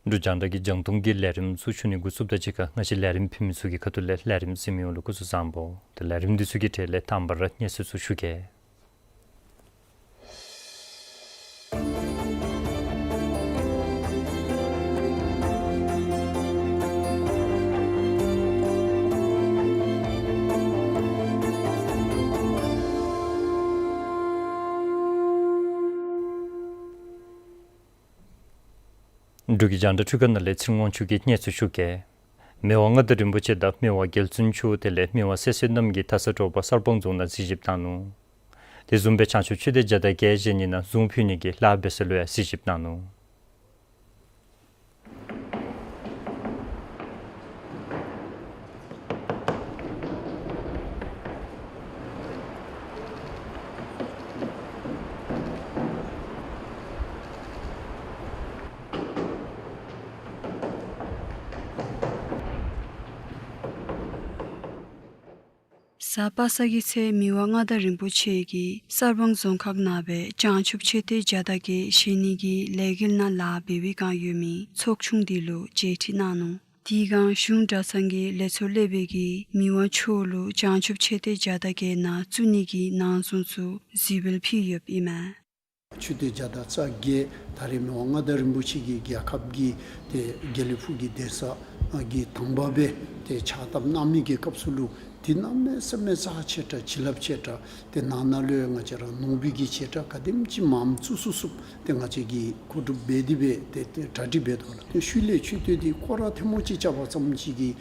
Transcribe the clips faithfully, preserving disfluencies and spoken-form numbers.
འབྲུག་རྒྱང་བསྒྲགས་ཀྱི་རྒྱང་མཐོང་གི་ལས་རིམ་ཚུ་ཞུ་ནི་འགོ་བཙུགསཔ་དང་གཅིག་ཁར་ང་བཅས་ལས་རིམ་ཕུལ་མི་ཚུ་གི་ཁ་ཐུག་ལས་ལས་རིམ་གཟིགས་མི་ཡོངས་ལུ་སྐུ་གཟུགས་བཟང་པོ། ཏེ་ལས་རིམ་འདི་ཚུ་གི་གྲས་ལས་དང་པ་ར་གནས་ཚུལ་ཚུ་ཞུ་གེ། འབྲུག་གི་རྒྱང་བསྒྲགས་འཕྲུལ་ཁང་ནང་ལས་ཚེ་རིང་དབང་ཕྱུག་གིས་གནས་ཚུལ་ཞུ་གེ། མི་དབང་མངའ་བདག་རིན་པོ་ཆེ་དང་མི་དབང་རྒྱལ་བཙུན་མཆོག་དེ་ལས་མི་དབང་སྲས་བསོད་ནམས་ཀྱིས་དྷ་ས་འབྲོག་པ་གསར་སྤང་རྫོང་ནང་གཟིགས་ཞིབ་གནང་ནུག། དེ་བཟུམ་སྦེ་བྱང་ཆུབ་མཆོད་རྟེན་བརྒྱ་དང་བརྒྱད་བཞེངས་ནི་ནང་གཟུངས་ཕུལ་ནི་གི་ལཱ་འབད་ས་ལུ་ཡང་གཟིགས་ཞིབ་གནང་ནུག། གཟའ་པ་སངས་ཀྱི་ཚེ་མི་དབང་མངའ་བདག་རིན་པོ་ཆེ་གིས་གསར་སྤང་རྫོང་ཁག་ནང་སྦེ་བྱང་ཆུབ་མཆོད་རྟེན་བརྒྱ་དང་བརྒྱད་བཞེངས་ནི་གི་ལས་འགུལ་ནང་ལཱ་འབད་བའི་བསྒང་ཡོད་མི་ཚོགས་ཆུང་འདི་ལུ་མཇལ་ཁྲིད་གནང་ནུག། དེའི་བསྒང་གཞུང་གྲྭ་ཚང་གི་ལས་ཚོགས་ལས་སྦེ་གིས་མི་དབང་མཆོག་ལུ་བྱང་ཆུབ་མཆོད་རྟེན་བརྒྱ་དང་བརྒྱད་ནང་བཙུགས་ནི་གི་ནང་གཟུངས་ཚུ་གཟིགས་འབུལ་ཕུལ་ཡོདཔ་ཨིན་མས། མཆོད་རྟེན་བརྒྱ་དང་རྩ་བརྒྱད་ད་རེས་མི་དབང་མངའ་བདག་རིན་པོ་ཆེ་གིས་རྒྱལ་ཁབ་ཀྱི་ཏེ་དགེ་ལེགས་ཕུག་གི་གདན་ས་གི་དང་པ་སྦེ་ཏེ་ཕྱག་བཏབ་གནང་མི་གི་སྐབས་སུ་ལུ་ཏེ་གནམ་མེད་ས་མེད་རྩ་ཆེ་དྲགས་བྱིན་རླབས་ཆེ་དྲགས་ཏེ་ནང་ན་ལུ་ཡང་ང་བཅས་ར་ནོར་བུ་གི་ཆེ་དྲགས་ག་དེམ་ཅིག་མངམ་བཙུགས་ཚུགས་ཚུགསཔ་ཏེ་ང་བཅས་ཀྱིས་མཁོ་སྒྲུབ་འབད་དེ་སྦེ་ཏེ་ཏེ་གྲ་སྒྲིག་འབད་དོ་ལགས། ཏེ་ཤུལ་ལས་མཆོད་རྟེན་འདི་སྐོར་ར་ཐེངས་མ་གཅིག་རྐྱབ་པ་ཙམ་ཅིག་གིས་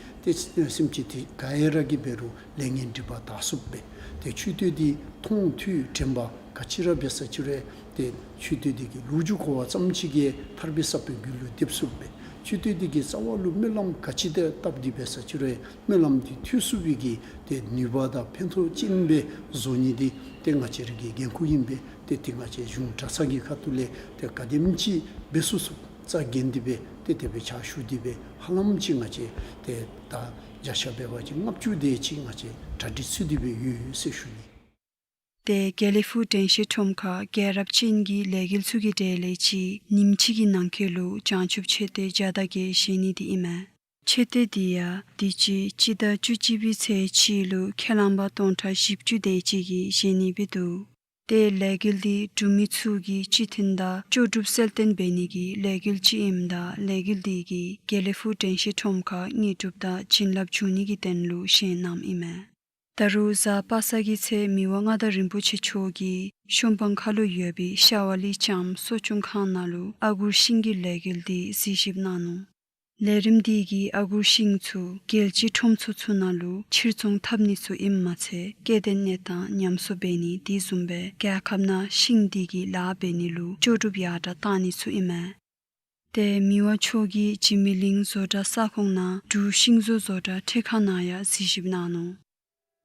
ཏེ་སེམས་ཅན་འདི་ག་ཡ་ར་གིས་འབད་རུང་ལས་ངན་སྒྲིབ་པ་དག་ཚུགསཔ་སྦེ་ཏེ་མཆོད་རྟེན་འདི་མཐོང་ཐོས་དྲན་པ་ག་ཅི་ར་འབད་ས་ཅི་རུང་ཏེ་མཆོད་རྟེན་འདི་གི་ལོ་རྒྱུས་གོ་བ་ཙམ་ཅིག་གིས་ཐར་པའི་ས་བོན་རྒྱུད་ལུ་འདེབས་ཚུགསཔ་སྦེ་མཆོད་རྟེན་འདི་གི་རྩ་བ་ལུ་སྨོན་ལམ་ག་ཅི་དེ་བཏབ་སྟེ་འབད་ས་ཅི་རུང་སྨོན་ལམ་འདི་ཐོས་ཚུགས་པའི་གི་ཏེ་ནུས་པ་དང་ཕན་ཐོགས་ཅན་སྦེ་བཟོ་ནི་འདི་ཏེ་ང་བཅས་ར་གི་འགན་ཁུར་ཨིན་པས། ཏེ་ཏེ་ང་བཅས་གཞུང་གྲྭ་ཚང་གི་ཁ་ཐུག་ལས་ཏེ་ག་དེམ་ཅིག་འབད་ཚུགས་ཚུགས་རྩ་འགེངས་ཏེ་སྦེ་ཏེ་དེ་སྦེ་ཕྱག་ཞུ་སྟེ་སྦེ་ཧ་ལམ་ཅིག་ང་བཅས་ཏེ་ད་བརྒྱ་ཆ་འབད་བ་ཅིན་ལྔ་བཅུ་དེ་ཅིག་ང་བཅས་གྲ་སྒྲིག་ཚུད་དེ་སྦེ་ཡོད་ཟེར་ཞུ་ནི། ཏེ་དགེ་ལེགས་ཕུག་དྲན་ཤེས་ཁྲོམ་ཁར་རྒྱལ་རབས་ཅན་གྱི་ལས་འགུལ་ཚུ་གི་གྲས་ལས་ཅིག་ཉིནམ་གཅིག་གི་ནང་འཁོད་ལུ་བྱང་ཆུབ་མཆོད་རྟེན་བརྒྱ་དང་བརྒྱད་བཞེངས་ནི་འདི་ཨིན་མས། མཆོད་རྟེན་འདི་ཡང་དུས་ཅི་སྤྱི་ཟླ་བཅུ་གཅིག་པའི་ཚེས་གཅིག་ལུ་ཁས་བླངས་པ་སྟོང་ཕྲག་བཞི་བཅུ་དེ་ཅིག་གིས་བཞེངས་ནི་སྦེ་འདུག། ཏེ་ལས་འགུལ་འདི་འབྲུག་མི་ཚུ་གི་སྤྱི་མཐུན་དང་ལྕོགས་གྲུབ་གསལ་སྟོན་འབད་ནི་གི་ལས་འགུལ་ཅིག་ཨིནམ་ད་ལས་འགུལ་འདི་གིས་དགེ་ལེགས་ཕུག་དྲན་ཤེས་ཁྲོམ་ཁར་དངོས་གྲུབ་དང་བྱིན་རླབས་འབྱུང་ནི་གི་དོན་ལུ་བཞེངས་གནངམ་ཨིན་མས། ད་རུང་གཟའ་པ་སངས་ཀྱི་ཚེ་མི་དབང་མངའ་བདག་རིན་པོ་ཆེ་མཆོག་གིས་ཤོམ་སྤང་ཁ་ལུ་ཡོད་པའི་ཤ་བ་ལི་ལྕམ་གསོ་སྐྱོང་ཁང་ནང་ལུ་ཨ་གུར་ཤིང་གི་ལས་འགུལ་འདི་གཟིགས་ཞིབ་གནང་ནུག། ལས་རིམ་འདི་གིས་ཨ་གུར་ཤིང་ཚུ་རྒྱལ་སྤྱིའི་ཁྲོམ་ཚོགས་ཚུ་ནང་ལུ་ཕྱིར་ཚོང་འཐབ་ནི་ཚུ་ཨིནམ་མ་ཚད་སྐྱེ་ལྡན་གནས་སྟངས་ཉམས་གསོ་འབད་ནི་དེ་བཟུམ་སྦེ་རྒྱལ་ཁབ་ནང་ཤིང་འདི་གི་ལཱ་འབད་ནི་ལུ་ལྕོགས་གྲུབ་ཡར་དྲགས་གཏང་ནི་ཚུ་ཨིན་མས། ཏེ་མི་དབང་མཆོག་གིས་འཇིགས་མེད་གླིང་བཟོ་གྲྭ་ས་ཁོངས་ནང་འབྲུག་ཤིང་བཟོ་བཟོ་གྲྭ་འཕྲུལ་ཁང་ནང་ཡང་གཟིགས་ཞིབ་གནང་ནུག།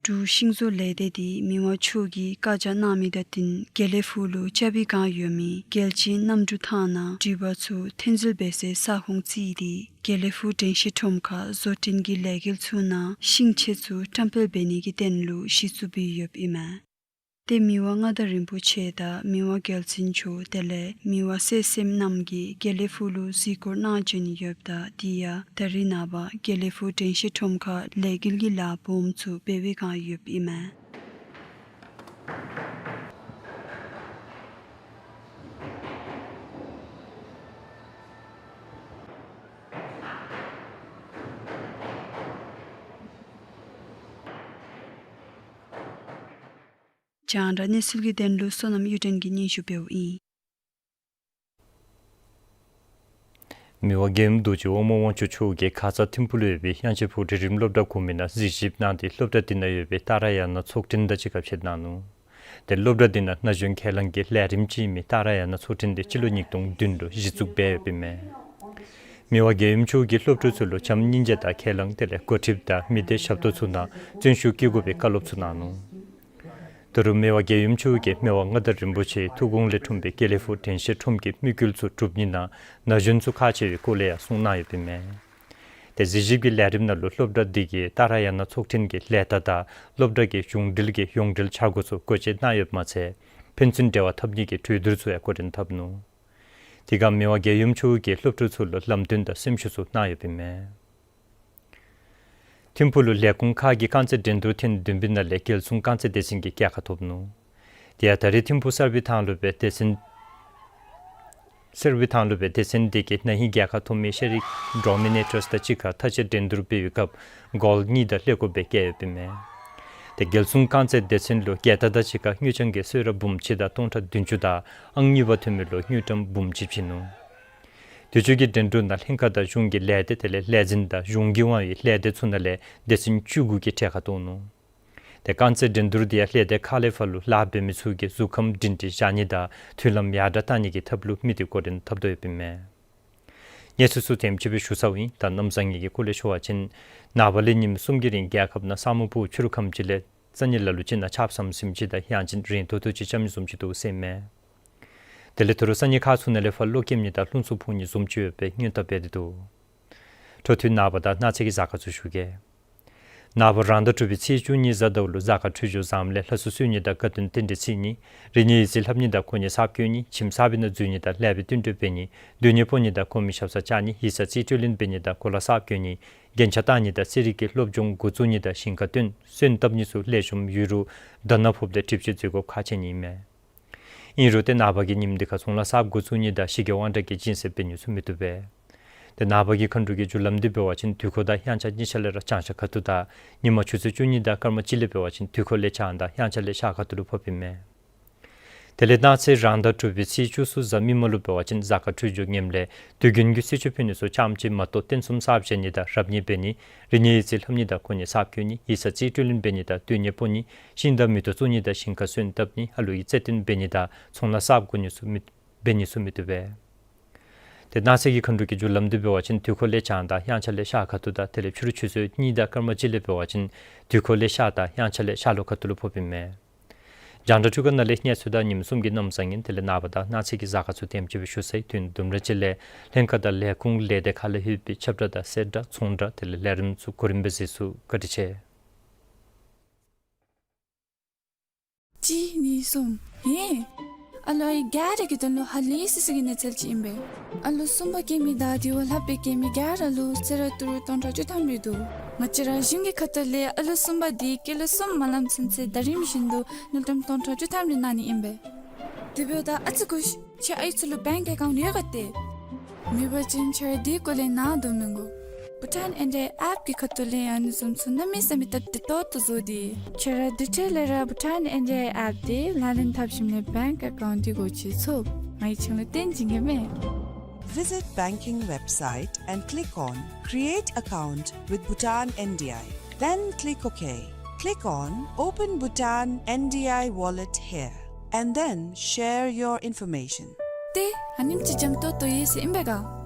འབྲུག་ཤིང་བཟོ་ལས་སྡེ་འདི་མི་དབང་མཆོག་གིས་བཀའ་རྒྱ་གནང་མི་དང་བསྟུན་དགེ་ལེགས་ཕུག་ལུ་ཅ་བི་གང་ཡོད་མི་རྒྱལ་སྤྱིའི་གནམ་གྲུ་ཐང་ནང་འགྲུལ་པ་ཚུ་ཐོན་འཛུལ་འབད་སའི་ས་ཁོངས་བརྩིས་ཏེ་དགེ་ལེགས་ཕུག་དྲན་ཤེས་ཁྲོམ་ཁར་བཟོ་སྐྲུན་གྱི་ལས་འགུལ་ཚུ་ནང་ཤིང་ཆས་ཚུ་བཀྲམ་སྤེལ་འབད་ནི་གི་དོན་ལུ་གཞི་བཙུགས་འབད་ཡོདཔ་ཨིན་མས། ཏེ་མི་དབང་མངའ་བདག་རིན་པོ་ཆེ་དང་མི་དབང་རྒྱལ་བཙུན་མཆོག་དེ་ལས་མི་དབང་གསན་བསམ་གནང་གིས་དགེ་ལེགས་ཕུག་ལུ་གཟིགས་སྐོར་གནང་བྱོན་ཡོདཔ་ད་དེ་ཡང་ད་རིས་ནངས་པ་དགེ་ལེགས་ཕུག་དྲན་ཤེས་ཁྲོམ་ཁར་ལས་འགུལ་གྱི་ལཱ་སྦོམ་ཚུ་འབད་བའི་བསྒང་ཡོདཔ་ཨིན་མས། རྒྱང་བསྒྲགས་གནས་ཚུལ་གྱི་དོན་ལུ་བསོད་ནམས་གཡུ་སྒྲོན་གྱིས་སྙན་ཞུ་འབདཝ་ཨིན། མི་དབང་རྒྱལ་ཡུམ་རྡོ་རྗེ་དབང་མོ་དབང་ཕྱུག་མཆོག་གིས་ཁ་ཙ་ཐིམ་ཕུག་ལུ་ཡོད་པའི་དབྱངས་ཅན་ཕུག་འབྲིང་རིམ་སློབ་གྲྭ་གོང་མའི་ནང་གཟིགས་ཞིབ་གནང་སྟེ་སློབ་གྲྭ་དེ་ནང་ཡོད་པའི་ཏཱ་ར་ཡ་ན་ཚོགས་སྐྲུན་དང་གཅིག་ཁར་ཕྱད་གནང་ནུག། ཏེ་སློབ་གྲྭ་དེ་ནང་ན་གཞོན་ཁས་བླངས་ཀྱི་ལས་རིམ་ཅིག་ཨིན་མི་ཏཱ་ར་ཡ་ན་ཚོགས་སྐྲུན་དེ་སྤྱི་ལོ་ཉིས་སྟོང་བདུན་ལུ་གཞི་བཙུགས་འབད་ཡོདཔ་ཨིན་མས། མི་དབང་རྒྱལ་ཡུམ་མཆོག་གིས་སློབ་ཕྲུག་ཚུ་ལུ་བྱམས་སྙིང་རྗེ་དང་ཁས་བླངས་དེ་ལས་འགོ་ཁྲིདཔ་དང་མི་སྡེ་ཞབས་ཏོག་ཚུ་ནང་བརྩོན་ཤུགས་བསྐྱེད་དགོ་པའི་བཀའ་སློབ་ཚུ་གནང་ནུག། ད་རུང་མི་དབང་རྒྱལ་ཡུམ་མཆོག་གིས་མི་དབང་མངའ་བདག་རིན་པོ་ཆེའི་ཐུགས་དགོངས་ལས་འཁྲུངས་པའི་དགེ་ལེགས་ཕུག་དྲན་ཤེས་ཁྲོམ་གྱི་དམིགས་ཡུལ་ཚུ་སྒྲུབ་ནི་ནང་ན་གཞོན་ཚུ་ཁག་ཆེ་བའི་སྐོར་ལས་ཡང་གསུངས་གནང་ཡོདཔ་ཨིན་མས། ཏེ་གཟིགས་ཞིབ་ཀྱི་ལས་རིམ་ནང་ལུ་སློབ་གྲྭ་འདི་གིས་ཏཱ་ར་ཡ་ན་ཚོགས་སྐྲུན་གྱི་ལས་རྟགས་དང་སློབ་གྲྭ་གི་གཞུང་འབྲེལ་གྱི་ཡོངས་འབྲེལ་འཆར་སྒོ་ཚུ་སྒོ་འབྱེད་གནང་ཡོདཔ་མ་ཚད་ཕན་ཚུན་འབྲེལ་བ་འཐབ་ནི་གི་གྲོས་བསྡུར་ཚུ་ཡང་འགོ་འདྲེན་འཐབ་ནུག། དེ་སྒང་མི་དབང་རྒྱལ་ཡུམ་མཆོག་གིས་སློབ་ཕྲུག་ཚུ་ལུ་ལམ་སྟོན་དང་སེམས་ཞུ་ཚུ་གནང་ཡོདཔ་ཨིན་མས། ཐིམ་ཕུག་ལུ་ལས་ཁུངས་ཁག་གི་རྐང་རྩེད་འགྲན་བསྡུར་ཐེངས་བདུན་པའི་ནང་ལས་རྒྱལ་སྲུང་རྐང་རྩེད་སྡེ་ཚན་གྱིས་རྒྱལ་ཁ་ཐོབ་ནུག། དེ་ཡང་ད་རེས་ཐིམ་ཕུག་གསར་སྦས་ཐང་ལུ་སྦེ་སྡེ་ཚན་གསར་སྦས་ཐང་ལུ་སྦེ་སྡེ་ཚན་དེ་གིས་ན་ཧིང་རྒྱལ་ཁ་ཐོབ་མི་ཤེས་རིག་ཌོ་མི་ནེ་ཊརསི་དང་གཅིག་ཁར་མཐའ་དཔྱད་འགྲན་བསྡུར་འབད་བའི་སྐབས་གོལ་གཉིས་དང་ཀླད་ཀོར་སྦེ་བཀལ་ཡོདཔ་ཨིན་མས། ཏེ་རྒྱལ་སྲུང་རྐང་རྩེད་སྡེ་ཚན་ལུ་རྒྱལ་དར་དང་གཅིག་ཁར་དངུལ་རྐྱང་གི་གསོལ་རས་འབུམ་གཅིག་དང་སྟོང་ཕྲག་བདུན་ཅུ་དང་ཨང་གཉིས་པ་ཐོན་མི་ལུ་དངུལ་ཀྲམ་འབུམ་གཅིག་བྱིན་ནུག། དུས་ཅི་གི་འགྲན་བསྡུར་ནང་ལྷན་ཁག་དང་གཞུང་གི་ལས་སྡེ་དེ་ལས་ལས་འཛིན་དང་གཞུང་གི་དབང་བའི་ལས་སྡེ་ཚུ་ནང་ལས་སྡེ་ཚན་བཅུ་དགུ་གིས་གྲལ་ཁར་གཏོགས་ནུག། ཏེ་རྐང་རྩེད་འགྲན་བསྡུར་དེ་ཡང་ལས་སྡེ་ཁག་ལས་ཕར་ལུ་ལཱ་འབད་མི་ཚུ་གིས་གཟུགས་ཁམས་སྒྲིང་སྒྲི་བཞག་ནི་དང་མཐུན་ལམ་ཡར་དྲག་གཏང་ནི་གི་ཐབས་ལུ་དམིགས་ཏེ་འགོ་འདྲེན་འཐབ་དོ་ཡོདཔ་ཨིན་མས། གནས་ཚུལ་ཚུ་དེམ་ཅིག་སྦེ་ཞུ་ཚརཝ་ཨིན། ད་གནམ་བཟང་ངན་གྱི་སྐོར་ལས་ཞུ་བ་ཅིན་ནངས་པ་ལས་ཉིནམ་གསུམ་གྱི་རིང་རྒྱལ་ཁབ་ནང་ས་སྨུག་ཕུབ་ཕྱི་རུ་ཁམས་ཅིག་ལས་ས་གནས་ལ་ལུ་ཅིག་ནང་ཆརཔ་ཟམ་ཟིམ་ཅིག་དང་ཡང་ཅིན་རན་ཏོག་ཏོ་ཅིག་རྐྱབ་ནི་བཟུམ་ཅིག་འདུག་ཟེར་ཨིན་མས། དེ་ལས་ད་རུང་ས་གནས་ཁག་ཚུ་ནང་ལས་ཕར་གློག་ཀེམ་ནི་དང་རླུང་འཚུབ་འཕུ་ནི་བཟུམ་ཅིག་ཡོད་པའི་སྔོན་བརྡ་འབད་དེ་འདུག། འཕྲོ་མཐུད་ནངས་པ་དང་གནངས་ཚེ་གི་གཟའ་སྐར་ཚུ་ཞུ་གེ། ནངས་པ་རང་ཟླ་དྲུག་པའི་ཚེས་བཅུ་གཉིས་གཟའ་ཟླཝ་ལུ་གཟའ་སྐར་འཕྲོད་སྦྱོར་བཟངམ་ལས་ལྷ་སྲུ་གསོལ་ནི་དང་དགའ་སྟོན་རྟེན་འབྲེལ་བརྩི་ནི། རིག་གནས་ཡིག་རྩིས་ལྷབ་ནི་དང་གོ་གནས་གསརཔ་བསྐོ་ནི། ཁྱིམ་གསར་པའི་ནང་འཛུལ་ནི་དང་ལེགས་པའི་བསྟུན་གྲོས་འབད་ནི། སྡོད་གནས་སྤོ་ནི་དང་གོང་མའི་ཞབས་སར་བཅར་ནི། ཡིག་ཚང་རྩིས་སྤྲོད་ལེན་འབད་ནི་དང་གོ་ལ་གསརཔ་གྱོན་ནི། རྒྱན་ཆ་བཏགས་ནི་དང་རྩེད་རིགས་ཀྱི་སློབ་སྦྱོང་འགོ་བཙུགས་ནི་དང་ཞིང་ཁ་བཏོན་སོན་བཏབ་ནི་ཚུ་ལེགས་ཤོམ་ཡོད་རུང་དར་ནག་ཕོགཔ་ལས་གྲིབ་བཅོས་མཛད་དགོཔ་ཁག་ཆེ་ནི་ཨིན་མས། ཨིན་རུང་ཏེ་ནངས་པ་གི་ཉིནམ་འདི་ཁར་ཚོང་ལཱ་གསརཔ་འགོ་བཙུགས་ནི་དང་ཞི་རྒྱས་དབང་དྲག་གི་སྦྱིན་སྲེག་འབད་ནི་ཚུ་མི་བཏུབ་པས། ཏེ་ནངས་པ་གི་མཁའ་འགྲོ་གི་རྒྱུ་ལམ་འདི་འབད་བ་ཅིན་དུས་འཁོར་དང་དབྱངས་འཆར་གཉིས་ཆ་ལས་ར་བྱང་ཤར་ཁ་ཐུག་དང་ཉིན་མ་ཆུ་ཚོད་བཅུ་གཉིས་དང་སྐར་མ་གཅིག་ལས་འབད་བ་ཅིན་དུས་འཁོར་ལས་བྱང་དང་དབྱངས་འཆར་ལས་ཤར་ཁ་ཐུག་ལུ་ཕོགཔ་ཨིན་མས། དེ་ལས་གནངས་ཚེ་རང་ཟླ་དྲུག་པའི་ཚེས་བཅུ་གསུམ་གཟའ་མིག་དམར་ལུ་འབད་བ་ཅིན་གཟའ་སྐར་འཕྲོད་སྦྱོར་ངནམ་ལས་དུས་རྒྱུན་གྱི་གསོལ་མཆོད་ཕུལ་ནི་ཚུ་ཙམ་ཅིག་མ་གཏོགས་རྟེན་གསུམ་གསརཔ་བཞེངས་ནི་དང་རབ་གནས་འབད་ནི། རིག་གནས་ཡིག་རྩིས་ལྷབ་ནི་དང་གོ་གནས་གསརཔ་གྱོན་ནི། ཡིག་ཚང་རྩིས་སྤྲོད་ལེན་འབད་ནི་དང་སྡོད་གནས་སྤོ་ནི། ཤིང་དང་མེ་ཏོག་བཙུགས་ནི་དང་ཞིང་ཁ་སོན་བཏབ་ནི། ཨ་ལུ་གི་རྩེད་འགྲན་འབད་ནི་དང་ཚོང་ལཱ་གསརཔ་འགོ་ནི་ཚུ་མི་འབད་ནི་ཚུ་མི་བཏུབ་པས། ཏེ་གནངས་ཚེ་གི་མཁའ་འགྲོ་གི་རྒྱུ་ལམ་འདི་འབད་བ་ཅིན་དུས་འཁོར་ལས་བྱང་དང་དབྱངས་འཆར་ལས་ཤར་ཁ་ཐུག་དང་དེ་ལས་ཕྱི་རུ་ཆུ་ཚོད་གཉིས་དང་སྐར་མ་གཅིག་ལས་འབད་བ་ཅིན་དུས་འཁོར་ལས་ཤར་དང་དབྱངས་འཆར་ལས་ཤར་ལྷོ་ཁ་ཐུག་ལུ་ཕོགཔ་ཨིན་མས། རྒྱང་བསྒྲགས་འཕྲུལ་ཁང་ནང་ལས་གནས་ཚུལ་དང་ཉིནམ་གསུམ་གྱི་གནམ་བཟང་ངན་དེ་ལས་ནངས་པ་དང་གནངས་ཚེ་གི་གཟའ་སྐར་ཚུ་དེམ་ཅིག་སྦེ་ཞུ་ཚར་ཡི། དུས་ཡུན་དུམ་གྲ་ཅིག་ལས་ལྷན་ཁག་དང་ལས་ཁུངས་ལས་སྡེ་ཁག་ལས་ལྷོད་པའི་ཁྱབ་བསྒྲགས་དང་གསལ་བསྒྲགས་ཚོང་བསྒྲགས་དེ་ལས་ལས་རིམ་ཚུ་གོ་རིམ་སྦེ་གཟིགས་ཚུགས། བཀའ་དྲིན་ཆེ། གཅིག་གཉིས་གསུམ། ཧེ། ཨ་ལོ་ཨའི་ག་ར་གི་དོན་ལུ་ཧ་ལས་སི་སི་གི་གནས་ཚུལ་ཅིག་ཨིན་པས། ཨ་ལོ་གསུམ་པ་སྐྱེ་མི་དང་དེ་བ་ལྷག་པའི་སྐྱེ་མི་ག་ར་ལུ་གསོལ་རས་ཏི་རུ་སྟོང་ཕྲག་བཅུ་ཐམ་རེ་འདུག། ང་བཅས་ར་གཞུང་གི་ཁ་ཐུག་ལས་ཨ་ལོ་གསུམ་པ་འདི་སྐྱེས་ལོ་གསུམ་མ་ལང་ཚུན་ཚོད་ཟླ་རིམ་བཞིན་དུ་དངུལ་ཀྲམ་སྟོང་ཕྲག་བཅུ་ཐམ་རེ་གནང་ནི་ཨིན་པས། དེ་འབདཝ་ད་ཨ་ཙི་སྒུག་ཤིག། ཁྱེད་ཨའི་ཚུ་ལུ་བེངཀ་ཨེ་ཀའུནཊ་ཡོད་ག་ཏེ། མེད་པ་ཅིན་ཁྱེད་ར་དེའི་སྐོར་ལས་ནཱ་དོ་མི་དགོ། བྷུ་ཊཱན་ཨེན་ཌི་ཨའི་ཨེཔ་ཀྱི་ཁ་ཐུག་ལས་ཨ་ནི་བཟུམ་ཚུ་གནམ་མེད་ས་མེད་སྟབས་བདེ་ཏོག་ཏོ་བཟོ་སྟེ། ཁྱེད་ར་དེ་འཕྲལ་ལས་ར་བྷུ་ཊཱན་ཨེན་ཌི་ཨའི་ཨེཔ་དེ་ལག་ལེན་འཐབ་ཞིནམ་ལས་བེངཀ་ཨེ་ཀའུནཊ་དེ་སྒོ་ཕྱེ་ཚུགས། ང་གིས་ཁྱེད་ལུ་སྟོན་བྱིན་གེ་མས། Visit banking website and click on Create Account with Bhutan N D I. Then click OK. Click on Open Bhutan N D I Wallet here and then share your information. ཏེ་ཨ་ནེམ་ཅིག་འཇམ་ཏོང་ཏོ་ཡོད་ཟེར་ཨིན་པས་ག།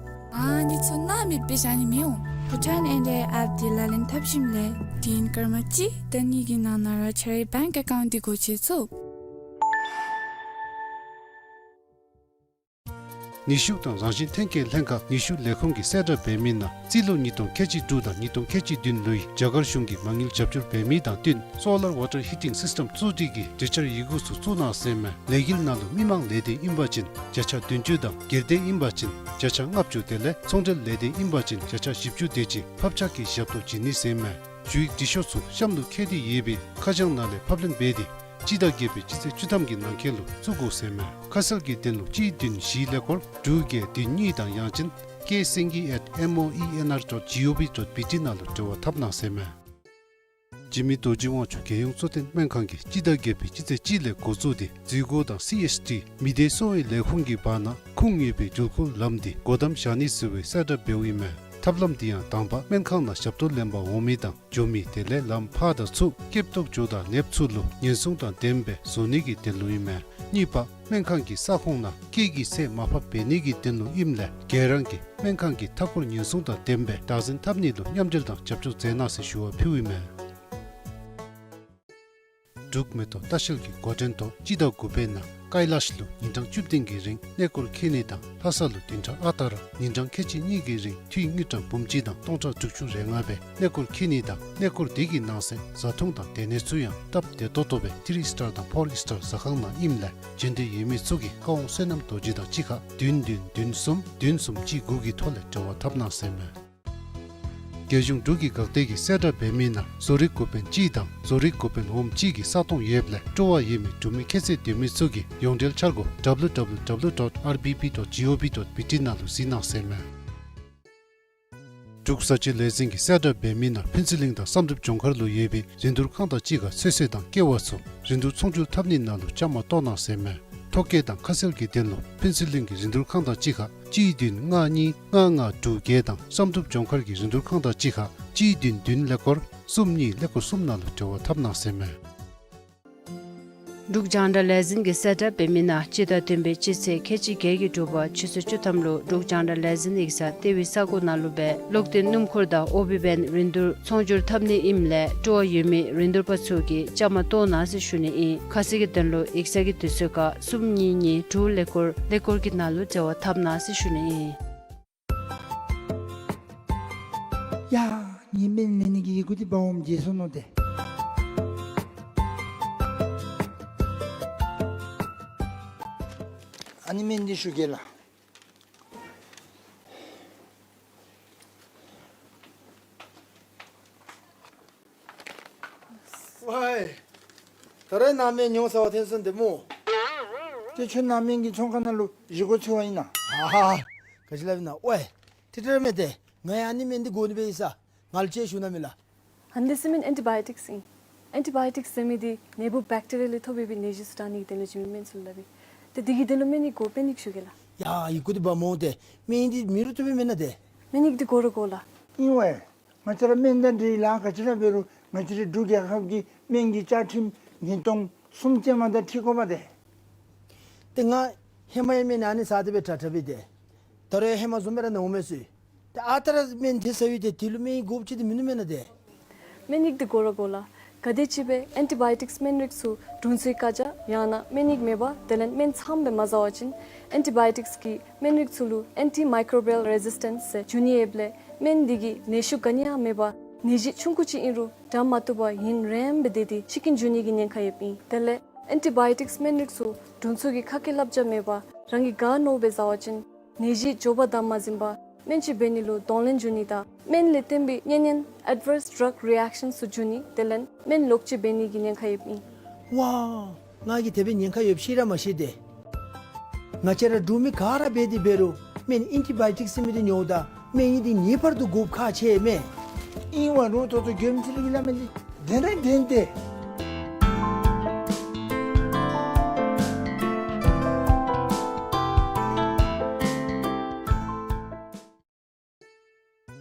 ཨ་ནི་ཚུ་སྣང་མེད་སྦེ་བཞག་ནི་མི་འོང་། བྷུ་ཊཱན་ཨེན་ཨེ་ཨེཔ་འདི་ལག་ལེན་འཐབ་ཞིནམ་ལས་དུས་ཡུན་སྐར་མ་གཅིག་དང་གཉིས་ཀྱི་ནང་ན་ར་ཁྱོད་རའི་བེངཀ་ཨེ་ཀའུནཊ་འདི་སྒོ་ཕྱེ་ཚུགས། ནུས་ཤུགས་དང་རང་བཞིན་ཐོན་སྐྱེད་ལྷན་ཁག་ནུས་ཤུགས་ལས་ཁུངས་ཀྱིས་གསལ་བསྒྲགས་འབད་མི་ནང་རྩིས་ལོ་ཉིས་སྟོང་ཁལ་གཅིག་དྲུག་དང་ཉིས་སྟོང་ཁལ་གཅིག་བདུན་ལོའི་རྒྱ་གར་གཞུང་གིས་མ་དངུལ་རྒྱབ་སྐྱོར་འབད་མི་དང་བསྟུན་སོ་ལར་ཝ་ཊར་ཧི་ཊིང་སིསི་ཊེམ་བཙུགས་སྒྲིག་གི་གྲོས་འཆར་ཡི་གུ་ཚུ་བཙུགས་གནང་ཟེར་མས། ལས་འགུལ་ནང་ལུ་མི་མང་ལས་སྡེ་ཨིན་པ་ཅིན་བརྒྱ་ཆ་བདུན་ཅུ་དང་སྒེར་སྡེ་ཨིན་པ་ཅིན་བརྒྱ་ཆ་ལྔ་བཅུ་དེ་ལས་ཚོང་འབྲེལ་ལས་སྡེ་ཨིན་པ་ཅིན་བརྒྱ་ཆ་བཞི་བཅུ་དེ་ཅིག་ཕབ་ཆག་གི་ཞབས་ཏོག་བྱིན་ནི་ཟེར་མས། ཞུ་ཡིག་འབྲི་ཤོག་ཚུ་གཤམ་ལུ་བཀོད་དེ་ཡོད་པའི་ཁ་བྱང་ནང་ལས་ཕབ་ལེན་འབད་དེ་སྤྱི་ཟླ་བརྒྱད་པའི་སྤྱི་ཚེས་བཅུ་ཐམ་གྱི་ནང་འཁོད་ལུ་བཙུགས་དགོ་ཟེར་མས། ཁ་གསལ་གྱི་དོན་ལུ་གཅིག་བདུན་བཞི་ཀླད་ཀོར་དྲུག་བརྒྱད་བདུན་གཉིས་དང་ཡང་ཅིན་ཀེ་སེང་གེ་ཨེཊ་ཨེམ་ཨོ་ཨི་ཨེན་ཨར་ཌོཊ་ཇི་ཨོ་ཝི་ཌོཊ་བི་ཊི་ནང་ལུ་འབྲེལ་བ་འཐབ་གནང་ཟེར་མས། འཇིགས་མེད་རྡོ་རྗེ་དབང་ཕྱུག་རྒྱལ་ཡོངས་གཙོ་བསྟེན་སྨན་ཁང་གིས་སྤྱི་ཟླ་བརྒྱད་པའི་སྤྱི་ཚེས་གཅིག་ལས་འགོ་བཙུགས་ཏེ་འཛུལ་སྒོ་དང་སི་ཨེཆ་ཌི་མི་སྡེ་གསོ་བའི་ལས་ཁུངས་ཀྱི་བར་ན་ཁུངས་ཡོད་པའི་འགྲུལ་འཁོར་ལམ་འདི་སྒོ་བསྡམ་བཞག་ནི་ཟེར་བའི་གསལ་བསྒྲགས་འབདཝ་ཨིན་མས། ཐབས་ལམ་འདི་ཡང་དང་པ་སྨན་ཁང་ནང་ཞབས་ཏོག་ལེན་པར་འོང་མི་དང་འགྱོ་མི་དེ་ལས་ལམ་ཕར་དང་ཚུར་སྐྱོབ་ཐོག་འགྱོ་དང་ལེབ་ཚུ་ལུ་ཉེན་སྲུང་དང་ལྡནམ་སྦེ་བཟོ་ནི་གི་དོན་ལུ་ཨིན་མས། གཉིས་པ་སྨན་ཁང་གི་ས་ཁོངས་ནང་སྐད་ཀྱི་ཚད་མར་ཕབ་འབད་ནི་གི་དོན་ལུ་ཨིནམ་ལས་ག་ར་གིས་སྨན་ཁང་གི་མཐའ་འཁོར་ཉེན་སྲུང་དང་ལྡནམ་སྦེ་བདག་འཛིན་འཐབ་ནི་ལུ་མཉམ་འབྲེལ་དང་རྒྱབ་སྐྱོར་མཛད་གནང་ཟེར་ཞུ་བ་ཕུལཝ་ཨིན་མས། འབྲུག་མེ་ཏོག་ལྟ་བཤལ་གྱི་འགོ་འདྲེན་ཐོག་སྤྱི་ཟླ་དགུ་པའི་ནང་ཀཱི་ལཱཤ་ལུ་ཉིན་གྲངས་བཅུ་བདུན་གྱི་རིང་གནས་སྐོར་འཁྱིད་ནི་དང་ལྷ་ས་ལུ་བདུན་ཕྲག་ཨ་རྟག་ར་ཉིན་གྲངས་ཁལ་གཅིག་གཉིས་ཀྱི་རིང་འཐུས་དངུལ་ཀྲམ་འབུམ་གཅིག་དང་སྟོང་ཕྲག་དྲུག་ཅུ་རེ་ལྔ་སྦེ་གནས་སྐོར་འཁྱིད་ནི་དང་གནས་སྐོར་དེ་གི་ནང་གསེས་བཟའ་འཐུང་དང་སྡོད་གནས་ཚུ་ཡང་སྟབས་བདེ་ཏོག་ཏོ་སྦེ་ཐི་རི་སི་ཊར་དང་ཕོར་སི་ཊར་ཟ་ཁང་ནང་ཨིནམ་ལས་འབྱོན་འདོད་ཡོད་མི་ཚུ་གིས་བཀའ་དབང་བསོད་ནམས་རྡོ་རྗེ་དང་གཅིག་ཁར་བདུན་བདུན་བདུན་གསུམ་བདུན་གསུམ་གཅིག་དགུ་གི་ཐོག་ལས་འབྲེལ་བ་འཐབ་གནང་ཟེར་མས། རྒྱལ་གཞུང་འབྲུག་གི་འགག་སྡེ་གིས་གསལ་བསྒྲགས་འབད་མི་ནང་བཟོ་རིག་འགོ་དཔོན་གཅིག་དང་བཟོ་རིག་འགོ་དཔོན་འོགམ་གཅིག་གི་ས་སྟོང་ཡོདཔ་ལས་སྤྲོ་བ་ཡོད་མི་འབྲུག་མི་ཁྱད་ཚད་ལྡན་མི་ཚུ་གིས་ཡོངས་འབྲེལ་འཆར་སྒོ་W W W dot R B B dot G O V dot B T ནང་ལུ་གཟིགས་གནང་ཟེར་མས། འབྲུག་བཟའ་སྤྱོད་ལས་འཛིན་གྱིས་གསལ་བསྒྲགས་འབད་མི་ནང་ཕུན་ཚོགས་གླིང་དང་བསམ་གྲུབ་ལྗོངས་མཁར་ལུ་ཡོད་པའི་རིན་བསྡུར་ཁང་དང་གཅིག་ཁར་ཚོད་བསྲེ་དང་ཀེ་བ་ཚུ་རིན་བསྡུར་ཚོང་སྒྱུར་འཐབ་ནི་ནང་ལུ་བཅའ་མར་གཏོགས་གནང་ཟེར་མས། ཐོ་བཀོད་དང་ཁ་གསལ་གྱི་དོན་ལུ་ཕུན་ཚོགས་གླིང་གི་རིན་བསྡུར་ཁང་དང་གཅིག་ཁར་གཅིག་བདུན་ལྔ་གཉིས་ལྔ་ལྔ་དྲུག་བརྒྱད་དང་བསམ་གྲུབ་ལྗོངས་མཁར་གྱི་རིན་བསྡུར་ཁང་དང་གཅིག་ཁར་གཅིག་བདུན་བདུན་ཀླད་ཀོར་གསུམ་གཉིས་ཀླད་ཀོར་གསུམ་ནང་ལུ་འབྲེལ་བ་འཐབ་གནང་ཟེར་མས། འབྲུག་རྒྱང་བསྒྲགས་ལས་འཛིན་གྱིས་གསལ་བསྒྲགས་འབད་མི་ནང་སྤྱི་ཟླ་བདུན་པའི་སྤྱི་ཚེས་ཁལ་གཅིག་བརྒྱད་ཀྱི་དྲོ་པ་ཆུ་ཚོད་བཅུ་ཐམ་ལུ་འབྲུག་རྒྱང་བསྒྲགས་ལས་འཛིན་ཡིག་ཚང་ལྟེ་བའི་ས་གོ་ནང་ལུ་སྦེ་གློག་ལྡན་སྣུམ་འཁོར་དང་ཨོ་བི་བེན་རིན་བསྡུར་ཚོང་སྒྱུར་འཐབ་ནི་ཨིནམ་ལས་སྤྲོ་བ་ཡོད་མི་རིན་བསྡུར་པ་ཚུ་གིས་བཅའ་མར་གཏོགས་གནང་ཟེར་ཞུ་ནི་ཨིན། ཁ་གསལ་གྱི་དོན་ལུ་ཡིག་ཚང་གི་དུས་ཚོད་ཁར་གསུམ་གཉིས་གཉིས་དྲུག་ཀླད་ཀོར་ཀླད་ཀོར་གྱི་ནང་ལུ་འབྲེལ་བ་འཐབ་གནང་ཟེར་ཞུ་ནི་ཨིན། ཡ། ངེའི་སྨན་ལེན་ནི་གི་ཡི་གུ་འདི་འབག་འོངམ་བརྗེད་སོ་ནུག་ཏེ། ཨ་ནི་སྨན་འདི་ཞུ་གེ་ལགས། ཝའི། ད་རེས་ནཱ་སྨན་ཉོ་ས་བ་ཐོན་སོང་དེ་སྨོ། ཏེ་ཁྱོད་ནཱ་སྨན་གྱི་ཚོང་ཁང་ནང་ལུ་བཞེས་སྒོ་འཚོལ་བ་ཨིན་ན། ཧ་ཧ། ག་ཅི་སླབ་ཨིན་ན། ཝའི། ཏེ་ཏེ་ར་མེན་ཏེ། ང་ཡང་ཨ་ནི་སྨན་འདི་དགོ་ནི་སྦེ་ཨིན་ས། ང་ལུ་ཅིག་ཞུ་གནང་མས་ལགས། ཨ་ནི་འདི་ཟེར་མི་ཨེན་ཊི་བཱ་ཡོ་ཊིཀསི་ཨིན། ཨེན་ཊི་བཱ་ཡོ་ཊིཀསི་ཟེར་མི་འདི་ནད་འབུཔ་བེཀ་ཊི་རི་ཡ་ལས་ཐོབ་པའི་ནད་གཞི་ཚུ་དྲག་ནི་གི་དོན་ལུ་བྱིན་མི་སྨན་ཚུ་ལུ་སླབ་ཨིན། ཏེ་འདི་གི་དོན་ལུ་སྨན་ཡིག་དགོ་པས་ནི་ཞུ་གེ་ལགས། ཡ་ཡི་གུ་འདི་འབག་འོང་ཏེ། སྨན་ཡིག་འདི་མེད་རུང་བཏུབ་པས་མེན་ན་ཏེ། སྨན་ཡིག་འདི་དགོ་ར་དགོ་ལགས། ཨིན་ཝའི། ང་བཅས་ར་སྨན་དང་འབྲེལ་ལཱ་ག་ཅི་ར་འབད་རུང་ང་བཅས་རའི་འབྲུག་རྒྱལ་ཁབ་ཀྱི་སྨན་གྱི་བཅའ་ཁྲིམས་ཉིས་སྟོང་གསུམ་ཅན་མ་དང་འཁྲིལ་དགོ་པས་ཏེ། ཏེ་ང་ཧེ་མ་ཡང་སྨན་ཨ་ནི་ཟ་སྟེ་སྦེ་དྲག་དྲག་སྦེ་ཏེ། ད་རུང་ཡང་ཧེ་མ་བཟུམ་སྦེ་ར་ནཝ་མས་ཟེར། ཏེ་ཨ་རྟག་ར་སྨན་དེ་ཟ་ཡི་ཏེ་དེ་ལུ་སྨན་ཡིག་དགོཔ་ཅིག་ཏེ་མིན་ནུག་མེན་ན་ཏེ། སྨན་ཡིག་འདི་དགོ་ར་དགོ་ལགས། ག་དེ་ཅིག་སྦེ་ཨེན་ཊི་བཱ་ཡོ་ཊིཀསི་སྨན་རིགས་ཚུ་དྲུང་འཚོའི་བཀའ་རྒྱ་ཡང་ན་སྨན་ཡིག་མེད་པར་དེ་ལས་སྨན་ཚངམ་སྦེ་མ་ཟ་བ་ཅིན་ཨེན་ཊི་བཱ་ཡོ་ཊིཀསི་གི་སྨན་རིགས་ཚུ་ལུ་ཨེན་ཊི་མའི་ཀོ་རོ་བཱལ་རེ་ཟིས་ཊེནསི་ཟེར་འབྱུང་ནི་ཡོདཔ་ལས་སྨན་འདི་གིས་ནད་ཤུགས་ག་ནི་ཡང་མེད་པར་ནད་གཞི་ཆུང་ཀུ་ཅིག་ཨིན་རུང་དྲག་མ་བཏུབ་པར་ཡུན་རིངམོ་སྦེ་སྡོད་དེ་འཆི་རྐྱེན་འབྱུང་ནི་གི་ཉེན་ཁ་ཡོདཔ་ཨིན། དེ་ལས་ཨེན་ཊི་བཱ་ཡོ་ཊིཀསི་སྨན་རིགས་ཚུ་དྲུང་འཚོ་གི་ཁ་སྐད་བསླབ་བྱ་མེད་པར་རང་གིས་ག་མནོཝ་སྦེ་ཟ་བ་ཅིན་ནད་གཞི་མགྱོགས་པར་དྲག་མ་ཟུན་པར་སྨན་ཅིག་འབད་ནི་ལུ་གདོང་ལེན་འབྱུང་ནི་དང་སྨན་ལས་བརྟེན་པའི་གཉན་ཉེན་ཨེཌ་ཝརསི་ཌྲག་རི་ཨེཀ་ཤཱནསི་ཚུ་འབྱུང་ནི་དེ་ལས་སྨན་ལོག་སྤྱོད་འབད་ནི་གི་ཉེན་ཁ་ཡོདཔ་ཨིན། ཝའི། ང་གིས་དེ་སྦེ་ཉེན་ཁ་ཡོདཔ་ཤེས་ར་མ་ཤེས་ཏེ། ང་བཅས་ར་འབྲུག་མི་ག་ར་འབད་དེ་འབད་རུང་སྨན་ཨེན་ཊི་བཱ་ཡོ་ཊིཀསི་ཟེར་མི་འདི་ཉོཝ་ད་སྨན་ཡིག་འདི་ངེས་པར་དུ་དགོཔ་ཁག་ཆེ་མས། ཨིན་ཝའི་རུང་ཏོག་ཏོ་མགྱོནམ་ཅིག་ལུ་གི་སླབ་མི་འདི་བདེན་ར་བདེན་ཏེ།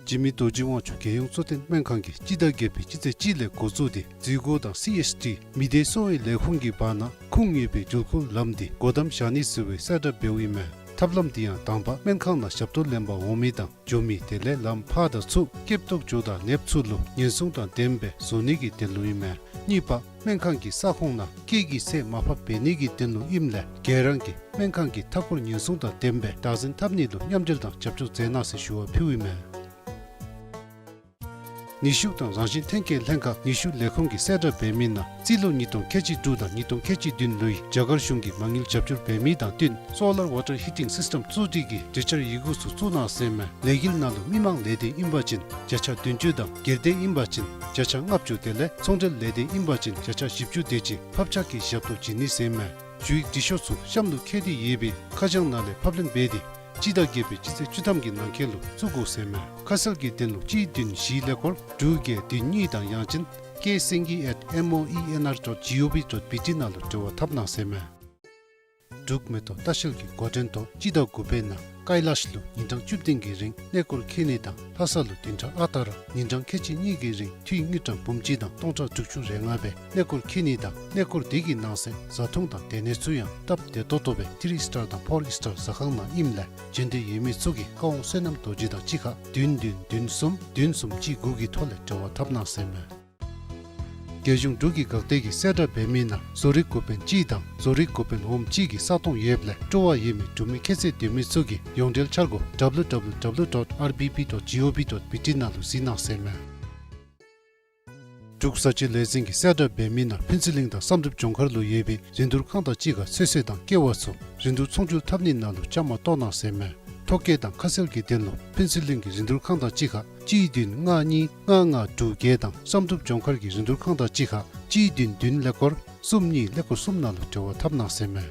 འཇིགས་མེད་རྡོ་རྗེ་དབང་ཕྱུག་རྒྱལ་ཡོངས་གཙོ་བསྟེན་སྨན་ཁང་གིས་སྤྱི་ཟླ་བརྒྱད་པའི་སྤྱི་ཚེས་གཅིག་ལས་འགོ་བཙུགས་ཏེ་འཛུལ་སྒོ་དང་སི་ཨེཆ་ཌི་མི་སྡེ་གསོ་བའི་ལས་ཁུངས་ཀྱི་བར་ན་ཁུངས་ཡོད་པའི་འགྲུལ་འཁོར་ལམ་འདི་སྒོ་བསྡམས་བཞག་ནི་ཟེར་བའི་གསལ་བསྒྲགས་འབདཝ་ཨིན་མས། ཐབས་ལམ་འདི་ཡང་དང་པ་སྨན་ཁང་ནང་ཞབས་ཏོག་ལེན་པར་འོང་མི་དང་འགྱོ་མི་དེ་ལས་ལམ་ཕར་དང་ཚུར་སྐྱེབ་ཏོག་འགྱོ་དང་ལེབ་ཚུ་ལུ་ཉེན་སྲུང་དང་ལྡནམ་སྦེ་བཟོ་ནི་གི་དོན་ལུ་ཨིན་མས། གཉིས་པ་སྨན་ཁང་གི་ས་ཁོངས་ནང་སྐད་ཀྱི་ཚད་མར་ཕབ་འབད་ནི་གི་དོན་ལུ་ཨིནམ་ལས་ག་ར་གིས་སྨན་ཁང་གི་མཐའ་འཁོར་ཉེན་སྲུང་དང་ལྡནམ་སྦེ་བདག་འཛིན་འཐབ་ནི་ལུ་མཉམ་འབྲེལ་དང་རྒྱབ་སྐྱོར་མཛད་གནང་ཟེར་ཞུ་བ་ཕུལཝ་ཨིན་མས། ནུས་ཤུགས་དང་རང་བཞིན་ཐོན་སྐྱེད་ལྷན་ཁག་ནུས་ཤུགས་ལས་ཁུངས་ཀྱིས་གསལ་བསྒྲགས་འབད་མི་ནང་རྩིས་ལོ་ཉིས་སྟོང་ཁལ་གཅིག་དྲུག་དང་ཉིས་སྟོང་ཁལ་གཅིག་བདུན་ལོའི་རྒྱ་གར་གཞུང་གིས་མ་དངུལ་རྒྱབ་སྐྱོར་འབད་མི་དང་བསྟུན་Solar Water Heating System གཙོ་སྒྲིག་གི་གྲོས་འཆར་ཡི་གུ་ཚུ་བཙུགས་གནང་ཟེར་མས། ལས་འགུལ་ནང་ལུ་མི་མང་ལས་སྡེ་ཨིན་པ་ཅིན་བརྒྱ་ཆ་བདུན་ཅུ་དང་སྒེར་སྡེ་ཨིན་པ་ཅིན་བརྒྱ་ཆ་ལྔ་བཅུ་དེ་ལས་ཚོང་འབྲེལ་ལས་སྡེ་ཨིན་པ་ཅིན་བརྒྱ་ཆ་བཞི་བཅུ་དེ་ཅིག་ཕབ་ཆག་གི་ཞབས་ཏོག་བྱིན་ནི་ཟེར་མས། ཞུ་ཡིག་འབྲི་ཤོག་ཚུ་གཤམ་ལུ་བཀོད་དེ་ཡོད་པའི་ཁ་བྱང་ནང་ལས་ཕབ་ལེན་འབད་དེ་སྤྱི་ཟླ་བརྒྱད་པའི་སྤྱི་ཚེས་བཅུ་ཐམ་གྱི་ནང་འཁོད་ལུ་བཙུགས་དགོ་ཟེར་མས། ཁ་གསལ་གྱི་དོན་ལུ་གཅིག་བདུན་བཞི་ཀླད་ཀོར་དྲུག་བརྒྱད་བདུན་གཉིས་དང་ཡང་ཅིན་ཀེ་སེང་གེ་at moenr dot gov dot bt ནང་ལུ་འབྲེལ་བ་འཐབ་གནང་ཟེར་མས། འབྲུག་མེ་ཏོག་ལྟ་བཤལ་གྱི་འགོ་འདྲེན་ཐོག་སྤྱི་ཟླ་དགུ་པའི་ནང་ཀའི་ལཱཤ་ལུ་ཉིན་གྲངས་བཅུ་བདུན་གྱི་རིང་གནས་སྐོར་འཁྱིད་ནི་དང་ལྷ་ས་ལུ་བདུན་ཕྲག་ཨ་རྟག་ར་ཉིན་གྲངས་ཁལ་གཅིག་གཉིས་ཀྱི་རིང་འཐུས་དངུལ་ཀྲམ་འབུམ་གཅིག་དང་སྟོང་ཕྲག་དྲུག་ཅུ་རེ་ལྔ་སྦེ་གནས་སྐོར་འཁྱིད་ནི་དང་གནས་སྐོར་དེ་གི་ནང་གསེས་བཟའ་འཐུང་དང་སྡོད་གནས་ཚུ་ཡང་སྟབས་བདེ་ཏོག་ཏོ་སྦེ་ཐི་རི་སི་ཊར་དང་ཕོར་སི་ཊར་ཟ་ཁང་ནང་ཨིནམ་ལས་འབྱོན་འདོད་ཡོད་མི་ཚུ་གིས་བཀའ་དབང་བསོད་ནམས་རྡོ་རྗེ་དང་གཅིག་ཁར་བདུན་བདུན་བདུན་གསུམ་བདུན་གསུམ་གཅིག་དགུ་གི་ཐོག་ལས་འབྲེལ་བ་འཐབ་གནང་ཟེར་མས། རྒྱལ་གཞུང་འབྲུག་གི་འགག་སྡེ་གིས་གསལ་བསྒྲགས་འབད་མི་ནང་བཟོ་རིག་འགོ་དཔོན་གཅིག་དང་བཟོ་རིག་འགོ་དཔོན་འོགམ་གཅིག་གི་ས་སྟོང་ཡོདཔ་ལས་སྤྲོ་བ་ཡོད་མི་འབྲུག་མི་ཁྱད་ཚད་ལྡན་མི་ཚུ་གིས་ཡོངས་འབྲེལ་འཆར་སྒོ་W W W dot R B B dot G O V dot B T ནང་ལུ་གཟིགས་གནང་ཟེར་མས། འབྲུག་བཟའ་སྤྱོད་ལས་འཛིན་གྱིས་གསལ་བསྒྲགས་འབད་མི་ནང་ཕུན་ཚོགས་གླིང་དང་བསམ་གྲུབ་ལྗོངས་མཁར་ལུ་ཡོད་པའི་རིན་བསྡུར་ཁང་དང་གཅིག་ཁར་ཚོད་བསྲེ་དང་ཀེ་བ་ཚུ་རིན་བསྡུར་ཚོང་སྒྱུར་འཐབ་ནི་ནང་ལུ་བཅའ་མར་གཏོགས་གནང་ཟེར་མས། ཐོ་བཀོད་དང་ཁ་གསལ་གྱི་དོན་ལུ་ཕུན་ཚོགས་གླིང་གི་རིན་བསྡུར་ཁང་དང་གཅིག་ཁར་གཅིག་བདུན་ལྔ་གཉིས་ལྔ་ལྔ་དྲུག་བརྒྱད་དང་བསམ་གྲུབ་ལྗོངས་མཁར་གྱི་རིན་བསྡུར་ཁང་དང་གཅིག་ཁར་གཅིག་བདུན་བདུན་ཀླད་ཀོར་གསུམ་གཉིས་ཀླད་ཀོར་གསུམ་ནང་ལུ་འབྲེལ་བ་འཐབ་གནང་ཟེར་མས།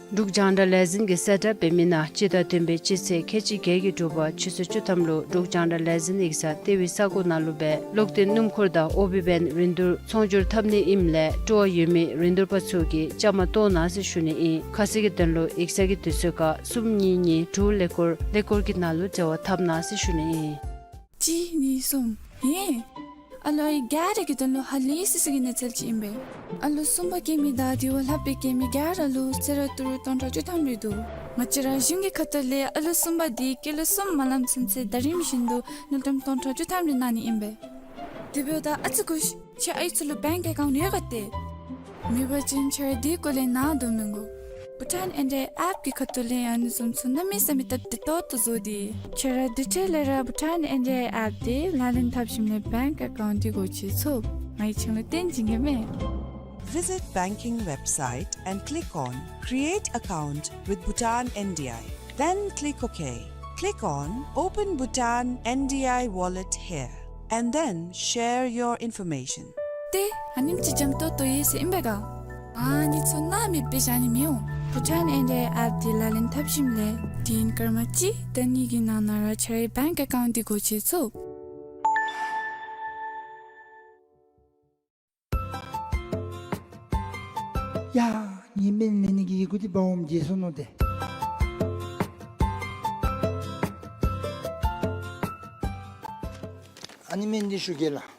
འབྲུག་རྒྱང་བསྒྲགས་ལས་འཛིན་གྱིས་གསལ་བསྒྲགས་འབད་མི་ནང་སྤྱི་ཟླ་བདུན་པའི་སྤྱི་ཚེས་ཁལ་གཅིག་བརྒྱད་ཀྱི་དྲོ་པ་ཆུ་ཚོད་བཅུ་ཐམ་ལུ་འབྲུག་རྒྱང་བསྒྲགས་ལས་འཛིན་ཡིག་ཚང་ལྟེ་བའི་ས་གོ་ནང་ལུ་སྦེ་གློག་འདོན་སྣུམ་འཁོར་དང་ཨོ་བི་བེན་རིན་བསྡུར་ཚོང་སྒྱུར་འཐབ་ནི་ཨིནམ་ལས་སྤྲོ་བ་ཡོད་མི་རིན་བསྡུར་པ་ཚུ་གིས་བཅའ་མར་གཏོགས་གནང་ཟེར་ཞུ་ནི་ཨིན། ཁ་གསལ་གྱི་དོན་ལུ་ཡིག་ཚང་གི་དུས་ཚོད་ཁར་གསུམ་གཉིས་གཉིས་དྲུག་ཀླད་ཀོར་ཀླད་ཀོར་གྱི་ནང་ལུ་འབྲེལ་བ་འཐབ་གནང་ཟེར་ཞུ་ནི་ཨིན། གཅིག་གཉིས་གསུམ། ཧེ། ཨ་ལོ་ཨའི་ག་ར་གི་དོན་ལུ་ཧ་ལས་སི་སི་གི་གནས་ཚུལ་ཅིག་ཨིན་པས། ཨ་ལོ་གསུམ་པ་སྐྱེ་མི་དང་དེ་བ་ལྷག་སྦེ་སྐྱེ་མི་ག་ར་ལུ་གསོལ་རས་ཏི་རུ་སྟོང་ཕྲག་བཅུ་ཐམ་རེ་འདུག། ང་བཅས་ར་གཞུང་གི་ཁ་ཐུག་ལས་ཨ་ལོ་གསུམ་པ་དེ་སྐྱེས་ལོ་གསུམ་མ་ལངམ་ཚུན་ཚོད་ཟླ་རིམ་བཞིན་དུ་དངུལ་ཀྲམ་སྟོང་ཕྲག་བཅུ་ཐམ་རེ་གནང་ནི་ཨིན་པས། དེ་འབདཝ་ད་ཨ་ཙི་སྒུག་ཤིག། ཁྱོད་ཨའི་ཚུ་ལུ་བེངཀ་ཨེ་ཀའུནཊ་ཡོད་ག་ཏེ། མེད་པ་ཅིན་ཁྱོད་ར་དེ་སྐོར་ལས་ནཱ་འདུག་མི་དགོ། བྷུ་ཊཱན་ཨེན་ཌི་ཨའི་ཨེཔ་ཀྱི་ཁ་ཐུག་ལས་ཨ་ནི་བཟུམ་ཚུ་གནམ་མེད་ས་མེད་སྟབས་བདེ་ཏོག་ཏོ་བཟོ་སྟེ། ཁྱོད་ར་དེ་འཕྲལ་ལས་ར་བྷུ་ཊཱན་ཨེན་ཌི་ཨའི་ཨེཔ་དེ་ལག་ལེན་འཐབ་ཞིནམ་ལས་བེངཀ་ཨེ་ཀའུནཊ་དེ་སྒོ་ཕྱེ་ཚུགས། ང་གིས་ཁྱོད་ལུ་སྟོན་བྱིན་གེ་མས། Visit banking website and click on Create Account with Bhutan N D I. Then click OK. Click on Open Bhutan N D I Wallet here and then share your information. ཏེ་ཨ་ནེམ་ཅིག་འཇམ་ཏོང་ཏོ་ཡོད་ཟེར་ཨིན་པས་ག། ཨ་ནི་ཚུ་ནཱ་མེདཔ་སྦེ་བཞག་ནི་མི་འོང་། བྷུ་ཊཱན་ཨེན་ཌི་ཨའི་ཨེཔ་དེ་ལག་ལེན་འཐབ་ཞིནམ་ལས་དུས་ཡུན་སྐར་མ་གཅིག་དང་གཉིས་ཀྱི་ནང་ན་ར་ཁྱོད་རའི་བེངཀ་ཨེ་ཀའུནཊ་དེ་སྒོ་ཕྱེ་ཚུགས། ཡ། ངེའི་སྨན་ལེན་ནི་གི་ཡི་གུ་འདི་འབག་འོངམ་བརྗེད་སོ་ནུག་ཏེ། ཨ་ནི་སྨན་འདི་ཞུ་གེ་ལགས།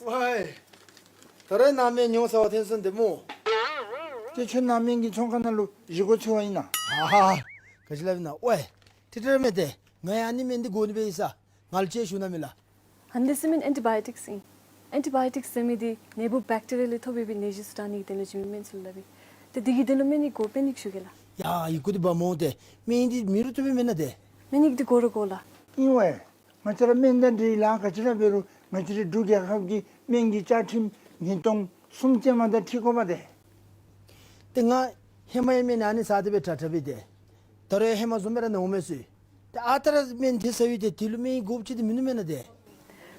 ཝའི། ད་རེས་ནཱ་སྨན་ཉོ་ས་བ་ཐོན་སོང་བདེ་མོ། ཏེ་ཁྱོད་ནཱ་སྨན་གྱི་ཚོང་ཁང་ནང་ལུ་བཞེས་སྒོ་འཚོལ་བར་ཨིན་ན། ཨ་ཧ། ག་ཅི་སླབ་ཨིན་ན། ཝའི། ཏེ་ཏེ་ར་མེན་ཏེ། ང་ཡང་ཨ་ནི་སྨན་འདི་དགོ་ནི་སྦེ་ཡོད་ས། ང་ལུ་ཅིག་ཞུ་གནང་མས་ལགས། ཨ་ནི་འདི་ཟེར་མི་ཨན་ཊི་བཱ་ཡོ་ཊིཀསི་ཨིན། ཨན་ཊི་བཱ་ཡོ་ཊིཀསི་ཟེར་མི་འདི་ནད་འབུཔ་བེཀ་ཊི་རི་ཡ་ལས་ཐོབ་པའི་ནད་གཞི་ཚུ་དྲག་ནི་གི་དོན་ལུ་བྱིན་མི་སྨན་ཚུ་ལུ་སླབ་ཨིན། ཏེ་འདི་གི་དོན་ལུ་སྨན་ཡིག་དགོ། སྨན་ཡིག་ཞུ་གེ་ལགས། ཡ། ཡི་གུ་འདི་འབག་འོང་ཏེ། སྨན་ཡིག་འདི་མེད་རུང་བཏུབ་པས་མེན་ན་ཏེ། སྨན་ཡིག་འདི་དགོ་ར་དགོ་ལགས། ཨིན་ཝའི། ང་བཅས་ར་སྨན་དང་འབྲེལ་ལཱ་ག་ཅི་ར་འབད་རུང་ང་བཅས་རའི་འབྲུག་རྒྱལ་ཁབ་ཀྱི་སྨན་གྱི་བཅའ་ཁྲིམས་ཉིས་སྟོང་གསུམ་ཅན་མ་དང་འཁྲིལ་དགོ་པས་ཏེ། ཏེ་ང་ཧེ་མ་ཡང་སྨན་ཨ་ནི་ཟ་སྟེ་སྦེ་དྲག་དྲག་སྦེ་ཏེ། ད་རུང་ཡང་ཧེ་མ་བཟུམ་སྦེ་ར་ན་འོང་མས་ཟེར། ཏེ་ཨ་རྟག་ར་སྨན་དེ་ཟ་ཡི་ཏེ་དེ་ལུ་སྨན་ཡིག་དགོཔ་ཅིག་འདི་མིན་ནུག་མེན་ན་ཏེ།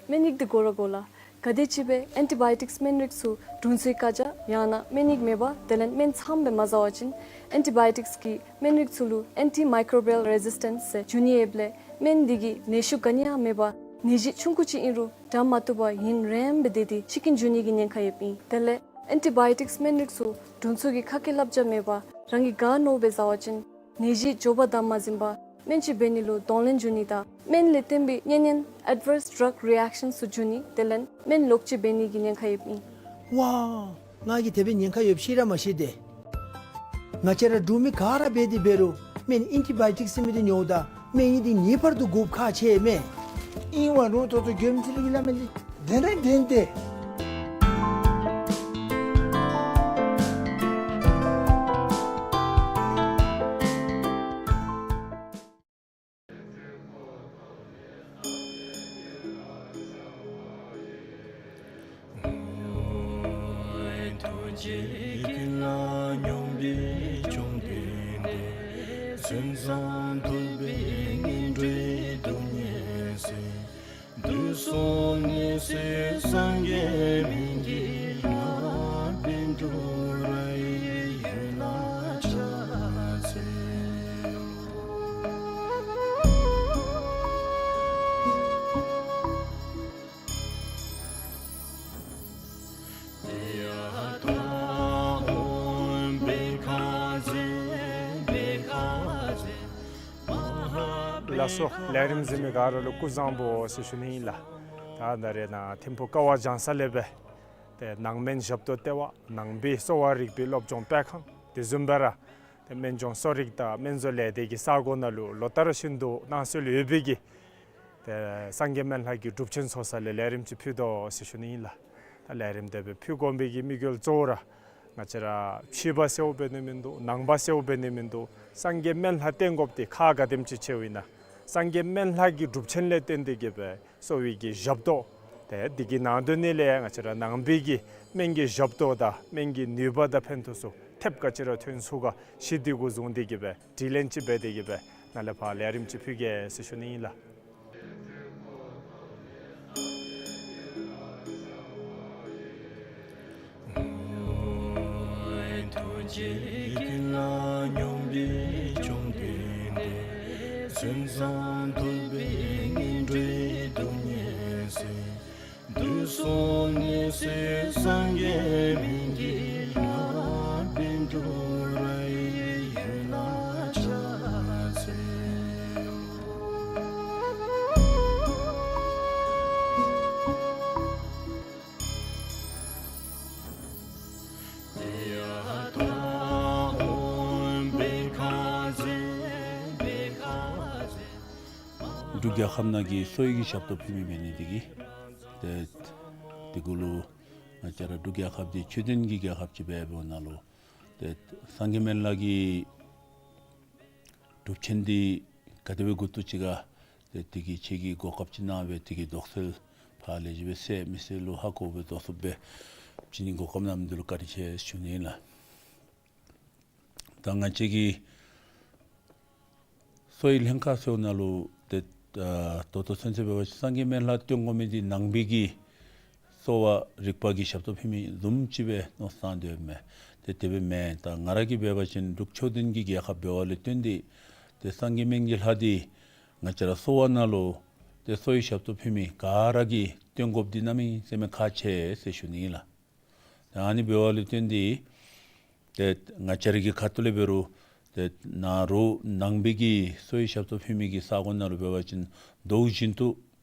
སྨན་ཡིག་འདི་དགོ་ར་དགོ་ལགས། ག་དེམ་ཅིག་སྦེ་ཨན་ཊི་བཱ་ཡོ་ཊིཀསི་སྨན་རིགས་ཚུ་དྲུང་འཚོའི་བཀའ་རྒྱ་ཡང་ན་སྨན་ཡིག་མེད་པར་དེ་ལས་སྨན་ཚངམ་སྦེ་མ་ཟ་བ་ཅིན་ཨན་ཊི་བཱ་ཡོ་ཊིཀསི་གི་སྨན་རིགས་ཚུ་ལུ་ཨན་ཊི་མའི་ཀོ་བི་ཡལ་རེ་ཟིས་ཊེནསི་ཟེར་འབྱུང་ནི་ཡོདཔ་ལས་སྨན་འདི་གིས་ནད་གཞི་ག་ནི་ཡང་མེད་པར་ནད་གཞི་ཆུང་ཀུ་ཅིག་ཨིན་རུང་དྲག་མ་བཏུབ་པར་ཡུན་རིངམོ་སྦེ་སྡོད་དེ་འཆི་རྐྱེན་འབྱུང་ནི་གི་ཉེན་ཁ་ཡོདཔ་ཨིན། དེ་ལས་ཨན་ཊི་བཱ་ཡོ་ཊིཀསི་སྨན་རིགས་ཚུ་དྲུང་འཚོ་གི་ཁ་སྐད་བསླབ་བྱ་མེད་པར་རང་གིས་ག་མནོཝ་སྦེ་ཟ་བ་ཅིན་ནད་གཞི་མགྱོགས་པར་དྲག་མ་ཟུན་པར་ སྨན་ཅིག་འབད་ནི་ལུ་གདོང་ལེན་འབྱུང་ནི་དང་སྨན་ལས་བརྟེན་པའི་གཉན་ཉེན་adverse drug reactions ཚུ་འབྱུང་ནི་དེ་ལས་སྨན་ལོག་ཅིག་འབད་ནི་གི་ཉེན་ཁ་ཡོདཔ་ཨིན། ཝའེ། ང་གིས་དེ་སྦེ་ཉེན་ཁ་ཡོདཔ་ཤེས་ར་མ་ཤེས་ཏེ། ང་བཅས་ར་འབྲུག་མི་ག་ར་འབད་དེ་འབད་རུང་སྨན་ཨེན་ཊི་བའི་ཊིཀ་ཟེར་མི་འདི་ཉོཝ་ད་སྨན་ཡིག་འདི་ངེས་པར་དུ་དགོཔ་ཁག་ཆེ་མས། ཨིན་ཝ་རུང་ཏོག་ཏོ་མགྱོནམ་ཅིག་ལུ་གི་ལ་མེ་ལི། དེ་རེ་དེ་དེ། ཐུགས་རྗེ་ཀུན་ལ་སྙོམས་པའི་བཅོམ་ལྡན་འདས། སེམས་ཙམ་ཐུབ་པས་ངན་འགྲོའི་སྡུག་བསྔལ་སེལ། དུག་གསུམ་ནད་སེལ་སངས་རྒྱས་སྨན་གྱི་ལྷ། པཎ་གྲུབ་ར་ཡི་འོད་ལ་ཕྱག་འཚལ་ལོ། ལགས་སོ། ལས་རིམ་གཟིགས་མི་ག་ར་ལུ་སྐུ་གཟུགས་བཟང་པོ་ཟེར་ཞུ་ནི་ཨིན་ལགས། ད་ད་རེས་ནཱ་ཐིམ་ཕུག་ཀ་བ་ལྗང་ས་ལས་སྦེ་ཏེ་ནང་སྨན་ཞབས་ཏོག་ལྟེ་བ་ནང་པའི་གསོ་བ་རིག་པའི་སློབ་སྦྱོང་སྤེལ་ཁང་དེ་བཟུམ་སྦེ་ར་ཏེ་སྨན་སྦྱོང་གསོ་རིག་དང་སྨན་བཟོ་ལས་སྡེ་གི་ས་གོ་ནང་ལུ་ལོ་ལྟར་བཞིན་དུ་གནང་སྲོལ་ཡོད་པའི་གི་ཏེ་སངས་རྒྱས་སྨན་ལྷ་གི་སྒྲུབ་ཆེན་ཚོགས་ས་ལས་ལས་རིམ་ཅིག་ཕུལ་དོ་ཟེར་ཞུ་ནི་ཨིན་ལགས། ད་ལས་རིམ་དེ་སྦེ་ཕུལ་དགོ་པའི་གི་དམིགས་ཡུལ་གཙོ་བོ་ར་ང་བཅས་ར་ཕྱི་པ་གསོཝ་འབད་ནི་མིན་འདུག། ནང་པ་གསོཝ་འབད་ནི་མིན་འདུག། སངས་རྒྱས་སྨན་ལྷ་བསྟེན་དགོཔ་འདི་ཁག་ག་དེམ་ཅིག་ཆེཝ་ཨིན་ན། སངས་རྒྱས་སྨན་ལྷ་གི་སྒྲུབ་ཆེན་ལས་བརྟེན་ཏེ་གི་སྦེ་གསོ་བའི་གི་ཞབས་ཏོག་དེ་འདི་གི་ནང་དོན་ནི་ལས་ང་བཅས་ར་ནང་པའི་གི་སྨན་གྱི་ཞབས་ཏོག་དང་སྨན་གྱི་ནུས་པ་དང་ཕན་ཐོགས་ཚུ་ཐེབས་ག་ཅི་ར་ཐོན་ཚུགས་ག་ཞི་དེ་གུ་བཟུང་སྟེ་གི་སྦེ་དྲི་ལན་ཅིག་འབད་དེ་གི་སྦེ་ནཱ་ལས་ཕར་ལས་རིམ་ཅིག་ཕུལ་གེ་ཟེར་ཞུ་ནི་ཨིན་ལགས། ཐུགས་རྗེ་ཀུན་ལ་སྙོམས་པའི་བཅོམ་ལྡན་འདས། སེམས་ཙམ་ཐུབ་པས་ངན་འགྲོའི་སྡུག་བསྔལ་སེལ། དུག་གསུམ་ནད་སེལ་སངས་རྒྱས་སྨན་གྱི་ལྷ། པཎ་གྲུབ་ར་ཡི་འོད་ལ་ཕྱག་འཚལ་ལོ། འབྲུག་རྒྱལ་ཁབ་ནང་གི་གསོ་བའི་གི་ཞབས་ཏོག་ཕུལ་མི་འབད་ནི་དེ་གིས་ཏེ་དེ་གུ་ལུ་ང་བཅས་ར་འབྲུག་རྒྱལ་ཁབ་འདི་ཆོས་ལྡན་གྱི་རྒྱལ་ཁབ་ཅིག་འབད་བའི་ནང་ལུ་ཏེ་སངས་རྒྱས་སྨན་བླ་གི་སྒྲུབ་ཆེན་འདི་ག་དེ་སྦེ་འགོ་བཙུགས་ཅི་ག་ཏེ་དེ་གི་ཁྱེད་ཀྱིས་གོ་སྐབས་ཅིག་གནང་སྦེ་དེ་གི་དོགས་སེལ་ཕར་ལས་ཅིག་སྦེ་སེལ་མི་སེལ་ལུ་ཧ་གོ་སྦེ་དོགས་སེལ་འབད་བྱིན་ནི་གོ་སྐབས་གནང་མི་འདི་ལུ་བཀའ་དྲིན་ཆེ་ཞུ་ནི་ལགས། ད་ང་བཅས་ཀྱི་གསོ་བའི་ལྷན་ཁག་ཟེརཝ་ནང་ལུ་ཏེ་ཨ་ད་ལྟོ་ཚུན་ཚོད་འབད་བ་ཅིན་སངས་རྒྱས་སྨན་བླ་བསྟེན་དགོ་མི་འདི་ནང་པའི་གི་གསོ་བ་རིག་པ་གི་ཞབས་ཏོག་ཕུལ་མི་བཟུམ་ཅིག་སྦེ་མནོ་བསམ་བཏང་དོ་མས། ཏེ་དེ་སྦེ་མེན། ད་ང་ར་གིས་འབད་བ་ཅིན་འབྲུག་ཆོས་ལྡན་གྱི་རྒྱལ་ཁབ་འབདཝ་ལས་བརྟེན་ཏེ་ཏེ་སངས་རྒྱས་སྨན་གྱི་ལྷ་འདི་ང་བཅས་ར་གསོ་བ་ནང་ལུ་ཏེ་གསོ་བའི་ཞབས་ཏོག་ཕུལ་མི་ག་ར་གིས་བསྟེན་དགོཔ་འདི་གནམ་མེད་ས་མེད་ཁག་ཆེ་ཟེར་ཞུ་ནི་ཨིན་ལགས། ད་ཨ་ནི་འབདཝ་ལས་བརྟེན་ཏེ་ཏེ་ང་བཅས་ར་གི་ཁ་ཐུག་ལས་འབད་རུང་ཏེ་ནཱ་རུ་ནང་པའི་གི་གསོ་བའི་ཞབས་ཏོག་ཕུལ་མི་གི་ས་གོ་ནང་ལུ་འབད་བ་ཅིན་དུས་རྒྱུན་དུ་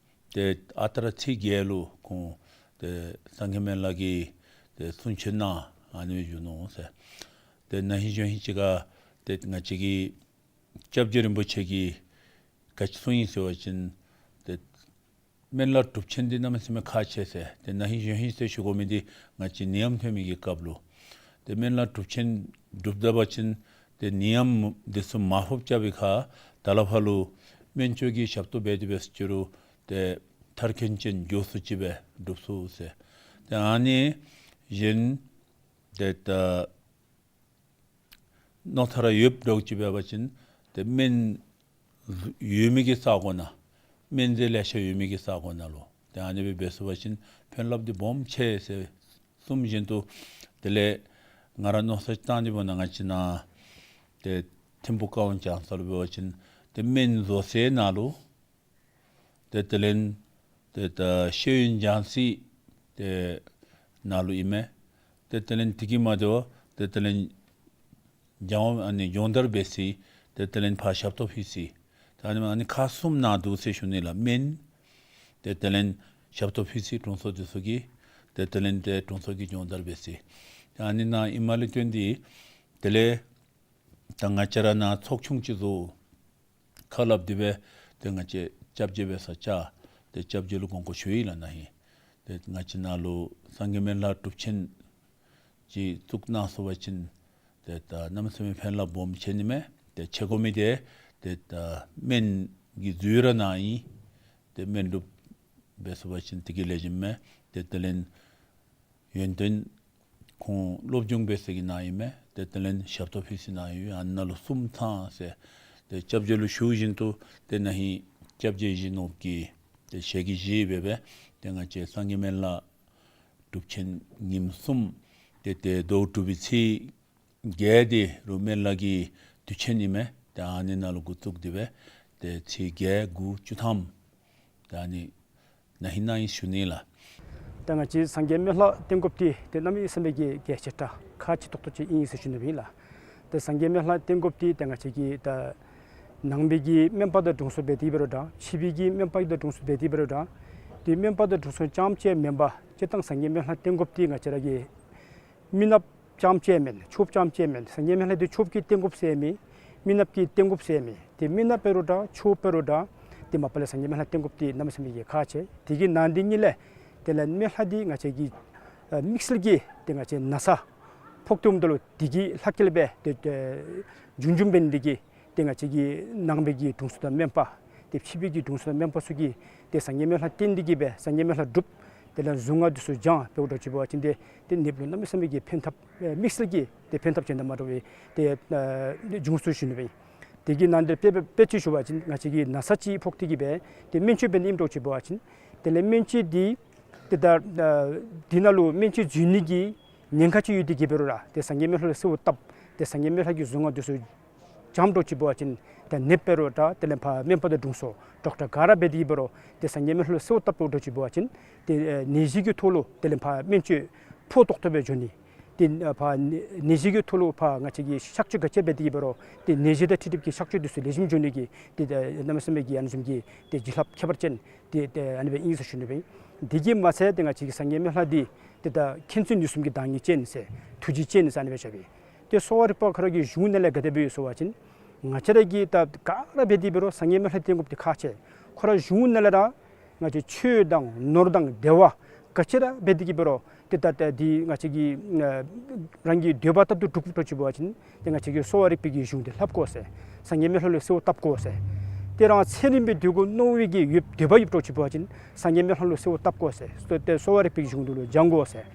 ཏེ་ཨ་རྟག་ར་ཚེས་བརྒྱད་ལུ་ཁོང་ཏེ་སངས་རྒྱས་སྨན་བླ་གིས་ཏེ་གསུང་ཆོག་གནང་ཨ་ནི་སྦེ་བཞུགས་ནུག་ཟེར། ཏེ་ན་ཧིང་གཞེས་ཧིང་ཅིག་ཁར་ཏེ་ང་བཅས་ཀྱི་སྐྱབས་རྗེ་རིན་པོ་ཆེ་གིས་ག་ཅི་གསུངས་ཡི་ཟེར་བ་ཅིན་ཏེ་སྨན་བླ་སྒྲུབ་ཆེན་འདི་གནམ་མེད་ས་མེད་ཁག་ཆེ་ཟེར། ཏེ་ན་ཧིང་གཞེས་ཧིང་ཟེར་ཞུ་དགོ་མི་འདི་ང་བཅས་ནད་ཡམས་ཐོན་མི་གི་སྐབས་ལུ་ཏེ་སྨན་བླ་སྒྲུབ་ཆེན་སྒྲུབ་ད་པ་ཅིན་ཏེ་ནད་ཡམས་འདི་ཚུ་མར་ཕབ་རྐྱབ་པའི་ཁར་ད་ལས་ཕར་ལུ་སྨན་བཅོས་ཀྱི་ཞབས་ཏོག་འབད་དེ་འབད་ཟེར་ཅི་རུང་ཏེ་མཐར་འཁྱོལ་ཅན་མགྱོགས་སུ་ཅིག་སྦེ་སྒྲུབ་ཚུགས་ཟེར། ཏེ་ཨ་ནི་གཞན་ཏེ་ད་རྣོ་ཐ་ར་ཡོདཔ་འདྲཝ་ཅིག་འབད་བ་ཅིན་ཏེ་སྨན་ཡོད་མི་གི་ས་གོ་ནང་སྨན་རྫས་ལེ་ཤ་ཡོད་མི་གི་ས་གོ་ནང་ལུ་ཏེ་ཨ་ནི་སྦེ་འབད་ཚུགས་པ་ཅིན་ཕན་རླབས་འདི་སྦོམ་ཆེ་ཟེར་གསུངམ་བཞིན་དུ་དེ་ལས་ང་ར་མནོ་བསམ་བཏང་སྟེ་འབདཝ་ད་ང་བཅས་ནཱ་ཏེ་ཐིམ་ཕུག་ཀ་ཝང་ལྗང་ས་ལུ་འབད་བ་ཅིན་ཏེ་སྨན་བཟོ་སའི་ནང་ལུ་ཏེ་དེ་ལས་ཏེ་ད་ཤེས་ཡོན་སྦྱང་སའི་ཏེ་ནང་ལུ་ཨིན་མས། ཏེ་དེ་ལས་དེ་གིས་མ་དོ་བར་ཏེ་དེ་ལས་སྦྱང་བ་ཨ་ནི་སྦྱོང་བརྡར་འབད་སའི་ཏེ་དེ་ལས་ཕར་ཞབས་ཏོག་ཕུལ་སའི་ ད་ཨ་ནི་མ་ཨ་ནི་ཁག་གསུམ་ནང་འདུ་ཟེར་ཞུ་ནི་ལགས། སྨན་ཏེ་དེ་ལས་ཞབས་ཏོག་ཕུལ་ས་དྲུང་འཚོ་འདི་ཚུ་གིས་ཏེ་དེ་ལས་ཏེ་དྲུང་འཚོ་གིས་སྦྱོང་བརྡར་འབད་ས། ཏེ་ཨ་ནི་ནང་ཨིནམ་ལས་བརྟེན་ཏེ་དེ་ལས་ད་ང་བཅས་ར་ནཱ་ཚོགས་ཆུང་ཅིག་བཟོ། ཁ་སླབ་སྟེ་སྦེ་ཏེ་ང་བཅས་སྐྱབས་རྗེ་འབད་ས་བཅར། ཏེ་སྐྱབས་རྗེ་ལུ་དགོངས་སྐོར་ཞུ་ཡི་ལགས་ན་ཧིང་། ཏེ་ང་བཅས་ནཱ་ལུ་སངས་རྒྱས་སྨན་བླ་གྲུབ་ཆེན་ཅིག་བཙུགས་གནང་ཚུགས་པ་ཅིན་ཏེ་ད་གནམ་མེད་ས་མེད་ཕན་རླབས་སྦོམ་ཆེ་ནི་མས། ཏེ་ཆེ་དགོ་མི་འདི་ཏེ་ད་སྨན་གྱི་འཛུལ་ར་ནཱ་ཨིན། ཏེ་སྨན་སྒྲུབ་འབད་ཚུགས་པ་ཅིན་དེ་གིས་ལེགས་ཤོམ་མས། ཏེ་དེ་ལས་ཡོན་ཏན་ཁོང་སློབ་སྦྱོང་འབད་ས་གི་ནཱ་ཨིན་མས། ཏེ་དེ་ལས་ཞབས་ཏོག་ཕུལ་ས་ནཱ་ཨིན། ཨ་ནཱ་ལུ་གསུམ་ཚང་ཟེར། ཏེ་སྐྱབས་རྗེ་ལུ་ཞུ་བཞིན་དུ་ཏེ་ན་ཧིང་སྐྱབས་རྗེ་ཡིད་བཞིན་ནོར་བུ་གིས་ཏེ་ཞལ་གྱིས་བཞེས་སྦེ་སྦེ་ཏེ་ང་བཅས་སངས་རྒྱས་སྨན་བླ་གྲུབ་ཆེན་ཉིནམ་གསུམ་ཏེ་ཏེ་ཟླཝ་དྲུག་པའི་ཚེས་བརྒྱད་དེ་རུ་སྨན་བླ་གི་དུས་ཆེན་ཨིན་མས། ཏེ་ཨ་ནི་ནང་ལུ་འགོ་བཙུགས་ཏེ་སྦེ་ཏེ་ཚེས་བརྒྱད་དགུ་བཅུ་ཐམ་ཏེ་ཨ་ནི་ན་ཧིང་ནཱ་ཨིན་ཞུ་ནི་ལགས། ད་ང་བཅས་སངས་རྒྱས་སྨན་བླ་བསྟེན་དགོཔ་འདི་ཏེ་གནམ་མེད་ས་མེད་ཀྱི་གལ་ཆེ་དྲགས་ཁག་ཆེ་ཏོག་ཏོ་ཅིག་ཨིན་ཟེར་ཞུ་ནི་ཨིན་ལགས། ཏེ་སངས་རྒྱས་སྨན་བླ་བསྟེན་དགོཔ་འདི་ཏེ་ང་བཅས་ཀྱི་ད་ནང་པའི་གི་སྨན་པ་དང་དྲུང་འཚོ་འབད་དེ་འབད་རུང་འདྲ། ཕྱི་པའི་གི་སྨན་པ་དང་དྲུང་འཚོ་འབད་དེ་འབད་རུང་འདྲ། ཏེ་སྨན་པ་དང་དྲུང་འཚོ་རྐྱངམ་ཅིག་མེན་པར་སྤྱིར་བཏང་སངས་རྒྱས་སྨན་བླ་བསྟེན་དགོཔ་འདི་ང་བཅས་ར་གི་མི་ནགཔ་རྐྱངམ་ཅིག་མེན། ཆོསཔ་རྐྱངམ་ཅིག་མེན། སངས་རྒྱས་སྨན་བླ་འདི་ཆོསཔ་གིས་བསྟེན་དགོཔ་ཟེར་མེད། མི་ནགཔ་གིས་བསྟེན་དགོཔ་ཟེར་མེད། ཏེ་མི་ནགཔ་འབད་རུང་འདྲ་ཆོསཔ་འབད་རུང་འདྲ། ཏེ་མ་པ་ལས་སངས་རྒྱས་སྨན་བླ་བསྟེན་དགོཔ་འདི་གནམ་མེད་ས་མེད་ཀྱི་ཁག་ཆེ། དེ་གི་ནང་དེ་ཉིད་ལས་དེ་ལས་སྨན་བླ་འདི་ང་བཅས་ཀྱི་ཨ་དམིགས་བསལ་གྱི་ཏེ་ང་བཅས་ན་ཚ་ཕོག་སྟེ་འོངམ་ད་ལུ་དེ་གི་ལྷག་སྐྱེལ་སྦེ་ཏེ་ཏེ་འབྱུང་འབྱུངམ་འབད་ནི་དེ་གིས་ཏེ་ང་བཅས་ཀྱི་ནང་པའི་གི་དྲུང་འཚོ་དང་སྨན་པ་ཏེ་ཕྱི་པའི་གི་དྲུང་འཚོ་དང་སྨན་པ་ཚུ་གིས་ཏེ་སངས་རྒྱས་སྨན་བླ་བསྟེན་ཏེ་གིས་སྦེ་སངས་རྒྱས་སྨན་བླ་སྒྲུབ། དེ་ལས་གཟུངས་སྔགས་འདི་ཚུ་སྦྱང་འབད་འགྱོ་དགོཔ་ཅིག་འབད་བ་ཅིན་ཏེ་ཏེ་ནདཔ་ལུ་གནམ་མེད་ས་མེད་ཀྱི་ཕན་ཐབས་ཨེ་དམིགས་བསལ་གྱི་ཏེ་ཕན་ཐབས་ཅན་དང་མ་འདྲཝ་སྦེ་ཏེ་ཨ་འབྱུང་ཚུགས་ཞུ་ནི་ཨིན། དེ་གི་ནང་དེ་དཔེ་དཔེ་ཅིག་ཞུ་བ་ཅིན་ང་བཅས་ཀྱི་ན་ཚ་ཅིག་ཕོག་སྟེ་གིས་སྦེ་ཏེ་སྨན་བཅོས་འབད་ནི་ཨིནམ་འདྲཝ་ཅིག་འབད་བ་ཅིན་དེ་ལས་སྨན་བཅོས་འདི་ཏེ་ད་ཨ་འདི་ནང་ལུ་སྨན་བཅོས་འཛུལ་ནི་གི་ཉེན་ཁ་ཅིག་ཡོད་དེ་གིས་འབད་རུང་ར་ཏེ་སངས་རྒྱས་སྨན་བླ་ལུ་གསོལཝ་བཏབ། ཏེ་སངས་རྒྱས་སྨན་བླ་གི་གཟུངས་སྔགས་འདི་ཚུ་སྦྱངམ་འདྲཝ་ཅིག་འབད་བ་ཅིན་ཏེ་ནདཔ་འབད་རུང་འདྲ་དེ་ལས་ཕར་སྨན་པ་དང་དྲུང་འཚོ་ཌོག་ཊར་ག་ར་འབད་དེ་གིས་འབད་རུང་ཏེ་སངས་རྒྱས་སྨན་བླ་ལུ་གསོལཝ་བཏབ་འདྲཝ་ཅིག་འབད་བ་ཅིན་ཏེ་ཨེ་ནད་གཞི་གི་ཐོག་ལུ་དེ་ལས་ཕར་སྨན་བཅོས་ཕུ་ཏོག་ཏོ་སྦེ་འགྱོ་ནི། ཏེ་ཨ་ཕར་ནད་གཞི་གི་ཐོག་ལུ་ཕར་ང་བཅས་ཀྱིས་གཤག་བཅོས་ག་ཅི་འབད་དེ་གིས་འབད་རུང་ཏེ་ནད་གཞི་དང་འཁྲིལ་འཁྲིལཝ་གི་གཤག་བཅོས་འདི་ཚུ་ལེགས་ཤོམ་འགྱོ་ནི་གི་ཏེ་ཨེ་གནམ་མེད་ས་མེད་ཀྱི་ཨ་ནི་བཟུམ་གྱི་ཏེ་བྱིན་རླབས་ཁྱད་པར་ཅན་ཏེ་ཏེ་ཨ་ནི་སྦེ་ཨིན་ཟེར་ཞུ་ནི་ཨིན། དེ་གིས་མ་ཚད་ཏེ་ང་བཅས་ཀྱི་སངས་རྒྱས་སྨན་བླ་འདི་ཏེ་ད་མཁྱེན་བརྩེ་ནུས་གསུམ་གྱི་བདག་ཉིད་ཅན་ཟེར་ཐུགས་རྗེ་ཅན་ཟེར་ཨ་ནི་སྦེ་བྱ་བས། ཏེ་གསོ་བ་རིག་པ་ཁོ་ར་གི་གཞུང་ནང་ལས་ག་དེ་སྦེ་ཡོད་ཟེར་བ་ཅིན་ང་བཅས་ར་གིས་ད་ག་ར་འབད་དེ་འབད་རུང་སངས་རྒྱས་སྨན་བླ་བསྟེན་དགོཔ་འདི་ཁག་ཆེ། ཁོ་ར་གཞུང་ནང་ལས་ར་ང་བཅས་ཆོས་དང་ནོར་དང་བདེ་བ་ག་ཅི་ར་འབད་དེ་གིས་འབད་རུང་ཏེ་ད་ད་འདི་ང་བཅས་ཀྱི་ཨ་རང་གི་འདོད་པ་ལྟར་དུ་འགྲུབ་དགོཔ་འདྲཝ་ཅིག་འབད་བ་ཅིན་ཏེ་ང་བཅས་ཀྱིས་གསོ་བ་རིག་པའི་གི་གཞུང་འདི་ལྷབ་དགོ་ཟེར། སངས་རྒྱས་སྨན་བླ་ལུ་གསོལཝ་བཏབ་དགོ་ཟེར། ཏེ་རང་ཚེ་རིངམོ་སྦེ་སྡོད་དགོ་མནོ་བའི་གི་ཡོད་འདོད་པ་ཡོདཔ་འདྲཝ་ཅིག་འབད་བ་ཅིན་སངས་རྒྱས་སྨན་བླ་ལུ་གསོལཝ་བཏབ་དགོ་ཟེར། ཏེ་གསོ་བ་རིག་པའི་གི་གཞུང་འདི་ལུ་སྦྱང་དགོ་ཟེར།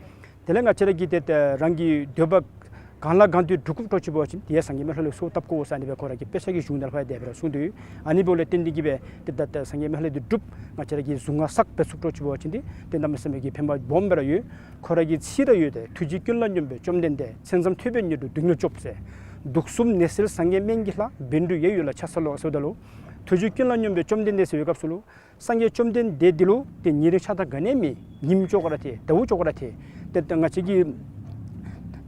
དེ་ལས་ང་བཅས་ར་གིས་ཏེ་ཏེ་རང་གི་འདོད་པ་གང་ལ་གང་འདོད་འགྲུབ་དགོཔ་འདྲཝ་ཅིག་འབད་བ་ཅིན་ཏེ་སངས་རྒྱས་སྨན་བླ་ལུ་གསོལཝ་བཏབ་དགོ་ཟེར་ཨ་ནི་སྦེ་ཁོ་ར་གི་དཔེ་ཆ་གི་གཞུང་ནང་ལས་ཕར་དེ་སྦེ་ར་གསུངས་ཏེ་ཡོད། ཨ་ནི་འབདཝ་ལས་བརྟེན་ཏེ་གིས་སྦེ་ཏེ་ད་ད་སངས་རྒྱས་སྨན་བླ་འདི་སྒྲུབ་ང་བཅས་ར་གིས་གཟུངས་སྔགས་བསགས་འབད་ཚུགསཔ་འདྲཝ་ཅིག་འབད་བ་ཅིན་ཏེ་ཏེ་གནམ་མེད་ས་མེད་ཀྱི་ཕན་པ་སྦོམ་སྦེ་ར་ཡོད། ཁོ་ར་གི་ཚིག་ར་ཡོད་དེ། ཐུགས་རྗེ་ཀུན་ལ་སྙོམས་པའི་བཅོམ་ལྡན་འདས། མཚན་ཙམ་ཐོས་པས་ཉེ་དུ་སྡུག་བསྔལ་སྐྱོབ་ཟེར། དུག་གསུམ་ནད་སེལ་སངས་རྒྱས་སྨན་གྱི་ལྷ། བཻ་ཌཱུརྱ་ཡུལ་ལ་ཕྱག་འཚལ་ལོ་ཟེརཝ་ད་ལུ་ཐུགས་རྗེ་ཀུན་ལ་སྙོམས་པའི་བཅོམ་ལྡན་འདས་ཟེར་བའི་སྐབས་སུ་ལུ་སངས་རྒྱས་བཅོམ་ལྡན་འདས་འདི་ལུ་ཏེ་ཉིན་རེ་ཆགས་སྡང་ག་ནི་ཡང་མེད། ཉིམ་ཅོག་ར་ཐལ། ཟླཝ་ཅོག་ར་ཐལ། ཏེ་ད་ང་བཅས་ཀྱི་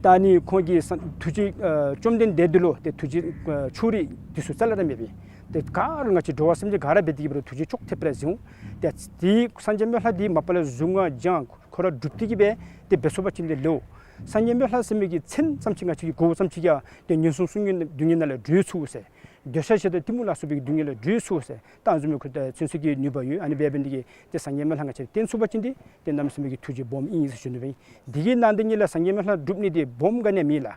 ད་ཨ་ནི་ཁོང་གི་ས་ཐུགས་རྗེ་ཨ་བཅོམ་ལྡན་འདས་འདི་ལུ་ཏེ་ཐུགས་རྗེ་ཨ་ཕྱོགས་རིས་འདི་ཚུ་རྩ་ལས་ར་མེད་པས། ཏེ་ག་ར་ང་བཅས་འགྲོ་བ་སེམས་ཅན་ག་ར་འབད་དེ་གིས་འབད་རུང་ཐུགས་རྗེ་ཅོག་འཐདཔ་སྦེ་ར་གཟིགས་འོང་། ཏེ་དེ་སངས་རྒྱས་སྨན་བླ་འདི་མ་པ་ལས་གཟུངས་སྔགས་སྦྱང་ཁོ་ར་སྒྲུབ་སྟེ་གིས་སྦེ་ཏེ་འབད་ཚུགས་པ་ཅིན་ཏེ་ལེགས། སངས་རྒྱས་སྨན་བླ་ཟེར་མི་གི་མཚན་ཙམ་ཅིག་ང་བཅས་ཀྱིས་གོཝ་ཙམ་ཅིག་ཡང་ཏེ་ངན་སོང་གསུམ་གྱི་སྡུག་བསྔལ་ནང་ལས་གྲོལ་ཚུགས་ཟེར། འདོད་ཆགས་ཞེ་སྡང་གཏི་མུག་ལ་སོགས་པའི་སྡུག་བསྔལ་ལས་གྲོལ་ཚུགས་ཟེར། ད་ཨ་ནི་བཟུམ་མའི་ཁོ་ཏེ་མཚན་གསོལ་གྱི་ནུས་པ་ཡོད། ཨ་ནི་འབད་འབད་ནི་དེ་གིས་ཏེ་སངས་རྒྱས་སྨན་བླ་ང་བཅས་བསྟེན་ཚུགས་པ་ཅིན་ཏེ་ཏེ་གནམ་མེད་ས་མེད་ཀྱི་ཐུགས་རྗེ་སྦོམ་ཨིན་ཟེར་ཞུ་ནི་སྦེ། དེ་གི་ནང་དེ་ཉིད་ལས་སངས་རྒྱས་སྨན་བླ་སྒྲུབ་ནི་འདི་སྦོམ་ག་ནི་ཡང་མེད་ལགས།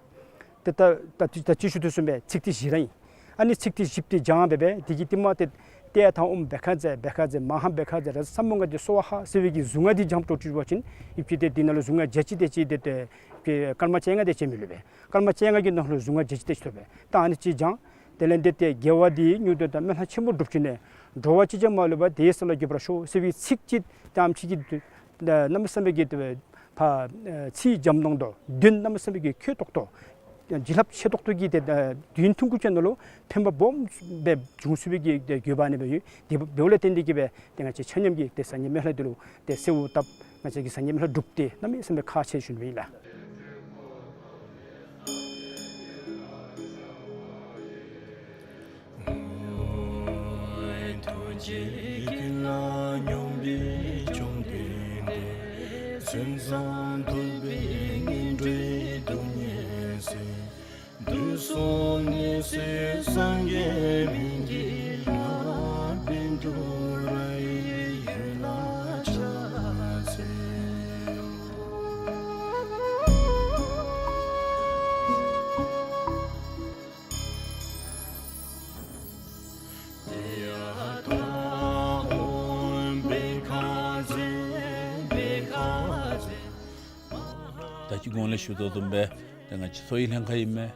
ཏེ་ད་ད་ད་ཅི་ཞུ་དོ་བཟུམ་སྦེ་ཚིག་འདི་བཞི་ར་ཨིན། ཨ་ནི་ཚིག་འདི་བཞི་འདི་སྦྱང་འབད་འབད་དེ་གི་ཏེ་མ་ཏེ་ཏདྱ་ཐཱ་ཨོཾ་བྷཻ་ཥ་ཛྱེ་བྷཻ་ཥ་ཛྱེ་མ་ཧཱ་བྷཻ་ཥ་ཛྱེ་རཱ་ཛ་ས་མུདྒ་ཏེ་སྭཱ་ཧཱ་ཟེར་བའི་གི་གཟུངས་སྔགས་འདི་སྦྱངམ་འདྲཝ་ཅིག་འབད་བ་ཅིན་ཨིན་པ་ཅིན་ཏེ་དེ་ནང་ལུ་གཟུངས་སྔགས་བརྒྱ་ཅིག་དེ་ཅིག་ཏེ་ཏེ་སྐར་མ་བཅོ་ལྔ་དེ་ཅིག་མི་ལུས་པས། སྐར་མ་བཅོ་ལྔ་གི་ནང་ལུ་གཟུངས་སྔགས་བརྒྱ་ཅིག་དེ་ཅིག་ཐོབ་པས། ད་ཨ་ནི་ཅིག་སྦྱང་། དེ་ལས་འདི་ཏེ་དགེ་བ་འདི་ཉུང་འདོད་དང་སྨོན་ལམ་ཆེན་པོ་སྒྲུབ་ཅིག་ནས་འགྲོ་བ་ཅིས་ཀྱང་མ་ལུས་པ་དེ་ཡི་ས་ལ་འགོད་པར་ཤོག་ཟེར་བའི་ཚིག་ཅིག་ཙམ་ཅིག་གིས་གནམ་མེད་ས་མེད་ཀྱི་ཏེ་ཕར་ཚིག་འཇམ་ཏོང་ཏོ་དོན་གནམ་མེད་ས་མེད་ཀྱི་ཁྱད་ཏོག་ཏོ་བྱིན་རླབས་ཆེ་ཏོག་ཏོ་གི་ཏེ་དོན་ཐུང་ཀུ་ཅིག་ནང་ལུ་ཕན་པ་སྦོམ་སྦེ་འབྱུང་ཚུགས་པའི་གི་ཏེ་དགོས་པ་ཨ་ནི་སྦེ་ཡོད། དེ་འབདཝ་ལས་བརྟེན་ཏེ་གིས་སྦེ་ཏེ་ང་བཅས་ཆ་མཉམ་གྱིས་ཏེ་སངས་རྒྱས་སྨན་བླ་འདི་ལུ་ཏེ་གསོལཝ་བཏབ། ང་བཅས་ཀྱིས་སངས་རྒྱས་སྨན་བླ་སྒྲུབ་སྟེ་གནམ་མེད་ས་མེད་ཁག་ཆེ་ཞུ་ནི་ཨིན་ལགས། ཁྱེད་ཀྱི་ལ་སྙོམས་པའི་བཅོམ་ལྡན་འདས། མཚན་བཟང་ཐོབ་པའི་སྙིང་འདྲེན་སྡུག་བསྔལ་སེལ། དུས་གསུམ་ནད་སེལ་སངས་རྒྱས་སྨན་གྱི་བླ། བཻ་ཌཱུརྱ་ཡི་འོད་ལ་ཕྱག་འཚལ་ལོ། ད་ཅི་གོང་ལས་ཞུ་དོ་བཟུམ་སྦེ་ཏེ་ང་བཅས་གསོ་བའི་ལྷན་ཁག་ཨིན་མས།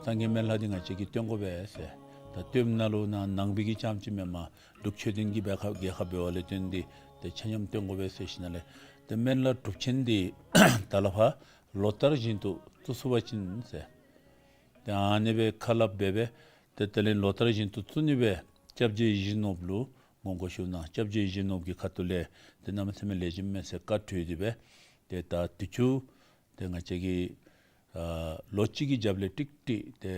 སངས་རྒྱས་སྨན་བླ་འདི་ང་བཅས་ཀྱིས་བཏོན་དགོ་པས་ཟེར། ད་བཏོནམ་ན་ལུ་ནཱ་ནང་པའི་གི་རྐྱངམ་ཅིག་མེན་པར་འབྲུག་ཆོས་ལྡན་གྱི་སྦེ་ཁ་རྒྱལ་ཁབ་འབདཝ་ལས་བརྟེན་ཏེ་ཏེ་ཆ་མཉམ་བཏོན་དགོ་པས་ཟེར་ཞིནམ་ལས་ཏེ་སྨན་བླ་གྲུབ་ཆེན་འདི་ད་ལས་ཕར་ལོ་ལྟར་བཞིན་དུ་བཙུགས་ཚུགས་པ་ཅིན་ཟེར། ཏེ་ཨ་ནི་སྦེ་ཁ་སླབ་འབད་འབད་ཏེ་དེ་ལས་ལོ་ལྟར་བཞིན་དུ་བཙུགས་ནི་སྦེ་སྐྱབས་རྗེ་ཡིད་བཞིན་ནོར་བུ་ལུ་དགོངས་སྐོར་ཞུ་གནང་། སྐྱབས་རྗེ་ཡིད་བཞིན་ནོར་བུ་གི་ཁ་ཐུག་ལས་ཏེ་གནམ་མེད་ས་མེད་ལེགས་ཤོམ་མས་ཟེར་བཀའ་གྲོལ་ཏེ་སྦེ་ཏེ་ད་དུས་ཅི་ཏེ་ང་བཅས་ཀྱིས་ཨ་ལོ་གཅིག་གི་རྒྱབ་ལས་ཀྲིག་ཀྲི་ཏེ་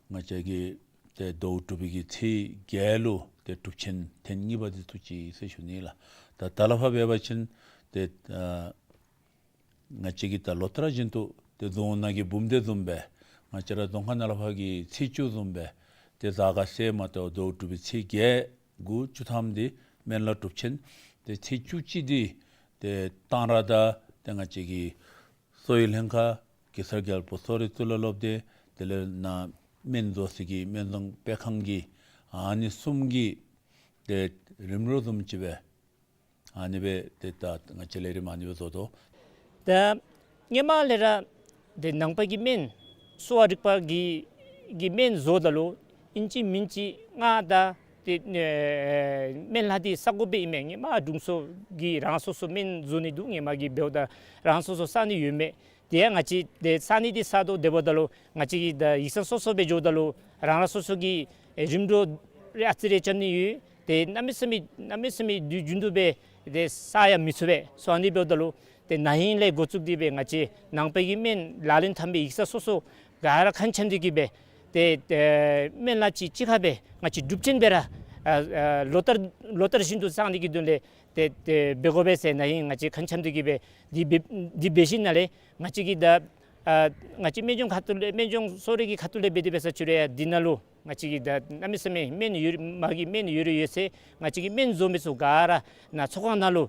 ང་བཅས་ཀྱིས་ཏེ་ཟླཝ་དྲུག་པའི་གི་ཚེས་བརྒྱད་ལུ་ཏེ་གྲུབ་ཆེན་ཐེངས་གཉིས་པ་འདི་བཙུགས་ཅི་ཟེར་ཞུ་ནི་ལགས། ད་ད་ལས་ཕར་འབད་བ་ཅིན་ཏེ་ཨ་ང་བཅས་ཀྱིས་ད་ལོ་ལྟར་བཞིན་དུ་ཏེ་རྫོང་ནང་གི་འབུམ་སྡེ་བཟུམ་སྦེ་ང་བཅས་ར་རྫོང་ཁག་ནང་ལས་ཕར་གྱི་ཚེས་བཅུ་བཟུམ་སྦེ་ཏེ་གཟའ་སྐར་ཚེས་མ་གཏོགས་ཟླཝ་དྲུག་པའི་ཚེས་བརྒྱད་དགུ་བཅུ་ཐམ་འདི་སྨན་བླ་གྲུབ་ཆེན། ཏེ་ཚེས་བཅུ་གཅིག་འདི་ཏེ་གཏང་རག་དང་ཏེ་ང་བཅས་ཀྱི་གསོ་བའི་ལྷན་ཁག་གེ་སར་རྒྱལ་པོ་གསོ་རིག་གཙུག་ལག་སློབ་སྡེ་དེ་ལས་ནཱ་སྨན་བཟོ་སའི་གི་སྨན་རྫོང་སྤེལ་ཁང་གི་ཨ་ནི་གསུམ་གྱི་ཏེ་རིམ་གྲོ་བཟུམ་ཅིག་སྦེ་ཨ་ནི་སྦེ་ཏེ་ད་ང་བཅས་ལས་རིམ་ཨ་ནི་སྦེ་བཟོ་དོ། ད་སྔོན་མ་ལས་ར་ཏེ་ནང་པ་གི་སྨན་གསོ་བ་རིག་པ་གི་གི་སྨན་བཟོཝ་ད་ལུ་ཨིན་ཅི་མིན་ཅི་ང་ད་ཏེ་ཨེ་སྨན་བླ་འདི་བསག་དགོ་པའི་ཨིན་མས། སྔོན་མ་དྲུང་འཚོ་གིས་རང་སོ་སོ་སྨན་བཟོ་ནི་འདུག། སྔོན་མ་གི་འབདཝ་ད་རང་སོ་སོ་བསག་ནི་ཡོད་མས། དེ་ཡང་ང་བཅས་ཏེ་བསག་ནི་འདི་བསག་དོ། དེ་འབདཝ་ད་ལུ་ང་བཅས་ཀྱིས་ད་ཡིག་ཚང་སོ་སོ་སྦེ་འགྱོཝ་ད་ལུ་རང་རང་སོ་སོ་གི་ཨེ་རིམ་གྲོ་རེ་ཨ་ཙི་རེ་རྐྱབ་ནི་ཡོད། ཏེ་གནམ་མེད་ས་མེད་གནམ་མེད་ས་མེད་དུས་རྒྱུན་དུ་སྦེ་ཏེ་བསག་ཡང་མི་ཚུགས་པས། སོ་ཨ་ནི་འབདཝ་ད་ལུ་ཏེ་ན་ཧིང་ལས་འགོ་བཙུགས་ཏེ་སྦེ་ང་བཅས་ནང་པའི་གི་སྨན་ལག་ལེན་འཐབ་པའི་ཡིག་ཚང་སོ་སོ་ག་ར་ཁ་འཆམ་སྟེ་གི་སྦེ་ཏེ་ཏེ་སྨན་བླ་ཅིག་གཅིག་ཁར་སྦེ་ང་བཅས་གྲུབ་ཆེན་སྦེ་ར་ཨ་ཨ་ལོ་ལྟར་ལོ་ལྟར་བཞིན་དུ་བསག་ནི་གི་དོན་ལས་ཏེ་ཏེ་འབད་དགོ་པས་ཟེར་ན་ཧིང་ང་བཅས་ཁ་འཆམ་སྟེ་གི་སྦེ་འདི་འབད་འདི་འབད་ཞིནམ་ལས་ང་བཅས་ཀྱིས་ད་ཨ་ང་བཅས་སྨན་ལྗོངས་ཁ་ཐུག་ལས་སྨན་ལྗོངས་གསོ་རིག་གི་ཁ་ཐུག་ལས་འབད་དེ་འབད་ས་ཅིག་རུང་ཡང་འདི་ནང་ལུ་ང་བཅས་ཀྱིས་ད་གནམ་མེད་ས་མེད་སྨན་ཡོད་མ་གི་སྨན་ཡོད་རུང་ཡོད་ཚད་ང་བཅས་ཀྱི་སྨན་བཟོ་མི་ཚུ་ག་ར་ནཱ་ཚོགས་ཁང་ནང་ལུ་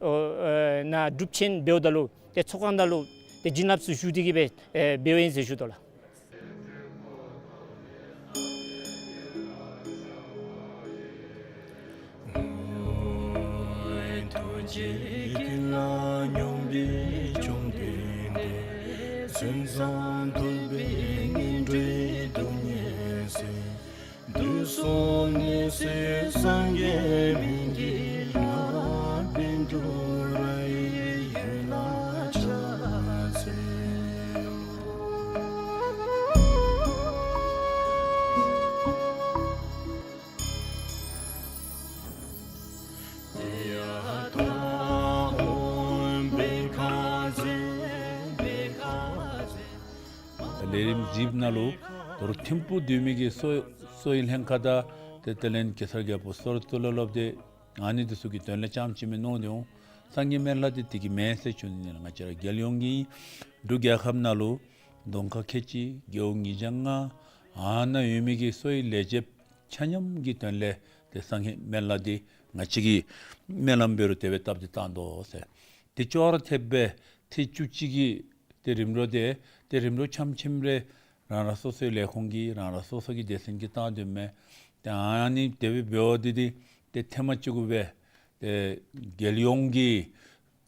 ཨོ་ཨེ་ནཱ་གྲུབ་ཆེན་འབདཝ་ད་ལུ་ཏེ་ཚོགས་ཁང་ནང་ལུ་ཏེ་བྱིན་རླབས་ཚུ་ཞུ་སྟེ་གི་སྦེ་ཨེ་འབདཝ་ཨིན་ཟེར་ཞུ་དོ་ལགས། ཐུགས་རྗེ་ཀུན་ལ་སྙོམས་པའི་བཅོམ་ལྡན་འདས། མཚན་བཟང་ཐོབ་པའི་སྙིང་འདྲེན་སྡུག་བསྔལ་སེལ། དུས་གསུམ་ནད་སེལ་སངས་རྒྱས་སྨན་གྱི་བླ། བཻ་ཌཱུརྱ་ཡི་འོད་ལ་ཕྱག་འཚལ་ལོ། ལས་རིམ་གཟིགསཔ་ནང་ལུ་དོ་རུང་ཐིམ་ཕུག་སྡོད་མི་གི་གསོ་གསོ་བའི་ལྷན་ཁག་དང་ཏེ་དེ་ལས་གེ་སར་རྒྱལ་པོ་གསོ་རིག་གཙུག་ལག་སློབ་སྡེ་ཨ་ནི་འདི་ཚུ་གི་དོན་ལས་རྐྱངམ་ཅིག་མེན་མནོ་དེ་འོང་། སངས་རྒྱས་སྨན་བླ་འདི་དེ་གིས་མེན་ཟེར་ཞུ་ནི་ལགས། ང་བཅས་ར་རྒྱལ་ཡོངས་ཀྱི་འབྲུག་རྒྱལ་ཁབ་ནང་ལུ་རྫོང་ཁག་ཁལ་གཅིག་རྒེད་འོག་ཉིས་བརྒྱ་ལྔ་ཨ་ནཱ་ཡོད་མི་གི་གསོ་བའི་ལས་བྱེདཔ་ཆ་མཉམ་གྱི་དོན་ལས་ཏེ་སངས་རྒྱས་སྨན་བླ་འདི་ང་བཅས་ཀྱིས་སྨོན་ལམ་འབད་རུང་དེ་སྦེ་བཏབ་སྟེ་བཏང་དོ་ཟེར། ཏེ་ཅོག་ར་འཐདཔ་སྦེ་ཚེས་བཅུ་གཅིག་གི་ཏེ་རིམ་གྲོ་འདི་ཏེ་རིམ་གྲོ་ཆམ་ཆིམ་རེ་རང་རང་སོ་སོའི་ལས་ཁུངས་ཀྱིས་རང་རང་སོ་སོ་གི་སྡེ་ཚན་གྱིས་བཏང་དོ་མས། ཏེ་ཨ་ནི་དེ་སྦེ་འབདཝ་འདི་འདི་ཏེ་ཐེངས་མ་གཅིག་གུ་སྦེ་ཏེ་རྒྱལ་ཡོངས་ཀྱི་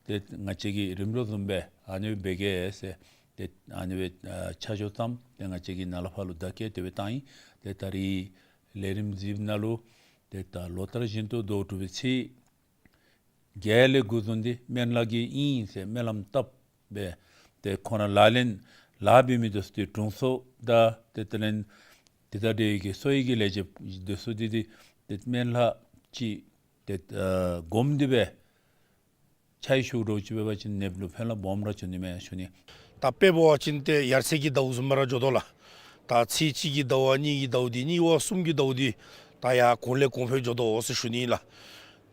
ཏེ་ང་བཅས་ཀྱི་རིམ་གྲོ་བཟུམ་སྦེ་ཨ་ནི་སྦེ་འབད་གེ་ཟེར་ཏེ་ཨ་ནི་སྦེ་ཨ་ཆ་འཇོག་བརྩམས། ཏེ་ང་བཅས་ཀྱིས་ནཱ་ལས་ཕར་ལུ་བརྡ་བསྐྱལ་དེ་སྦེ་བཏང་ཡི། ཏེ་ད་རིས་ལས་རིམ་གཟིགསཔ་ནང་ལུ་ཏེ་ད་ལོ་ལྟར་བཞིན་དུ་ཟླཝ་དྲུག་པའི་ཚེས་བརྒྱད་ལས་འགོ་བཟུང་སྟེ་སྨན་བླ་གི་ཨིན་ཟེར་སྨོན་ལམ་བཏབ་སྦེ་ཏེ་ཁོང་ར་ལག་ལེན་ལཱ་འབད་མི་འདི་ཚུ་ཏེ་དྲུང་འཚོ་དང་ཏེ་དེ་ལས་དེ་དང་འབྲེལ་གྱི་གསོ་བའི་གི་ལས་བྱེདཔ་འདི་ཚུ་འདི་ཏེ་ཏེ་སྨན་བླ་ཅིག་ཏེ་ཨ་བསྒོམ་སྟེ་སྦེ་ཕྱག་ཞུ་རོགས་ཅིག་འབད་བ་ཅིན་ནདཔ་ལུ་ཕན་རླབས་སྦོམ་ར་འབྱུང་ནི་མས་ཞུ་ནི། ད་དཔེ་འབད་བ་ཅིན་ཏེ་ཡར་ཚེས་ཀྱི་ཟླཝ་བཟུམ་ར་འགྱོ་དོ་ལགས། ད་ཚེས་གཅིག་གི་ཟླཝ་གཉིས་ཀྱི་ཟླཝ་འདི་གཉིས་པ་གསུམ་གྱི་ཟླཝ་འདི་ ད་ཡར་གོང་ལས་གོང་འཕེལ་འགྱོ་དོ་ཟེར་ཞུ་ནི་ལགས།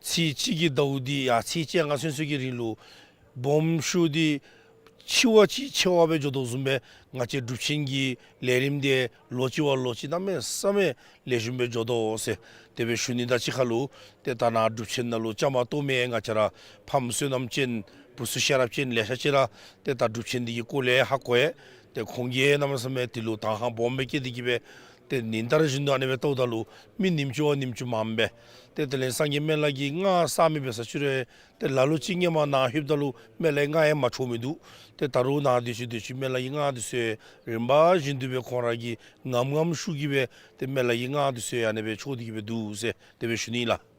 ཚེས་གཅིག་གི་ཟླཝ་འདི་ཡར་ཚེས་བཅོ་ལྔ་ཚུན་ཚོད་ཀྱི་རིང་ལུ་སྦོམ་ཤོས་འདི་ཆེ་བ་ཅིག་ཆེ་བ་སྦེ་འགྱོ་དོ་བཟུམ་སྦེ་ང་བཅས་སྒྲུབ་ཆེན་གྱི་ལས་རིམ་འདི་ལོ་གཅིག་བ་ལོ་གཅིག་གནམ་མེད་ས་མེད་ལེགས་ཤོམ་སྦེ་འགྱོ་དོ་ཟེར་དེ་སྦེ་ཞུ་ནི། ད་ཅི་ཁ་ལུ་ཏེ་ད་ནཱ་སྒྲུབ་ཆེན་ནང་ལུ་བཅའ་མར་གཏོགས་མི་ང་བཅས་ར་ཕམ་བསོད་ནམས་ཅན་བུ་ཚུ་ཤེས་རབ་ཅན་ལེ་ཤ་ཅིག་ར་ཏེ་ད་སྒྲུབ་ཆེན་འདི་གི་སྐོར་ལས་ཧ་གོ་ཡི། ཏེ་ཁོང་གིས་གནམ་མེད་ས་མེད་འདི་ལུ་དང་ཧ་སྦོམ་སྦེ་བསྐྱེད་དེ་གི་སྦེ་ཏེ་ཉིན་ལྟར་བཞིན་དུ་ཨ་ནི་སྦེ་གཏང་ད་ལུ་མི་ཉིནམ་ཅིག་བ་ཉིནམ་ཅིག་མངམ་སྦེ་ཏེ་དེ་ལས་སངས་རྒྱས་སྨན་བླ་གིས་སྔགས་བསགས་མི་འབད་ས་ཅིག་རུང་ཏེ་ལ་ལུ་ཅིག་ཧེ་མ་ནཱ་ལྷོདཔ་ད་ལུ་སྨན་བླའི་སྔགས་ཡང་མ་ཆོག་མི་འདུག། ཏེ་ད་རུང་ནཱ་སྡོད་ཅི་སྡོད་ཅི་སྨན་བླ་གི་སྔགས་འདི་ཚུ་རིམ་པ་བཞིན་དུ་སྦེ་ཁོང་ར་གིས་ངམ་ངམ་ཤུགས་ཀྱིས་སྦེ་ཏེ་སྨན་བླ་གི་སྔགས་འདི་ཚུ་ཨ་ནི་སྦེ་ཆོག་སྟེ་གི་སྦེ་འདུག་ཟེར་དེ་སྦེ་ཞུ་ནི་ལགས།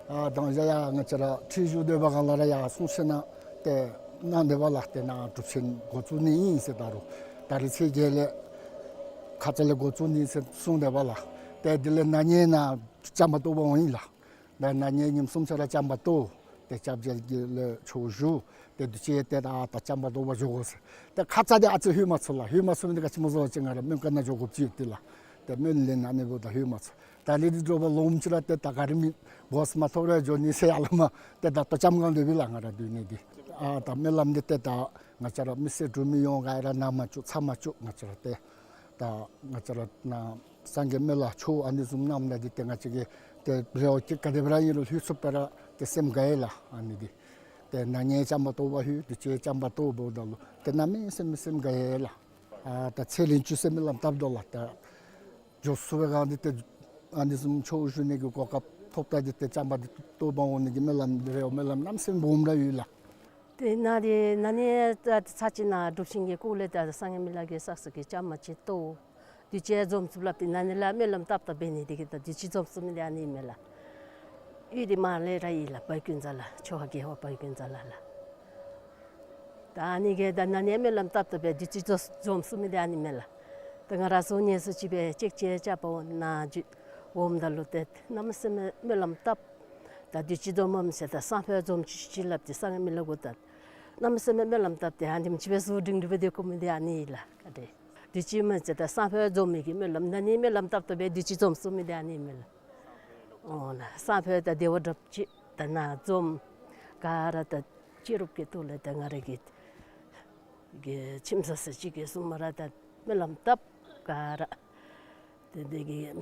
ཨ་དང་ཞག་ཡང་ང་བཅས་ར་ཁྲིད་ཞུ་སྡོད་པའི་སྒང་ལས་ར་ཡར་གསུང་བཤད་ནང་ཏེ་གནང་སྡོདཔ་ལགས། ཏེ་ནཱ་སྒྲུབ་ཆེན་འགོ་བཙུགས་ནི་ཨིན་ཟེར། ད་རུང་ད་རིས་ཚེས་བརྒྱད་ལས་ཁ་ཙ་ལས་འགོ་བཙུགས་ནི་ཟེར་གསུངས་སྡོདཔ་ལགས། ཏེ་དེ་ལས་ན་ཧིང་ནཱ་བཅའ་མར་གཏོགས་པར་འོང་ཡི་ལགས། ད་ན་ཧིང་ཉིནམ་གསུམ་ཚར་ར་བཅའ་མར་གཏོགས། ཏེ་སྐྱབས་རྗེ་གི་ལས་ཆོས་ཞུ། ཏེ་དུས་ཅི་ཏེ་ད་ད་བཅའ་མར་གཏོགས་པར་འགྱོ་དགོ་ཟེར། ཏེ་ཁ་ཙ་འདི་ཨ་ཙི་ལྷོད་མ་ཚུགས་ལགས། ལྷོད་མ་ཚུགས་མི་འདི་ག་ཅི་སྨོ་ཟེར་བ་ཅིན་ང་ར་སྨན་ཁང་ནང་འགྱོ་དགོཔ་ཅིག་ཡོད་དེ་ལགས། ཏེ་སྨོན་ལམ་ཨ་ནི་འབདཝ་ད་ལྷོད་མ་ཚུགས། ད་ལས་འདི་འགྱོ་བ་ལོངམ་ཅིག་ར་ཏེ་ད་ག་ར་མི་བོས་མ་ཐོབ་ར་འགྱོ་ནི་ཟེར་ཡར་ལས་མར་ཏེ་ད་ལྟོ་ལྕམ་སྒང་སྡོད་པས་ལགས། ང་ར་སྡོད་ནི་འདི། ཨ་ད་སྨོན་ལམ་འདི་ཏེ་ད་ང་བཅས་ར་མི་སེར་འབྲུག་མི་ཡོངས་ག་ར་ནཱ་མ་བཅུག་ཚར་མ་བཅུག། ང་བཅས་ར་ཏེ་ད་ང་བཅས་ར་ནཱ་སངས་རྒྱས་སྨན་བླ་ཆོས་ཨ་ནི་བཟུམ་གནངམ་ད་འདི་ཏེ་ང་བཅས་ཀྱིས་ཏེ་རེ་བ་ཅིག་ག་དེ་སྦེ་ར་ཨིན་རུང་ལྷོད་ཚུགས་པས་ར་ཏེ་སེམས་དགའ་ཡི་ལགས། ཨ་ནི་འདི་ཏེ་ན་ཧིང་བཅའ་མར་གཏོགས་པར་ལྷོད། དུས་ཅི་བཅའ་མར་གཏོགས་འབདཝ་ད་ལུ་ཏེ་གནམ་མེད་ས་མེད་སེམས་དགའ་ཡི་ལགས། ཨ་ད་ཚེ་རིང་བཅུ་ཟེར་སྨོན་ལམ་བཏབ་དོ་ལགས། ད་འགྱོ་ཚུགས་པའི་སྒང་འདི་ཏེ་ཨ་ནི་བཟུམ་ཆོས་ཞུ་ནི་གི་གོ་སྐབས་ཐོབ་ད་འདི་ཏེ་བཅའ་མར་འདི་གཏོགས་པར་འོང་ནི་གི་སྨོན་ལམ་རེ་བ་སྨོན་ལམ་གནམ་མེད་ས་མེད་སྦོམ་ར་ཡོད་ལགས། ཏེ་ནཱ་འདི་ན་ཧིང་ད་ཚར་གཅིག་ནཱ་སྒྲུབ་ཆེན་གྱི་སྐོར་ལས་ད་སངས་རྒྱས་སྨན་བླ་གིས་བསགས་བསགས་ཀྱི་བཅའ་མར་ཅིག་གཏོགས། དུས་ཅི་འཛོམས་ཚུགས་སླབ་སྟེ་ན་ཧིང་ལས་སྨོན་ལམ་བཏབ་བཏབ་འབད་ནི་འདི་གིས་ད་དུས་ཅི་འཛོམས་ཚུགས་མི་འདི་ཨ་ནི་ཨིན་མས་ལགས། ཡུལ་འདི་མར་ལས་ར་ཨིན་ལགས། བ་ཀུན་ཛ་ལ་ཆོས་ཁ་རྒེད་འོག་བ་ཀུན་ཛ་ལ་ལགས། ད་ཨ་ནི་གིས་ད་ན་ཧིང་སྨོན་ལམ་བཏབ་བཏབ་འབད་དུས་ཅི་འཛོམས་འཛོམས་ཚུགས་མི་འདི་ཨ་ནི་ཨིན་མས་ལགས། ད་ང་ར་བཟུམ་ཉེ་སུ་ཅིག་སྦེ་ཅེག་ཅེག་ཅ་པ་འོང་ནཱ་འགྱོ་འོངམ་ད་ལུ་ཏེ་གནམ་མེད་ས་མེད་སྨོན་ལམ་བཏབ། ད་དུས་ཅི་འཛོམས་འོང་ཟེར་ད་སང་ཕོད་འཛོམས་ཅིག་ཅིག་སླབ་སྟེ་སངས་རྒྱས་སྨན་བླ་གུ་ད་གནམ་མེད་ས་མེད་སྨོན་ལམ་བཏབ་སྟེ་ཨ་ནེམ་ཅིག་སྦེ་ཟུར་འགྲིམ་འགྲིམ་སྦེ་སྡོད་དགོ་མི་འདི་ཨ་ནི་ཨིན་ལགས། ག་དེ་དུས་ཅི་མ་ཚད་ད་སང་ཕོད་འཛོམས་མི་གི་སྨོན་ལམ་ན་ཧིང་སྨོན་ལམ་བཏབ་བཏབ་འབད་དུས་ཅི་འཛོམས་ཚུགས་མི་འདི་ཨ་ནི་ཨིན་མས་ལགས། འོ་ན་སང་ཕོད་ད་བདེ་བ་དྲགཔ་ཅིག་ད་ནཱ་འཛོམས། ག་ར་ད་སྤྱི་རུབ་ཀྱི་ཐོག་ལས་ད་ང་ར་གི་གི་ཁྱིམ་ཚང་ཚུ་ཅིག་གིས་གསུངམ་ར་ད་སྨོན་ལམ་བཏབ། ག་ར་ཏེ་འདི་གིས་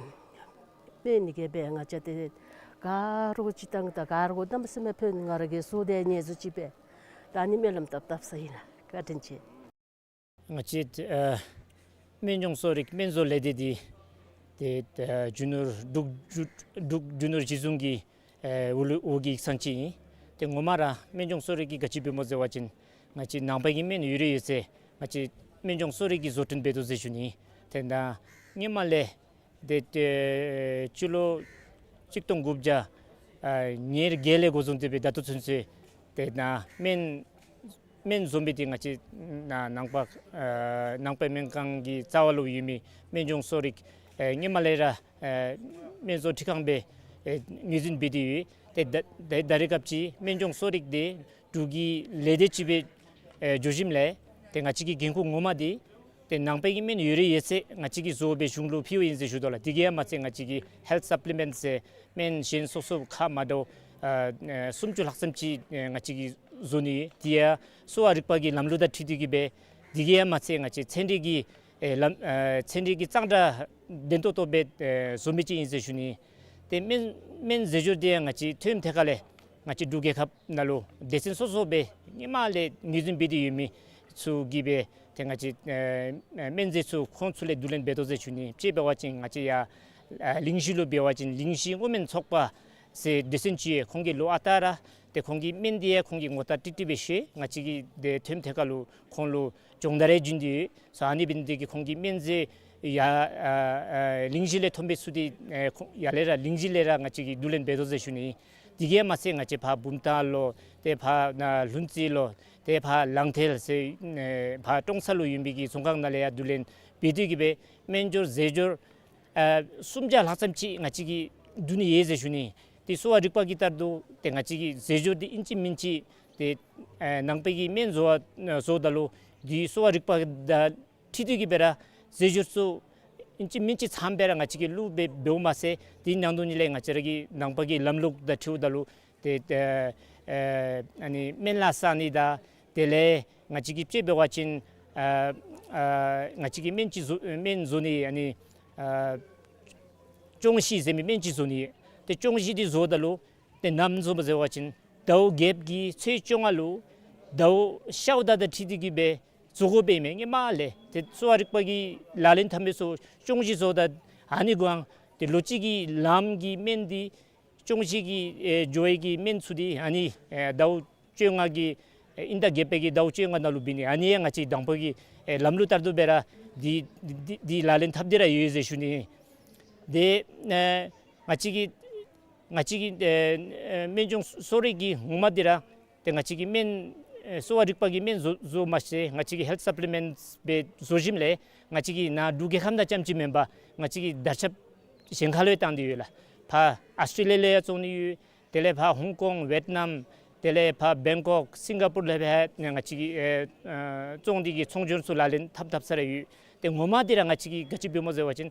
སྨན་གྱི་སྦེ་ང་བཅས་ཏེ་ག་ར་གོ་སྤྱིར་བཏང་ད་ག་ར་གོ་གནམ་མེད་ས་མེད་ཕན། ང་ར་གི་སྲོག་དེ་ཉེན་སྲུང་ཅིག་སྦེ་ད་ཨ་ནི་སྨོན་ལམ་བཏབ་བཏབ་ས་ཨིན་ལགས། བཀའ་དྲིན་ཆེ། ང་བཅས་ཨ་སྨན་ལྗོངས་གསོ་རིག་སྨན་བཟོ་ལས་སྡེ་འདི་ཏེ་ཨ་རྒྱུ་ནོར་འབྲུག་རྒྱུ་འབྲུག་རྒྱུ་ནོར་གཞི་བཟུང་གི་ཨེ་འོག་ལུ་འོག་གི་ཡིག་ཚང་ཅིག་ཨིན། ཏེ་ངོ་མ་ར་སྨན་ལྗོངས་གསོ་རིག་གི་ག་ཅི་འབད་སྨོ་ཟེར་བ་ཅིན་ང་བཅས་ནང་པའི་གི་སྨན་ཡོད་རིགས་ཡོད་ཚད་ང་བཅས་སྨན་ལྗོངས་གསོ་རིག་གིས་བཟོ་སྐྲུན་འབད་དོ་ཟེར་ཞུ་ནི། ཏེ་ད་སྔོན་མ་ལས་ཏེ་ཏེ་སྤྱི་ལོ་གཅིག་སྟོང་དགུ་བརྒྱ་ཨ་ཉེར་བརྒྱད་ལས་འགོ་བཟུང་སྟེ་སྦེ་ད་ལྟོ་ཚུན་ཚོད་ཏེ་ད་སྨན་སྨན་བཟོ་མི་འདི་ང་བཅས་ནཱ་ནང་པ་ཨ་ནང་པའི་སྨན་ཁང་གི་རྩ་བ་ལུ་ཡོད་མི་སྨན་ལྗོངས་གསོ་རིག་ཨེ་སྔོན་མ་ལས་ར་ཨེ་སྨན་བཟོ་འཕྲུལ་ཁང་སྦེ་ཨེ་ངོས་འཛིན་འབད་དེ་ཡོད། ཏེ་ད་ད་ད་རེས་སྐབས་ཅིག་སྨན་ལྗོངས་གསོ་རིག་འདི་འབྲུག་གི་ལས་སྡེ་ཅིག་སྦེ་ཨེ་འགྱོ་ཞིནམ་ལས་ཏེ་ང་བཅས་ཀྱི་འགན་ཁུར་ངོ་མ་འདི་ཏེ་ནང་པའི་གི་སྨན་ཡོད་རིགས་ཡོད་ཚད་ང་བཅས་ཀྱིས་བཟོ་སྦེ་གཞུང་ལུ་ཕུལཝ་ཨིན་ཟེར་ཞུ་དོ་ལགས། དེ་གིས་ཡང་མ་ཚད་ང་བཅས་ཀྱི་ཧེལཐ་སབ་ལི་མེནཊ་ཟེར་སྨན་གཞན་སོ་སོ་ཁག་མ་འདྲཝ་ཨ་ཨ་སུམ་ཅུ་ལྷག་ཙམ་ཅིག་ཨ་ང་བཅས་ཀྱིས་བཟོ་ནི་ཡོད། དེ་ཡང་གསོ་བ་རིག་པ་གི་ལམ་ལུགས་དང་འཁྲིལ་ཏེ་གི་སྦེ་དེ་གིས་ཡང་མ་ཚད་ང་བཅས་ཚན་རིག་གི་ཨེ་ལམ་ཨེ་ཚན་རིག་གི་གཙང་སྦྲ་ལྡན་ཏོག་ཏོ་སྦེ་ཨེ་བཟོ་མི་ཅིག་ཨིན་ཟེར་ཞུ་ནི། ཏེ་སྨན་སྨན་རྫས་སྦྱོར་འདི་ཡང་ང་བཅས་ཐོན་ཐད་ཁ་ལས་ང་བཅས་འབྲུག་རྒྱལ་ཁབ་ནང་ལུ་སྡེ་ཚན་སོ་སོ་སྦེ་སྔོན་མ་ལས་ངོས་འཛིན་འབད་དེ་ཡོད་མི་ཚུ་གིས་སྦེ་ཏེ་ང་བཅས་ཨེ་སྨན་རྫས་ཚུ་ཁོང་ཚུ་ལས་བསྡུ་ལེན་འབད་དོ་ཟེར་ཞུ་ནི། དཔྱེ་འབད་བ་ཅིན་ང་བཅས་ཡར་ཨེ་གླིང་བཞི་ལུ་འབད་བ་ཅིན་གླིང་བཞི་སྔོ་སྨན་ཚོགས་པ་ཟེར་སྡེ་ཚན་ཅིག་ཡོད། ཁོང་གིས་ལོ་ཨ་རྟག་ར་ཏེ་ཁོང་གི་སྨན་འདི་ཡང་ཁོང་གིས་ངོ་རྟགས་ཀྲིག་ཀྲི་སྦེ་ཤེས། ང་བཅས་ཀྱིས་ཏེ་ཐོནམ་ཐད་ཁ་ལུ་ཁོང་ལུ་སྦྱོང་བརྡར་ཡང་བྱིན་ཏེ་ཡོད། སོ་ཨ་ནི་འབད་ནི་དེ་གིས་ཁོང་གི་སྨན་རྫས་ཡར་ཨ་ཨ་གླིང་བཞི་ལས་ཐོན་པའི་ཚུ་འདི་ཨེ་ཁོང་ཡར་ལས་ར་གླིང་བཞི་ལས་ར་ང་བཅས་ཀྱིས་བསྡུ་ལེན་འབད་དོ་ཟེར་ཞུ་ནི། དེ་གིས་མ་ཚད་ང་བཅས་ཕར་བུམ་ཐང་ལུ་ཏེ་ཕར་ནཱ་ལྷུན་རྩེ་ལུ་ཏེ་ཕར་ལང་ཐལ་ཟེར་ཨེ་ཕར་ཀྲོང་གསར་ལུ་ཡོད་པའི་གི་ཚོང་ཁང་ནང་ལས་ཡང་བསྡུ་ལེན་འབད་དེ་གི་སྦེ་སྨན་སྦྱོར་རྫས་སྦྱོར་ཨ་སུམ་བརྒྱ་ལྷག་ཙམ་ཅིག་ང་བཅས་ཀྱིས་བསྡུ་ནི་ཡོད་ཟེར་ཞུ་ནི། ཏེ་གསོ་བ་རིག་པ་གི་ལྟར་དུ་ཏེ་ང་བཅས་ཀྱིས་རྫས་སྦྱོར་འདི་ཨིན་ཅི་མིན་ཅི་ཏེ་ཨ་ནང་པའི་གི་སྨན་བཟོ་བ་བཟོཝ་ད་ལུ་འདི་གསོ་བ་རིག་པ་དང་འཁྲིལ་ཏེ་གི་སྦེ་ར་རྫས་སྦྱོར་ཚུ་ ཨིན་ཅི་མིན་ཅི་ཚངམ་སྦེ་ར་ང་བཅས་ཀྱིས་བླུག་སྦེ་འབདཝ་མ་ཚད་དེའི་ནང་དོག་ལས་ང་བཅས་ར་གི་ནང་པ་གི་ལམ་ལུགས་དང་འཁྲིལཝ་ད་ལུ་ཏེ་ཨ་ཨ་ཨ་ནི་སྨན་བླ་བསག་ནི་དང་དེ་ལས་ང་བཅས་ཀྱིས་དཔྱེ་འབད་བ་ཅིན་ཨ་ཨ་ང་བཅས་ཀྱིས་སྨན་ཅིག་བཟོ་སྨན་བཟོ་ནི་ཨ་ནི་ཨ་ཅོང་ཞི་ཟེར་མི་སྨན་ཅིག་བཟོ་ནི་ཡོད། ཏེ་ཅོང་ཞི་འདི་བཟོཝ་ད་ལུ་ཏེ་ནམ་བཟོཝ་ཟེར་བ་ཅིན་ཟླཝ་བརྒྱད་ཀྱི་ཚེས་བཅོ་ལྔ་ལུ་ཟླཝ་ཤརཝ་ད་དང་འཁྲིལ་ཏེ་གི་སྦེ་བཟོ་དགོཔ་ཨིན་མས། ཧེ་མ་ལས་ཏེ་གསོ་བ་རིག་པ་གི་ལག་ལེན་འཐབ་མི་ཚུ་ཅོང་ཞི་བཟོཝ་ད་ཨ་ནི་གུ་ཡང་ཏེ་ལོ་གཅིག་གི་ལངམ་གི་སྨན་འདི་ཅོང་ཞི་གི་ཨེ་འགྱོ་བའི་གི་སྨན་ཚུ་འདི་ཨ་ནི་ཨེ་ཟླཝ་བཅོ་ལྔ་གི་ཨེ་དབྱིན་ཟླ་བརྒྱད་པའི་གི་ཟླཝ་བཅོ་ལྔ་ནང་ལུ་འབད་ནི། ཨ་ནི་ཡང་ང་བཅས་དང་པ་གི་ཨེ་ལམ་ལུགས་ལྟར་དུ་སྦེ་ར་འདི་འདི་འདི་ལག་ལེན་འཐབ་སྟེ་ར་ཡོད་ཟེར་ཞུ་ནི། ཏེ་ཨེ་ང་བཅས་ཀྱི་ང་བཅས་ཀྱི་ཨེ་ཨེ་སྨན་ལྗོངས་གསོ་རིག་གི་ངོ་མ་འདི་ར་ཏེ་ང་བཅས་ཀྱི་སྨན་ཨེ་གསོ་བ་རིག་པ་གི་སྨན་བཟོ་བཟོཝ་མ་ཚད་ང་བཅས་ཀྱི་ཧེལཐ་སབ་ལི་མེནཊསི་སྦེ་བཟོ་ཞིནམ་ལས་ང་བཅས་ཀྱི་ནཱ་འབྲུག་རྒྱལ་ཁབ་ནང་རྐྱངམ་ཅིག་མེན་པར་ང་བཅས་ཀྱིས་དར་ཁྱབ་གཞན་ཁ་ལུ་ཡང་བཏང་སྟེ་ཡོད་ལགས། ཕར་ཨཱོས་ཊྲེ་ལི་ཡ་ལུ་ཡང་བཙོང་ནི་ཡོད། དེ་ལས་ཕར་ཧོང་ཀོང་ཝེཊ་ནམ་དེ་ལས་ཕར་བེང་ཀོག་སིང་ག་པུར་ལས་ཕར་ང་བཅས་ཀྱིས་ཨེ་ཨེ་བཙོང་སྟེ་གི་ཚོང་སྒྱུར་ཚུ་ལག་ལེན་འཐབ་འཐབ་ས་ར་ཡོད། ཏེ་ངོ་མ་འདི་ར་ང་བཅས་ཀྱིས་ག་ཅི་འབདཝ་སྨོ་ཟེར་བ་ཅིན་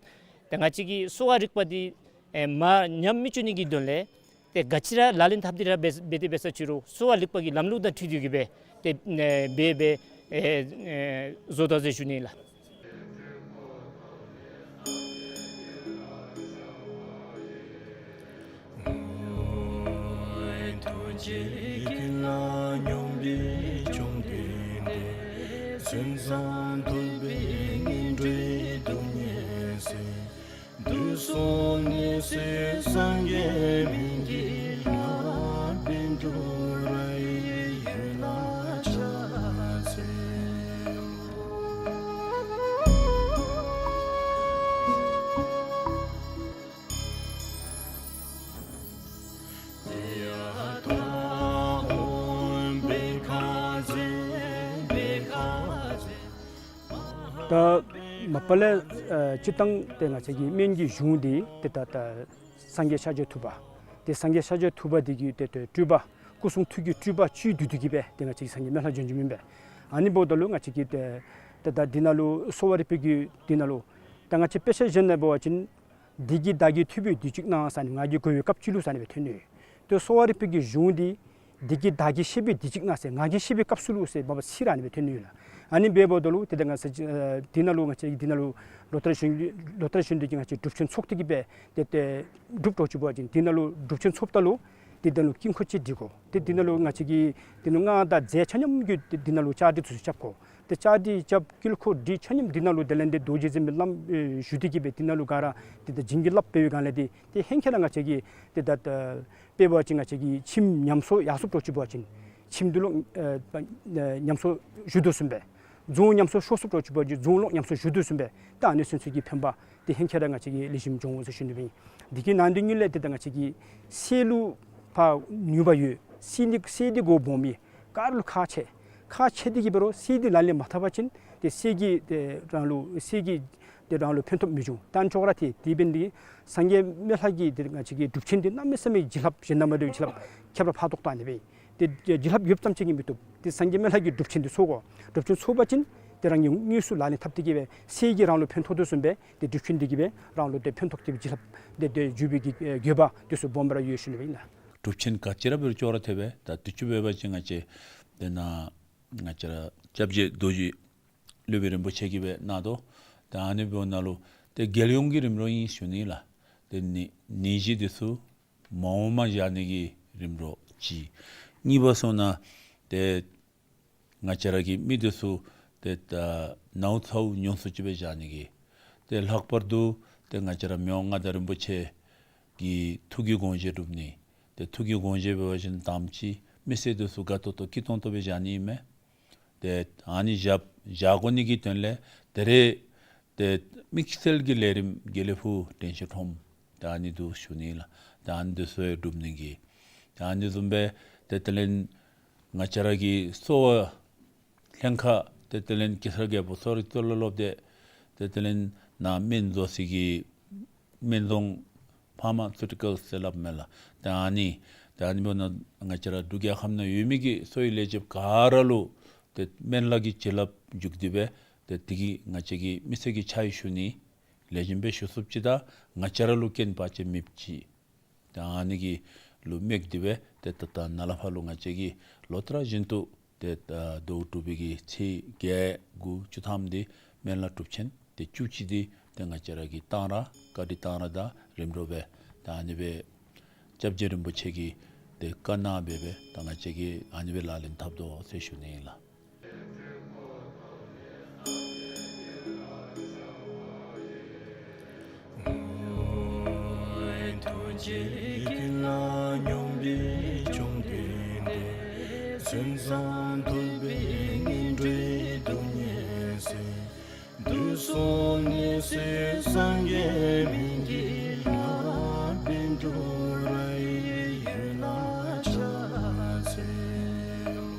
ཏེ་ང་བཅས་ཀྱི་གསོ་བ་རིག་པ་འདི་ཨེ་མར་ཉམས་མི་བཅུག་ནི་གི་དོན་ལས་ཏེ་ག་ཅི་ར་ལག་ལེན་འཐབ་སྟེ་ར་འབད་འབད་དེ་འབད་ས་ཅི་རུང་གསོ་བ་རིག་པ་གི་ལམ་ལུགས་དང་འཁྲིལ་ཏེ་གི་སྦེ་ཏེ་ཨེ་འབད་སྦེ་ཨེ་ཨེ་བཟོ་དོ་ཟེར་ཞུ་ནི་ལགས། ཐུགས་རྗེ་ཀུན་ལ་སྙོམས་པའི་བཅོམ་ལྡན་འདས། མཚན་བཟང་ཐོས་པའི་སྙན་སྒྲོན་སྡུག་བསྔལ་སེལ། དུག་གསུམ་ནད་སེལ་སངས་རྒྱས་སྨན་གྱི་ལྷ། བཻ་ཌཱུརྱ་ཡི་འོད་ལ་ཕྱག་འཚལ་ལོ། ད་མ་པ་ལས་ཨ་སྤྱིར་བཏང་ཏེ་ང་བཅས་ཀྱི་སྨན་གྱི་གཞུང་འདི་ཏེ་ད་ད་སངས་རྒྱས་ཤཱཀྱ་ཐུབ་པ། ཏེ་སངས་རྒྱས་ཤཱཀྱ་ཐུབ་པ་འདི་གི་ཏེ་ཏེ་སྤྲུལ་པ་སྐུ་གསུང་ཐུགས་ཀྱི་སྤྲུལ་པ་བཅུད་བསྡུས་ཏེ་གི་སྦེ་ཏེ་ང་བཅས་ཀྱི་སངས་རྒྱས་སྨན་ལྷ་བྱོན་བྱོནམ་ཨིན་པས། ཨ་ནི་འབདཝ་ད་ལུ་ང་བཅས་ཀྱི་ཏེ་ཏེ་ད་འདི་ནང་ལུ་གསོ་བ་རིག་པའི་གི་འདི་ནང་ལུ་ད་ང་བཅས་དཔེ་ཆ་གཞན་ནང་འབད་བ་ཅིན་བདུད་ཀྱི་བདག་གིས་ཐུབ་པའི་བདུད་ཅིག་ན་ཟེར་ནི་ང་རྒྱལ་རྒོད་པའི་སྐབས་ཅིག་ལུ་ཟེར་ནི་སྦེ་ཐོན་ནི་ཡོད། ཏེ་གསོ་བ་རིག་པའི་གི་གཞུང་འདི་བདུད་ཀྱི་བདག་གིས་གཤེགས་པའི་བདུད་ཅིག་ན་ཟེར་ང་རྒྱལ་གཤེགས་པའི་སྐབས་སུ་ལུ་ཟེར་མ་པ་ཚིག་ར་ཨ་ནི་སྦེ་ཐོན་ནི་ཡོད་ལགས། ཨ་ནི་འབདཝ་ད་ལུ་ཏེ་ད་ང་བཅས་ཨ་འདི་ནང་ལུ་ང་བཅས་འདི་ནང་ལུ་ལོ་ལྟར་བཞིན་ལོ་ལྟར་བཞིན་དུ་གི་ང་བཅས་སྒྲུབ་ཆེན་ཚོགས་ཏེ་གི་སྦེ་ཏེ་ཏེ་སྒྲུབ་དོ་ཅིག་འབད་བ་ཅིན་འདི་ནང་ལུ་སྒྲུབ་ཆེན་ཚོགསཔ་ད་ལུ་ཏེ་འདི་ནང་ལུ་དཀྱིལ་འཁོར་ཅིག་སྒྲིག་དགོ། ཏེ་འདི་ནང་ལུ་ང་བཅས་ཀྱིས་འདི་ནང་སྔགས་དང་རྫས་ཆ་མཉམ་གྱིས་ཏེ་འདི་ནང་ལུ་བཅའ་སྒྲིག་ཚུ་རྐྱབ་དགོ། ཏེ་བཅའ་སྒྲིག་རྐྱབ་དཀྱིལ་འཁོར་སྒྲིག་ཆ་མཉམ་འདི་ནང་ལུ་དེ་ལས་ཏེ་རྡོ་རྗེ་འཛིན་པའི་བླམ་ཨེ་བཞུགས་ཏེ་གི་སྦེ་འདི་ནང་ལུ་ག་ར་ཏེ་ད་བྱིན་གྱིས་བརླབས་འབད་བའི་སྒང་ལས་ཏེ་ཏེ་ཧེང་སྐལ་ར་ང་བཅས་ཀྱིས་ཏེ་ད་ད་དཔེ་འབད་བ་ཅིན་ང་བཅས་ཀྱིས་ཁྱིམ་ཉམས་གསོ་ཡར་སོངམ་འདྲཝ་ཅིག་འབད་བ་ཅིན་ཁྱིམ་འདི་ལུ་ཨེ་ཨེ་ཉམས་གསོ་ཞུ་དོ་བཟུམ་སྦེ་རྫོང་ཉམས་གསོ་ཤོར་སོངམ་འདྲཝ་ཅིག་འབད་བ་ཅིན་རྫོང་ལུ་ཉམས་གསོ་ཞུ་དོ་བཟུམ་སྦེ་ད་ཨ་ནི་ཚུན་ཚོད་ཀྱི་ཕན་པ་ཏེ་ཧེང་སྐལ་ར་ང་བཅས་ཀྱིས་ལེགས་ཤོམ་འབྱུང་འོང་ཟེར་ཞུ་ནི་སྦེ་ཨིན། འདི་གི་ནང་དོན་ཉིད་ལས་ཏེ་ད་ང་བཅས་ཀྱི་སྲས་ལུ་ཕར་ནུས་པ་ཡོད། སྲས་འདི་སྲས་འདི་དགོཔ་སྦོམ་ཨིན། ག་ར་ལུ་ཁག་ཆེ། ཁག་ཆེ་སྟེ་གི་འབད་རུང་སྲས་འདི་ལག་ལེན་མ་འཐབ་པ་ཅིན་ཏེ་སྲས་ཀྱིས་ཏེ་རང་ལུ་སྲས་ཀྱིས་ཏེ་རང་ལུ་ཕན་ཐོགས་མི་འབྱུང་། ད་ཨ་ནི་ཅོག་ར་འཐད་དེ་འབད་ནི་འདི་སངས་རྒྱས་སྨན་ལྷ་གི་ཏེ་ང་བཅས་ཀྱི་སྒྲུབ་ཆེན་འདི་གནམ་མེད་ས་མེད་བྱིན་རླབས་གཞན་དང་མ་འདྲཝ་བྱིན་རླབས་ཁྱད་པར་འཕགས་ཏོག་ཏོ་ཨ་ནི་སྦེ་ཨིན། ཏེ་བྱིན་རླབས་ཡོདཔ་ཙམ་ཅིག་གིས་མི་བཏུབ། ཏེ་སངས་རྒྱས་སྨན་ལྷ་གི་སྒྲུབ་ཆེན་འདི་ཚོགས་དགོ། སྒྲུབ་ཆེན་ཚོགས་པ་ཅིན་ཏེ་རང་གིས་དངོས་སུ་ལག་ལེན་འཐབ་སྟེ་གི་སྦེ་སྲས་ཀྱིས་རང་ལུ་ཕན་ཐོགས་དོ་བཟུམ་སྦེ་ཏེ་སྒྲུབ་ཆེན་འདི་གིས་སྦེ་རང་ལུ་ཏེ་ཕན་ཐོགས་ཏེ་བྱིན་རླབས་ཏེ་ཏེ་འཇུག་པའི་གི་ཨེ་དགོས་པ་འདི་ཚུ་སྦོམ་ར་ཡོད་ཞུ་ནི་སྦེ་ཨིན་ལགས། སྒྲུབ་ཆེན་ག་ཅི་ར་འབད་རུང་ཅོག་ར་འཐད་པས། ད་དུས་ཅི་འབད་བ་ཅིན་ང་བཅས་ཏེ་ནཱ་ང་བཅས་ར་སྐྱབས་རྗེ་རྡོ་རྗེ་སློབ་དཔོན་རིན་པོ་ཆེ་གིས་སྦེ་གནང་དོ། ད་ཨ་ནི་འབདཝ་ནང་ལུ་ཏེ་རྒྱལ་ཡོངས་ཀྱི་རིམ་གྲོ་ཨིན་ཞུ་ནི་ལགས། ཏེ་ནད་ནད་གཞི་འདི་ཚུ་མ་འོངམ་བཞག་ནི་གི་རིམ་གྲོ་གཅིག། གཉིས་པ་སོང་ན་ཏེ་ང་བཅས་ར་གི་མི་འདི་ཚུ་ཏེ་ད་ནཝ་ཚཝ་ཉུང་སུ་ཅིག་སྦེ་བཞག་ནི་གི། ཏེ་ལྷག་པར་དུ་ཏེ་ང་བཅས་ར་མི་དབང་མངའ་བདག་རིན་པོ་ཆེ་གི་ཐུགས་ཀྱི་དགོངས་བཞེད་སྒྲུབ་ནི། ཏེ་ཐུགས་ཀྱི་དགོངས་བཞེད་འབད་བ་ཅིན་དང་པ་ཅིག་མི་སེར་འདི་ཚུ་དགའ་ཏོག་ཏོ་སྐྱིད་ཏོང་ཏོ་སྦེ་བཞག་ནི་ཨིན་མས། ཏེ་ཨ་ནི་བཞག་བཞག་དགོ་ནི་གི་དོན་ལས་ད་རེས་ཏེ་དམིགས་བསལ་གྱི་ལས་རིམ་དགེ་ལེགས་ཕུག་དྲན་ཤེས་ཁྲོམ་ད་ཨ་ནི་འདུག་ཞུ་ནི་ལགས། ད་ཨ་ནི་འདི་ཚུ་ཡང་སྒྲུབ་ནི་གི། ད་ཨ་ནི་བཟུམ་སྦེ་ཏེ་དེ་ལས་ང་བཅས་ར་གི་གསོ་བ་ལྷན་ཁག་ཏེ་དེ་ལས་གེ་སར་རྒྱལ་པོ་གསོ་རིག་གཙུག་ལག་སློབ་སྡེ་ཏེ་དེ་ལས་ནཱ་སྨན་བཟོ་སའི་གི་སྨན་རྫོང་ཕར་མ་སུ་ཊི་ཀཱལ་ཟེར་སླབ་མས་ལགས། ད་ཨ་ནི་ད་ཨ་ནི་འབདཝ་ད་ང་བཅས་ར་འབྲུག་རྒྱལ་ཁབ་ནང་ཡོད་མི་གི་གསོ་བའི་ལས་བྱེདཔ་ག་ར་ལུ་ཏེ་སྨན་བླ་གི་བྱིན་རླབས་འཇུག་སྟེ་སྦེ་ཏེ་དེ་གིས་ང་བཅས་ཀྱི་མི་སེར་གྱི་ཕྱག་ཞུ་ནི་ ལེགས་ཤོམ་སྦེ་ཞུ་ཚུགསཔ་ཅིག་དང་ང་བཅས་ར་ལུ་རྐྱེན་བར་ཆད་མེདཔ་ཅིག། ད་ཨ་ནི་གི་ལུ་དམིགས་ཏེ་སྦེ་ཏེ་ད་ད་ནཱ་ལས་ཕར་ལུ་ང་བཅས་ཀྱིས་ལོ་ལྟར་བཞིན་དུ་ཏེ་ད་ཟླཝ་དྲུག་པའི་གི་ཚེས་བརྒྱད་དགུ་བཅུ་ཐམ་འདི་སྨན་བླ་གྲུབ་ཆེན་ཏེ་བཅུ་གཅིག་འདི་ཏེ་ང་བཅས་ར་གིས་གཏང་རག་བཀའ་དྲིན་གཏང་རག་དང་རིམ་གྲོ་སྦེ་ད་ཨ་ནི་སྦེ་སྐྱབས་རྗེ་རིན་པོ་ཆེ་གིས་ཏེ་བཀའ་གནང་སྦེ་སྦེ་ད་ང་བཅས་ཀྱིས་ཨ་ནི་སྦེ་ལག་ལེན་འཐབ་དོ་ཟེར་ཞུ་ནི་ཨིན་ལགས། ཐུགས་རྗེ་ཀུན་ལ་སྙོམས་པའི་བཅོམ་ལྡན་འདས། མཚན་བཟང་ཐོས་པའི་སྙིང་འདྲེན་སྡུག་བསྔལ་སེལ། དུག་གསུམ་ནད་སེལ་སངས་རྒྱས་སྨན་གྱི་བླ། བཻ་ཌཱུརྱ་ཡི་འོད་ལ་ཕྱག་འཚལ་ལོ།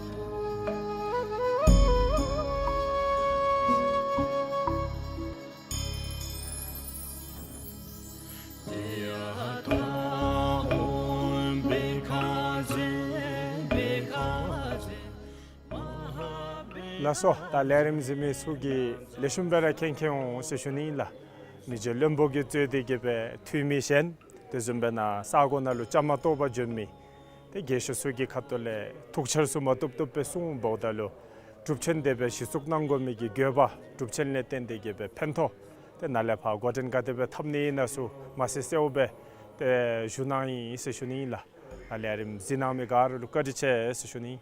ལགས་སོ། ད་ལས་རིམ་གཟིགས་མི་ཚུ་གིས་ལེགས་ཤོམ་སྦེ་ར་མཁྱེན་མཁྱེན་འོང་ཟེར་ཞུ་ནི་ཨིན་ལགས། མི་རྗེ་བློན་པོ་གིས་གཙོས་ཏེ་གི་སྦེ་འཐུས་མི་གཞན་དེ་བཟུམ་སྦེ་ནཱ་ས་གོ་ནང་ལུ་བཅའ་མར་གཏོགས་པར་བྱོན་མི་ཏེ་རྒས་ཤོས་ཚུ་གི་ཁ་ཐུག་ལས་ཐུགས་འཆར་ཚུ་མ་བཏུབ་བཏུབ་སྦེ་གསུངས་འབདཝ་ད་ལུ་གྲུབ་ཆེན་དེ་སྦེ་གཞི་བཙུགས་གནང་དགོ་མི་གི་དགོས་པ་གྲུབ་ཆེན་ལས་བརྟེན་ཏེ་གི་སྦེ་ཕན་ཐོགས་ཏེ་ནཱ་ལས་ཕར་འགོ་འདྲེན་ག་དེ་སྦེ་འཐབ་ནི་ཨིན་ན་ཚུ་མ་གསལ་གསལཝ་སྦེ་ཏེ་ཞུ་གནང་ཡི་ཟེར་ཞུ་ནི་ཨིན་ལགས། ད་ལས་རིམ་གཟིགས་གནང་མི་ག་ར་ལུ་བཀའ་དྲིན་ཆེ་ཟེར་ཞུ་ནི།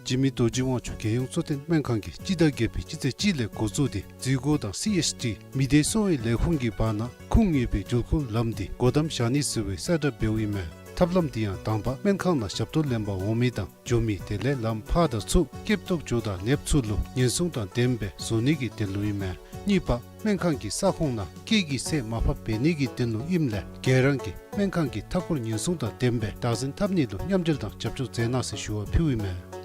འཇིགས་མེད་རྡོ་རྗེ་དབང་ཕྱུག་རྒྱལ་ཡོངས་གཙོ་བསྟེན་སྨན་ཁང་གིས་སྤྱི་ཟླ་བརྒྱད་པའི་སྤྱི་ཚེས་གཅིག་ལས་འགོ་བཙུགས་ཏེ་འཛུལ་སྒོ་དང་སི་ཨེཆ་ཌི་མི་སྡེ་གསོ་བའི་ལས་ཁུངས་ཀྱི་བར་ན་ཁུངས་ཡོད་པའི་འགྲུལ་འཁོར་ལམ་འདི་སྒོ་བསྡམ་བཞག་ནི་ཟེར་བའི་གསལ་བསྒྲགས་འབདཝ་ཨིན་མས། ཐབས་ལམ་འདི་ཡང་དང་པ་སྨན་ཁང་ནང་ཞབས་ཏོག་ལེན་པར་འོང་མི་དང་འགྱོ་མི་དེ་ལས་ལམ་ཕར་དང་ཚུར་སྐྱེབ་ཏོག་འགྱོ་དང་ལེབ་ཚུ་ལུ་ཉེན་སྲུང་དང་ལྡནམ་སྦེ་བཟོ་ནི་གི་དོན་ལུ་ཨིན་མས། གཉིས་པ་སྨན་ཁང་གི་ས་ཁོངས་ནང་སྐད་ཀྱི་ཚད་མར་ཕབ་འབད་ནི་གི་དོན་ལུ་ཨིནམ་ལས་ག་ར་གིས་སྨན་ཁང་གི་མཐའ་འཁོར་ཉེན་སྲུང་དང་ལྡནམ་སྦེ་བདག་འཛིན་འཐབ་ནི་ལུ་མཉམ་འབྲེལ་དང་རྒྱབ་སྐྱོར་མཛད་གནང་ཟེར་ཞུ་བ་ཕུལཝ་ཨིན་མས།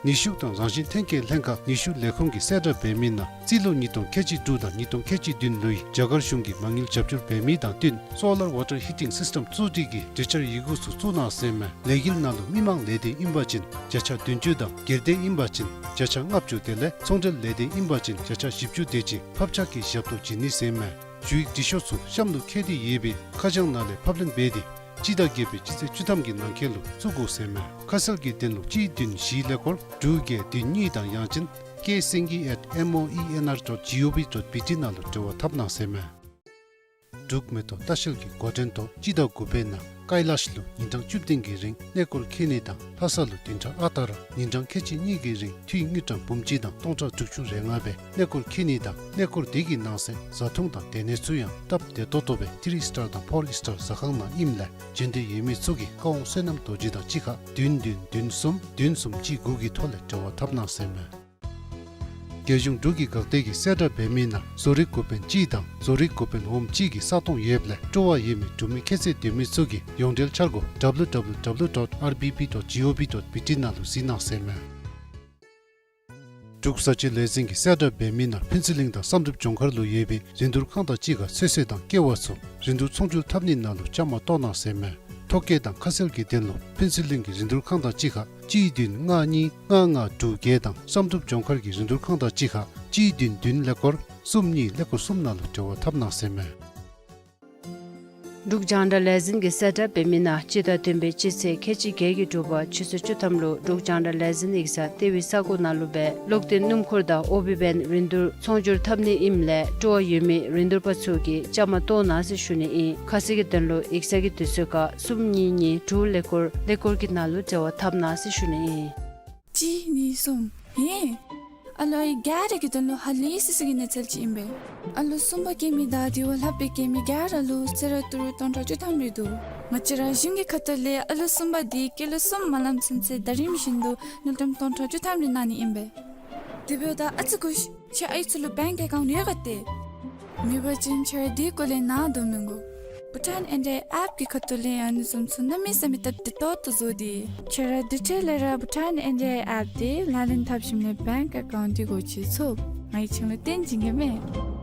ནུས་ཤུགས་དང་རང་བཞིན་ཐོན་སྐྱེད་ལྷན་ཁག་ནུས་ཤུགས་ལས་ཁུངས་ཀྱིས་གསལ་བསྒྲགས་འབད་མི་ནང་རྩིས་ལོ་ཉིས་སྟོང་ཁལ་གཅིག་དྲུག་དང་ཉིས་སྟོང་ཁལ་གཅིག་བདུན་ལོའི་རྒྱ་གར་གཞུང་གིས་མ་དངུལ་རྒྱབ་སྐྱོར་འབད་མི་དང་བསྟུན་སོ་ལར་ཝ་ཊར་ཧི་ཊིང་སིསི་ཊེམ་བཙུགས་སྒྲིག་གི་གྲོས་འཆར་ཡི་གུ་ཚུ་བཙུགས་གནང་ཟེར་ཨིན་མས། ལས་འགུལ་ནང་ལུ་མི་མང་ལས་སྡེ་ཨིན་པ་ཅིན་བརྒྱ་ཆ་བདུན་ཅུ་དང་སྒེར་སྡེ་ཨིན་པ་ཅིན་བརྒྱ་ཆ་ལྔ་བཅུ་དེ་ལས་ཚོང་འབྲེལ་ལས་སྡེ་ཨིན་པ་ཅིན་བརྒྱ་ཆ་བཞི་བཅུ་དེ་ཅིག་ཕབ་ཆག་གི་ཞབས་ཏོག་བྱིན་ནི་ཟེར་ཨིན་མས། ཞུ་ཡིག་འབྲི་ཤོག་ཚུ་གཤམ་ལུ་བཀོད་དེ་ཡོད་པའི་ཁ་བྱང་ནང་ལས་ཕབ་ལེན་འབད་དེ་སྤྱི་ཟླ་བརྒྱད་པའི་སྤྱི་ཚེས་བཅུ་ཐམ་གྱི་ནང་འཁོད་ལུ་བཙུགས་དགོ་ཟེར་ཨིན་མས། ཁ་གསལ་གྱི་དོན་ལུ་གཅིག་བདུན་བཞི་ཀླད་ཀོར་དྲུག་བརྒྱད་བདུན་གཉིས་དང་ཡང་ཅིན་ཀེ་སེང་གེ་ཨེཊ་མོ་ཨི་ཨེན་ཨར་ཌོཊ་ཇི་ཨོ་ཝི་ཌོཊ་བི་ཊི་ནང་ལུ་འབྲེལ་བ་འཐབ་གནང་ཟེར་ཨིན་མས། འབྲུག་མེ་ཏོག་ལྟ་བཤལ་གྱི་འགོ་འདྲེན་ཐོག་སྤྱི་ཟླ་དགུ་པའི་ནང་ཀའི་ལཱཤ་ལུ་ཉིན་གྲངས་བཅུ་བདུན་གྱི་རིང་གནས་སྐོར་འཁྱིད་ནི་དང་ལྷ་ས་ལུ་བདུན་ཕྲག་ཨ་རྟག་ར་ཉིན་གྲངས་ཁལ་གཅིག་གཉིས་ཀྱི་རིང་འཐུས་དངུལ་ཀྲམ་འབུམ་གཅིག་དང་སྟོང་ཕྲག་དྲུག་ཅུ་རེ་ལྔ་སྦེ་གནས་སྐོར་འཁྱིད་ནི་དང་གནས་སྐོར་དེ་གི་ནང་གསེས་བཟའ་འཐུང་དང་སྡོད་གནས་ཚུ་ཡང་སྟབས་བདེ་ཏོག་ཏོ་སྦེ་ཐི་རི་སི་ཊར་དང་ཕོར་སི་ཊར་ཟ་ཁང་ནང་ཨིནམ་ལས་འབྱོན་འདོད་ཡོད་མི་ཚུ་གིས་བཀའ་དབང་བསོད་ནམས་རྡོ་རྗེ་དང་གཅིག་ཁར་བདུན་བདུན་བདུན་གསུམ་བདུན་གསུམ་གཅིག་དགུ་གི་ཐོག་ལས་འབྲེལ་བ་འཐབ་གནང་ཟེར་ཨིན་མས། རྒྱལ་གཞུང་འབྲུག་གི་འགག་སྡེ་གིས་གསལ་བསྒྲགས་འབད་མི་ནང་བཟོ་རིག་འགོ་དཔོན་གཅིག་དང་བཟོ་རིག་འགོ་དཔོན་འོགམ་གཅིག་གི་ས་སྟོང་ཡོདཔ་ལས་སྤྲོ་བ་ཡོད་མི་འབྲུག་མི་ཁྱད་ཚད་ལྡན་མི་ཚུ་གིས་ཡོངས་འབྲེལ་འཆར་སྒོ་W W W dot R B B dot G O V dot B T ནང་ལུ་གཟིགས་གནང་ཟེར་ཨིན་མས། འབྲུག་བཟའ་བཅའི་ལས་འཛིན་གྱིས་གསལ་བསྒྲགས་འབད་མི་ནང་ཕུན་ཚོགས་གླིང་དང་བསམ་གྲུབ་ལྗོངས་མཁར་ལུ་ཡོད་པའི་རིན་བསྡུར་ཁང་དང་གཅིག་ཁར་ཚོད་བསྲེ་དང་ཀེ་བ་ཚུ་རིན་བསྡུར་ཚོང་སྒྱུར་འཐབ་ནི་ནང་ལུ་བཅའ་མར་གཏོགས་གནང་ཟེར་ཨིན་མས། ཐོ་བཀོད་དང་ཁ་གསལ་གྱི་དོན་ལུ་ཕུན་ཚོགས་གླིང་གི་རིན་བསྡུར་ཁང་དང་གཅིག་ཁར་གཅིག་བདུན་ལྔ་གཉིས་ལྔ་ལྔ་དྲུག་བརྒྱད་དང་བསམ་གྲུབ་ལྗོངས་མཁར་གྱི་རིན་བསྡུར་ཁང་དང་གཅིག་ཁར་གཅིག་བདུན་བདུན་ཀླད་ཀོར་གསུམ་གཉིས་ཀླད་ཀོར་གསུམ་ནང་ལུ་འབྲེལ་བ་འཐབ་གནང་ཟེར་ཨིན་མས། འབྲུག་རྒྱང་བསྒྲགས་ལས་འཛིན་གྱིས་གསལ་བསྒྲགས་འབད་མི་ནང་སྤྱི་ཟླ་བདུན་པའི་སྤྱི་ཚེས་ཁལ་གཅིག་བརྒྱད་ཀྱི་དྲོ་པ་ཆུ་ཚོད་བཅུ་ཐམ་ལུ་འབྲུག་རྒྱང་བསྒྲགས་ལས་འཛིན་ཡིག་ཚང་ལྟེ་བའི་ས་གོ་ནང་ལུ་སྦེ་གློག་འདོན་སྣུམ་འཁོར་དང་ཨོ་བི་བེན་རིན་བསྡུར་ཚོང་སྒྱུར་འཐབ་ནི་ཨིནམ་ལས་སྤྲོ་བ་ཡོད་མི་རིན་བསྡུར་པ་ཚུ་གིས་བཅའ་མར་གཏོགས་གནང་ཟེར་ཞུ་ནི་ཨིན། ཁ་གསལ་གྱི་དོན་ལུ་ཡིག་ཚང་གི་དུས་ཚོད་ཁར་གསུམ་གཉིས་གཉིས་དྲུག་ཀླད་ཀོར་ཀླད་ཀོར་གྱི་ནང་ལུ་འབྲེལ་བ་འཐབ་གནང་ཟེར་ཞུ་ནི་ཨིན། གཅིག་གཉིས་གསུམ། ཧེ། ཨ་ལོ་ཨའི་ག་ར་གི་དོན་ལུ་ཧ་ལས་སི་སི་གི་གནས་ཚུལ་ཅིག་ཨིན་པས། ཨ་ལོ་གསུམ་པ་སྐྱེ་མི་དང་དེ་བ་ལྷག་སྦེ་སྐྱེ་མི་ག་ར་ལུ་གསོལ་རས་ཏི་རུ་སྟོང་ཕྲག་བཅུ་ཐམ་རེ་འདུག། ང་བཅས་ར་གཞུང་གི་ཁ་ཐུག་ལས་ཨ་ལོ་གསུམ་པ་འདི་སྐྱེས་ལོ་གསུམ་མ་ལངམ་ཚུན་ཚོད་ཟླ་རིམ་བཞིན་དུ་དངུལ་ཀྲམ་སྟོང་ཕྲག་བཅུ་ཐམ་རེ་གནང་ནི་ཨིན་པས། དེ་འབདཝ་ད་ཨ་ཙི་སྒུག་ཤིག། ཁྱེད་ཨའི་ཚུ་ལུ་བེངཀ་ཨེ་ཀའུནཊ་ཡོད་ག་ཏེ། མེད་པ་ཅིན་ཁྱེད་ར་དེ་སྐོར་ལས་ནཱ་དོ་མི་དགོ། བྷུ་ཊཱན་ཨེན་ཌི་ཨའི་ཨེཔ་གི་ཁ་ཐུག་ལས་ཡང་ཨ་ནི་བཟུམ་ཚུ་གནམ་མེད་ས་མེད་སྟབས་བདེ་ཏོག་ཏོ་བཟོ་སྟེ། ཁྱེད་ར་དེ་འཕྲལ་ལས་ར་བྷུ་ཊཱན་ཨེན་ཌི་ཨའི་ཨེཔ་དེ་ལག་ལེན་འཐབ་ཞིནམ་ལས་བེངཀ་ཨེ་ཀའུནཊ་དེ་སྒོ་ཕྱེ་ཚུགས། ང་གིས་ཁྱེད་ལུ་སྟོན་བྱིན་གེ་མས།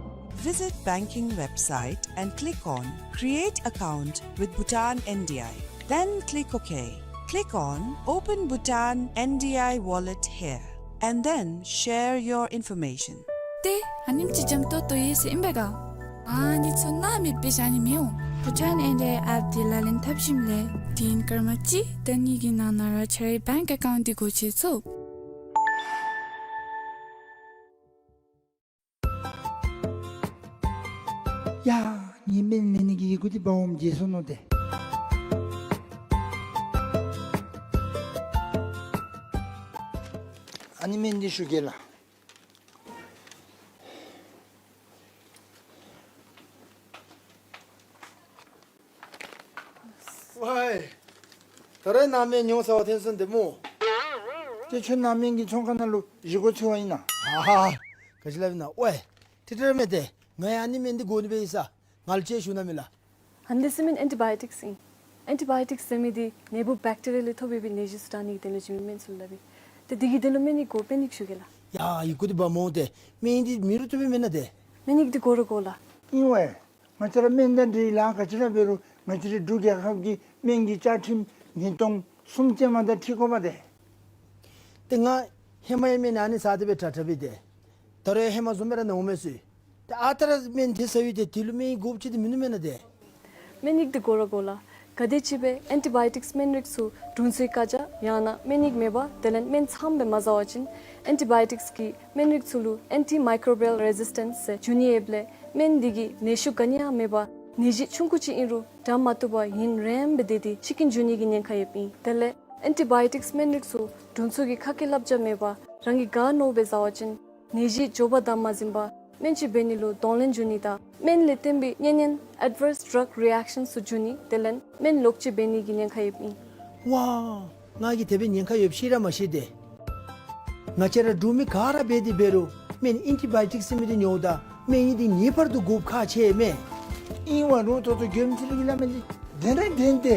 Visit banking website and click on Create Account with Bhutan N D I. Then click OK. Click on Open Bhutan N D I Wallet here and then share your information. ཏེ་ཨ་ནེམ་ཅིག་འཇམ་ཏོང་ཏོ་ཡོད་ཟེར་ཨིན་པས་ག། ཨ་ནི་ཚུ་ནཱ་མེདཔ་སྦེ་བཞག་ནི་མི་འོང་། བྷུ་ཊཱན་ཨེན་ཌི་ཨའི་ཨེཔ་འདི་ལག་ལེན་འཐབ་ཞིནམ་ལས་དུས་ཡུན་སྐར་མ་གཅིག་དང་གཉིས་ཀྱི་ནང་ན་ར་ཁྱེད་རའི་བེངཀ་ཨེ་ཀའུནཊ་འདི་སྒོ་ཕྱེ་ཚུགས། ཡ། ངེའི་སྨན་ལེན་ནི་གི་ཡི་གུ་འདི་འབག་འོངམ་བརྗེད་སོ་ནུག་ཏེ། ཨ་ནི་སྨན་འདི་ཞུ་གེ་ལགས། ཝའི། ད་རེས་ནཱ་སྨན་ཉོ་ཚར་བ་ཐོན་སོང་ཏེ་སྨོ། ཏེ་ཁྱོད་ནཱ་སྨན་གྱི་ཚོང་ཁང་ནང་ལུ་གཞི་སྒོ་ཕྱེ་བར་ཨིན་ན། ཧ་ཧ། ག་ཅི་སླབ་ཨིན་ན། ཝའི། ཏེ་དྲི་ར་མེད་ཏེ། ང་ཡང་ཨ་ནི་སྨན་འདི་དགོ་ནི་སྦེ་ཡོད་ས། ང་ལུ་ཅིག་ཞུ་གནང་མས་ལགས། ཨ་ནི་ཟེར་མི་ཨན་ཊི་བཱ་ཡོ་ཊིཀསི་ཨིན། ཨན་ཊི་བཱ་ཡོ་ཊིཀསི་ཟེར་མི་འདི་ནད་འབུཔ་བེཀ་ཊི་རི་ཡ་ལས་ཐོབ་པའི་ནད་གཞི་ཚུ་དྲག་ནི་གི་དོན་ལུ་བྱིན་མི་སྨན་ཚུ་ལུ་སླབ་ཨིན། ཏེ་འདི་གི་དོན་ལུ་སྨན་ཡི་གུ་དཔེ་ནི་ཞུ་གེ་ལགས། ཡ། ཡི་གུ་འདི་འབག་འོང་ཏེ། སྨན་འདི་མེད་རུང་བཏུབ་པས་མེན་ན་ཏེ། སྨན་ཡི་གུ་འདི་དགོ་ར་དགོ་ལགས། ཨིན་ཝའི། ང་བཅས་ར་སྨན་དང་འབྲེལ་ལཱ་ག་ཅི་ར་འབད་རུང་ང་བཅས་རའི་འབྲུག་རྒྱལ་ཁབ་ཀྱི་སྨན་གྱི་བཅའ་ཁྲིམས་ཉིས་སྟོང་གསུམ་ཅན་མ་དང་འཁྲིལ་དགོ་པས་ཏེ། ཏེ་ང་ཧེ་མ་ཡང་སྨན་ཨ་ནི་ཟ་སྟེ་སྦེ་དྲག་དྲག་སྦེ་ཏེ། ད་རུང་ཡང་ཧེ་མ་བཟུམ་སྦེ་ར་ན་འོང་མས་ཟེར། ཏེ་ཨ་རྟག་ར་སྨན་དེ་ཟ་ཡི་ཏེ་དེ་ལུ་སྨན་ཡི་གུ་དགོཔ་ཅིག་ཏེ་མིན་ནུག་མེན་ན་ཏེ། སྨན་ཡི་གུ་འདི་དགོ་ར་དགོ་ལགས། ག་དེམ་ཅིག་སྦེ་ཨན་ཊི་བཱ་ཡོ་ཊིཀསི་སྨན་རིགས་ཚུ་དྲུང་འཚོའི་བཀའ་རྒྱ་ཡང་ན་སྨན་ཡིག་མེད་པར་དེ་ལས་སྨན་ཚངམ་སྦེ་མ་ཟ་བ་ཅིན་ཨན་ཊི་བཱ་ཡོ་ཊིཀསི་གི་སྨན་རིགས་ཚུ་ལུ་ཨན་ཊི་མའི་ཀོརོ་བཱ་ཡལ་རེ་ཟིས་ཊེནསི་ཟེར་འབྱུང་ནི་ཡོདཔ་ལས་སྨན་འདི་གིས་ནད་གཞི་ག་ནི་ཡང་མེད་པར་ནད་གཞི་ཆུང་ཀུ་ཅིག་ཨིན་རུང་དྲག་མ་བཏུབ་པར་ཡུན་རིངམོ་སྦེ་སྡོད་དེ་ཤི་རྐྱེན་འབྱུང་ནི་གི་ཉེན་ཁ་ཡོདཔ་ཨིན། དེ་ལས་ཨན་ཊི་བཱ་ཡོ་ཊིཀསི་སྨན་རིགས་ཚུ་དྲུང་འཚོ་གི་ཁ་སྐད་བསླབ་བྱ་མེད་པར་རང་གིས་ག་མནོཝ་སྦེ་ཟ་བ་ཅིན་ནད་གཞི་མགྱོགས་པ་དང་མ་ཟིན་པར་སྨན་ཅིག་འབད་ནི་ལུ་གདོང་ལེན་འབྱུང་ནི་དང་སྨན་ལས་བརྟེན་པའི་གཉན་ཉེན་ཨེཌ་ཝརསི་ཌག་རི་ཨེཀ་ཤཱནསི་ཚུ་འབྱུང་ནི་དེ་ལས་སྨན་ལོག་སྤྱོད་འབད་ནི་གི་ཉེན་ཁ་ཡོདཔ་ཨིན། ཝའི། ང་གིས་དེ་སྦེ་ཉེན་ཁ་ཡོདཔ་ཤེས་ར་མ་ཤེས་ཏེ། ང་བཅས་ར་འབྲུག་མི་ག་ར་འབད་དེ་འབད་རུང་སྨན་ཨན་ཊི་བཱ་ཡོ་ཊིཀསི་ཟེར་མི་འདི་ཉོཝ་ད་སྨན་ཡིག་འདི་ངེས་པར་དུ་དགོཔ་ཁག་ཆེ་མས། ཨིན་ཝའི་རུང་ད་ལྟོ་མགྱོནམ་ཅིག་ལས་སླབ་མི་འདི་བདེན་ར་བདེན་ཏེ།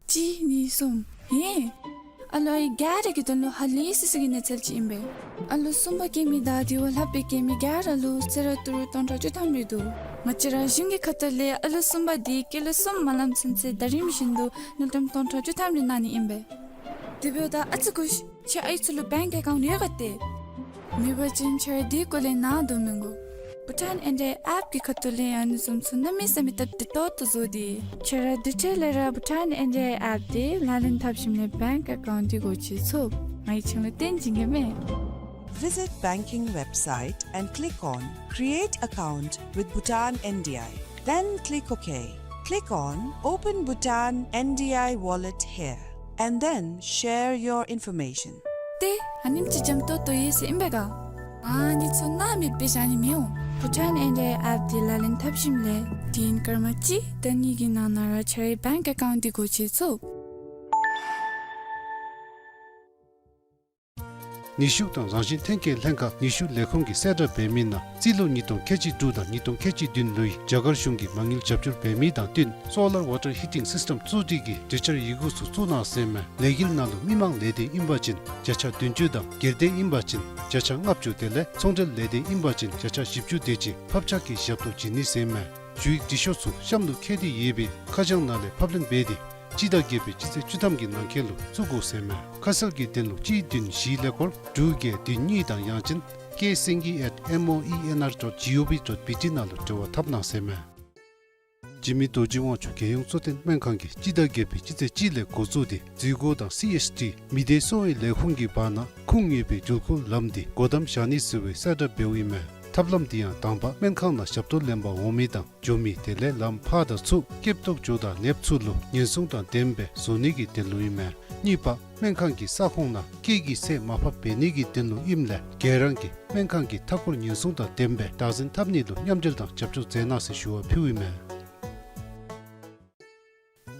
གཅིག་གཉིས་གསུམ། ཧེ། ཨ་ལོ་ཨའི་ག་ར་གི་དོན་ལུ་ཧ་ལས་སི་སི་གི་གནས་ཚུལ་ཅིག་ཨིན་པས། ཨ་ལོ་གསུམ་པ་སྐྱེ་མི་དང་དེ་བ་ལྷག་པའི་སྐྱེ་མི་ག་ར་ལུ་གསོལ་རས་ཏི་རུ་སྟོང་ཕྲག་བཅུ་ཐམ་རེ་འདུག། ང་བཅས་ར་གཞུང་གི་ཁ་ཐུག་ལས་ཨ་ལོ་གསུམ་པ་འདི་སྐྱེས་ལོ་གསུམ་མ་ལངམ་ཚུན་ཚོད་ཟླ་རིམ་བཞིན་དུ་དངུལ་ཀྲམ་སྟོང་ཕྲག་བཅུ་ཐམ་རེ་གནང་ནི་ཨིན་པས། དེ་འབདཝ་ད་ཨ་ཙི་སྒུག་ཤིག། ཁྱེད་ཨའི་ཚུ་ལུ་བེངཀ་ཨེ་ཀའུནཊ་ཡོད་ག་ཏེ། མེད་པ་ཅིན་ཁྱེད་ར་དེ་སྐོར་ལས་ནཱ་འདུག་མི་དགོ། བྷུ་ཊཱན་ཨེན་ཌི་ཨའི་ཨེཔ་གི་ཁ་ཐུག་ལས་ཨ་ནི་བཟུམ་ཚུ་གནམ་མེད་ས་མེད་སྟབས་བདེ་ཏོག་ཏོ་བཟོ་སྟེ། ཁྱེད་ར་དེ་འཕྲལ་ལས་ར་བྷུ་ཊཱན་ཨེན་ཌི་ཨའི་ཨེཔ་འདི་ལག་ལེན་འཐབ་ཞིནམ་ལས་བེངཀ་ཨེ་ཀའུནཊ་འདི་སྒོ་ཕྱེ་ཚུགས། ང་གིས་ཁྱེད་ལུ་སྟོན་བྱིན་གེ་མས། Visit banking website and click on Create Account with Bhutan N D I. Then click OK. Click on Open Bhutan N D I Wallet here and then share your information. ཏེ་ཨ་ནེམ་ཅིག་འཇམ་ཏོང་ཏོ་ཡོད་ཟེར་ཨིན་པས་ག། ཨ་ནི་ཚུ་ནཱ་མེདཔ་སྦེ་བཞག་ནི་མི་འོང་། བྷུ་ཊཱན་ཨེན་ཌི་ཨའི་ཨེཔ་འདི་ལག་ལེན་འཐབ་ཞིནམ་ལས་དུས་ཡུན་སྐར་མ་གཅིག་དང་གཉིས་ཀྱི་ནང་ན་ར་ཁྱེད་རའི་བེངཀ་ཨེ་ཀའུནཊ་འདི་སྒོ་ཕྱེ་ཚུགས། ནུས་ཤུགས་དང་རང་བཞིན་ཐོན་སྐྱེད་ལྷན་ཁག་ནུས་ཤུགས་ལས་ཁུངས་ཀྱིས་གསལ་བསྒྲགས་འབད་མི་ནང་རྩིས་ལོ་ཉིས་སྟོང་ཁལ་གཅིག་དྲུག་དང་ཉིས་སྟོང་ཁལ་གཅིག་བདུན་ལོའི་རྒྱ་གར་གཞུང་གིས་མ་དངུལ་རྒྱབ་སྐྱོར་འབད་མི་དང་བསྟུན་སོ་ལར་ཝ་ཊར་ཧི་ཊིང་སིསི་ཊེམ་བཙུགས་སྒྲིག་གི་གྲོས་འཆར་ཡི་གུ་ཚུ་བཙུགས་གནང་ཟེར་མས། ལས་འགུལ་ནང་ལུ་མི་མང་ལས་སྡེ་ཨིན་པ་ཅིན་བརྒྱ་ཆ་བདུན་ཅུ་དང་སྒེར་སྡེ་ཨིན་པ་ཅིན་བརྒྱ་ཆ་ལྔ་བཅུ་དེ་ལས་ཚོང་འབྲེལ་ལས་སྡེ་ཨིན་པ་ཅིན་བརྒྱ་ཆ་བཞི་བཅུ་དེ་ཅིག་ཕབ་ཆག་གི་ཞབས་ཏོག་བྱིན་ནི་ཟེར་མས། ཞུ་ཡིག་འབྲི་ཤོག་ཚུ་གཤམ་ལུ་བཀོད་དེ་ཡོད་པའི་ཁ་བྱང་ནང་ལས་ཕབ་ལེན་འབད་དེ་སྤྱི་ཟླ་བརྒྱད་པའི་སྤྱི་ཚེས་བཅུ་ཐམ་གྱི་ནང་འཁོད་ལུ་བཙུགས་དགོ་ཟེར་མས། ཁ་གསལ་གྱི་དོན་ལུ་གཅིག་བདུན་བཞི་ཀླད་ཀོར་དྲུག་བརྒྱད་བདུན་གཉིས་དང་ཡང་ཅིན་ཀེ་སེང་གེ་ཨེཊ་མོ་ཨི་ཨེན་ཨར་ཌོཊ་ཇི་ཨོ་ཝི་ཌོཊ་བི་ཊི་ནང་ལུ་འབྲེལ་བ་འཐབ་གནང་ཟེར་མས། འཇིགས་མེད་རྡོ་རྗེ་དབང་ཕྱུག་རྒྱལ་ཡོངས་གཙོ་བསྟེན་སྨན་ཁང་གིས་སྤྱི་ཟླ་བརྒྱད་པའི་སྤྱི་ཚེས་གཅིག་ལས་འགོ་བཙུགས་ཏེ་འཛུལ་སྒོ་དང་སི་ཨེཆ་ཌི་མི་སྡེ་གསོ་བའི་ལས་ཁུངས་ཀྱི་བར་ན་ཁུངས་ཡོད་པའི་འགྲུལ་འཁོར་ལམ་འདི་སྒོ་བསྡམ་བཞག་ནི་ཟེར་བའི་གསལ་བསྒྲགས་འབདཝ་ཨིན་མས། ཐབས་ལམ་འདི་ཡང་དང་པ་སྨན་ཁང་ནང་ཞབས་ཏོག་ལེན་པར་འོང་མི་དང་འགྱོ་མི་དེ་ལས་ལམ་ཕར་དང་ཚུར་སྐྱོབ་ཏོག་ཅོག་དང་ནདཔ་ཚུ་ལུ་ཉེན་སྲུང་དང་ལྡནམ་སྦེ་བཟོ་ནི་གི་དོན་ལུ་ཨིན་མས། གཉིས་པ་སྨན་ཁང་གི་ས་ཁོངས་ནང་སྐད་ཀྱི་ཚད་མར་ཕབ་འབད་ནི་གི་དོན་ལུ་ཨིནམ་ལས་ག་ར་གིས་སྨན་ཁང་གི་མཐའ་འཁོར་ཉེན་སྲུང་དང་ལྡནམ་སྦེ་བདག་འཛིན་འཐབ་ནི་ལུ་མཉམ་འབྲེལ་དང་རྒྱབ་སྐྱོར་མཛད་གནང་ཟེར་ཞུ་བ་ཕུལཝ་ཨིན་མས།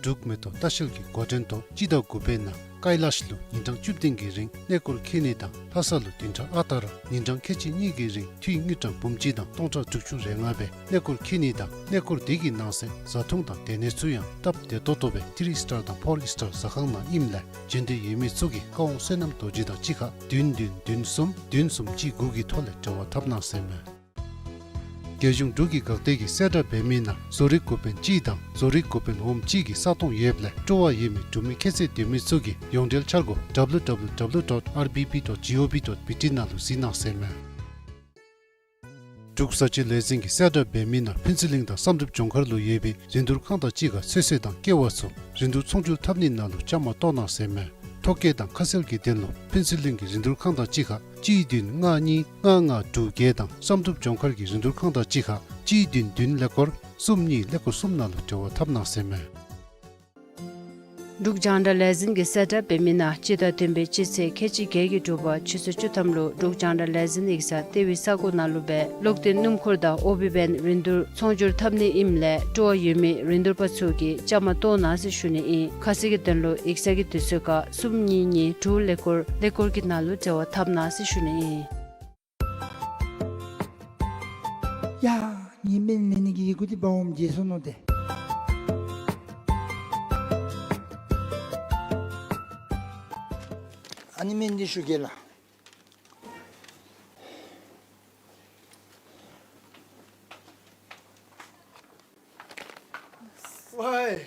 འབྲུག་མེ་ཏོག་ལྟ་བཤལ་གྱི་འགོ་འདྲེན་ཐོག་སྤྱི་ཟླ་དགུ་པའི་ནང་ཀའི་ལཱཤ་ལུ་ཉིན་གྲངས་བཅུ་བདུན་གྱི་རིང་གནས་སྐོར་འཁྱིད་ནི་དང་ལྷ་ས་ལུ་བདུན་ཕྲག་ཨ་རྟག་ར་ཉིན་གྲངས་ཁལ་གཅིག་གཉིས་ཀྱི་རིང་འཐུས་དངུལ་ཀྲམ་འབུམ་གཅིག་དང་སྟོང་ཕྲག་དྲུག་ཅུ་རེ་ལྔ་སྦེ་གནས་སྐོར་འཁྱིད་ནི་དང་གནས་སྐོར་དེ་གི་ནང་གསེས་བཟའ་འཐུང་དང་སྡོད་གནས་ཚུ་ཡང་སྟབས་བདེ་ཏོག་ཏོ་སྦེ་ཐི་རི་སི་ཊར་དང་ཕོར་སི་ཊར་ཟ་ཁང་ནང་ཨིནམ་ལས་འབྱོན་འདོད་ཡོད་མི་ཚུ་གིས་བཀའ་དབང་བསོད་ནམས་རྡོ་རྗེ་དང་གཅིག་ཁར་བདུན་བདུན་བདུན་གསུམ་བདུན་གསུམ་གཅིག་དགུ་གི་ཐོག་ལས་འབྲེལ་བ་འཐབ་གནང་ཟེར་མས། རྒྱལ་གཞུང་འབྲུག་གི་འགག་སྡེ་གིས་གསལ་བསྒྲགས་འབད་མི་ནང་བཟོ་རིག་འགོ་དཔོན་ཅིག་དང་བཟོ་རིག་འགོ་དཔོན་འོགམ་ཅིག་གི་ས་སྟོང་ཡོདཔ་ལས་སྤྲོ་བ་ཡོད་མི་འབྲུག་མི་ཁྱད་ཚད་ལྡན་མི་ཚུ་གིས་ཡོངས་འབྲེལ་འཆར་སྒོ་W W W dot R B B dot G O V dot B T ནང་ལུ་གཟིགས་གནང་ཟེར་མས། འབྲུག་བཟའ་སྤྱོད་ལས་འཛིན་གྱིས་གསལ་བསྒྲགས་འབད་མི་ནང་ཕུན་ཚོགས་གླིང་དང་བསམ་གྲུབ་ལྗོངས་མཁར་ལུ་ཡོད་པའི་རིན་བསྡུར་ཁང་དང་གཅིག་ཁར་ཚོད་བསྲེ་དང་ཀེ་བ་ཚུ་རིན་བསྡུར་ཚོང་སྒྱུར་འཐབ་ནི་ནང་ལུ་བཅའ་མར་གཏོགས་གནང་ཟེར་མས། ཐོ་བཀོད་དང་ཁ་གསལ་གྱི་དོན་ལུ་ཕུན་ཚོགས་གླིང་གི་རིན་བསྡུར་ཁང་དང་གཅིག་ཁར་གཅིག་བདུན་ལྔ་གཉིས་ལྔ་ལྔ་དྲུག་བརྒྱད་དང་བསམ་གྲུབ་ལྗོངས་མཁར་གྱི་རིན་བསྡུར་ཁང་དང་གཅིག་ཁར་གཅིག་བདུན་བདུན་ཀླད་ཀོར་གསུམ་གཉིས་ཀླད་ཀོར་གསུམ་ནང་ལུ་འབྲེལ་བ་འཐབ་གནང་ཟེར་མས། འབྲུག་རྒྱང་བསྒྲགས་ལས་འཛིན་གྱིས་གསལ་བསྒྲགས་འབད་མི་ནང་སྤྱི་ཟླ་བདུན་པའི་སྤྱི་ཚེས་ཁལ་གཅིག་བརྒྱད་ཀྱི་དྲོ་པ་ཆུ་ཚོད་བཅུ་ཐམ་ལུ་འབྲུག་རྒྱང་བསྒྲགས་ལས་འཛིན་ཡིག་ཚང་ལྟེ་བའི་ས་གོ་ནང་ལུ་སྦེ་གློག་བརྟེན་སྣུམ་འཁོར་དང་ཨོ་བི་བེན་རིན་བསྡུར་ཚོང་སྒྱུར་འཐབ་ནི་ཨིནམ་ལས་སྤྲོ་བ་ཡོད་མི་རིན་བསྡུར་པ་ཚུ་གིས་བཅའ་མར་གཏོགས་གནང་ཟེར་ཞུ་ནི་ཨིན། ཁ་གསལ་གྱི་དོན་ལུ་ཡིག་ཚང་གི་དུས་ཚོད་ཁར་གསུམ་གཉིས་གཉིས་དྲུག་ཀླད་ཀོར་ཀླད་ཀོར་གྱི་ནང་ལུ་འབྲེལ་བ་འཐབ་གནང་ཟེར་ཞུ་ནི་ཨིན། ཡ། ངེའི་སྨན་ལེན་ནི་གི་ཡི་གུ་འདི་འབག་འོངམ་བརྗེད་སོ་ནུག་ཏེ། ཨ་ནི་སྨན་འདི་ཞུ་གེ་ལགས། ཝའི།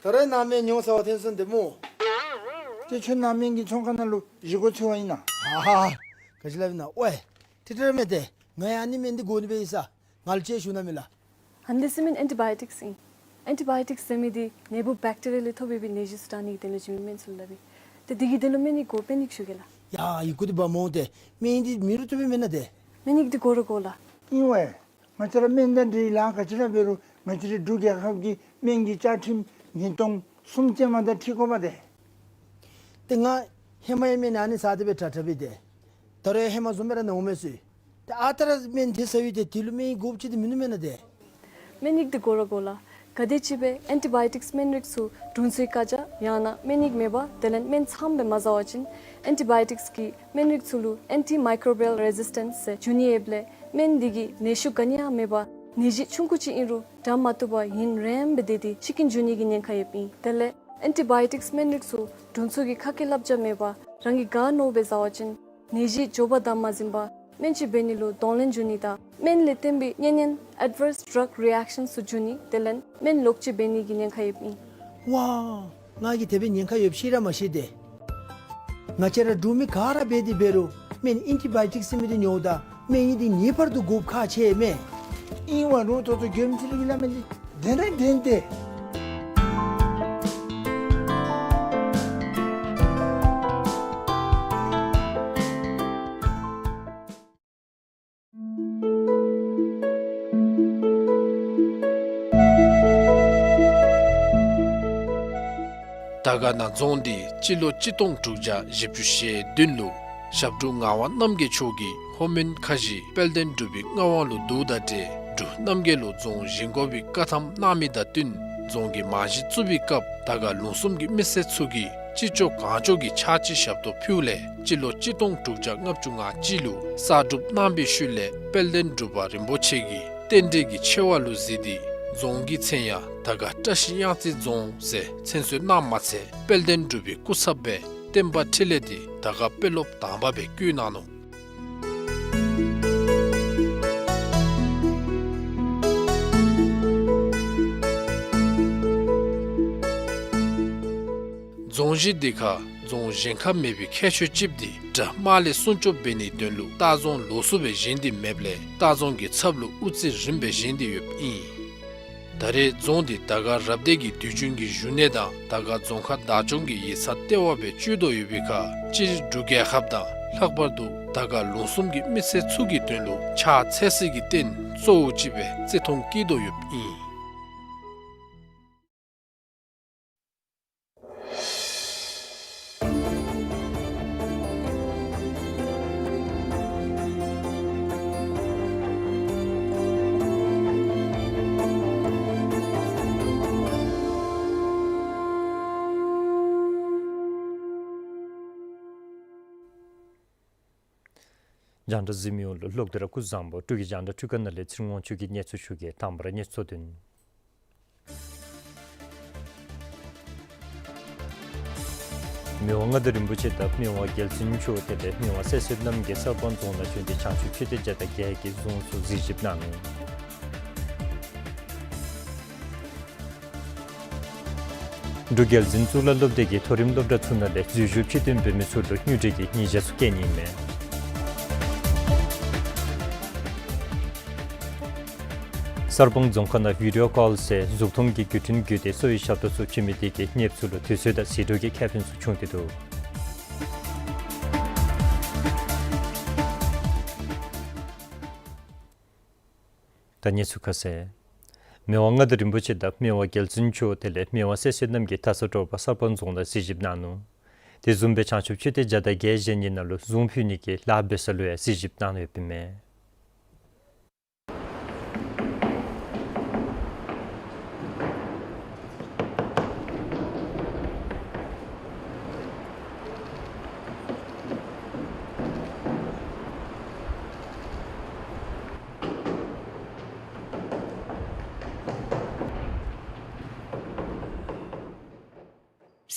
ད་རེས་ནཱ་སྨན་ཉོ་ས་བ་ཐོན་སོང་ཏེ་སྨོ། ཏེ་ཁྱོད་ནཱ་སྨན་གྱི་ཚོང་ཁང་ནང་ལུ་བཞེས་སྒོ་འཚོལ་བར་ཨིན་ན། ཨ་ཧ། ག་ཅི་སླབ་ཨིན་ན། ཝའི། ཏེ་ཏེ་ར་མེན་ཏེ། ང་ཡང་ཨ་ནི་སྨན་འདི་དགོ་ནི་སྦེ་ཨིན་ས། ང་ལུ་ཅིག་ཞུ་གནང་མས་ལགས། ཨ་ནི་འདི་ཟེར་མི་ཨེན་ཊི་བཱ་ཡོ་ཊིཀསི་ཨིན། ཨེན་ཊི་བཱ་ཡོ་ཊིཀསི་ཟེར་མི་འདི་ནད་འབུཔ་བེཀ་ཊི་རི་ཡ་ལས་ཐོབ་པའི་ནད་གཞི་ཚུ་དྲག་ནི་གི་དོན་ལུ་བྱིན་མི་སྨན་ཚུ་ལུ་སླབ་ཨིན། ཏེ་འདི་གི་དོན་ལུ་སྨན་ནི་དགོ་པས་ནི་ཞུ་གེ་ལགས། ཡ་ཡི་གུ་འདི་འབག་འོང་ཏེ། སྨན་འདི་མེད་རུང་བཏུབ་པས་མེན་ན་ཏེ། སྨན་ཡིག་འདི་དགོ་ར་དགོ་ལགས། ཨིན་ཝའི། ང་བཅས་ར་སྨན་དང་འབྲེལ་ལཱ་ག་ཅི་ར་འབད་རུང་ང་བཅས་རའི་འབྲུག་རྒྱལ་ཁབ་ཀྱི་སྨན་གྱི་བཅའ་ཁྲིམས་ཉིས་སྟོང་གསུམ་ཅན་མ་དང་འཁྲིལ་དགོ་པས་ཏེ། ཏེ་ང་ཧེ་མ་ཡང་སྨན་ཨ་ནི་ཟ་སྟེ་སྦེ་དྲག་དྲག་པས་ཏེ། ད་རུང་ཡང་ཧེ་མ་བཟུམ་སྦེ་ར་ན་འོང་མས་ཟེར། ཏེ་ཨ་རྟག་ར་སྨན་དེ་ཟ་ཡི་ཏེ་དེ་ལུ་སྨན་ཡིག་དགོཔ་ཅིག་ཏེ་མིན་ནུག་མེན་ན་ཏེ། སྨན་ཡིག་འདི་དགོ་ར་དགོ་ལགས། ག་དེ་ཅིག་སྦེ་ཨེན་ཊི་བཱ་ཡོ་ཊིཀསི་སྨན་རིགས་ཚུ་དྲུང་འཚོའི་བཀའ་རྒྱ་ཡང་ན་སྨན་ཡིག་མེད་པར་དེ་ལས་སྨན་ཚངམ་སྦེ་མ་ཟ་བ་ཅིན་ཨེན་ཊི་བཱ་ཡོ་ཊིཀསི་གི་སྨན་རིགས་ཚུ་ལུ་ཨེན་ཊི་མའི་ཀོ་བི་ཡལ་རེ་ཟིས་ཊེནསི་ཟེར་འབྱུང་ནི་ཡོདཔ་ལས་སྨན་འདི་གིས་ནད་ཤུགས་ག་ནི་ཡང་མེད་པར་ནད་གཞི་ཆུང་ཀུ་ཅིག་ཨིན་རུང་དྲག་མ་བཏུབ་པར་ཡུན་རིངམོ་སྦེ་སྡོད་དེ་འཆི་རྐྱེན་འབྱུང་ནི་གི་ཉེན་ཁ་ཡོདཔ་ཨིན། དེ་ལས་ཨེན་ཊི་བཱ་ཡོ་ཊིཀསི་སྨན་རིགས་ཚུ་དྲུང་འཚོ་གི་ཁ་སྐད་བསླབ་བྱ་མེད་པར་རང་གིས་ག་མནོཝ་སྦེ་ཟ་བ་ཅིན་ནད་གཞི་མགྱོགས་པར་དམ་མ་འཛིན་པར་སྨན་བཅོས་འབད་ནི་ལུ་གདོང་ལེན་འབྱུང་ནི་དང་སྨན་ལས་བརྟེན་པའི་གཉན་ཉེན་ཨེཌ་ཝརསི་ཌྲག་རི་ཨེཀ་ཤཱནསི་ཚུ་འབྱུང་ནི་དེ་ལས་སྨན་ལོག་སྤྱོད་འབད་ནི་གི་ཉེན་ཁ་ཡོདཔ་ཨིན། ཝའི། ང་གིས་དེ་སྦེ་ཉེན་ཁ་ཡོདཔ་ཤེས་ར་མ་ཤེས་ཏེ། ང་བཅས་ར་འབྲུག་མི་ག་ར་འབད་དེ་འབད་རུང་སྨན་ཨེན་ཊི་བཱ་ཡོ་ཊིཀསི་ཟེར་མི་འདི་ཉོཝ་ད་སྨན་ཡིག་འདི་ངེས་པར་དུ་དགོཔ་ཁག་ཆེ་མས། ཨིན་ཝའི་རུང་ད་ལྟོ་མགྱོནམ་ཅིག་ལུ་གི་སླབ་མི་འདི་བདེན་ར་བདེན་ཏེ། དར་དཀར་ན་རྫོང་འདི་སྤྱི་ལོ་གཅིག་སྟོང་དྲུག་བརྒྱ་བཞི་བཅུ་ཞེ་བདུན་ལུ་ཞབས་དྲུང་ངག་དབང་རྣམ་རྒྱལ་མཆོག་གིས་ལྷོ་མོན་ཁ་བཞི་དཔལ་ལྡན་འབྲུག་པའི་མངའ་དབང་ལུ་བསྡུཝ་དང་འབྲེལ་འབྲུག་རྣམ་རྒྱལ་ལུ་རྫོང་བཞེངས་དགོ་པའི་བཀའ་ཐམ་གནང་མི་དང་བསྟུན་རྫོང་གི་རྨང་གཞི་བཙུགས་པའི་སྐབས་དར་དཀར་ལུང་གསུམ་གྱི་མི་སེར་ཚུ་གིས་ཅི་ལྕོགས་གང་ལྕོགས་ཀྱི་ཕྱག་ཕྱི་ཞབས་ཏོག་ཕུལཝ་ལས་སྤྱི་ལོ་གཅིག་སྟོང་དྲུག་བརྒྱ་ལྔ་བཅུ་ང་གཅིག་ལུ་གསར་སྒྲུབ་གནང་བའི་ཤུལ་ལས་དཔལ་ལྡན་འབྲུག་པ་རིན་པོ་ཆེ་གིས་རྟེན་འབྲེལ་གྱི་ཆེ་བ་ལུ་གཟིགས་ཏེ་རྫོང་གི་མཚན་ཡང་དར་དཀར་བཀྲ་ཤིས་གཡང་རྩེ་རྫོང་ཟེར་མཚན་གསོལ་གནངམ་མ་ཚད་དཔལ་ལྡན་འབྲུག་པའི་སྐུ་ཚབ་སྦེ་བསྟན་པ་འཕྲིན་ལས་འདི་དར་དཀར་དཔོན་སློབ་དང་པ་སྦེ་བསྐོ་གནང་ནུག། རྫོང་གཞི་འདི་ཁར་རྫོང་གཞན་ཁར་མེད་པའི་ཁྱད་ཆོས་ཅིག་འདི་དགྲ་དམག་ལས་སྲུང་སྐྱོབ་འབད་ནིའི་དོན་ལུ་ལྟ་རྫོང་ལོགས་སུ་སྦེ་བཞེངས་ཏེ་མེདཔ་ལས་ལྟ་རྫོང་གི་ཚབ་ལུ་དབུ་རྩེ་རིམ་སྦེ་བཞེངས་ཏེ་ཡོདཔ་ཨིན། ད་རེས་རྫོང་འདི་དར་དཀར་རབ་སྡེ་གི་དུས་རྒྱུན་གྱི་བཞུགས་གནས་དང་དར་དཀར་རྫོང་ཁག་བདག་སྐྱོང་གི་ཡིག་ཚང་ལྟེ་བ་སྦེ་སྤྱོད་དོ་ཡོད་པའི་ཁར་སྤྱིར་འབྲུག་རྒྱལ་ཁབ་དང་ལྷག་པར་དུ་དར་དཀར་ལུང་གསུམ་གྱི་མི་སེར་ཚུ་གི་དོན་ལུ་ཕྱག་འཚལ་སའི་རྟེན་གཙོ་བོ་ཅིག་སྦེ་བརྩི་མཐོང་བསྐྱེད་དོ་ཡོདཔ་ཨིན། རྒྱང་བསྒྲགས་གཟིགས་མི་ཡོངས་ལུ་ལོག་སྟེ་ར་སྐུ་གཟུགས་བཟང་པོ། འབྲུག་གི་རྒྱང་བསྒྲགས་འཕྲུལ་ཁང་ནང་ལས་ཚེ་རིང་དབང་ཕྱུག་གིས་གནས་ཚུལ་ཞུ་གེ། དང་པ་ར་གནས་ཚུལ་དོན། མི་དབང་མངའ་བདག་རིན་པོ་ཆེ་དང་མི་དབང་རྒྱལ་བཙུན་མཆོག་དེ་ལས་མི་དབང་གསལ་གསལ་རྣམ་རྒྱལ་གསར་སྤང་རྫོང་ནང་བྱོན་ཏེ་བྱང་ཆུབ་མཆོད་རྟེན་བརྒྱ་དང་བརྒྱད་ཀྱི་གཟུངས་སུ་གཟིགས་ཞིབ་གནང་ནུག། འབྲུག་རྒྱལ་འཛིན་གཙུག་ལག་སློབ་སྡེ་གི་མཐོ་རིམ་སློབ་གྲྭ་ཚུ་ནང་ལས་འཛུལ་ཞུགས་ཕྱིར་ཐོན་འབད་མི་ཚུ་ལུ་དངུལ་འབྲེལ་གྱི་ཉེས་ཆད་ཚུ་བཀལ་ནི་ཨིན་མས། གསར་སྤང་རྫོང་ཁག་ནང་བི་ཌི་ཡོ་ཀཱོལ་ཟེར་གཟུགས་མཐོང་གི་བརྒྱུད་འཕྲིན་བརྒྱུད་དེ་གསོ་བའི་ཞབས་ཏོག་ཚུ་བྱིན་མི་དེ་གིས་གནསཔོ་ཚུ་ལུ་དུས་ཚོད་དང་ཟད་འགྲོ་གི་ཁེ་ཕན་ཚུ་བྱུང་སྟེ་འདུག། ད་གནས་ཚུལ་ཁ་གསལ། མི་དབང་མངའ་བདག་རིན་པོ་ཆེ་དང་མི་དབང་རྒྱལ་བཙུན་མཆོག་དེ་ལས་མི་དབང་གསལ་གསལ་རྣམ་རྒྱལ་དར་ས་དྲོ་པ་གསར་སྤང་རྫོང་ནང་གཟིགས་ཞིབ་གནང་ནུག། དེ་བཟུམ་སྦེ་བྱང་ཆུབ་མཆོད་རྟེན་བརྒྱ་དང་བརྒྱད་བཞེངས་ནི་ནང་ལུ་གཟུངས་ཕུལ་ནི་གི་ལཱ་འབད་ས་ལུ་ཡང་གཟིགས་ཞིབ་གནང་ཡོདཔ་ཨིན་མས།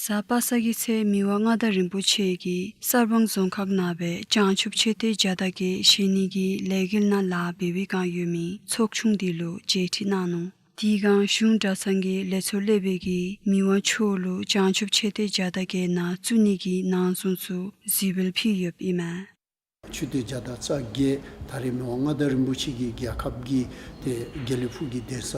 གཟའ་པ་སངས་ཀྱི་ཚེ་མི་དབང་མངའ་བདག་རིན་པོ་ཆེ་གིས་གསར་སྤང་རྫོང་ཁག་ནང་སྦེ་བྱང་ཆུབ་མཆོད་རྟེན་བརྒྱ་དང་བརྒྱད་བཞེངས་ནི་གི་ལས་འགུལ་ནང་ལཱ་འབད་བའི་བསྒང་ཡོད་མི་ཚོགས་ཆུང་དེ་ལུ་མཇལ་ཁྲིད་གནང་ནུག། དེ་བསྒང་གཞུང་གྲྭ་ཚང་གི་ལས་ཚོགས་ལས་སྦེ་གིས་མི་དབང་མཆོག་ལུ་བྱང་ཆུབ་མཆོད་རྟེན་བརྒྱ་དང་བརྒྱད་ནང་བཙུགས་ནི་གི་ནང་གཟུངས་ཚུ་གཟིགས་འབུལ་ཕུལ་ཡོདཔ་ཨིན་མས། མཆོད་རྟེན་བརྒྱ་དང་རྩ་བརྒྱད་ད་རེས་མི་དབང་མངའ་བདག་རིན་པོ་ཆེ་གིས་རྒྱལ་ཁབ་ཀྱི་ཏེ་དགེ་ལེགས་ཕུག་གི་གདན་ས་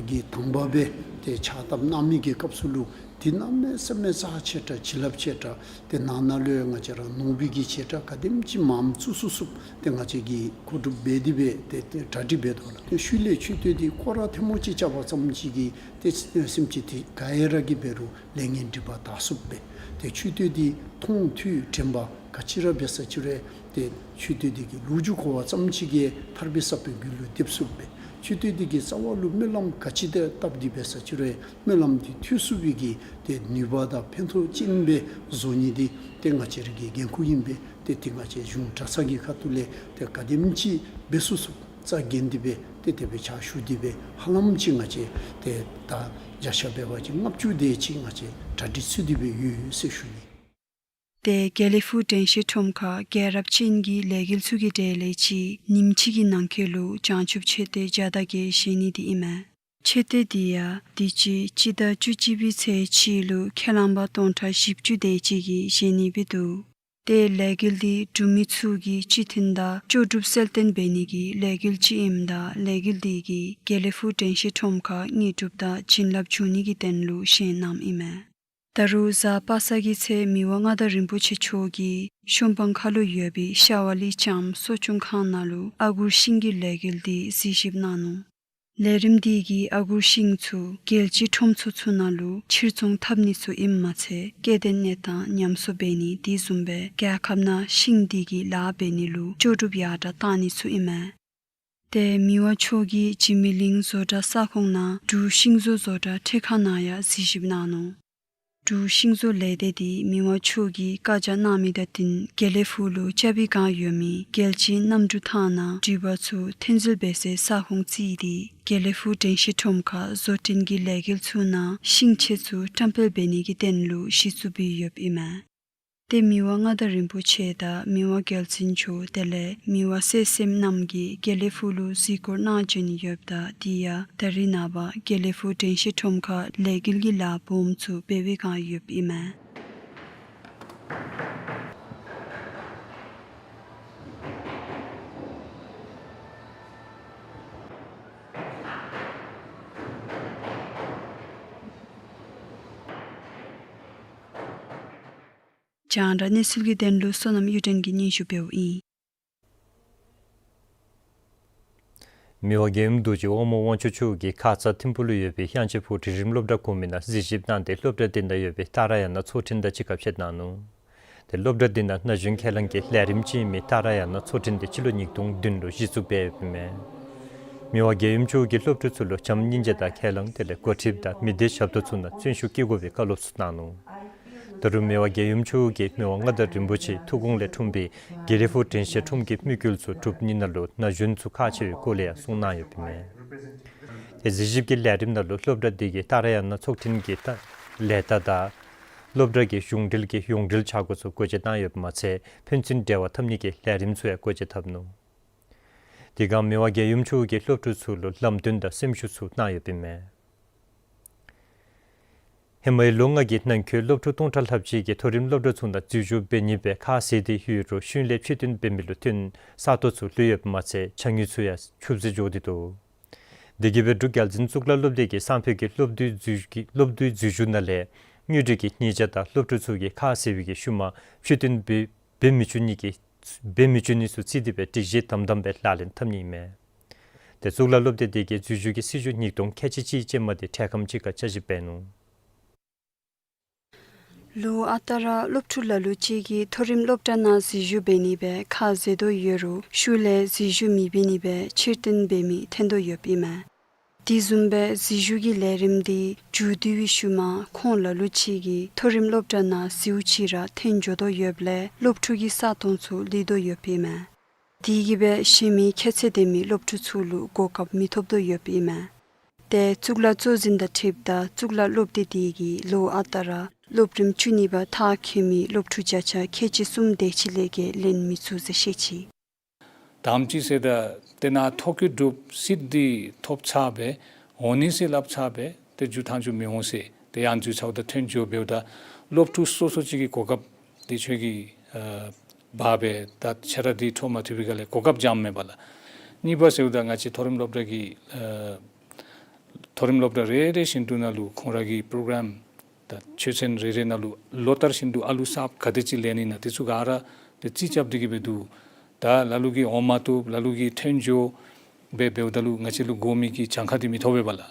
གི་དང་པ་སྦེ་ཏེ་ཕྱག་བཏབ་གནང་མི་གི་སྐབས་སུ་ལུ་དེ་གནམ་མེད་ས་མེད་རྩ་ཆེ་དྲགས་བྱིན་རླབས་ཆེ་དྲགས་ཏེ་ནང་ན་ལུ་ཡང་ང་བཅས་ར་ནོར་བུ་གི་ཆེ་དྲགས་ག་དེམ་ཅིག་མངམ་བཙུགས་ཚུགས་ཚུགསཔ་ཏེ་ང་བཅས་ཀྱིས་གོ་སྒྲུབ་འབད་དེ་སྦེ་ཏེ་ཏེ་གྲ་སྒྲིག་འབད་དོ་ལགས། ཏེ་ཤུལ་ལས་མཆོད་རྟེན་འདི་སྐོར་ར་ཐེངས་མ་གཅིག་རྐྱབ་པ་ཙམ་ཅིག་གིས་ཏེ་སེམས་ཅན་དེ་ག་ཡ་ར་གིས་འབད་རུང་ལས་ངན་སྒྲིབ་པ་དག་ཚུགསཔ་སྦེ་ཏེ་མཆོད་རྟེན་འདི་མཐོང་ཐོས་དྲན་པ་ག་ཅི་ར་འབད་ས་ཅི་རུང་ཏེ་མཆོད་རྟེན་འདི་གི་ལོ་རྒྱུས་གོ་བ་ཙམ་ཅིག་གིས་ཐར་པའི་ས་བོན་རྒྱུད་ལུ་སྡེབ་ཚུགསཔ་སྦེ་མཆོད་རྟེན་འདི་གི་རྩ་བ་ལུ་སྨོན་ལམ་ག་ཅི་དེ་བཏབ་སྟེ་འབད་ས་ཅི་རུང་སྨོན་ལམ་འདི་ཐོས་ཚུགས་པའི་གི་ཏེ་ནུས་པ་དང་ཕན་ཐོགས་ཅན་སྦེ་བཟོ་ནི་འདི་ཏེ་ང་བཅས་ར་གི་འགན་ཁུར་ཨིན་པས། ཏེ་དེ་ང་བཅས་གཞུང་གྲྭ་ཚང་གི་ཁ་ཐུག་ལས་ཏེ་ག་དེམ་ཅིག་འབད་ཚུགས་ཚུགས་རྩ་འགེངས་ཏེ་སྦེ་ཏེ་དེ་སྦེ་ཕྱག་ཞུ་སྟེ་སྦེ་ཧ་ལམ་ཅིག་ང་བཅས་ཏེ་ད་བརྒྱ་ཆ་འབད་བ་ཅིན་ལྔ་བཅུ་དེ་ཅིག་ང་བཅས་གྲ་སྒྲིག་ཚུད་དེ་སྦེ་ཡོད་ཟེར་ཞུ་ནི། ཏེ་དགེ་ལེགས་ཕུག་དྲན་ཤེས་ཁྲོམ་ཁར་རྒྱལ་རབས་ཅན་གྱི་ལས་འགུལ་ཚུ་གི་གྲས་ལས་ཅིག་ཉིནམ་གཅིག་གི་ནང་འཁོད་ལུ་བྱང་ཆུབ་མཆོད་རྟེན་བརྒྱ་དང་བརྒྱད་བཞེངས་ནི་འདི་ཨིན་མས། མཆོད་རྟེན་འདི་ཡང་དུས་ཅི་སྤྱི་ཟླ་བཅུ་གཅིག་པའི་ཚེས་གཅིག་ལུ་ཁས་བླངས་པ་སྟོང་ཕྲག་བཞི་བཅུ་དེ་ཅིག་གིས་བཞེངས་ནི་སྦེ་འདུག། ཏེ་ལས་འགུལ་འདི་འབྲུག་མི་ཚུ་གི་སྤྱི་མཐུན་དང་ལྕོགས་གྲུབ་གསལ་སྟོན་འབད་ནི་གི་ལས་འགུལ་ཅིག་ཨིནམ་ད་ལས་འགུལ་འདི་གིས་དགེ་ལེགས་ཕུག་དྲན་ཤེས་ཁྲོམ་ཁར་དངོས་གྲུབ་དང་བྱིན་རླབས་འབྱུང་ནི་གི་དོན་ལུ་བཞེངས་གནངམ་ཨིན་མས། ད་རུང་གཟའ་པ་སངས་ཀྱི་ཚེ་མི་དབང་མངའ་བདག་རིན་པོ་ཆེ་མཆོག་གིས་གཞོང་སྤང་ཁ་ལུ་ཡོད་པའི་ཤ་བ་ལི་ལྕམ་གསོ་སྐྱོང་ཁང་ནང་ལུ་ཨ་གུར་ཤིང་གི་ལས་འགུལ་འདི་གཟིགས་ཞིབ་གནང་ནུག། ལས་རིམ་འདི་གིས་ཨ་གུར་ཤིང་ཚུ་རྒྱལ་སྤྱིའི་ཁྲོམ་ཚུ་ཚུ་ནང་ལུ་ཕྱིར་ཚོང་འཐབ་ནི་ཚུ་ཨིནམ་མ་ཚད་སྐྱེ་ལྡན་གནས་སྟངས་ཉམས་གསོ་འབད་ནི་དེ་བཟུམ་སྦེ་རྒྱལ་ཁབ་ནང་ཤིང་འདི་གི་ལཱ་འབད་ནི་ལུ་ལྕོགས་གྲུབ་ཡར་དྲག་གཏང་ནི་ཚུ་ཨིན་མས། ཏེ་མི་དབང་མཆོག་གིས་འཇིགས་མེད་གླིང་བཟོ་གྲྭ་ས་ཁོངས་ནང་འབྲུག་ཤིང་བཟོ་བཟོ་གྲྭ་ཁྲལ་ཁང་ནང་ཡང་གཟིགས་ཞིབ་གནང་ནུག། འབྲུག་ཤིང་བཟོ་ལས་སྡེ་འདི་མི་དབང་མཆོག་གིས་བཀའ་རྒྱ་གནང་མི་དང་བསྟུན་དགེ་ལེགས་ཕུག་ལུ་རྐྱབ་པའི་བསྒང་ཡོད་མི་རྒྱལ་སྤྱིའི་གནམ་གྲུ་ཐང་ནང་འགྲུལ་པ་ཚུ་ཐོན་འཛུལ་འབད་སའི་ས་ཁོངས་བརྩིས་ཏེ་དགེ་ལེགས་ཕུག་དྲན་ཤེས་ཁྲོམ་ཁར་བཟོ་སྐྲུན་གྱི་ལས་འགུལ་ཚུ་ནང་ཤིང་ཆས་ཚུ་བཀྲམ་སྤེལ་འབད་ནི་གི་དོན་ལུ་གཞི་བཙུགས་འབད་ཡོདཔ་ཨིན་མས། ཏེ་མི་དབང་མངའ་བདག་རིན་པོ་ཆེ་དང་མི་དབང་རྒྱལ་བཙུན་མཆོག་དེ་ལས་མི་དབང་གསལ་གསལམ་རྣམ་རྒྱལ་དགེ་ལེགས་ཕུག་ལུ་གཟིགས་སྐོར་གནང་བྱོན་ཡོདཔ་ད་དེ་ཡང་ད་རིས་ནངས་པ་དགེ་ལེགས་ཕུག་དྲན་ཤེས་ཁྲོམ་ཁར་ལས་འགུལ་གྱི་ལཱ་སྦོམ་ཚུ་འབད་བའི་བསྒང་ཡོདཔ་ཨིན་མས། རྒྱང་བསྒྲགས་གནས་ཚུལ་གྱི་དོན་ལུ་བསོད་ནམས་གཡུ་སྒྲོན་གྱིས་སྙན་ཞུ་འབདཝ་ཨིན། མི་དབང་རྒྱལ་ཡུམ་རྡོ་རྗེ་དབང་མོ་དབང་ཕྱུག་མཆོག་གིས་ཁ་ཙ་ཐིམ་ཕུག་ལུ་ཡོད་པའི་དབྱངས་ཅན་ཕུག་འབྲིང་རིམ་སློབ་གྲྭ་གོང་མའི་ནང་གཟིགས་ཞིབ་གནང་སྟེ་སློབ་གྲྭ་དེ་ནང་ཡོད་པའི་ཏཱ་ར་ཡ་ན་ཚོགས་ཐེངས་དང་གཅིག་ཁར་ཕྱད་གནང་ནུག། ཏེ་སློབ་གྲྭ་འདི་ནང་ན་གཞོན་ཁས་བླངས་ཀྱི་ལས་རིམ་ཅིག་ཨིན་མི་ཏཱ་ར་ཡ་ན་ཚོགས་ཐེངས་དེ་སྤྱི་ལོ་ཉིས་སྟོང་བདུན་ལུ་གཞི་བཙུགས་འབད་ཡོདཔ་ཨིན་མས། མི་དབང་རྒྱལ་ཡུམ་མཆོག་གིས་སློབ་ཕྲུག་ཚུ་ལུ་བྱམས་སྙིང་རྗེ་དང་ཁས་བླངས་དེ་ལས་འགོ་ཁྲིདཔ་དང་མི་སྡེ་ཞབས་ཏོག་ཚུ་ནང་བརྩོན་ཤུགས་བསྐྱེད་དགོ་པའི་བཀའ་སློབ་ཚུ་གནང་ནུག། ད་རུང་མི་དབང་རྒྱལ་ཡུམ་མཆོག་གིས་མི་དབང་མངའ་བདག་རིན་པོ་ཆེའི་ཐུགས་དགོངས་ལས་འཁྲུངས་པའི་དགེ་ལེགས་ཕུག་དྲན་ཤེས་ཁྲོམ་གྱི་དམིགས་ཡུལ་ཚུ་གྲུབ་ནི་ནང་ལུ་ན་གཞོན་ཚུ་ཁག་ཆེ་བའི་སྐོར་ལས་ཡང་གསུངས་གནང་ཡོདཔ་ཨིན་མས། ཏེ་གཟིགས་ཞིབ་ཀྱི་ལས་རིམ་ནང་ལུ་སློབ་གྲྭ་འདི་གི་ཏཱ་ར་ཡ་ན་ཚོགས་ཐེངས་ཀྱི་ལས་རྟགས་དང་ སློབ་གྲྭ་གི་གཞུང་འབྲེལ་གྱི་ཡོངས་འབྲེལ་ཆ་བགོས་ཚུ་བཀོད་སྒྲིག་གནང་ཡོདཔ་མ་ཚད་ཕན་ཚུན་འབྲེལ་བ་འཐབ་ནི་གི་ལས་རིམ་ཚུ་ཡང་བཀོད་སྒྲིག་འཐབ་ནུག། དེ་སྒང་མི་དབང་རྒྱལ་ཡུམ་མཆོག་གིས་སློབ་ཕྲུག་ཚུ་ལུ་ལམ་སྟོན་དང་སེམས་ཤུགས་ཚུ་གནང་ཡོདཔ་ཨིན་མས། ཧེ་མའི་ལོ་ལྔ་གི་ནང་འཁོད་སློབ་ཕྲུག་སྟོང་ཕྲག་ལྷགཔ་ཅིག་གིས་མཐོ་རིམ་སློབ་གྲྭ་ཚུ་ནང་འཛུལ་ཞུགས་འབད་ནི་སྦེ་ཁ་བཟེད་དེ་ཡོད་རུང་ཤུལ་ལས་ཕྱིར་ཐོན་འབད་མི་ལུ་ཐོན་ས་སྟོང་ཚུ་ལུས་ཡོདཔ་མ་ཚད་ཕྱགས་སྙིགས་ཚུ་ཡང་ཆུད་ཟོས་འགྱོ་སྟེ་འདུག། དེ་གིས་སྦེ་འབྲུག་རྒྱལ་འཛིན་གཙུག་ལག་སློབ་སྡེ་གིས་སང་ཕོད་ཀྱི་སློབ་དུས་འཛུལ་ཞུགས་ཀྱི་སློབ་དུས་འཛུལ་ཞུགས་ནང་ལས་དངོས་འབྲེལ་གྱི་ཉེས་ཆད་དང་སློབ་ཕྲུག་ཚུ་གིས་ཁ་བཟེད་པའི་གི་ཤུལ་མ་ཕྱིར་ཐོན་འབད་འབད་མི་བཅུག་ནི་གི་འབད་མི་བཅུག་ནི་ཚུ་བརྩིས་ཏེ་སྦེ་སྒྲིག་གཞི་དམ་དམ་སྦེ་ལག་ལེན་འཐབ་ནི་ཨིན་མས། ཏེ་གཙུག་ལག་སློབ་སྡེ་དེ་གིས་འཛུལ་ཞུགས་ཀྱི་སྲིད་བྱུས་ཉིས་སྟོང་ཁལ་གཅིག་གཅིག་ཅན་མ་དེ་འཕྲལ་ཁམས་ཅིག་ཁར་བསྐྱར་ཞིབ་འབད་ནུག། ལོ་ཨ་རྟག་ར་སློབ་ཕྲུག་ལ་ལུ་ཅིག་གིས་མཐོ་རིམ་སློབ་གྲྭ་ནང་འཛུལ་ཞུགས་འབད་ནི་སྦེ་ཁ་བཟེད་དོ་ཡོད་རུང་ཤུལ་ལས་འཛུལ་ཞུགས་མི་འབད་ནི་སྦེ་ཕྱིར་ཐོན་འབད་མི་ཐོན་དོ་ཡོདཔ་ཨིན་མས། དེ་བཟུམ་སྦེ་འཛུལ་ཞུགས་ཀྱི་ལས་རིམ་དེ་མཇུག་བསྡུ་བའི་ཤུལ་མ་ཁོང་ལ་ལུ་ཅིག་གིས་མཐོ་རིམ་སློབ་གྲྭ་ནང་འཛུལ་ཅི་ར་ཐོན་འགྱོ་དོ་ཡོདཔ་ལས་སློབ་ཕྲུག་གི་ས་སྟོང་ཚུ་ལུས་དོ་ཡོདཔ་ཨིན་མས། དེ་གིས་སྦེ་གཞན་མི་ཁྱད་ཚད་ལྡན་མི་སློབ་ཕྲུག་ཚུ་ལུ་གོ་སྐབས་མི་ཐོབ་དོ་ཡོདཔ་ཨིན་མས། ཏེ་གཙུག་ལག་གཙོ་འཛིན་དང་འཁྲིལཝ་ད་གཙུག་ལག་སློབ་སྡེ་དེ་གིས་ལོ་ཨ་རྟག་ར་སློབ་རིམ་བཅུ་གཉིས་པ་མཐར་འཁྱོལ་མི་སློབ་ཕྲུག་བརྒྱ་ཆ་ཁལ་གཅིག་གསུམ་དེ་ཅིག་ལས་བརྒལ་ལེན་མི་ཚུགས་ཟེར་བཤད་ཅི། དང་པ་ཅིག་ཟེརཝ་ད་དེ་ནང་ཐོ་བཀོད་གྲུབ་སྲིད་དེ་ཐོབ་ཚར་སྦེ་འོང་ནི་ཟེར་སླབ་ཚར་སྦེ་ཏེ་མཇུག་མཐའ་མཇུག་མི་འོང་ཟེར་ཏེ་ཡང་འཛུལ་ཚརཝ་ད་ཐོན་འགྱོ་འབདཝ་ད་སློབ་ཕྲུག་སོ་སོ་ཅིག་གི་གོ་སྐབས་དེ་ཁྱོད་ཀྱི་ཨ་འབག་སྦེ་ད་ཁྱོད་ར་དེ་འཕྲོ་མ་མཐུད་པའི་སྒང་ལས་གོ་སྐབས་འཇམ་མས་པ་ལགས། གཉིས་པ་ཟེརཝ་ད་ང་བཅས་མཐོ་རིམ་སློབ་གྲྭ་གི་ཨ་མཐོ་རིམ་སློབ་གྲྭ་རེ་རེ་བཞིན་དུ་ནང་ལུ་ཁོང་ར་གི་པོ་རོ་གྲམ་དང་ཆོས་ཚན་རེ་རེ་ནང་ལུ་ལོ་ལྟར་བཞིན་དུ་ཨ་ལུ་གསརཔ་ག་དེ་ཅིག་ལེན་ནི་ཨིན་ན་དེ་ཚུ་ག་ར་ཏེ་རྩིས་རྐྱབ་སྟེ་གི་སྦེ་འདུག། ད་ལ་ལུ་གིས་འོང་མ་བཏུབ་ལ་ལུ་གིས་ཐོན་འགྱོ་སྦེ་འབདཝ་ད་ལུ་ང་བཅས་ལུ་དགོ་མི་གི་གྱངས་ཁ་དེ་མི་ཐོབ་པས་པ་ལགས།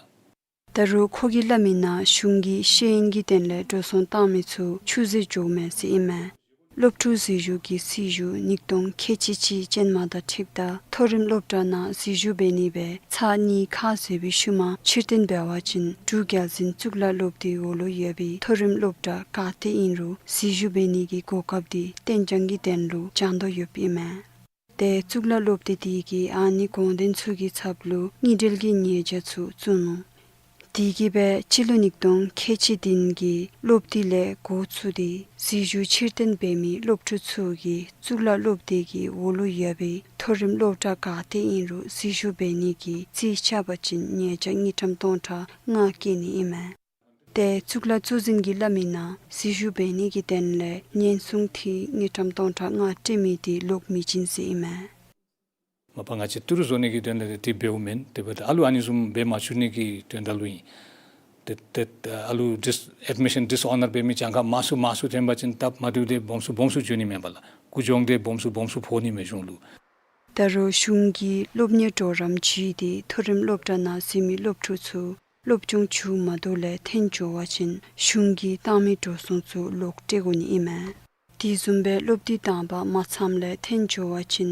ད་རུང་ཁོ་གིས་སླབ་མི་ནང་གཞུང་གི་ཤེས་ཡོན་གྱི་དོན་ལས་འགྲོ་སོང་བཏང་མི་ཚུ་ཆུད་ཟོས་འགྱོཝ་མས་ཟེར་ཨིན་མས། སློབ་ཕྲུག་འཛུལ་ཞུགས་ཀྱི་སྲིད་བྱུས་ཉིས་སྟོང་ཁལ་གཅིག་གཅིག་ཅན་མ་དང་འཁྲིལཝ་ད་མཐོ་རིམ་སློབ་གྲྭ་ནང་འཛུལ་ཞུགས་འབད་ནི་སྦེ་ཚར་གཉིས་ཁ་བཟེད་པའི་ཤུལ་མ་ཕྱིར་ཐོན་འབད་བ་ཅིན་འབྲུག་རྒྱལ་འཛིན་གཙུག་ལག་སློབ་སྡེའི་འོག་ལུ་ཡོད་པའི་མཐོ་རིམ་སློབ་གྲྭ་ག་ཏེ་ཨིན་རུང་འཛུལ་ཞུགས་འབད་ནི་གི་གོ་སྐབས་དེ་གཏན་འཇགས་ཀྱི་དོན་ལུ་བྱང་དོ་ཡོདཔ་ཨིན་མས། ཏེ་གཙུག་ལག་སློབ་སྡེ་དེ་གིས་ཨ་ནི་དགོངས་དོན་ཚུ་གི་ཚབ་ལུ་དངུལ་འབྲེལ་གྱི་ཉེས་ཆད་ཚུ་བཙུགས་ནུག། དེ་གིས་སྦེ་སྤྱི་ལོ་ཉིས་སྟོང་ཁལ་གཅིག་བདུན་གྱི་སློབ་དུས་ལས་འགོ་བཙུགས་ཏེ་འཛུལ་ཞུགས་ཕྱིར་ཐོན་འབད་མི་སློབ་ཕྲུག་ཚུ་གིས་གཙུག་ལག་སློབ་སྡེ་གི་འོག་ལུ་ཡོད་པའི་མཐོ་རིམ་སློབ་གྲྭ་ག་ཏེ་ཨིན་རུང་འཛུལ་ཞུགས་འབད་ནི་གི་རྩིས་རྐྱབ་པ་ཅིན་ཉེས་ཆད་དངུལ་ཀྲམ་སྟོང་ཕྲག་ལྔ་བཀལ་ནི་ཨིན་མས། ཏེ་གཙུག་ལག་གཙོ་འཛིན་གྱིས་སླབ་མི་ནང་འཛུལ་ཞུགས་འབད་ནི་གི་དོན་ལས་ཉེན་སྲུང་འཐུས་དངུལ་ཀྲམ་སྟོང་ཕྲག་ལྔ་སྤྲོད་མི་དེ་ལོག་མི་བྱིན་ཟེར་ཨིན་མས། མ་པ་ང་བཅས་ཏི་རུ་བཟོ་ནི་གི་དོན་ལས་དེ་འབདཝ་མེན། དེ་འབདཝ་ད་ཨ་ལུ་ཨ་ནི་བཟུམ་འབད་མ་བཅུག་ནི་གི་དོན་དག་ལུ་ཨིན། ཏེ་ཏེ་ཨ་ལུ་ཌིས་ཨེཌ་མི་ཤཱན་ཌིསི་ཨོ་ནར་འབད་མི་གྱངས་ཁ་མང་སུ་མང་སུ་ཐོན་པ་ཅིན་སྟབས་མ་བདེཝ་དེ་སྦོམ་སུ་སྦོམ་སུ་འགྱོ་ནི་མས་པ་ལགས། རྒུད་གྱོང་དེ་སྦོམ་སུ་སྦོམ་སུ་ཕོག་ནི་མས་གཞུང་ལུ། ད་རུང་གཞུང་གིས་སློབ་གཉེར་གྲོགས་རམ་བརྒྱུད་དེ་མཐོ་རིམ་སློབ་གྲྭ་ནང་འཛུལ་མི་སློབ་ཕྲུག་ཚུ་སློབ་སྦྱོང་མཇུག་མ་བསྡུ་ལས་ཐོན་འགྱོ་བ་ཅིན་གཞུང་གིས་བཏང་མི་འགྲོ་སོང་ཚུ་ལོག་སྤྲོད་དགོ་ནི་ཨིན་མས། དེ་བཟུམ་སྦེ་སློབ་དུས་དང་པ་མ་ཚངམ་ལས་ཐོན་འགྱོ་བ་ཅིན་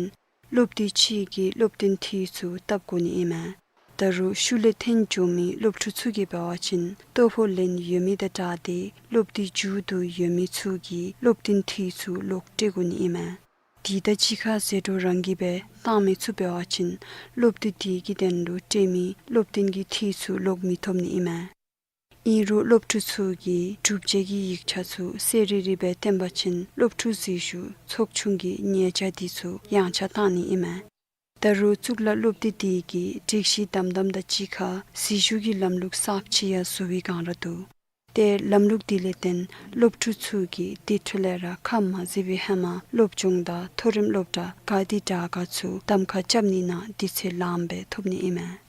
སློབ་དུས་གཅིག་གི་སློབ་སྟོན་འཐུས་ཚུ་བཏབ་དགོ་ནི་ཨིན་མས། ད་རུང་ཤུལ་ལས་ཐོན་འགྱོ་མི་སློབ་ཕྲུག་ཚུ་གིས་འབད་བ་ཅིན་ལྟོ་ཕོགས་ལེན་ཡོད་མི་དང་འདྲ་སྟེ་སློབ་དུས་མཇུག་བསྡུ་ཡོད་མི་ཚུ་གི་སློབ་སྟོན་འཐུས་ཚུ་ལོག་སྤྲོད་དགོ་ནི་ཨིན་མས། དེ་དང་གཅིག་ཁར་ཟད་འགྲོ་རང་གིས་སྦེ་བཏང་མི་ཚུ་འབད་བ་ཅིན་སློབ་དུས་དེ་གི་དོན་ལུ་སྤྲོད་མི་སློབ་སྟོན་གྱི་འཐུས་ཚུ་ལོག་མི་ཐོབ་ནི་ཨིན་མས། ཨིན་རུང་སློབ་ཕྲུག་ཚུ་གིས་སྒྲུབ་བྱེད་ཀྱི་ཡིག་ཆ་ཚུ་གསལ་རི་རི་སྦེ་སྟོན་པ་ཅིན་སློབ་ཕྲུག་འཛུལ་ཞུགས་ཚོགས་ཆུང་གིས་ཉེས་ཆད་དེ་ཚུ་ཡང་ཆག་བཏང་ནི་ཨིན་མས། ད་རུང་གཙུག་ལག་སློབ་སྡེ་དེ་གིས་སྒྲིག་གཞི་དམ་དམ་དང་གཅིག་ཁར་འཛུལ་ཞུགས་ཀྱི་ལམ་ལུགས་གསརཔ་ཅིག་ཡང་བཟོ་བའི་བསྒང་ར་འདུག། ཏེ་ལམ་ལུགས་དེ་ལས་བརྟེན་སློབ་ཕྲུག་ཚུ་གིས་དེ་འཕྲོ་ལས་ར་ཁ་མ་བཟེད་པའི་ཧེ་མ་སློབ་སྦྱོང་དང་མཐོ་རིམ་སློབ་གྲྭ་ག་དེ་དྲག་ག་ཚུ་གདམ་ཁ་རྐྱབ་ནི་ནང་དུས་ཚོད་ལངམ་སྦེ་ཐོབ་ནི་ཨིན་མས།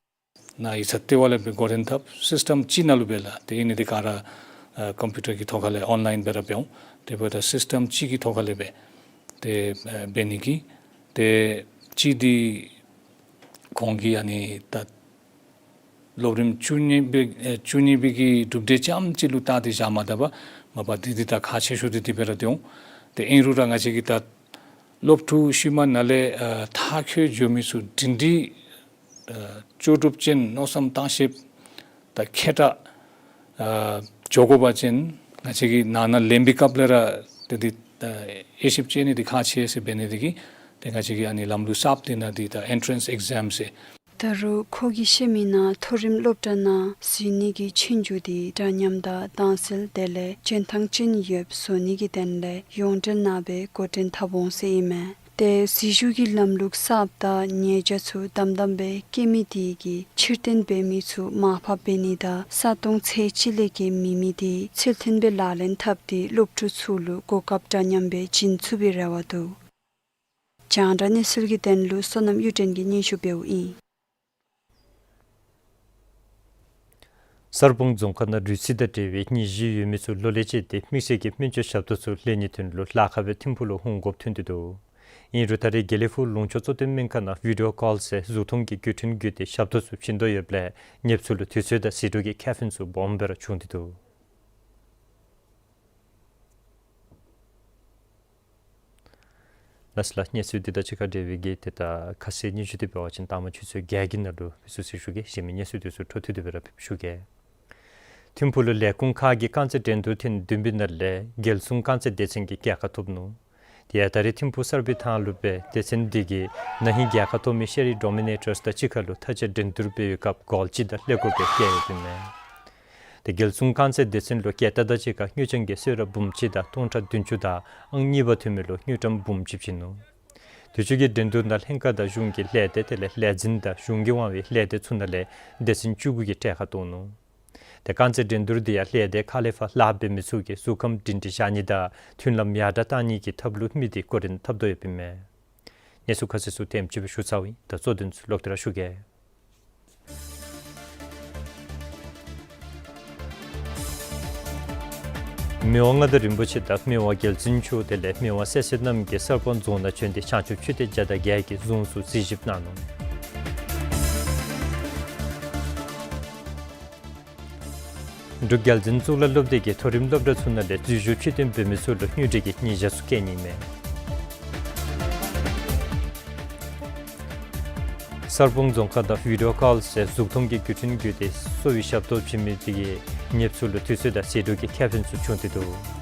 ནཱ་ཡིག་ཚང་ལྟེ་བ་ལས་སྦེ་འགོ་འདྲེན་འཐབ། སིསི་ཊམ་གཅིག་ནང་ལུ་སྦེ་ལགས། ཏེ་ཨིན་ནི་དེ་ག་ར་ཨ་ཀམ་པིའུ་ཊར་གྱི་ཐོག་ཁ་ལས་ཨོན་ལཱའིན་སྦེ་ར་འབད་འོང་། དེ་འབདཝ་ད་སིསི་ཊམ་གཅིག་གི་ཐོག་ཁ་ལས་སྦེ་ཏེ་ཨ་འབད་ནི་གི་ཏེ་གཅིག་འདི་ཁོང་གིས་ཨ་ནི་ད་སློབ་རིམ་བཅུ་གཉིས་པའི་ཨེ་བཅུ་གཉིས་པའི་གི་གྲུབ་འབྲས་ཙམ་ཅིག་ལུ་བལྟ་སྟེ་བཞག་མ་ད་པར་མ་པ་འདི་འདི་ད་ཁག་ཆེ་ཤོས་འདི་འདི་སྦེ་ར་འདུག། ཏེ་ཨིན་རུང་ར་ང་བཅས་ཀྱིས་ད་སློབ་ཕྲུག་ཤུལ་མ་ནང་ལས་ཨ་མཐར་འཁྱོལ་འགྱོ་མི་ཚུ་སྒྲིང་སྒྲིང་ཨ་ལྕོགས་གྲུབ་ཅན་མནོ་བསམ་བཏང་ཤེསཔ་དང་མཁས་དྲགས་ཨ་འགྱོ་དགོ་པ་ཅིན་ང་བཅས་ཀྱིས་ནང་ན་ལེན་པའི་སྐབས་ལས་ར་ཏེ་འདི་ཨ་དབྱེ་ཞིབ་དཔྱད་ནི་འདི་ཁག་ཆེ་ཟེར་འབད་ནི་དེ་གིས་ཏེ་ང་བཅས་ཀྱིས་ཨ་ནི་ལམ་ལུགས་གསརཔ་འདི་ནང་འདི་ད་ཨེན་ཊི་རེནསི་ཨེག་ཛམ་ཟེར། ད་རུང་ཁོ་གིས་བཤད་མི་ནང་མཐོ་རིམ་སློབ་གྲྭ་ནང་གཟིགས་ནི་གི་ཆོས་རྒྱུགས་དེ་འདྲ་མཉམ་དང་དྭངས་གསལ་དེ་ལས་འཇོན་ཐང་ཅན་ཡོདཔ་བཟོ་ནི་གི་དོན་ལས་ཡོངས་འབྲེལ་ནང་སྦེ་འགོ་འདྲེན་འཐབ་འོང་ཟེར་ཨིན་མས། ཏེ་ཟིལ་ཤུགས་ཀྱི་ལམ་ལུགས་གསརཔ་དང་ཉེས་བྱ་ཚུ་དམ་དམ་སྦེ་བཀལ་མི་དེ་གིས་ཕྱིར་འཐེན་འབད་མི་ཚུ་མར་ཕབ་འབད་ནི་དང་ས་སྟོང་ཚད་ཅིག་ལས་བརྒལ་མེད་མི་དེ་ཚུལ་མཐུན་སྦེ་ལག་ལེན་འཐབ་སྟེ་སློབ་ཕྲུག་ཚུ་ལུ་གོ་སྐབས་འདྲ་མཉམ་སྦེ་བྱིན་ཚུགས་པའི་རེ་བ་འདུག། རྒྱང་བསྒྲགས་གནས་ཚུལ་གྱི་དོན་ལུ་བསོད་ནམས་གཡུ་སྒྲོན་གྱིས་སྙན་ཞུ་འབདཝ་ཨིན། གསར་སྤང་རྫོང་ཁག་ནང་རུས་ཚིགས་དང་འབྲེལ་བའི་ནད་གཞི་ཡོད་མི་ཚུ་ལོ་ལས་བཅད་དེ་དམིགས་བསལ་གྱི་སྨན་བཅོས་ཞབས་ཏོག་ཚུ་ལེན་ནིའི་དོན་ལུ་ལཱ་ཁག་སྦེ་ཐིམ་ཕུག་ལུ་འོང་དགོཔ་ཐོན་ཏེ་འདུག། ཨིན་རུང་ད་རེས་དགེ་ལེགས་ཕུག་ལུང་ཕྱོགས་གཙོ་བསྟེན་སྨན་ཁང་ནང་བི་ཌིའོ་ཀོལ་ཟེར་གཟུགས་མཐོང་གི་བརྒྱུད་འཕྲིན་བརྒྱུད་དེ་ཞབས་ཏོག་ཚུ་བྱིན་དོ་ཡོདཔ་ལས་ནདཔ་ཚུ་ལུ་དུས་ཚོད་དང་ཟད་འགྲོ་གི་ཁེ་ཕན་ཚུ་སྦོམ་སྦེ་ར་བྱུང་སྟེ་འདུག། ལགས་སོ་ལགས། གནས་ཚུལ་འདི་དང་གཅིག་ཁར་འབྲེལ་བའི་གི་ཏེ་ད་ཁ་གསལ་སྙན་ཞུ་འདི་འབད་བ་ཅིན་ལྟག་མ་ཆུ་ཚོད་བརྒྱད་ཀྱི་ནང་ལུ་ཕུལ་ཚུགས་ཟེར་ཞུ་གེ། གཞན་མི་གནས་ཚུལ་འདི་ཚུ་འཕྲོ་མཐུད་དེ་སྦེ་ར་ཕུལ་ཞུ་གེ། ཐིམ་ཕུག་ལུ་ལས་ཁུངས་ཁག་གི་རྐང་རྩེད་འགྲན་བསྡུར་ཐེངས་བདུན་པའི་ནང་ལས་རྒྱལ་སྲུང་རྐང་རྩེད་སྡེ་ཚན་གྱིས་རྒྱལ་ཁ་ཐོབ་ནུག། དེ་ཡང་ད་རེས་ཐིམ་ཕུག་གསར་སྦིས་ཐང་ལུ་སྦེ་སྡེ་ཚན་འདི་གིས་ན་ཧིང་རྒྱལ་ཁ་ཐོབ་མི་ཤེ་རི་ཌོ་མི་ནེ་ཊརསི་དང་གཅིག་ཁར་ལུ་མཐའ་བཅད་འགྲན་བསྡུར་འབད་བའི་སྐབས་གོལ་གཅིག་དང་ཀླད་ཀོར་སྦེ་བཀལ་ཡོདཔ་ཨིན་མས། ཏེ་རྒྱལ་སྲུང་རྐང་རྩེད་སྡེ་ཚན་ལུ་རྒྱལ་ལྟ་དང་གཅིག་ཁར་དངུལ་རྐྱང་གི་གསོལ་རས་འབུམ་གཅིག་དང་སྟོང་ཕྲག་བདུན་ཅུ་དང་ཨང་གཉིས་པ་ཐོན་མི་ལུ་དངུལ་ཀྲམ་འབུམ་གཅིག་བྱིན་ནུག། དུས་ཅི་གི་འགྲན་བསྡུར་ནང་ལྷན་ཁག་དང་གཞུང་གི་ལས་སྡེ་དེ་ལས་ལས་འཛིན་དང་གཞུང་གིས་དབང་བའི་ལས་སྡེ་ཚུ་ནང་ལས་སྡེ་ཚན་བཅུ་དགུ་གིས་གྲལ་ཁར་གཏོགས་ནུག། ཏེ་རྐང་རྩེད་འགྲན་བསྡུར་འདི་ཡང་ལས་སྡེ་ཁག་ལས་ཕར་ལཱ་འབད་མི་ཚུ་གིས་གཟུགས་ཁམས་སྒྲིང་སྒྲི་བཞག་ནི་དང་མཐུན་ལམ་ཡར་དྲག་གཏང་ནི་གི་ཐབས་ལུ་དམིགས་ཏེ་སྐོར་ར་འཐབ་དོ་ཡོདཔ་ཨིན་མས། གནས་ཚུལ་ཁ་གསལ་ཚུ་དེམ་ཅིག་སྦེ་ཞུ་ཚརཝ་ཨིན། ད་གཙོ་དོན་ཚུ་ལོག་སྟེ་ར་ཞུ་གེ། མི་དབང་མངའ་བདག་རིན་པོ་ཆེ་དང་མི་དབང་རྒྱལ་བཙུན་མཆོག་དེ་ལས་མི་དབང་སྲས་སྲས་རྣམ་རྒྱལ་གསར་སྤང་རྫོང་ནང་བྱོན་ཏེ་བྱང་ཆུབ་མཆོད་རྟེན་བརྒྱ་དང་བརྒྱད་ཀྱི་གཟུངས་སུ་རྩིས་ཞིབ་གནང་ནུག། འབྲུག་རྒྱལ་འཛིན་གཙུག་ལག་སློབ་སྡེ་གིས་མཐོ་རིམ་སློབ་གྲྭ་ཚུ་ནང་ལས་འཛུལ་ཞུགས་ཕྱིར་འཐེན་འབད་མི་ཚུ་ལུ་དངུལ་འབྲེལ་གྱི་ཉེས་བྱ་ཚུ་བཀལ་ནི་ཨིན་མས། གསར་སྤང་རྫོང་ཁག་ནང་བི་ཌིའོ་ཀོལ་ཟེར་གཟུགས་མཐོང་གི་བརྒྱུད་འཕྲིན་བརྒྱུད་དེ་གསོ་བའི་ཞབས་ཏོག་བྱིན་མི་དེ་གིས་ནདཔ་ཚུ་ལུ་དུས་ཚོད་དང་ཟད་འགྲོ་གི་ཁེ་ཕན་ཚུ་བྱུང་སྟེ་འདུག།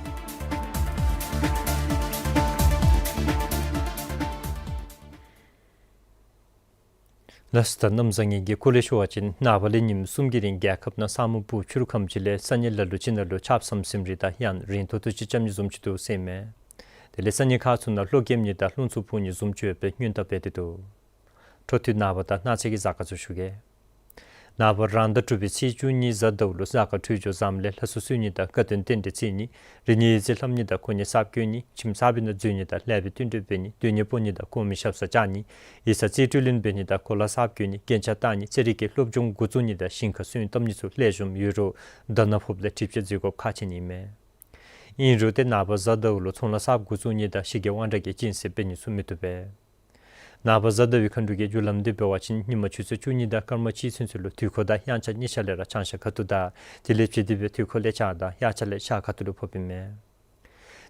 ལགས་སོ། ད་གནམ་བཟང་ངན་གྱི་སྐོར་ལས་ཞུ་བ་ཅིན་ནངས་པ་ལས་ཉིནམ་གསུམ་གྱི་རིང་རྒྱལ་ཁབ་ནང་ས་སྨུག་སྤུབས་ཕྱི་རུ་ཁམས་ཅིག་ལས་ས་གནས་ལ་ལུ་ཅིག་ནང་ལུ་ཆརཔ་ཟམ་ཟིམ་རེ་དང་ཡང་རན་ཏོག་ཏོ་ཅིག་རྐྱབ་ནི་བཟུམ་ཅིག་འདུག་ཟེར་ཨིན་མས། དེ་ལས་ས་གནས་ཁག་ཚུ་ནང་གློག་ཀེམ་ནི་དང་རླུང་འཚུབ་འཕུ་ནི་བཟུམ་ཅིག་ཡོད་པའི་སྔོན་བརྡ་འབད་དེ་འདུག། འཕྲོ་མཐུད་ནངས་པ་དང་གནངས་ཚེ་གི་གཟའ་སྐར་ཚུ་ཞུ་གེ། ནངས་པ་རང་ཟླ་དྲུག་པའི་ཚེས་བཅུ་གཉིས་གཟའ་ཟླཝ་ལུ་གཟའ་སྐར་འཕྲོད་སྦྱོར་འཛམ་གླིང་ལྷ་གསོལ་གསོལ་ནི་དང་དགའ་སྟོན་རྟེན་འབྲེལ་བརྩི་ནི། རི་ཉིལ་ཡིག་རྩིས་ལྷབ་ནི་དང་གོ་གནས་གསརཔ་བསྐོ་ནི། ཁྱིམ་གསར་པའི་ནང་འཛུལ་ནི་དང་ལེགས་པའི་བསྟུན་གྲོས་འབད་ནི། སྡོད་གནས་སྤོ་ནི་དང་གོང་མའི་ཞབས་སར་བཅར་ནི། ཡིག་ཚང་རྩིས་སྤྲོད་ལེན་འབད་ནི་དང་གོ་ལ་གསརཔ་བསྐོ་ནི། རྒྱན་ཆ་བཏགས་ནི། རྩེད་རིགས་ཀྱི་སློབ་སྦྱོང་འགོ་བཙུགས་ནི་དང་ཞིང་ཁར་སོན་བཏབ་ནི་ཚུ་ལེགས་ཤོམ་ཡོད་རུང་ཟླ་ནག་ཕོགཔ་ལས་གྲིབ་ཆ་འཛེམ་དགོཔ་ཁག་ཆེ་ནི་ཨིན་མས། ཨིན་རུང་ཏེ་ནངས་པ་གཟའ་ཟླཝ་ལུ་ཚོང་ལཱ་གསརཔ་འགོ་བཙུགས་ནི་དང་ཕྱི་རྒྱལ་དབང་དྲག་གི་སྦྱིན་སྲེག་འབད་ནི་ཚུ་མི་བཏུབ་པས། ནངས་པ་གཟའ་ཟླ་བའི་མཁའ་འགྲོ་གི་རྒྱུ་ལམ་འདི་འབད་བ་ཅིན་ཉིན་མ་ཆུ་ཚོད་བཅུ་གཉིས་དང་སྐར་མ་གཅིག་ཚུན་ཚོད་ལུ་དུས་འཁོར་དང་དབྱངས་འཆར་གཉིས་ཆ་ལས་ར་བྱང་ཤར་ཁ་ཐུག་དང་དེ་ལས་ཕྱི་དེ་སྦེ་དུས་འཁོར་ལས་བྱང་དང་དབྱངས་འཆར་ལས་ཤར་ཁ་ཐུག་ལུ་ཕོགཔ་ཨིན་མས།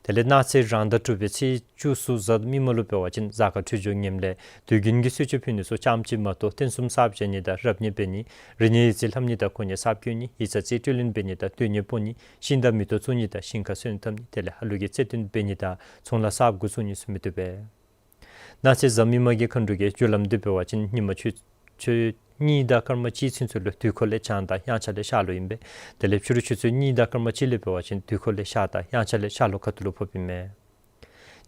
དེ་ལས་གནངས་ཚེ་རང་ཟླ་དྲུག་པའི་ཚེས་བཅུ་གསུམ་གཟའ་མིག་དམར་ལུ་འབད་བ་ཅིན་གཟའ་སྐར་འཕྲོད་སྦྱོར་ངནམ་ལས་དུས་རྒྱུན་གྱི་གསོལ་མཆོད་ཕུལ་ནི་ཚུ་རྐྱངམ་གཅིག་མ་གཏོགས་རྟེན་གསུམ་གསརཔ་བཞེངས་ནི་དང་རབ་གནས་འབད་ནི། རི་ཉིལ་ཡིག་རྩིས་ལྷབ་ནི་དང་གོ་གནས་གསརཔ་བསྐོ་ནི། ཡིག་ཚང་རྩིས་སྤྲོད་ལེན་འབད་ནི་དང་སྡོད་གནས་སྤོ་ནི། ཤིང་དང་མེ་ཏོག་བཙུགས་ནི་དང་ཞིང་ཁར་སོན་བཏབ་ནི། དེ་ལས་ཧ་ལུགས་ཀྱི་རྩེད་འགྲན་འབད་ནི་དང་ཚོང་ལཱ་གསརཔ་འགོ་བཙུགས་ནི་ཚུ་མི་བཏུབ་པས། གནངས་ཚེ་གཟའ་མིག་དམར་གྱི་མཁའ་འགྲོ་གི་རྒྱུ་ལམ་འདི་འབད་བ་ཅིན་ཉིན་མ་ཆུ་ཚོད་གཉིས་དང་སྐར་མ་གཅིག་ཚུན་ཚོད་ལུ་དུས་འཁོར་ལས་བྱང་དང་དབྱངས་འཆར་ལས་ཤར་ལུ་ཨིན་པས། དེ་ལས་ཕྱི་རུ་ཆུ་ཚོད་གཉིས་དང་སྐར་མ་གཅིག་ལས་འབད་བ་ཅིན་དུས་འཁོར་ལས་ཤར་དང་དབྱངས་འཆར་ལས་ཤར་ལྷོ་ཁ་ཐུག་ལུ་ཕོགཔ་ཨིན་མས།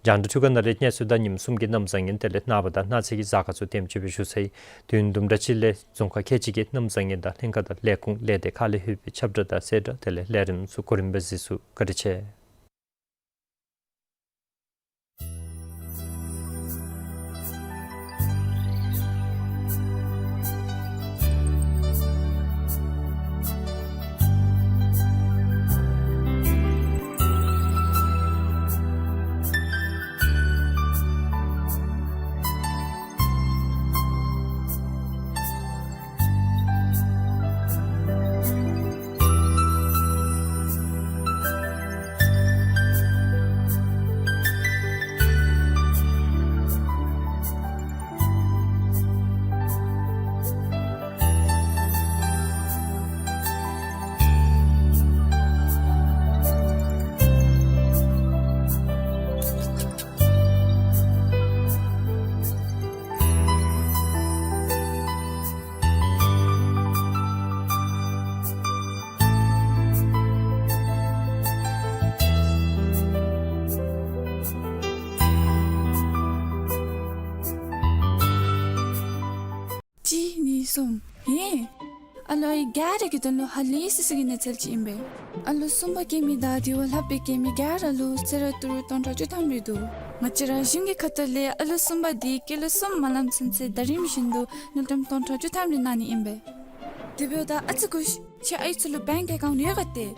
རྒྱང་བསྒྲགས་འཕྲུལ་ཁང་ནང་ལས་གནས་ཚུལ་དང་ཉིནམ་གསུམ་གྱི་གནམ་བཟང་ངན་དེ་ལས་ནངས་པ་དང་གནངས་ཚེ་གི་གཟའ་སྐར་ཚུ་དེམ་ཅིག་སྦེ་ཞུ་ཚར་ཡི། དུས་ཡུན་དུམ་གྲ་ཅིག་ལས་རྫོང་ཁག་ཁལ་གཅིག་གི་གནམ་བཟང་ངན་དང་ལྷན་ཁག་དང་ལས་ཁུངས་ལས་སྡེ་ཁག་ལས་ལྷོད་པའི་ཁྱབ་བསྒྲགས་དང་གསལ་བསྒྲགས་དེ་ལས་ལས་རིམ་ཚུ་གོ་རིམ་སྦེ་གཟིགས་ཚུགས། བཀའ་དྲིན་ཆེ། གཅིག་གཉིས་གསུམ། ཧེ། ཨ་ལོ་ཨའི་བརྒྱ་རེ་གི་དོན་ལུ་ཧ་ལས་སི་སི་གི་གནས་ཚུལ་ཅིག་ཨིན་པས། ཨ་ལོ་གསུམ་པ་སྐྱེ་མི་དང་དེ་བ་ལྷག་པའི་སྐྱེ་མི་བརྒྱ་ར་ལུ་གསོལ་རས་ཏི་རུ་སྟོང་ཕྲག་བཅུ་ཐམ་རེ་འདུག། ང་བཅས་ར་གཞུང་གི་ཁ་ཐུག་ལས་ཨ་ལོ་གསུམ་པ་དེ་སྐྱེས་ལོ་གསུམ་མ་ལངམ་ཚུན་ཚོད་ཟླ་རིམ་བཞིན་དུ་དངུལ་ཀྲམ་སྟོང་ཕྲག་བཅུ་ཐམ་རེ་གནང་ནི་ཨིན་པས། དེ་འབདཝ་ད་ཨ་ཙི་སྒུག་ཤིག། ཁྱེད་ཨའི་ཚུ་ལུ་བེངཀ་ཨེ་ཀའུནཊ་ཡོད་ག་ཏེ།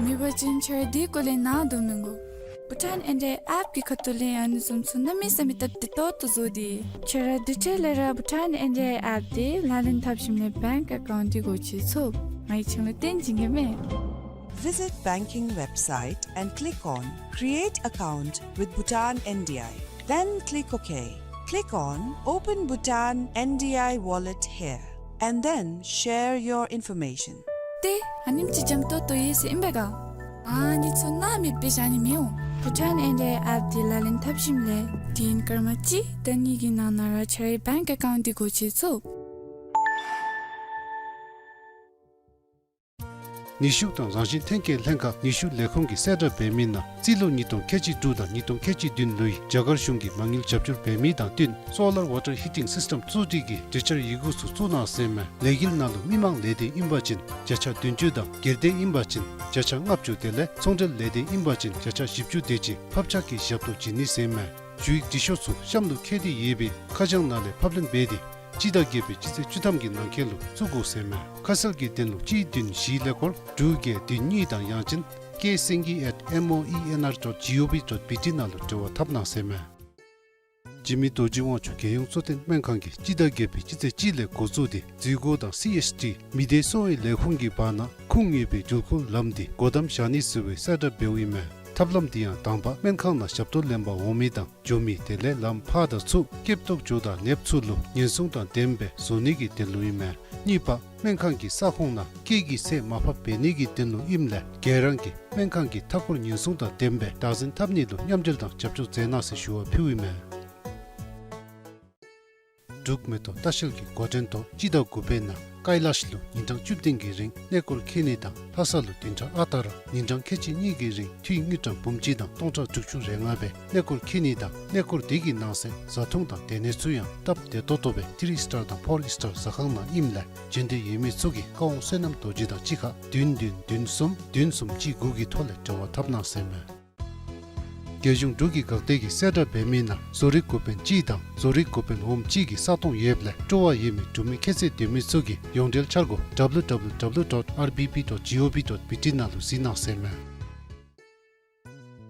མེད་པ་ཅིན་ཁྱེད་ར་དེ་སྐོར་ལས་ནཱ་དོ་མི་དགོ། བྷུ་ཊཱན་ཨེན་ཌི་ཨའི་ཨེཔ་གི་ཁ་ཐུག་ལས་ཨ་ནི་བཟུམ་ཚུ་གནམ་མེད་ས་མེད་སྟབས་བདེ་ཏོག་ཏོ་བཟོ་སྟེ། ཁྱེད་ར་དེ་འཕྲལ་ལས་ར་བྷུ་ཊཱན་ཨེན་ཌི་ཨའི་ཨེཔ་དེ་ལག་ལེན་འཐབ་ཞིནམ་ལས་བེངཀ་ཨེ་ཀའུནཊ་དེ་སྒོ་ཕྱེ་ཚུགས། ང་གིས་ཁྱེད་ལུ་སྟོན་བྱིན་གེ་མས། Visit banking website and click on Create Account with Bhutan N D I. Then click OK. Click on Open Bhutan N D I Wallet here, and then share your information. ཏེ་ཨ་ནེམ་ཅིག་འཇམ་ཏོང་ཏོ་ཡོད་ཟེར་ཨིན་པས་ག། ཨ་ནི་ཚུ་ནཱ་མེདཔ་སྦེ་བཞག་ནི་མི་འོང་། བྷུ་ཊཱན་ཨེན་ཌི་ཨའི་ཨེཔ་དེ་ལག་ལེན་འཐབ་ཞིནམ་ལས་དུས་ཡུན་སྐར་མ་གཅིག་དང་གཉིས་ཀྱི་ནང་ན་ར་ཁྱེད་རའི་བེངཀ་ཨེ་ཀའུནཊ་དེ་སྒོ་ཕྱེ་ཚུགས། ནུས་ཤུགས་དང་རང་བཞིན་ཐོན་སྐྱེད་ལྷན་ཁག་ནུས་ཤུགས་ལས་ཁུངས་ཀྱིས་གསལ་བསྒྲགས་འབད་མི་ནང་རྩིས་ལོ་ཉིས་སྟོང་ཁལ་གཅིག་དྲུག་དང་ཉིས་སྟོང་ཁལ་གཅིག་བདུན་ལོའི་རྒྱ་གར་གཞུང་གིས་མ་དངུལ་རྒྱབ་སྐྱོར་འབད་མི་དང་བསྟུན་སོ་ལར་ཝ་ཊར་ཧི་ཊིང་སིསི་ཊམ་བཙུགས་སྒྲིག་གི་གྲོས་འཆར་ཡི་གུ་ཚུ་བཙུགས་གནང་ཟེར་མས། ལས་འགུལ་ནང་ལུ་མི་མང་ལས་སྡེ་ཨིན་པ་ཅིན་བརྒྱ་ཆ་བདུན་ཅུ་དང་སྒེར་སྡེ་ཨིན་པ་ཅིན་བརྒྱ་ཆ་ལྔ་བཅུ་དེ་ལས་ཚོང་འབྲེལ་ལས་སྡེ་ཨིན་པ་ཅིན་བརྒྱ་ཆ་བཞི་བཅུ་དེ་ཅིག་ཕབ་ཆག་གི་ཞབས་ཏོག་བྱིན་ནི་ཟེར་མས། ཞུ་ཡིག་འབྲི་ཤོག་ཚུ་གཤམ་ལུ་བཀོད་དེ་ཡོད་པའི་ཁ་བྱང་ནང་ལས་ཕབ་ལེན་འབད་དེ་སྤྱི་ཟླ་བརྒྱད་པའི་སྤྱི་ཚེས་བཅུ་ཐམ་གྱི་ནང་འཁོད་ལུ་བཙུགས་དགོ་ཟེར་མས། ཁ་གསལ་གྱི་དོན་ལུ་གཅིག་བདུན་བཞི་ཀླད་ཀོར་དྲུག་བརྒྱད་བདུན་གཉིས་དང་ཡང་ཅིན་K Singhi at M O E N R dot G O V dot B T ནང་ལུ་འབྲེལ་བ་འཐབ་གནང་ཟེར་མས། འཇིགས་མེད་རྡོ་རྗེ་དབང་ཕྱུག་རྒྱལ་ཡོངས་གཙོ་བསྟེན་སྨན་ཁང་གིས་སྤྱི་ཟླ་བརྒྱད་པའི་སྤྱི་ཚེས་གཅིག་ལས་འགོ་བཙུགས་ཏེ་འཛུལ་སྒོ་དང་སི་ཨེཆ་ཌི་མི་སྡེ་གསོ་བའི་ལས་ཁུངས་ཀྱི་བར་ན་ཁུངས་ཡོད་པའི་འགྲུལ་འཁོར་ལམ་འདི་སྒོ་བསྡམ་བཞག་ནི་ཟེར་བའི་གསལ་བསྒྲགས་འབདཝ་ཨིན་མས། ཐབས་ལམ་འདི་ཡང་དང་པ་སྨན་ཁང་ནང་ཞབས་ཏོག་ལེན་པར་འོང་མི་དང་འགྱོ་མི་དེ་ལས་ལམ་ཕར་དང་ཚུར་སྐྱོབ་ཏོག་འགྱོ་དང་ནདཔ་ཚུ་ལུ་ཉེན་སྲུང་དང་ལྡནམ་སྦེ་བཟོ་ནི་གི་དོན་ལུ་ཨིན་མས། གཉིས་པ་སྨན་ཁང་གི་ས་ཁོངས་ནང་སྐད་ཀྱི་ཚད་མར་ཕབ་འབད་ནི་གི་དོན་ལུ་ཨིནམ་ལས་ཁྱེད་རང་གིས་སྨན་ཁང་གི་མཐའ་འཁོར་ཉེན་སྲུང་དང་ལྡནམ་སྦེ་བདག་འཛིན་འཐབ་ནི་ལུ་མཉམ་འབྲེལ་དང་རྒྱབ་སྐྱོར་མཛད་གནང་ཟེར་ཞུ་བ་ཕུལཝ་ཨིན་མས། འབྲུག་མེ་ཏོག་ལྟ་བཤལ་གྱི་འགོ་འདྲེན་ཐོག་སྤྱི་ཟླ་དགུ་པའི་ནང་ཀའི་ལཱཤ་ལུ་ཉིན་གྲངས་བཅུ་བདུན་གྱི་རིང་གནས་སྐོར་འཁྱིད་ནི་དང་ལྷ་ས་ལུ་བདུན་ཕྲག་ཨ་རྟག་ར་ཉིན་གྲངས་ཁལ་གཅིག་གཉིས་ཀྱི་རིང་འཐུས་དངུལ་ཀྲམ་འབུམ་གཅིག་དང་སྟོང་ཕྲག་དྲུག་ཅུ་རེ་ལྔ་སྦེ་གནས་སྐོར་འཁྱིད་ནི་དང་གནས་སྐོར་དེ་གི་ནང་གསེས་བཟའ་འཐུང་དང་སྡོད་གནས་ཚུ་ཡང་སྟབས་བདེ་ཏོག་ཏོ་སྦེ་ཐི་རི་སི་ཊར་དང་ཕོར་སི་ཊར་ཟ་ཁང་ནང་ཨིནམ་ལས་འབྱོན་འདོད་ཡོད་མི་ཚུ་གིས་ཀ་ཝང་བསོད་ནམས་རྡོ་རྗེ་དང་གཅིག་ཁར་བདུན་བདུན་བདུན་གསུམ་བདུན་གསུམ་གཅིག་དགུ་གི་ཐོག་ལས་འབྲེལ་བ་འཐབ་གནང་ཟེར་མས། རྒྱལ་གཞུང་འབྲུག་གི་འགག་སྡེ་གིས་གསལ་བསྒྲགས་འབད་མི་ནང་བཟོ་རིག་འགོ་དཔོན་གཅིག་དང་བཟོ་རིག་འགོ་དཔོན་འོགམ་གཅིག་གི་ས་སྟོང་ཡོདཔ་ལས་སྤྲོ་བ་ཡོད་མི་འབྲུག་མི་ཁྱད་ཚད་ལྡན་མི་ཚུ་གིས་ཡོངས་འབྲེལ་འཆར་སྒོ་W W W dot R B B dot G O V dot B T ནང་ལུ་གཟིགས་གནང་ཟེར་མས།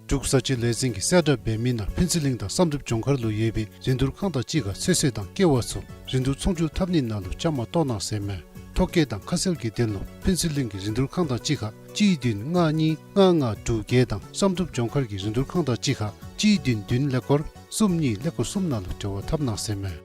འབྲུག་བཟའ་སྤྱོད་ལས་འཛིན་གྱིས་གསལ་བསྒྲགས་འབད་མི་ནང་ཕུན་ཚོགས་གླིང་དང་བསམ་གྲུབ་ལྗོངས་མཁར་ལུ་ཡོད་པའི་རིན་བསྡུར་ཁང་དང་གཅིག་ཁར་ཚོད་བསྲེ་དང་ཀེ་བ་ཚུ་རིན་བསྡུར་ཚོང་སྒྱུར་འཐབ་ནི་ནང་ལུ་བཅའ་མར་གཏོགས་གནང་ཟེར་མས། ཐོ་བཀོད་དང་ཁ་གསལ་གྱི་དོན་ལུ་ཕུན་ཚོགས་གླིང་གི་རིན་བསྡུར་ཁང་དང་གཅིག་ཁར་གཅིག་བདུན་ལྔ་གཉིས་ལྔ་ལྔ་དྲུག་བརྒྱད་དང་བསམ་གྲུབ་ལྗོངས་མཁར་གྱི་རིན་བསྡུར་ཁང་དང་གཅིག་ཁར་གཅིག་བདུན་བདུན་ཀླད་ཀོར་གསུམ་གཉིས་ཀླད་ཀོར་གསུམ་ནང་ལུ་འབྲེལ་བ་འཐབ་གནང་ཟེར་མས།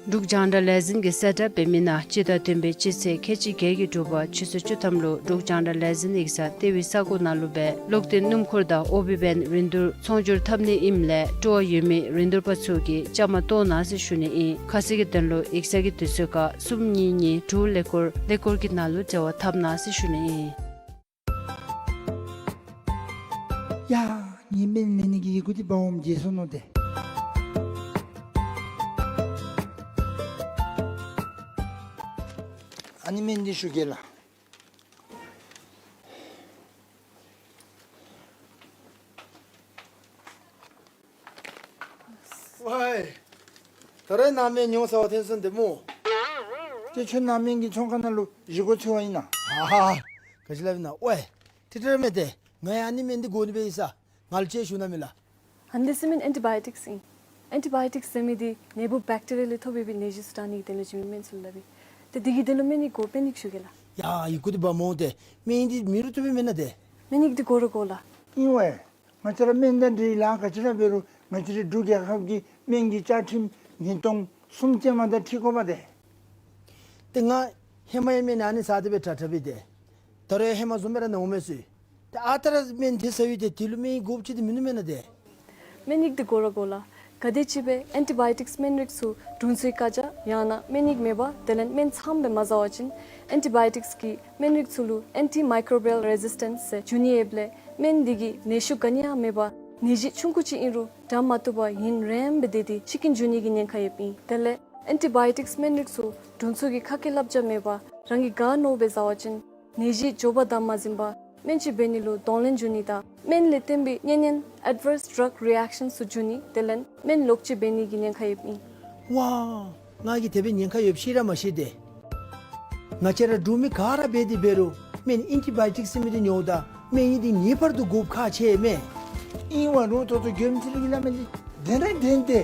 འབྲུག་རྒྱང་བསྒྲགས་ལས་འཛིན་གྱིས་གསལ་བསྒྲགས་འབད་མི་ནང་སྤྱི་ཟླ་བདུན་པའི་སྤྱི་ཚེས་ཁལ་གཅིག་བརྒྱད་ཀྱི་དྲོ་པ་ཆུ་ཚོད་བཅུ་ཐམ་ལུ་འབྲུག་རྒྱང་བསྒྲགས་ལས་འཛིན་ཡིག་ཚང་ལྟེ་བའི་ས་གོ་ནང་ལུ་སྦེ་གློག་འདོན་སྣུམ་འཁོར་དང་ཨོ་བི་བེན་རིན་བསྡུར་ཚོང་སྒྱུར་འཐབ་ནི་ཨིནམ་ལས་སྤྲོ་བ་ཡོད་མི་རིན་བསྡུར་པ་ཚུ་གིས་བཅའ་མར་གཏོགས་གནང་ཟེར་ཞུ་ནི་ཨིན། ཁ་གསལ་གྱི་དོན་ལུ་ཡིག་ཚང་གི་དུས་ཚོད་ཁར་གསུམ་གཉིས་གཉིས་དྲུག་ཀླད་ཀོར་ཀླད་ཀོར་གྱི་ནང་ལུ་འབྲེལ་བ་འཐབ་གནང་ཟེར་ཞུ་ནི་ཨིན། ཡ། ངེའི་སྨན་ལེན་ནི་གི་ཡི་གུ་འདི་འབག་འོངམ་བརྗེད་སོ་ནུག་ཏེ། ཨ་ནི་སྨན་འདི་ཞུ་གེ་ལགས། ཝའི། ད་རེས་ནཱ་སྨན་ཉོ་ས་བ་ཐོན་སོང་ཏེ་སྨོ། ཏེ་ཁྱོད་ནཱ་སྨན་གྱི་ཚོང་ཁང་ནང་ལུ་བཞེས་སྒོ་འཚོལ་བ་ཨིན་ན། ཨ་ཧ། ག་ཅི་སླབ་ཨིན་ན། ཝའི། ཏེ་ཏེ་ར་མེན་ཏེ། ང་ཡང་ཨ་ནི་སྨན་འདི་དགོ་ནི་སྦེ་ཡོད་ས། ང་ལུ་ཅིག་ཞུ་གནང་མས་ལགས། ཨ་ནི་འདི་ཚུ་སྨན་ཨེན་ཊི་བཱ་ཡོ་ཊིཀསི་ཨིན། ཨེན་ཊི་བཱ་ཡོ་ཊིཀསི་ཟེར་མི་འདི་ནད་འབུཔ་བེཀ་ཊི་རི་ཡ་ལས་ཐོབ་པའི་ནད་གཞི་ཚུ་དྲག་ནི་གི་དོན་ལུ་བྱིན་མི་སྨན་ཚུ་ལུ་སླབ་ཨིན། ཏེ་འདི་གི་དོན་ལུ་སྨན་ཡི་གུ་དཔེ་ནི་ཞུ་གེ་ལགས། ཡ་ཡི་གུ་འདི་འབག་འོང་ཏེ། སྨན་འདི་མེད་རུང་བཏུབ་པས་མེན་ན་ཏེ། སྨན་ཡིག་འདི་དགོ་ར་དགོ་ལགས། ཨིན་ཝའི། ང་བཅས་ར་སྨན་དང་འབྲེལ་ལཱ་ག་ཅི་ར་འབད་རུང་ང་བཅས་རའི་འབྲུག་རྒྱལ་ཁབ་ཀྱི་སྨན་གྱི་བཅའ་ཁྲིམས་ཉིས་སྟོང་གསུམ་ཅན་མ་དང་འཁྲིལ་དགོ་པས་ཏེ། ཏེ་ང་ཧེ་མ་ཡང་སྨན་ཨ་ནི་ཟ་སྟེ་སྦེ་དྲག་དྲག་པས་ཏེ། ད་རུང་ཡང་ཧེ་མ་བཟུམ་སྦེ་ར་ན་འོང་མས་ཟེར། ཏེ་ཨ་རྟག་ར་སྨན་དེ་ཟ་ཡི་ཏེ་དེ་ལུ་སྨན་ཡིག་དགོཔ་ཅིག་ཏེ་མིན་ནུག་མེན་ན་ཏེ། སྨན་ཡིག་འདི་དགོ་ར་དགོ་ལགས། ག་དེམ་ཅིག་སྦེ་ཨེན་ཊི་བཱ་ཡོ་ཊིཀསི་སྨན་རིགས་ཚུ་དྲུང་འཚོའི་བཀའ་རྒྱ་ཡང་ན་སྨན་ཡིག་མེད་པར་དེ་ལས་སྨན་ཚངམ་སྦེ་མ་ཟ་བ་ཅིན་ཨེན་ཊི་བཱ་ཡོ་ཊིཀསི་གི་སྨན་རིགས་ཚུ་ལུ་ཨེན་ཊི་མའི་ཀོ་རོ་བཱལ་རེ་ཟིས་ཊེནསི་ཟེར་འབྱུང་ནི་ཡོདཔ་ལས་སྨན་འདི་གིས་ནད་གཞི་ག་ནི་ཡང་མེད་པར་ནད་གཞི་ཆུང་ཀུ་ཅིག་ཨིན་རུང་དྲག་མ་བཏུབ་པར་ཡུན་རིངམོ་སྦེ་སྡོད་དེ་འཆི་རྐྱེན་འབྱུང་ནི་གི་ཉེན་ཁ་ཡོདཔ་ཨིན། དེ་ལས་ ཨེན་ཊི་བཱ་ཡོ་ཊིཀསི་སྨན་རིགས་ཚུ་དྲུང་འཚོ་གི་ཁ་སྐད་བསླབ་བྱ་མེད་པར་རང་གིས་ག་མནོཝ་སྦེ་བཟའ་བ་ཅིན་ནད་གཞི་མགྱོགས་པ་དང་མ་ཟིན་པར་སྨན་ཅིག་འབད་ནི་ལུ་གདོང་ལེན་འབྱུང་ནི་དང་སྨན་ལས་བརྟེན་པའི་གཉན་ཉེན་ཨེཌ་ཝརསི་ཌྲག་རི་ཨེཀ་ཤཱནསི་ཚུ་འབྱུང་ནི་དེ་ལས་སྨན་ལོག་ཅིག་འབད་ནི་གི་ཉེན་ཁ་ཡོདཔ་ཨིན། ཝའོ། ང་གིས་དེ་སྦེ་ཉེན་ཁ་ཡོདཔ་ཤེས་ར་མ་ཤེས་ཏེ། ང་བཅས་ར་འབྲུག་མི་ག་ར་འབད་དེ་འབད་རུང་སྨན་ཨེན་ཊི་བཱ་ཡོ་ཊིཀསི་ཟེར་མི་འདི་ཉོཝ་ད་སྨན་ཡིག་འདི་ངེས་པར་དུ་དགོཔ་ཁག་ཆེ་མས། ཨིན་ཝ་རུང་ད་ལྟོ་མགྱོནམ་ཚུ་གིས་སླབ་མི་འདི་བདེན་ར་བདེན་ཏེ།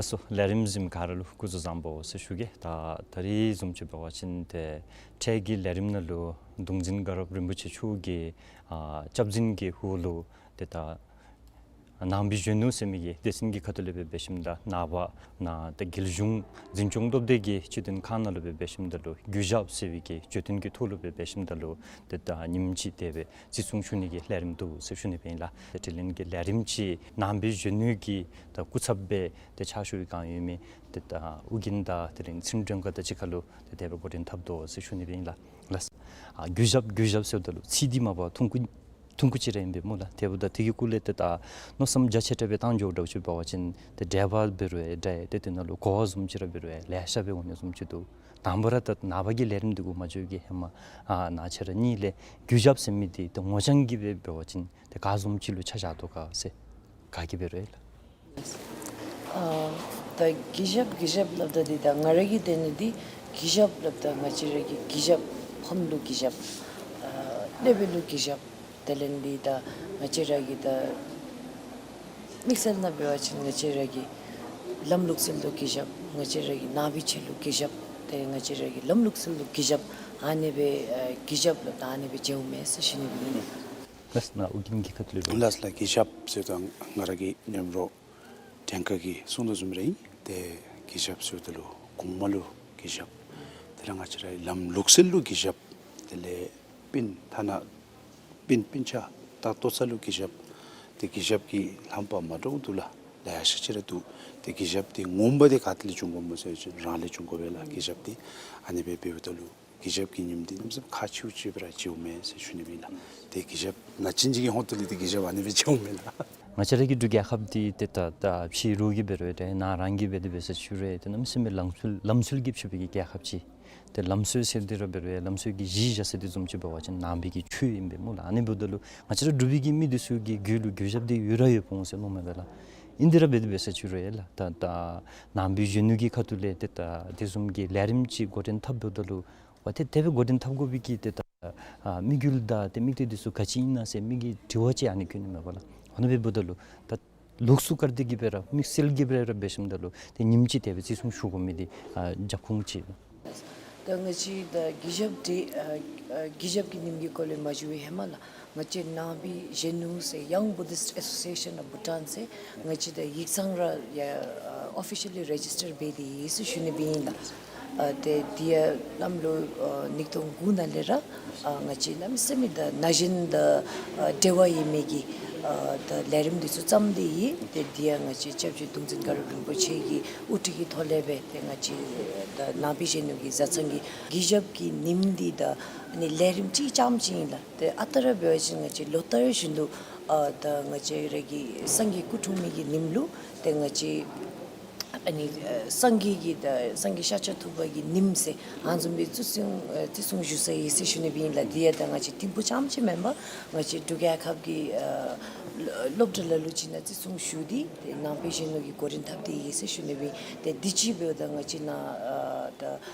ལགས་སོ། ལས་རིམ་གཟིགས་མི་ག་ར་ལུ་སྐུ་གཟུགས་བཟང་པོ་ཟེར་ཞུ་གེ། ད་ད་རིས་བཟུམ་ཅིག་འབད་བ་ཅིན་ཏེ་འཕྲལ་གྱི་ལས་རིམ་ནང་ལུ་གདུང་འཛིན་དགའ་རབ་རིན་པོ་ཆེ་མཆོག་གིས་ཨ་སྐྱབས་འཛིན་གྱི་འོག་ལུ་ཏེ་ད་ནང་པའི་གཞོན་ནུ་ཟེར་མི་གི་སྡེ་ཚན་གྱི་ཁ་ཐུག་ལས་སྦེ་འབད་ཞིནམ་ད་ནངས་པ་ནཱ་ཏེ་རྒྱལ་གཞུང་འཛིན་སྐྱོང་སྟོབས་སྡེ་གི་སྤྱི་དོན་ཁང་ནང་ལུ་སྦེ་འབད་ཞིནམ་ད་ལུ་གུས་ཞབས་ཟེར་བའི་གི་བརྗོད་དོན་གྱི་ཐོག་ལུ་སྦེ་འབད་ཞིནམ་ད་ལུ་ཏེ་ད་ཉིནམ་གཅིག་དེ་སྦེ་བརྩི་སྲུང་ཞུ་ནི་གི་ལས་རིམ་འདུག་ཟེར་ཞུ་ནི་སྦེ་ཨིན་ལགས། ཏེ་དྲི་ལན་གྱི་ལས་རིམ་ཅིག་ནང་པའི་གཞོན་ནུ་གི་ད་སྐུ་ཚབ་སྦེ་ཏེ་ཕྱག་ཞུ་བའི་བསྒང་ཡོད་མི་ཏེ་ད་ཨོ་རྒྱན་དང་དེ་ལས་ཚེ་རིང་སྒྲོལ་དཀར་དང་གཅིག་ཁར་ལུ་ཏེ་དེ་སྦེ་འགོ་འདྲེན་འཐབ་དོ་ཟེར་ཞུ་ནི་སྦེ་ཨིན་ལགས། ལགས། ཨ་གུས་ཞབས་གུས་ཞབས་ཟེརཝ་ད་ལུ་ཚིག་འདི་མ་པ་ཐུང་ཀུ་ཐུང་ཀུ་ཅིག་ར་ཨིན་པས་སྨོ་ལགས། དེ་འབདཝ་ད་དེ་གི་སྐོར་ལས་ཏེ་ད་མནོ་བསམ་རྒྱ་ཆེ་དྲགས་སྦེ་བཏང་འགྱོཝ་འདྲཝ་ཅིག་འབད་བ་ཅིན་ཏེ་འགྲེལ་པ་འབད་རུང་ཡང་འདྲ་ཡི་ཏེ་དེ་ནང་ལུ་གོ་བ་བཟུམ་ཅིག་ར་འབད་རུང་ཡང་ལེ་ཤ་སྦེ་འོང་ནི་བཟུམ་ཅིག་འདུག། དང་པ་ར་ད་ནངས་པ་གི་ལས་རིམ་འདི་གུ་མ་འགྱོ་གི་ཧེ་མ་ཨ་ནཱ་ཁྱེད་ར་གཉིས་ལས་གུས་ཞབས་ཟེར་མི་འདི་ཏེ་ངོ་རྐྱང་གི་སྦེ་འབད་བ་ཅིན་ཏེ་ག་བཟུམ་ཅིག་ལུ་ཆ་བཞག་དོ་ག་ཟེར་ག་གིས་འབད་རུང་ཡང་ལགས། ཨ་ད་གུས་ཞབས་གུས་ཞབས་སླབ་ད་འདི་ད་ང་ར་གིས་དེ་ནི་འདི་གུས་ཞབས་སླབ་ད་ང་བཅས་ར་གི་གུས་ཞབས་ཕམ་ལུ་གུས་ཞབས། ཨ་ཀླད་པ་ལུ་གུས་ཞབས། དེ་ལས་འདི་ད་ང་བཅས་ར་གི་ད་དམིགས་བསལ་ནང་འབད་བ་ཅིན་ང་བཅས་ར་གི་ལམ་ལུགས་སྲོལ་ལུ་གུས་ཞབས། ང་བཅས་ར་གི་ནང་པའི་ཆོས་ལུ་གུས་ཞབས། ཏེ་ང་བཅས་ར་གི་ལམ་ལུགས་སྲོལ་ལུ་གུས་ཞབས། ཨ་ནི་སྦེ་ཨ་གུས་ཞབས་སླབ་ད་ཨ་ནི་སྦེ་འགྱོཝ་མས་ཟེར་ཞུ་ནི་སྦེ་ཨིན། ལགས་ན་ཨོ་རྒྱན་གྱི་ཁ་ཐུག་ལས། ལགས་ལགས། གུས་ཞབས་ཟེརཝ་ད་ང་ར་གི་མཉམ་རོགས་བྲན་ཁ་གིས་གསུངས་དོ་བཟུམ་ར་ཨིན། ཏེ་གུས་ཞབས་ཟེརཝ་ད་ལུ་གོངམ་ལུ་གུས་ཞབས། དེ་ལས་ང་བཅས་ར་ལམ་ལུགས་སྲོལ་ལུ་གུས་ཞབས། དེ་ལས་སྤུན་ཐ་ན་སྤུན་སྤུན་ཆ་ད་ལྟོ་ཚང་ལུ་གུས་ཞབས། ཏེ་གུས་ཞབས་ཀྱི་ལྷམ་པ་མ་འདྲཝ་འདུག་ལགས། ལེ་ཤ་ཅིག་ར་འདུག། ཏེ་གུས་ཞབས་འདི་ངོ་མ་འདི་ག་ཏེ་ལས་བྱུང་དགོཔ་སྨོ་ཟེར་བ་ཅིན་རང་ལས་བྱུང་དགོ་པས་ལགས་གུས་ཞབས་འདི། ཨ་ནི་སྦེ་འབདཝ་ད་ལུ་གུས་ཞབས་ཀྱི་ཉིནམ་འདི་གནམ་མེད་ས་མེད་ཁག་ཆེཝ་ཅིག་སྦེ་ར་བརྩིཝ་མས་ཟེར་ཞུ་ནི་སྦེ་ཨིན་ལགས། ཏེ་གུས་ཞབས་ནང་ཆེན་ཅིག་གི་ཧོངས་ཏོ་ལས་ཏེ་གུས་ཞབས་ཨ་ནི་སྦེ་བརྩིཝ་མས་ལགས། ང་བཅས་ར་གི་འབྲུག་རྒྱལ་ཁབ་འདི་ཏེ་ད་ད་ཕྱི་རོལ་གྱི་འབད་རུང་ཡང་ཏེ་ནཱ་རང་གི་འབད་དེ་འབད་ས་ཅིག་རུང་ཡང་ཏེ་གནམ་མེད་ས་མེད་ལམ་སྲོལ་ལམ་སྲོལ་གྱིས་ཕྱུག་པའི་གི་རྒྱལ་ཁབ་ཅིག། ཏེ་ལམ་སྲོལ་ཟེར་འདི་ར་འབད་རུང་ཡང་ལམ་སྲོལ་གྱི་གཞི་བཞག་ས་འདི་བཟུམ་ཅིག་འབད་བ་ཅིན་ནང་པའི་གི་ཆོས་ཨིན་པས་སྨོ་ལགས། ཨ་ནི་འབདཝ་ད་ལུ་ང་བཅས་ར་འབྲུག་པའི་གི་མི་འདི་ཚུ་གི་རྒྱུད་ལུ་གུས་ཞབས་འདི་ཡོད་ར་ཡོདཔ་འོང་ཟེར་མནོཝ་མས་པ་ལགས། ཨིན་འདི་ར་འབད་དེ་འབད་ས་ཅིག་རུང་ཡང་ལགས། ད་ད་ནང་པའི་གཞོན་ནུ་གི་ཁ་ཐུག་ལས་ཏེ་ད་དེ་བཟུམ་གྱི་ལས་རིམ་ཅིག་འགོ་འདྲེན་འཐབ་འབདཝ་ད་ལུ་ཝ་ཏེ་དེ་སྦེ་འགོ་འདྲེན་འཐབ་དགོ་པའི་གི་ཏེ་ད་ཨ་དམིགས་ཡུལ་དང་ཏེ་དམིགས་གཏད་འདི་ཚུ་ག་ཅི་ཨིན་ན་ཟེར་མི་གི་དྲི་བ་ཅིག་ཨ་ནི་བཀོད་ནི་མས་པ་ལགས། ཨ་ནི་འབདཝ་ད་ལུ་ད་ལུགས་སྲོལ་བཀར་ཏེ་གི་སྦེ་ར་དམིགས་བསལ་གྱི་སྦེ་ར་འབད་ཞིནམ་ད་ལུ་ཏེ་ཉིནམ་ཅིག་དེ་སྦེ་བརྩི་སྲུང་ཞུ་དགོ་མི་འདི་ཨ་རྒྱབ་ཁུངས་ཅིག། ད་ང་བཅས་ད་གུས་ཞབས་འདི་ཨ་ཨ་གུས་ཞབས་ཀྱི་ཉིནམ་གྱི་སྐོར་ལས་མ་ཞུ་བའི་ཧེ་མ་ལགས། ང་བཅས་ནང་པའི་གཞོན་ནུ་ཟེར་Young Buddhist Association of Bhutan ཟེར་ང་བཅས་ད་ཡིག་ཚང་ར་ཡ་ཨ་ཨོ་ཕི་ཤལ་ལི་རེ་ཇིས་ཊར་འབད་དེ་ཡོད་ཟེར་ཞུ་ནི་སྦེ་ཨིན་ལགས། ཨ་ཏེ་འདི་ཡང་གནམ་ལོ་ཨ་ཉིས་སྟོང་དགུ་ནང་ལས་ར་ཨ་ང་བཅས་གནམ་མེད་ས་མེད་ད་ན་གཞོན་དང་ཨ་འབྲེལ་བ་ཡོད་མི་གི་ཨ་ད་ལས་རིམ་འདི་ཚུ་བརྩམས་ཏེ་ཡོད། ཏེ་འདི་ཡང་ང་བཅས་སྐྱབས་རྗེ་གདུང་འཛིན་དགའ་རབ་རིན་པོ་ཆེ་གི་དབུ་ཁྲིད་ཀྱི་ཐོག་ལས་སྦེ་ཏེ་ང་བཅས་ད་ནང་པའི་གཞོན་ནུ་གི་བཟའ་ཚང་གི་གུས་ཞབས་ཀྱི་ཉིནམ་འདི་ད་ཨ་ནི་ལས་རིམ་ཅིག་རྐྱངམ་ཅིག་ཨིན་ལགས། ཏེ་ཨ་རྟག་ར་འབད་བ་ཅིན་ང་བཅས་ལོ་ལྟར་བཞིན་དུ་ཨ་ད་ང་བཅས་ར་གི་སངས་རྒྱས་སྐུ་འཁྲུངས་མི་གི་ཉིནམ་ལུ་ཏེ་ང་བཅས་ཨ་ནི་ཨ་སངས་རྒྱས་ཀྱི་ད་སངས་རྒྱས་ཤཱཀྱ་ཐུབ་པ་གི་ཉིནམ་ཟེར་ཨ་ནི་བཟུམ་སྦེ་བརྩི་སྲུང་ཨ་བརྩི་སྲུང་ཞུ་ས་ཡོད་ཟེར་ཞུ་ནི་སྦེ་ཨིན་ལགས། འདི་ཡང་ད་ང་བཅས་ཐིམ་ཕུག་རྐྱངམ་ཅིག་མེན་པར་ང་བཅས་འབྲུག་རྒྱལ་ཁབ་ཀྱི་ཨ་སློབ་གྲྭ་ལ་ལུ་ཅིག་ནང་བརྩི་སྲུང་ཞུ་སྟེ་ཏེ་ནང་པའི་གཞོན་ནུ་གི་འགོ་འདྲེན་འཐབ་སྟེ་ཡོད་ཟེར་ཞུ་ནི་སྦེ་ཨིན། ཏེ་འདི་ཅིག་འབདཝ་ད་ང་བཅས་ནཱ་ཨ་ད་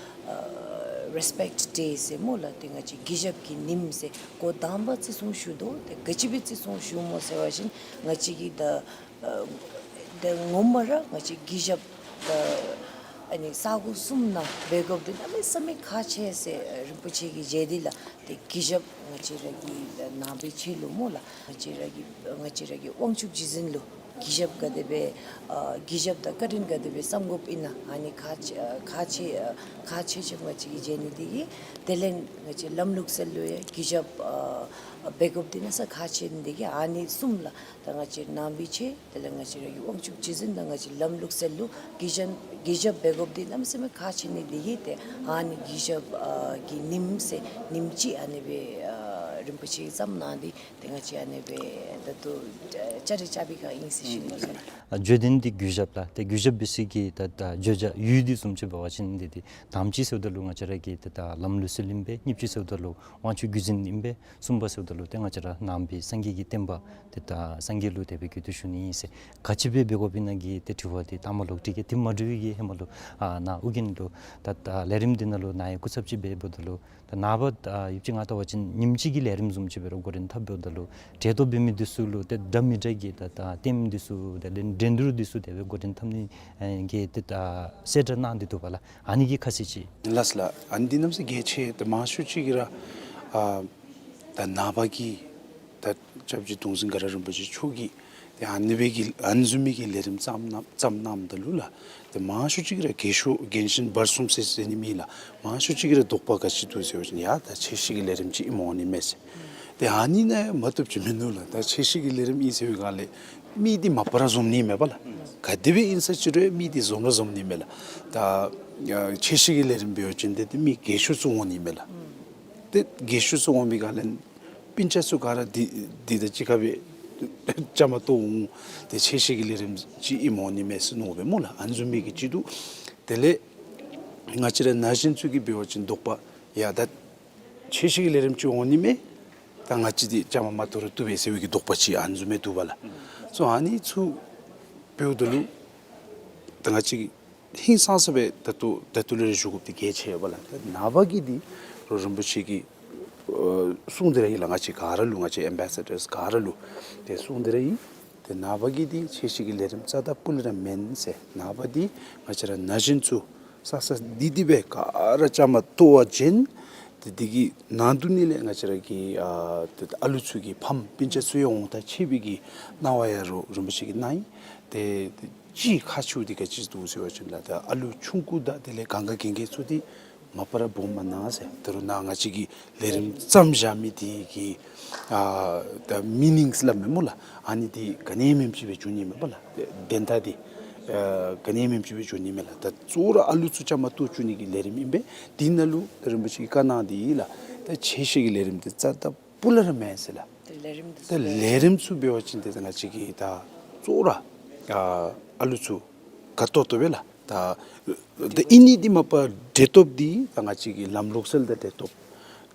ཨ་རེསི་པེཀཊ་ཌེ་ཟེར་སྨོ་ལགས། ཏེ་ང་བཅས་གུས་ཞབས་ཀྱི་ཉིནམ་ཟེར་འགོ་དང་པ་བརྩི་སྲུང་ཞུ་དོ། ཏེ་ག་ཅི་སྦེ་བརྩི་སྲུང་ཞུཝ་སྨོ་ཟེར་བ་ཅིན་ང་བཅས་ཀྱི་ད་ཨ་ད་ངོ་མ་ར་ང་བཅས་གུས་ཞབས་ད་ཨ་ནི་ས་གོ་གསུམ་ནང་འབད་དགོཔ་འདི་གནམ་མེད་ས་མེད་ཁག་ཆེ་ཟེར་རིན་པོ་ཆེ་གིས་མཛད་དེ་ལགས། ཏེ་གུས་ཞབས་ང་བཅས་ར་གི་ནང་པའི་ཆོས་ལུ་སྨོ་ལགས། ང་བཅས་ར་གི་ང་བཅས་ར་གི་དབང་ཕྱུག་རྗེ་བཙུན་ལུ་ གུས་ཞབས་ག་དེ་སྦེ་ཨ་གུས་ཞབས་དང་བཀའ་དྲིན་ག་དེ་སྦེ་བསམ་དགོཔ་ཨིན་ན་ཨ་ནི་ཁག་ཆེ་ཨ་ཁག་ཆེ་ཨ་ཁག་ཆེ་ཆེ་བ་ཅིག་མཇལ་ནི་འདི་གིས་དེ་ལས་ང་བཅས་ལམ་ལུགས་སྲོལ་ལུ་ཡང་གུས་ཞབས་ཨ་འབད་དགོཔ་འདི་གནམ་མེད་ས་མེད་ཁག་ཆེ་ནི་འདི་གིས་ཨ་ནི་གསུམ་ལགས། ད་ང་བཅས་ནང་པའི་ཆོས་དེ་ལས་ང་བཅས་ར་གི་དབང་ཕྱུག་རྗེ་བཙུན་དང་ང་བཅས་ལམ་ལུགས་སྲོལ་ལུ་གུས་ཞབས་གུས་ཞབས་འབད་དགོཔ་འདི་གནམ་མེད་ས་མེད་ཁག་ཆེ་ནི་འདི་གིས་ཏེ་ཨ་ནི་གུས་ཞབས་ཨ་གི་ཉིནམ་ཟེར་ཉིནམ་གཅིག་ཨ་ནི་སྦེ་ཨ་རིན་པོ་ཆེ་གིས་བརྩམས་གནང་སྟེ་ཏེ་ང་བཅས་ཨ་ནི་སྦེ་ད་ལྟོ་བཅའ་སྒྲིག་རྐྱབ་པའི་སྒང་ཨིན་ཟེར་ཞུ་ནི་ཨིན་ལགས། བརྗོད་དོན་འདི་གུས་ཞབས་ལགས། ཏེ་གུས་ཞབས་འབད་ས་གི་ད་ད་བརྗོད་བྱ་ཡུལ་འདི་བཟུམ་ཅིག་འབད་བ་ཅིན་འདི་ཏེ་དང་པ་ཅིག་ཟེརཝ་ད་ལུ་ང་བཅས་ར་གི་ཏེ་ད་ལམ་ལུགས་སྲོལ་ཨིན་པས། གཉིས་པ་ཅིག་ཟེརཝ་ད་ལུ་དབང་ཕྱུག་བརྒྱུད་འཛིན་ཨིན་པས། གསུམ་པ་ཟེརཝ་ད་ལུ་ཏེ་ང་བཅས་ར་ནང་པའི་སངས་རྒྱས་ཀྱི་བསྟན་པ་ཏེ་ད་སངས་རྒྱས་ལུ་དད་པའི་གུས་བཏུད་ཞུ་ནི་ཨིན་ཟེར་ག་ཅི་སྦེ་འབད་དགོཔ་ཨིན་ན་གི་ཏེ་དྲི་བ་འདི་ལྟ་མ་ལོག་དྲི་གེ། དེ་མ་དྲི་བའི་གི་ཧེ་མ་ལུ་ཨ་ནཱ་ཨོ་རྒྱན་ལུ་ད་ད་ལས་རིམ་འདི་ནང་ལུ་ནཱ་ཡང་སྐུ་ཚབ་ཅིག་སྦེ་འབདཝ་ད་ལུ་ད་ནངས་པ་ད་ཡུདཔ་ཅིག་ང་བལྟ་བ་ཅིན་ཉིནམ་གཅིག་གི་ལས་རིམ་བཟུམ་ཅིག་སྦེ་ར་འགོ་འདྲེན་འཐབ་འབདཝ་ད་ལུ་འབྲེལ་གཏོགས་འབད་མི་འདི་ཚུ་ལུ་ཏེ་འདྲ་མི་འདྲ་གི་ད་ད་ལྟདམོ་འདི་ཚུ་དེ་ལས་འགྲན་བསྡུར་འདི་ཚུ་དེ་སྦེ་འགོ་འདྲེན་འཐབ་ནི་ཨེ་གི་ཏེ་ད་གསལ་བསྒྲགས་གནང་སྟེ་འདུག་པ་ལགས། ཨ་ནི་གི་ཁ་གསལ་ཅིག། ལགས་ལགས། ཨ་ནི་འདི་གནམ་མེད་ས་མེད་གལ་ཆེ། ཏེ་མང་ཤོས་ཅིག་གིས་ར་ཨ་ད་ནངས་པ་གི་ད་སྐྱབས་རྗེ་གདུང་སྲས་མགར་རིན་པོ་ཆེ་མཆོག་གིས་ཏེ་ཨ་ནི་སྦེ་གི་ཨ་ནི་བཟུམ་མའི་གི་ལས་རིམ་བརྩམས་གནང་བརྩམས་གནངམ་ད་ལུ་ལགས། ཏེ་མང་ཤོས་ཅིག་གིས་ར་རྒན་ཤོས་རྒན་གཞོན་བར་གསུམ་ཟེར་ཟེར་ནི་མེད་ལགས། མང་ཤོས་ཅིག་གིས་ར་དོགས་པ་ག་ཅི་འདུག་ཟེར་བ་ཅིན་ཡ་ད་ཆོས་བཤད་ཀྱི་ལས་རིམ་ཅིག་ཨིནམ་འོང་ནི་མས་ཟེར། ཏེ་ཨ་ནི་ནང་ཡང་མ་བཏུབ་ཅིག་མིན་འདུག་ལགས། ད་ཆོས་བཤད་ཀྱི་ལས་རིམ་ཨིན་ཟེར་བའི་སྒང་ལས་མི་འདི་མ་པ་ར་འཛོམས་ནི་མས་པ་ལགས། ག་དེ་སྦེ་ཨིན་ས་ཅི་རུང་མི་འདི་འཛོམས་ར་འཛོམས་ནི་མས་ལགས། ད་ཆོས་བཤད་ཀྱི་ལས་རིམ་འབད་བ་ཅིན་ཏེ་ཏེ་མི་རྒན་ཤོས་ཚུ་འོང་ནི་མས་ལགས། ཏེ་རྒན་ཤོས་ཚུ་འོང་བའི་སྒང་ལས་སྤུན་ཆ་ཚུ་ག་ར་འདི་འདི་དང་གཅིག་ཁར་སྦེ་བཅའ་མར་གཏོགས་འོང་། ཏེ་ཆོས་བཤད་ཀྱི་ལས་རིམ་ཅིག་ཨིནམ་འོང་ནི་མས་ཟེར་མནོ་སྦེ་སྨོ་ལགས། ཨ་ནི་བཟུམ་མའི་གི་ཅིག་འདུག། དེ་ལས་ང་བཅས་ར་ན་གཞོན་ཚུ་གིས་འབད་བ་ཅིན་དོགས་པ་ཡ་ད་ཆོས་བཤད་ཀྱི་ལས་རིམ་ཅིག་འོང་ནི་མས། ད་ང་བཅས་འདི་བཅའ་མར་མ་གཏོགས་ར་བཏུབ་པས་ཟེར་བའི་གི་དོགས་པ་ཅིག་ཨ་ནི་བཟུམ་མའི་འདུག་པ་ལགས། སོ་ཨ་ནི་ཚུ་འབདཝ་ད་ལུ་ད་ང་བཅས་ཀྱིས་ཧིང་སངས་ས་སྦེ་ད་ལྟོ་ད་ལྟོ་ལས་ར་ཞུ་དགོཔ་འདི་གལ་ཆེ་བས་ལགས། ད་ནངས་པ་གི་འདི་རོགས་རིན་པོ་ཆེ་གིས་ཨ་གསུངས་ཏེ་ར་ཡོད་ལགས། ང་བཅས་ག་ར་ལུ་ང་བཅས་ཨེམ་བེ་སེ་ཌརསི་ག་ར་ལུ་ཏེ་གསུངས་ཏེ་ར་ཡོད། ཏེ་ནངས་པ་གི་འདི་ཆོས་བཤད་ཀྱི་ལས་རིམ་རྩ་དང་སྤུ་ལས་ར་མེན་ཟེར། ནངས་པ་འདི་ང་བཅས་ར་ན་གཞོན་ཚུ་ས་ས་འདི་འདི་སྦེ་ག་ར་བཅའ་མར་གཏོགས་པ་ཅིན་ཏེ་འདི་གི་ནང་དོན་ནི་ལས་ང་བཅས་ར་གི་ཨ་ཏེ་ཨ་ལུ་ཚུ་གི་ཕམ་སྤུན་ཆ་ཚུ་ཡང་འོང་ད་ཆེ་བའི་གི་སྣང་བ་ཡང་རོགས་རིན་པོ་ཆེ་གིས་གནང་ཡི། ཏེ་ཏེ་གཅིག་ཁག་ཆེཝ་འདི་ག་ཅི་འདུག་ཟེར་བ་ཅིན་ལགས། ད་ཨ་ལུ་ཆུང་ཀུ་དང་དེ་ལས་གང་ག་གན་རྐྱལ་ཚུ་འདི་མ་པ་ར་སྦོམ་མ་གནང་ཟེར། ད་རུང་ནཱ་ང་བཅས་ཀྱིས་ལས་རིམ་བརྩམས་བཞག་མི་འདི་གི་ཨ་ད་མི་ནིང་སླབ་མས་སྨོ་ལགས། ཨ་ནི་འདི་ག་ནི་མེནམ་ཅིག་སྦེ་འགྱོ་ནི་མས་པ་ལགས། དོན་དག་འདི་ཨ་ག་ནི་མེནམ་ཅིག་སྦེ་འགྱོ་ནི་མས་ལགས། ད་གཙོ་བོ་ར་ཨ་ལུ་ཚུ་བཅའ་མར་གཏོགས་བཅུག་ནི་གི་ལས་རིམ་ཨིན་པས། འདི་ནང་ལུ་རིན་པོ་ཆེ་གིས་བཀའ་གནང་འདི་ལགས། ད་ཆོས་བཤད་ཀྱི་ལས་རིམ་འདི་རྩ་དང་སྤུ་ལས་ར་མེན་ཟེར་ལགས། ཏེ་ལས་རིམ་འདི་ད་ཚུ་ལས་རིམ་ཚུ་འབད་བ་ཅིན་ཏེ་ང་བཅས་ཀྱིས་ད་གཙོ་བོ་ར་ཨ་ཨ་ལུ་ཚུ་དགའ་ཏོག་ཏོ་སྦེ་ལགས། ད་ད་ཨིན་ནི་འདི་མ་པ་འབྲེལ་གཏོགས་འདི་ད་ང་བཅས་ཀྱི་ལམ་ལུགས་སྲོལ་དང་འབྲེལ་གཏོགས་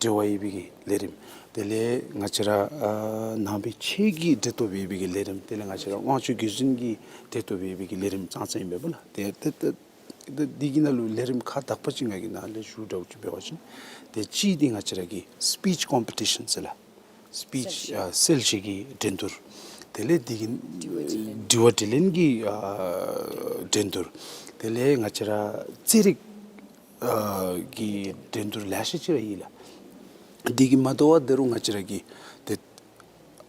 འབྲེལ་བ་ཡོད་པའི་གི་ལས་རིམ། དེ་ལས་ང་བཅས་ར་ཨ་ནང་པའི་ཆོས་ཀྱི་འབྲེལ་གཏོགས་ཡོད་པའི་གི་ལས་རིམ། དེ་ལས་ང་བཅས་ར་དབང་ཕྱུག་བརྒྱུད་འཛིན་གྱི་འབྲེལ་གཏོགས་ཡོད་པའི་གི་ལས་རིམ་ཙང་ཙང་ཨིན་པས་པ་ལགས། ཏེ་ཏེ་ཏེ་ཏེ་འདི་གི་ནང་ལུ་ལས་རིམ་ཁག་དག་པ་ཅིག་ང་གིས་ནཱ་ལས་ཞུ་དྲགས་ཅིག་འབད་བ་ཅིན་ཏེ་གཅིག་འདི་ང་བཅས་ར་གི་སི་པིཆ་ཀོམ་པི་ཊི་ཤཱན་ཟེར་ལགས། སི་པིཆ་གསལ་བཤད་ཨ་གསལ་བཤད་ཀྱི་འགྲན་བསྡུར། དེ་ལས་འདི་གི་དྲི་བ་དྲིས་ལན། དྲི་བ་དྲིས་ལན་གྱི་ཨ་འགྲན་བསྡུར། དེ་ལས་ང་བཅས་ར་རྩེད་རིགས་ཨ་གི་འགྲན་བསྡུར་ལེ་ཤ་ཅིག་ར་ཡོད་ལགས། འདི་གིས་མ་དོ་བར་ད་རུང་ང་བཅས་ར་གི་ཏེ་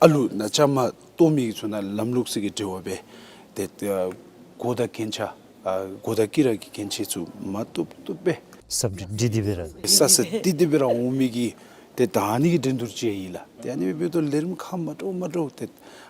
ཨ་ལུ་ནཱ་བཅའ་མར་གཏོགས་མི་གི་ཚུ་ནང་ལམ་ལུགས་སྲོལ་གྱི་འབྲེལ་བ་སྦེ་ཏེ་ཏེ་གོ་བརྡ་གན་ཆ་ཨ་གོ་བརྡ་བསྐྱི་ར་གི་གན་ཆ་ཚུ་མ་བཏུབ་བཏུབ་སྦེ་ཟབ་འགྲིག་འགྲིག་སྟེ་སྦེ་ར་ཟབ་ཟབ་འགྲིག་སྟེ་སྦེ་ར་འོང་མི་གི་ཏེ་ད་ཨ་ནི་གི་འགྲན་བསྡུར་ཅིག་ཡོད་ལགས། ཏེ་ཨ་ནི་སྦེ་འབདཝ་ད་ལས་རིམ་ཁག་མ་འདྲཝ་མ་འདྲཝ་ཏེ་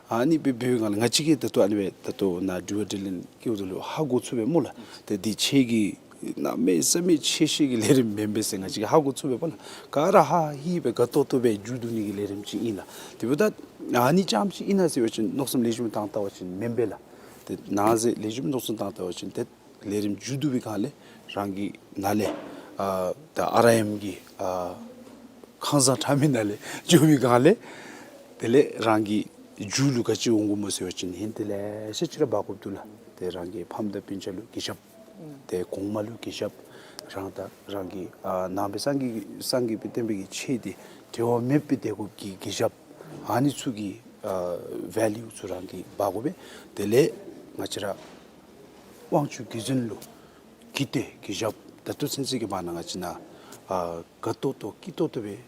ཨ་ནི་སྦེ་འབདཝ་ད་ང་བཅས་ཀྱིས་ད་ལྟོ་ཨ་ནི་སྦེ་ད་ལྟོ་ནཱ་དྲི་བ་དྲིས་ལན་བསྐྱི་འོང་ད་ལུ་ཧ་གོ་ཚུགས་པས་སྨོ་ལགས། ཏེ་འདི་ཆོས་ཀྱི་གནམ་མེད་ས་མེད་ཆོས་བཤད་ཀྱི་ལས་རིམ་མེན་པས་ཟེར་ང་བཅས་ཀྱིས་ཧ་གོ་ཚུགས་པས་པ་ལགས། ག་ར་ཧ་ཧི་སྦེ་དགའ་ཏོག་ཏོ་སྦེ་མཇུག་བསྡུ་ནི་གི་ལས་རིམ་ཅིག་ཨིན་ལགས། དེ་འབདཝ་ད་ཨ་ནི་རྐྱངམ་ཅིག་ཨིན་ན་ཟེར་བ་ཅིན་མནོ་བསམ་ལེགས་ཤོམ་བཏང་བལྟ་བ་ཅིན་མེན་པས་ལགས། ཏེ་ནཱ་ཟེར་ལེགས་ཤོམ་མནོ་བསམ་བཏང་བལྟ་བ་ཅིན་ཏེ་ལས་རིམ་མཇུག་བསྡུ་བའི་སྒང་ལས་རང་གི་ནཱ་ལས་ཨ་ད་ཨར་ཨའི་ཨེམ་གྱི་ཨ་ཁང་བཟང་ཁྲ་མི་ནང་ལས་འགྱོ་བའི་སྒང་ལས་དེ་ལས་རང་གི་མཇུག་ལུ་ག་ཅི་འོང་དགོཔ་སྨོ་ཟེར་བ་ཅིན་ཧིན་ཏེ་ལེ་ཤ་ཅིག་ར་འབག་དགོཔ་འདུག་ལགས། ཏེ་རང་གི་ཕམ་དང་སྤུན་ཆ་ལུ་གུས་ཞབས། ཏེ་གོང་མ་ལུ་གུས་ཞབས། རང་དང་རང་གི་ཨ་ནང་པའི་སངས་རྒྱས་སངས་རྒྱས་པའི་བསྟན་པའི་གི་ཆོས་འདི་འབྲལ་བ་མེད་པའི་དེ་དགོཔ་གི་གུས་ཞབས། ཨ་ནི་ཚུ་གི་ཨ་ཝེ་ལིའུ་ཚུ་རང་གིས་འབག་དགོ་པས། དེ་ལས་ང་བཅས་ར་དབང་ཕྱུག་བརྒྱུད་འཛིན་ལུ་གུས་བཏུད་གུས་ཞབས། ད་ལྟོ་ཚུན་ཚོད་ཀྱི་བར་ན་ང་བཅས་ནཱ་ཨ་དགའ་ཏོག་ཏོ་སྐྱིད་ཏོག་ཏོ་སྦེ་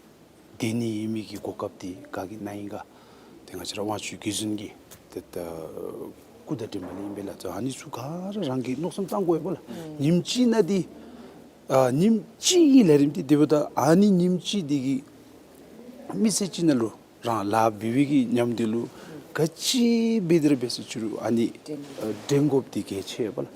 སྡོད་ནི་ཨིན་མི་གི་གོ་སྐབས་འདི་ག་གིས་གནང་ཡི་ག། ཏེ་ང་བཅས་ར་དབང་ཕྱུག་བརྒྱུད་འཛིན་གྱིས་ཏེ་ད་ སྐུ་དང་འབྲེལ་མ་ལས་ཨིན་པས་ལགས། ཨ་ནི་ཚུ་ག་ར་རང་གིས་མནོ་བསམ་བཏང་དགོ་པས་ལགས། ཨུམ། ཉིནམ་གཅིག་ནང་འདི་ཨ་ཉིནམ་གཅིག་གི་ལས་རིམ་འདི་དེ་འབདཝ་ད་ཨ་ནི་ཉིནམ་གཅིག་འདི་གི་མི་ཚེ་གཅིག་ནང་ལུ་རང་ལཱ་འབད་བའི་གི་ཉམས་འདི་ལུ་ག་ཅི་འབད་དེ་ར་འབད་ཟེར་ཅི་རུང་ཨ་ནི་ཨ་འདྲེན་དགོཔ་འདི་གལ་ཆེ་བས་ལགས།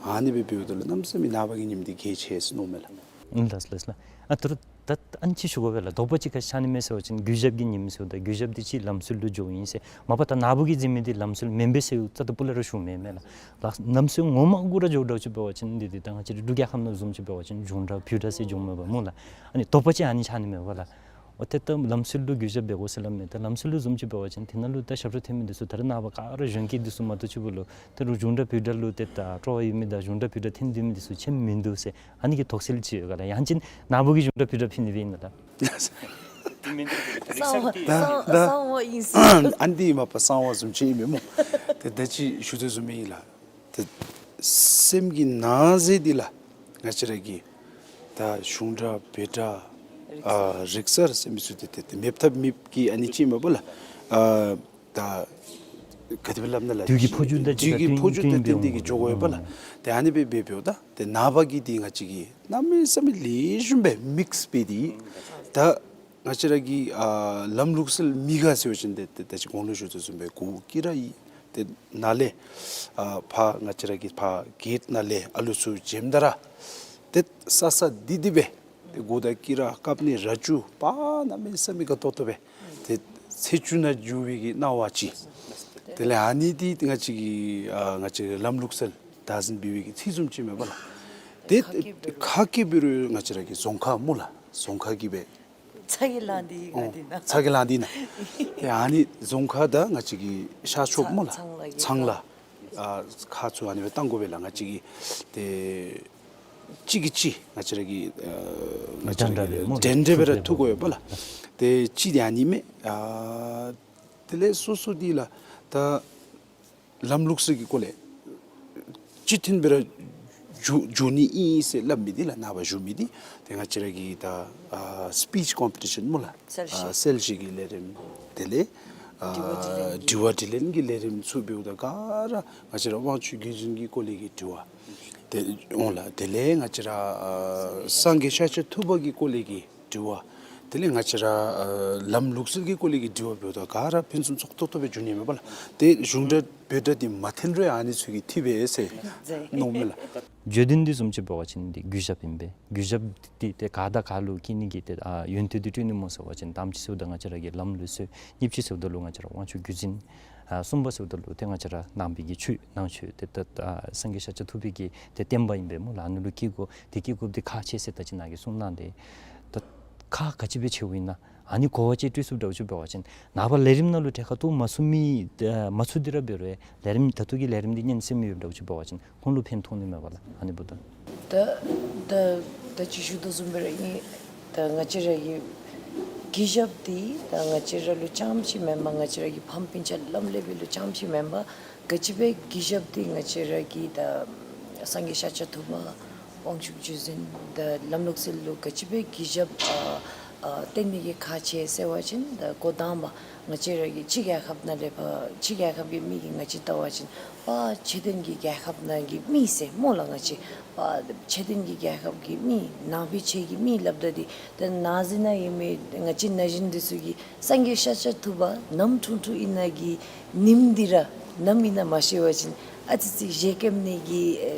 ཨ་ནི་སྦེ་འབདཝ་ད་ལུ་གནམ་མེད་ས་མེད་ནངས་པ་གི་ཉིནམ་འདི་གལ་ཆེ་ཟེར་མནོཝ་མས་ལགས། ཨིན་ལགས་ལགས་ལགས། ཨ་ད་རུང་ད་ཨ་ནི་ཅིག་ཞུ་དགོ་པས་ལགས། དོགས་པ་ཅིག་ག་ཅི་ཨ་ནི་མས་ཟེར་བ་ཅིན་གུས་ཞབས་ཀྱི་ཉིནམ་ཟེརཝ་ད་གུས་ཞབས་འདི་ཅིག་ལམ་སྲོལ་ལུ་འགྱོཝ་ཨིན་ཟེར། མ་པ་ད་ནཱ་བུ་གིས་འཛིན་མི་འདི་ལམ་སྲོལ་མེན་པས་ཟེར་རྩ་དང་སྤུ་ལས་ར་ཞུཝ་མེན་མས་ལགས། ལགས་ལམ་སྲོལ་ངོ་མ་གུ་ར་འགྱོ་དྲགས་ཅིག་འབད་བ་ཅིན་འདི་འདི་ད་ང་བཅས་ར་འབྲུག་རྒྱལ་ཁབ་ནང་བཟུམ་ཅིག་འབད་བ་ཅིན་གཞུང་འབྲུག་བོད་འབྲུག་ཟེར་འགྱོཝ་མས་པ་སྨོ་ལགས། ཨ་ནི་དོགས་པ་ཅིག་ཨ་ནི་ཆ་ནི་མས་པ་ལགས། འོ་ཏེ་ད་ལམ་སྲོལ་ལུ་གུས་ཞབས་འབད་དགོ་ཟེར་སླབ་མས། ད་ལམ་སྲོལ་ལུ་བཟུམ་ཅིག་འབད་བ་ཅིན་དེ་ནང་ལུ་ད་ཞབས་ཁྲ་འཐེན་མི་འདི་ཚུ་ད་རེས་ནངས་པ་ག་ར་གཞོན་སྐྱེས་འདི་ཚུ་མ་གཏོགས་ཅིག་པོ་ལུ་ད་རུང་གཞུང་འབྲུག་བོད་འབྲུག་ལུ་ཏེ་ད་སྤྲོ་བ་ཡོད་མི་དང་གཞུང་འབྲུག་བོད་འབྲུག་འཐེན་སྡོད་མི་འདི་ཚུ་ཅིག་མིན་འདུག་ཟེར་ཨ་ནི་གི་དོགས་སེལ་ཅིག་ཡོད་ག་ལགས། ཡང་ཅིན་ནཱ་བུ་གིས་གཞུང་འབྲུག་བོད་འབྲུག་འཐེན་ནི་སྦེ་ཨིན་ན་ལགས། གསང་བ་གསང་བ་གསང་བ་ཨིན་ཟེར། ཨ་ནི་འདི་མ་པ་གསང་བ་བཟུམ་ཅིག་ཨིན་མས་སྨོ། ཏེ་ད་ཅི་ཞུ་དོ་བཟུམ་ཨིན་ལགས། ཏེ་སེམས་ཀྱི་ནང་གསེས་འདི་ལགས་ང་བཅས་ར་གི་ད་གཞུང་འབྲུག་བོད་འབྲུག་ཨ་རིག་གསར་ཟེར་མི་ཚུ་འདི་ཏེ་ཏེ་མེདཔ་ཐབས་མེདཔ་གི་ཨ་ནི་ཅིག་མས་པ་ལགས། ཨ་ད་ག་དེ་སྦེ་སླབ་ན་ལགས། དུས་ཀྱི་འཕོ་འགྱུར་དང་དུས་ཀྱི་འཕོ་འགྱུར་དང་བསྟུན་ཏེ་གི་འགྱོ་དགོ་པས་ལགས། ཏེ་ཨ་ནི་སྦེ་འབད་འབདཝ་ད་ཏེ་ནངས་པ་གི་འདི་ང་བཅས་ཀྱིས་གནམ་མེད་ས་མེད་ལེགས་ཤོམ་སྦེ་མིགསི་སྦེ་འདི་ད་ང་བཅས་ར་གི་ཨ་ལམ་ལུགས་སྲོལ་མི་དགའ་ཟེར་བ་ཅིན་ཏེ་ཏེ་ད་ཅི་གོང་ལུ་ཞུ་དོ་བཟུམ་སྦེ་གུ་དཀྱི་ར་ཡི་ཏེ་ནཱ་ལས་ཨ་ཕར་ང་བཅས་ར་གི་ཕར་གེཊ་ནང་ལས་ཨ་ལུ་ཚུ་འཛོམས་ད་ར་ཏེ་ས་ས་འདི་འདི་སྦེ་ཏེ་གུ་དང་དཀྱི་ར་བཀབ་ནི་ར་ཅུ་པ་གནམ་མེད་ས་མེད་དགའ་ཏོག་ཏོ་སྦེ་ཏེ་ཚེས་བཅུ་ནང་འགྱོ་བའི་གི་སྣང་བ་ཅིག། དེ་ལས་ཨ་ནི་འདི་ང་བཅས་ཀྱི་ཨ་ང་བཅས་ལམ་ལུགས་སྲོལ་བདག་འཛིན་འབད་བའི་གི་ཚིག་བཟུམ་ཅིག་མས་པ་ལགས། ཏེ་ཁ་སྐད་འབད་རུང་ང་བཅས་ར་གི་རྫོང་ཁ་སྨོ་ལགས། རྫོང་ཁ་གི་སྦེ་ཚ་གྱང་ལང་སྟེ་ཨོ་ང་འདི་ན་ཚ་གྱང་ལང་སྟེ་ན། ཏེ་ཨ་ནི་རྫོང་ཁ་དང་ང་བཅས་ཀྱི་ཤར་ཕྱོགས་སྨོ་ལགས། ཚང་ལ་གི་ཚང་ལ་ཨ་ཁ་ཚུ་ཨ་ནི་སྦེ་གཏང་དགོ་པས་ལགས། ང་བཅས་ཀྱི་ཏེ་གཅིག་གིས་གཅིག་ང་བཅས་ར་གི་ཨ་ང་བཅས་ར་གི་འདྲན་འདྲ་སྦེ་ཐུག་དགོ་པས་ལགས། ཏེ་གཅིག་འདི་ཨ་ནི་མས། ཨ་དེ་ལས་སོ་སོ་འདི་ལགས་ད་ལམ་ལུགས་སྲོལ་གྱི་སྐོར་ལས་གཅིག་མཐུན་སྦེ་ར་འགྱོ་འགྱོ་ནི་ཨིན་ཟེར་སླབ་མི་འདི་ལགས། ནངས་པ་ཞུ་མི་འདི་ཏེ་ང་བཅས་ར་གི་ད་ཨ་སི་པིཆ་ཀོམ་པི་ཊི་ཤཱན་སྨོ་ལགས། གསལ་བཤད། ཨ་གསལ་བཤད་ཀྱི་ལས་རིམ་དེ་ལས་ཨ་དྲི་བ་དྲིས་ལན་གྱི་ལས་རིམ་ཚུ་འབདཝ་ད་ག་ར་ང་བཅས་ར་དབང་ཕྱུག་བརྒྱུད་འཛིན་གྱི་སྐོར་ལས་ཀྱི་དྲི་བ་དེ་འོང་ལགས། དེ་ལས་ང་བཅས་ར་ཨ་སངས་རྒྱས་ཤཱཀྱ་ཐུབ་པ་གི་སྐོར་ལས་ཀྱི་དྲི་བ། དེ་ལས་ང་བཅས་ར་ཨ་ལམ་ལུགས་སྲོལ་གྱི་སྐོར་ལས་ཀྱི་དྲི་བ་འབདཝ་ད་ག་ར་ཕུན་སུམ་ཚོགས་ཏོག་ཏོ་སྦེ་འགྱོ་ནི་མས་པ་ལགས། ཏེ་གཞུང་འབྲུག་བོད་འབྲུག་འདི་མ་འཐེན་རུང་ཨ་ནི་ཚུ་གིས་འཐུས་པས་ཟེར་མནོཝ་མས་ལགས། བརྗོད་དོན་འདི་བཟུམ་ཅིག་འབད་བ་ཅིན་འདི་གུས་ཞབས་ཨིན་པས། གུས་ཞབས་འདི་ཏེ་ག་དང་ག་ལུ་བསྐྱེད་ནི་གི་ཏེ་ཨ་ཡོན་ཏན་འདི་སྤྲོད་ནི་སྨོ་ཟེར་བ་ཅིན་དང་པ་ཅིག་ཟེརཝ་ད་ང་བཅས་ར་གི་ལམ་ལུགས་སྲོལ། གཉིས་པ་ཅིག་ཟེརཝ་ད་ལུ་ང་བཅས་ར་དབང་ཕྱུག་བརྒྱུད་འཛིན། ཨ་གསུམ་པ་ཟེརཝ་ད་ལུ་ཏེ་ང་བཅས་ར་ནང་པའི་གི་ཆོས་ནང་ཆོས་ཏེ་ད་ཨ་སངས་རྒྱས་ཤཱཀྱ་ཐུབ་པའི་གི་ཏེ་བསྟན་པ་ཨིན་པས་སྨོ་ལགས། ཨ་ནི་ལུ་བསྐྱེད་དགོ། ཏེ་བསྐྱེད་དགོཔ་འདི་ཁག་ཆེ་ཟེར་ད་ཅི་ནཱ་གིས་གསུངས་གནང་སྟེ། ད་ཁག་ག་ཅི་སྦེ་ཆེཝ་ཨིན་ན། ཨ་ནི་གོ་བ་ཅིག་སྤྲོད་ཚུགསཔ་འདྲཝ་ཅིག་འབད་བ་ཅིན་ནངས་པ་ལས་རིམ་ནང་ལུ་གྲལ་ཁར་གཏོགས་མ་ཚུགས་མི་ཨ་མ་ཚུགས་ཏེ་ར་འབད་རུང་ལས་རིམ་ད་ལྟོ་གི་ལས་རིམ་འདི་ཉན་སེམས་ཡོདཔ་འདྲཝ་ཅིག་འབད་བ་ཅིན་ཁོང་ལུ་ཕན་ཐོགས་ནི་མས་པ་ལགས། ཨ་ནི་འབདཝ་ད་ད་ད་ད་ཅི་ཞུ་དོ་བཟུམ་སྦེ་ར་ཨིན། ད་ང་བཅས་ར་གི་གུས་ཞབས་འདི་ད་ང་བཅས་ར་ལུ་རྐྱངམ་ཅིག་མེན་པར་ང་བཅས་ར་གི་ཕམ་སྤུན་ཆ་ལམ་ལས་པ་ལུ་རྐྱངམ་ཅིག་མེན་པར་ག་ཅི་སྦེ་གུས་ཞབས་འདི་ང་བཅས་ར་གི་ད་སངས་རྒྱས་ཤཱཀྱ་ཐུབ་པ་དབང་ཕྱུག་བརྒྱུད་འཛིན་ད་ལམ་ལུགས་སྲོལ་ལུ་ག་ཅི་སྦེ་གུས་ཞབས་ཨ་ཨ་བསྟེན་ནི་གི་ཁག་ཆེ་ཟེར་བ་ཅིན་ད་འགོ་དང་པ་ང་བཅས་ར་གི་ཕྱི་རྒྱལ་ཁབ་ནང་ལས་ཕར་ཕྱི་རྒྱལ་ཁབ་ཀྱི་མི་གིས་ང་བཅས་བལྟ་བ་ཅིན་པ་ཕྱི་དོན་གྱི་རྒྱལ་ཁབ་ནང་གི་མི་ཟེར་སྨོ་ལགས། ང་བཅས་པ་ཕྱི་དོན་གྱི་རྒྱལ་ཁབ་ཀྱི་མི་ནང་པའི་ཆོས་ཀྱི་མི་སླབ་ད་འདི་ད་ནང་འཛིང་ནང་ཨིན་མི་ང་བཅས་ན་གཞོན་འདི་ཚུ་གིས་སངས་རྒྱས་ཤཱཀྱ་ཐུབ་པ་ནམ་འཁྲུངས་འཁྲུངསམ་ཨིན་ན་གི་ཉིནམ་འདི་ར་ནམ་ཨིན་ན་མ་ཤེས་པ་ཅིན་ཨ་ཙི་ཅིག་བཞད་བཀོད་ནི་གི་ཨེ་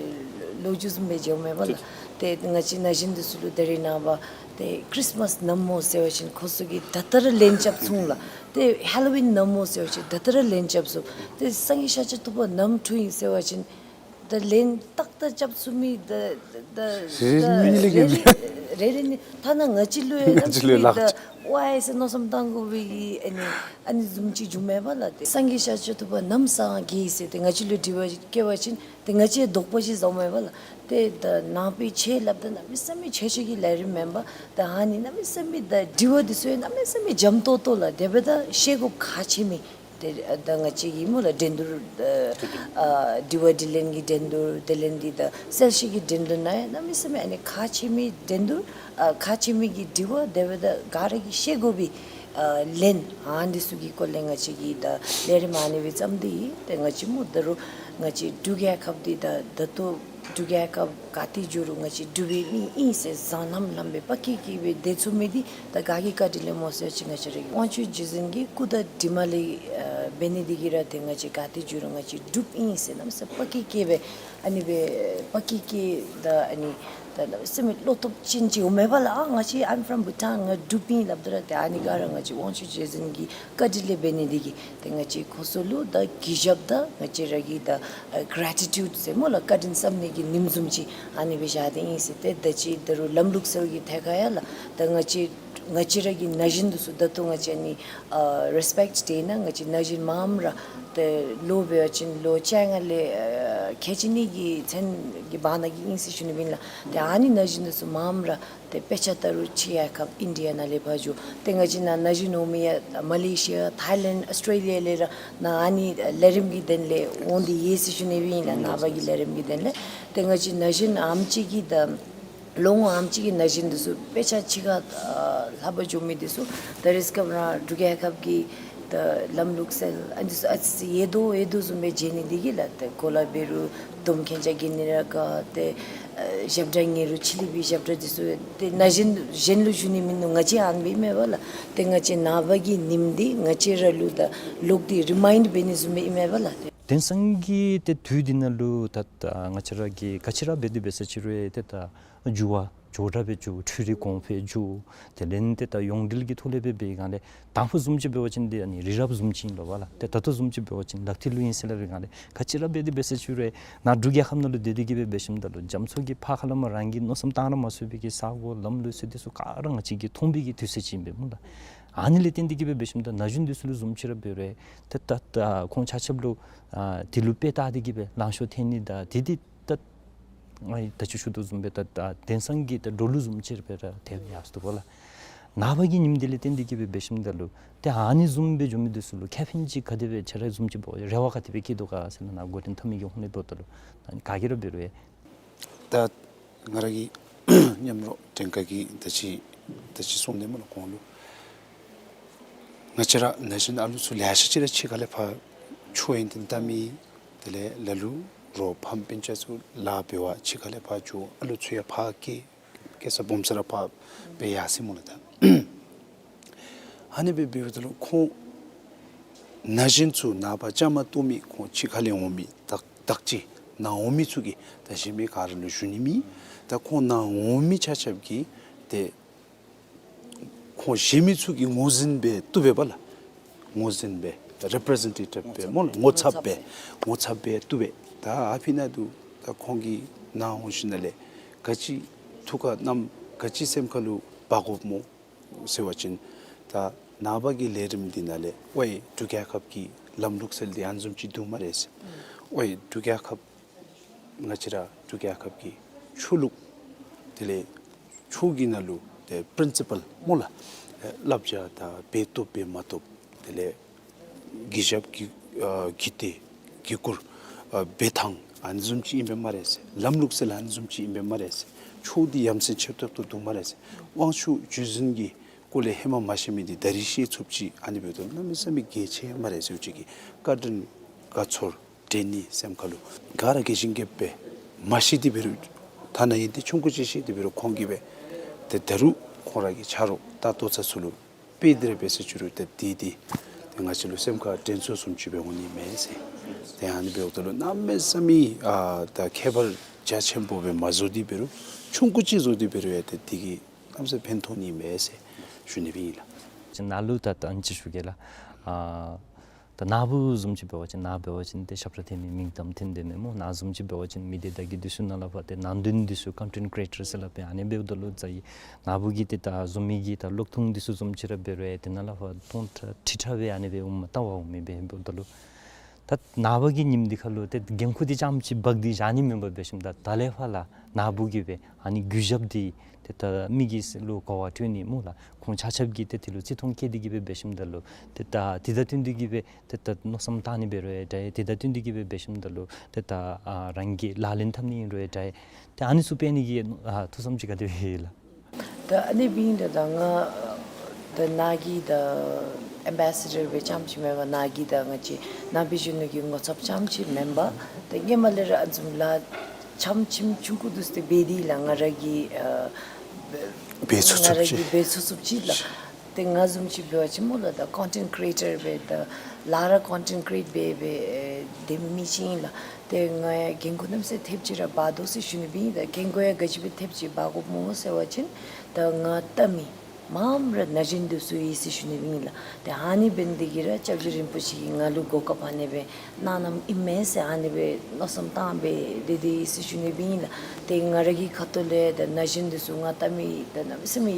ལོ་རྒྱུས་བཟུམ་སྦེ་འགྱོཝ་མས་པ་ལགས། ཏེ་ང་བཅས་ན་གཞོན་འདི་ཚུ་ལུ་ད་རེས་ནངས་པ་ཏེ་ཁྲིསི་མཱསི་ནམ་སྨོ་ཟེར་བ་ཅིན་ཁོང་ཚུ་གིས་ད་ལྟོ་ར་ལན་རྐྱབ་ཚུགས་ལགས། ཏེ་ཧེ་ལོ་ཝིན་ནམ་སྨོ་ཟེར་བ་ཅིན་ད་ལྟོ་ར་ལན་རྐྱབ་ཚུགས། ཏེ་སངས་རྒྱས་ཤཱཀྱ་ཐུབ་པ་ནམ་འཁྲུངས་ཡི་ཟེར་བ་ཅིན་ད་ལན་ཏག་ཏག་རྐྱབ་ཚུགས་མི་ད་ད་རེ་རེ་གཉིས་ལས་རེ་གཉིས་རེ་རེ་གཉིས་ཐ་ན་ང་བཅས་ལུ་ཡང་ང་བཅས་ལུ་ཡང་ལགས། ཝའི་ཟེར་མནོ་བསམ་བཏང་དགོ་པའི་གི་ཨ་ནི་ཨ་ནི་བཟུམ་ཅིག་འགྱོཝ་མས་པ་ལགས། ཏེ་སངས་རྒྱས་ཤཱཀྱ་ཐུབ་པ་ནམ་སངས་རྒྱས་ཡི་ཟེར་ཏེ་ང་བཅས་ལུ་དྲི་བ་ཅིག་བཀོད་པ་ཅིན་ཏེ་ང་བཅས་དོགས་པ་ཅིག་ཟཝ་མས་པ་ལགས། ཏེ་ད་ནང་པའི་ཆོས་སླབ་ད་གནམ་མེད་ས་མེད་ཆོས་ཆོས་ཀྱི་ལས་རིམ་མེན་པར་ད་ཨ་ནི་གནམ་མེད་ས་མེད་ད་དྲི་བ་འདི་ཚུ་ཡང་གནམ་མེད་ས་མེད་འཇམ་ཏོང་ཏོ་ལགས། དེ་འབདཝ་ད་ཤེས་དགོཔ་ཁག་ཆེ་མི་ཏེ་ད་ང་བཅས་ཀྱི་སྨོ་ལགས་འགྲན་བསྡུར་ཨ་དྲི་བ་དྲིས་ལན་གྱི་འགྲན་བསྡུར་དེ་ལས་འདི་ད་གསལ་བཤད་ཀྱི་འགྲན་བསྡུར་ནང་ཡང་གནམ་མེད་ས་མེད་ཨ་ནི་ཁག་ཆེ་མི་འགྲན་བསྡུར་ཨ་ཁག་ཆེ་མི་གི་དྲི་བ་དེ་འབདཝ་ད་ག་ར་གིས་ཤེས་དགོ་པའི་ཨ་ལན་ཨ་འདི་ཚུ་གི་སྐོར་ལས་ང་བཅས་ཀྱིས་ད་ལས་རིམ་ཨ་ནི་སྦེ་བརྩམས་ཏེ་ཡོད། ཏེ་ང་བཅས་སྨོ་ད་རུང་ ང་བཅས་འབྲུག་རྒྱལ་ཁབ་འདི་ད་ད་ལྟོ་འབྲུག་རྒྱལ་ཁབ་ག་ཏེ་འགྱོ་རུང་ང་བཅས་འབྲུག་པའི་མི་ཨིན་ཟེར་བཟང་ལམ་ལམ་སྦེ་པ་ཀི་ཀི་སྦེ་སྡོད་ཚུགས་མི་འདི་ད་ག་གིས་བཀའ་དྲིན་ལས་སྨོ་ཟེར་བ་ཅིན་ང་བཅས་ར་གི་དབང་ཕྱུག་རྗེ་བཙུན་གྱི་སྐུ་དང་གྲིབ་མ་ལས་ཨ་འབད་ནི་འདི་གིས་ར་ཏེ་ང་བཅས་ག་ཏེ་འགྱོ་རུང་ང་བཅས་འབྲུགཔ་ཨིན་ཟེར་གནམ་མེད་ས་མེད་པ་ཀི་ཀི་སྦེ་ཨ་ནི་སྦེ་པ་ཀི་ཀི་ད་ཨ་ནི་ད་གནམ་མེད་ས་མེད་བློ་སྟོབས་ཅན་ཅིག་འོང་མས་པ་ལགས། ཨ་ང་བཅས་I'm from Bhutan, ང་འབྲུགཔ་ཨིན་སླབ་ད་ར་ཏེ་ཨ་ནི་ག་ར་ང་བཅས་དབང་ཕྱུག་རྗེ་བཙུན་གྱི་བཀའ་དྲིན་ལས་འབད་ནི་འདི་གིས་ཏེ་ང་བཅས་ཁོང་ཚུ་ལུ་ད་གུས་ཞབས་དང་ང་བཅས་ར་གི་ད་ཨ་གྲེ་ཊི་ཊིའུཌ་ཟེར་སྨོ་ལགས། བཀའ་དྲིན་བསམ་ནི་གི་ཉིནམ་བཟུམ་ཅིག་ཨ་ནི་སྦེ་བཞག་སྟེ་ཨིན་ཟེར། ཏེ་ད་ཅི་ད་རུང་ལམ་ལུགས་ཟེར་བའི་གི་ཐད་ཁར་ཡང་ལགས། ད་ང་བཅས་ང་བཅས་ར་གི་ན་གཞོན་འདི་ཚུ་ད་ལྟོ་ང་བཅས་ནི་ཨ་རེས་པེཀཊ་སྟེ་ན་ང་བཅས་ན་གཞོན་མངམ་ར་ཏེ་ལོ་འབད་བ་ཅིན་ལོ་བཅོ་ལྔ་ལས་ཨ་ཁལ་གཅིག་གཉིས་ཀྱི་ཚུན་གྱི་བར་ན་གི་ཨིན་ཟེར་ཞུ་ནི་ཨིན་ལགས། ཏེ་ཨ་ནི་ན་གཞོན་འདི་ཚུ་མངམ་ར་ཏེ་དཔེ་ཆ་ལྟ་རུང་ཕྱི་རྒྱལ་ཁབ་ཨིན་ཌི་ཡ་ནང་ལས་ཕར་འགྱོ། ཏེ་ང་བཅས་ནཱ་ན་གཞོན་འོང་མི་ཡང་མ་ལེ་ཤི་ཡ་ཐའི་ལེནཌ་ཨོསི་ཊྲེ་ལི་ཡ་ལས་ར་ནཱ་ཨ་ནི་ལས་རིམ་གྱི་དོན་ལས་འོང་སྟེ་ཡོད་ཟེར་ཞུ་ནི་ཨིན་ལགས། ནངས་པ་གི་ལས་རིམ་གྱི་དོན་ལས། ཏེ་ང་བཅས་ན་གཞོན་ཨམ་ཅིག་གི་ད་ལོ་ངོ་ཨམ་ཅིག་གི་ན་གཞོན་འདི་ཚུ་དཔེ་ཆ་ཕྱི་ཁར་ཨ་ལྷབ་པར་འགྱོ་མི་འདི་ཚུ་ད་རེས་སྐབས་ར་འབྲུག་རྒྱལ་ཁབ་ཀྱི་ད་ལམ་ལུགས་ཟེར་ཨ་ནི་ཚུ་ཨ་ཙི་ཙི་ཡོད་དོ་ཡོད་དོ་བཟུམ་སྦེ་མཇལ་ནི་འདི་གིས་ལགས། ཏེ་གོ་ལ་འབད་རུང་དོམ་ཁན་ཅ་གི་ནི་ར་ག་ཏེ་ཨ་ཞབས་ཁྲ་ཉན་རུང་ཕྱི་གླིང་པའི་ཞབས་ཁྲ་འདི་ཚུ་ཏེ་ན་གཞོན་གཞན་ལུ་ཞུ་ནི་མིན་ནུག། ང་བཅས་ཨ་ནི་སྦེ་ཨིན་མས་པ་ལགས། ཏེ་ང་བཅས་ནངས་པ་གི་ཉིནམ་འདི་ང་བཅས་ར་ལུ་ད་ལོག་སྟེ་རི་མའིནཌ་འབད་ནི་བཟུམ་སྦེ་ཨིན་མས་པ་ལགས། ཏེ་དེང་སང་གི་ཏེ་དུས་འདི་ནང་ལུ་ད་ད་ང་བཅས་ར་གིས་ག་ཅི་ར་འབད་དེ་འབད་ས་ཅི་རུང་ཏེ་ད་འགྱུར་བ་མགྱོགས་དྲགས་སྦེ་འགྱོ། འཕྲུལ་རིག་གོང་འཕེལ་འགྱོ། དེ་ལས་ཏེ་ད་ཡོངས་འབྲེལ་གྱི་ཐོག་ལས་སྦེ་འབད་བའི་སྒང་ལས་དང་ཕུ་བཟུམ་ཅིག་འབད་བ་ཅིན་འདི་ཨ་ནི་རི་རབ་བཟུམ་ཅིག་ཨིན་ལོ་པ་ལགས། ཏེ་ད་ལྟོ་བཟུམ་ཅིག་འབད་བ་ཅིན་ལག་མཐིལ་ལུ་ཨིན་ཟེར་སླབ་པའི་སྒང་ལས་ག་ཅི་ར་འབད་དེ་འབད་ས་ཅི་རུང་ནཱ་འབྲུག་རྒྱལ་ཁབ་ནང་ལུ་སྡོད་དེ་གི་སྦེ་འབད་ཞིནམ་ད་ལུ་རྒྱ་མཚོ་གི་ཕར་ཁ་ལས་མར་རང་གིས་མནོ་བསམ་བཏང་ར་མ་ཚུགས་པའི་གི་ས་གོ་ལམ་ལུགས་ཟེར་འདི་ཚུ་ག་ར་ང་བཅས་ཀྱིས་མཐོང་བའི་གི་དུས་ཚོད་ཅིག་ཨིན་པས་སྨོ་ལགས། ཨ་ནི་ལས་བརྟེན་ཏེ་གི་སྦེ་འབད་ཞིནམ་ད་ན་གཞོན་འདི་ཚུ་ལུ་བཟུམ་ཅིག་ར་འབད་རུང་ཏེ་ད་ད་ཁོང་ཆ་ཁྱབ་ལུ་ཨ་དེ་ལུ་དཔེ་བལྟ་སྟེ་གི་སྦེ་ལང་ཤོར་ཐལ་ནི་དང་དེ་འདི་ད་ང་ད་ཅི་ཞུ་དོ་བཟུམ་སྦེ་ད་ད་དེང་སང་གི་ད་འགྲོ་ལུགས་བཟུམ་ཅིག་ར་སྦེ་ར་ཐལ་ཡར་སོ་ནུག་པ་ལགས། ནངས་པ་གི་ཉིནམ་འདི་ལས་བརྟེན་ཏེ་གི་སྦེ་འབད་ཞིནམ་ད་ལུ་ཏེ་ཨ་ནི་བཟུམ་སྦེ་འགྱོ་མི་འདི་ཚུ་ལུ་ཁེ་ཕན་ཅིག་ག་དེ་སྦེ་ཁྱོད་ར་བཟུམ་ཅིག་འབད་རེ་བ་ག་དེ་སྦེ་བསྐྱེད་དོ་ག་ཟེར་ན་ནཱ་འགོ་འདྲེན་འཐབ་མི་གི་ཧོངས་ལས་འབདཝ་ད་ལུ་ད་ག་གིས་ར་འབད་རུང་ཡང་ད་ང་ར་གི་མཉམ་རོགས་བྲན་ཁ་གིས་ད་ཅི་ད་ཅི་གསུངས་ནི་སྨོ་ལགས་གོང་ལུ། ང་བཅས་ར་ན་གཞོན་ཨ་ལུ་ཚུ་ལེ་ཤ་ཅིག་ར་ཕྱི་ཁ་ལས་ཕར་ཆོས་ཡོན་ཏན་བལྟ་མི་དེ་ལས་ལ་ལུ་རོགས་ཕམ་སྤུན་ཆ་ཚུ་ལཱ་འབད་བར་ཕྱི་ཁ་ལས་ཕར་འགྱོ། ཨ་ལུ་ཚུ་ཡང་ཕར་སྐྱེ་སྐྱེ་ས་སྦོམ་ས་ར་ཕར་སྦེ་ཡར་སོ་ནི་སྨོ་ལགས། ད་ཨ་ནི་སྦེ་འབདཝ་ད་ལུ་ཁོང་ན་གཞོན་ཚུ་ནངས་པ་བཅའ་མར་གཏོགས་མི་ཁོང་ཕྱི་ཁ་ལས་འོང་མི་དག་དག་ཅིག་ནཱ་འོང་མི་ཚུ་གིས་ད་གཞན་མི་ག་ར་ལུ་ཞུ་ནི་མེད། ད་ཁོང་ནཱ་འོང་མི་ཆ་ཁྱབ་ཀྱིས་ཏེ་ཁོང་གཞན་མི་ཚུ་གི་ངོས་འཛིན་འབད་བཏུབ་པས་པ་ལགས། ངོས་འཛིན་འབད་རེ་པི་རེ་ཟེན་ཊེ་ཊིབ་འབད་སྨོ་ལགས། ངོ་ཚབ་འབད་ངོ་ཚབ་འབད་བཏུབ་པས། ད་ཨ་ཕི་ནང་འདི་ད་ཁོང་གིས་ནཱ་འོང་ཞིནམ་ལས་ག་ཅི་ཐུགས་ཁར་བསྣམས་ག་ཅི་སེམས་ཁ་ལུ་འབག་དགོཔ་སྨོ་ཟེར་བ་ཅིན་ད་ནངས་པ་གི་ལས་རིམ་འདི་ནང་ལས་ཝའི་འབྲུག་རྒྱལ་ཁབ་ཀྱི་ལམ་ལུགས་ཟེར་འདི་ཨ་ནི་བཟུམ་ཅིག་འདུག་སྨ་རེ་ཟེར། ཝའི་འབྲུག་རྒྱལ་ཁབ་ང་བཅས་ར་འབྲུག་རྒྱལ་ཁབ་ཀྱི་ཆོས་ལུགས་དེ་ལས་ཆོས་ཀྱི་ནང་ལུ་ཏེ་པི་རིན་སི་པཱལ་སྨོ་ལགས། ཨེ་བསླབ་བྱ་དང་འབད་བཏུབ་འབད་མ་བཏུབ་དེ་ལས་གུས་ཞབས་ཀྱི་ཨ་གུས་བརྩི་གུས་བཀུར་ཨ་འབད་ཐངས་ཨ་ནི་བཟུམ་ཅིག་ཨིན་པས་སྨ་རེ་ཟེར། ལམ་ལུགས་ཟེར་ལགས་ཨ་ནི་བཟུམ་ཅིག་ཨིན་པས་སྨ་རེ་ཟེར། ཆོས་འདི་ཡ་མཚན་ཆེ་ཏོག་ཏོ་འདུག་སྨ་རེ་ཟེར། དབང་ཕྱུག་རྗེ་བཙུན་གྱི་སྐོར་ལས་ཧེ་མ་མ་ཤེས་མི་འདི་ད་རིས་ཤེས་ཚུགསཔ་ཅིག་ཨ་ནི་འབདཝ་ད་གནམ་མེད་ས་མེད་གལ་ཆེ་སྨ་རེ་ཟེར་ཅིག་གི་བཀའ་དྲིན་དགའ་ཚོར་དྲན་ནི་སེམས་ཁ་ལུ་ག་ར་གི་ཞིང་གི་སྦེ་མ་ཤེས་ཏེ་འབད་རུང་ཐ་ན་ཡོན་ཏན་ཆུང་ཀུ་ཅིག་ཤེས་ཏེ་འབད་རུང་ཁོང་གིས་སྦེ་ཏེ་ད་རུང་ཁོང་ར་གི་ཆ་རོགས་ད་ལྟོ་ཚར་ཚུ་ལུ་དཔེ་འདི་ར་འབད་ས་ཅི་རུང་ཏེ་འདི་འདི་ཏེ་ང་བཅས་ལུ་སེམས་ཁར་དྲན་གསོ་བཟུམ་ཅིག་སྦེ་འོང་ནི་མས་ཟེར། ཏེ་ཨ་ནི་འབདཝ་ད་ལུ་གནམ་མེད་ས་མེད་ཨ་ད་ཁྱད་པར་རྒྱ་ཆེན་པོ་སྦེ་མ་བཟོ་སྟེ་འབད་རུང་ཆུང་ཀུ་ཅིག་བཟོ་སྟེ་འབད་རུང་ཡང་ཏེ་འདི་གིས་གནམ་མེད་ས་མེད་ཕན་ཐོགས་ནི་མས་ཟེར་ཞུ་ནི་སྦེ་ཨིན་ལགས། ཅིག་ནཱ་ལུ་ད་ད་ཨ་ནི་ཅིག་ཞུ་གེ་ལགས། ཨ་ད་ནཱ་བུ་བཟུམ་ཅིག་འབད་བ་ཅིན་ནཱ་འབད་བ་ཅིན་ཏེ་ཞབས་ཁྲ་འཐེན་མི་མིང་གཏམ་འཐེན་སྡོད་མི་སྨོ། ནཱ་བཟུམ་ཅིག་འབད་བ་ཅིན་མི་སྡེ་བརྡ་བརྒྱུད་འདི་ཚུ་ནང་ལས་ཕར་ཏེ་ནང་དོན་འདི་ཚུ་ཀོན་ཊེནཊ་ཀི་རི་ཨེ་ཊར་ཟེར་སླབ་པས། ཨ་ནི་འབདཝ་ད་ལུ་ཛ་ཡི་ནཱ་བུ་གིས་ཏེ་ད་བཟོ་མི་གི་ད་གློག་ཐུང་འདི་ཚུ་བཟུམ་ཅིག་ར་འབད་རུང་ཡང་ཏེ་ནཱ་ལས་ཕར་སྟོང་ཕྲག་ཁྲི་ཕྲག་སྦེ་ཨ་ནི་སྦེ་འོངམ་ལྟ་བར་འོང་མི་སྦེ་འབདཝ་ད་ལུ་ད་ནངས་པ་གི་ཉིནམ་འདི་ཁར་ལུ་ཏེ་འགན་ཁུར་འདི་རྐྱངམ་ཅིག་འབག་སྟེ་བཞག་ནི་མེན་པར་འབད་ཞིནམ་ད་ད་ལས་ཕར་ལས་ནཱ་བུ་གིས་སྦེ་ཨ་ནི་གུས་ཞབས་འདི་ཏེ་ད་མི་གི་སེམས་ལུ་གོ་བ་སྤྲོད་ནི་སྨོ་ལགས། ཁོང་ཆ་ཁྱབ་ཀྱིས་ཏེ་དེ་ལུ་བརྩི་མཐོང་བསྐྱེད་དེ་གི་སྦེ་འབད་ཞིནམ་ད་ལུ་ཏེ་ད་དེ་དང་བསྟུན་ཏེ་གི་སྦེ་ཏེ་ད་མནོ་བསམ་བཏང་ནི་འབད་རུང་ཡང་འདྲ། དེ་དང་བསྟུན་ཏེ་གི་སྦེ་འབད་ཞིནམ་ད་ལུ་ཏེ་ད་ཨ་རང་གིས་ལག་ལེན་འཐབ་ནི་ཨིན་རུང་ཡང་འདྲ། ཏེ་ཨ་ནི་ཚུ་འབད་ནི་གི་ཨ་ཐུགས་བསམ་ཅིག་ག་དེ་སྦེ་ཡོད་ལགས། ད་ཨ་ནི་འབདཝ་ད་ད་ང་ད་ནཱ་གི་ད་ ཨེམ་བེ་སེ་ཌར་སྦེ་རྐྱངམ་ཅིག་མེན་པར་ནཱ་གི་ད་ང་བཅས་ནང་པའི་གཞོན་ནུ་གི་ངོ་ཚབ་རྐྱངམ་ཅིག་མེན་པར་ད་ཧེ་མ་ལས་ར་ཨ་བཟུམ་ལཱ་རྐྱངམ་ཅིག་ཆུང་ཀུ་འདི་ཚུ་འབད་དེ་ལགས། ང་ར་གི་ཨ་འབད་ཚུགས་ཚུགསཔ་ཅིག་ང་ར་གིས་འབད་ཚུགས་ཚུགསཔ་ཅིག་ལགས། ཏེ་ང་བཟུམ་ཅིག་འབད་བ་ཅིན་སྨོ་ལགས་ད་ཀོན་ཊེནཊ་ཀི་རི་ཨེ་ཊར་སྦེ་ད་ལཱ་ར་ཀོན་ཊེནཊ་ཀི་རི་ཨེཊ་འབད་འབད་ཨེ་སྡོད་མི་ཅིག་ཨིན་ལགས། ཏེ་ང་ཡང་འགན་ཁུར་གནམ་མེད་ས་མེད་ཐེབས་ཅིག་ར་འབག་དོ་ཟེར་ཞུ་ནི་སྦེ་ཨིན། ད་འགན་ཁུར་ཡང་ག་ཅི་སྦེ་ཐེབས་ཅིག་འབག་དགོཔ་སྨོ་ཟེར་བ་ཅིན་ད་ང་བལྟ་མི་མངམ་ར་ན་གཞོན་འདི་ཚུ་ཨིན་ཟེར་ཞུ་ནི་སྦེ་ཨིན་ལགས། ཏེ་ཨ་ནི་འབད་ནི་འདི་གིས་ར་སྐྱབས་རྗེ་རིན་པོ་ཆེ་གིས་ང་ལུ་གོ་སྐབས་ཨ་ནི་སྦེ་གནང་གནངམ་ཨིན་མས་ཟེར་ཨ་ནི་སྦེ་མནོ་བསམ་བཏང་སྦེ་སྡོད་དེ་ཨིན་ཟེར་ཞུ་ནི་སྦེ་ཨིན་ལགས། ཏེ་ང་ར་གི་ཁ་ཐུག་ལས་ད་ན་གཞོན་འདི་ཚུ་ང་བལྟ་མི་ད་གནམ་མེད་ས་མེད་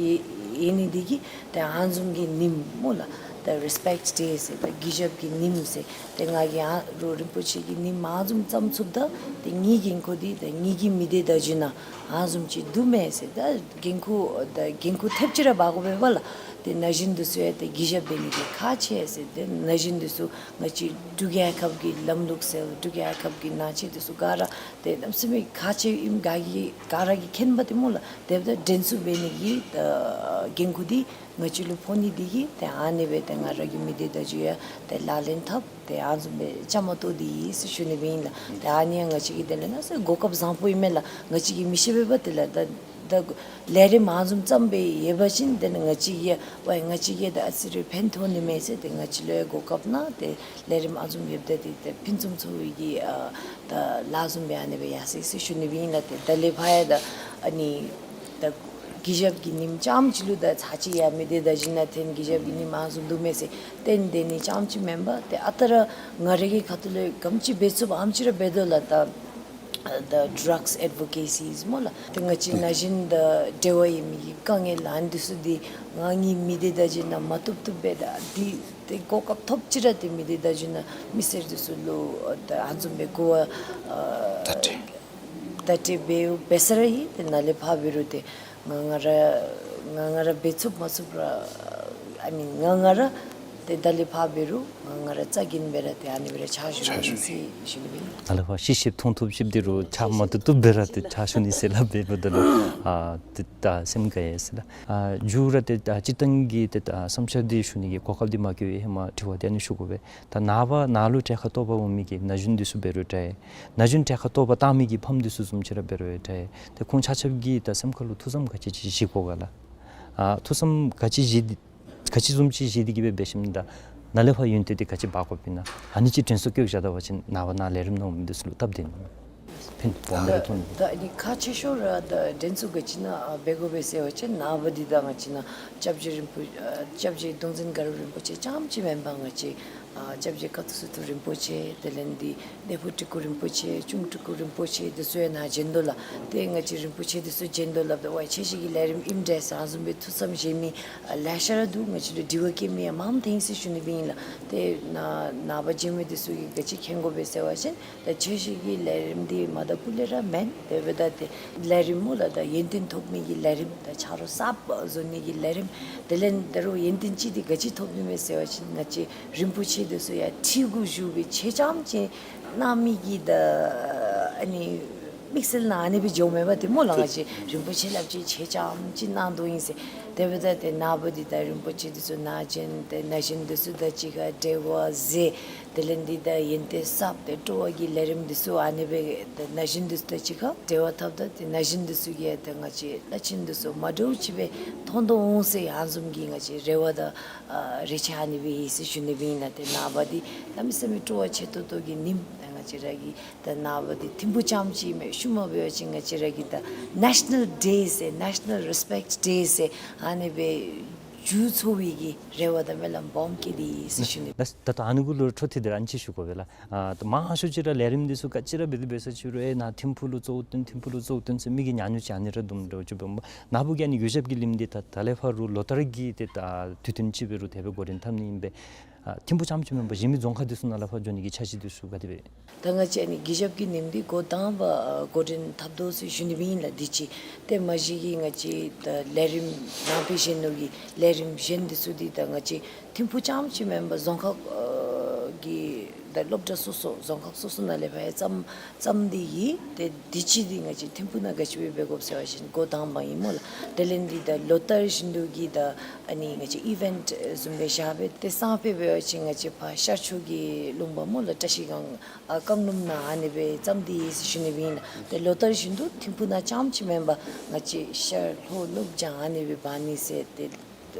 ཡོད་ནི་འདི་གིས་ཏེ་ཨ་བཟུམ་གྱི་ཉིནམ་སྨོ་ལགས་ད་རེ་སི་པེཀཊ་ཌེ་ཟེར་ད་གུས་ཞབས་ཀྱི་ཉིནམ་ཟེར་ཏེ་ང་གིས་ཨ་རུ་རིན་པོ་ཆེ་གི་ཉིནམ་ཨ་བཟུམ་བརྩམ་ཚུགསཔ་ད་ཏེ་ངེའི་འགན་ཁུར་འདི་ད་ངེའི་གི་མི་སྡེ་བརྡ་བརྒྱུད་ནང་ཨ་བཟུམ་ཅིག་འདུག་མས་ཟེར་ད་འགན་ཁུར་ད་འགན་ཁུར་ཐེབས་ཅིག་ར་འབག་དགོ་པས་པ་ལགས། ཏེ་ན་གཞོན་འདི་ཚུ་ཡང་ཏེ་གུས་ཞབས་འབད་ནི་འདི་ཁག་ཆེ་ཟེར། ཏེ་ན་གཞོན་འདི་ཚུ་ང་བཅས་འབྲུག་རྒྱལ་ཁབ་ཀྱི་ལམ་ལུགས་ཟེར་འབྲུག་རྒྱལ་ཁབ་ཀྱི་ནང་ཆོས་འདི་ཚུ་ག་ར་ཏེ་གནམ་མེད་ས་མེད་ཁག་ཆེ་ཨིནམ་ག་གིས་ག་ར་གིས་མཁྱེན་པ་ཏེ་སྨོ་ལགས། དེ་འབདཝ་ད་འགྲན་ཚུགས་འབད་ནི་གི་ད་འགན་ཁུར་འདི་ང་བཅས་ལུ་ཕོག་ནི་འདི་གིས་ཏེ་ཨ་ནི་སྦེ་ཏེ་ང་ར་གི་མི་སྡེ་བརྡ་བརྒྱུད་ཡང་ཏེ་ལག་ལེན་འཐབ་ཏེ་ཨ་བཟུམ་སྦེ་བཅའ་མར་གཏོགས་ཏེ་ཡོད་ཟེར་ཞུ་ནི་སྦེ་ཨིན་ལགས། ཏེ་ཨ་ནི་ཡང་ང་བཅས་ཀྱིས་དེ་ལས་ན་ཟེར་གོ་སྐབས་བཟང་པོ་ཨིན་མས་ལགས། ང་བཅས་ཀྱིས་མི་ཤེས་པས་པ་ཏེ་ལགས། ད་ད་ལས་རིམ་ཨ་བཟུམ་བརྩམས་སྦེ་ཡོད་པ་ཅིན་དེ་ལས་ང་བཅས་ཀྱིས་ཝའི་ང་བཅས་ཀྱིས་ད་ཨ་ཙི་རེ་ཕན་ཐོགས་ནི་མས་ཟེར་ཏེ་ང་བཅས་ལུ་ཡང་གོ་སྐབས་གནང་སྟེ་ལས་རིམ་ཨ་བཟུམ་ཡོདཔ་ད་ཏེ་ཏེ་ཕུན་སུམ་ཚོགས་པའི་གི་ཨ་ད་ལཱ་བཟུམ་སྦེ་ཨ་ནི་སྦེ་ཡར་སོ་ཡི་ཟེར་ཞུ་ནི་སྦེ་ཨིན་ལགས། ཏེ་ད་ལས་ཕར་ཡང་ད་ཨ་ནི་ད་གུས་ཞབས་ཀྱི་ཉིནམ་རྐྱངམ་ཅིག་ལུ་ད་ཚར་གཅིག་ཡང་མི་སྡེ་བརྡ་བརྒྱུད་ནང་ཐོན་གུས་ཞབས་ཀྱི་ཉིནམ་ཨ་བཟུམ་འདུག་མས་ཟེར་སྟོན་སྡོད་ནི་རྐྱངམ་ཅིག་མེན་པར་ཏེ་ཨ་རྟག་ར་ང་ར་གི་ཁ་ཐུག་ལས་ག་དེམ་ཅིག་འབད་ཚུགསཔ་ཨ་དེམ་ཅིག་ར་འབད་དོ་ལགས། ད་ད་ཌྲགསི་ཨེཌ་བོ་ཀེ་སི་སྨོ་ལགས། ཏེ་ང་བཅས་ན་གཞོན་དང་འབྲེལ་བ་ཡོད་མི་གི་དཀའ་ངལ་ཨ་ནི་འདི་ཚུ་འདི་ང་གིས་མི་སྡེ་བརྡ་བརྒྱུད་ནང་མ་བཏུབ་བཏུབ་སྦེ་ད་འདི་ཏེ་གོ་སྐབས་ཐོབ་ཅི་ར་ཏེ་མི་སྡེ་བརྡ་བརྒྱུད་ནང་མི་སེར་འདི་ཚུ་ལུ་ད་ཨ་བཟུམ་སྦེ་གོ་བ་ཨ་བརྡ་སྤྲོད་བརྡ་སྤྲོད་འབད་འབད་ས་ར་ཨིན། ཏེ་ནཱ་ལས་ཕར་འབད་རུང་ཏེ་ང་ང་ར་ང་ང་ར་འབད་ཚུགསཔ་མ་ཚུགསཔ་ར་ཨ་ནི་ང་ང་ར་ཏེ་ད་ལས་ཕར་འབད་རུང་ང་ང་ར་རྩ་འགེངས་སྦེ་ར་ཏེ་ཨ་ནི་སྦེ་ར་ཕྱག་ཞུ་ནི་ཨིན་ཟེར་ཞུ་ནི་སྦེ་ཨིན། ནཱ་ལས་ཕར་ཤེས་ཤེསཔ་མཐོང་ཐུབ་ཤེསཔ་འདི་རུང་ཕྱག་མ་བཏུབ་བཏུབ་སྦེ་ར་ཏེ་ཕྱག་ཞུ་ནི་ཟེར་སླབ་འབདཝ་ད་ལུ་ཨ་ཏེ་ད་སེམས་དགའ་ཡི་ཟེར་ལགས། ཨ་མཇུག་ར་ཏེ་ཨ་སྤྱིར་བཏང་གི་ཏེ་ད་བསམ་འཆར་འདི་ཞུ་ནི་གི་གོ་སྐབས་འདི་མ་བཀོད་པའི་ཧེ་མ་དྲི་བ་འདི་ཨ་ནི་ཞུ་དགོ་པས། ད་ནངས་པ་ནཱ་ལུ་གྲལ་ཁར་གཏོགས་པར་འོང་མི་གི་ན་གཞོན་འདི་ཚུ་འབད་རུང་འདྲ། ན་གཞོན་གྲལ་ཁར་གཏོགས་པར་བཏང་མི་གི་ཕམ་འདི་ཚུ་བཟུམ་ཅིག་ར་འབད་རུང་འདྲ། ཏེ་ཁོང་ཆ་ཁྱབ་ཀྱི་ད་སེམས་ཁ་ལུ་ཐུགས་བསམ་ག་ཅི་ཅིག་བཞེས་དགོ་ག་ལགས། ཨ་ཐུགས་བསམ་ག་ཅི་བཞེས་ཏེ་ག་ཅི་བཟུམ་ཅིག་བཞེས་ཏེ་གིས་སྦེ་འབད་ཞིནམ་ད་ནཱ་ལས་ཕར་ཡོན་ཏན་འདི་ག་ཅི་འབག་དགོཔ་ཨིན་ན། ཨ་ནི་ཅིག་དྲན་གསོ་བཀོད་བཞག་ད་པ་ཅིན་ནངས་པ་ནཱ་ལས་རིམ་ནང་འོང་མི་འདི་ཚུ་ལུ་སྟབས་བདེ་ནི་ཕན་ཐོགས་མི་རེ་ཐོགས་ནི། ད་ཨ་ནི་ཁག་ཆེ་ཤོས་ར་ད་དྲན་གསོ་ག་ཅི་ནང་ཨ་འབད་དགོ་པས་ཟེར་བ་ཅིན་ནངས་པ་འདི་ད་ང་བཅས་ནཱ་སྐྱབས་རྗེ་རིན་པོ་ཨ་སྐྱབས་རྗེ་གདུང་འཛིན་དགའ་རབ་རིན་པོ་ཆེ་རྐྱངམ་ཅིག་མེན་པར་ང་བཅས་ཨ་སྐྱབས་རྗེ་ཀ་ཏུ་སུ་ཏུ་རིན་པོ་ཆེ་དེ་ལས་འདི་ལེགས་པོ་སྤྲུལ་སྐུ་རིན་པོ་ཆེ་ཆུང་སྤྲུལ་སྐུ་རིན་པོ་ཆེ་འདི་ཚུ་ཡང་ནཱ་བྱོན་དོ་ལགས། ཏེ་ང་བཅས་རིན་པོ་ཆེ་འདི་ཚུ་བྱོན་དོ་ལགས། ད་ཝའི་ཁྱོད་ཅིག་གི་ལས་རིམ་ཨིནམ་འདྲས་ཟེར་ཨ་བཟུམ་སྦེ་ཐུགས་བསམ་བཞེས་མི་ཨ་ལེ་ཤ་ར་འདུག། ང་བཅས་ལུ་དྲི་བ་བཀོད་མི་ཡང་མངམ་ཐོན་ཡི་ཟེར་ཞུ་ནི་སྦེ་ཨིན་ལགས། ཏེ་ནཱ་ནངས་པ་བྱོན་མི་འདི་ཚུ་གིས་ག་ཅི་མཁྱེན་དགོ་པས་ཟེར་བ་ཅིན་ད་ཁྱོད་ཅིག་གི་ལས་རིམ་འདི་མ་ད་སྤུ་ལས་ར་མེན། དེ་འབདཝ་ད་ཏེ་ལས་རིམ་སྨོ་ལགས། ད་ཡོན་ཏན་ཐོབ་མི་གི་ལས་རིམ་ད་ཆ་རོགས་གསརཔ་བཟོ་ནི་གི་ལས་རིམ་དེ་ལས་ད་རུང་ཡོན་ཏན་ཅིག་འདི་ག་ཅི་ཐོབ་ནི་མས་ཟེར་བ་ཅིན་ང་བཅས་རིན་པོ་ཆེ་འདི་ཚུ་ཡང་ཁྲི་གུ་བཞུགས་སྦེ་ཆེ་རྐྱངམ་ཅིག་གནང་མི་གི་ད་ཨ་ནི་དམིགས་བསལ་ནང་ཨ་ནི་སྦེ་འགྱོཝ་མས་པ་ཏེ་སྨོ་ལགས། ང་བཅས་རིན་པོ་ཆེ་སླབ་ཅིག་ཆེ་རྐྱངམ་ཅིག་གནང་དོ་ཨིན་ཟེར། དེ་འབདཝ་ད་ཏེ་ནངས་པ་འདི་ད་རིན་པོ་ཆེ་འདི་ཚུ་ནཱ་བྱོན་ཏེ་ན་གཞོན་འདི་ཚུ་དང་གཅིག་ཁར་འབྲེལ་བ་མཛད། དེ་ལས་འདི་ད་ཡོན་ཏན་གསརཔ་ཏེ་སྤྲོ་བ་གི་ལས་རིམ་འདི་ཚུ་ཨ་ནི་སྦེ་ད་ན་གཞོན་འདི་ཚུ་དང་གཅིག་ཁར་འབྲེལ་བ་འཐབ་ད་ཏེ་ན་གཞོན་འདི་ཚུ་གིས་ད་ང་བཅས་བླ་ཆེན་འདི་ཚུ་མ་འདྲཝ་ཅིག་སྦེ་མཐོང་དོ་འོང་ཟེར་ཨ་བཟུམ་གྱི་ང་བཅས་རེ་བ་དང་ཨ་རེ་ཆེ་ཨ་ནི་སྦེ་ཡོད་ཟེར་ཞུ་ནི་སྦེ་ཨིན་ལགས། ཏེ་ནངས་པ་འདི་གནམ་མེད་ས་མེད་སྤྲོ་བ་ཆེ་ཏོག་ཏོ་གི་ཉིནམ་ད་ང་བཅས་ར་གི་ད་ནངས་པ་འདི་ཐིམ་ཕུག་རྐྱངམ་ཅིག་མེན། ཤུལ་མ་འབད་བ་ཅིན་ང་བཅས་ར་གི་ད་ནེ་ཤ་ནཱལ་ཌེ་ཟེར་ནེ་ཤ་ནཱལ་རེ་སི་པེཀཊ་ཌེ་ཟེར་ཨ་ནི་སྦེ་མཇུག་ཚོགས་པའི་གི་རེ་བ་དང་སྨོན་ལམ་སྦོམ་བསྐྱེད་དེ་ཡོད་ཟེར་ཞུ་ནི། ད་ད་ལྟོ་ཨ་ནི་གུ་ལུ་འཕྲོ་མཐུད་དེ་ར་ཨ་ནི་ཅིག་ཞུ་དགོ་པས་ལགས། ཨ་ད་མང་ཤོས་ཅིག་ར་ལས་རིམ་འདི་ཚུ་ག་ཅི་ར་འབད་དེ་འབད་ས་ཅིག་རུང་ཨེ་ནཱ་ཐིམ་ཕུག་ལུ་གཙོ་བོ་བཏོན་ཐིམ་ཕུག་ལུ་གཙོ་བོ་བཏོན་ཟེར་མི་གི་ཉམས་མྱོང་ཅིག་ཨ་ནི་ར་འདུག་འདྲཝ་ཅིག་འབདཝ་ད་ནཱ་བུ་གིས་ཨ་ནི་གུས་ཞབས་ཀྱི་ཉིནམ་འདི་ད་ད་ལས་ཕར་རུང་ལོ་ལྟར་གྱི་ཏེ་ད་དུས་སྟོན་ཅིག་འབད་རུང་དེ་སྦེ་འགོ་འདྲེན་འཐབ་ནི་ཨིན་པས། ཨ་ཐིམ་ཕུག་རྐྱངམ་ཅིག་མེན་པར་གཞན་མི་རྫོང་ཁག་འདི་ཚུ་ནང་ལས་ཕར་འགྱོ་ནི་གི་འཆར་གཞི་འདི་ཚུ་ག་དེ་སྦེ། ད་ང་བཅས་ཨ་ནི་གུས་ཞབས་ཀྱི་ཉིནམ་འདི་འགོ་དང་པ་ཨ་འགོ་འདྲེན་འཐབ་དོ་ཟེར་ཞུ་ནི་སྦེ་ཨིན་ལགས། འདི་གཅིག། ཏེ་མ་གཞི་གི་ང་བཅས་ད་ལས་རིམ་ནང་པའི་གཞོན་ནུ་གི་ལས་རིམ་གཞན་འདི་ཚུ་འདི་ད་ང་བཅས་ཐིམ་ཕུག་རྐྱངམ་ཅིག་མེན་པར་རྫོང་ཁག་ཨ་གི་ ད་སློབ་གྲྭ་སོ་སོ་རྫོང་ཁག་སོ་སོ་ནང་ལས་ཕར་བརྩམས་བརྩམས་ཏེ་ཡོད། ཏེ་དུས་ཅི་འདི་ང་བཅས་ཐིམ་ཕུག་ནང་ག་ཅི་སྦེ་འབད་དགོཔ་ཟེར་བ་ཅིན་འགོ་དང་པ་ཨིན་སྨོ་ལགས། དེ་ལས་འདི་ད་ལོ་ལྟར་བཞིན་དུ་གི་ད་ཨ་ནི་ང་བཅས་ཨི་ཝེནཊ་བཟུམ་སྦེ་བཞག་སྦེ་ཏེ་སང་ཕོད་འབད་བ་ཅིན་ང་བཅས་ཕར་ཤར་ཕྱོགས་ཀྱི་ལུང་པ་སྨོ་ལགས། བཀྲ་ཤིས་སྒང་ཨ་རྐང་སྣུམ་ནང་ཨ་ནི་སྦེ་བརྩམས་ཏེ་ཡོད་ཟེར་ཞུ་ནི་སྦེ་ཨིན་ལགས། ཏེ་ལོ་ལྟར་བཞིན་དུ་ཐིམ་ཕུག་ནང་རྐྱངམ་ཅིག་མེན་པར་ང་བཅས་ཤར་ལྷོ་ནུབ་བྱང་ཨ་ནི་སྦེ་འབག་ནི་ཟེར་ཏེ་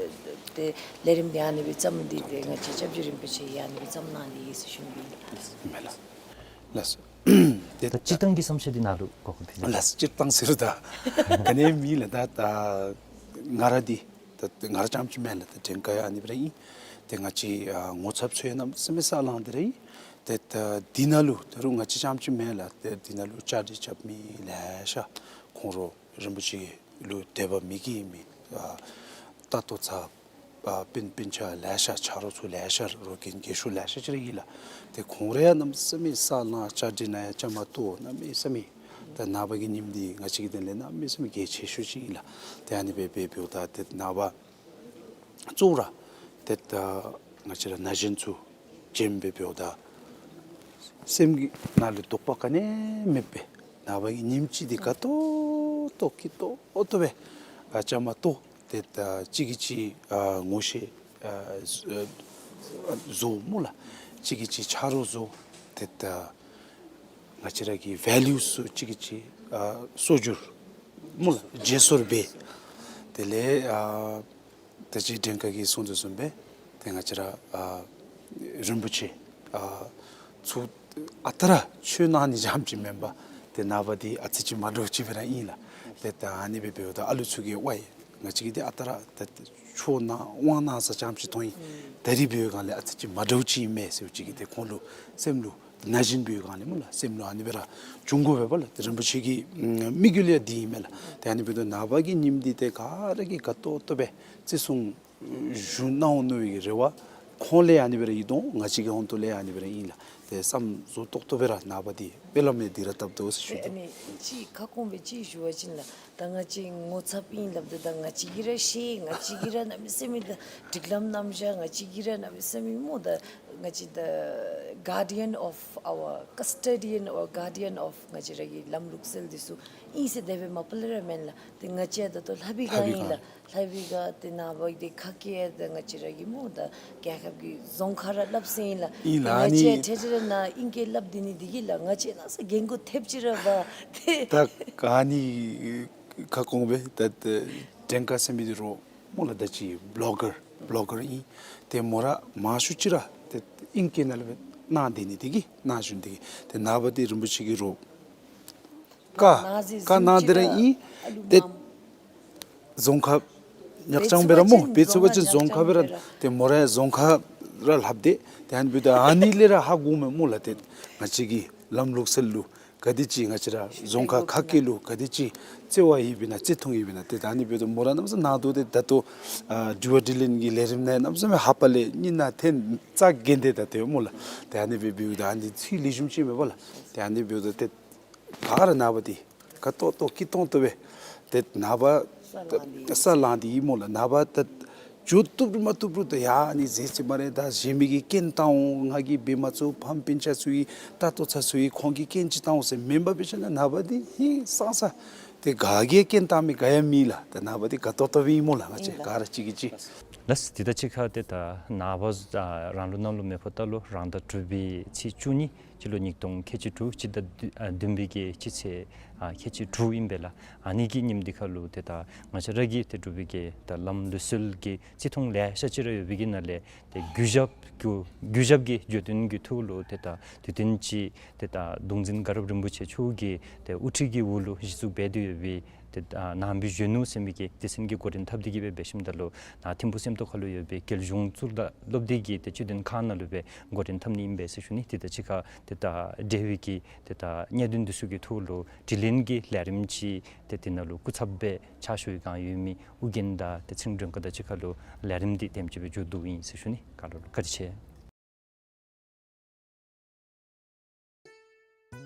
ཏེ་ལས་རིམ་འདི་ཨ་ནི་སྦེ་བརྩམས་ཏེ་ཏེ་ང་བཅས་སྐྱབས་རྗེ་རིན་པོ་ཆེ་གིས་ཨ་ནི་སྦེ་བརྩམས་གནང་ནི་ཨིན་ཟེར་ཞུ་ནི་ཨིན། ལགས་སོ། ཏེ་ད་སྤྱིར་བཏང་གི་བསམ་འཆར་འདི་ནཱ་ལུ་གོ་སྐབས་ཕུལ། ལགས་སོ། སྤྱིར་བཏང་ཟེར་རུང་ད་ག་ནི་མེད་ལགས། ད་ད་ང་ར་འདི་ད་ང་ར་རྐྱངམ་ཅིག་མེན་ལགས། ད་ཌེན་ཀ་ཡང་ཨ་ནི་སྦེ་ར་ཨིན། ཏེ་ང་བཅས་ཨ་ངོ་ཚབ་ཚུ་ཡང་གནམ་མེད་ས་མེད་ས་ལངས་ཏེ་ར་ཨིན། ཏེ་ད་འདི་ནང་ལུ་ད་རུང་ང་བཅས་རྐྱངམ་ཅིག་མེན་ལགས། ཏེ་འདི་ནང་ལུ་བཅའ་སྒྲིག་རྐྱབ་མི་ལེ་ཤ་ཁོང་ར་རིན་པོ་ཆེ་ལུ་དད་པ་མི་དགེ་མི་ཨ་ལྟ་རྟོག་ཚ་ཨ་སྤུན་སྤུན་ཆ་ལེ་ཤ་ཆ་རོགས་ཚུ་ལེ་ཤ་རོགས་རྒན་རྒས་ཤོས་ལེ་ཤ་ཅིག་ར་ཨིན་ལགས། ཏེ་ཁོང་ར་ཡང་གནམ་མེད་ས་མེད་ས་ལངས། བཅའ་སྒྲིག་ནང་ཡང་བཅའ་མར་གཏོགས། གནམ་མེད་ས་མེད་ད་ནངས་པ་གི་ཉིནམ་འདི་ང་བཅས་ཀྱི་དོན་ལས་གནམ་མེད་ས་མེད་གལ་ཆེ་ཤོས་ཅིག་ཨིན་ལགས། ཏེ་ཨ་ནི་སྦེ་འབད་འབདཝ་ད་ཏེ་ནངས་པ་གཙོ་བོ་ར་ཏེ་ད་ང་བཅས་ར་ན་གཞོན་ཚུ་བྱོན་སྦེ་འབདཝ་ད་སེམས་ཀྱི་ནང་ལུ་དོགས་པ་ག་ནི་མེད་པར་ནངས་པ་གི་ཉིནམ་གཅིག་འདི་དགའ་ཏོག་ཏོ་སྐྱིད་ཏོག་ཏོ་སྦེ་ཨ་བཅའ་མར་གཏོགས། ཏེ་ད་གཅིག་གིས་གཅིག་ཨ་ངོ་ཤེས་ཨ་བཟོ་སྨོ་ལགས། གཅིག་གིས་གཅིག་ཆ་རོགས་བཟོ། ཏེ་ད་ང་བཅས་ར་གི་ཝེ་ལུ་ཚུ་གཅིག་གིས་གཅིག་ཨ་སྲོག་སྦྱོར་སྨོ་ལགས། བརྗེ་སོར་འབད། དེ་ལས་ཨ་ད་ཅི་ཌེན་ཀ་གིས་གསུངས་དོ་བཟུམ་སྦེ་ཏེ་ང་བཅས་ར་ཨ་རིན་པོ་ཆེ་ཨ་ཚུ་ཨ་རྟག་ར་ཆོས་གནང་ནི་རྐྱངམ་ཅིག་མེན་པར་ཏེ་ནངས་པ་འདི་ཨ་ཙི་ཅིག་མ་འདྲཝ་ཅིག་སྦེ་ར་ཨིན་ལགས། ཏེ་ད་ཨ་ནི་སྦེ་འབདཝ་ད་ཨ་ལུ་ཚུ་གིས་ཝའི་ང་བཅས་ཀྱིས་འདི་ཨ་རྟག་ར་ད་ཆོས་གནང་དབང་གནང་ས་རྐྱངམ་ཅིག་མཐོང་ཡི། ད་རིས་འབད་བའི་སྒང་ལས་ཨ་ཙི་ཅིག་མ་འདྲཝ་ཅིག་ཨིན་མས་ཟེར་བ་ཅིན་གྱིས་ཏེ་ཁོང་ལུ་སེམས་ལུ་ན་གཞོན་འབད་བའི་སྒང་ལས་སྨོ་ལགས། སེམས་ལུ་ཨ་ནི་སྦེ་ར་བྱུང་དགོ་པས་ལགས། ཏེ་རིན་པོ་ཆེ་གི་དམིགས་ཡུལ་ཡང་འདི་ཨིན་མས་ལགས། ཏེ་ཨ་ནི་འབདཝ་ད་ནངས་པ་གི་ཉིནམ་འདི་ཏེ་ག་ར་གིས་དགའ་ཏོག་ཏོ་སྦེ་བརྩི་སྲུང་ཞུ་གནང་འོང་མནོ་བའི་རེ་བ་ཁོང་ལས་ཨ་ནི་སྦེ་ར་ཨིན་དོ། ང་བཅས་ཀྱི་ཧོངས་ཏོ་ལས་ཨ་ནི་སྦེ་ར་ཨིན་ལགས། ཏེ་བསམ་བཟོ་ཏོག་ཏོ་སྦེ་ར་ནངས་པ་འདི་དཔེ་ལམ་ཡང་འདི་ར་བཏབ་དོ་ཟེར་ཞུ་དོ། ཨ་ནི་ཅིག་ཁ་སྐོང་སྦེ་ཅིག་ཞུ་བ་ཅིན་ལགས། ད་ང་བཅས་ངོ་ཚབ་ཨིན་སླབ་དོ། ད་ང་བཅས་ཀྱིས་ར་ཤེས། ང་བཅས་ཀྱིས་ར་གནམ་མེད་ས་མེད་ད་སྒྲིག་ལམ་རྣམ་གཞག་ང་བཅས་ཀྱིས་ར་གནམ་མེད་ས་མེད་སྨོ། ད་ང་བཅས་the guardian of our, custodian or guardian of ང་བཅས་ར་གི་ལམ་ལུགས་སྲོལ་འདི་ཚུ་ཨིན་ཟེར་དེ་སྦེ་མ་པ་ལས་ར་མེན་ལགས། ཏེ་ང་བཅས་ད་ལྟོ་ལྷབ་པའི་སྒང་ཨིན་ལགས། ལྷབ་པའི་སྒང་ཏེ་ནངས་པ་འདི་ཁ་སྐད་ད་ང་བཅས་ར་གི་སྨོ་ད་རྒྱལ་ཁབ་ཀྱི་རྫོང་ཁ་ར་སླབ་ས་ཨིན་ལགས། ཨིན་ལགས། ཏེ་ང་བཅས་ཨ་ནི་ཐད་རི་རི་ནང་ཨིང་སྐད་སླབ་སྡོད་ནི་འདི་གིས་ལགས་ང་བཅས་ནང་ས་རྒན་རྒོན་ཐེབས་ཅིག་ར་འབག་ཏེ། ད་ག་ནི་ཁ་སྐོང་སྦེ་ད་ད་ཌེན་ཀ་ཟེར་མི་འདི་རོགས་སྨོ་ལགས། ད་ཅི་བི་ལོ་གར་བི་ལོ་གར་ཨིན། ཏེ་མོ་ར་མང་ཤོས་ཅིག་ར་ཏེ་ཨིང་སྐད་ནང་ལུ་སྦེ་གནང་སྡོད་ནི་འདི་གིས་ན་གཞོན་འདི་གིས་ཏེ་ནངས་པ་འདི་རིན་པོ་ཆེ་གིས་རོགས་བཀའ་བཀའ་གནང་སྟེ་ར་ཨིན། ཏེ་རྫོང་ཁ་ཉག་རྐྱང་སྦེ་ར་སྨོ། འབད་ཚུགས་པ་ཅིན་རྫོང་ཁ་སྦེ་ར་ཏེ་མོ་ར་རྫོང་ཁ་ར་ལྷབ་སྟེ་ཏེ་ཨ་ནི་འབདཝ་ད་ཨ་ནི་ལས་ར་ཧ་གོཝ་མས་སྨོ་ལགས། ཏེ་ང་བཅས་ཀྱི་ལམ་ལུགས་སྲོལ་ལུ་ག་དེ་ཅིག་ང་བཅས་ར་རྫོང་ཁ་ཁ་སྐད་ལུ་ག་དེ་ཅིག་བརྩེ་བ་ཡོདཔ་ཨིན་ན་བརྩེ་མཐོང་ཡོདཔ་ཨིན་ན། ཏེ་ད་ཨ་ནི་འབདཝ་ད་མོ་ར་གནམ་མེད་ས་མེད་ནང་དོག་ཏེ་ད་ལྟོ་ཨ་དྲི་བ་དྲིས་ལན་གྱི་ལས་རིམ་ནང་གནམ་མེད་ས་མེད་ཧ་པ་ལས་སྙིང་ནང་ཐེན་ཙ་གྱེན་ཏེ་ད་ལྟོ་སྨོ་ལགས། ཏེ་ཨ་ནི་སྦེ་འབདཝ་ད་ཨ་ནི་ཚིག་ལེགས་ཤོམ་ཅིག་མེད་པ་ལགས། ཏེ་ཨ་ནི་འབདཝ་ད་ཏེ་ག་ར་ནངས་པ་འདི་དགའ་ཏོག་ཏོ་སྐྱིད་ཏོང་ཏོ་སྦེ་ཏེ་ནངས་པ་ས་ལངས་ཏེ་ས་ལངས་ཏེ་ཨིན་སྨོ་ལགས། ནངས་པ་ད་འགྱོ་བཏུབ་རུང་མ་བཏུབ་རུང་ད་ཡ་ཨ་ནི་ཟེར་ཅིག་སྨ་རེ། ད་གཞན་མི་གིས་རྐྱེན་བཏང་འོང་། ང་གིས་འབད་མ་ཚུགས། ཕམ་སྤུན་ཆ་ཚུ་གིས་ལྟ་རྟོག་ཚ་ཚུ་གིས་ཁོང་གིས་རྐྱེན་ཅིག་བཏང་འོང་ཟེར་མེན་པར་འབད་ཞིན་ན་ནངས་པ་འདི་ཧིང་སངས་ས་ཏེ་ག་གིས་རྐྱེན་བཏང་མི་ག་ཡང་མེད་ལགས། ད་ནངས་པ་འདི་དགའ་ཏོག་ཏོ་སྦེ་ཨིན་སྨོ་ལགས། ང་བཅས་ག་ར་གཅིག་གིས་གཅིག། ལགས། དེ་དང་གཅིག་ཁར་ཏེ་ད་ནངས་པ་ཨ་རང་ལུགས་གནམ་ལོ་མེ་ཕོ་རྟ་ལོ་རང་ཟླ་དྲུག་པའི་ཚེས་བཅུ་གཉིས་སྤྱི་ལོ་ཉིས་སྟོང་ཁལ་གཅིག་དྲུག་སྤྱི་ཟླ་བདུན་པའི་གི་སྤྱི་ཚེས་ཨ་ཁལ་གཅིག་དྲུག་ཨིན་པས་ལགས། ཨ་ནི་གི་ཉིནམ་འདི་ཁར་ལུ་ཏེ་ད་ང་བཅས་ར་གི་ཏེ་འབྲུག་པའི་གི་ད་ལམ་ལུགས་སྲོལ་གྱི་བརྩི་མཐོང་ལེ་ཤ་ཅིག་ར་ཡོད་པའི་གི་ནང་ལས་ཏེ་གུས་ཞབས་གུས་གུས་ཞབས་ཀྱི་བརྗོད་དོན་གྱི་ཐོག་ལུ་ཏེ་ད་དུས་སྟོན་ཅིག་ཏེ་ད་གདུང་འཛིན་དགའ་རབ་རིན་པོ་ཆེ་མཆོག་གི་ཏེ་དབུ་ཁྲིད་ཀྱི་འོག་ལུ་གཞི་བཙུགས་འབད་དེ་ཡོད་པའི་ཏེ་ཨ་ནང་པའི་གཞོན་ནུ་ཟེར་མི་གི་སྡེ་ཚན་གྱིས་འགོ་འདྲེན་འཐབ་སྟེ་གི་སྦེ་འབད་ཞིནམ་ད་ལུ་ནཱ་ཐིམ་ཕུག་སེམས་རྟོགས་ཁ་ལུ་ཡོད་པའི་རྒྱལ་གཞུང་གཙུག་ལག་སློབ་སྡེ་གི་ཏེ་དཔྱོད་ལྡན་ཁང་ནང་ལུ་སྦེ་འགོ་འདྲེན་འཐབ་ནི་ཨིན་པས་ཟེར་ཞུ་ནི། དེ་དང་གཅིག་ཁར་ཏེ་ད་འབྲེལ་བའི་གི་ཏེ་ད་གནད་དོན་འདི་ཚུ་གི་ཐོག་ལུ་དྲི་ལན་གྱི་ལས་རིམ་ཅིག་ཏེ་དེ་ནང་ལུ་སྐུ་ཚབ་སྦེ་ཕྱག་ཞུ་བའི་བསྒང་ཡོད་མི་ཨོ་རྒྱན་དང་ཏེ་ཚེ་རིང་སྒྲོལ་དཀར་དང་གཅིག་ཁར་ལུ་ལས་རིམ་འདི་དེམ་ཅིག་སྦེ་མཇུག་བསྡུཝ་ཨིན་ཟེར་ཞུ་ནི། ག་ར་ལུ་བཀའ་དྲིན་ཆེ།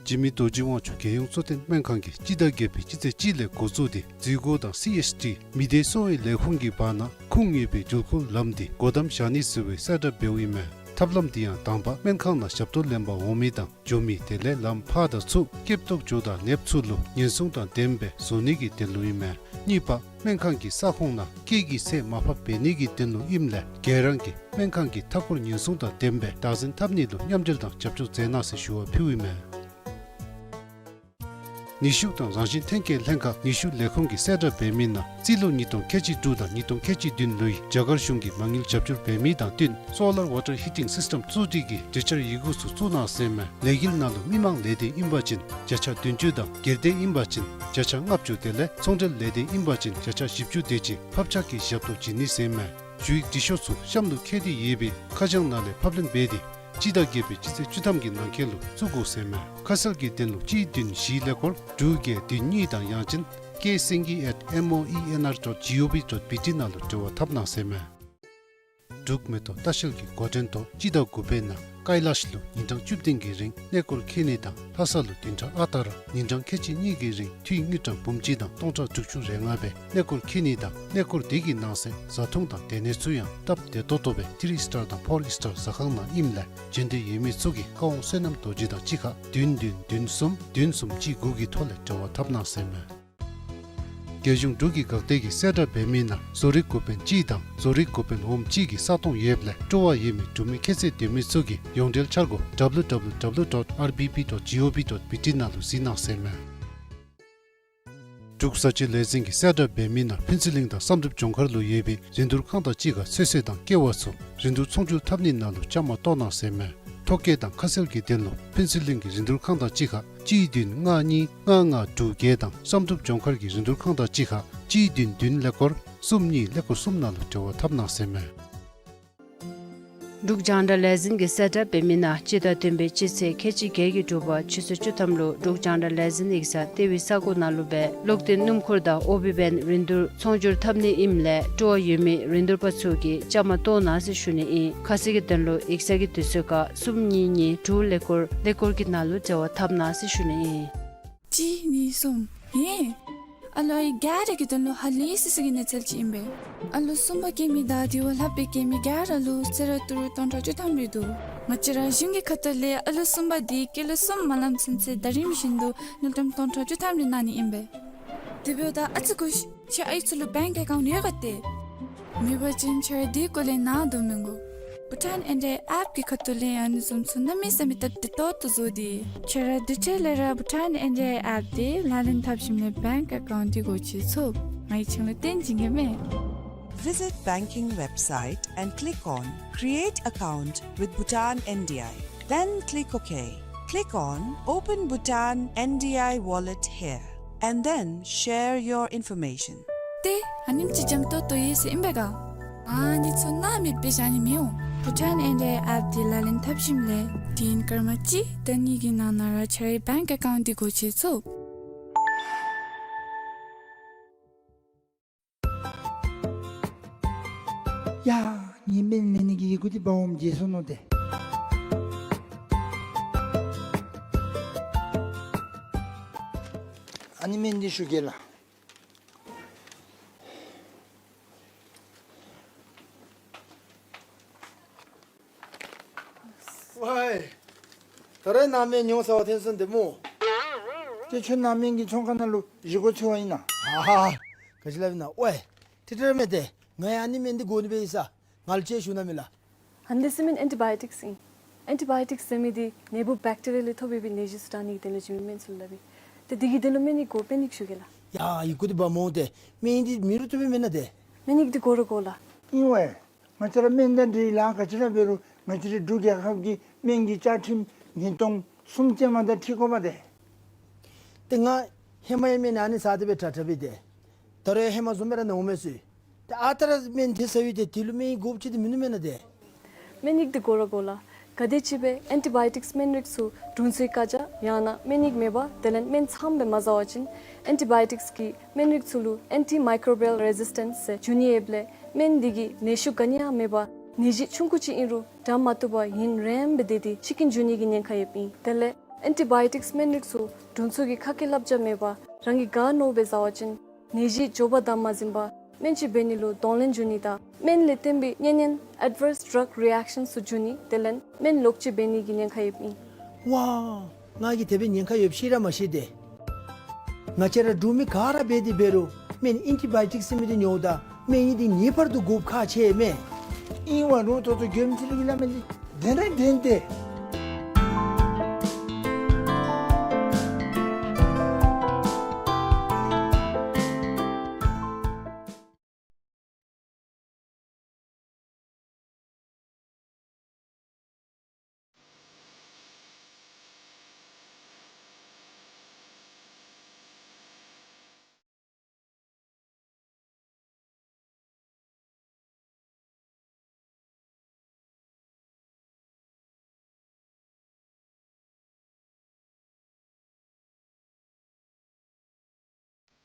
འཇིགས་མེད་རྡོ་རྗེ་དབང་ཕྱུག་རྒྱལ་ཡོངས་གཙོ་བསྟེན་སྨན་ཁང་གིས་སྤྱི་ཟླ་བརྒྱད་པའི་སྤྱི་ཚེས་གཅིག་ལས་འགོ་བཙུགས་ཏེ་འཛུལ་སྒོ་དང་སི་ཨེཆ་ཌི་མི་སྡེ་གསོ་བའི་ལས་ཁུངས་ཀྱི་བར་ན་ཁུངས་ཡོད་པའི་འགྲུལ་འཁོར་ལམ་འདི་སྒོ་བསྡམ་བཞག་ནི་ཟེར་བའི་གསལ་བསྒྲགས་འབདཝ་ཨིན་མས། ཐབས་ལམ་འདི་ཡང་དང་པ་སྨན་ཁང་ནང་ཞབས་ཏོག་ལེན་པར་འོང་མི་དང་འགྱོ་མི་དེ་ལས་ལམ་ཕར་དང་ཚུར་སྐྱེབ་ཐོག་འགྱོ་དང་ནདཔ་ཚུ་ལུ་ཉེན་སྲུང་དང་ལྡནམ་སྦེ་བཟོ་ནི་གི་དོན་ལུ་ཨིན་མས། གཉིས་པ་སྨན་ཁང་གི་ས་ཁོངས་ནང་སྐད་ཀྱི་ཚད་མར་ཕབ་འབད་ནི་གི་དོན་ལུ་ཨིནམ་ལས་ག་ར་གིས་སྨན་ཁང་གི་མཐའ་འཁོར་ཉེན་སྲུང་དང་ལྡནམ་སྦེ་བདག་འཛིན་འཐབ་ནི་ལུ་མཉམ་འབྲེལ་དང་རྒྱབ་སྐྱོར་མཛད་གནང་ཟེར་ཞུ་བ་ཕུལཝ་ཨིན་མས། ནུས་ཤུགས་དང་རང་བཞིན་ཐོན་སྐྱེད་ལྷན་ཁག་ནུས་ཤུགས་ལས་ཁུངས་ཀྱིས་གསལ་བསྒྲགས་འབད་མི་ནང་རྩིས་ལོ་ཉིས་སྟོང་ཁལ་གཅིག་དྲུག་དང་ཉིས་སྟོང་ཁལ་གཅིག་བདུན་ལོའི་རྒྱ་གར་གཞུང་གིས་མ་དངུལ་རྒྱབ་སྐྱོར་འབད་མི་དང་བསྟུན་Solar Water Heating System གཙོ་སྒྲིག་གི་གྲོས་འཆར་ཡི་གུ་ཚུ་བཙུགས་གནང་ཟེར་མས། ལས་འགུལ་ནང་ལུ་མི་མང་ལས་སྡེ་ཨིན་པ་ཅིན་བརྒྱ་ཆ་བདུན་ཅུ་དང་སྒེར་སྡེ་ཨིན་པ་ཅིན་བརྒྱ་ཆ་ལྔ་བཅུ་དེ་ལས་ཚོང་འབྲེལ་ལས་སྡེ་ཨིན་པ་ཅིན་བརྒྱ་ཆ་བཞི་བཅུ་དེ་ཅིག་ཕབ་ཆག་གི་ཞབས་ཏོག་བྱིན་ནི་ཟེར་མས། ཞུ་ཡིག་འབྲི་ཤོག་ཚུ་གཤམ་ལུ་བཀོད་དེ་ཡོད་པའི་ཁ་བྱང་ནང་ལས་ཕབ་ལེན་འབད་དེ་སྤྱི་ཟླ་བརྒྱད་པའི་སྤྱི་ཚེས་བཅུ་ཐམ་གྱི་ནང་འཁོད་ལུ་བཙུགས་དགོ་ཟེར་མས། ཁ་གསལ་གྱི་དོན་ལུ་གཅིག་བདུན་བཞི་ཀླད་ཀོར་དྲུག་བརྒྱད་བདུན་གཉིས་དང་ཡང་ཅིན་K Singhi at M O E N R dot G O V dot B T ནང་ལུ་འབྲེལ་བ་འཐབ་གནང་ཟེར་མས། འབྲུག་མེ་ཏོག་ལྟ་བཤལ་གྱི་འགོ་འདྲེན་ཐོག་སྤྱི་ཟླ་དགུ་པའི་ནང་ཀའི་ལཱཤ་ལུ་ཉིན་གྲངས་བཅུ་བདུན་གྱི་རིང་གནས་སྐོར་འཁྱིད་ནི་དང་ལྷ་ས་ལུ་བདུན་ཕྲག་ཨ་རྟག་ར་ཉིན་གྲངས་ཁལ་གཅིག་གཉིས་ཀྱི་རིང་འཐུས་དངུལ་ཀྲམ་འབུམ་གཅིག་དང་སྟོང་ཕྲག་དྲུག་ཅུ་རེ་ལྔ་སྦེ་གནས་སྐོར་འཁྱིད་ནི་དང་གནས་སྐོར་དེ་གི་ནང་གསེས་བཟའ་འཐུང་དང་སྡོད་གནས་ཚུ་ཡང་སྟབས་བདེ་ཏོག་ཏོ་སྦེ་ཐི་རི་སི་ཊར་དང་ཕོར་སི་ཊར་ཟ་ཁང་ནང་ཨིནམ་ལས་འབྱོན་འདོད་ཡོད་མི་ཚུ་གིས་བཀའ་དབང་བསོད་ནམས་རྡོ་རྗེ་དང་གཅིག་ཁར་བདུན་བདུན་བདུན་གསུམ་བདུན་གསུམ་གཅིག་དགུ་གི་ཐོག་ལས་འབྲེལ་བ་འཐབ་གནང་ཟེར་མས། རྒྱལ་གཞུང་འབྲུག་གི་འགག་སྡེ་གིས་གསལ་བསྒྲགས་འབད་མི་ནང་བཟོ་རིག་འགོ་དཔོན་གཅིག་དང་བཟོ་རིག་འགོ་དཔོན་འོགམ་གཅིག་གི་ས་སྟོང་ཡོདཔ་ལས་སྤྲོ་བ་ཡོད་མི་འབྲུག་མི་ཁྱད་ཚད་ལྡན་མི་ཚུ་གིས་ཡོངས་འབྲེལ་འཆར་སྒོ་W W W dot R B B dot G O V dot B T ནང་ལུ་གཟིགས་གནང་ཟེར་མས། འབྲུག་བཟའ་བཅའི་ལས་འཛིན་གྱིས་གསལ་བསྒྲགས་འབད་མི་ནང་ཕུན་ཚོགས་གླིང་དང་བསམ་གྲུབ་ལྗོངས་མཁར་ལུ་ཡོད་པའི་རིན་བསྡུར་ཁང་དང་གཅིག་ཁར་ཚོད་བསྲེ་དང་ཀེ་བ་ཚུ་རིན་བསྡུར་ཚོང་སྒྱུར་འཐབ་ནི་ནང་ལུ་བཅའ་མར་གཏོགས་གནང་ཟེར་མས། ཐོ་བཀོད་དང་ཁ་གསལ་གྱི་དོན་ལུ་ཕུན་ཚོགས་གླིང་གི་རིན་བསྡུར་ཁང་དང་གཅིག་ཁར་གཅིག་བདུན་ལྔ་གཉིས་ལྔ་ལྔ་དྲུག་བརྒྱད་དང་བསམ་གྲུབ་ལྗོངས་མཁར་གྱི་རིན་བསྡུར་ཁང་དང་གཅིག་ཁར་གཅིག་བདུན་བདུན་ཀླད་ཀོར་གསུམ་གཉིས་ཀླད་ཀོར་གསུམ་ནང་ལུ་འབྲེལ་བ་འཐབ་གནང་ཟེར་མས། འབྲུག་རྒྱང་བསྒྲགས་ལས་འཛིན་གྱིས་གསལ་བསྒྲགས་འབད་མི་ནང་སྤྱི་ཟླ་བདུན་པའི་སྤྱི་ཚེས་ཁལ་གཅིག་བརྒྱད་ཀྱི་དྲོ་པ་ཆུ་ཚོད་བཅུ་ཐམ་ལུ་འབྲུག་རྒྱང་བསྒྲགས་ལས་འཛིན་ཡིག་ཚང་ལྟེ་བའི་ས་གོ་ནང་ལུ་སྦེ་གློག་འདོན་སྣུམ་འཁོར་དང་ཨོ་བི་བེན་རིན་བསྡུར་ཚོང་སྒྱུར་འཐབ་ནི་ཨིནམ་ལས་སྤྲོ་བ་ཡོད་མི་རིན་བསྡུར་པ་ཚུ་གིས་བཅའ་མར་གཏོགས་གནང་ཟེར་ཞུ་ནི་ཨིན། ཁ་གསལ་གྱི་དོན་ལུ་ཡིག་ཚང་གི་དུས་ཚོད་ཁར་གསུམ་གཉིས་གཉིས་དྲུག་ཀླད་ཀོར་ཀླད་ཀོར་གྱི་ནང་ལུ་འབྲེལ་བ་འཐབ་གནང་ཟེར་ཞུ་ནི་ཨིན། གཅིག་གཉིས་གསུམ། ཧེ། ཨ་ལོ་ཨའི་ག་ར་གི་དོན་ལུ་ཧ་ལས་སི་སི་གི་གནས་ཚུལ་ཅིག་ཨིན་པས། ཨ་ལོ་གསུམ་པ་སྐྱེ་མི་དང་དེ་བ་ལྷག་སྦེ་སྐྱེ་མི་ག་ར་ལུ་གསོལ་རས་ཏི་རུ་སྟོང་ཕྲག་བཅུ་ཐམ་རེ་འདུག། ང་བཅས་ར་གཞུང་གི་ཁ་ཐུག་ལས་ཨ་ལོ་གསུམ་པ་དེ་སྐྱེས་ལོ་གསུམ་མ་ལངམ་ཚུན་ཚོད་ཟླ་རིམ་བཞིན་དུ་དངུལ་ཀྲམ་སྟོང་ཕྲག་བཅུ་ཐམ་རེ་གནང་ནི་ཨིན་པས། དེ་འབདཝ་ད་ཨ་ཙི་སྒུག་ཤིག། ཁྱེད་ཨའི་ཚུ་ལུ་བེངཀ་ཨེ་ཀའུནཊ་ཡོད་ག་ཏེ། མེད་པ་ཅིན་ཁྱེད་ར་དེ་སྐོར་ལས་ནཱ་དོ་མི་དགོ། བྷུ་ཊཱན་ཨེན་ཌི་ཨའི་ཨེཔ་གི་ཁ་ཐུག་ལས་ཨ་ནི་བཟུམ་ཚུ་གནམ་མེད་ས་མེད་སྟབས་བདེ་ཏོག་ཏོ་བཟོ་སྟེ། ཁྱེད་ར་དེ་འཕྲལ་ལས་ར་བྷུ་ཊཱན་ཨེན་ཌི་ཨའི་ཨེཔ་དེ་ལག་ལེན་འཐབ་ཞིནམ་ལས་བེངཀ་ཨེ་ཀའུནཊ་དེ་སྒོ་ཕྱེ་ཚུགས། ང་གིས་ཁྱེད་ལུ་སྟོན་བྱིན་གེ་མས། Visit banking website and click on Create account with Bhutan N D I. Then click OK. Click on Open Bhutan N D I wallet here and then share your information. ཏེ་ཨ་ནེམ་ཅིག་འཇམ་ཏོང་ཏོ་ཡོད་ཟེར་ཨིན་པས་ག། ཨ་ནི་ཚུ་ནཱ་མེདཔ་སྦེ་བཞག་ནི་མི་འོང་། བྷུ་ཊཱན་ཨེན་ཌི་ཨའི་ཨེཔ་དེ་ལག་ལེན་འཐབ་ཞིནམ་ལས་དུས་ཡུན་སྐར་མ་གཅིག་དང་གཉིས་ཀྱི་ནང་ན་ར་ཁྱེད་རའི་བེངཀ་ཨེ་ཀའུནཊ་དེ་སྒོ་ཕྱེ་ཚུགས། ཡ། ངེའི་སྨན་ལེན་ནི་གི་ཡི་གུ་འདི་འབག་འོངམ་བརྗེད་སོང་ནུག་ཏེ། ཨ་ནི་སྨན་འདི་ཞུ་གེ་ལགས། ཝའི། ད་རེས་ནཱ་སྨན་ཉོ་ཟ་བར་ཐོན་སོང་བདེ་མོ། ཏེ་ཁྱོད་ནཱ་སྨན་གྱི་ཚོང་ཁང་ནང་ལུ་བཞེས་སྒོ་འཚོལ་བར་ཨིན་ན། ཨ་ཧ། ག་ཅི་སླབ་ཨིན་ན། ཝའི། ཏེ་ཏེ་ར་མེན་ཏེ། ང་ཡང་ཨ་ནི་སྨན་འདི་དགོ་ནི་སྦེ་ཡོད་ས། ང་ལུ་ཅིག་ཞུ་གནང་མས་ལགས། ཨ་ནི་འདི་ཚུ་སྨན་ཨེན་ཊི་བཱ་ཡོ་ཊིཀསི་ཨིན། ཨེན་ཊི་བཱ་ཡོ་ཊིཀསི་ཟེར་མི་འདི་ནད་འབུཔ་བེཀ་ཊི་རི་ཡ་ལས་ཐོབ་པའི་ནད་གཞི་ཚུ་དྲག་ནི་གི་དོན་ལུ་བྱིན་མི་སྨན་ཚུ་ལུ་སླབ་ཨིན། ཏེ་འདི་གི་དོན་ལུ་སྨན་ནི་གོ་དཔོན་ནི་ཞུ་གེ་ལགས། ཡ་ཡི་གུ་འདི་འབག་འོང་སྟེ། སྨན་འདི་མི་རུ་བཏུབ་པས་མེན་ན་ཏེ། སྨན་ཡིག་འདི་དགོ་ར་དགོ་ལགས། ཨིན་ཝའི། ང་བཅས་ར་སྨན་དང་འབྲེལ་ལཱ་ག་ཅི་ར་འབད་རུང་ང་བཅས་རའི་འབྲུག་རྒྱལ་ཁབ་ཀྱི་སྨན་གྱི་བཅའ་ཁྲིམས་ཉིས་སྟོང་གསུམ་ཅན་མ་དང་འཁྲིལ་དགོ་པས་ཏེ། ཏེ་ང་ཧེ་མ་ཡང་སྨན་ཨ་ནི་ཟ་སྟེ་སྦེ་དྲག་དྲག་སྦེ་ཏེ། ད་རུང་ཡང་ཧེ་མ་བཟུམ་སྦེ་ར་ན་འོང་མས་ཟེར། ཏེ་ཨ་རྟག་ར་སྨན་དེ་ཟ་ཡི་ཏེ་དེ་ལུ་སྨན་ཡིག་དགོཔ་ཅིག་འདི་མིན་ནུག་མེན་ན་ཏེ། སྨན་ཡིག་འདི་དགོ་ར་དགོ་ལགས། ག་དེ་ཅིག་སྦེ་ཨེན་ཊི་བཱ་ཡོ་ཊིཀསི་སྨན་རིགས་ཚུ་དྲུང་འཚོའི་བཀའ་རྒྱ་ཡང་ན་སྨན་ཡིག་མེད་པར་དེ་ལས་སྨན་ཚངམ་སྦེ་མ་ཟ་བ་ཅིན་ཨེན་ཊི་བཱ་ཡོ་ཊིཀསི་གི་སྨན་རིགས་ཚུ་ལུ་ཨེན་ཊི་མའི་ཀོརོ་བཱ་ཡལ་རེ་ཟིས་ཊེནསི་ཟེར་འབྱུང་ནི་ཡོདཔ་ལས་སྨན་འདི་གིས་ནད་གཞི་ག་ནི་ཡང་མེད་པར་ནད་གཞི་ཆུང་ཀུ་ཅིག་ཨིན་རུང་དྲག་མ་བཏུབ་པར་ཡུན་རིངམོ་སྦེ་སྡོད་དེ་འཆི་རྐྱེན་འབྱུང་ནི་གི་ཉེན་ཁ་ཡོདཔ་ཨིན། དེ་ལས་ཨེན་ཊི་བཱ་ཡོ་ཊིཀསི་སྨན་རིགས་ཚུ་དྲུང་འཚོ་གི་ཁ་སྐད་བསླབ་བྱ་མེད་པར་རང་གིས་ག་མནོཝ་སྦེ་ཟ་བ་ཅིན་ནད་གཞི་མགྱོགས་པར་དམ་མ་འཛིན་པར་ སྨན་ཅིག་འབད་ནི་ལུ་གདོང་ལེན་འབྱུང་ནི་དང་སྨན་ལས་བརྟེན་པའི་གཉན་ཉེན་adverse drug reactions ཚུ་འབྱུང་ནི་དེ་ལས་སྨན་ལོག་ཅིག་འབད་ནི་གི་ཉེན་ཁ་ཡོདཔ་ཨིན། ཝའེ། ང་གིས་དེ་སྦེ་ཉེན་ཁ་ཡོདཔ་ཤེས་ར་མ་ཤེས་ཏེ། ང་བཅས་ར་འབྲུག་མི་ག་ར་འབད་དེ་འབད་རུང་སྨན་ཨེན་ཊི་བའི་ཡོ་ཊིཀ་ཟེར་མི་འདི་ཉོཝ་ད་སྨན་ཡོན་འདི་ངེས་པར་དུ་དགོཔ་ཁག་ཆེ་མས། ཨིན་ཝ་རུང་ཏོག་ཏོ་མགྱོནམ་ཅིག་ལུ་གི་སླབ་མི་འདི་བདེན་ར་བདེན་ཏེ།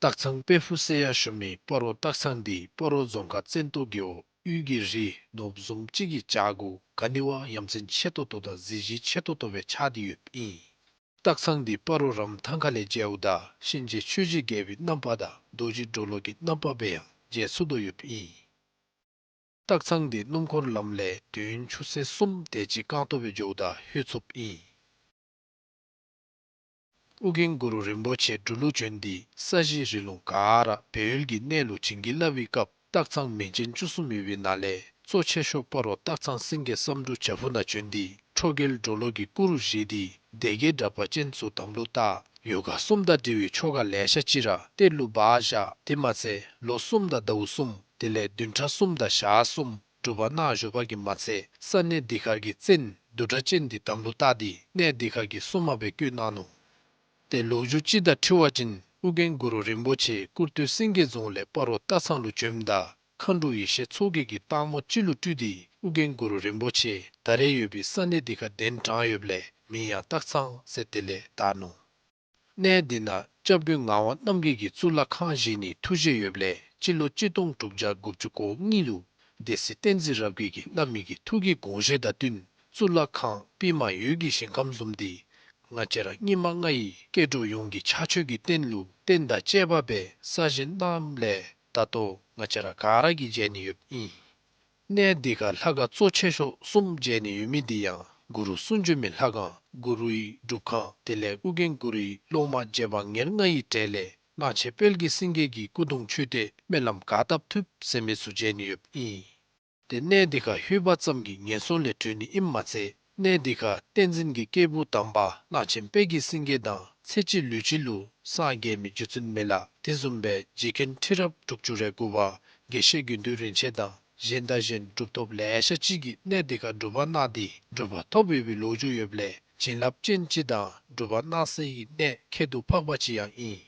སྟག་ཚང་དཔལ་ཕུག་ཟེར་ཡང་ཞུ་མི་སྤ་རོ་སྟག་ཚང་འདི་སྤ་རོ་རྫོང་ཁག་བཙན་ཏོ་རྒེད་འོག་དབུས་ཀྱི་རི་ནོར་བུ་བཟུམ་ཅིག་གི་བྱག་གུ་ག་ནི་བ་ཡ་མཚན་ཆེ་ཏོག་ཏོ་དང་གཟི་བརྗིད་ཆེ་ཏོག་ཏོ་སྦེ་ཆགས་ཏེ་ཡོདཔ་ཨིན། སྟག་ཚང་འདི་སྤ་རོ་རམ་ཐང་ཁ་ལས་མཇལཝ་ད་གཤིན་རྗེ་ཆོས་ཀྱི་རྒྱལ་པོའི་རྣམ་པ་དང་རྡོ་རྗེ་གྲོ་ལོད་ཀྱི་རྣམ་པ་སྦེ་ཡང་མཇལ་ཚུགས་དོ་ཡོདཔ་ཨིན། སྟག་ཚང་འདི་སྣུམ་འཁོར་ལམ་ལས་དུས་ཡུན་ཆུ་ཚོད་གསུམ་དེ་ཅིག་རྐང་སྟོང་སྦེ་འགྱོཝ་ད་ལྷོད་ཚུགསཔ་ཨིན། ཨོ་རྒྱན་གུ་རུ་རིན་པོ་ཆེ་འབྲུག་ལུ་བྱོན་ཏེ་ས་གཞི་རི་ལུང་ག་ར་སྦས་ཡུལ་གྱི་གནས་ལུ་བྱིན་གྱིས་བརླབས་པའི་སྐབས་སྟག་ཚང་མིང་ཅན་བཅུ་གསུམ་ཡོད་པའི་ནང་ལས་གཙོ་ཆེ་ཤོས་སྤ་རོ་སྟག་ཚང་སེང་གེ་བསམ་འགྲུབ་བྱག་ཕུག་ནང་བྱོན་ཏེ་ཁྲོ་རྒྱལ་གྲོ་ལོད་ཀྱི་སྐུ་རུ་བཞེངས་ཏེ་སྡེ་བརྒྱད་དྲེགས་པ་ཅན་ཚུ་དམ་ལུ་བཏགས། ཡོ་ག་གསུམ་དང་འབྲེལ་བའི་ཆོ་ག་ལེ་ཤ་ཅིག་ར་གཏེར་ལུ་སྦ་བཞག། དེ་མ་ཚད་ལོ་གསུམ་དང་ཟླཝ་གསུམ་དེ་ལས་བདུན་ཕྲག་གསུམ་དང་ཞག་གསུམ་སྒྲུབ་པ་གནང་བཞུགས་པ་གིས་མ་ཚད་ས་གནས་འདི་ཁར་གྱི་བཙན་བདུད་དྲེགས་ཅན་འདི་དམ་ལུ་བཏགས་ཏེ་གནས་འདི་ཁར་གྱི་སྲུང་མ་སྦེ་བསྐོས་གནང་ནུག། ཏེ་ལོ་རྒྱུས་ཅིག་དང་འཁྲིལ་བ་ཅིན་ཨོ་རྒྱན་གུ་རུ་རིན་པོ་ཆེ་སྐུར་སྟོད་སེང་གེ་རྫོང་ལས་སྤ་རོ་སྟག་ཚང་ལུ་བྱོནམ་ད་མཁའ་འགྲོ་ཡེ་ཤེས་མཚོ་རྒྱལ་གྱིས་སྟག་མོ་ཅིག་ལུ་སྤྲུལ་ཏེ་ཨོ་རྒྱན་གུ་རུ་རིན་པོ་ཆེ་ད་རེས་ཡོད་པའི་ས་གནས་འདི་ཁར་གདན་དྲངས་ཡོདཔ་ལས་མིང་ཡང་སྟག་ཚང་ཟེར་དེ་ལས་བཏགས་ནུག། གནས་འདི་ནང་སྐྱབས་མགོན་ངག་དབང་རྣམ་རྒྱལ་གྱིས་གཙུག་ལག་ཁང་བཞེངས་ནིའི་ཐུགས་བཞེད་ཡོདཔ་ལས་སྤྱི་ལོ་གཅིག་སྟོང་དྲུག་བརྒྱ་དགུ་བཅུ་གོ་གཉིས་ལུ་སྡེ་སྲིད་བསྟན་འཛིན་རབ་རྒྱས་ཀྱིས་བླ་མའི་གི་ཐུགས་ཀྱི་དགོངས་བཞེད་དང་བསྟུན་གཙུག་ལག་ཁང་པདྨ་འོད་ཀྱི་ཞིང་ཁམས་བཟུམ་འདི་ང་བཅས་ར་སྙིགས་མ་ལྔ་ཡི་སྐྱེ་འགྲོ་ཡོངས་ཀྱི་ཕྱག་མཆོད་ཀྱི་རྟེན་ལུ་རྟེན་དང་བཅས་པ་སྦེ་གསར་བཞེངས་གནངམ་ལས་ད་ལྟོ་ང་བཅས་ར་ག་ར་གིས་མཇལ་ནི་ཡོདཔ་ཨིན། གནས་འདི་ཁར་ལྷ་ཁང་གཙོ་ཆེ་ཤོས་གསུམ་མཇལ་ནི་ཡོད་མི་འདི་ཡང་གུ་རུ་གསུང་བྱོན་མའི་ལྷ་ཁང་གུ་རུའི་སྒྲུབ་ཁང་དེ་ལས་ཨོ་རྒྱན་གུ་རུའི་སློབ་མ་རྗེ་འབངས་ཉེར་ལྔ་ཡི་གྲས་ལས་གླང་ཆེན་དཔལ་གྱི་སེང་གེ་གི་སྐུ་གདུང་མཆོད་རྟེན་སྨོན་ལམ་ག་བཏབ་ཐུབ་ཟེར་མི་ཚུ་མཇལ་ནི་ཡོདཔ་ཨིན། ཏེ་གནས་འདི་ཁར་ལྷོད་པ་ཙམ་གྱིས་ངན་སོང་ལས་གྲོལ་ནི་ཨིནམ་མ་ཚད་གནས་འདི་ཁར་བསྟན་འཛིན་གྱི་སྐྱེས་བུ་དམ་པ་གླང་ཆེན་དཔལ་གྱི་སེང་གེ་དང་ཚེ་གཅིག་ལུས་གཅིག་ལུ་སངས་རྒྱས་མི་རྗེ་བཙུན་མི་ལ་དེ་བཟུམ་སྦེ་རྗེ་མཁན་ཁྲི་རབས་དྲུག་ཅུ་རེ་དགུ་པ་དགེ་བཤེས་དགེ་འདུན་རིན་ཆེན་དང་གཞན་དང་གཞན་གྲུབ་ཐོབ་ལེ་ཤ་ཅིག་གིས་གནས་འདི་ཁར་སྒྲུབ་པ་གནང་སྟེ་གྲུབ་པ་ཐོབ་ཡོད་པའི་ལོ་རྒྱུས་ཡོདཔ་ལས་བྱིན་རླབས་ཅན་ཅིག་དང་སྒྲུབ་པ་གནང་སའི་གནས་ཁྱད་དུ་འཕགས་པ་ཅིག་ཡང་ཨིན།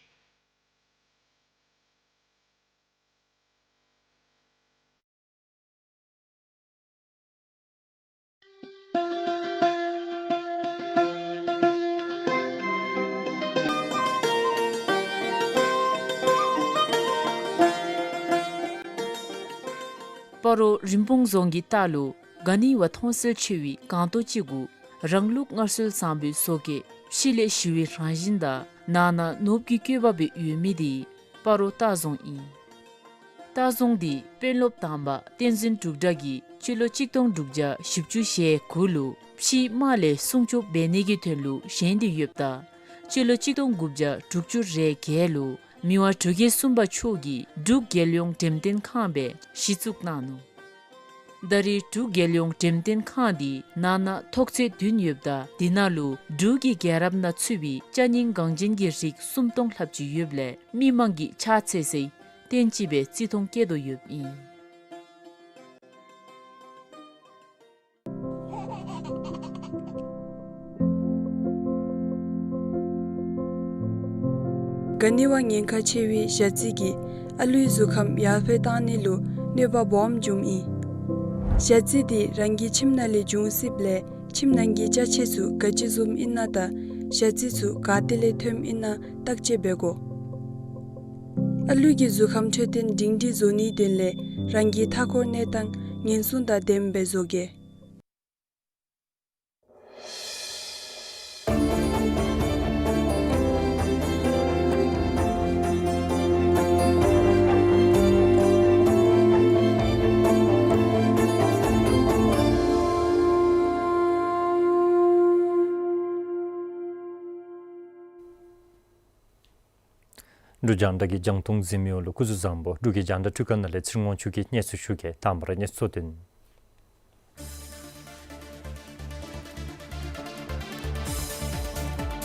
སྤ་རོ་རིན་སྤུངས་རྫོང་གི་ལྟག་ལུ་ག་ནི་བ་མཐོང་གསལ་ཆེ་བའི་སྒང་ཏོག་ཅིག་གུ་རང་ལུགས་སྔར་སྲོལ་བཟང་པོའི་བཟོ་བཀོད་ཕྱི་ལས་ཞི་བའི་རང་བཞིན་དང་ནང་ན་ནོར་བུ་གི་བཀོད་པ་སྦེ་ཡོད་མི་འདི་སྤ་རོ་སྟག་རྫོང་ཨིན། སྟག་རྫོང་འདི་དཔོན་སློབ་དང་པ་བསྟན་འཛིན་འབྲུག་གྲགས་ཀྱིས་སྤྱི་ལོ་གཅིག་སྟོང་དྲུག་བརྒྱ་བཞི་བཅུ་ཞེ་དགུ་ལུ་ཕྱིའི་དམག་ལས་སྲུང་སྐྱོབ་འབད་ནི་གི་དོན་ལུ་བཞེངས་ཏེ་ཡོདཔ་ད་སྤྱི་ལོ་གཅིག་སྟོང་དགུ་བརྒྱ་དྲུག་ཅུ་རེ་བརྒྱད་ལུ་མི་དབང་འབྲུག་རྒྱལ་གསུམ་པ་མཆོག་གིས་འབྲུག་རྒྱལ་ཡོངས་འགྲེམས་སྟོན་ཁང་སྦེ་གཞི་བཙུགས་གནང་ནུག། ད་རེས་འབྲུག་རྒྱལ་ཡོངས་འགྲེམས་སྟོན་ཁང་འདི་ནང་ན་ཐོག་ཚད་བདུན་ཡོདཔ་ད་འདི་ནང་ལུ་འབྲུག་གི་རྒྱལ་རབས་ནང་ཚུད་པའི་ཅ་རྙིང་འགངས་ཅན་གྱི་རིགས་སུམ་སྟོང་ལྷགཔ་ཅིག་ཡོདཔ་ལས་མི་མང་གིས་ཕྱག་འཚལ་སའི་རྟེན་ཅིག་སྦེ་བརྩི་མཐོང་བསྐྱེད་དོ་ཡོདཔ་ཨིན། ག་ནི་བ་ཉེན་ཁ་ཆེ་བའི་ཞ་རྩི་གིས་ཨ་ལུའི་གཟུགས་ཁམས་ཡར་འཕེལ་བཏང་ནི་ལུ་གནོད་པ་སྦོམ་འབྱུངམ་ཨིན། ཞ་རྩི་འདི་རང་གི་ཁྱིམ་ནང་ལས་འབྱུང་སྲིདཔ་ལས་ཁྱིམ་ནང་གི་ཅ་ཆས་ཚུ་ག་ཅི་བཟུམ་ཨིན་ན་དང་ཞ་རྩི་ཚུ་ག་ཏེ་ལས་ཐོནམ་ཨིན་ན་བརྟག་དཔྱད་འབད་དགོ། ཨ་ལུ་གི་གཟུགས་ཁམས་འཕྲོད་བསྟེན་སྒྲིང་སྒྲི་བཟོ་ནིའི་དོན་ལས་རང་གི་མཐའ་འཁོར་གནས་སྟངས་ཉེན་སྲུང་དང་ལྡནམ་སྦེ་བཟོ་གེ། འབྲུག་རྒྱང་བསྒྲགས་ཀྱི་རྒྱང་མཐོང་གཟིགས་མི་ཡོངས་ལུ་སྐུ་གཟུགས་བཟང་པོ། འབྲུག་གི་རྒྱང་བསྒྲགས་འཕྲུལ་ཁང་ནང་ལས་ཚེ་རིང་དབང་ཕྱུག་གིས་གནས་ཚུལ་ཞུ་གེ། དང་པ་ར་གནས་ཚུལ་གཙོ་དོན།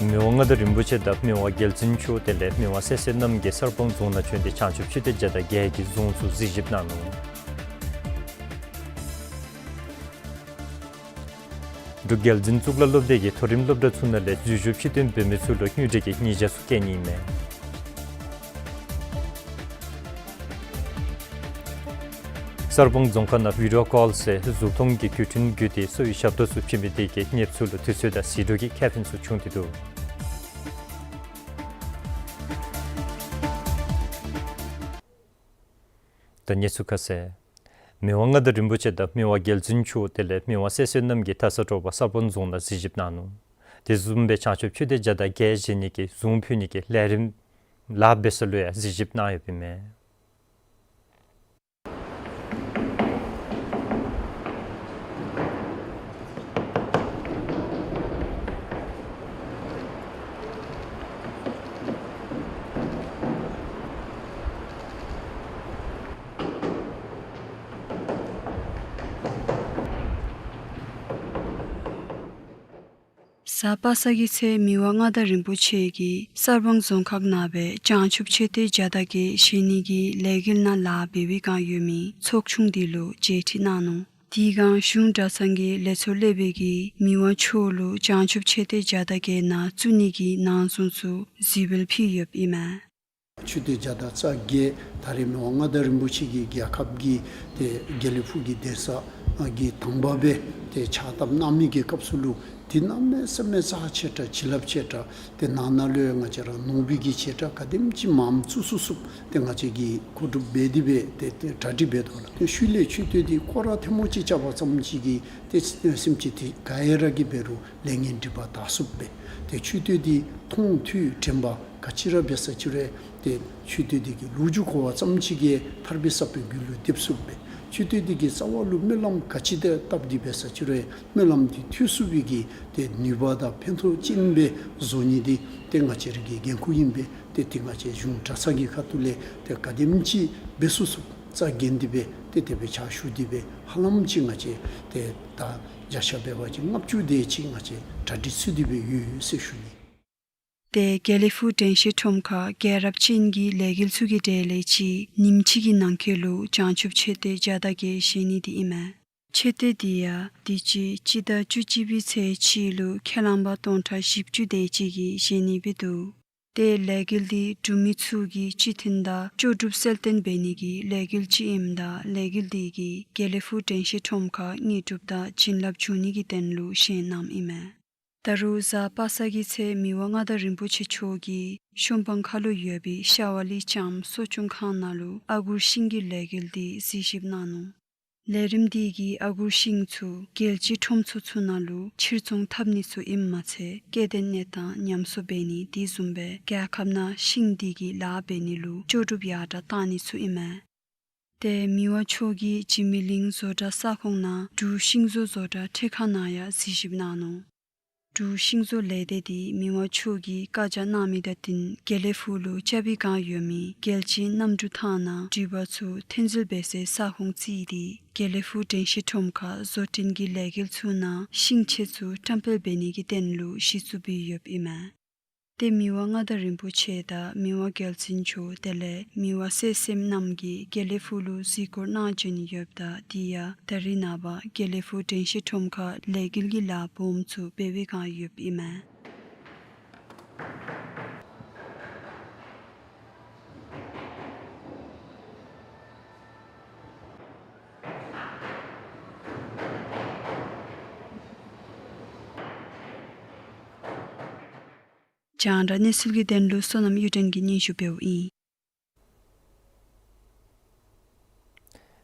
མི་དབང་མངའ་བདག་རིན་པོ་ཆེ་དང་མི་དབང་རྒྱལ་བཙུན་མཆོག་དེ་ལས་མི་དབང་གསལ་སྲས་རྣམ་རྒྱལ་གསར་སྤང་རྫོང་ནང་བྱོན་ཏེ་བྱང་ཆུབ་མཆོད་རྟེན་བརྒྱ་དང་བརྒྱད་ཀྱི་གཟུངས་སུ་གཟིགས་ཞིབ་གནང་ནུག། འབྲུག་རྒྱལ་འཛིན་གཙུག་ལག་སློབ་སྡེ་གིས་མཐོ་རིམ་སློབ་གྲྭ་ཚུ་ནང་ལས་འཛུལ་ཞུགས་ཕྱིར་ཐོན་འབད་མི་ཚུ་ལུ་དངུལ་འབྲེལ་གྱི་ཉེས་བྱ་ཚུ་བཀལ་ནི་ཨིན་མས། གསར་སྤང་རྫོང་ཁག་ནང་བི་ཌི་ཡོ་ཀོལ་ཟེར་གཟུགས་མཐོང་གི་བརྒྱུད་འཕྲིན་བརྒྱུད་དེ་གསོ་བའི་ཞབས་ཏོག་ཚུ་བྱིན་མི་དེ་གིས་གནསཔོ་ཚུ་ལུ་དུས་ཚོད་དང་ཟད་འགྲོ་གི་ཁེ་ཕན་ཚུ་བྱུང་སྟེ་འདུག། ད་གནས་ཚུལ་ཁ་གསལ། མི་དབང་མངའ་བདག་རིན་པོ་ཆེ་དང་མི་དབང་རྒྱལ་བཙུན་མཆོག་དེ་ལས་མི་དབང་གསལ་སྲས་རྣམ་རྒྱལ་དར་ས་དྲོ་པ་གསར་སྤང་རྫོང་ནང་གཟིགས་ཞིབ་གནང་ནུག། དེ་བཟུམ་སྦེ་བྱང་ཆུབ་མཆོད་རྟེན་བརྒྱ་དང་བརྒྱད་བཞེངས་ནི་གི་གཟུངས་ཕུལ་ནི་གི་ལས་རིམ་ལཱ་འབད་ས་ལུ་ཡང་གཟིགས་ཞིབ་གནང་ཡོདཔ་ཨིན་མས། གཟའ་པ་སངས་ཀྱི་ཚེ་མི་དབང་མངའ་བདག་རིན་པོ་ཆེ་གིས་གསར་སྤང་རྫོང་ཁག་ནང་སྦེ་བྱང་ཆུབ་མཆོད་རྟེན་བརྒྱ་དང་བརྒྱད་བཞེངས་ནི་གི་ལས་འགུལ་ནང་ལཱ་འབད་བའི་བསྒང་ཡོད་མི་ཚོགས་ཆུང་དེ་ལུ་མཇལ་ཁྲིད་གནང་ནུག། དེ་བསྒང་གཞུང་གྲྭ་ཚང་གི་ལས་ཚོགས་ལས་སྦེ་གིས་མི་དབང་མཆོག་ལུ་བྱང་ཆུབ་མཆོད་རྟེན་བརྒྱ་དང་བརྒྱད་ནང་བཙུགས་ནི་གི་ནང་གཟུངས་ཚུ་གཟིགས་འབུལ་ཕུལ་ཡོདཔ་ཨིན་མས། མཆོད་རྟེན་བརྒྱ་དང་རྩ་བརྒྱད་ད་རེས་མི་དབང་མངའ་བདག་རིན་པོ་ཆེ་གིས་རྒྱལ་ཁབ་ཀྱི་ཏེ་དགེ་ལེགས་ཕུག་གི་གདན་ས་གི་དང་པ་སྦེ་ཏེ་ཕྱག་བཏབ་གནང་མི་གི་སྐབས་སུ་ལུ་ཏེ་གནམ་མེད་ས་མེད་རྩ་ཆེ་དྲགས་བྱིན་རླབས་ཆེ་དྲགས་ཏེ་ནང་ན་ལུ་ཡང་ང་བཅས་ར་ནོར་བུ་གི་ཆེ་དྲགས་ག་དེམ་ཅིག་མངམ་བཙུགས་ཚུགས་ཚུགསཔ་ཏེ་ང་བཅས་ཀྱིས་མཁོ་སྒྲུབ་འབད་དེ་སྦེ་ཏེ་ཏེ་གྲ་སྒྲིག་འབད་དོ་ལགས། ཏེ་ཤུལ་ལས་མཆོད་རྟེན་འདི་སྐོར་ར་ཐེངས་མ་གཅིག་རྐྱབ་པ་ཙམ་ཅིག་གིས་ཏེ་སེམས་ཅན་འདི་ག་ཡ་ར་གིས་འབད་རུང་ལས་ངན་སྒྲིབ་པ་དག་ཚུགསཔ་སྦེ། ཏེ་མཆོད་རྟེན་འདི་མཐོང་ཐོས་དྲན་པ་ག་ཅི་ར་འབད་ས་ཅི་རུང་ཏེ་མཆོད་རྟེན་འདི་གི་ལོ་རྒྱུས་གོ་བ་ཙམ་ཅིག་གིས་ཐར་པའི་ས་བོན་རྒྱུད་ལུ་འདེབས་ཚུགསཔ་སྦེ། མཆོད་རྟེན་འདི་གི་རྩ་བ་ལུ་སྨོན་ལམ་ག་ཅི་དེ་བཏབ་སྟེ་འབད་ས་ཅི་རུང་སྨོན་ལམ་འདི་ཐོས་ཚུགས་པའི་གི་ཏེ་ནུས་པ་དང་ཕན་ཐོགས་ཅན་སྦེ་བཟོ་ནི་འདི་ཏེ་ང་བཅས་ར་གི་འགན་ཁུར་ཨིན་པས། ཏེ་ཏེ་ང་བཅས་གཞུང་གྲྭ་ཚང་གི་ཁ་ཐུག་ལས་ཏེ་ག་དེམ་ཅིག་འབད་ཚུགས་ཚུགས་རྩ་འགེངས་ཏེ་སྦེ་ཏེ་དེ་སྦེ་ཕྱག་ཞུ་སྟེ་སྦེ་ཧ་ལམ་ཅིག་ང་བཅས་ཏེ་ད་བརྒྱ་ཆ་འབད་བ་ཅིན་ལྔ་བཅུ་དེ་ཅིག་ང་བཅས་གྲ་སྒྲིག་ཚུད་དེ་སྦེ་ཡོད་ཟེར་ཞུ་ནི། ཏེ་དགེ་ལེགས་ཕུག་དྲན་ཤེས་ཁྲོམ་ཁར་རྒྱལ་རབས་ཅན་གྱི་ལས་འགུལ་ཚུ་གི་གྲས་ལས་ཅིག་ཉིནམ་གཅིག་གི་ནང་འཁོད་ལུ་བྱང་ཆུབ་མཆོད་རྟེན་བརྒྱ་དང་བརྒྱད་བཞེངས་ནི་འདི་ཨིན་མས། མཆོད་རྟེན་འདི་ཡང་དུས་ཅི་སྤྱི་ཟླ་བཅུ་གཅིག་པའི་ཚེས་གཅིག་ལུ་ཁས་བླངས་པ་སྟོང་ཕྲག་བཞི་བཅུ་དེ་ཅིག་གིས་བཞེངས་ནི་སྦེ་འདུག། ཏེ་ལས་འགུལ་འདི་འབྲུག་མི་ཚུ་གིས་སྤྱི་མཐུན་དང་ལྕོགས་གྲུབ་གསལ་སྟོན་འབད་ནི་གི་ལས་འགུལ་ཅིག་ཨིནམ་ད་ལས་འགུལ་འདི་གིས་དགེ་ལེགས་ཕུག་དྲན་ཤེས་ཁྲོམ་ཁར་དངོས་གྲུབ་དང་བྱིན་རླབས་འབྱུང་ནི་གི་དོན་ལུ་བཞེངས་གནངམ་ཨིན་མས། ད་རུང་གཟའ་པ་སངས་ཀྱི་ཚེ་མི་དབང་མངའ་བདག་རིན་པོ་ཆེ་མཆོག་གིས་གཞོང་སྤང་ཁ་ལུ་ཡོད་པའི་ཤ་བ་ལི་ལྕམ་གསོ་སྐྱོང་ཁང་ནང་ལུ་ཨ་གུར་ཤིང་གི་ལས་འགུལ་འདི་གཟིགས་ཞིབ་གནང་ནུག། ལས་རིམ་འདི་གིས་ཨ་གུར་ཤིང་ཚུ་རྒྱལ་སྤྱིའི་ཁྲོམ་ཚུ་ཚུ་ནང་ལུ་ཕྱིར་ཚོང་འཐབ་ནི་ཚུ་ཨིནམ་མ་ཚད་སྐྱེ་ལྡན་གནས་སྟངས་ཉམས་གསོ་འབད་ནི་དེ་བཟུམ་སྦེ་རྒྱལ་ཁབ་ནང་ཤིང་འདི་གི་ལཱ་འབད་ནི་ལུ་ལྕོགས་གྲུབ་ཡར་དྲགས་གཏང་ནི་ཚུ་ཨིན་མས། ཏེ་མི་དབང་མཆོག་གིས་འཇིགས་མེད་གླིང་བཟོ་གྲྭ་ས་ཁོངས་ནང་འབྲུག་ཤིང་བཟོ་བཟོ་གྲྭ་འཕྲུལ་ཁང་ནང་ཡང་གཟིགས་ཞིབ་གནང་ནུག། འབྲུག་ཤིང་བཟོ་ལས་སྡེ་འདི་མི་དབང་མཆོག་གིས་བཀའ་རྒྱ་གནང་མི་དང་བསྟུན་དགེ་ལེགས་ཕུག་ལུ་རྐྱབ་པའི་བསྒང་ཡོད་མི་རྒྱལ་སྤྱིའི་གནམ་གྲུ་ཐང་ནང་འགྲུལ་པ་ཚུ་ཐོན་འཛུལ་འབད་སའི་ས་ཁོངས་བརྩིས་ཏེ་དགེ་ལེགས་ཕུག་དྲན་ཤེས་ཁྲོམ་ཁར་བཟོ་སྐྲུན་གྱི་ལས་འགུལ་ཚུ་ནང་ཤིང་ཆས་ཚུ་བཀྲམ་སྤེལ་འབད་ནི་གི་དོན་ལུ་གཞི་བཙུགས་འབད་ཡོདཔ་ཨིན་མས། ཏེ་མི་དབང་མངའ་བདག་རིན་པོ་ཆེ་དང་མི་དབང་རྒྱལ་བཙུན་མཆོག་དེ་ལས་མི་དབང་གསལ་སྲས་རྣམ་རྒྱལ་དགེ་ལེགས་ཕུག་ལུ་གཟིགས་སྐོར་གནང་བྱོན་ཡོདཔ་ད་དེ་ཡང་ད་རེས་ནངས་པ་དགེ་ལེགས་ཕུག་དྲན་ཤེས་ཁྲོམ་ཁར་ལས་འགུལ་གྱི་ལཱ་སྦོམ་ཚུ་འབད་བའི་བསྒང་ཡོདཔ་ཨིན་མས། རྒྱང་བསྒྲགས་གནས་ཚུལ་གྱི་དོན་ལུ་བསོད་ནམས་གཡུ་སྒྲོན་གྱིས་སྙན་ཞུ་འབདཝ་ཨིན།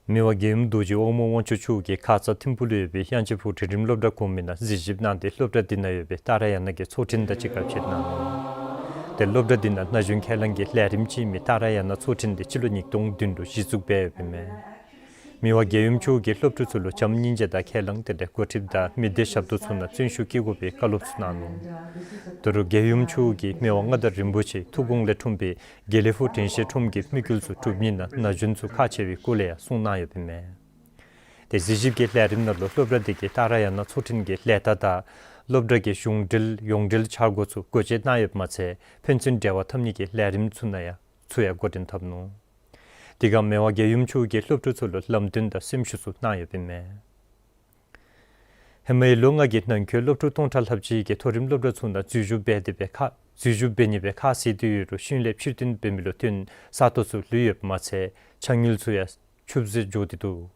མི་དབང་རྒྱལ་ཡུམ་རྡོ་རྗེ་དབང་མོ་དབང་ཕྱུག་མཆོག་གིས་ཁ་ཙ་ཐིམ་ཕུག་ལུ་ཡོད་པའི་དབྱངས་ཅན་ཕུག་འབྲིང་རིམ་སློབ་གྲྭ་གོང་མའི་ནང་གཟིགས་ཞིབ་གནང་སྟེ་སློབ་གྲྭ་འདི་ནང་ཡོད་པའི་ཏཱ་ར་ཡ་ན་གི་ཚོགས་ཐེངས་དང་གཅིག་ཁར་ཕྱད་གནང་ནུག། ཏེ་སློབ་གྲྭ་འདི་ནང་ན་གཞོན་ཁས་བླངས་ཀྱི་ལས་རིམ་ཅིག་ཨིན་མི་ཏཱ་ར་ཡ་ན་ཚོགས་ཐེངས་འདི་སྤྱི་ལོ་ཉིས་སྟོང་བདུན་ལུ་གཞི་བཙུགས་འབད་ཡོདཔ་ཨིན་མས། མི་དབང་རྒྱལ་ཡུམ་མཆོག་གིས་སློབ་ཕྲུག་ཚུ་ལུ་བྱམས་སྙིང་རྗེ་དང་ཁས་བླངས་དེ་ལས་འགོ་ཁྲིདཔ་དང་མི་སྡེ་ཞབས་ཏོག་ཚུ་ནང་བརྩོན་ཤུགས་བསྐྱེད་དགོ་པའི་བཀའ་སློབ་ཚུ་གནང་ནུག། ད་རུང་རྒྱལ་ཡུམ་མཆོག་གིས་མི་དབང་མངའ་བདག་རིན་པོ་ཆེའི་ཐུགས་དགོངས་ལས་འཁྲུངས་པའི་དགེ་ལེགས་ཕུག་དྲན་ཤེས་ཁྲོམ་གྱི་དམིགས་ཡུལ་ཚུ་སྒྲུབ་ནི་ནང་ན་གཞོན་ཚུ་ཁག་ཆེ་བའི་སྐོར་ལས་ཡང་གསུངས་གནང་ཡོདཔ་ཨིན་མས། དེ་གཟིགས་ཞིབ་ཀྱི་ལས་རིམ་ནང་ལུ་སློབ་གྲྭ་དེ་གི་ཏཱ་ར་ཡ་ན་ཚོགས་ཐེངས་ཀྱི་ལས་རྟགས་དང་སློབ་གྲྭ་གི་གཞུང་འབྲེལ་ཡོངས་འབྲེལ་འཆར་སྒོ་ཚུ་སྒོ་འབྱེད་གནང་ཡོདཔ་མ་ཚད་ཕན་ཚུན་འབྲེལ་བ་འཐབ་ནི་གི་ལས་རིམ་ཚུ་ནང་ཡང་ཚུ་ཡང་འགོ་འདྲེན་འཐབ་ནུག། དེ་སྒང་མི་དབང་རྒྱལ་ཡུམ་མཆོག་གིས་སློབ་ཕྲུག་ཚུ་ལུ་ལམ་སྟོན་དང་སེམས་ཤུགས་ཚུ་གནང་ཡོདཔ་ཨིན་མས། ཧེ་མའི་ལོ་ལྔ་གི་ནང་འཁོད་སློབ་ཕྲུག་སྟོང་ཕྲག་ལྷགཔ་ཅིག་གིས་མཐོ་རིམ་སློབ་གྲྭ་ཚུ་ནང་འཛུལ་ཞུགས་འབད་དེ་སྦེ་ཁག་འཛུལ་ཞུགས་འབད་ནི་སྦེ་ཁག་བཟེད་དེ་ཡོད་རུང་ཤུལ་ལས་ཕྱིར་ཐོན་འབད་མི་ལུ་བརྟེན་ས་སྟོང་ཚུ་ལུས་ཡོདཔ་མ་ཚད་ཕྱགས་སྙིགས་ཚུ་ཡང་ཆུད་ཟོས་འགྱོ་སྟེ་འདུག།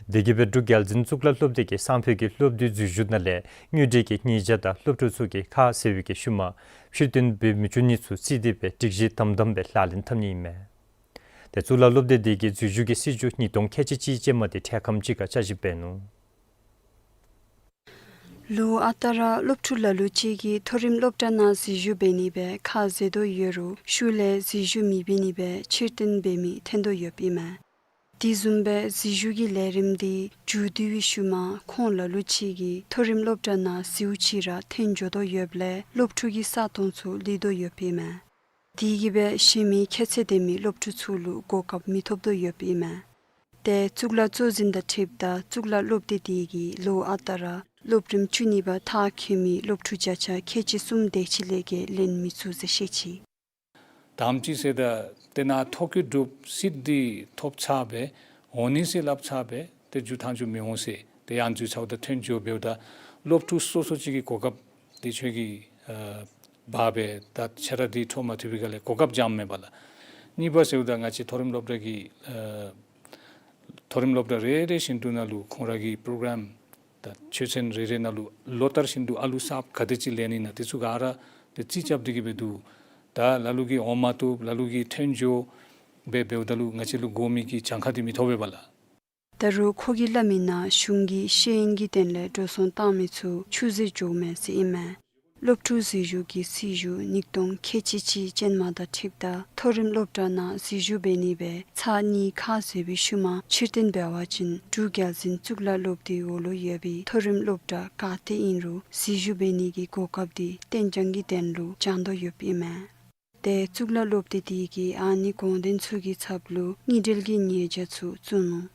དེ་གིས་སྦེ་འབྲུག་རྒྱལ་འཛིན་གཙུག་ལག་སློབ་སྡེ་གིས་སང་ཕོད་ཀྱི་སློབ་དུས་འཛུལ་ཞུགས་ནང་ལས་དངོས་འབྲེལ་གྱི་ཉེས་བྱ་དང་སློབ་ཕྲུག་ཚུ་གིས་ཁག་བཟེད་པའི་གི་ཤུལ་མ་ཕྱིར་ཐོན་འབད་མི་བཅུག་ནི་ཚུ་རྩིས་ཏེ་སྦེ་སྒྲིག་གཞི་དམ་དམ་སྦེ་ལག་ལེན་འཐབ་ནི་ཨིན་མས། དེ་གཙུག་ལག་སློབ་སྡེ་དེ་གིས་འཛུལ་ཞུགས་ཀྱི་སྲིད་བྱུས་ཉིས་སྟོང་ཁལ་གཅིག་གཅིག་ཅན་མ་དེ་འཕྲལ་ཁམས་ཅིག་ཁར་བསྐྱར་ཞིབ་འབད་ནུག། ལོ་ཨ་རྟག་ར་སློབ་ཕྲུག་ལ་ལུ་ཅིག་གིས་མཐོ་རིམ་སློབ་གྲྭ་ནང་འཛུལ་ཞུགས་འབད་ནི་སྦེ་ཁག་བཟེད་དོ་ཡོད་རུང་ཤུལ་ལས་འཛུལ་ཞུགས་མི་འབད་ནི་སྦེ་ཕྱིར་ཐོན་འབད་མི་ཐོན་དོ་ཡོདཔ་ཨིན་མས། དེ་བཟུམ་སྦེ་འཛུལ་ཞུགས་ཀྱི་ལས་རིམ་དེ་མཇུག་བསྡུ་བའི་ཤུལ་མ་ཁོང་ལ་ལུ་ཅིག་གིས་མཐོ་རིམ་སློབ་གྲྭ་ནང་འཛུལ་ཅི་ར་ཐོན་འགྱོ་དོ་ཡོདཔ་ལས་སློབ་ཕྲུག་གི་ས་སྟོང་ཚུ་ལུས་དོ་ཡོདཔ་ཨིན་མས། དེ་གིས་སྦེ་གཞན་མི་ཁྱད་ཚད་ལྡན་མི་སློབ་ཕྲུག་ཚུ་ལུ་གོ་སྐབས་མི་ཐོབ་དོ་ཡོདཔ་ཨིན་མས། དེ་གཙུག་ལག་གཙོ་འཛིན་དང་འཁྲིལཝ་ད་གཙུག་ལག་སློབ་སྡེ་དེ་གིས་ལོ་ཨ་རྟག་ར་སློབ་རིམ་བཅུ་གཉིས་པ་མཐར་འཁྱོལ་མི་སློབ་ཕྲུག་བརྒྱ་ཆ་ཁལ་གཅིག་གསུམ་དེ་ཅིག་ལས་བརྒལ་ལེན་མི་ཚུགས་ཟེར་བཤད་ཅི། དང་པ་ཅིག་ཟེརཝ་ད་དེ་ནང་མཐོ་བཀོད་གྲུབ་སྲིད་དེ་ཐོབ་ཚར་སྦེ་འོང་ནི་ཟེར་སླབ་ཚར་སྦེ་ཏེ་འགྱོ་ཐངས་འགྱོ་མི་འོང་ཟེར། ཏེ་ཡང་འཛུལ་ཚརཝ་ད་ཐོན་འགྱོ་འབདཝ་ད་སློབ་ཕྲུག་སོ་སོ་ཅིག་གི་གོ་སྐབས་དེ་ཁྱོད་ཀྱི་ཨ་འབག་སྦེ་ད་ཁྱོད་ར་དེ་འཕྲོ་མ་མཐུད་པའི་སྒང་ལས་གོ་སྐབས་འཇམ་མས་པ་ལགས། གཉིས་པ་ཟེརཝ་ད་ང་བཅས་མཐོ་རིམ་སློབ་གྲྭ་གི་ཨ་མཐོ་རིམ་སློབ་གྲྭ་རེ་རེ་བཞིན་དུ་ནང་ལུ་ཁོང་ར་གི་པོརོ་གརམ་དང་ཆོས་ཚན་རེ་རེ་ནང་ལུ་ལོ་ལྟར་བཞིན་དུ་ཨ་ལུ་གསརཔ་ག་དེ་ཅིག་ལེན་ནི་ཨིན་ན་དེ་ཚུ་ག་ར་ཏེ་རྩིས་རྐྱབ་སྟེ་གི་སྦེ་འདུག། ད་ལ་ལུ་གིས་འོང་མ་བཏུབ་ལ་ལུ་གིས་ཐོན་འགྱོ་སྦེ་འབདཝ་ད་ལུ་ང་བཅས་ལུ་དགོ་མི་གི་གྱངས་ཁ་དེ་མི་ཐོབ་པས་པ་ལགས། ད་རུང་ཁོ་གིས་སླབ་མི་ནང་གཞུང་གི་ཤེས་ཡོན་གྱི་དོན་ལས་འགྲོ་སོང་བཏང་མི་ཚུ་ཆུད་ཟོས་འགྱོཝ་མས་ཟེར་ཨིན་མས། སློབ་ཕྲུག་འཛུལ་ཞུགས་ཀྱི་སྲིད་བྱུས་ཉིས་སྟོང་ཁལ་གཅིག་གཅིག་ཅན་མ་དང་འཁྲིལཝ་ད་མཐོ་རིམ་སློབ་གྲྭ་ནང་འཛུལ་ཞུགས་འབད་ནི་སྦེ་ཚར་གཉིས་ཁག་བཟེད་པའི་ཤུལ་མ་ཕྱིར་ཐོན་འབད་བ་ཅིན་འབྲུག་རྒྱལ་འཛིན་གཙུག་ལག་སློབ་སྡེའི་འོག་ལུ་ཡོད་པའི་མཐོ་རིམ་སློབ་གྲྭ་ག་ཏེ་ཨིན་རུང་འཛུལ་ཞུགས་འབད་ནི་གི་གོ་སྐབས་དེ་གཏན་འཇགས་ཀྱི་དོན་ལུ་བྱང་དོ་ཡོདཔ་ཨིན་མས། ཏེ་གཙུག་ལག་སློབ་སྡེ་དེ་གིས་ཨ་ནི་དགོངས་དོན་ཚུ་གི་ཚབ་ལུ་དངུལ་འབྲེལ་གྱི་ཉེས་བྱ་ཚུ་བཙུགས་ནུག།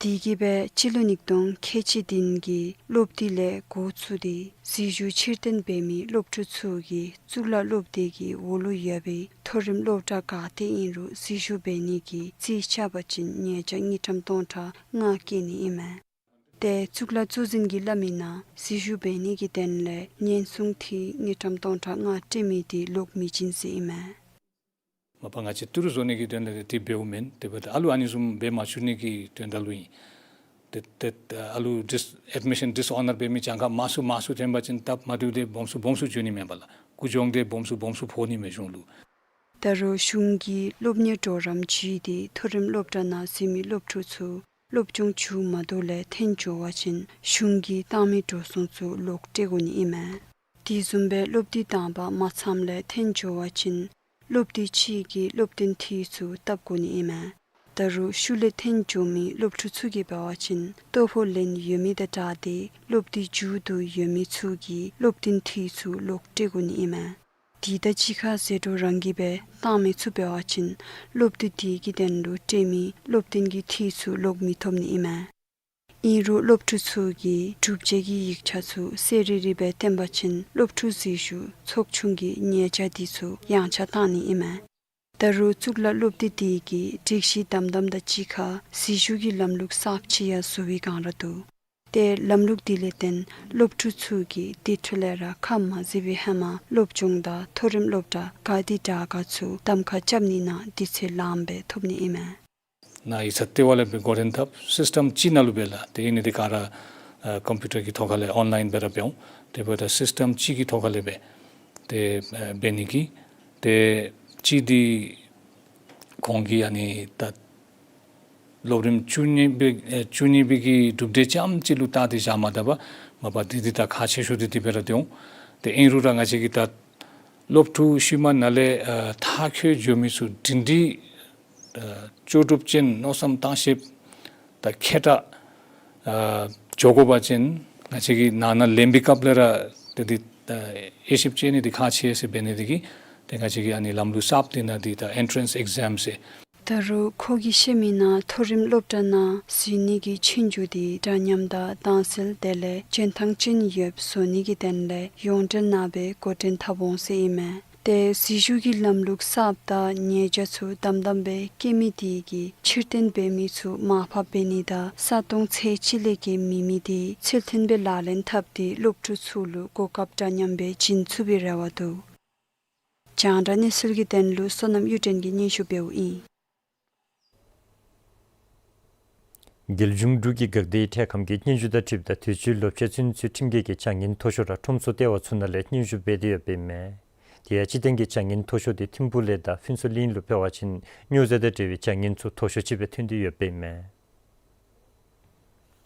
དེ་གིས་སྦེ་སྤྱི་ལོ་ཉིས་སྟོང་ཁལ་གཅིག་བདུན་གྱི་སློབ་དུས་ལས་འགོ་བཙུགས་ཏེ་འཛུལ་ཞུགས་ཕྱིར་ཐོན་འབད་མི་སློབ་ཕྲུག་ཚུ་གིས་གཙུག་ལག་སློབ་སྡེ་གི་འོག་ལུ་ཡོད་པའི་མཐོ་རིམ་སློབ་གྲྭ་ག་ཏེ་ཨིན་རུང་འཛུལ་ཞུགས་འབད་ནི་གི་རྩིས་རྐྱབ་པ་ཅིན་ཉེས་བྱ་དངུལ་ཀྲམ་སྟོང་ཕྲག་ལྔ་བཀལ་ནི་ཨིན་མས། ཏེ་གཙུག་ལག་གཙོ་འཛིན་གྱིས་སླབ་མི་ནང་འཛུལ་ཞུགས་འབད་ནི་གི་དོན་ལས་ཉེན་སྲུང་འཐུས་དངུལ་ཀྲམ་སྟོང་ཕྲག་ལྔ་སྤྲོད་མི་དེ་ལོག་མི་བྱིན་ཟེར་ཨིན་མས། མ་པ་ང་བཅས་ཏི་རུ་བཟོ་ནི་གི་དོན་ལས་དེ་འབདཝ་མེན། དེ་འབདཝ་ད་ཨ་ལུ་ཨ་ནི་བཟུམ་འབད་མ་བཅུག་ནི་གི་དོན་དག་ལུ་ཨིན། ཏེ་ཏེ་ཨ་ལུ་ཌིས་ཨེཌ་མི་ཤཱན་ཌིས་ཨོ་ནར་འབད་མི་གྱངས་ཁ་མང་སུ་མང་སུ་ཐོན་པ་ཅིན་སྟབས་མ་བདེཝ་དེ་སྦོམ་སུ་སྦོམ་སུ་འགྱོ་ནི་མས་པ་ལགས། རྒུད་གྱོང་དེ་སྦོམ་སུ་སྦོམ་སུ་ཕོག་ནི་མས་གཞུང་ལུ། ད་རུང་གཞུང་གིས་སློབ་གཉེར་གྲོགས་རམ་བརྒྱུད་དེ་མཐོ་རིམ་སློབ་གྲྭ་ནང་འཛུལ་མི་སློབ་ཕྲུག་ཚུ་སློབ་སྦྱོང་མཇུག་མ་བསྡུ་ལས་ཐོན་འགྱོ་བ་ཅིན་གཞུང་གིས་བཏང་མི་འགྲོ་སོང་ཚུ་ལོག་སྤྲོད་དགོ་ནི་ཨིན་མས། དེ་བཟུམ་སྦེ་སློབ་དུས་དང་པ་མ་ཚངམ་ལས་ཐོན་འགྱོ་བ་ཅིན་སློབ་དུས་གཅིག་གི་སློབ་སྟོན་འཐུས་ཚུ་བཏབ་དགོ་ནི་ཨིན་མས། ད་རུང་ཤུལ་ལས་ཐོན་འགྱོ་མི་སློབ་ཕྲུག་ཚུ་གིས་འབད་བ་ཅིན་ལྟོ་ཕོགས་ལེན་ཡོད་མི་དང་སྦྲགས་ཏེ་སློབ་དུས་མཇུག་བསྡུ་ཡོད་མི་ཚུ་གི་སློབ་སྟོན་འཐུས་ཚུ་ལོག་སྤྲོད་དགོ་ནི་ཨིན་མས། དེ་དང་གཅིག་ཁར་ཟད་འགྲོ་རང་གིས་སྦེ་བཏང་མི་ཚུ་འབད་བ་ཅིན་སློབ་དུས་དེ་གི་དོན་ལུ་སྤྲོད་མི་སློབ་སྟོན་གྱི་འཐུས་ཚུ་ལོག་མི་ཐོབ་ནི་ཨིན་མས། ཨིན་རུང་སློབ་ཕྲུག་ཚུ་གིས་སྒྲུབ་བྱེད་ཀྱི་ཡིག་ཆ་ཚུ་གསལ་རི་རི་སྦེ་སྟོན་པ་ཅིན་སློབ་ཕྲུག་འཛུལ་ཞུགས་ཚོགས་ཆུང་གིས་ཉེས་བྱ་དེ་ཚུ་ཡངས་ཆག་བཏང་ནི་ཨིན་མས། ད་རུང་གཙུག་ལག་སློབ་སྡེ་དེ་གིས་སྒྲིག་གཞི་དམ་དམ་དང་གཅིག་ཁར་འཛུལ་ཞུགས་ཀྱི་ལམ་ལུགས་གསརཔ་ཅིག་ཡང་བཟོ་བའི་བསྒང་ར་འདུག། ཏེ་ལམ་ལུགས་དེ་ལས་བརྟེན་སློབ་ཕྲུག་ཚུ་གིས་དེ་འཕྲོ་ལས་ར་ཁ་མ་བཟེད་པའི་ཧེ་མ་སློབ་སྦྱོང་དང་མཐོ་རིམ་སློབ་གྲྭ་ག་དེ་དྲག་ག་ཚུ་གདམ་ཁ་རྐྱབ་ནི་ནང་དུས་ཚོད་ལངམ་སྦེ་ཐོབ་ནི་ཨིན་མས། ནཱ་ཡིག་ཚང་ལྟེ་བ་ལས་སྦེ་འགོ་འདྲེན་འཐབ། སིསི་ཊམ་གཅིག་ནང་ལུ་འབད་ལགས། ཏེ་ཨིན་ནི་དེ་ག་ར་ཨ་ཀམ་པིའུ་ཊར་གྱི་ཐོག་ཁ་ལས་ཨོན་ལཱའིན་སྦེ་ར་འབད་འོང་། དེ་འབདཝ་ད་སིསི་ཊམ་གཅིག་གི་ཐོག་ཁ་ལས་སྦེ་ཏེ་ཨ་འབད་ནི་གི་ཏེ་གཅིག་འདི་ཁོང་གིས་ཨ་ནི་ད་སློབ་རིམ་བཅུ་གཉིས་པའི་ཨེ་བཅུ་གཉིས་པའི་གི་གྲུབ་འབྲས་རྐྱངམ་གཅིག་ལུ་བལྟ་སྟེ་བཞག་མ་ད་པར་མ་པ་འདི་འདི་ད་ཁག་ཆེ་ཤོས་འདི་འདི་སྦེ་ར་སྟོན་འོང་། ཏེ་ཨིན་རུང་ར་ང་བཅས་ཀྱིས་ད་སློབ་ཕྲུག་ཤུལ་མ་ནང་ལས་ཨ་མཐར་འཁྱོལ་འགྱོ་མི་ཚུ་སྒྲིང་སྒྲིང་ཨ་ལྕོགས་གྲུབ་ཅན་མནོ་བསམ་བཏང་ཤེསཔ་ ད་ཁེ་ཏ་ཨ་འགྱོ་དགོ་པ་ཅིན་ང་བཅས་ཀྱིས་ནང་ན་ལེན་པའི་སྐབས་ལས་ར་ཏེ་འདི་ཨ་དབྱེ་ཞིབ་དཔྱད་ནི་འདི་ཁག་ཆེ་ཟེར་འབད་ནི་འདི་གིས་ཏེ་ང་བཅས་ཀྱིས་ཨ་ནི་ལམ་ལུགས་གསརཔ་འདི་ནང་འདི་ད་ཨེན་ཊྲེནསི་ཨེག་ཛམ་ཟེར། ད་རུང་ཁོ་གིས་བཤད་མི་ནང་མཐོ་རིམ་སློབ་གྲྭ་ནང་འཛུལ་ནི་གི་ཆོས་རྒྱུགས་འདི་འདྲ་མཉམ་དང་དྭངས་གསལ་དེ་ལས་འཇོན་ཐང་ཅན་ཡོདཔ་བཟོ་ནི་གི་དོན་ལས་ཡོངས་འབྲེལ་ནང་སྦེ་འགོ་འདྲེན་འཐབ་འོང་ཟེར་ཨིན་མས། ཏེ་འཛུལ་ཞུགས་ཀྱི་ལམ་ལུགས་གསརཔ་དང་ཉེས་བྱ་ཚུ་དམ་དམ་སྦེ་བཀལ་མི་དེ་གིས་ཕྱིར་འཐེན་འབད་མི་ཚུ་མར་ཕབ་འབད་ནི་དང་ས་སྟོང་ཚད་གཅིག་ལས་བརྒལ་མེད་མི་དེ་ཚུལ་མཐུན་སྦེ་ལག་ལེན་འཐབ་སྟེ་སློབ་ཕྲུག་ཚུ་ལུ་གོ་སྐབས་འདྲ་མཉམ་སྦེ་བྱིན་ཚུགས་པའི་རེ་བ་འདུག། རྒྱང་བསྒྲགས་གནས་ཚུལ་གྱི་དོན་ལུ་བསོད་ནམས་གཡུ་སྒྲོན་གྱིས་སྙན་ཞུ་འབདཝ་ཨིན། རྒྱལ་གཞུང་འབྲུག་གི་འགག་སྡེའི་འཕྲལ་ཁམས་ཀྱི་སྙན་ཞུ་དང་འཁྲིལཝ་ད་དུས་ཅི་ལོ་ཕྱེད་ཚུན་ཚོད་ཁྲིམས་འགལ་གྱི་བྱ་ངན་མཐོ་ཤོས་ར་ཁྲོམ་ཚུ་ལྟེ་བ་ཚུ་ནང་ལས་སྙན་ཞུ་འབད་དེ་ཡོདཔ་ཨིན་མས། དེ་ཡང་སྤྱིར་བཏང་གི་བྱ་ངན་མཐོ་ཤོས་དེ་ཐིམ་ཕུག་ལས་དང་ཕུན་ཚོགས་གླིང་ལུ་འབད་བ་ཅིན་སྨྱོ་རྫས་དང་འབྲེལ་བའི་བྱ་ངན་ཚུ་མཐོ་ཤོས་ཅིག་སྦེ་ཐོན་ཏེ་ཡོདཔ་ཨིན་མས།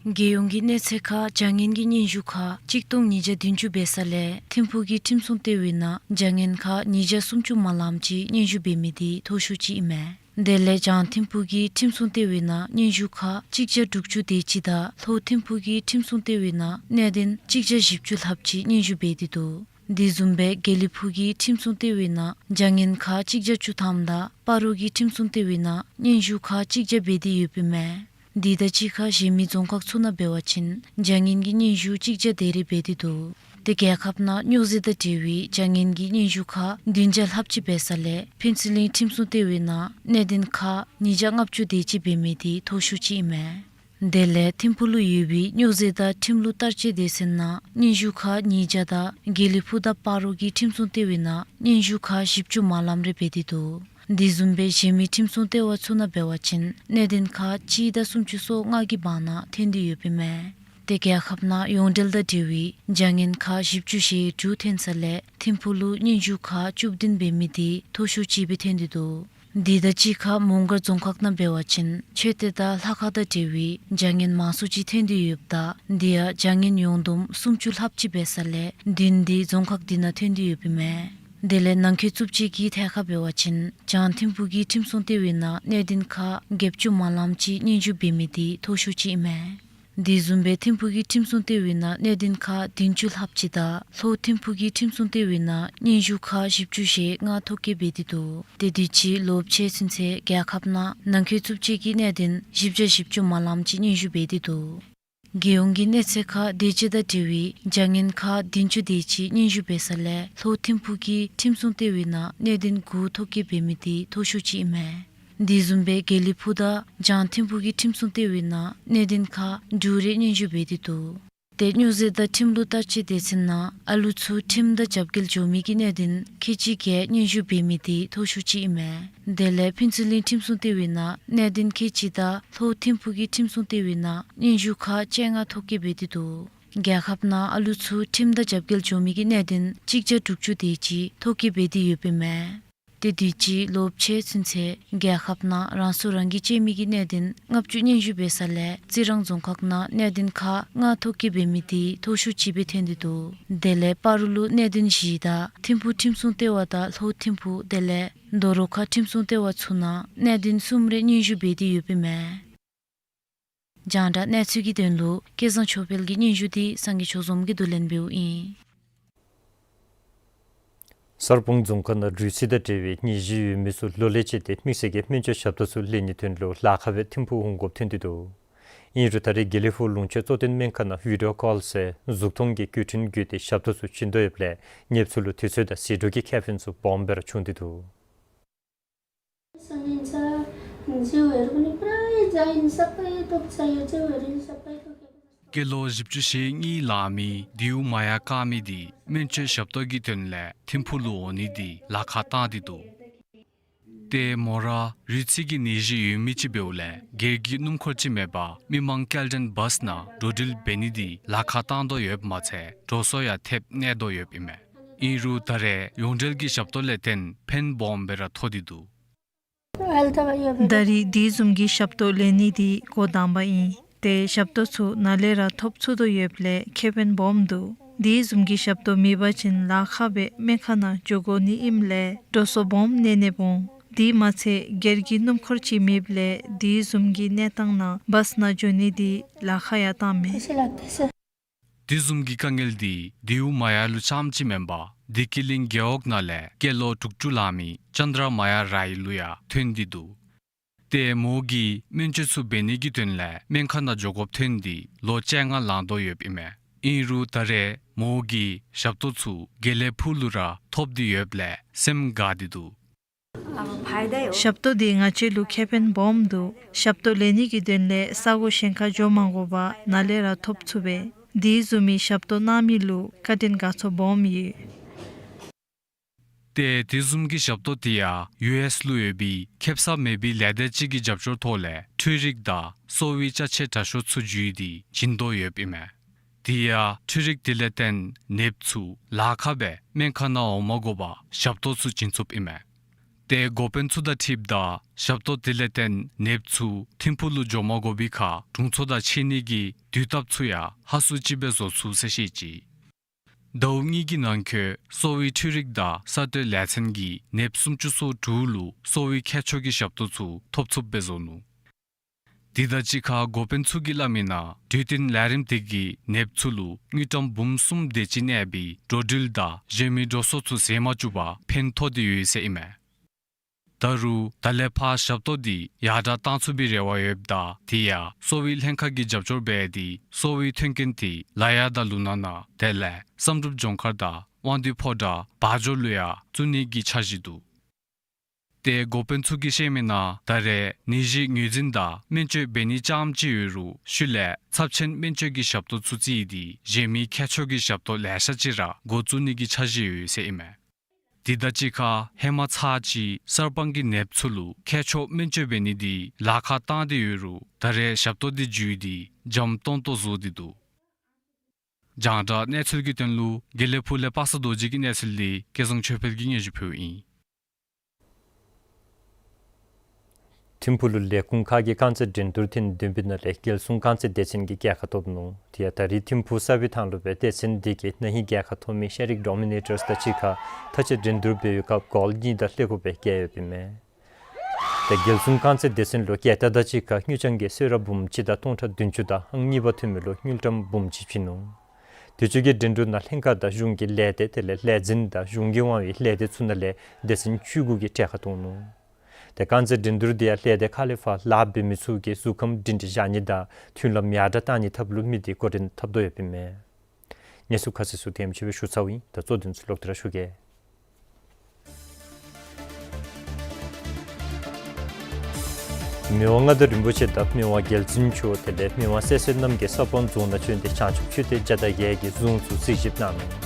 རྒྱལ་ཡོངས་ཀྱི་གནས་ཚད་ཁར་བྱ་ངན་གྱི་སྙན་ཞུ་ཁག་གཅིག་སྟོང་ཉིས་བརྒྱ་བདུན་ཅུ་འབད་ས་ལས་ཐིམ་ཕུག་གི་ཁྲིམས་སྲུང་ལྟེ་བའི་ནང་བྱ་ངན་ཁག་ཉིས་བརྒྱ་སུམ་ཅུ་མ་ལངམ་ཅིག་སྙན་ཞུ་འབད་མི་དེ་མཐོ་ཤོས་ཅིག་ཨིན་མས། དེ་ལས་བྱང་ཐིམ་ཕུག་གི་ཁྲིམས་སྲུང་ལྟེ་བའི་ནང་སྙན་ཞུ་ཁག་གཅིག་བརྒྱ་དྲུག་ཅུ་དེ་ཅིག་དང་ལྷོ་ཐིམ་ཕུག་གི་ཁྲིམས་སྲུང་ལྟེ་བའི་ནང་གནད་དོན་གཅིག་བརྒྱ་བཞི་བཅུ་ལྷགཔ་ཅིག་སྙན་ཞུ་འབད་དེ་འདུག། དེ་བཟུམ་སྦེ་དགེ་ལེགས་ཕུག་གི་ཁྲིམས་སྲུང་ལྟེ་བའི་ནང་བྱ་ངན་ཁག་གཅིག་བརྒྱ་བཅུ་ཐམ་དང་སྤ་རོ་གི་ཁྲིམས་སྲུང་ལྟེ་བའི་ནང་སྙན་ཞུ་ཁག་གཅིག་བརྒྱ་འབད་དེ་ཡོདཔ་ཨིན་མས། དེ་དང་གཅིག་ཁར་གཞན་མི་རྫོང་ཁག་ཚུ་ནང་འབད་བ་ཅིན་བྱ་ངན་གྱི་སྙན་ཞུ་གཅིག་བརྒྱ་དེ་རེ་འབད་དེ་འདུག། ཏེ་རྒྱལ་ཁབ་ནང་སྨྱོ་རྫས་དང་འབྲེལ་བའི་བྱ་ངན་གྱི་སྙན་ཞུ་ཁག་བདུན་བརྒྱ་ལྷགཔ་ཅིག་འབད་ས་ལས་ཕུན་ཚོགས་གླིང་ཁྲིམས་སྲུང་ལྟེ་བའི་ནང་གནད་དོན་ཁག་ཉིས་བརྒྱ་ལྔ་བཅུ་དེ་ཅིག་འབད་མི་དེ་མཐོ་ཤོས་ཅིག་ཨིན་མས། དེ་ལས་ཐིམ་ཕུག་ལུ་ཡོད་པའི་སྨྱོ་རྫས་དང་ཁྲིམས་ལུགས་བསྟར་སྤྱོད་སྡེ་ཚན་ནང་སྙན་ཞུ་ཁག་ཉིས་བརྒྱ་དང་དགེ་ལེགས་ཕུག་དང་སྤ་རོ་གི་ཁྲིམས་སྲུང་ལྟེ་བའི་ནང་སྙན་ཞུ་ཁག་བཞི་བཅུ་མ་ལངམ་རེ་འབད་དེ་འདུག། དེ་བཟུམ་སྦེ་གཞན་མི་ཁྲིམས་སྲུང་ལྟེ་བ་ཚུ་ནང་འབད་བ་ཅིན་གནད་དོན་ཁག་གཅིག་དང་སུམ་ཅུ་སོ་ལྔ་གི་བར་ན་ཐོན་ཏེ་ཡོདཔ་ཨིན་མས། ཏེ་རྒྱལ་ཁབ་ནང་ཡོངས་འབྲེལ་དང་འབྲེལ་བའི་བྱ་ངན་ཁག་བཞི་བཅུ་ཞེ་དྲུག་ཐོན་ས་ལས་ཐིམ་ཕུག་ལུ་སྙན་ཞུ་ཁག་བཅུ་བདུན་འབད་མི་དེ་མཐོ་ཤོས་ཅིག་སྦེ་ཐོན་ཏེ་འདུག། དེ་དང་གཅིག་ཁར་མོང་སྒར་རྫོང་ཁག་ནང་འབད་བ་ཅིན་ཆོས་སྡེ་དང་ལྷ་ཁང་དང་འབྲེལ་བའི་བྱ་ངན་མང་སུ་ཅིག་ཐོན་ཏེ་ཡོདཔ་ད་དེ་ཡང་བྱ་ངན་ཡོངས་བསྡོམས་སུམ་ཅུ་ལྷགཔ་ཅིག་འབད་ས་ལས་བདུན་དེ་རྫོང་ཁག་དེ་ནང་ཐོན་ཏེ་ཡོདཔ་ཨིན་མས། དེ་ལས་ནང་འཁོད་རྩུབ་སྤྱོད་ཀྱི་ཐད་ཁར་འབད་བ་ཅིན་བྱང་ཐིམ་ཕུག་གི་ཁྲིམས་སྲུང་ལྟེ་བའི་ནང་གནད་དོན་ཁག་བརྒྱད་ཅུ་མ་ལངམ་ཅིག་སྙན་ཞུ་འབད་མི་དེ་མཐོ་ཤོས་ཅིག་ཨིན་མས། དེ་བཟུམ་སྦེ་ཐིམ་ཕུག་གི་ཁྲིམས་སྲུང་ལྟེ་བའི་ནང་གནད་དོན་ཁག་བདུན་ཅུ་ལྷགཔ་ཅིག་དང་ལྷོ་ཐིམ་ཕུག་གི་ཁྲིམས་སྲུང་ལྟེ་བའི་ནང་སྙན་ཞུ་ཁག་བཞི་བཅུ་ཞེ་ལྔ་ཐོ་བཀོད་འབད་དེ་འདུག། ཏེ་དུས་ཅི་ལོ་ཕྱེད་ཚུན་ཚོད་རྒྱལ་ཁབ་ནང་ནང་འཁོད་རྩུབ་སྤྱོད་ཀྱི་གནད་དོན་བཞི་བརྒྱ་བཞི་བཅུ་མ་ལངམ་ཅིག་སྙན་ཞུ་འབད་དེ་འདུག། རྒྱལ་ཡོངས་ཀྱི་གནས་ཚད་ཁར་དེ་ཅིག་དང་འབྲེལ་བའི་བྱ་ངན་ཁག་བདུན་ཅུ་དེ་ཅིག་སྙན་ཞུ་འབད་ས་ལས་ལྷོ་ཐིམ་ཕུག་གི་ཁྲིམས་སྲུང་ལྟེ་བའི་ནང་གནད་དོན་དགུ་ཐོ་བཀོད་འབད་མི་དེ་མཐོ་ཤོས་ཅིག་ཨིན་མས། དེ་བཟུམ་སྦེ་དགེ་ལེགས་ཕུག་དང་བྱང་ཐིམ་ཕུག་གི་ཁྲིམས་སྲུང་ལྟེ་བའི་ནང་གནད་དོན་ཁག་དྲུག་རེ་སྙན་ཞུ་འབད་དེ་འདུག། ཏེ་སྨྱོ་རྫས་དང་ཁྲིམས་ལུགས་བསྟར་སྤྱོད་སྡེ་ཚན་ནང་ཨ་ལུ་ཚུ་ཁྲིམས་དང་རྒྱབ་འགལ་འགྱོ་མི་གི་གནད་དོན་ཁལ་གཅིག་བརྒྱད་སྙན་ཞུ་འབད་མི་དེ་མཐོ་ཤོས་ཅིག་ཨིན་མས། དེ་ལས་ཕུན་ཚོགས་གླིང་ཁྲིམས་སྲུང་ལྟེ་བའི་ནང་གནད་དོན་ཁལ་གཅིག་དང་ལྷོ་ཐིམ་ཕུག་གི་ཁྲིམས་སྲུང་ལྟེ་བའི་ནང་སྙན་ཞུ་ཁག་བཅོ་ལྔ་ཐོ་བཀོད་འབད་དེ་འདུག། རྒྱལ་ཁབ་ནང་ཨ་ལུ་ཚུ་ཁྲིམས་དང་རྒྱབ་འགལ་འགྱོ་མི་གི་གནད་དོན་གཅིག་བརྒྱ་དྲུག་ཅུ་དེ་ཅིག་ཐོ་བཀོད་འབད་དེ་ཡོདཔ་ཨིན་མས། ཏེ་དུས་ཅི་ལོ་ཕྱེད་ཚུན་ཚོད་རྒྱལ་ཁབ་ནང་རང་སྲོག་རང་གིས་བཅད་མི་གི་གནད་དོན་ལྔ་བཅུ་སྙན་ཞུ་འབད་ས་ལས་རྩི་རང་རྫོང་ཁག་ནང་གནད་དོན་ཁག་ལྔ་ཐོ་བཀོད་འབད་མི་དེ་མཐོ་ཤོས་ཅིག་སྦེ་ཐོན་ཏེ་འདུག། དེ་ལས་སྤ་རོ་ལུ་གནད་དོན་བཞི་དང་ཐིམ་ཕུག་ཁྲིམས་སྲུང་ལྟེ་བ་དང་ལྷོ་ཐིམ་ཕུག་དེ་ལས་རྡོ་རོ་ཁ་ཁྲིམས་སྲུང་ལྟེ་བ་ཚུ་ནང་གནད་དོན་གསུམ་རེ་སྙན་ཞུ་འབད་དེ་ཡོདཔ་ཨིན་མས། རྒྱང་བསྒྲགས་གནས་ཚུལ་གྱི་དོན་ལུ་སྐལ་བཟང་ཆོས་འཕེལ་གྱི་སྙན་ཞུ་དེ་སངས་རྒྱས་ཆོས་འཛོམས་ཀྱིས་བསྡུ་ལེན་འབདཝ་ཨིན། གསར་སྤང་རྫོང་ཁག་ནང་རུས་ཚིགས་དང་འབྲེལ་བའི་ནད་གཞི་ཡོད་མི་ཚུ་ལོ་ལེགས་བྱས་ཏེ་དམིགས་བསལ་གྱི་སྨན་བཅོས་ཞབས་ཏོག་ཚུ་ལེན་ནིའི་དོན་ལུ་ལཱ་ཁག་སྦེ་ཐིམ་ཕུག་འོང་དགོཔ་ཐོན་ཏེ་འདུག། ཨིན་རུང་ད་རེས་དགེ་ལེགས་ཕུག་ལུང་ཕྱོགས་གཙོ་བསྟེན་སྨན་ཁང་ནང་བི་ཌིའོ་ཀཱོལ་ཟེར་གཟུགས་མཐོང་གི་བརྒྱུད་འཕྲིན་བརྒྱུད་དེ་ཞབས་ཏོག་ཚུ་བྱིན་དོ་ཡོདཔ་ལས་ཉེ་ཚུ་ལུ་དུས་ཚོད་དང་ཟད་འགྲོ་གི་ཁེ་ཕན་ཚུ་སྦོམ་སྦེ་ར་བྱུང་སྟེ་འདུག། དགེ་ལོ་བཞི་བཅུ་ཞེ་གཉིས་ལང་མི་དེའུ་མ་ཡ་དཀར་མེ་དེ་སྨན་བཅོས་ཞབས་ཏོག་གི་དོན་ལས་ཐིམ་ཕུག་ལུ་འོང་ནི་དེ་ལཱ་ཁག་བཏང་སྟེ་འདུག། ཏེ་མོ་ར་རུས་ཚིགས་ཀྱི་ནད་གཞི་ཡོད་མི་ཅིག་འབདཝ་ལས་སྒེར་གྱི་སྣུམ་འཁོར་ཅིག་མེད་པར་མི་མང་སྐྱེལ་འདྲེན་བཱསི་ནང་འགྲོ་འགྲུལ་འབད་ནི་དེ་ལཱ་ཁག་བཏང་དོ་ཡོདཔ་མ་ཚད་འགྲོ་སོང་ཡང་ཐེབས་གནས་དོ་ཡོདཔ་ཨིན་མས། ཨིན་རུང་ད་རེས་ཡོངས་འབྲེལ་གྱི་ཞབས་ཏོག་ལས་བརྟེན་ཕན་སྦོམ་སྦེ་ར་ཐོགས་ཏེ་འདུག། ད་རེས་དེ་བཟུམ་གྱི་ཞབས་ཏོག་ལེན་ནི་དེ་འགོ་དང་པ་ཨིན། ཏེ་ཞབས་ཏོག་ཚུ་ནཱ་ལས་ར་ཐོབ་ཚུགས་དོ་ཡོདཔ་ལས་ཁེ་ཕན་སྦོམ་འདུག། དེ་བཟུམ་གྱི་ཞབས་ཏོག་མེད་པ་ཅིན་ལཱ་ཁག་སྦེ་སྨན་ཁང་ནང་འགྱོ་དགོ་ནི་ཨིནམ་ལས་འགྲོ་སོང་སྦོམ་གནས་ནི་འོང་། དེ་མ་ཚད་སྒེར་གྱི་སྣུམ་འཁོར་ཅིག་མེདཔ་ལས་དེ་བཟུམ་གྱི་གནས་སྟངས་ནང་བཱསི་ནང་འགྱོ་ནི་དེ་ལཱ་ཁག་ཡང་བཏང་མས། དེ་བཟུམ་གྱི་དཀའ་ངལ་དེ་མདེའུ་མ་ཡར་ལུ་རྐྱངམ་ཅིག་མེན་པར་བདེ་སྐྱིད་གླིང་རྒེད་འོག་ནང་ལས་སྐྱེས་ལོ་དྲུག་ཅུ་ལང་མི་ཅན་དྲ་མ་ཡར་རའི་ལུ་ཡང་ཐོན་ཏེ་འདུག། ཏེ་མོ་གིས་སྨན་བཅོས་ཚུ་འབད་ནི་གི་དོན་ལས་སྨན་ཁང་ནང་འགྱོ་དགོཔ་ཐོན་ཏེ་ལོ་བཅོ་ལྔ་ལང་དོ་ཡོདཔ་ཨིན་མས། ཨིན་རུང་ད་རེས་མོ་གིས་ཞབས་ཏོག་ཚུ་དགེ་ལེགས་ཕུག་ལུ་ར་ཐོབ་སྟེ་ཡོདཔ་ལས་སེམས་དགའ་སྟེ་འདུག། ཞབས་ཏོག་འདི་ང་བཅས་ལུ་ཁེ་ཕན་སྦོམ་འདུག། ཞབས་ཏོག་ལེན་ནི་གི་དོན་ལས་ས་གོ་གཞན་ཁར་འགྱོ་མ་དགོ་པར་ནཱ་ལས་ར་ཐོབ་ཚུགས་པས། དེ་བཟུམ་མའི་ཞབས་ཏོག་གནང་མི་ལུ་བཀའ་དྲིན་དགའ་ཚོར་སྦོམ་ཡོད། ཏེ་དེ་བཟུམ་གྱི་ཞབས་ཏོག་དེ་ཡང་ཡུ་ཨེསི་ལུ་ཡོད་པའི་ཁེ་གསབ་མེད་པའི་ལས་སྡེ་ཅིག་གི་རྒྱབ་སྐྱོར་ཐོག་ལས་འཕྲུལ་རིག་དང་གསོ་བའི་ཅ་ཆས་དྲག་ཤོས་ཚུ་བརྒྱུད་དེ་བྱིན་དོ་ཡོདཔ་ཨིན་མས། དེ་ཡང་འཕྲུལ་རིག་དེ་ལས་བརྟེན་ནདཔ་ཚུ་ལཱ་ཁག་སྦེ་སྨན་ཁང་ནང་འོང་མ་དགོ་པར་ཞབས་ཏོག་ཚུ་བྱིན་ཚུགསཔ་ཨིན་མས། ཏེ་འགོ་དཔོན་ཚུ་དང་འཁྲིལཝ་ད་ཞབས་ཏོག་དེ་ལས་བརྟེན་ནདཔ་ཚུ་ཐིམ་ཕུག་ལུ་འགྱོ་མ་དགོ་པའི་ཁར་དྲུང་འཚོ་དང་ཕྱད་ནི་གི་དུས་ཐབས་ཚུ་ཡང་ཧ་སུ་ཅིག་སྦེ་བཟོ་ཚུགས་ཟེར་བཤད་ཅི། ཟླཝ་གཉིས་ཀྱི་ནང་འཁོད་གསོ་བའི་འཕྲུལ་རིག་དང་གསར་གཏོད་ལས་ཚན་གྱིས་ནདཔ་སུམ་ཅུ་སོ་དྲུག་ལུ་གསོ་བའི་ཁྱད་ཆོས་ཀྱི་ཞབས་ཏོག་ཚུ་ཐོབ་ཚུགསཔ་སྦེ་བཟོ་ནུག། དེ་དང་གཅིག་ཁར་འགོ་དཔོན་ཚུ་གིས་སླབ་མིའི་ནང་འདྲུད་འཐེན་ལས་རིམ་དེ་གིས་ནདཔ་ཚུ་ལུ་དངུལ་ཀྲམ་འབུམ་གསུམ་དེ་ཅིག་གནས་པའི་འགྲོ་འགྲུལ་དང་གཞན་མི་འགྲོ་སོང་ཚུ་ཟད་མ་བཅུག་པར་ཕན་ཐོགས་ཏེ་ཡོད་ཟེར་ཨིན་མས། ད་རུང་ད་ལས་ཕར་ཞབས་ཏོག་འདི་ཡར་དྲག་གཏང་ཚུགས་པའི་རེ་བ་ཡོདཔ་ད་དེ་ཡང་གསོ་བའི་ལྷན་ཁག་གིས་རྒྱབ་སྐྱོར་འབད་དེ་གསོ་བའི་མཐུན་རྐྱེན་དེ་ལ་དྭགས་དང་ལུང་ནག་ནང་དེ་ལས་བསམ་གྲུབ་ལྗོངས་མཁར་དང་དབང་འདུས་ཕོ་བྲང་བ་འཇོ་ལུ་ཡང་བཙུགས་ནི་གི་འཆར་གཞི་འདུག། ཏེ་འགོ་དཔོན་ཚུ་གིས་བཤད་མིའི་ནང་ད་རེས་ནད་གཞི་ངོས་འཛིན་དང་སྨན་བཅོས་འབད་ནི་རྐྱངམ་ཅིག་ཡོད་རུང་ཤུལ་ལས་ཚབས་ཆེན་སྨན་བཅོས་ཀྱི་ཞབས་ཏོག་ཚུ་བརྩིས་ཏེ་གཞན་མི་ཁྱད་ཆོས་ཀྱི་ཞབས་ཏོག་ལེ་ཤ་ཅིག་ར་འགོ་བཙུགས་ནི་གི་འཆར་གཞི་ཡོད་ཟེར་ཨིན་མས། དེ་དང་གཅིག་ཁར་ཧེ་མ་ཚར་གཅིག་གསར་སྤང་གི་ནདཔ་ཚུ་ལུ་ཁྱད་ཆོས་སྨན་བཅོས་འབད་ནི་དེ་ལཱ་ཁག་བཏང་སྟེ་ཡོད་རུང་ད་རེས་ཞབས་ཏོག་དེ་བརྒྱུད་དེ་འཇམ་ཏོང་ཏོ་བཟོ་སྟེ་འདུག། རྒྱང་བསྒྲགས་གནས་ཚུལ་གྱི་དོན་ལུ་དགེ་ལེགས་ཕུག་ལས་པ་སངས་རྡོ་རྗེ་གི་གནས་ཚུལ་འདི་སྐལ་བཟང་ཆོས་འཕེལ་གྱིས་སྙན་ཞུ་ཕུལཝ་ཨིན། ཐིམ་ཕུག་ལུ་ལས་ཁུངས་ཁག་གི་རྐང་རྩེད་འགྲན་བསྡུར་ཐེངས་བདུན་པའི་ནང་ལས་རྒྱལ་སྲུང་རྐང་རྩེད་སྡེ་ཚན་གྱིས་རྒྱལ་ཁ་ཐོབ་ནུག། དེ་ཡང་ད་རིས་ཐིམ་ཕུག་གསར་པའི་ཐང་ལུ་སྦེ་སྡེ་ཚན་འདི་གིས་ན་ཧིང་རྒྱལ་ཁ་ཐོབ་མི་ཤེས་རིག་ཌོ་མི་ནེ་ཊརསི་དང་གཅིག་ཁར་མཐའ་དཔྱད་འགྲན་བསྡུར་འབད་བའི་སྐབས་གོལ་གཉིས་དང་ལྷེ་དགུ་སྦེ་རྒྱལ་ཡོདཔ་ཨིན་མས། ཏེ་རྒྱལ་སྲུང་རྐང་རྩེད་སྡེ་ཚན་ལུ་རྒྱལ་རྟགས་དང་གཅིག་ཁར་དངུལ་རྐྱང་གི་གསོལ་རས་འབུམ་གཅིག་དང་སྟོང་ཕྲག་བདུན་ཅུ་དང་ཨང་གཉིས་པ་ཐོན་མི་ལུ་དངུལ་ཀྲམ་འབུམ་གཅིག་བྱིན་ནུག། དུས་ཅི་གི་འགྲན་བསྡུར་ནང་ལྷན་ཁག་དང་གཞུང་གི་ལས་སྡེ་དེ་ལས་ལས་འཛིན་དང་གཞུང་གི་དབང་བའི་ལས་སྡེ་ཚུ་ནང་ལས་སྡེ་ཚན་བཅུ་དགུ་གིས་གྲལ་ཁར་གཏོགས་ནུག། ཏེ་རྐང་རྩེད་འགྲན་བསྡུར་འདི་ཡང་ལས་སྡེ་ཁག་ལས་ཕར་ལཱ་འབད་མི་ཚུ་གིས་གཟུགས་ཁམས་སྒྲིང་སྒྲི་བཞག་ནི་དང་མཐུན་ལམ་ཡར་དྲག་གཏང་ནིའི་ཐབས་ལུ་དམིགས་ཏེ་འགོ་འདྲེན་འཐབ་དོ་ཡོདཔ་ཨིན་མས། གནས་ཚུལ་ཁ་གསལ་ཚུ་དེམ་ཅིག་སྦེ་ཞུ་ཚརཝ་ཨིན། ད་གཙོ་དོན་ཚུ་ལོག་སྟེ་ར་ཞུ་གེ། མི་དབང་མངའ་བདག་རིན་པོ་ཆེ་དང་མི་དབང་རྒྱལ་བཙུན་མཆོག་དེ་ལས་མི་དབང་སྲས་སྲས་རྣམ་རྒྱལ་ས་སྤང་རྫོང་ནང་བྱོན་ཏེ་བྱང་ཆུབ་མཆོད་རྟེན་བརྒྱ་དང་བརྒྱད་ཀྱི་གཟུངས་ཚུ་གཟིགས་ཞིབ་གནང་ནུག།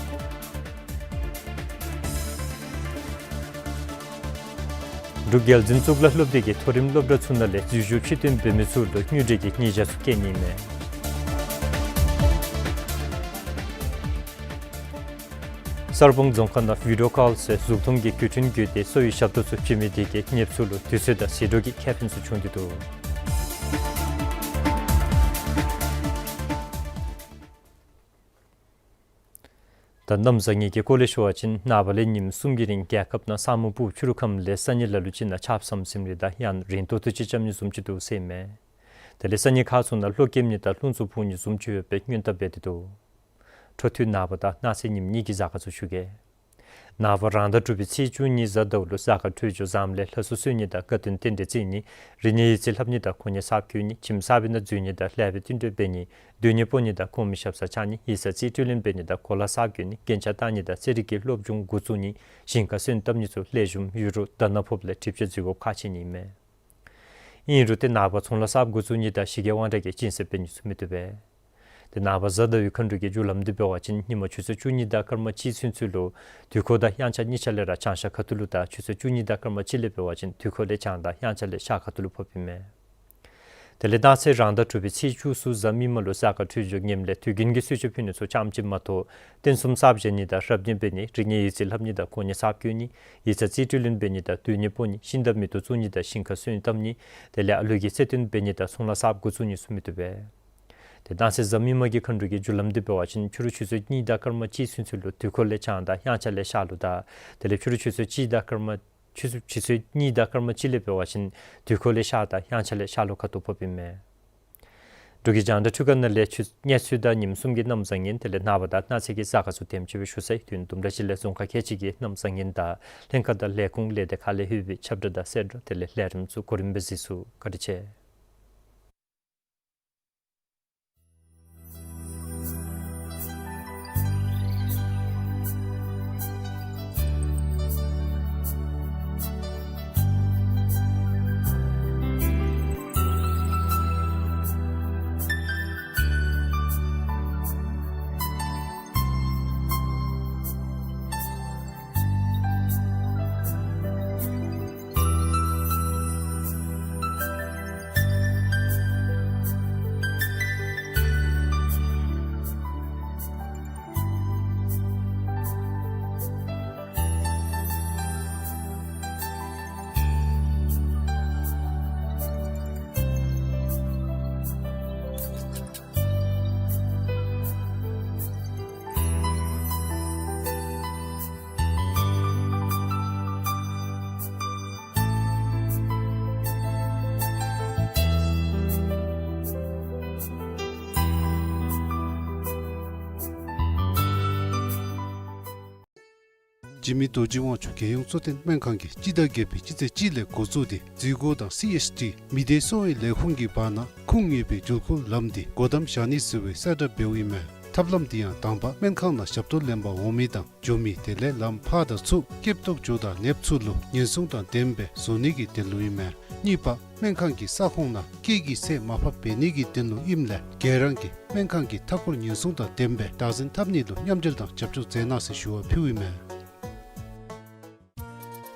འབྲུག་རྒྱལ་འཛིན་གཙུག་ལག་སློབ་སྡེ་གི་མཐོ་རིམ་སློབ་གྲྭ་ཚུ་ནང་ལས་འཛུལ་ཞུགས་ཕྱིར་ཐོན་འབད་མི་ཚུ་ལུ་དངུལ་འབྲེལ་གྱི་ཉེས་བྱ་ཚུ་བཀལ་ནི་ཨིན་མས། གསར་སྤང་རྫོང་ཁག་ནང་བི་ཌིའོ་ཀཱལ་ཟེར་གཟུགས་མཐོང་གི་བརྒྱུད་འཕྲིན་བརྒྱུད་དེ་གསོ་བའི་ཞབས་ཏོག་ཚུ་བྱིན་མི་དེ་གིས་ནདཔ་ཚུ་ལུ་དུས་ཚོད་དང་ཟད་འགྲོ་གི་ཁེ་ཕན་ཚུ་བྱུང་སྟེ་འདུག། ད་གནམ་བཟང་ངན་གྱི་སྐོར་ལས་ཞུ་བ་ཅིན་ནངས་པ་ལས་ཉིནམ་གསུམ་གྱི་རིང་རྒྱལ་ཁབ་ནང་ས་སྨུག་སྤུབས་ཕྱི་རུ་ཁམས་ལས་ས་གཉིས་ལ་ལུ་ཅིག་ནང་ཆརཔ་ཟམ་ཟིམ་རེ་དང་ཡང་ན་རན་ཏོག་ཏོ་ཅིག་རྐྱབ་ནི་བཟུམ་ཅིག་འདུག་ཟེར་ཨིན་མས། དེ་ལས་ས་གཉིས་ཁག་ཚུ་ནང་གློག་ཀེམ་ནི་དང་རླུང་འཚུབ་འཕུ་ནི་བཟུམ་ཅིག་ཡོད་པའི་སྔོན་བརྡ་འབད་དེ་འདུག། འཕྲོ་མཐུད་ནངས་པ་དང་གནངས་ཚེ་ཉིནམ་གཉིས་ཀྱི་གཟའ་སྐར་ཚུ་ཞུ་གེ། ནངས་པ་རང་ཟླ་དྲུག་པའི་ཚེས་བཅུ་གཉིས་གཟའ་ཟླཝ་ལུ་གཟའ་སྐར་འཕྲོད་སྦྱོར་འཛམ་གླིང་ལྷ་གསོལ་གསོལ་ནི་དང་དགའ་སྟོན་རྟེན་འབྲེལ་བརྩི་ནི། རིག་གནས་ཡིག་རྩིས་ལྷབ་ནི་དང་གོ་གནས་གསརཔ་བསྐོ་ནི། ཁྱིམ་གསར་པའི་ནང་འཛུལ་ནི་དང་ལེགས་པའི་བསྟུན་གྲོས་འབད་ནི། སྡོད་གནས་སྤོ་ནི་དང་གོང་མའི་ཞབས་སར་བཅར་ནི། ཡིག་ཚང་རྩིས་སྤྲོད་ལེན་འབད་ནི་དང་གོ་ལ་གསརཔ་བསྐོ་ནི། རྒྱན་ཆ་བཏགས་ནི་དང་རྩེད་རིགས་ཀྱི་སློབ་སྦྱོང་འགོ་བཙུགས་ནི། ཞིང་ཁར་སོན་བཏབ་ནི་ཚུ་ལེགས་ཤོམ་ཡོད་རུང་ད་ནཱ་ཕོགཔ་ལས་གྲིབ་ཆ་འཛུལ་དགོཔ་ཁག་ཆེ་ནི་ཨིན་མས། ཨིན་རུང་ཏེ་ནངས་པ་ཚོང་ལཱ་གསརཔ་འགོ་བཙུགས་ནི་དང་གཞི་རྒྱ་དབང་དྲག་གི་སྦྱིན་སྲེག་འབད་ནི་ཚུ་མི་བཏུབ་པས། ཏེ་ནངས་པ་གཟའ་ཟླ་བའི་མཁའ་འགྲོ་གི་རྒྱུ་ལམ་འདི་འབད་བ་ཅིན་ཉིན་མ་ཆུ་ཚོད་བཅུ་གཉིས་དང་སྐར་མ་གཅིག་ཚུན་ཚོད་ལུ་དུས་འཁོར་དང་དབྱངས་འཆར་གཉིས་ཆ་ལས་ར་བྱང་ཤར་ཁ་ཐུག་ལུ་དང་ཆུ་ཚོད་བཅུ་གཉིས་དང་སྐར་མ་གཅིག་ལས་འབད་བ་ཅིན་དུས་འཁོར་ལས་བྱང་དང་དབྱངས་འཆར་ལས་ཤར་ཁ་ཐུག་ལུ་ཕོགཔ་ཨིན་མས། དེ་ལས་གནངས་ཚེ་རང་ཟླ་དྲུག་པའི་ཚེས་བཅུ་གསུམ་གཟའ་མིག་དམར་ལུ་གཟའ་སྐར་འཕྲོད་སྦྱོར་ངནམ་ལས་དུས་རྒྱུན་གྱི་གསོལ་མཆོད་ཕུལ་ནི་ཚུ་རྐྱངམ་ཅིག་མ་གཏོགས་རྟེན་གསུམ་གསརཔ་བཞེངས་ནི་དང་རབ་གནས་འབད་ནི། རིག་གནས་ཡིག་རྩིས་ལྷབ་ནི་དང་གོ་གནས་གསརཔ་བསྐོ་ནི། ཡིག་ཚང་རྩིས་སྤྲོད་ལེན་འབད་ནི་དང་སྡོད་གནས་སྤོ་ནི། ཤིང་རྟ་མེ་ཏོག་བཙུགས་ནི་དང་ཞིང་ཁར་སོན་བཏབ་ནི། དེ་ལས་ཨ་ལུ་གི་རྩེད་འགྲན་འབད་ནི་དང་ཚོང་ལཱ་གསརཔ་འགོ་བཙུགས་ནི་ཚུ་མི་བཏུབ་པས། ཏེ་གནངས་ཚེ་གཟའ་མིག་དམར་གྱི་མཁའ་འགྲོ་གི་རྒྱུ་ལམ་འདི་འབད་བ་ཅིན་ཕྱི་རུ་ཆུ་ཚོད་གཉིས་དང་སྐར་མ་གཅིག་ཚུན་ཚོད་ལུ་དུས་འཁོར་ལས་བྱང་དང་དབྱངས་འཆར་ལས་ཤར་ལུ་དང་དེ་ལས་ཕྱི་རུ་ཆུ་ཚོད་གཅིག་དང་སྐར་མ་ ཆུ་ཚོད་ཆུ་ཚོད་གཉིས་དང་སྐར་མ་གཅིག་ལས་འབད་བ་ཅིན་དུས་འཁོར་ལས་ཤར་དང་དབྱངས་འཆར་ལས་ཤར་ལྷོ་ཁ་ཐུག་ཕོགཔ་ཨིན་མས། འབྲུག་གི་རྒྱང་བསྒྲགས་འཕྲུལ་ཁང་ནང་ལས་ཆུ་གནས་ཚུལ་དང་ཉིནམ་གསུམ་གྱི་གནམ་བཟང་ངན་དེ་ལས་ནངས་པ་དང་གནངས་ཚེ་གི་གཟའ་སྐར་ཚུ་དེམ་ཅིག་སྦེ་ཞུ་ཚར་ཡི། དུས་ཡུན་དུམ་གྲ་ཅིག་ལས་རྫོང་ཁག་ཁལ་གཅིག་གི་གནམ་བཟང་ངན་དང་ལྷན་ཁག་དང་ལས་ཁུངས་ལས་སྡེ་ཁག་ལས་ལྷོད་པའི་ཁྱབ་བསྒྲགས་དང་གསལ་བསྒྲགས་དེ་ལས་ལས་རིམ་ཚུ་གོ་རིམ་སྦེ་གཟིགས་ཚུགས། བཀའ་དྲིན་ཆེ། འཇིགས་མེད་རྡོ་རྗེ་དབང་ཕྱུག་རྒྱལ་ཡོངས་གཙོ་བསྟེན་སྨན་ཁང་གིས་སྤྱི་ཟླ་བརྒྱད་པའི་སྤྱི་ཚེས་གཅིག་ལས་འགོ་བཙུགས་ཏེ་འཛུལ་སྒོ་དང་སི་ཨེས་ཊི་མི་སྡེ་གསོ་བའི་ལས་ཁུངས་ཀྱི་བར་ན་ཁུངས་ཡོད་པའི་འགྲུལ་འཁོར་ལམ་འདི་སྒོ་བསྡམ་བཞག་ནི་ཟེར་བའི་གསལ་བསྒྲགས་འབདཝ་ཨིན་མས། ཐབས་ལམ་འདི་ཡང་དང་པ་སྨན་ཁང་ནང་ཞབས་ཏོག་ལེན་པར་འོང་མི་དང་འགྱོ་མི་དེ་ལས་ལམ་ཕར་དང་ཚུར་སྐྱེབ་ཏོག་འགྱོ་དང་ལེབ་ཚུ་ལུ་ཉེན་སྲུང་དང་ལྡནམ་སྦེ་བཟོ་ནི་གི་དོན་ལུ་ཨིན་མས། གཉིས་པ་སྨན་ཁང་གི་ས་ཁོངས་ནང་སྐད་ཀྱི་ཚད་མར་ཕབ་འབད་ནི་གི་དོན་ལུ་ཨིནམ་ལས་ག་ར་གིས་སྨན་ཁང་གི་མཐའ་འཁོར་ཉེན་སྲུང་དང་ལྡནམ་སྦེ་བདག་འཛིན་འཐབ་ནི་ལུ་མཉམ་འབྲེལ་དང་རྒྱབ་སྐྱོར་མཛད་གནང་ཟེར་ཞུ་བ་ཕུལཝ་ཨིན་མས།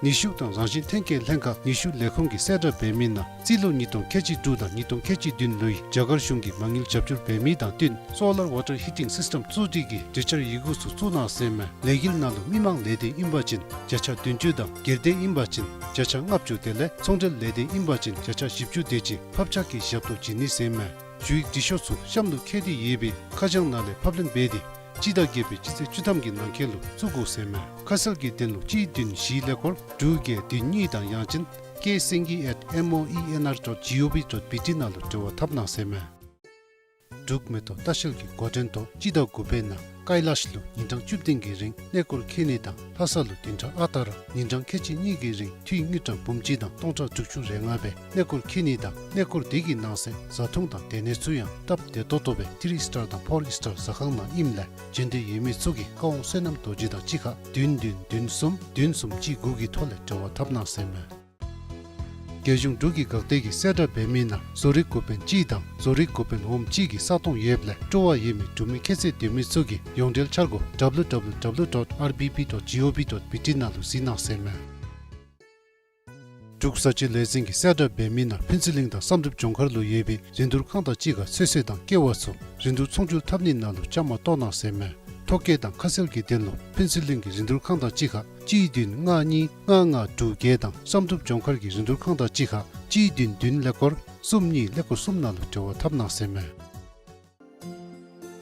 ནུས་ཤུགས་དང་རང་བཞིན་ཐོན་སྐྱེད་ལྷན་ཁག་ནུས་ཤུགས་ལས་ཁུངས་ཀྱིས་གསལ་བསྒྲགས་འབད་མི་ནང་རྩིས་ལོ་ཉིས་སྟོང་ཁལ་གཅིག་དྲུག་དང་ཉིས་སྟོང་ཁལ་གཅིག་བདུན་ལོའི་རྒྱ་གར་གཞུང་གི་མ་དངུལ་རྒྱབ་སྐྱོར་འབད་མི་དང་བསྟུན་སོ་ལར་ཝ་ཊར་ཧི་ཊིང་སིསི་ཊེམ་བཙུགས་སྒྲིག་གི་གྲོས་འཆར་ཡི་གུ་ཚུ་བཙུགས་གནང་ཟེར་མས། ལས་འགུལ་ནང་ལུ་མི་མང་ལས་སྡེ་ཨིན་པ་ཅིན་བརྒྱ་ཆ་བདུན་ཅུ་དང་སྒེར་སྡེ་ཨིན་པ་ཅིན་བརྒྱ་ཆ་ལྔ་བཅུ་དེ་ལས་ཚོང་འབྲེལ་ལས་སྡེ་ཨིན་པ་ཅིན་བརྒྱ་ཆ་བཞི་བཅུ་དེ་ཅིག་ཕབ་ཆག་གི་ཞབས་ཏོག་བྱིན་ནི་ཟེར་མས། ཞུ་ཡིག་འབྲི་ཤོག་ཚུ་གཤམ་ལུ་བཀོད་དེ་ཡོད་པའི་ཁ་བྱང་ནང་ལས་ཕབ་ལེན་འབད་དེ་སྤྱི་ཟླ་བརྒྱད་པའི་སྤྱི་ཚེས་བཅུ་ཐམ་གྱི་ནང་འཁོད་ལུ་བཙུགས་དགོ་ཟེར་མས། ཁ་གསལ་གྱི་དོན་ལུ་གཅིག་བདུན་བཞི་ཀླད་ཀོར་དྲུག་བརྒྱད་བདུན་གཉིས་དང་ཡང་ཅིན་ཀེ་སེང་གེ་ཨེཊ་མོ་ཨི་ཨེན་ཨར་ཌོཊ་ཇི་ཨོ་ཝི་ཌོཊ་བི་ཊི་ནང་ལུ་འབྲེལ་བ་འཐབ་གནང་ཟེར་མས། འབྲུག་མེ་ཏོག་ལྟ་བཤལ་གྱི་འགོ་འདྲེན་ཐོག་སྤྱི་ཟླ་དགུ་པའི་ནང་ཀའི་ལཱཤ་ལུ་ཉིན་གྲངས་བཅུ་བདུན་གྱི་རིང་གནས་སྐོར་འཁྱིད་ནི་དང་ལྷ་ས་ལུ་བདུན་ཕྲག་ཨ་རྟག་ར་ཉིན་གྲངས་ཁལ་གཅིག་གཉིས་ཀྱི་རིང་འཐུས་དངུལ་ཀྲམ་འབུམ་གཅིག་དང་སྟོང་ཕྲག་དྲུག་ཅུ་རེ་ལྔ་སྦེ་གནས་སྐོར་འཁྱིད་ནི་དང་གནས་སྐོར་དེ་གི་ནང་གསེས་བཟའ་འཐུང་དང་སྡོད་གནས་ཚུ་ཡང་སྟབས་བདེ་ཏོག་ཏོ་སྦེ་ཐི་རི་སི་ཊར་དང་ཕོར་སི་ཊར་ཟ་ཁང་ནང་ཨིནམ་ལས་འབྱོན་འདོད་ཡོད་མི་ཚུ་གིས་བཀའ་དབང་བསོད་ནམས་རྡོ་རྗེ་དང་གཅིག་ཁར་བདུན་བདུན་བདུན་གསུམ་བདུན་གསུམ་གཅིག་དགུ་གི་ཐོག་ལས་འབྲེལ་བ་འཐབ་གནང་ཟེར་མས། རྒྱལ་གཞུང་འབྲུག་གི་འགག་སྡེ་གིས་གསལ་བསྒྲགས་འབད་མི་ནང་བཟོ་རིག་འགོ་དཔོན་གཅིག་དང་བཟོ་རིག་འགོ་དཔོན་འོགམ་གཅིག་གི་ས་སྟོང་ཡོདཔ་ལས་སྤྲོ་བ་ཡོད་མི་འབྲུག་མི་ཁྱད་ཚད་ལྡན་མི་ཚུ་གིས་ཡོངས་འབྲེལ་འཆར་སྒོ་W W W dot R B B dot gov dot B T ནང་ལུ་གཟིགས་གནང་ཟེར་མས། འབྲུག་བཟའ་སྤྱོད་ལས་འཛིན་གྱིས་གསལ་བསྒྲགས་འབད་མི་ནང་ཕུན་ཚོགས་གླིང་དང་བསམ་གྲུབ་ལྗོངས་མཁར་ལུ་ཡོད་པའི་རིན་བསྡུར་ཁང་དང་གཅིག་ཁར་ཚོད་བསྲེ་དང་ཀེ་བ་ཚུ་རིན་བསྡུར་ཚོང་སྒྱུར་འཐབ་ནི་ནང་ལུ་བཅའ་མར་གཏོགས་གནང་ཟེར་མས། ཐོ་བཀོད་དང་ཁ་གསལ་གྱི་དོན་ལུ་ཕུན་ཚོགས་གླིང་གི་རིན་བསྡུར་ཁང་དང་གཅིག་ཁར་གཅིག་བདུན་ལྔ་གཉིས་ལྔ་ལྔ་དྲུག་བརྒྱད་དང་བསམ་གྲུབ་ལྗོངས་མཁར་གྱི་རིན་བསྡུར་ཁང་དང་གཅིག་ཁར་གཅིག་བདུན་བདུན་ཀླད་ཀོར་གསུམ་གཉིས་ཀླད་ཀོར་གསུམ་ནང་ལུ་འབྲེལ་བ་འཐབ་གནང་ཟེར་མས།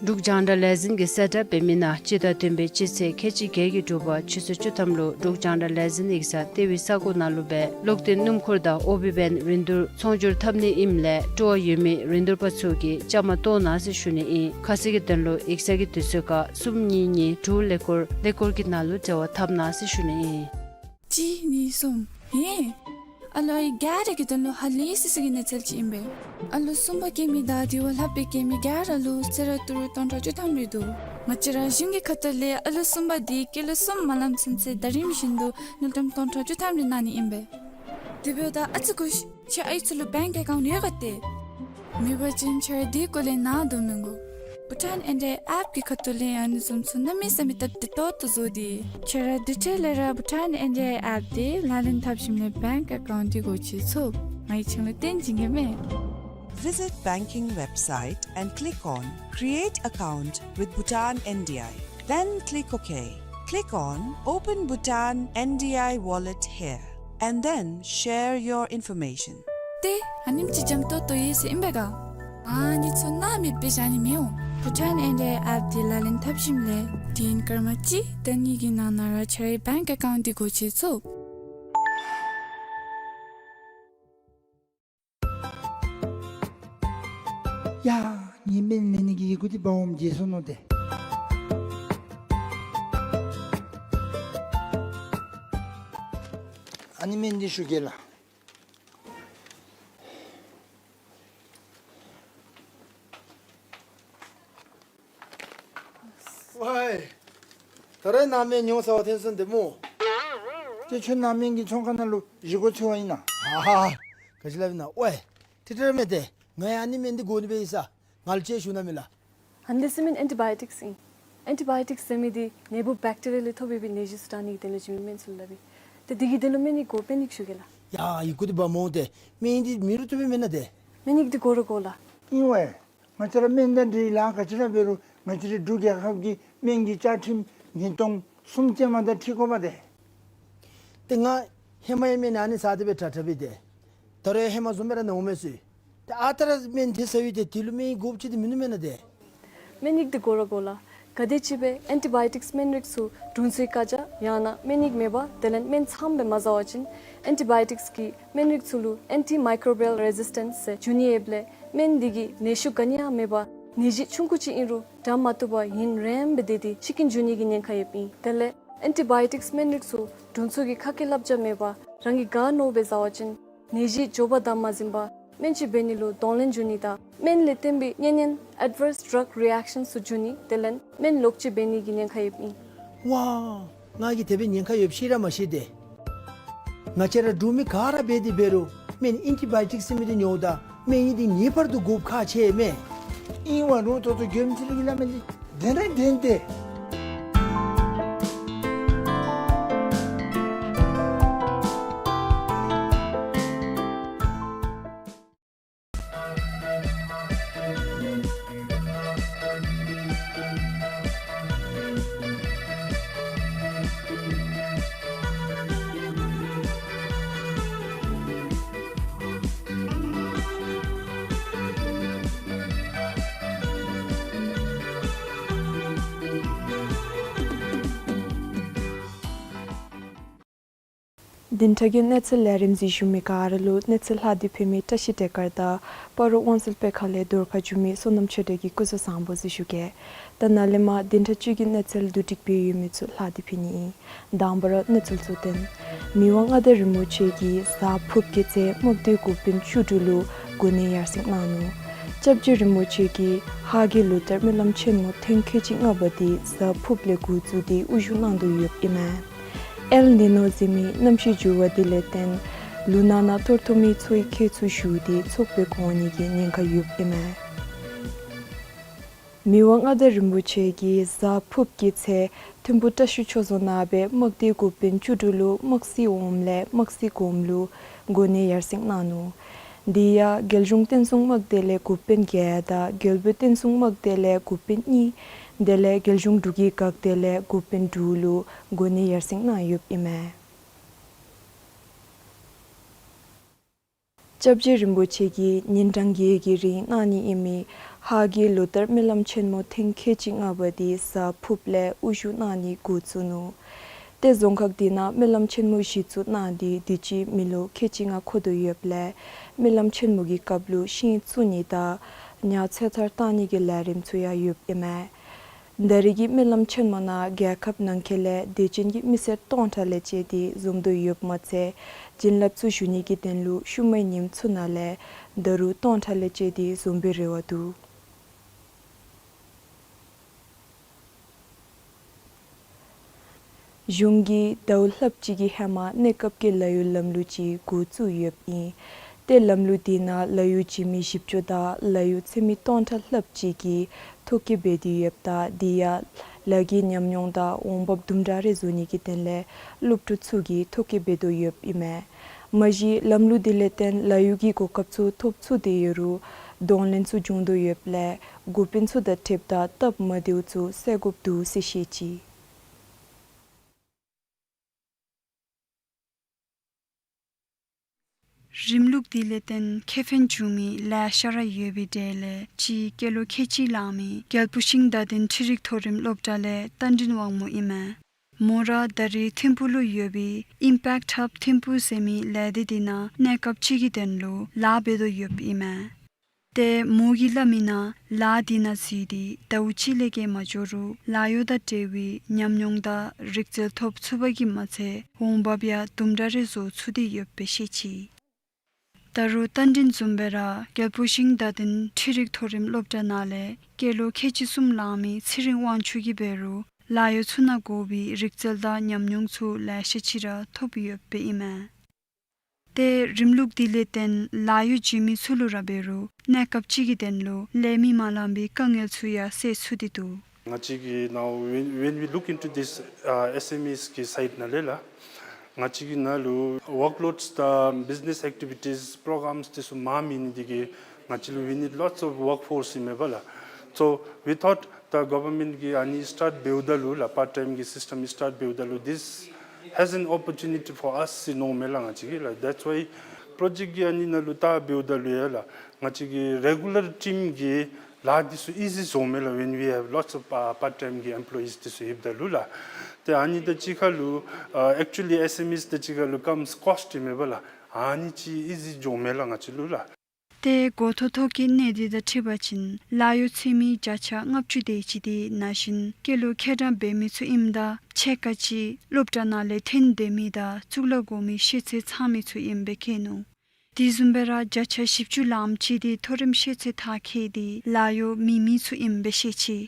འབྲུག་རྒྱང་བསྒྲགས་ལས་འཛིན་གྱིས་གསལ་བསྒྲགས་འབད་མི་ནང་སྤྱི་ཟླ་བདུན་པའི་སྤྱི་ཚེས་ཁལ་གཅིག་བརྒྱད་ཀྱི་དྲོ་པ་ཆུ་ཚོད་བཅུ་ཐམ་ལུ་འབྲུག་རྒྱང་བསྒྲགས་ལས་འཛིན་ཡིག་ཚང་ལྟེ་བའི་ས་གོ་ནང་ལུ་སྦེ་གློག་འཕྲིན་སྣུམ་འཁོར་དང་ཨོ་བི་བེན་རིན་བསྡུར་ཚོང་སྒྱུར་འཐབ་ནི་ཨིནམ་ལས་སྤྲོ་བ་ཡོད་མི་རིན་བསྡུར་པ་ཚུ་གིས་བཅའ་མར་གཏོགས་གནང་ཟེར་ཞུ་ནི་ཨིན། ཁ་གསལ་གྱི་དོན་ལུ་ཡིག་ཚང་གི་དུས་ཚོད་ཁར་གསུམ་གཉིས་གཉིས་དྲུག་ཀླད་ཀོར་ཀླད་ཀོར་གྱི་ནང་ལུ་འབྲེལ་བ་འཐབ་གནང་ཟེར་ཞུ་ནི་ཨིན། གཅིག་གཉིས་གསུམ། ཧེ། ཨ་ལོ་ཨའི་ག་ར་གི་དོན་ལུ་ཧ་ལས་སི་སི་གི་གནས་ཚུལ་ཅིག་ཨིན་པས། ཨ་ལོ་གསུམ་པ་སྐྱེ་མི་དང་དེ་བ་ལྷག་སྦེ་སྐྱེ་མི་ག་ར་ལུ་གསོལ་རས་ཏི་རུ་སྟོང་ཕྲག་བཅུ་ཐམ་རེ་འདུག། ང་བཅས་ར་གཞུང་གི་ཁ་ཐུག་ལས་ཨ་ལོ་གསུམ་པ་དེ་སྐྱེས་ལོ་གསུམ་མ་ལངམ་ཚུན་ཚོད་ཟླ་རིམ་བཞིན་དུ་དངུལ་ཀྲམ་སྟོང་ཕྲག་བཅུ་ཐམ་རེ་གནང་ནི་ཨིན་པས། དེ་འབདཝ་ད་ཨ་ཙི་སྒུག་ཤིག། ཁྱེད་ཨའི་ཚུ་ལུ་བེངཀ་ཨེ་ཀའུནཊ་ཡོད་ག་ཏེ། མེད་པ་ཅིན་ཁྱེད་ར་དེ་སྐོར་ལས་ནཱ་དོ་མི་དགོ། བྷུ་ཊཱན་ཨེན་ཌི་ཨའི་ཨེཔ་གི་ཁ་ཐུག་ལས་ཡང་ཨ་ནི་བཟུམ་ཚུ་གནམ་མེད་ས་མེད་སྟབས་བདེ་ཏོག་ཏོ་བཟོ་སྟེ། ཁྱེད་ར་དེ་འཕྲལ་ལས་ར་བྷུ་ཊཱན་ཨེན་ཌི་ཨའི་ཨེཔ་དེ་ལག་ལེན་འཐབ་ཞིནམ་ལས་བེངཀ་ཨེ་ཀའུནཊ་དེ་སྒོ་ཕྱེ་ཚུགས། ང་གིས་ཁྱེད་ལུ་སྟོན་བྱིན་གེ་མས། Visit banking website and click on Create Account with Bhutan N D I. Then click OK. Click on Open Bhutan N D I Wallet here and then share your information. ཏེ་ཨ་ནེམ་ཅིག་འཇམ་ཏོང་ཏོ་ཡོད་ཟེར་ཨིན་པས་ག། ཨ་ནི་ཚུ་ནཱ་མེདཔ་སྦེ་བཞག་ནི་མི་འོང་། བྷུ་ཊཱན་ཨེན་ཌི་ཨའི་ཨེཔ་དེ་ལག་ལེན་འཐབ་ཞིནམ་ལས་དུས་ཡུན་སྐར་མ་གཅིག་དང་གཉིས་ཀྱི་ནང་ན་ར་ཁྱེད་རའི་བེངཀ་ཨེ་ཀའུནཊ་དེ་སྒོ་ཕྱེ་ཚུགས། ཡ། ངེའི་སྨན་ལེན་ནི་གི་ཡི་གུ་འདི་འབག་འོངམ་བརྗེད་སོ་ནུག་ཏེ། ཨ་ནི་སྨན་འདི་ཞུ་གེ་ལགས། ཝའི། ད་རེས་ནཱ་སྨན་ཉོ་ས་བ་ཐོན་སོང་ཏེ་སྨོ། ཏེ་ཁྱོད་ནཱ་སྨན་གྱི་ཚོང་ཁང་ནང་ལུ་གཞི་སྒོ་ཕྱེ་བ་ཨིན་ན། ཧ་ཧ། ག་ཅི་སླབ་ཨིན་ན། ཝའི། ཏེ་དྲག་མས་ཏེ། ང་ཡང་ཨ་ནི་སྨན་འདི་དགོ་ནི་སྦེ་ཡོད་ས། ང་ལུ་ཅིག་ཞུ་གནང་མས་ལགས། ཨ་ནི་འདི་ཟེར་མི་ཨེན་ཊི་བཱ་ཡོ་ཊིཀསི་ཨིན། ཨེན་ཊི་བཱ་ཡོ་ཊིཀསི་ཟེར་མི་འདི་ནད་འབུཔ་བེཀ་ཊི་རི་ཡ་ལས་ཐོབ་པའི་ནད་གཞི་ཚུ་དྲག་ནི་གི་དོན་ལུ་བྱིན་མི་སྨན་ཚུ་ལུ་སླབ་ཨིན། ཏེ་འདི་གི་དོན་ལུ་སྨན་ནི་དགོ་པས་ནི་ཞུ་གེ་ལགས། ཡ། ཡི་གུ་འདི་འབག་འོང་ཏེ། སྨན་འདི་མེད་རུང་བཏུབ་པས་མེན་ན་ཏེ། སྨན་ནི་འདི་དགོ་ར་དགོ་ལགས། ཨིན་ཝའི། ང་བཅས་ར་སྨན་དང་འབྲེལ་ལཱ་ག་ཅི་ར་འབད་རུང་ང་བཅས་རའི་འབྲུག་རྒྱལ་ཁབ་ཀྱི་སྨན་གྱི་བཅའ་ཁྲིམས་ཉིས་སྟོང་གསུམ་ཅན་མ་དང་འཁྲིལ་དགོ་པས་ཏེ། ཏེ་ང་ཧེ་མ་ཡང་སྨན་ཨ་ནི་ཟ་སྟེ་སྦེ་དྲག་དྲག་པས་ཏེ། ད་རུང་ཧེ་མ་བཟུམ་སྦེ་ར་ནཝ་མས་ཟེར། ཏེ་ཨ་རྟག་ར་སྨན་དེ་ཟ་ཡི་ཏེ་དེ་ལུ་སྨན་ཡི་དགོཔ་ཅིག་ཏེ་མིན་ནུག་མེན་ན་ཏེ། སྨན་ཡིག་འདི་དགོ་ར་དགོ་ལགས། ག་དེམ་ཅིག་སྦེ་ཨེན་ཊི་བཱ་ཡོ་ཊིཀསི་སྨན་རིགས་ཚུ་དྲུང་འཚོའི་བཀའ་རྒྱ་ཡང་ན་སྨན་ཡིག་མེད་པར་དེ་ལས་སྨན་ཚངམ་སྦེ་མ་ཟ་བ་ཅིན་ཨེན་ཊི་བཱ་ཡོ་ཊིཀསི་གི་སྨན་རིགས་ཚུ་ལུ་ཨེན་ཊི་མའི་ཀོ་བི་ཡལ་རེ་ཟིས་ཊེནསི་ཟེར་འབྱུང་ནི་ཡོདཔ་ལས་སྨན་འདི་གིས་ནད་ཤུགས་ག་ནི་ཡང་མེད་པར་ནད་གཞི་ཆུང་ཀུ་ཅིག་ཨིན་རུང་དྲག་མ་བཏུབ་པར་ཡུན་རིངམོ་སྦེ་སྡོད་དེ་འཆི་རྐྱེན་འབྱུང་ནི་གི་ཉེན་ཁ་ཡོདཔ་ཨིན། དེ་ལས་ཨེན་ཊི་བཱ་ཡོ་ཊིཀསི་སྨན་རིགས་ཚུ་དྲུང་འཚོ་གི་ཁ་སྐད་བསླབ་བྱ་མེད་པར་རང་གིས་ག་མནོཝ་སྦེ་ཟ་བ་ཅིན་ནད་གཞི་མགྱོགས་པར་དམ་མ་འཛིན་པར་སྨན་བཅོས་འབད་ནི་ལུ་གདོང་ལེན་འབྱུང་ནི་དང་སྨན་ལས་བརྟེན་པའི་གཉན་ཉེན་ཨེཌ་ཝརསི་ཌྲག་རི་ཨེཀ་ཤཱནསི་ཚུ་འབྱུང་ནི་དེ་ལས་སྨན་ལོག་སྤྱོད་འབད་ནི་གི་ཉེན་ཁ་ཡོདཔ་ཨིན། ཝའི། ང་གིས་དེ་སྦེ་ཉེན་ཁ་ཡོདཔ་ཤེས་ར་མ་ཤེས་ཏེ། ང་བཅས་ར་འབྲུག་མི་ག་ར་འབད་དེ་འབད་རུང་སྨན་ཨེན་ཊི་བཱ་ཡོ་ཊིཀསི་ཟེར་མི་འདི་ཉོཝ་ད་སྨན་ཡིག་འདི་ངེས་པར་དུ་དགོཔ་ཁག་ཆེ་མས། ཨིན་ཝའི་རུང་ད་ལྟོ་མགྱོནམ་ཅིག་གི་ལཱ་མེན་ཏེ། དེ་ནང་བདེན་ཏེ། བདུན་ཕྲག་གི་གནས་ཚུལ་ལས་རིམ་གཟིགས་བཞུགས་མི་ག་ར་ལུ་གནས་ཚུལ་ལྷག་སྟེ་ཕུལ་མི་བཀྲ་ཤིས་བདེ་སྐར་དང་སྤ་རོ་དབང་སྲིད་དཔེ་ཁང་ལས་བརྡ་དོན་ཞུ་མི་བསོད་ནམས་ཆོས་སྒྲོན་གྱིས་སྐུ་གཟུགས་བཟང་པོ་ཟེར་ཞུ་གེ། ད་ནཱ་ལས་མར་བདུན་ཕྲག་བཅུ་གི་གནས་ཚུལ་བསྡུ་སྒྲིག་འབད་ཡོད་མི་ཚུ་ལྷག་སྟེ་ཕུལ་ནི་ཨིན། དང་པ་ར་གནས་ཚུལ་གཙོ་དོན། མི་དབང་མངའ་བདག་རིན་པོ་ཆེ་གིས་གཟའ་ཕུརཔ་གི་ཚེ་དམག་སྡེའི་འགོ་དཔོན་བཅུ་དྲུག་ལུ་གོ་གནས་ཡར་སེང་གནང་ནུག། སྐྱབས་རྗེ་རིན་པོ་ཆེ་གིས་ཧཱ་གི་ལུ་ཐར་སྨོན་ལམ་ཆེན་མོ་ཐེངས་ཁལ་གཅིག་ལྔ་པ་འདི་གཟའ་ཕུརཔ་ལས་འགོ་བཙུགས་ཏེ་དབུ་བཞུགས་གནང་དོ་ཡོདཔ་ཨིན་མས། ཨེལ་ནི་ནོ་ཟེར་མི་གནམ་གཤིས་འགྱུར་བ་འདི་ལས་བརྟེན་ལུ་ནང་ན་གཏོར་ཐོབ་མི་ཚོགས་ཀྱི་ཁྱད་ཚུ་ཞུགས་ཏེ་ཚོགས་པ་གོང་ནི་གི་ཉེན་ཁ་ཡོདཔ་ཨིན་མས། མི་དབང་མངའ་བདག་རིན་པོ་ཆེ་གིས་གཟའ་ཕུརཔ་གི་ཚེ་ཐིམ་ཕུ་བཀྲ་ཤིས་ཆོས་རྫོང་ནང་སྦེ་དམག་སྡེའི་འགོ་དཔོན་བཅུ་དྲུག་ལུ་དམག་སྲིད་འོགམ་ལས་དམག་སྲིད་གོངམ་ལུ་གོ་གནས་ཡར་སེང་གནང་ནུག། དེ་ཡང་རྒྱལ་གཞུང་བསྟན་སྲུང་དམག་སྡེ་ལས་འགོ་དཔོན་བརྒྱད་དང་རྒྱལ་པོའི་བསྟན་སྲུང་དམག་སྡེ་ལས་འགོ་དཔོན་གཉིས། དེ་ལས་རྒྱལ་གཞུང་འབྲུག་གི་འགག་སྡེ་ལས་འགོ་དཔོན་དྲུག་ལུ་གོ་གནས་ཡར་སེང་གནང་ཡོདཔ་ཨིན་མས། སྐྱབས་རྗེ་རིན་པོ་ཆེ་གིས་ཉིན་གྲངས་བརྒྱད་ཀྱི་རིང་གནང་ནི་ཨིན་མི་ཧཱ་གི་ལུ་ཐར་སྨོན་ལམ་ཆེན་མོ་ཐེངས་ཁལ་གཅིག་ལྔ་པ་འདི་གཟའ་ཕུརཔ་ལས་དབུ་བཞུགས་གནང་ནི་འགོ་བཙུགས་ནུག། ཏེ་རྫོང་ཁག་འདི་ནང་སྨོན་ལམ་ཆེན་མོ་གཞི་བཙུགས་གནང་སྟེ་དུས་ཅི་མི་ལོ་ཁལ་གཅིག་ལྔ་འཁོར་དོ་ཡོདཔ་ལས་སྨོན་ལམ་ཆེན་མོ་གི་སྐབས་ལུ་ཤིང་བཙུགས་ནི་དང་ཉ་ཚོད་ཐར་བཏང་ནི་གི་ལས་རིམ་ཚུ་ཡང་ཡོདཔ་ཨིན་མས། ད་རེས་ཀྱི་སྨོན་ལམ་ཆེན་མོ་ནང་རྒྱལ་ཁབ་ནང་འཁོད་ལས་དད་ཅན་གྱི་མི་སེར་སྟོང་ཕྲག་ལས་བཅད་དེ་འཛོམས་དོ་ཡོདཔ་མ་ཚད་བྱིན་རླབས་ཚུ་ཞུ་ནི་གི་དོན་ལུ་ཤུལ་མའི་ཉིནམ་ཚུ་ནང་ལས་ད་རུང་སྟོང་ཕྲག་ལས་བཅད་དེ་འཛོམས་པའི་རེ་བ་འདུག། གཞུང་གིས་ཟླཝ་ལྷགཔ་ཅིག་གི་ཧེ་མ་གནས་སྐབས་ཀྱི་ལཱ་གཡོག་ལམ་ལུགས་ཅིག་འགོ་བཙུགས་ཡོདཔ་ཨིན། ཏེ་ལམ་ལུགས་འདི་ནང་ལཱ་གཡོག་བྱིན་མི་བཞི་བཅུ་དང་ལཱ་གཡོག་འཚོལ་མི་སྟོང་ཕྲག་ལྷགཔ་ཅིག་གིས་ཐོ་བཀོད་འབད་དེ་ཡོདཔ་ད་དེ་ཡང་ལཱ་གི་ཉམས་མྱོང་དང་འོང་འབབ་དུམ་གྲ་རེ་བཟོ་ནི་གི་དོན་ལས་སློབ་ཕྲུག་ཚུ་གིས་ཐོ་བཀོད་འབད་དོ་ཡོདཔ་ཨིན་མས། མ་གཞི་ལམ་ལུགས་འདི་ལས་བརྟེན་ལཱ་གཡོག་གི་གོ་སྐབས་ཚུ་ཐོབ་ཚུགས་ཏེ་ཡོད་རུང་གདོང་ལེན་ཚུ་བྱུང་དོ་ཡོདཔ་ལས་འགོ་དཔོན་ཚུ་དང་འཁྲིལཝ་ད་སྟབས་མ་བདེཝ་ཚུ་སེལ་དགོཔ་འདུག་ཟེར་བཤད་ཅི། རིམ་ལུགས་འདི་ལས་བརྟེན་ཁེ་ཕན་བྱུང་མི་ལེ་ཤ་ར་ཡོད་པའི་གྲས་ལས་གཅིག་སྐྱེས་ལོ་ཁལ་གཅིག་ལང་མི་རྒྱལ་པོ་ཤིང་རྟ་ལྡན་འཕྲུལ་རིག་མཐོ་རིམ་སློབ་གྲྭ་ལས་རྟ་མགྲིན་དབང་མོ་ཨིན་མས། མོ་ར་ད་རེས་ཐིམ་ཕུ་ལུ་ཡོད་པའི་ཨིམ་པེཀཊ་ཧབ་ཐིམ་ཕུ་ཟེར་མི་ལས་སྡེ་འདི་ནང་གནས་སྐབས་ཅིག་གི་དོན་ལུ་ལཱ་འབད་དོ་ཡོདཔ་ཨིན་མས། ཏེ་མོ་གིས་སླབ་མི་ནང་ལཱ་འདི་ནང་འཛུལ་ཏེ་ཟླཝ་གཅིག་ལས་བརྒལ་མ་འགྱོ་རུང་ལཱ་གཡོག་དང་འབྲེལ་བའི་ཉམས་མྱོང་དང་རིག་རྩལ་ཐོབ་ཚུགས་པ་གིས་མ་ཚད་འོང་འབབ་ཡང་དུམ་གྲ་རེ་བཟོ་ཚུགས་ཏེ་ཡོདཔ་སྦེ་བཤད་ཅི། ད་རུང་རྟ་མགྲིན་བཟུམ་སྦེ་ར་རྒྱལ་པོ་ཤིང་རྟ་མགྲིན་འཕྲུལ་རིག་མཐོ་རིམ་སློབ་གྲྭ་ནང་ལས་སྐྱེས་ལོ་ཁལ་གཅིག་གསུམ་ལང་མི་ཚེ་རིང་དབང་ཕྱུག་གིས་འབད་རུང་ལཱ་གཡོག་ཚུ་ནང་དགོ་པའི་རིག་རྩལ་དང་ཉམས་མྱོང་ཚུ་ལེ་ཤ་ཅིག་ར་ཐོབ་ཡོདཔ་ཨིན་མས། ཏེ་རིམ་ལུགས་འདི་ལས་བརྟེན་ལཱ་གཡོག་བྱིན་མི་ཚུ་ལུ་ར་འབད་རུང་གནས་སྐབས་ཅིག་གི་དོན་ལུ་ལས་མི་མ་ལང་པའི་དཀའ་ངལ་ཚུ་ཡང་སེལ་ཚུགས་ཏེ་འདུག། ང་བཅས་ཀྱིས་now when, when we look into this, uh, S M Es གི་side ནང་ལས་ལགས། ང་བཅས་ཀྱི་ནང་ལུ་workloads དང་business activities programs དེ་ཚུ་མངམ་ཨིན་ནི་དེ་གིས་ང་བཅས་ལུ་we need lots of workforce ཨིན་མས་པ་ལགས། So we thought the government གིས་ཨ་ནི་start འབདཝ་ད་ལུ་ལགས་part time གི་system start འབདཝ་ད་ལུ་this has an opportunity for us ཟེར་མནོཝ་མས་ལགས་ང་བཅས་ཀྱིས་ལགས། That's why project གི་ཨ་ནི་ནང་ལུ་བལྟ་འབདཝ་ད་ལུ་ཡང་ལགས་ང་བཅས་ཀྱི་regular team གི་ལཱ་འདི་ཚུ་easy བཟོཝ་མས་ལགས། When we have lots of, uh, part time གི་employees དེ་ཚུ་ཡོདཔ་ད་ལུ་ལགས། ཏེ་ཨ་ནི་དང་གཅིག་ཁར་ལུ་uh, actually S M Es དང་གཅིག་ཁར་ལུ་comes cost ཨིན་མས་པ་ལགས། ཨ་ནི་ཅིག་easy འགྱོཝ་མས་ལགས་ང་བཅས་ལུ་ལགས། ཏེ་འགོ་ཐོག་ཐོ་བཀོད་གནས་སྡུད་དང་འཁྲིལ་བ་ཅིན་ལཱ་གཡོག་འཚོལ་མི་བརྒྱ་ཆ་ལྔ་བཅུ་དེ་ཅིག་འདི་ན་གཞོན་སྐྱེས་ལོ་ཁྱེད་རང་འབད་མི་ཚུ་ཨིནམ་ད་ཕྱེད་ཀ་ཅིག་སློབ་གྲྭ་ནང་ལས་ཐོན་སྡོད་མི་དང་གཙུག་ལག་གོང་མའི་ཤེས་ཚད་ཚང་མི་ཚུ་ཨིནམ་སྦེ་བཀོད་ནུག། དེ་བཟུམ་སྦེ་ར་བརྒྱ་ཆ་བཞི་བཅུ་ལངམ་ཅིག་འདི་མཐོ་རིམ་ཤེས་ཚད་མཐར་འཁྱོལ་ཏེ་ལཱ་གཡོག་མེད་མི་ཚུ་ཨིནམ་སྦེ་བཤད་ཅི།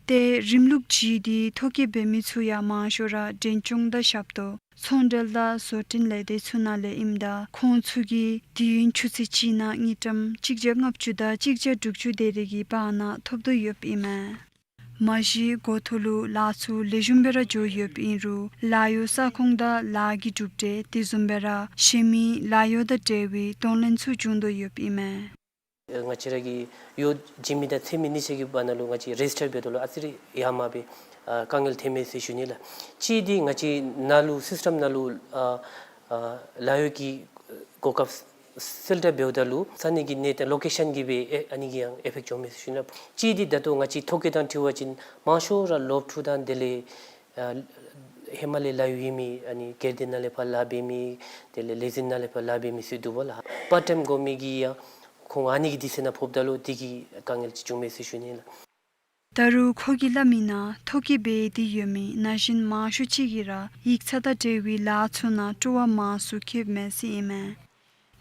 ཏེ་རིམ་ལུགས་ཅིག་འདི་ཐོ་བཀོད་འབད་མི་ཚུ་ཡང་མང་ཤོས་ར་འབྲས་ལྗོངས་དང་ཞབས་ཏོག་ཚོང་འབྲེལ་དང་བཟོ་སྐྲུན་ལས་སྡེ་ཚུ་ནང་ལས་ཨིནམ་ད་ཁོང་ཚུ་གིས་དུས་ཡུན་ཆུ་ཚོད་གཅིག་ནང་དངུལ་ཀྲམ་གཅིག་བརྒྱ་ལྔ་བཅུ་དང་གཅིག་བརྒྱ་དྲུག་ཅུ་དེ་རེ་གི་བར་ན་ཐོབ་དོ་ཡོདཔ་ཨིན་མས། མ་གཞི་འགོ་ཐོག་ལུ་ལཱ་ཚུ་ལེགས་ཤོམ་སྦེ་ར་འགྱོ་ཡོདཔ་ཨིན་རུང་ལཱ་གཡོག་ས་ཁོངས་དང་ལཱ་གི་གྲུབ་འབྲས་དེ་བཟུམ་སྦེ་ར་གཞན་མི་ལཱ་གཡོག་དང་འབྲེལ་བའི་གདོང་ལེན་ཚུ་བྱུང་དོ་ཡོདཔ་ཨིན་མས། ང་བཅས་ར་གི་གཡོག་བྱིན་མི་དང་འཚོལ་མི་གཉིས་ཆ་གི་བར་ན་ལུ་ང་བཅས་རེཇིས་ཊར་འབད་དོ་ལུ་ཨ་ཙི་རེ་ཡར་མར་སྦེ་ཨ་དཀའ་ངལ་ཐོན་མས་ཟེར་ཞུ་ནི་ལགས། གཅིག་འདི་ང་བཅས་ནང་ལུ་སིསི་ཊམ་ནང་ལུ་ཨ་ཨ་ལཱ་གཡོག་གི་གོ་སྐབས་ཕིལ་ཊར་འབདཝ་ད་ལུ་ས་གནས་ཀྱི་གནས་སྟངས་ལོ་ཀེ་ཤཱན་གྱིས་སྦེ་ཨེ་ཨ་ནི་གིས་ཡང་ཨེ་ཕེཀཊ་འགྱོཝ་མས་ཟེར་ཞུ་ནི་ལགས། གཅིག་འདི་ད་ལྟོ་ང་བཅས་ཐོ་བཀོད་དང་འཁྲིལ་བ་ཅིན་མང་ཤོས་ར་སློབ་ཕྲུག་དང་དེ་ལས་ཨ་ཧེ་མ་ལས་ལཱ་གཡོག་ཡོད་མི་ཨ་ནི་སྒེར་སྡེ་ནང་ལས་ཕར་ལཱ་འབད་མི་དེ་ལས་ལས་འཛིན་ནང་ལས་ཕར་ལཱ་འབད་མི་ཚུ་འདུག་པ་ལགས། པར་ཊའིམ་དགོ་མི་གིས་ཡང་ཁོང་ཨ་ནི་གི་དུས་ཚོད་ནང་ཕོགཔ་ད་ལུ་དེ་གིས་དཀའ་ངལ་ཅིག་བྱུངམ་མས་ཟེར་ཞུ་ནི་ལགས། ད་རུང་ཁོ་གིས་སླབ་མི་ནང་ཐོ་བཀོད་འབད་དེ་ཡོད་མི་ན་གཞོན་མང་ཤོས་ཅིག་གིས་ར་ཡིག་ཚང་དང་འབྲེལ་བའི་ལཱ་ཚུ་ནང་སྤྲོ་བ་མང་སུ་བསྐྱེདཔ་མས་ཟེར་ཨིན་མས།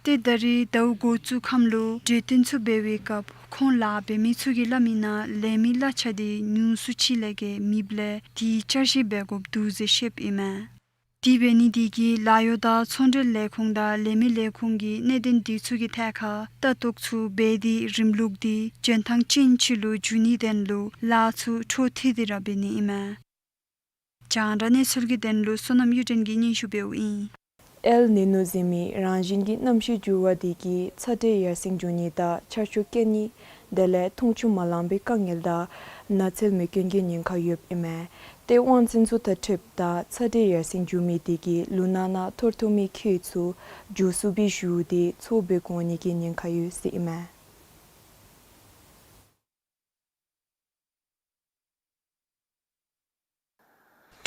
ཏེ་ད་རེས་ཟླཝ་འགོ་བཙུགས་ཁམས་ལུ་གྲོས་བསྟུན་ཚུ་འབད་བའི་སྐབས་ཁོང་ལཱ་འབད་མི་ཚུ་གིས་སླབ་མི་ནང་ལས་མི་གླ་ཆ་འདི་ཉུང་སུ་ཅིག་ལས་བརྒལ་མེདཔ་ལས་དེ་བསྐྱར་ཞིབ་འབད་དགོཔ་འདུག་ཟེར་བཤདཔ་ཨིན་མས། དེ་འབད་ནི་དེ་གིས་ལཱ་གཡོག་དང་ཚོང་འབྲེལ་ལས་ཁུངས་དང་ལས་མི་ལས་ཁུངས་ཀྱིས་གནད་དོན་དེ་ཚུ་གི་ཐད་ཁར་ལྟ་རྟོག་ཚུ་འབད་དེ་རིམ་ལུགས་འདི་འཇོན་ཐང་ཅན་ཅིག་ལུ་འགྱུར་ནིའི་དོན་ལུ་ལཱ་ཚུ་འཕྲོ་མཐུད་དེ་ར་འབད་ནི་ཨིན་མས། རྒྱང་བསྒྲགས་གནས་ཚུལ་གྱི་དོན་ལུ་བསོད་ནམས་གཡུ་སྒྲོན་གྱིས་སྙན་ཞུ་འབདཝ་ཨིན། ཨེལ་ནི་ནོ་ཟེར་མི་རང་བཞིན་གྱི་གནམ་གཤིས་འགྱུར་བ་དེ་གིས་ཚ་དྲོད་ཡར་སེང་འགྱོ་ནི་དང་ཆར་ཆུ་རྐྱེན་ནི་དེ་ལས་འཐུང་ཆུ་མ་ལང་པའི་དཀའ་ངལ་དང་ནགས་ཚལ་མེ་རྐྱེན་གྱི་ཉེན་ཁ་ཡོདཔ་ཨིན་མས། ཏེ་དབང་འཛིན་ཚུ་དང་འཁྲིལཝ་ད་ཚ་དྲོད་ཡར་སེང་འགྱོ་མི་དེ་གིས་ལུང་ནག་ནང་ཐོར་ཐོར་མའི་ཁྱེགས་ཚུ་འགྱོ་ཚུགས་པའི་ཤུལ་དེ་འཚོ་སྦེ་འགོར་ནི་གི་ཉེན་ཁ་ཡོད་ཟེར་ཨིན་མས།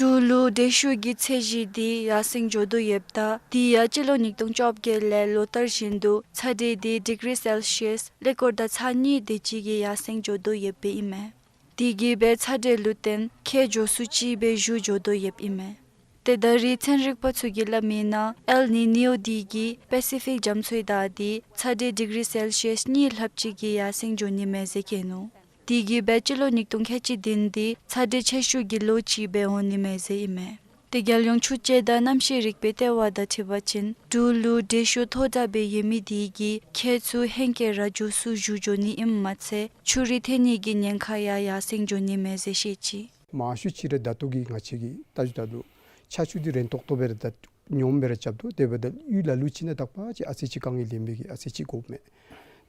འབྲུག་ལུ་དྲོད་ཤུགས་ཀྱི་ཚད་གཞི་དེ་ཡར་སེང་འགྱོ་དོ་ཡོདཔ་ད་དེ་ཡང་སྤྱི་ལོ་ཉིས་སྟོང་བཅོ་བརྒྱད་ལས་ལོ་ལྟར་བཞིན་དུ་ཚ་དྲོད་དེ་ཌིག་རི་སེལ་ཤི་ཡས་ཀླད་ཀོར་དང་ཚག་གཉིས་དེ་ཅིག་གིས་ཡར་སེང་འགྱོ་དོ་ཡོདཔ་ཨིན་མས། དེ་གིས་སྦེ་ཚ་དྲོད་ལུ་བརྟེན་ཁྱེགས་འགྱོ་སུ་ཅིག་སྦེ་བཞུ་འགྱོ་དོ་ཡོདཔ་ཨིན་མས། ཏེ་ད་རེས་ཚན་རིག་པ་ཚུ་གིས་སླབ་མི་ནང་ཨེལ་ནི་ནིའོ་དེ་གིས་པེ་སི་ཕིག་རྒྱ་མཚོའི་བདའ་དེ་ཚ་དྲོད་ཌིག་རི་སེལ་ཤི་ཡས་གཉིས་ལྷགཔ་ཅིག་གིས་ཡར་སེང་འགྱོ་ནི་མས་ཟེར་བཀོད་ནུག། དེ་གིས་སྦེ་སྤྱི་ལོ་ཉིས་སྟོང་ཁལ་གཅིག་བདུན་དེ་ཚ་དྲོད་ཆེ་ཤོས་ཀྱི་ལོ་ཅིག་སྦེ་འོང་ནི་མས་ཟེར་ཨིན་མས། ཏེ་རྒྱལ་ཡོངས་ཆུ་དཔྱད་དང་གནམ་གཤིས་རིག་པའི་ལྟེ་བ་དང་འཁྲིལ་བ་ཅིན་འབྲུག་ལུ་དྲོད་ཤུགས་མཐོ་དྲགས་སྦེ་ཡོད་མི་དེ་གིས་ཁྱེགས་ཚུ་ཧེང་སྐལ་ར་འགྱོ་སུ་བཞུ་འགྱོ་ནི་ཨིནམ་མ་ཚད་ཆུ་རུད་ཐོན་ནི་གི་ཉེན་ཁ་ཡང་ཡར་སེང་འགྱོ་ནི་མས་ཟེར་བཤད་ཅི། མང་ཤོས་ཅིག་ར་ད་ལྟོ་གི་ང་བཅས་ཀྱིས་བལྟ་ཞིནམ་ད་ལུ་ཆར་ཆུ་འདི་རན་ཏོག་ཏོ་སྦེ་ར་ད་སྙོམས་སྦེ་ར་རྐྱབ་དོ། དེ་འབདཝ་ད་གཡུས་ལ་ལུ་ཅིག་ནང་དག་པ་ཅིག་ཨ་ཙི་ཅིག་དཀའ་ངལ་ལེན་པའི་གི་ཨ་ཙི་ཅིག་དགོཔ་མས།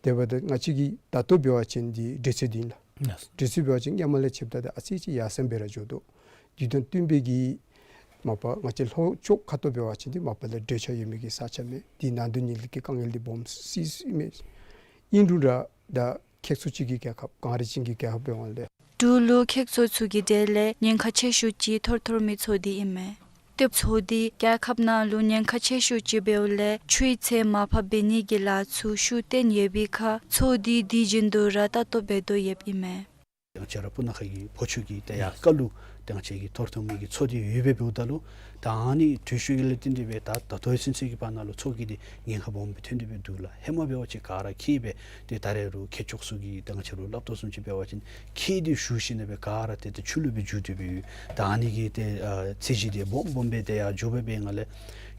དེ་འབདཝ་ད་ང་བཅས་ཀྱིས་ད་ལྟོ་འབད་བ་ཅིན་འདི་དྲོད་ཚད་འདི་ཨིན་ལགས། ཡེས། དྲོད་ཚད་འབད་བ་ཅིན་སྔོན་མ་ལས་ཕྱདཔ་ད་ཨ་ཙི་ཅིག་ཡར་སེང་སྦེ་ར་འགྱོ་དོ། དེ་དང་བསྟུན་པའི་གི་མ་པ་ང་བཅས་ལྷོ་ཕྱོགས་ཁ་ཐུག་འབད་བ་ཅིན་འདི་མ་པ་ལས་དྲོད་ཆགས་ཡོད་མི་གི་ས་ཆ་མས། དེ་ནང་དུ་ཉིལ་གྱི་དཀའ་ངལ་འདི་སྦོམ་སི་སི་མས། ཨིན་རུང་ར་ད་ཁྱེགས་ཚུ་ཅིག་གི་རྒྱལ་ཁབ་གངས་རི་ཅན་གྱི་རྒྱལ་ཁབ་འབདཝ་ལས། འབྲུག་ལུ་ཁྱེགས་ཚུ་ཚུ་གི་གྲས་ལས་ཉེན་ཁ་ཆེ་ཤོས་ཅིག་ཐོར་ཐོར་མའི་མཚོ་འདི་ཨིན་མས། ཏེ་མཚོ་འདི་རྒྱལ་ཁབ་ནང་ལུ་ཉེན་ཁ་ཆེ་ཤོས་ཅིག་འབདཝ་ལས་ཆུའི་ཚད་མར་ཕབ་འབད་ནི་གི་ལཱ་ཚུ་ཤུགས་བཏོན་ཡོད་པའི་ཁར་མཚོ་འདི་དུས་རྒྱུན་དུ་ར་ལྟ་རྟོག་འབད་དོ་ཡོདཔ་ཨིན་མས། ང་བཅས་ར་སྤུ་ན་ཁ་གི་ཕོ་ཆུ་གི་ཏེ་ཡར་ཁ་ལུ་ཏེ་ང་བཅས་ཀྱི་ཐོར་ཐོར་མི་གི་མཚོ་འདི་ཡོདཔ་འབདཝ་ད་ལུ་ད་ཨ་ནི་དུས་ཤུལ་གྱི་ལས་བརྟེན་ཏེ་སྦེ་ད་ད་ལྟོ་ཚུན་ཚོད་ཀྱི་བར་ན་ལུ་མཚོ་གི་འདི་ཉེན་ཁ་སྦོམ་སྦེ་ཐོན་ཏེ་སྦེ་འདུག་ལགས། ཧེ་མ་འབད་བ་ཅིན་ག་ར་འཁྱིད་སྦེ་ཏེ་ད་རེས་རུང་ཁྱེད་ཅོག་ཚུ་གིས་ད་ང་བཅས་ར་ལུ་སླབ་དོ་བཟུམ་ཅིག་འབད་བ་ཅིན་འཁྱིད་དེ་ཞུ་ཞིནམ་ལས་སྦེ་ག་ར་ཏེ་ཏེ་ཆུ་ལུ་སྦེ་འགྱུར་ཏེ་སྦེ་ཡོད། ད་ཨ་ནི་གི་ཏེ་ཨ་ཚད་གཞི་འདི་སྦོམ་སྦོམ་སྦེ་ཏེ་ཡར་འགྱོ་སྦེ་འབད་ནི་ལས་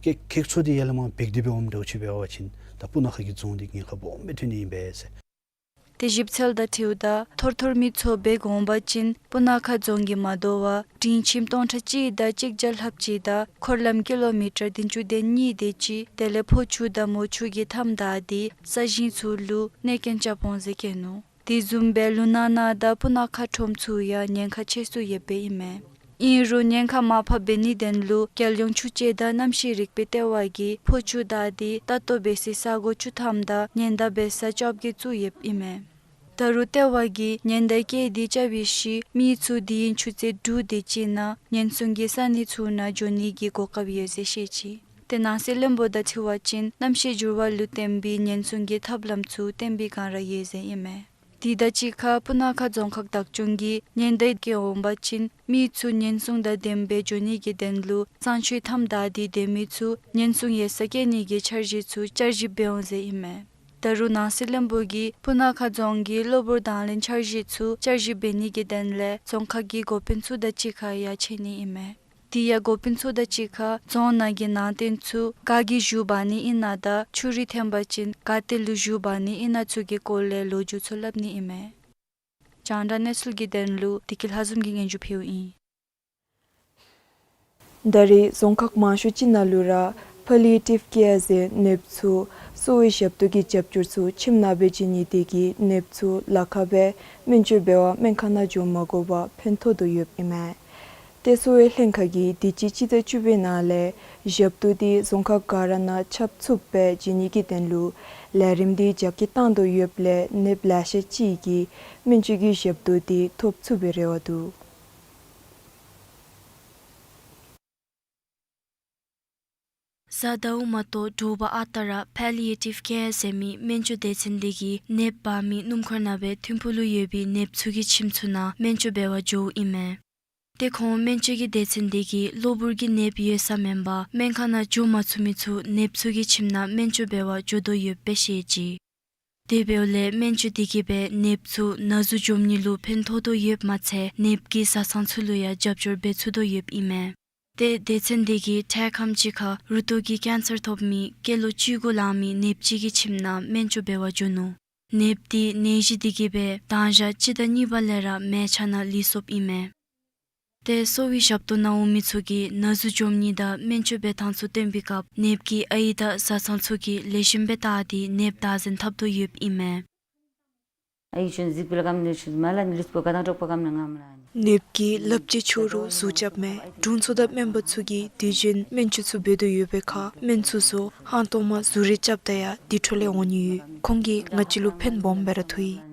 ཀྱེ་ཁྱེད་ཚུ་འདི་ཡར་ལས་མར་འབད་དེ་སྦེ་འོངམ་འདྲཝ་ཅིག་འབད་བ་ཅིན་ད་སྤུ་ན་ཁ་གི་རྫོང་འདི་ཉེན་ཁ་སྦོམ་སྦེ་ཐོན་ནི་ཨིན་པས་ཟེར། ཏེ་ཞིབ་འཚོལ་དང་འཁྲིལཝ་ད་ཐོར་ཐོར་མི་མཚོ་འབད་དགོ་པ་ཅིན་སྤུ་ན་ཁ་རྫོང་གི་མ་དོ་བར་སྤྲིན་ཁྱིམ་སྟོང་ཕྲག་གཅིག་དང་གཅིག་བརྒྱ་ལྷགཔ་ཅིག་དང་འཁོར་ལམ་ཀི་ལོ་མི་ཊར་བདུན་ཅུ་དོན་གཉིས་དེ་ཅིག་དེ་ལས་ཕོ་ཆུ་དང་མོ་ཆུ་གི་མཐའམ་བདའ་སྟེ་ས་ཞིང་ཚུ་ལུ་གནོད་སྐྱོན་རྐྱབ་འོང་ཟེར་བཀོད་ནུག། དེ་བཟུམ་སྦེ་ལུང་ནག་ན་དང་སྤུ་ན་ཁ་ཁྲོམ་ཚུ་ཡང་ཉེན་ཁ་ཆེ་སུ་ཡོདཔ་ཨིན་མས། ཨིན་རུང་ཉེན་ཁ་མར་ཕབ་འབད་ནིའི་དོན་ལུ་རྒྱལ་ཡོངས་ཆུ་དཔྱད་དང་གནམ་གཤིས་རིག་པའི་ལྟེ་བ་གིས་ཕོ་ཆུ་བདའ་སྟེ་ལྟ་རྟོག་འབད་སའི་ས་གོ་བཅུ་ཐམ་དང་ཉེན་བརྡ་འབད་ས་བཅོ་བརྒྱད་བཙུགས་ཡོདཔ་ཨིན་མས། ད་རུང་ལྟེ་བ་གིས་ཉེན་བརྡ་བཀོད་དེ་རྐྱབ་པའི་ཤུལ་མི་ཚུ་དུས་ཡུན་ཆུ་ཚོད་དྲུག་དེ་ཅིག་ནང་ཉེན་སྲུང་གི་ས་གནས་ཚུ་ནང་འགྱོ་ནི་གི་གོ་སྐབས་ཡོད་ཟེར་བཤད་ཅི། ཏེ་ནང་སྲིད་བློན་པོ་དང་འཁྲིལ་བ་ཅིན་གནམ་གཤིས་འགྱུར་བ་ལུ་བརྟེན་པའི་ཉེན་སྲུང་གི་ཐབས་ལམ་ཚུ་བཏོན་པའི་བསྒང་ར་ཡོད་ཟེར་ཨིན་མས། དེ་དང་གཅིག་ཁར་སྤུ་ན་ཁ་རྫོང་ཁག་བདག་སྐྱོང་གིས་ཉེན་བརྡ་བཀོད་འོང་པ་ཅིན་མི་ཚུ་ཉེན་སྲུང་དང་ལྡནམ་སྦེ་འགྱོ་ནི་གི་དོན་ལུ་གཙང་ཆུའི་མཐའམ་བདའ་སྟེ་སྡོད་མི་ཚུ་ཉེན་སྲུང་ཡོད་སར་བསྐྱལ་ནི་གི་འཆར་གཞི་ཚུ་བསྐྱར་ཞིབ་འབད་འོང་ཟེར་ཨིན་མས། ད་རུང་ནང་སྲིད་བློན་པོ་གིས་སྤུ་ན་ཁ་རྫོང་གི་གློ་བུར་དང་ལེན་འཆར་གཞི་ཚུ་བསྐྱར་ཞིབ་འབད་ནི་གི་དོན་ལས་རྫོང་ཁག་གི་འགོ་དཔོན་ཚུ་དང་གཅིག་ཁར་ཡར་ཕྱད་ནི་ཨིན་མས། དེ་ཡང་འགོ་དཔོན་ཚུ་དང་གཅིག་ཁར་རྫོང་ནང་གི་ནང་རྟེན་ཚུ་ག་གིས་བཞུ་འབག་ནི་ཨིན་ན་དང་ཆུ་རུད་ཐོན་པ་ཅིན་ག་ཏེ་ལུ་བཞུ་འབག་ནི་ཨིན་ན་ཚུ་གི་སྐོར་ལས་ལོ་རྒྱུས་ཚུ་སླབ་ནི་ཨིན་མས། རྒྱང་བསྒྲགས་གནས་ཚུལ་གྱི་དོན་ལུ་བདེ་སྐྱིད་ལྷ་འཛོམས་ཀྱིས་སྙན་ཞུ་ཕུལཝ་ཨིན། ད་རེས་རྫོང་ཁག་མང་ཤོས་ཅིག་ནང་ལུ་ར་པཱ་ལི་ཡེ་ཊིབ་ཀེར་ཟེར་ནདཔ་ཚུ་གསོ་བའི་ཞབས་ཏོག་གི་རྒྱབ་སྐྱོར་ཚུ་ཁྱིམ་ནང་སྦེ་བྱིན་ནི་དེ་གིས་ནདཔ་ཚུ་ལ་ཁ་སྦེ་སྨན་བཅོས་འབད་བར་སྨན་ཁང་ནང་འགྱོ་མ་དགོ་པར་ཕན་ཐོགས་དོ་ཡོདཔ་ཨིན་མས། ཏེ་གསོ་བའི་ལྷན་ཁག་གིས་དུས་ཅི་སྤྱི་ཟླ་བཅུ་པའི་ནང་ལས་ཞབས་ཏོག་འདི་རྫོང་ཁག་ག་ར་ནང་ཁྱབ་ཚུགསཔ་སྦེ་བྱིན་ནི་གི་དོན་ལུ་ལས་རིམ་འདི་རྒྱ་སྐྱེད་བཏང་དོ་ཡོདཔ་ལས་ནདཔ་ལེ་ཤ་ཅིག་གིས་སྨན་བཅོས་ཀྱི་ཞབས་ཏོག་འདི་ཐོབ་ཚུགས་པའི་རེ་བ་འདུག། གཟའ་ཟླཝ་མ་གཏོགས་དྲོ་པ་ཨ་རྟག་ར་པཱ་ལི་ཡེ་ཊིབ་ཀེར་ཟེར་མི་སྨན་བཅོས་སྡེ་ཚན་འདི་གིས་ནདཔ་འབག་མི་སྣུམ་འཁོར་ནང་སྦེ་ཐིམ་ཕུག་ལུ་ཡོད་པའི་ནདཔ་ཚུ་གི་ཁྱིམ་ཚུ་ནང་སྨན་བཅོས་འབད་བར་འགྱོཝ་ཨིན་མས། ཏེ་ཁོང་སྨན་བཅོས་ཀྱི་སྡེ་ཚན་འདི་གིས་གློ་བུར་གྱི་ནདཔ་ཡོད་ས་མེན་པར་སྨན་ཁང་ནང་འགྱོ་མ་ཚུགས་མི་ཚུ་ནདཔ་ཚུ་གི་ཁྱིམ་ནང་སྨན་བཅོས་འབད་བར་འགྱོ་དོ་ཡོདཔ་སྦེ་བཤད་ཅི། དེ་འབདཝ་ལས་སྨན་བཅོས་འདི་གིས་སྦེ་ནདཔ་ཚུ་ན་ཟུག་འཇོམས་ནི་ལུ་ཕན་ཐོགས་དོ་ཡོདཔ་མ་ཚད་ནདཔ་གི་བཟའ་ཚང་ཚུ་ལུ་ཡང་རྒྱབ་སྐྱོར་འབད་ཚུགས་དོ་ཡོདཔ་ཨིན་མས། ཏེ་སྡེ་ཚན་འདི་གིས་འཕྲལ་ཁམས་ཅིག་ཁར་རུ་ཏོག་གི་ཀེན་སར་ཐོབ་མི་སྐྱེས་ལོ་བཅུ་དགུ་ལང་མི་ནདཔ་ཅིག་གི་ཁྱིམ་ནང་སྨན་བཅོས་འབད་བར་འགྱོ་ནུག། ནདཔ་འདི་ནད་གཞི་འདི་གིས་སྦེ་དང་ཞག་གཅིག་དང་གཉིས་པ་ལས་ར་མལ་ཆ་ནང་ལུས་སོཔ་ཨིན་མས། ཏེ་གསོ་བའི་ཞབས་ཏོག་གནང་འོང་མི་ཚུ་གིས་ན་ཟུག་འཇོམས་ནི་དང་སྨན་བཅོས་འབད་ཐངས་ཚུ་སྟོན་པའི་སྐབས་ནདཔ་གི་ཨའི་དང་བཟའ་ཚང་ཚུ་གིས་ལེགས་ཤོམ་སྦེ་བལྟ་སྟེ་ནདཔ་བདག་འཛིན་འཐབ་དོ་ཡོདཔ་ཨིན་མས། ཨའི་ཆུན་གཟིག་པེ་ལ་ཀམ་ནི་ཆུན་མ་ལ་ནི་ལུས་པོ་ག་དང་དྲོག་པོ་ཀམ་ནི་ངམ་ལ་ནི། ནདཔ་གིས་ལགཔ་ཅིག་འཕྱོ་རུང་ཟུག་རྐྱབ་མས། དྲུང་འཚོ་དང་སྨན་པ་ཚུ་གིས་དུས་རྒྱུན་སྨན་བཅོས་ཚུ་འབད་དོ་ཡོད་པའི་ཁར་སྨན་ཚུ་ཚུ་ཧང་སྟོང་མ་ཟུག་རེ་རྐྱབ་ད་ཡང་དེ་འཕྲོ་ལས་འོང་ནི་ཡོད། ཁོང་གིས་ང་བཅས་ལུ་ཕན་སྦོམ་སྦེ་ར་ཐོགས་ཡི།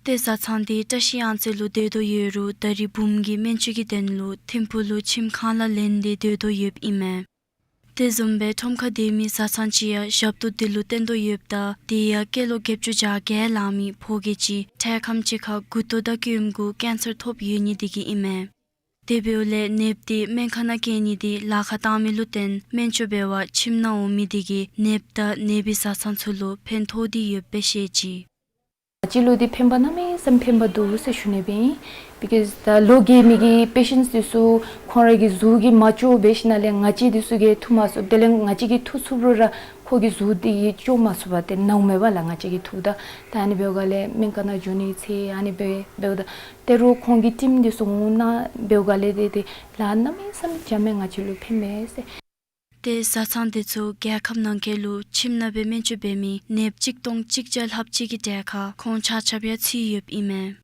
ཏེ་བཟའ་ཚང་འདི་བཀྲ་ཤིས་གཡང་རྩེ་ལུ་སྡོད་དོ་ཡོད་རུང་ད་རེས་བུམོ་གི་སྨན་བཅོས་ཀྱི་དོན་ལུ་ཐིམ་ཕུག་ལུ་ཁྱིམ་ཁང་གླ་ལེན་ཏེ་སྡོད་དོ་ཡོདཔ་ཨིན་མས། དེ་བཟུམ་སྦེ་ཁྲོམ་ཁར་སྡོད་མི་བཟའ་ཚང་ཅིག་ཡང་ཞབས་ཏོག་འདི་ལུ་བརྟེན་དོ་ཡོདཔ་ད་དེ་ཡང་སྐྱེས་ལོ་བརྒྱད་ཅུ་གྱ་བརྒྱད་ལང་མི་ཕོ་སྐྱེས་ཅིག་འཕྲལ་ཁམས་ཅིག་ཁར་མགུ་ཏོ་དང་སྐྱོདམ་གུ་ཀེན་སར་ཐོབ་ཡོད་ནི་འདི་གིས་ཨིན་མས། དེ་འབདཝ་ལས་ནདཔ་འདི་སྨན་ཁང་ནང་བསྐྱལ་ནི་འདི་ལཱ་ཁག་བཏང་མི་ལུ་བརྟེན་སྨན་བཅོས་འབད་བར་ཁྱིམ་ནང་འོང་མི་འདི་གིས་ནདཔ་དང་ནདཔ་གི་བཟའ་ཚང་ཚུ་ལུ་ཕན་ཐོགས་ཏེ་ཡོདཔ་སྦེ་བཤད་ཅི། ང་བཅས་ལུ་འདི་ཕན་པ་གནམ་མེད་ས་མེད་ཕན་པ་འདུག་ཟེར་ཞུ་ནི་སྦེ་ཨིན། བི་ཀོས་ད་ལོ་རྒས་མི་གི་པེ་ཤེནཊསི་འདི་ཚུ་ཁོང་ར་གི་གཟུགས་ཀྱིས་མ་ལྕོགས་འབད་ཞིནམ་ལས་ང་བཅས་འདི་ཚུ་གིས་འཐུ་མ་ཚུགས། དེ་ལས་ང་བཅས་ཀྱིས་འཐུ་ཚུགས་རུང་ར་ཁོ་གི་གཟུགས་འདི་གིས་ལྕོགས་མ་ཚུགས་པས། ཏེ་ནཝ་མས་པ་ལགས་ང་བཅས་ཀྱིས་འཐུཝ་ད། ད་ཨ་ནི་འབདཝ་ལས་སྨན་ཁང་ནང་འགྱོ་ནི་ཚེ་ཨ་ནི་སྦེ་འབདཝ་ད་ད་རུང་ཁོང་གི་ཊིམ་འདི་ཚུ་འོང་ནི་འབདཝ་ལས་ཏེ་ཏེ་ལཱ་གནམ་མེད་ས་མེད་རྐྱབ་མས། ང་བཅས་ལུ་ཕན་མས་ཟེར། ཏེ་བཟའ་ཚང་འདི་ཚུ་རྒྱལ་ཁབ་ནང་འཁོད་ལུ་ཁྱིམ་ནང་སྦེ་སྨན་བཅོས་འབད་མི་ནདཔ་གཅིག་སྟོང་གཅིག་བརྒྱ་ལྷགཔ་ཅིག་གི་གྲལ་ཁར་ཁོང་ཆ་ཁྱབ་ཡང་ཚུད་ཡོདཔ་ཨིན་མས།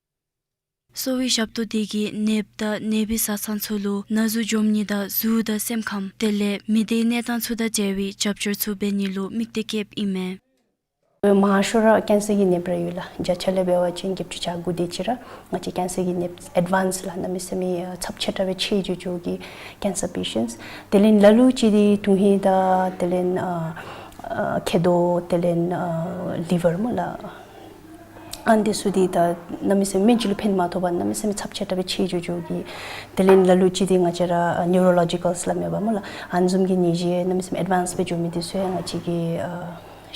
གསོ་བའི་ཞབས་ཏོག་འདི་གིས་ནདཔ་དང་ནདཔ་གི་བཟའ་ཚང་ཚུ་ལུ་ན་ཟུག་འཇོམས་ནི་དང་གཟུགས་དང་སེམས་ཁམས་དེ་ལས་མི་སྡེའི་གནས་སྟངས་ཚུ་དང་འབྲེལ་བའི་རྒྱབ་སྐྱོར་ཚུ་འབད་ནི་ལུ་དམིགས་གཏད་བསྐྱེདཔ་ཨིན་མས། མང་ཤོས་ར་ཀེན་སར་གྱི་ནདཔ་ར་ཡོད་ལགས། བརྒྱ་ཆ་ལས་འབད་བ་ཅིན་བརྒྱད་ཅུ་གྱ་དགུ་དེ་ཅིག་ར་ང་བཅས་ཀེན་སར་གྱི་ནདཔ་ཨེཌ་ཝཱནསི་ལགས་གནམ་མེད་ས་མེད་ཚབས་ཆེ་དྲགས་སྦེ་ཆེ་འགྱོ་འགྱོཝ་གི་ཀེན་སར་པེ་ཤེནཊསི། དེ་ལས་ལ་ལུ་ཅིག་འདི་དོན་ཧིང་དང་དེ་ལས་ཨ་ཨ་མཁལ་རྡོག་དེ་ལས་ཨ་ལི་ཝར་སྨོ་ལགས། ཨ་ནི་འདི་ཚུ་འདི་ད་གནམ་མེད་ས་མེད་སྨན་བཅོས་ལུ་ཕན་མ་ཐོགས་པར་གནམ་མེད་ས་མེད་ཚབས་ཆེ་དྲགས་སྦེ་ཆེ་འགྱོ་འགྱོཝ་གི། དེ་ལས་ལ་ལུ་ཅིག་འདི་ང་བཅས་ར་ཨ་ནིའུ་རོ་ལོ་ཇི་ཀཱལ་སླབ་མས་པ་སྨོ་ལགས། ཨ་ནི་བཟུམ་གྱི་ནད་གཞི་གནམ་མེད་ས་མེད་ཨེཌ་ཝཱནསི་སྦེ་འགྱོ་མི་འདི་ཚུ་ཡང་ང་བཅས་ཀྱིས་ཨ་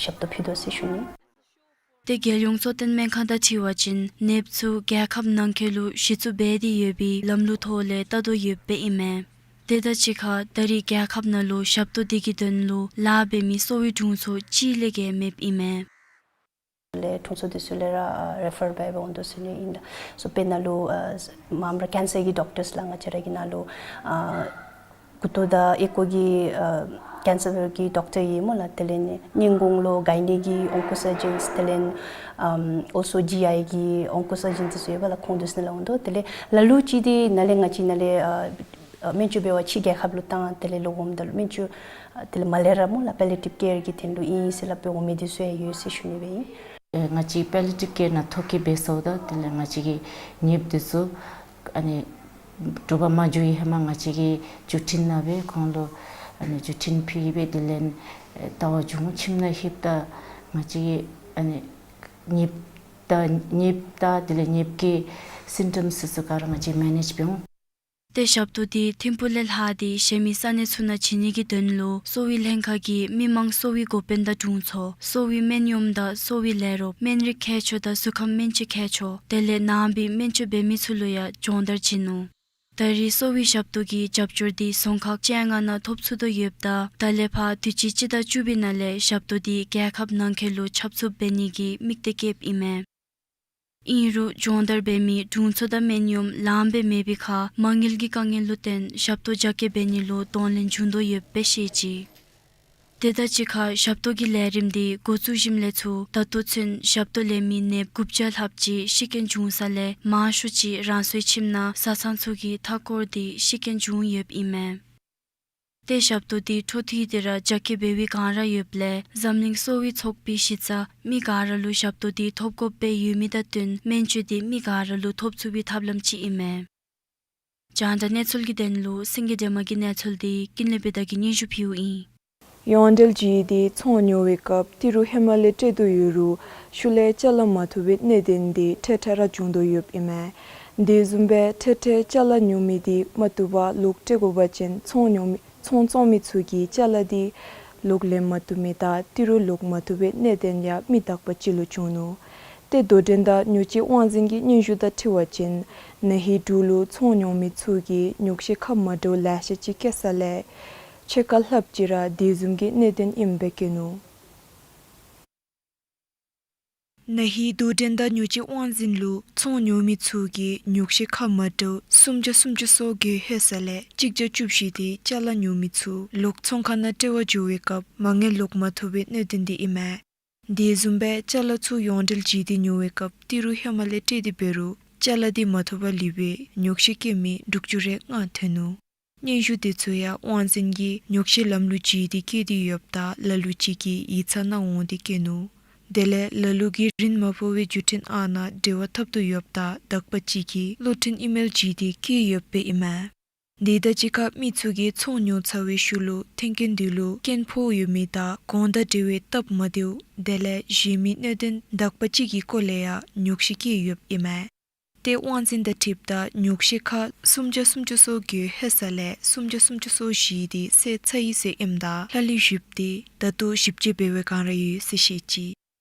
ཞབས་ཏོག་ཕུལ་དོ་ཟེར་ཞུ་ནི། ཏེ་རྒྱལ་ཡོངས་གཙོ་བསྟེན་སྨན་ཁང་དང་འཁྲིལ་བ་ཅིན་ནདཔ་ཚུ་རྒྱལ་ཁབ་ནང་འཁོད་ལུ་གཞི་བཙུགས་འབད་དེ་ཡོད་པའི་ལམ་ལུགས་ཐོག་ལས་བལྟ་དོ་ཡོདཔ་ཨིན་མས། དེ་དང་གཅིག་ཁར་ད་རེས་རྒྱལ་ཁབ་ནང་ལུ་ཞབས་ཏོག་འདི་གི་དོན་ལུ་ལཱ་འབད་མི་གསོ་བའི་དྲུང་འཚོ་གཅིག་ལས་བརྒལ་མེདཔ་ཨིན་མས། ལས་དྲུང་འཚོ་འདི་ཚུ་ལས་ར་ཨ་རེ་ཕར་འབད་འབད་འོང་དོ་ཟེར་ནི་ཨིན་ལགས། སོ་དཔེར་ན་ལུ་ཨ་མངམ་ར་ཀེན་སར་གྱི་ཌོག་ཊརསི་ལགས་ང་བཅས་ར་གི་ནང་ལུ་ཨ་མགུ་ཏོ་དང་ཨོལ་ལྐོག་གི་ཨ་ཀེན་སར་གྱི་ཌོག་ཊར་ཡོད་སྨོ་ལགས། དེ་ལས་ནི་སྔོན་གོང་ལུ་གའི་ནི་གི་ཨོང་ཀོ་སར་ཇཱནསི་དེ་ལས་ཨམ་ཨོལ་སོ་ཇི་ཨའི་གི་ཨོང་ཀོ་སར་ཇཱན་འདི་ཚུ་ཡོད་པ་ལགས། ཁོང་འདི་ཚུ་ནང་ལུ་འོང་དོ། དེ་ལས་ལ་ལུ་ཅིག་འདི་ནཱ་ལས་ང་བཅས་ནཱ་ལས་ཨ་ཨ་སྨན་བཅོས་འབད་བར་ཕྱི་རྒྱལ་ཁབ་ལུ་བཏང་དེ་ལས་ལོག་འོངམ་ད་ལུ་སྨན་བཅོས་ཨ་དེ་ལས་མ་ལས་ར་སྨོ་ལགས་པེ་ལི་ཡེ་ཊིབ་ཀེར་གྱི་དོན་ལུ་ཨིན་ཟེར་སླབ་སྦེ་འོང་མི་འདི་ཚུ་ཡང་ཡོད་ཟེར་ཞུ་ནི་སྦེ་ཨིན། ཨེ་ང་བཅས་པེ་ལི་ཡེ་ཊིབ་ཀེར་ནང་ཐོ་བཀོད་འབད་ཚརཝ་ད་དེ་ལས་ང་བཅས་ཀྱི་ནདཔ་འདི་ཚུ་ཨ་ནི་དྲོ་པ་མ་འགྱོ་བའི་ཧེ་མ་ང་བཅས་ཀྱིས་བརྒྱུད་འཕྲིན་ནང་སྦེ་ཁོང་ལུ་ཨ་ནི་བརྒྱུད་འཕྲིན་ཕུལ་སྦེ་དེ་ལས་ཨེ་བལྟ་བར་འགྱོ་འོང་། ཁྱིམ་ནང་ལྷོདཔ་ད་ང་བཅས་ཀྱིས་ཨ་ནི་ནདཔ་དང་ནདཔ་དང་དེ་ལས་ནདཔ་གི་སིམ་ཊམསི་ཚུ་ག་ར་ང་བཅས་མེ་ནེཇ་འབད་འོང་། ཏེ་ཞབས་ཏོག་འདི་ཐིམ་ཕུག་ལས་ལྷག་སྟེ་གཞན་མི་ས་གནས་ཚུ་ནང་བྱིན་ནི་གི་དོན་ལུ་གསོ་བའི་ལྷན་ཁག་གིས་མི་མང་གསོ་བའི་འགོ་དཔོན་དང་དྲུང་འཚོ་གསོ་བའི་སྨན་གཡོགམ་དང་གསོ་བའི་ལས་རོགས་སྨན་རིགས་མཁས་མཆོག་དང་གཟུགས་ཁམས་སྨན་བཅོས་མཁས་མཆོག་དེ་ལས་ནང་པའི་སྨན་བཅོས་འབད་མི་ཚུ་ལུ་ཡང་སྦྱོང་བརྡར་བྱིན་ནུག། ད་རེས་གསོ་བའི་ཞབས་ཏོག་གི་རྒྱབ་སྐྱོར་འདི་རྫོང་ཁག་བཅོ་ལྔ་ནང་ཐོབ་ཚུགས་དོ་ཡོདཔ་ད་ད་ལས་ཕར་དུས་ཅི་སྤྱི་ཟླ་བཅུ་པའི་ནང་ལས་ཞབས་ཏོག་འདི་རྒྱལ་ཁབ་ནང་འཁོད་ལུ་ཁྱབ་ཚུགསཔ་འབད་ནི་གི་དམིགས་གཏད་བསྐྱེདཔ་ཨིན་མས། ཨིན་རུང་སྦྱོང་བརྡར་འབད་མི་དྲུང་འཚོ་དང་སྨན་གཡོགམ་ལངམ་སྦེ་མེད་པའི་ཁར་མ་དངུལ་གྱི་དཀའ་ངལ་ལུ་བརྟེན་ཞབས་ཏོག་རྒྱ་སྐྱེད་འབད་ནི་ལུ་གདོང་ལེན་འབྱུང་དོ་ཡོདཔ་སྦེ་བཤད་ཅི། དེ་དང་གཅིག་ཁར་ཞབས་ཏོག་གི་ལས་རིམ་འདི་འགོ་བཙུགས་ཞིནམ་ལས་ཚུར་ད་ལྟོ་ཚུན་ཞབས་ཏོག་ལེན་མི་ནདཔ་དགུ་བརྒྱ་ལྷགཔ་ཅིག་ཤི་རྐྱེན་བྱུང་ས་ལས་མང་ཤོས་ཅིག་རང་སོའི་ཁྱིམ་ནང་བཟའ་ཚང་ཚུ་གིས་མཐའ་བསྐོར་ཏེ་ཤི་རྐྱེན་བྱུང་ཡོདཔ་ཨིན་མས། ཏེ་ཞབས་ཏོག་འདི་འཕྲོ་མཐུད་དེ་ར་རྒྱ་སྐྱེད་འབད་བའི་བསྒང་ར་ཡོདཔ་ལས་འཛམ་གླིང་གསོ་བའི་ཚོགས་པའི་གཞི་རྩ་མི་ག་ར་ལུ་ཞབས་ཏོག་འདི་ཐོབ་དགོཔ་སྦེ་ཡོད་མི་དང་བསྟུན་སྨན་བཅོས་འདི་མི་ག་ར་ལུ་ཐོབ་ཚུགས་པའི་ཐབས་ལམ་ཅིག་ཨིན་མས། རྒྱང་བསྒྲགས་གནས་ཚུལ་གྱི་དོན་ལུ་སེང་གེ་སྒྲོལ་མ་གི་གནས་ཚུལ་འདི་ཀུན་ལེགས་དཔལ་ལྡན་གྱིས་སྙན་ཞུ་ཕུལཝ་ཨིན། ཡོངས་འབྲེལ་ཇི་འདི་ཚོང་ཉོ་བའི་སྐབས་ཏི་རུ་ཧེ་མ་ལས་སྤྲོད་དོ་ཡོད་རུང་ཤུལ་ལས་ཅ་ལ་མ་ཐོབ་པའི་གནད་དོན་འདི་འཕྲལ་འཕྲལ་ར་བྱུང་དོ་ཡོདཔ་ཨིན་མས། དེ་བཟུམ་སྦེ་འཕྲལ་འཕྲལ་ཅ་ལ་ཉོ་མི་འདི་མ་བཏུབ་པར་ལོག་སྤྲོད་དགོ་པ་ཅིན་ཚོང་ཉོ་མི་ཚོང་བཙོང་མི་ཚུ་གིས་ཅ་ལ་འདི་ལོག་ལེན་མ་བཏུབ་མི་དང་ཏི་རུ་ལོག་མ་བཏུབ་པའི་གནད་དོན་ཡང་མི་དག་པ་ཅིག་ལུ་བྱུང་ནུག། ཏེ་དོ་འགྲན་དང་ཉོ་སྤྱོད་དབང་འཛིན་གྱི་སྙན་ཞུ་དང་འཁྲིལ་བ་ཅིན་ན་ཧིང་འབྲུག་ལུ་ཚོང་ཉོ་མི་ཚུ་གིས་ཉོག་བཤད་ཁ་མ་འདྲཝ་ལེ་ཤ་ཅིག་བཀོད་ས་ལས་ཕྱེད་ཀ་ལྷགཔ་ཅིག་ར་དེ་བཟུམ་གྱི་གནད་དོན་ཨིནམ་སྦེ་བཀོད་ནུག། ན་ཧིང་དོ་འགྲན་དང་ཉོ་སྤྱོད་དབང་འཛིན་ལུ་ཚོང་ཉོ་མི་ཚུ་གིས་ཉོག་བཤད་ཁ་མ་འདྲཝ་སུམ་བརྒྱ་སུམ་ཅུ་སོ་བརྒྱད་ལྷོད་ས་ལས་གཅིག་བརྒྱ་བཅུ་བཞི་དེ་ཅ་ལ་ཉོ་མི་ཚུ་ལོག་ཚོང་ཁང་ནང་སྤྲོད་པར་འགྱོ་བའི་སྐབས་མ་དངུལ་ལོག་མ་ཐོབ་པའི་གནད་དོན་འདི་ཨིན་མས། དེ་བཟུམ་སྦེ་ཅ་ལ་ཚུ་ཡོངས་འབྲེལ་ཇི་འདི་ཉོ་བའི་སྐབས་ཏི་རུ་ཧེ་མ་ལས་སྤྲོད་དེ་འབད་རུང་ཅ་ལ་འདི་མ་ཐོབ་པར་ལུས་པའི་ཉོག་བཤད་བཀོད་མི་དྲུག་ཅུ་རེ་ལྔ་ཐོན་ནུག། སྙན་ཞུ་འདི་ཚུ་ཡང་དབང་འཛིན་གྱིས་ཉོག་བཤད་ལམ་ལུགས་ཇི་འདི་བཀོད་དེ་ཡོདཔ་ད་ལ་ལུ་ཅིག་གིས་ཡིག་ཚང་ནང་འོང་སྟེ་བཀོད་ནུག། དེ་ལས་ལ་ལུ་གིས་རིན་མ་ཕོག་པའི་བརྒྱུད་འཕྲིན་ཨང་ནང་འབྲེལ་བ་འཐབ་དོ་ཡོདཔ་ད་དག་པ་ཅིག་གིས་གློག་འཕྲིན་ཨི་མེལ་ཇི་འདི་བཀོད་ཡོདཔ་ཨིན་མས། དེ་དང་གཅིག་ཁར་མི་ཚུ་གིས་ཚོང་ཉོ་ཚར་བའི་ཤུལ་ལུ་ཐོན་སྐྱེད་འདི་ལུ་རྐྱེན་ཕོག་ཡོད་མི་དང་གོང་དང་འབྲེལ་བའི་སྟབས་མ་བདེཝ་དེ་ལས་གཞན་མི་གནད་དོན་དག་པ་ཅིག་གི་སྐོར་ལས་ཡང་ཉོག་བཤད་བཀོད་ཡོདཔ་ཨིན་མས། ཏེ་དབང་འཛིན་དང་འཁྲིལཝ་ད་ཉོག་བཤད་ཁ་སུམ་བརྒྱ་སུམ་ཅུ་སོ་བརྒྱད་ལྷོད་ས་ལས་སུམ་བརྒྱ་སུམ་ཅུ་སོ་བཞི་དེ་བསལ་ཚར་ཡི་ཟེར་ཨིནམ་ད་ལྷག་ལུས་བཞིཔོ་དེ་ད་ལྟོ་ཞིབ་དཔྱད་འབད་བའི་བསྒང་ར་ཡོད་ཟེར་བཤད་ཅི།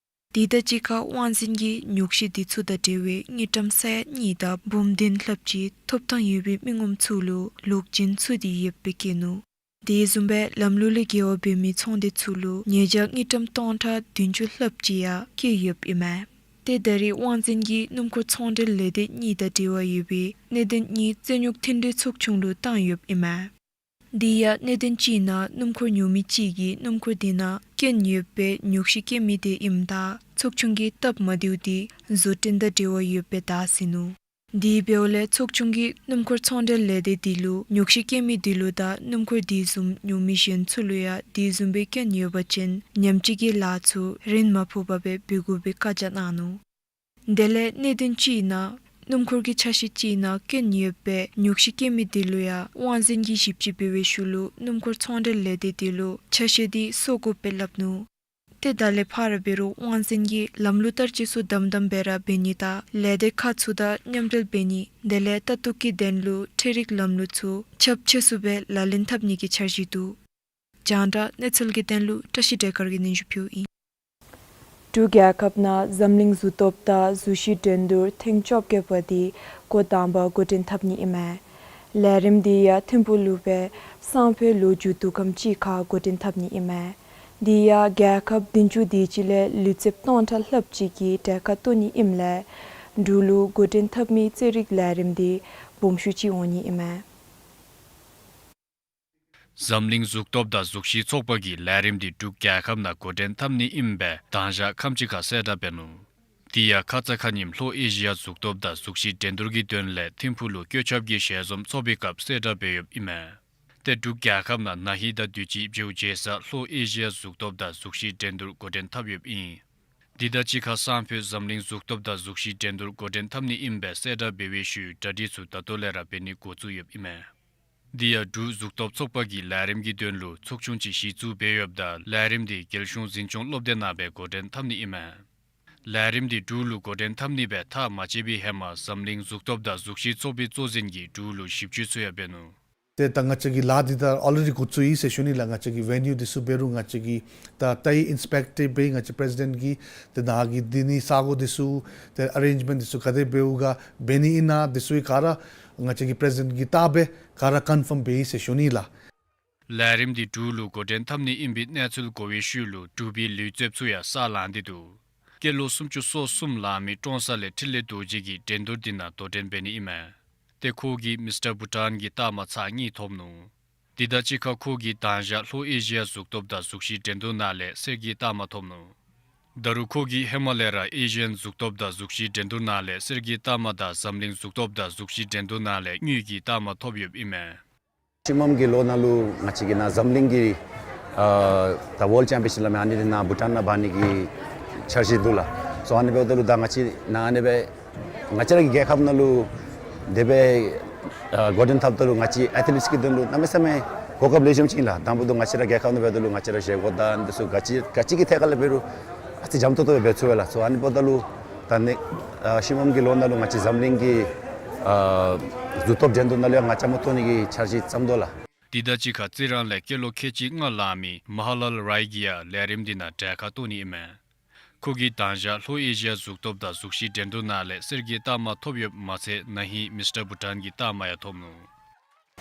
དེ་དང་གཅིག་ཁར་དབང་འཛིན་གྱིས་ཉོག་བཤད་འདི་ཚུ་དང་འབྲེལ་བའི་དངུལ་ཀྲམ་ས་ཡ་གཉིས་དང་འབུམ་བདུན་ལྷགཔ་ཅིག་ཐོབ་ཐང་ཡོད་པའི་མི་ངོམ་ཚུ་ལུ་ལོག་བྱིན་ཚུགས་ཏེ་ཡོདཔ་སྦེ་བཀོད་ནུག། དེ་བཟུམ་སྦེ་ལམ་ལུགས་ལས་འགལ་བ་འབད་མི་ཚོང་སྡེ་ཚུ་ལུ་ཉེས་བྱ་དངུལ་ཀྲམ་སྟོང་ཕྲག་བདུན་ཅུ་ལྷགཔ་ཅིག་ཡང་བཀོད་ཡོདཔ་ཨིན་མས། ཏེ་ད་རེས་དབང་འཛིན་གྱིས་སྣུམ་འཁོར་ཚོང་འབྲེལ་ལས་སྡེ་གཉིས་དང་འབྲེལ་བ་ཡོད་པའི་གནད་དོན་གཉིས་རྩོད་རྙོགས་མཐུན་འབྲེལ་ཚོགས་ཆུང་ལུ་བཏང་ཡོདཔ་ཨིན་མས། དེ་ཡང་གནད་དོན་གཅིག་ནང་སྣུམ་འཁོར་ཉོ་མི་གཅིག་གིས་སྣུམ་འཁོར་དེ་ནང་རྐྱེན་ཡོད་པའི་ཉོག་བཤད་བཀོད་མི་དེ་ཨིནམ་ད་ཚོགས་ཆུང་གི་སྟབས་མ་བདེཝ་དེ་བཟོ་སྐྲུན་དང་འབྲེལ་བ་ཡོདཔ་སྦེ་བལྟ་ཟིན་ནུག། དེ་འབདཝ་ལས་ཚོགས་ཆུང་གིས་སྣུམ་འཁོར་ཚོང་འབྲེལ་ལས་སྡེ་དེ་ལུ་ཉོགས་བཤད་བཀལ་མི་དེ་ལུ་དང་སྣུམ་འཁོར་དེ་བཟུམ་ཉོ་མི་གཞན་ཚུ་ལུ་ཡང་དེ་བཟུམ་སྦེ་སྐྱོན་ཡོད་པ་ཅིན་ཉམས་བཅོས་ཀྱི་ལཱ་ཚུ་རིན་མ་ཕོགཔ་སྦེ་འབད་དགོ་པའི་བཀའ་རྒྱ་གནང་ནུག། དེ་ལས་གནད་དོན་ཅིག་ནང་སྣུམ་འཁོར་གྱི་ཆ་ཤས་ཅིག་ནང་སྐྱོན་ཡོད་པའི་ཉོགས་བཤད་བཀལ་མི་དེ་ལུ་ཡང་དབང་འཛིན་གྱིས་ཞིབ་དཔྱད་འབད་བའི་ཤུལ་ལུ་སྣུམ་འཁོར་ཚོང་འབྲེལ་ལས་སྡེ་དེ་ལུ་ཆ་ཤས་དེ་སོར་དགོ་པའི་སླབ་ནུག། ཏེ་ད་ལས་ཕར་འབད་རུང་དབང་འཛིན་གྱིས་ལམ་ལུགས་བསྟར་སྤྱོད་ཚུ་དམ་དམ་སྦེ་ར་འབད་ནི་དང་ལས་སྡེ་ཁག་ཚུ་དང་མཉམ་འབྲེལ་འབད་ནི་དེ་ལས་ལྟ་རྟོག་གི་དོན་ལུ་འཕྲུལ་རིག་ལམ་ལུགས་ཚུ་ཁྱབ་ཆེ་སུ་སྦེ་ལག་ལེན་འཐབ་ནི་གི་འཆར་གཞི་འདུག། རྒྱང་བསྒྲགས་གནས་ཚུལ་གྱི་དོན་ལུ་བཀྲ་ཤིས་བདེ་དཀར་གྱིས་སྙན་ཞུ་ཕུལཝ་ཨིན། འབྲུག་རྒྱལ་ཁབ་ནང་འཛམ་གླིང་གཟུགས་སྟོབས་དང་གཟུགས་གཞི་འགྲན་བསྡུར་ཐེངས་བཅོ་བརྒྱད་པ་དེ་འགོ་དང་པ་འགོ་འདྲེན་འཐབ་ནི་ཨིན་མས། ལས་རིམ་དེ་ཡང་ཐིམ་ཕུག་ལུ་སྦེ་སང་ཕོད་ལོ་རྒྱུས་དུས་ཁམས་ཅིག་ཁར་འགོ་འདྲེན་འཐབ་ནི་ཨིན་མས། དེ་ཡང་རྒྱལ་ཁབ་བདུན་ཅུ་དེ་ཅིག་ལས་ལུས་རྩལཔ་སྟོང་ཕྲག་ལྷགཔ་ཅིག་གིས་གྲལ་ཁར་གཏོགས་ནི་ཨིནམ་ལས་འབྲུག་ལུ་འགོ་འདྲེན་འཐབ་མི་རྩེད་རིགས་ལས་རིམ་དེ་སྦོམ་ཤོས་ཅིག་འོང་ནི་ཨིན་མས། འཛམ་གླིང་གཟུགས་སྟོབས་དང་གཟུགས་གཞི་ཚོགས་པ་གིས་ལས་རིམ་དེ་འབྲུག་རྒྱལ་ཁབ་ནང་འགོ་འདྲེན་འཐབ་ནི་ཨིནམ་སྦེ་དང་ཞག་ཁམས་ཅིག་ཁར་གསལ་བསྒྲགས་འབད་ནུག། དེ་ཡང་ཁ་ཙ་ཁ་ཉིནམ་ལྷོ་ཨེ་ཤི་ཡ་གཟུགས་སྟོབས་དང་གཟུགས་གཞི་འགྲན་བསྡུར་གྱི་དོན་ལས་ཐིམ་ཕུག་ལུ་བཀོད་ཁྱབ་ཀྱི་ཞལ་འཛོམས་ཚོགས་པའི་སྐབས་གསལ་བསྒྲགས་འབད་ཡོདཔ་ཨིན་མས། ཏེ་འབྲུག་རྒྱལ་ཁབ་ནང་ན་ཧིང་དང་དུས་ཅི་བྱེལཝ་བྱེལ་ས་ལྷོ་ཨེ་ཤི་ཡ་གཟུགས་སྟོབས་དང་གཟུགས་གཞི་འགྲན་བསྡུར་འགོ་འདྲེན་འཐབ་ཡོདཔ་ཨིན། དེ་དང་གཅིག་ཁར་སང་ཕོད་འཛམ་གླིང་གཟུགས་སྟོབས་དང་གཟུགས་གཞི་འགྲན་བསྡུར་འགོ་འདྲེན་འཐབ་ནི་ཨིནམ་སྦེ་གསལ་བསྒྲགས་འབད་བའི་ཤུལ་གྲ་སྒྲིག་ཚུ་ད་ལྟོ་ལས་ར་འབད་ནི་འགོ་བཙུགས་ཡོདཔ་ཨིན་མས། དེ་ཡང་འབྲུག་གཟུགས་སྟོབས་ཚོགས་པ་གིས་ལས་རིམ་གྱི་དོན་ལུ་ཚོགས་ཆུང་ཅིག་གཞི་བཙུགས་འབད་ཡོདཔ་ད་ལས་རིམ་དེ་རྒྱལ་གཞུང་འཛིན་སྐྱོང་སློབ་སྡེ་ནང་སྦེ་འགོ་འདྲེན་འཐབ་ནི་ཨིན་མས། ལས་རིམ་དེ་འབྲུག་ལུ་འགོ་འདྲེན་འཐབ་ནི་སྦེ་ཐག་མ་བཅད་པའི་ཧེ་མ་འཛམ་གླིང་གཟུགས་སྟོབས་དང་གཟུགས་གཞི་ཚོགས་པའི་གཙོ་འཛིན་གྱིས་འབྲུག་ལུ་ཞིབ་དཔྱད་ཚུ་ཡང་འབད་ནུག། ཏེ་ད་ང་བཅས་ཀྱི་ལཱ་འདི་ད་ཨོ་ལི་རེ་ཌི་འགོ་བཙུགས་ཡི་ཟེར་ཞུ་ནི་ལགས། ང་བཅས་ཀྱི་ཝེ་ནིའུ་འདི་ཚུ་འབད་རུང་ང་བཅས་ཀྱིས་ད་ལྟ་ཨིན་སི་པེཀ་ཊི་འབད་ང་བཅས་པི་རེ་སི་ཌེནཊ་ཀྱིས་ཏེ་ནཱ་གི་འདི་ནི་ས་གོ་འདི་ཚུ་ཏེ་ཨ་རེནཇ་མེནཊ་འདི་ཚུ་ག་དེ་འབདཝ་ག་འབད་ནི་ཨིན་ན་འདི་ཚུ་ག་ར་ང་བཅས་ཀྱི་པི་རེ་སི་ཌེནཊ་ཀྱི་ལྟ་སྦེ་ག་ར་ཀོན་ཕརམ་འབད་ཡི་ཟེར་ཞུ་ནི་ལགས། ལས་རིམ་འདི་འབྲུག་ལུ་འགོ་འདྲེན་འཐབ་ནི་ཨིན་པའི་གནས་ཚུལ་གོ་བའི་ཤུལ་ལུ་འབྲུག་པའི་ལུས་རྩལཔ་ཚུ་ཡང་ས་ལངས་ཏེ་འདུག། སྐྱེས་ལོ་སུམ་ཅུ་སོ་གསུམ་ལང་མི་ཀྲོང་གསར་ལས་འཕྲིན་ལས་རྡོ་རྗེ་གིས་འགྲན་བསྡུར་འདི་ནང་དོ་འགྲན་འབད་ནི་ཨིན་མས། ཏེ་ཁོ་གིས་མིས་ཊར་བྷུ་ཊཱན་གྱི་རྟགས་མ་ཚར་གཉིས་ཐོབ་ནུག། དེ་དང་གཅིག་ཁར་ཁོ་གིས་དང་ཞག་ལྷོ་ཨེ་ཤི་ཡ་གཟུགས་སྟོབས་དང་གཟུགས་གཞི་འགྲན་བསྡུར་ནང་ལས་གསེར་གྱི་རྟགས་མ་ཐོབ་ནུག། ད་རུང་ཁོ་གིས་ཧེ་མ་ལས་ར་ཨེ་ཤི་ཡན་གཟུགས་སྟོབས་དང་གཟུགས་གཞི་འགྲན་བསྡུར་ནང་ལས་གསེར་གྱི་རྟགས་མ་དང་འཛམ་གླིང་གཟུགས་སྟོབས་དང་གཟུགས་གཞི་འགྲན་བསྡུར་ནང་ལས་དངུལ་གྱི་རྟགས་མ་ཐོབ་ཡོདཔ་ཨིན་མས། ཤིང་སྦོམ་གྱི་ལོ་ནང་ལུ་ང་བཅས་ཀྱི་ནཱ་འཛམ་གླིང་གི་ཨ་ད་ཝཱལཌ་ཅེམ་པིའོན་ཤིབ་སླབ་མི་ཨ་ནི་འདི་ནཱ་བྷུ་ཊཱན་ནང་འབད་ནི་གི་འཆར་གཞི་འདུག་ལགས། སོ་ཨ་ནི་འབདཝ་ད་ལུ་ད་ང་བཅས་ནཱ་ཨ་ནི་སྦེ་ང་བཅས་ར་གི་རྒྱལ་ཁབ་ནང་ལུ་དེ་སྦེ་ཨ་འགོ་འདྲེན་འཐབ་ད་ལུ་ང་བཅས་ཨེཐ་ལིཊ་ཀྱི་དོན་ལུ་གནམ་མེད་ས་མེད་གོ་སྐབས་ལེགས་ཤོམ་ཅིག་ཨིན་ལགས། དང་པོ་ད་ང་བཅས་ར་རྒྱལ་ཁབ་ནང་འབདཝ་ད་ལུ་ང་བཅས་ར་བཞེས་སྒོ་དང་འདི་ཚུ་ག་ཅི་ག་ཅི་གི་ཐད་ཁར་ལས་འབད་རུང་ཨ་ཙི་འཇམ་ཏོང་ཏོ་སྦེ་འབད་ཚུགས་པས་ལགས། སོ་ཨ་ནི་འབདཝ་ད་ལུ་ད་ནི་ཨ་ཤིང་སྦོམ་གྱི་ལོ་ནང་ལུ་ང་བཅས་འཛམ་གླིང་གི་ཨ་གཟུགས་སྟོབས་འགྲན་བསྡུར་ནང་ལུ་ཡང་ང་བཅས་བཅའ་མར་གཏོགས་ནི་གི་འཆར་གཞི་བརྩམས་དོ་ལགས། དེ་དང་གཅིག་ཁར་རྩི་རང་ལས་སྐྱེས་ལོ་ཁལ་གཅིག་ལྔ་ལང་མི་མ་ཧ་ལཱལ་རའི་གིས་ཡང་ལས་རིམ་འདི་ནང་གྲལ་ཁར་གཏོགས་ནི་ཨིན་མས། ཁོ་གིས་དང་ཞག་ལྷོ་ཨེ་ཤི་ཡ་གཟུགས་སྟོབས་དང་གཟུགས་གཞི་འགྲན་བསྡུར་ནང་ལས་གསེར་གྱི་རྟགས་མ་ཐོབ་ཡོདཔ་མ་ཚད་ན་ཧིང་མིས་ཊར་བྷུ་ཊཱན་གྱི་རྟགས་མ་ཡང་ཐོབ་ནུག།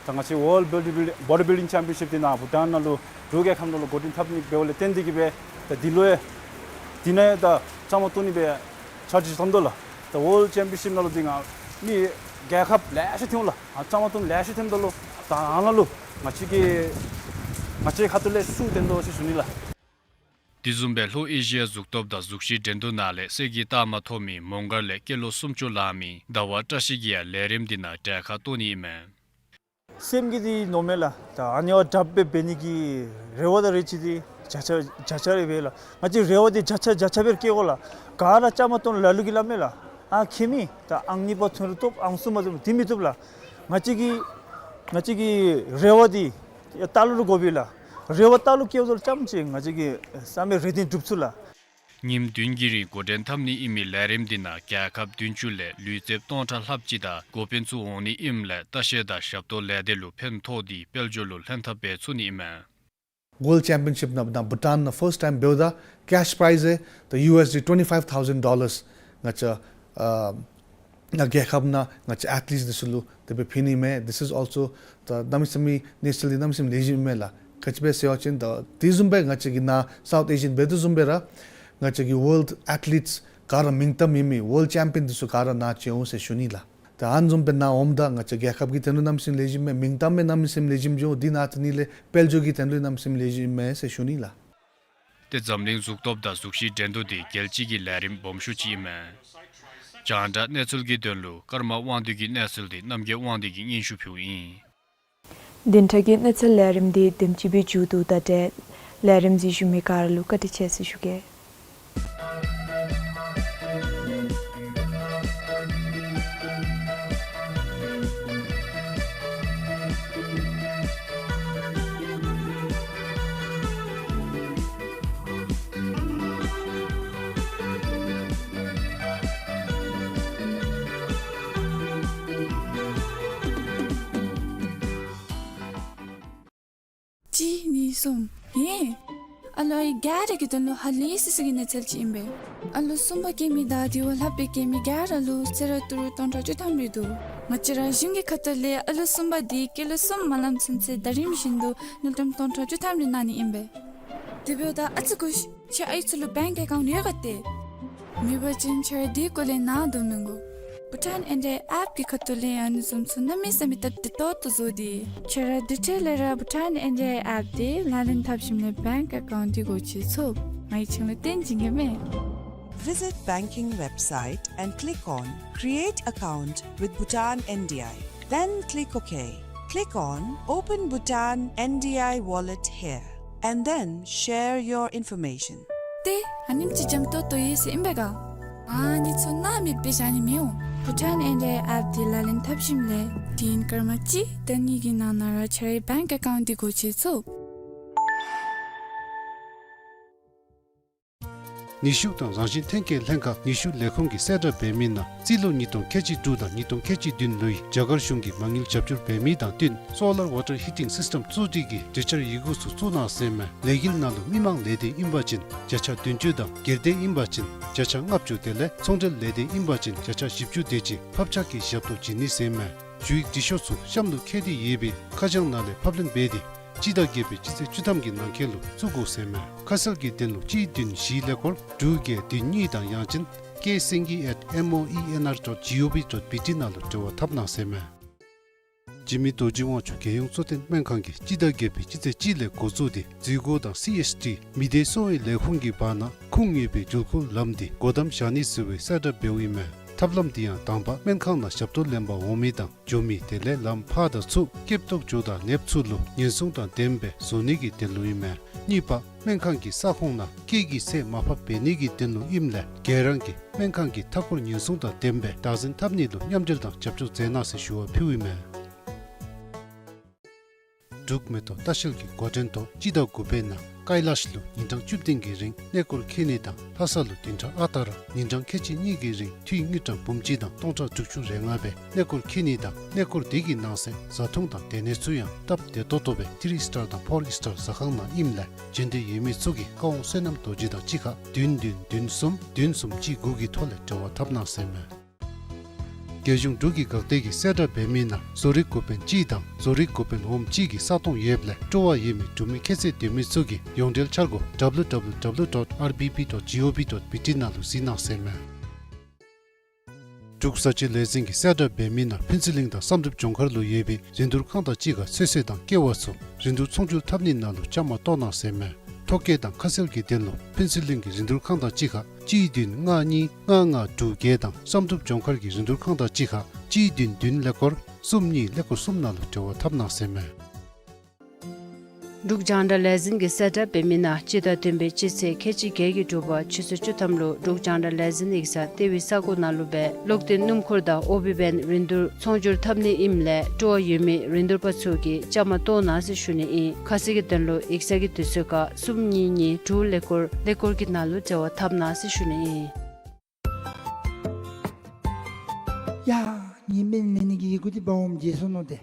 ད་ང་བཅས་ཝཱལཌ་བོ་ཌི་བིལ་བོ་ཌི་བིལ་ཌིང་ཅེམ་པིའོན་ཤིབ་འདི་ནཱ་བྷུ་ཊཱན་ནང་ལུ་འབྲུག་རྒྱལ་ཁབ་ནང་ལུ་འགོ་འདྲེན་འཐབ་ནི་འབདཝ་ལས་བརྟེན་ཏེ་གིས་སྦེ་ད་འདི་ལུ་ཡང་འདི་ནང་ཡང་ད་བཅའ་མར་གཏོགས་ནི་སྦེ་འཆར་གཞི་བརྩམས་དོ་ལགས། ད་ཝཱལཌ་ཅེམ་པིའོན་ཤིབ་ནང་ལུ་འདི་ང་མི་རྒྱལ་ཁབ་ལེ་ཤ་ཐོན་ལགས། ཨ་བཅའ་མར་གཏོགས་ནི་ལེ་ཤ་ཐོནམ་ད་ལུ་ད་ཨ་ནཱ་ལུ་ང་བཅས་ཀྱི་ང་བཅས་ཁ་ཐུག་ལས་ཤུགས་བཏོན་དོ་ཟེར་ཞུ་ནི་ལགས། དེ་བཟུམ་སྦེ་ལྷོ་ཨེ་ཤི་ཡ་གཟུགས་སྟོབས་དང་གཟུགས་གཞི་འགྲན་བསྡུར་ནང་ལས་གསེར་གྱི་རྟགས་མ་ཐོབ་མི་མོང་སྒར་ལས་སྐྱེས་ལོ་སུམ་ཅུ་ལང་མི་ཟླ་བ་བཀྲ་ཤིས་ཀྱིས་ཡང་ལས་རིམ་འདི་ནང་གྲལ་ཁར་གཏོགས་ནི་ཨིན་མས། སེམས་ཀྱི་འདི་མནོཝ་མས་ལགས། ད་ཨ་ནི་བ་དྲགཔ་སྦེ་འབད་ནི་གི་རེ་བ་དང་རེ་ཆེ་འདི་བརྒྱ་ཆ་བརྒྱ་ཆ་རེ་འབད་ལགས། ང་བཅས་རེ་བ་འདི་བརྒྱ་ཆ་བརྒྱ་ཆ་སྦེ་བསྐྱེད་དགོ་ལགས། ག་ར་བཅའ་མར་གཏོགས་ལ་ལུ་གིས་སླབ་མས་ལགས། ཨ་མཁྱེན་མི་ད་ཨང་གཉིས་པ་ཐོན་རུང་བཏུབ། ཨང་གསུམ་པ་ཐོན་རུང་དེ་མི་བཏུབ་ལགས། ང་བཅས་ཀྱི་ང་བཅས་ཀྱི་རེ་བ་འདི་ཡར་ལྟག་ལུ་རུ་དགོ་པས་ལགས། རེ་བ་ལྟག་ལུ་བསྐྱེདཔ་ད་ལུ་རྐྱངམ་ཅིག་ང་བཅས་ཀྱི་བསམ་པའི་རེ་འདུན་འགྲུབ་ཚུགས་ལགས། ཉིནམ་བདུན་གྱི་རིང་འགོ་འདྲེན་འཐབ་ནི་ཨིན་མི་ལས་རིམ་འདི་ནང་རྒྱལ་ཁབ་བདུན་ཅུ་ལས་ལུས་རྩལཔ་སྟོང་ཕྲག་ལྷགཔ་ཅིག་དང་འགོ་དཔོན་ཚུ་འོང་ནི་ཨིནམ་ལས་ལྟ་བཤལ་དང་ཞབས་ཏོག་ལས་སྡེ་ལུ་ཕན་ཐོགས་ཏེ་དཔལ་འབྱོར་ལུ་ལྷན་ཐབས་འབད་ཚུགས་ནི་ཨིན་མས། ཝཱལཌ་ཅེམ་པིའོན་ཤིབ་ནང་ད་བྷུ་ཊཱན་ནང་ཕརསཊ་ཊའིམ་འབདཝ་ད་ཀེཤ་པྲའིཛ་ད་ཡུ་ཨེསི་ཌི་ཊུ་ཝེན་ཊི་ཕའིབ་ཐའུ་ཟེནཌ་ཌོ་ལརསི་ང་བཅས་ཨ་ནཱ་རྒྱལ་ཁབ་ནང་ང་བཅས་ཨེཐ་ལིཊ་འདི་ཚུ་ལུ་དེ་སྦེ་ཕུལ་ནི་མས། This is also ད་གནམ་མེད་ས་མེད་ནེ་ཤ་ནཱལ་ལི་གནམ་མེད་ས་མེད་ལེགས་ཤོམ་མས་ལགས། ག་ཅི་སྦེ་ཟེར་བ་ཅིན་ད་དེ་བཟུམ་སྦེ་ང་བཅས་ཀྱི་ནཱ་སའུཐ་ཨེ་ཤི་ཡཱན་འབད་དོ་བཟུམ་སྦེ་ར་ང་བཅས་ཀྱི་ཝཱལཌ་ཨེཐ་ལིཊ་ག་ར་མིང་གཏམ་ཨིན་མི་ཝཱལཌ་ཅེམ་པིའོན་འདི་ཚུ་ག་ར་ནཱ་བྱོན་འོང་ཟེར་ཞུ་ནི་ལགས། ད་ཨ་ནི་བཟུམ་སྦེ་ནཱ་འོངམ་ད་ང་བཅས་རྒྱལ་ཁབ་ཀྱི་དོན་ལུ་གནམ་མེད་ས་མེད་ལེགས་ཤོམ་མས། མིང་གཏམ་མས་གནམ་མེད་ས་མེད་ལེགས་ཤོམ་འགྱོ། དེ་ནང་ཐ་ནི་ལས་དཔལ་འབྱོར་གྱི་དོན་ལུ་གནམ་མེད་ས་མེད་ལེགས་ཤོམ་མས་ཟེར་ཞུ་ནི་ལགས། ཏེ་འཛམ་གླིང་གཟུགས་སྟོབས་དང་གཟུགས་གཞི་འགྲན་བསྡུར་འདི་རྒྱལ་སྤྱི་གི་ལས་རིམ་སྦོམ་ཤོས་ཅིག་ཨིན་མས། རྒྱང་བསྒྲགས་གནས་ཚུལ་གྱི་དོན་ལུ་ཀརྨ་དབང་འདུས་ཀྱི་གནས་ཚུལ་འདི་རྣམ་རྒྱལ་དབང་འདུས་ཀྱིས་སྙན་ཞུ་ཕུལཝ་ཨིན། བདུན་ཕྲག་གི་གནས་ཚུལ་ལས་རིམ་འདི་དེམ་ཅིག་སྦེ་མཇུག་བསྡུཝ་ད་ཏེ་ལས་རིམ་གཟིགས་ཞུ་མི་ག་ར་ལུ་བཀའ་དྲིན་ཆེ་ཟེར་ཞུ་གེ། གཅིག་གཉིས་གསུམ། ཧེ། ཨ་ལོ་ཨའི་ག་ར་གི་དོན་ལུ་ཧ་ལས་སི་སི་གི་གནས་ཚུལ་ཅིག་ཨིན་པས། ཨ་ལོ་གསུམ་པ་སྐྱེ་མི་དང་དེ་བ་ལྷག་སྦེ་སྐྱེ་མི་ག་ར་ལུ་གསོལ་རས་ཏི་རུ་སྟོང་ཕྲག་བཅུ་ཐམ་རེ་འདུག། ང་བཅས་ར་གཞུང་གི་ཁ་ཐུག་ལས་ཨ་ལོ་གསུམ་པ་འདི་སྐྱེས་ལོ་གསུམ་མ་ལངམ་ཚུན་ཚོད་ཟླ་རིམ་བཞིན་དུ་དངུལ་ཀྲམ་སྟོང་ཕྲག་བཅུ་ཐམ་རེ་གནང་ནི་ཨིན་པས། དེ་འབདཝ་ད་ཨ་ཙི་སྒུག་ཤིག། ཁྱེད་ཨའི་ཚུ་ལུ་བེངཀ་ཨེ་ཀའུནཊ་ཡོད་ག་ཏེ། མེད་པ་ཅིན་ཁྱེད་ར་དེ་སྐོར་ལས་ནཱ་དོ་མི་དགོ། བྷུ་ཊཱན་ཨེན་ཌི་ཨའི་ཨེཔ་གི་ཁ་ཐུག་ལས་ཨ་ནི་བཟུམ་ཚུ་གནམ་མེད་ས་མེད་སྟབས་བདེ་ཏོག་ཏོ་བཟོ་སྟེ། ཁྱེད་ར་དེ་འཕྲལ་ལས་ར་བྷུ་ཊཱན་ཨེན་ཌི་ཨའི་ཨེཔ་འདི་ལག་ལེན་འཐབ་ཞིནམ་ལས་བེངཀ་ཨེ་ཀའུནཊ་འདི་སྒོ་ཕྱེ་ཚུགས། ང་གིས་ཁྱེད་ལུ་སྟོན་བྱིན་གེ་མས། Visit banking website and click on Create Account with Bhutan N D I. Then click OK. Click on Open Bhutan N D I Wallet here, and then share your information. ཏེ་ཨ་ནེམ་ཅིག་འཇམ་ཏོང་ཏོ་ཡོད་ཟེར་ཨིན་པས་ག། ཨ་ནི་ཚུ་ནཱ་མེདཔ་སྦེ་བཞག་ནི་མི་འོང་། བྷུ་ཊཱན་ཨེན་ཌི་ཨའི་ཨེཔ་འདི་ལག་ལེན་འཐབ་ཞིནམ་ལས་དུས་ཡུན་སྐར་མ་གཅིག་དང་གཉིས་ཀྱི་ནང་ན་ར་ཁྱེད་རའི་བེངཀ་ཨེ་ཀའུནཊ་འདི་སྒོ་ཕྱེ་ཚུགས། ནུས་ཤུགས་དང་རང་བཞིན་ཐོན་སྐྱེད་ལྷན་ཁག་ནུས་ཤུགས་ལས་ཁུངས་ཀྱིས་གསལ་བསྒྲགས་འབད་མི་ནང་རྩིས་ལོ་ཉིས་སྟོང་ཁལ་གཅིག་དྲུག་དང་ཉིས་སྟོང་ཁལ་གཅིག་བདུན་ལོའི་རྒྱ་གར་གཞུང་གིས་མ་དངུལ་རྒྱབ་སྐྱོར་འབད་མི་དང་བསྟུན་སོ་ལར་ཝ་ཊར་ཧི་ཊིང་སིསི་ཊེམ་བཙུགས་སྒྲིག་གི་གྲོས་འཆར་ཡི་གུ་ཚུ་བཙུགས་གནང་ཟེར་མས། ལས་འགུལ་ནང་ལུ་མི་མང་ལས་སྡེ་ཨིན་པ་ཅིན་བརྒྱ་ཆ་བདུན་ཅུ་དང་སྒེར་སྡེ་ཨིན་པ་ཅིན་བརྒྱ་ཆ་ལྔ་བཅུ་དེ་ལས་ཚོང་འབྲེལ་ལས་སྡེ་ཨིན་པ་ཅིན་བརྒྱ་ཆ་བཞི་བཅུ་དེ་ཅིག་ཕབ་ཆག་གི་ཞབས་ཏོག་བྱིན་ནི་ཟེར་མས། ཞུ་ཡིག་འབྲི་ཤོག་ཚུ་གཤམ་ལུ་བཀོད་དེ་ཡོད་པའི་ཁ་བྱང་ནང་ལས་ཕབ་ལེན་འབད་དེ་སྤྱི་ཟླ་བརྒྱད་པའི་སྤྱི་ཚེས་བཅུ་ཐམ་གྱི་ནང་འཁོད་ལུ་བཙུགས་དགོ་ཟེར་མས། ཁ་གསལ་གྱི་དོན་ལུ་གཅིག་བདུན་བཞི་ཀླད་ཀོར་དྲུག་བརྒྱད་བདུན་གཉིས་དང་ཡང་ཅིན་ཀེ་སེང་གེ་ཨེཊ་མོ་ཨི་ཨེན་ཨར་ཌོཊ་ཇི་ཨོ་ཝི་ཌོཊ་བི་ཊི་ནང་ལུ་འབྲེལ་བ་འཐབ་གནང་ཟེར་མས། འཇིགས་མེད་རྡོ་རྗེ་དབང་ཕྱུག་རྒྱལ་ཡོངས་གཙོ་བསྟེན་སྨན་ཁང་གིས་སྤྱི་ཟླ་བརྒྱད་པའི་སྤྱི་ཚེས་གཅིག་ལས་འགོ་བཙུགས་ཏེ་འཛུལ་སྒོ་དང་སི་ཨེཆ་ཌི་མི་སྡེ་གསོ་བའི་ལས་ཁུངས་ཀྱི་བར་ན་ཁུངས་ཡོད་པའི་འགྲུལ་འཁོར་ལམ་འདི་སྒོ་བསྡམ་བཞག་ནི་ཟེར་བའི་གསལ་བསྒྲགས་འབདཝ་ཨིན་མས། ཐབས་ལམ་འདི་ཡང་དང་པ་སྨན་ཁང་ནང་ཞབས་ཏོག་ལེན་པར་འོང་མི་དང་འགྱོ་མི་དེ་ལས་ལམ་ཕར་དང་ཚུར་སྐྱོབ་ཐོག་འགྱོ་དང་ལེབ་ཚུ་ལུ་ཉེན་སྲུང་དང་ལྡནམ་སྦེ་བཟོ་ནི་གི་དོན་ལུ་ཨིན་མས། གཉིས་པ་སྨན་ཁང་གི་ས་ཁོངས་ནང་སྐད་ཀྱི་ཚད་མར་ཕབ་འབད་ནི་གི་དོན་ལུ་ཨིནམ་ལས་ག་ར་གིས་སྨན་ཁང་གི་མཐའ་འཁོར་ཉེན་སྲུང་དང་ལྡནམ་སྦེ་བདག་འཛིན་འཐབ་ནི་ལུ་མཉམ་འབྲེལ་དང་རྒྱབ་སྐྱོར་མཛད་གནང་ཟེར་ཞུ་བ་ཕུལཝ་ཨིན་མས། འབྲུག་མེ་ཏོག་ལྟ་བཤལ་གྱི་འགོ་འདྲེན་ཐོག་སྤྱི་ཟླ་དགུ་པའི་ནང་ཀཱི་ལཱཤ་ལུ་ཉིན་གྲངས་བཅུ་བདུན་གྱི་རིང་གནས་སྐོར་འཁྱིད་ནི་དང་ལྷ་ས་ལུ་བདུན་ཕྲག་ཨ་རྟག་ར་ཉིན་གྲངས་ཁལ་གཅིག་གཉིས་ཀྱི་རིང་འཐུས་དངུལ་ཀྲམ་འབུམ་གཅིག་དང་སྟོང་ཕྲག་དྲུག་ཅུ་རེ་ལྔ་སྦེ་གནས་སྐོར་འཁྱིད་ནི་དང་གནས་སྐོར་དེ་གི་ནང་གསེས་བཟའ་འཐུང་དང་སྡོད་གནས་ཚུ་ཡང་སྟབས་བདེ་ཏོག་ཏོ་སྦེ་ཐི་རི་སི་ཊར་དང་ཕོར་སི་ཊར་ཟ་ཁང་ནང་ཨིནམ་ལས་འབྱོན་འདོད་ཡོད་མི་ཚུ་གིས་བཀའ་དབང་བསོད་ནམས་རྡོ་རྗེ་དང་གཅིག་ཁར་བདུན་བདུན་བདུན་གསུམ་བདུན་གསུམ་གཅིག་དགུ་གི་ཐོག་ལས་འབྲེལ་བ་འཐབ་གནང་ཟེར་མས། རྒྱལ་གཞུང་འབྲུག་གི་འགག་སྡེ་གིས་གསལ་བསྒྲགས་འབད་མི་ནང་བཟོ་རིག་འགོ་དཔོན་གཅིག་དང་བཟོ་རིག་འགོ་དཔོན་འོགམ་གཅིག་གི་ས་སྟོང་ཡོདཔ་ལས་སྤྲོ་བ་ཡོད་མི་འབྲུག་མི་ཁྱད་ཚད་ལྡན་མི་ཚུ་གིས་ཡོངས་འབྲེལ་འཆར་སྒོ་W W W dot R B B dot G O V dot B T ནང་ལུ་གཟིགས་གནང་ཟེར་མས། འབྲུག་བཟའ་བཅའི་ལས་འཛིན་གྱིས་གསལ་བསྒྲགས་འབད་མི་ནང་ཕུན་ཚོགས་གླིང་དང་བསམ་གྲུབ་ལྗོངས་མཁར་ལུ་ཡོད་པའི་རིན་བསྡུར་ཁང་དང་གཅིག་ཁར་ཚོད་བསྲེ་དང་ཀེ་བ་ཚུ་རིན་བསྡུར་ཚོང་བསྒྱུར་འཐབ་ནི་ནང་ལུ་བཅའ་མར་གཏོགས་གནང་ཟེར་མས། ཐོ་བཀོད་དང་ཁ་གསལ་གྱི་དོན་ལུ་ཕུན་ཚོགས་གླིང་གི་རིན་བསྡུར་ཁང་དང་གཅིག་ཁར་གཅིག་བདུན་ལྔ་གཉིས་ལྔ་ལྔ་དྲུག་བརྒྱད་དང་བསམ་གྲུབ་ལྗོངས་མཁར་གྱི་རིན་བསྡུར་ཁང་དང་གཅིག་ཁར་གཅིག་བདུན་བདུན་ཀླད་ཀོར་གསུམ་གཉིས་ཀླད་ཀོར་གསུམ་ནང་ལུ་འབྲེལ་བ་འཐབ་གནང་ཟེར་མས། འབྲུག་རྒྱང་བསྒྲགས་ལས་འཛིན་གྱིས་གསལ་བསྒྲགས་འབད་མི་ནང་སྤྱི་ཟླ་བདུན་པའི་སྤྱི་ཚེས་ཁལ་གཅིག་བརྒྱད་ཀྱི་དྲོ་པ་ཆུ་ཚོད་བཅུ་ཐམ་ལུ་འབྲུག་རྒྱང་བསྒྲགས་ལས་འཛིན་ཡིག་ཚང་ལྟེ་བའི་ས་གོ་ནང་ལུ་སྦེ་གློག་འདོན་སྣུམ་འཁོར་དང་ཨོ་བི་བེན་རིན་བསྡུར་ཚོང་བསྒྱུར་འཐབ་ནི་ཨིནམ་ལས་སྤྲོ་བ་ཡོད་མི་རིན་བསྡུར་པ་ཚུ་གིས་བཅའ་མར་གཏོགས་གནང་ཟེར་ཞུ་ནི་ཨིན། ཁ་གསལ་གྱི་དོན་ལུ་ཡིག་ཚང་གི་དུས་ཚོད་ཁར་གསུམ་གཉིས་གཉིས་དྲུག་ཀླད་ཀོར་ཀླད་ཀོར་གྱི་ནང་ལུ་འབྲེལ་བ་འཐབ་གནང་ཟེར་ཞུ་ནི་ཨིན། ཡ། ངེའི་སྨན་ལེན་ནི་གི་ཡི་གུ་འདི་འབག་འོངམ་བརྗེད་སོ་ནུག་ཏེ།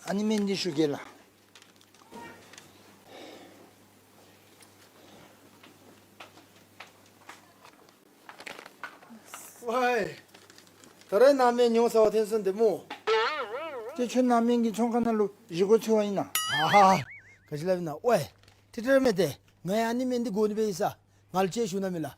ཨ་ནི་སྨན་འདི་ཞུ་གེ་ལགས། ཝའི། ད་རེས་ནཱ་སྨན་ཉོ་ཚར་བ་ཐོན་སོང་ཏེ་སྨོ། ཏེ་ཁྱོད་ནཱ་སྨན་གྱི་ཚོང་ཁང་ནང་ལུ་བཞེས་སྒོ་འཚོལ་བར་ཨིན་ན། ཨ་ཧ། ག་ཅི་སླབ་ཨིན་ན། ཝའི། ཏེ་ཏེ་ར་མེན་ཏེ། ང་ཡང་ཨ་ནི་སྨན་འདི་དགོ་ནི་སྦེ་ཨིན་ས། ང་ལུ་ཅིག་ཞུ་གནང་མས་ལགས།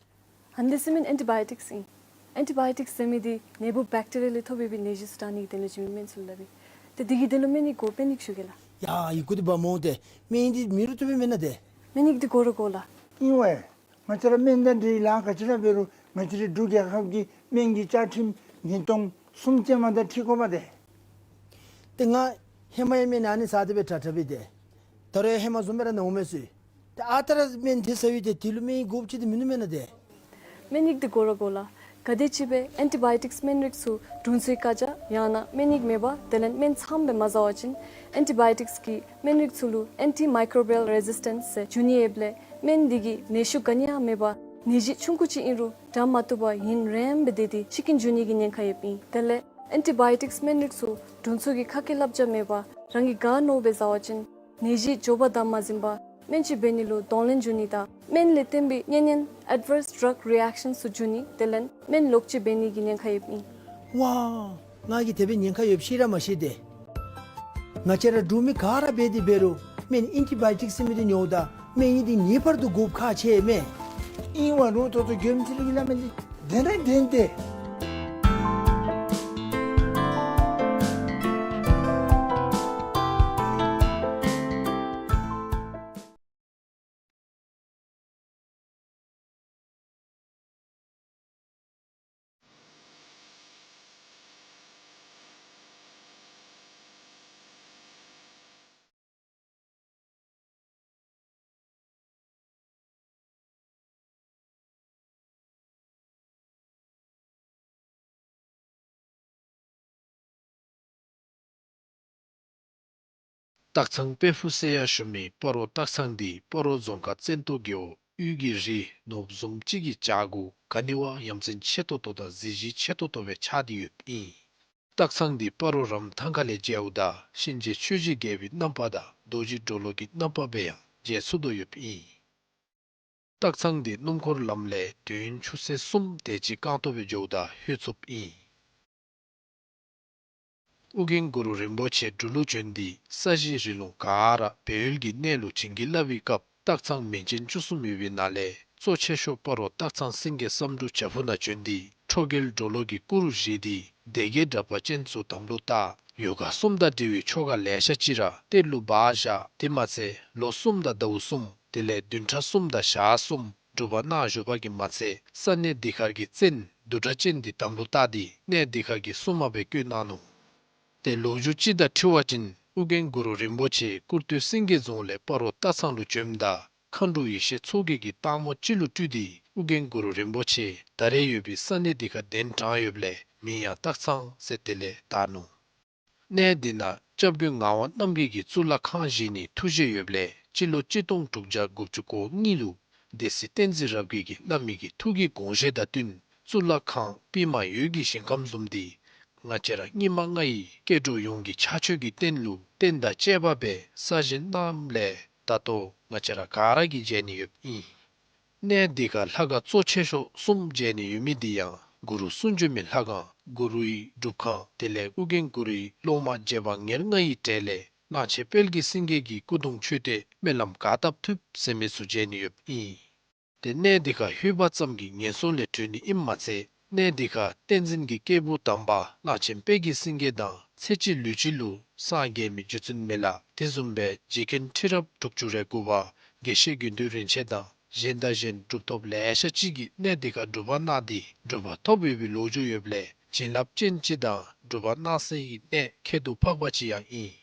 ཨ་ནི་འདི་ཟེར་མི་ཨེན་ཊི་བའི་ཡོ་ཊིཀསི་ཨིན། ཨེན་ཊི་བའི་ཡོ་ཊིཀསི་ཟེར་མི་འདི་ནད་འབུཔ་བེཀ་ཊི་རི་ཡ་ལས་ཐོབ་པའི་ནད་གཞི་ཚུ་དྲག་ནི་གི་དོན་ལུ་བྱིན་མི་སྨན་ཚུ་ལུ་སླབ་ཨིན། ཏེ་འདི་གི་དོན་ལུ་སྨན་གྱི་འགོ་དཔོན་ནི་ཞུ་གེ་ལགས། ཡ་ཡི་གུ་འདི་འབག་སྨོ་ཏེ། སྨན་འདི་མེད་རུང་བཏུབ་པས་མེན་ན་ཏེ། སྨན་ཡིག་འདི་དགོ་ར་དགོ་ལགས། ཨིན་ཝའེ། ང་བཅས་ར་སྨན་དང་འབྲེལ་ལཱ་ག་ཅི་ར་འབད་རུང་ང་བཅས་རའི་འབྲུག་རྒྱལ་ཁབ་ཀྱི་སྨན་གྱི་བཅའ་ཁྲིམས་ཉིས་སྟོང་གསུམ་ཅན་མ་དང་འཁྲིལ་དགོཔ་དེ། ཏེ་ང་ཧེ་མ་ཡང་སྨན་ཨ་ནི་ཟ་སྟེ་སྦེ་དྲག་དྲག་སྦེ་ཏེ། ད་རུང་ཡང་ཧེ་མ་བཟུམ་སྦེ་ར་ན་འོང་མས་ཟེར། ཏེ་ཨ་རྟག་ར་སྨན་དེ་ཟ་བའི་ཏེ་དེ་ལུ་སྨན་ཡིག་དགོཔ་ཅིག་ཏེ་མིན་ནུག་མེན་ན་ཏེ། སྨན་ཡིག་འདི་དགོ་ར་དགོ་ལགས། ག་དེམ་ཅིག་སྦེ་ཨེན་ཊི་བཱ་ཡོ་ཊིཀསི་སྨན་རིགས་ཚུ་དྲུང་འཚོའི་བཀའ་རྒྱ་ཡང་ན་སྨན་ཡིག་མེད་པར་དེ་ལས་སྨན་ཚངམ་སྦེ་མ་ཟ་བ་ཅིན་ཨེན་ཊི་བཱ་ཡོ་ཊིཀསི་གི་སྨན་རིགས་ཚུ་ལུ་ཨེན་ཊི་མའི་ཀོ་རོ་བི་ཡལ་རེ་ཟིས་ཊེནསི་ཟེར་འབྱུང་ནི་ཡོདཔ་ལས་སྨན་འདི་གིས་ནད་གཞི་ག་ནི་ཡང་མེད་པར་ནད་གཞི་ཆུང་ཀུ་ཅིག་ཨིན་རུང་དྲག་མ་བཏུབ་པར་ཡུན་རིངམོ་སྦེ་སྡོད་དེ་འཆི་རྐྱེན་འབྱུང་ནི་གི་ཉེན་ཁ་ཡོདཔ་ཨིན། དེ་ལས་ཨེན་ཊི་བཱ་ཡོ་ཊིཀསི་སྨན་རིགས་ཚུ་དྲུང་འཚོ་གི་ཁ་སྐད་བསླབ་བྱ་མེད་པར་རང་གིས་ག་མནོཝ་སྦེ་ཟ་བ་ཅིན་ནད་གཞི་མགྱོགས་པ་དང་མ་ཟིན་པར་སྨན་ཅིག་འབད་ནི་ལུ་གདོང་ལེན་འབྱུང་ནི་དང་སྨན་ལས་བརྟེན་པའི་གཉན་ཉེན་ཨེཌ་ཝརསི་ཌྲག་རི་ཨེཀ་ཤཱནསི་ཚུ་འབྱུང་ནི། དེ་ལས་སྨན་ལོག་སྤྱོད་འབད་ནི་གི་ཉེན་ཁ་ཡོདཔ་ཨིན། ཝའེ། ང་གིས་དེ་སྦེ་ཉེན་ཁ་ཡོདཔ་ཤེས་ར་མ་ཤེས་ཏེ། ང་བཅས་ར་འབྲུག་མི་ག་ར་འབད་དེ་འབད་རུང་སྨན་ཨེན་ཊི་བཱ་ཡོ་ཊིཀསི་ཟེར་མི་འདི་ཉོཝ་ད་སྨན་ཡིག་འདི་ངེས་པར་དུ་དགོཔ་ཁག་ཆེ་མས། ཨིན་ཝའེ། རུང་ཏོག་ཏོ་མགྱོནམ་ཅིག་ལུ་གི་སླབ་མི་འདི་བདེན་ར་བདེན་ཏེ། སྟག་ཚང་དཔལ་ཕུག་ཟེར་ཡང་ཞུ་མི་སྤ་རོ་སྟག་ཚང་འདི་སྤ་རོ་རྫོང་ཁག་བཙན་ཏོ་རྒེད་འོག་དབུས་ཀྱི་རི་ནོར་བུ་བཟུམ་ཅིག་གི་བྱག་གུ་ག་ནི་བ་ཡ་མཚན་ཆེ་ཏོག་ཏོ་དང་གཟི་བརྗིད་ཆེ་ཏོག་ཏོ་སྦེ་ཆགས་ཏེ་ཡོདཔ་ཨིན། སྟག་ཚང་འདི་སྤ་རོ་རམ་ཐང་ཁ་ལས་མཇལཝ་ད་གཤིན་རྗེ་ཆོས་ཀྱི་རྒྱལ་པོའི་རྣམ་པ་དང་རྡོ་རྗེ་གྲོ་ལོད་ཀྱི་རྣམ་པ་སྦེ་ཡང་མཇལ་ཚུགས་དོ་ཡོདཔ་ཨིན། སྟག་ཚང་འདི་སྣུམ་འཁོར་ལམ་ལས་དུས་ཡུན་ཆུ་ཚོད་གསུམ་དེ་ཅིག་རྐང་སྟོང་སྦེ་འགྱོཝ་ད་ལྷོད་ཚུགསཔ་ཨིན། ཨོ་རྒྱན་གུ་རུ་རིན་པོ་ཆེ་འབྲུག་ལུ་བྱོན་ཏེ་ས་གཞི་རི་ལུང་ག་ར་སྦས་ཡུལ་གྱི་གནས་ལུགས་བྱིན་གྱིས་བརླབས་པའི་སྐབས་སྟག་ཚང་མིང་ཅན་བཅུ་གསུམ་ཡོད་པའི་ནང་ལས་གཙོ་ཆེ་ཤོས་སྤ་རོ་སྟག་ཚང་སེང་གེ་བསམ་འགྲུབ་བྱག་ཕུག་ནང་བྱོན་ཏེ་ཁྲོ་རྒྱལ་གྲོ་ལོད་ཀྱི་སྐུ་རུ་བཞེངས་ཏེ་སྡེ་བརྒྱད་དྲེགས་པ་ཅན་ཚུ་དམ་ལུ་བཏགས། ཡོ་ག་གསུམ་དང་འབྲེལ་བའི་ཆོ་ག་ལེ་ཤ་ཅིག་ར་གཏེར་ལུ་སྦ་བཞག། དེ་མ་ཚད་ལོ་གསུམ་དང་ཟླཝ་གསུམ་དེ་ལས་བདུན་ཕྲག་གསུམ་དང་ཞག་གསུམ་སྒྲུབ་པ་གནང་བཞུགས་པ་གིས་མ་ཚད་ས་གནས་འདི་ཁར་གྱི་བཙན་བདུད་དྲེགས་ཅན་འདི་དམ་ལུ་བཏགས་ཏེ་གནས་འདི་ཁར་གྱི་སྲུང་མ་སྦེ་བསྐོས་གནང་ནུག། ཏེ་ལོ་རྒྱུས་ཅིག་དང་འཁྲིལ་བ་ཅིན་ཨོ་རྒྱན་གུ་རུ་རིན་པོ་ཆེ་སྐུར་སྟོད་སེང་གེ་རྫོང་ལས་སྤ་རོ་སྟག་ཚང་ལུ་བྱོནམ་ད་མཁའ་འགྲོ་ཡེ་ཤེས་མཚོ་རྒྱལ་གྱིས་སྟག་མོ་ཅིག་ལུ་སྤྲུལ་ཏེ་ཨོ་རྒྱན་གུ་རུ་རིན་པོ་ཆེ་ད་རེས་ཡོད་པའི་ས་གནས་འདི་ཁར་གདན་དྲངས་ཡོདཔ་ལས་མིང་ཡང་སྟག་ཚང་ཟེར་དེ་ལས་བཏགས་ནུག། གནས་འདི་ནང་སྐྱབས་མགོན་ངག་དབང་རྣམ་རྒྱལ་གྱིས་གཙུག་ལག་ཁང་བཞེངས་ནིའི་ཐུགས་བཞེད་ཡོདཔ་ལས་སྤྱི་ལོ་གཅིག་སྟོང་དྲུག་བརྒྱ་དགུ་བཅུ་གོ་གཉིས་ལུ་སྡེ་སྲིད་བསྟན་འཛིན་རབ་རྒྱས་ཀྱིས་བླ་མའི་གི་ཐུགས་ཀྱི་དགོངས་བཞེད་དང་བསྟུན་གཙུག་ལག་ཁང་པདྨ་འོད་ཀྱི་ཞིང་ཁམས་བཟུམ་འདི་ང་བཅས་ར་སྙིགས་མ་ལྔ་ཡི་སྐྱེ་འགྲོ་ཡོངས་ཀྱི་ཕྱག་མཆོད་ཀྱི་རྟེན་ལུ་རྟེན་དང་བཅས་པ་སྦེ་གསར་བཞེངས་གནངམ་ལས་ད་ལྟོ་ང་བཅས་ར་ག་ར་གིས་མཇལ་ནི་ཡོདཔ་ཨིན། གནས་འདི་ཁར་ལྷ་ཁང་གཙོ་ཆེ་ཤོས་གསུམ་མཇལ་ནི་ཡོད་མི་འདི་ཡང་གུ་རུ་གསུང་བྱོན་མའི་ལྷ་ཁང་གུ་རུའི་སྒྲུབ་ཁང་དེ་ལས་ཨོ་རྒྱན་གུ་རུའི་སློབ་མ་རྗེ་འབངས་ཉེར་ལྔ་ཡི་གྲས་ལས་གླང་ཆེན་དཔལ་གྱི་སེང་གེ་གི་སྐུ་གདུང་མཆོད་རྟེན་སྨོན་ལམ་ག་བཏབ་ཐུབ་ཟེར་མི་ཚུ་མཇལ་ནི་ཡོདཔ་ཨིན། ཏེ་གནས་འདི་ཁར་ལྷོད་པ་ཙམ་གྱིས་ངན་སོང་ལས་གྲོལ་ནི་ཨིནམ་མ་ཚད་གནས་འདི་ཁར་བསྟན་འཛིན་གྱི་སྐྱེས་བུ་དམ་པ་གླང་ཆེན་དཔལ་གྱི་སེང་གེ་དང་ཚེ་གཅིག་ལུས་གཅིག་ལུ་སངས་རྒྱས་མི་རྗེ་བཙུན་མི་ལ་དེ་བཟུམ་སྦེ་རྗེ་མཁན་ཁྲི་རབས་དྲུག་ཅུ་རེ་དགུ་པ་དགེ་བཤེས་དགེ་འདུན་རིན་ཆེན་དང་གཞན་དང་གཞན་གྲུབ་ཐོབ་ལེ་ཤ་ཅིག་གིས་གནས་འདི་ཁར་སྒྲུབ་པ་གནང་སྟེ་གྲུབ་པ་ཐོབ་ཡོད་པའི་ལོ་རྒྱུས་ཡོདཔ་ལས་བྱིན་རླབས་ཅན་ཅིག་དང་སྒྲུབ་པ་གནང་སའི་གནས་ཁྱད་དུ་འཕགས་པ་ཅིག་ཡང་ཨིན།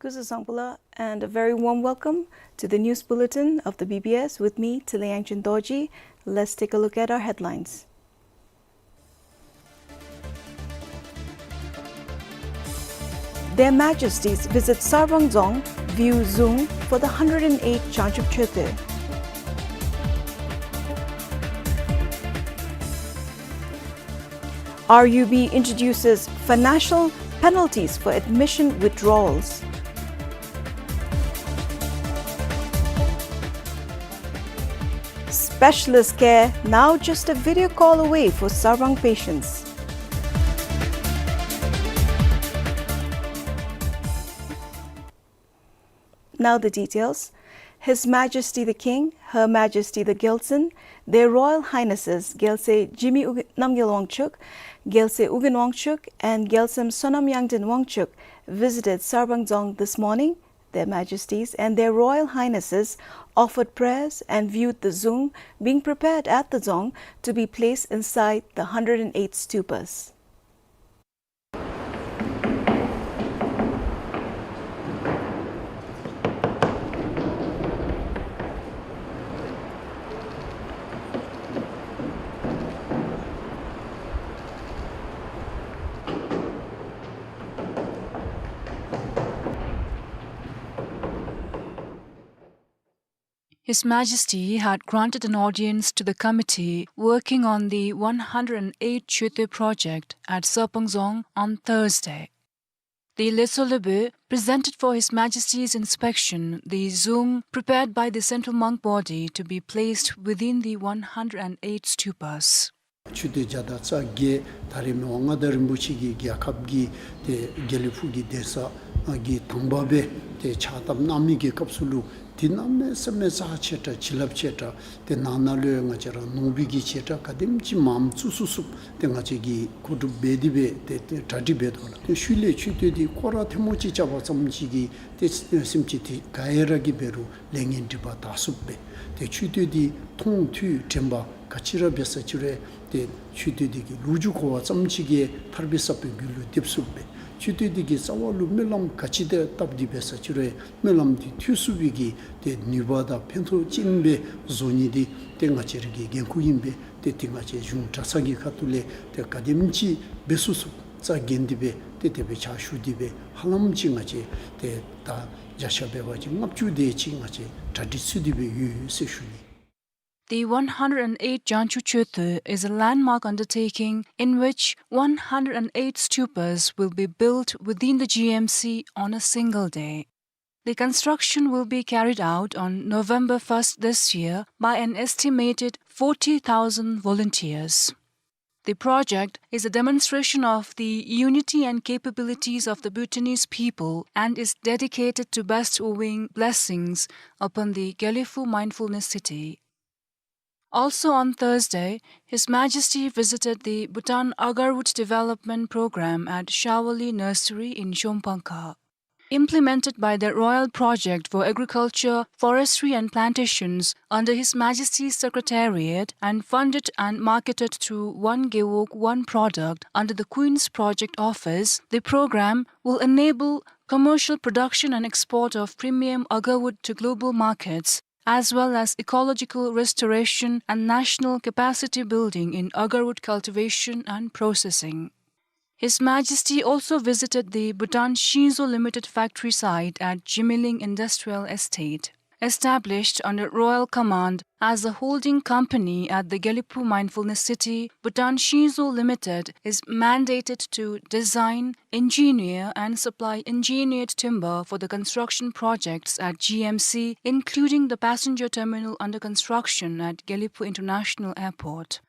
This is Sangpula, and a very warm welcome to the news bulletin of the B B S with me, Tile Yangchen Dorji. Let's take a look at our headlines. Their Majesties visit Sarbang Dzong, view Dzung for the hundred and eight Jangchub Chöte. R U B introduces financial penalties for admission withdrawals. Specialist care now just a video call away for Sarbang patients. Now the details. His Majesty the King, Her Majesty the Gyaltsuen, Their Royal Highnesses Gyaltsuen Jigme Namgyel Wangchuck, Gyaltsuen Ugyen Wangchuck, and Gyaltsuen Sonam Yangden Wangchuck visited Sarbang Dzong this morning. Their Majesties and Their Royal Highnesses offered prayers and viewed the dzung being prepared at the dzong to be placed inside the hundred and eight stupas. His Majesty had granted an audience to the committee working on the one hundred and eight Chöte project at Sarbang Dzong on Thursday. The Leso Lebe presented for His Majesty's inspection the dzung prepared by the central monk body to be placed within the one hundred and eight stupas. ཆོས་སྡེ་བརྒྱ་དང་རྩ་བརྒྱད་ད་རེས་མི་དབང་མངའ་བདག་རིན་པོ་ཆེ་གིས་རྒྱལ་ཁབ་ཀྱི་ཏེ་དགེ་ལེགས་ཕུག་གི་གདན་ས་གི་དང་པ་སྦེ་ཏེ་ཕྱག་བཏབ་གནང་མི་གི་སྐབས་སུ་ལུ་འདི་གནམ་མེད་ས་མེད་རྩ་ཆེ་དྲགས་བྱིན་རླབས་ཆེ་དྲགས་ཏེ་ནང་ན་ལུ་ཡང་ང་བཅས་ར་ནོར་བུ་གི་བྱེ་བྲག་ག་དེམ་ཅིག་མངམ་བཙུགས་ཚུགས་ཚུགསཔ་ཏེ་ང་བཅས་ཀྱིས་གོ་སྒྲུབ་འབད་དེ་སྦེ་ཏེ་ཏེ་གྲ་སྒྲིག་འབད་དོ་ལགས། ཏེ་ཤུལ་ལས་མཆོད་རྟེན་འདི་སྐོར་ར་ཐལ་མོ་ཅིག་རྐྱབ་པ་ཙམ་ཅིག་གིས་ཏེ་སེམས་ཅན་འདི་ག་ར་གིས་འབད་རུང་ལས་ངན་སྒྲིབ་པ་དག་ཚུགསཔ་སྦེ་ཏེ་མཆོད་རྟེན་འདི་མཐོང་ཐོས་དྲན་པ་ག་ཅི་ར་འབད་ས་ཅི་རུང་ཏེ་མཆོད་རྟེན་འདི་གི་ལོ་རྒྱུས་གོ་བ་ཙམ་ཅིག་གིས་ཐར་པའི་ས་བོན་རྒྱུད་ལུ་འདེབས་ཚུགསཔ་སྦེ་མཆོད་རྟེན་འདི་གི་རྩ་བ་ལུ་སྨོན་ལམ་ག་ཅི་དེ་བཏབ་སྟེ་འབད་ས་ཅི་རུང་སྨོན་ལམ་འདི་ཐོས་ཚུགས་པའི་གི་ཏེ་ནུས་པ་དང་ཕན་ཐོགས་ཅན་སྦེ་བཟོ་ནི་འདི་ཏེ་ང་བཅས་ར་གི་འགན་ཁུར་ཨིན་པས། ཏེ་ཏེ་ང་བཅས་གཞུང་གྲྭ་ཚང་གི་ཁ་ཐུག་ལས་ཏེ་ག་དེམ་ཅིག་འབད་ཚུགས་ཚུགས་རྩ་འགེངས་ཏེ་སྦེ་ཏེ་དེ་སྦེ་ཕྱག་ཞུ་སྟེ་སྦེ་ཧ་ལམ་ཅིག་ང་བཅས་ཏེ་ད་བརྒྱ་ཆ་འབད་བ་ཅིན་ལྔ་བཅུ་དེ་ཅིག་ང་བཅས་གྲ་སྒྲིག་ཚུད་དེ་སྦེ་ཡོད་ཟེར་ཞུ་ནི། The one hundred and eight Jangchub Chöte is a landmark undertaking in which one hundred and eight stupas will be built within the G M C on a single day. The construction will be carried out on November first this year by an estimated forty thousand volunteers. The project is a demonstration of the unity and capabilities of the Bhutanese people and is dedicated to bestowing blessings upon the Gelephu Mindfulness City. Also on Thursday, His Majesty visited the Bhutan Agarwood Development Program at Shawali Nursery in Shongpangkha. Implemented by the Royal Project for Agriculture, Forestry and Plantations under His Majesty's Secretariat and funded and marketed through One Gewog One Product under the Queen's Project Office, the program will enable commercial production and export of premium agarwood to global markets, as well as ecological restoration and national capacity building in agarwood cultivation and processing. His Majesty also visited the Bhutan Shinzo Limited factory site at Jigmeling Industrial Estate. Established under royal command as a holding company at the Gelephu Mindfulness City, Bhutan Shinzo Limited is mandated to design, engineer and supply engineered timber for the construction projects at G M C, including the passenger terminal under construction at Gelephu International Airport.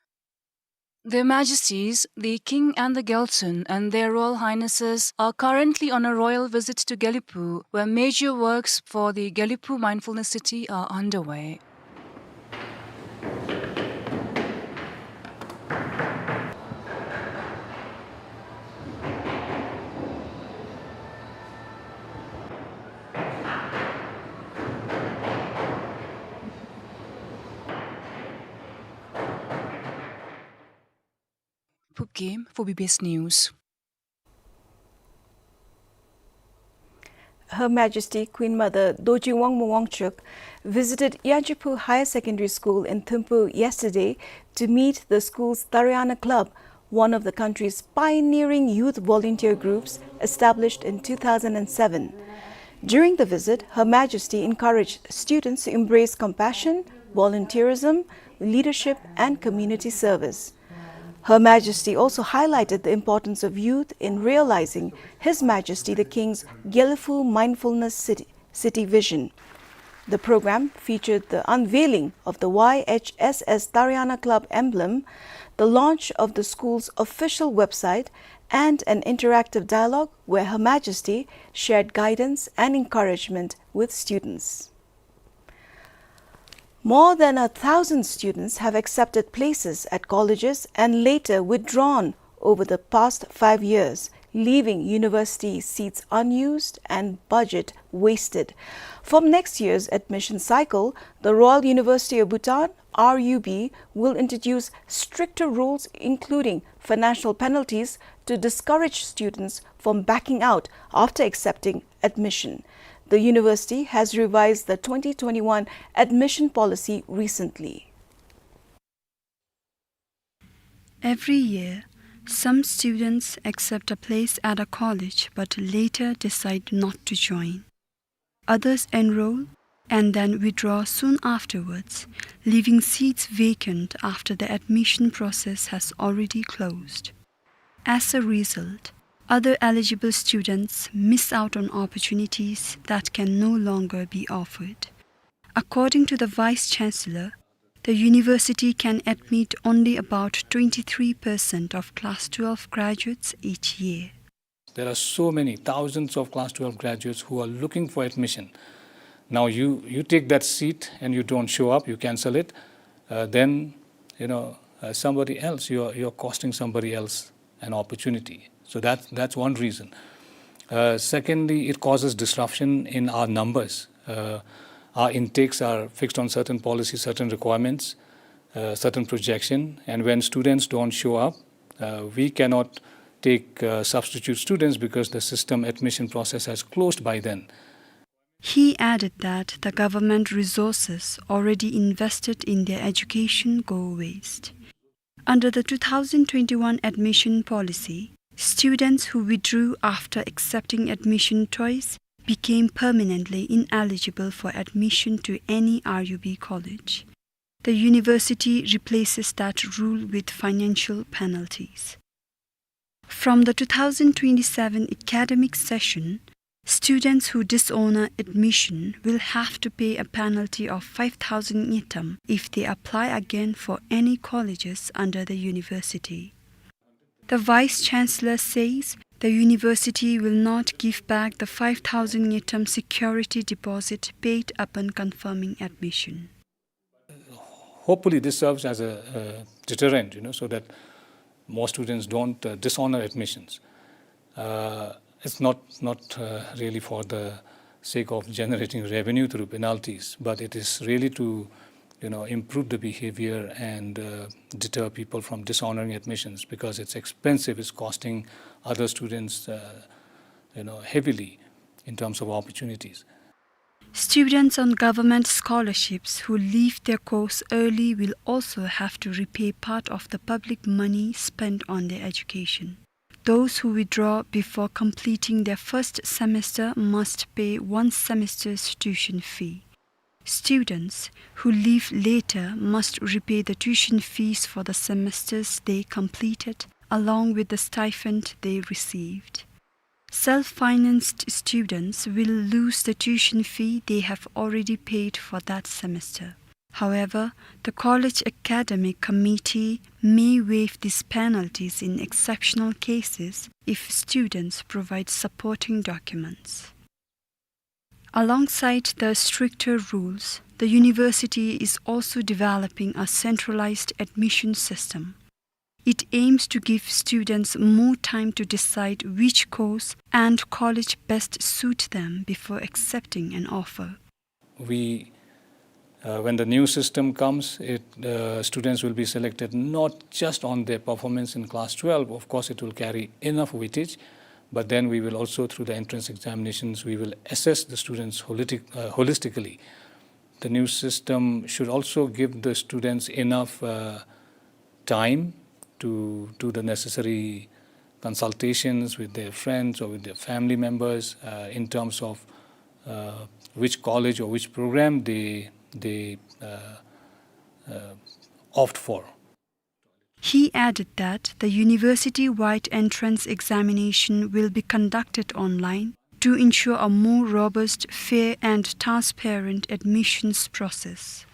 Their Majesties, the King and the Gyaltsuen, and Their Royal Highnesses are currently on a royal visit to Gelephu, where major works for the Gelephu Mindfulness City are underway. Phubgim for B B S News. Her Majesty Queen Mother Dorji Wangmo Wangchuck visited Yangchephu Higher Secondary School in Thimphu yesterday to meet the school's Tariana Club, one of the country's pioneering youth volunteer groups established in two thousand and seven. During the visit, Her Majesty encouraged students to embrace compassion, volunteerism, leadership, and community service. Her Majesty also highlighted the importance of youth in realizing His Majesty the King's Gelephu Mindfulness City, City Vision. The program featured the unveiling of the Y H S S Tariana Club emblem, the launch of the school's official website, and an interactive dialogue where Her Majesty shared guidance and encouragement with students. More than a thousand students have accepted places at colleges and later withdrawn over the past five years, leaving university seats unused and budget wasted. From next year's admission cycle, the Royal University of Bhutan, R U B, will introduce stricter rules, including financial penalties, to discourage students from backing out after accepting admission. The university has revised the twenty twenty-one admission policy recently. Every year, some students accept a place at a college but later decide not to join. Others enroll and then withdraw soon afterwards, leaving seats vacant after the admission process has already closed. As a result, other eligible students miss out on opportunities that can no longer be offered. According to the Vice Chancellor, the university can admit only about twenty-three percent of class twelve graduates each year. There are so many thousands of class twelve graduates who are looking for admission. Now you, you take that seat and you don't show up, you cancel it, uh, then, you know, uh, somebody else, you're, you're costing somebody else an opportunity. So that, that's one reason. Uh, secondly, it causes disruption in our numbers. Uh, our intakes are fixed on certain policies, certain requirements, uh, certain projection, and when students don't show up, uh, we cannot take, uh, substitute students because the system admission process has closed by then. He added that the government resources already invested in their education go waste. Under the two thousand twenty-one admission policy, students who withdrew after accepting admission twice became permanently ineligible for admission to any R U B college. The university replaces that rule with financial penalties. From the two thousand twenty-seven academic session, students who dishonor admission will have to pay a penalty of five thousand ngultrum if they apply again for any colleges under the university. The Vice Chancellor says the university will not give back the five thousand ngultrum security deposit paid upon confirming admission. Hopefully, this serves as a, a deterrent, you know, so that more students don't, uh, dishonor admissions. Uh, it's not, not, uh, really for the sake of generating revenue through penalties, but it is really to, you know, improve the behavior and, uh, deter people from dishonoring admissions, because it's expensive, it's costing other students, uh, you know, heavily in terms of opportunities. Students on government scholarships who leave their course early will also have to repay part of the public money spent on their education. Those who withdraw before completing their first semester must pay one semester's tuition fee. Students who leave later must repay the tuition fees for the semesters they completed, along with the stipend they received. Self-financed students will lose the tuition fee they have already paid for that semester. However, the college academic committee may waive these penalties in exceptional cases if students provide supporting documents. Alongside the stricter rules, the university is also developing a centralized admission system. It aims to give students more time to decide which course and college best suit them before accepting an offer. We, uh, when the new system comes, it, uh, students will be selected not just on their performance in class twelve. Of course, it will carry enough weightage, But then we will also, through the entrance examinations, we will assess the students holistic-, uh, holistically. The new system should also give the students enough, uh, time to do the necessary consultations with their friends or with their family members, uh, in terms of, uh, which college or which program they, they, uh, uh, opt for. He added that the university-wide entrance examination will be conducted online to ensure a more robust, fair and transparent admissions process.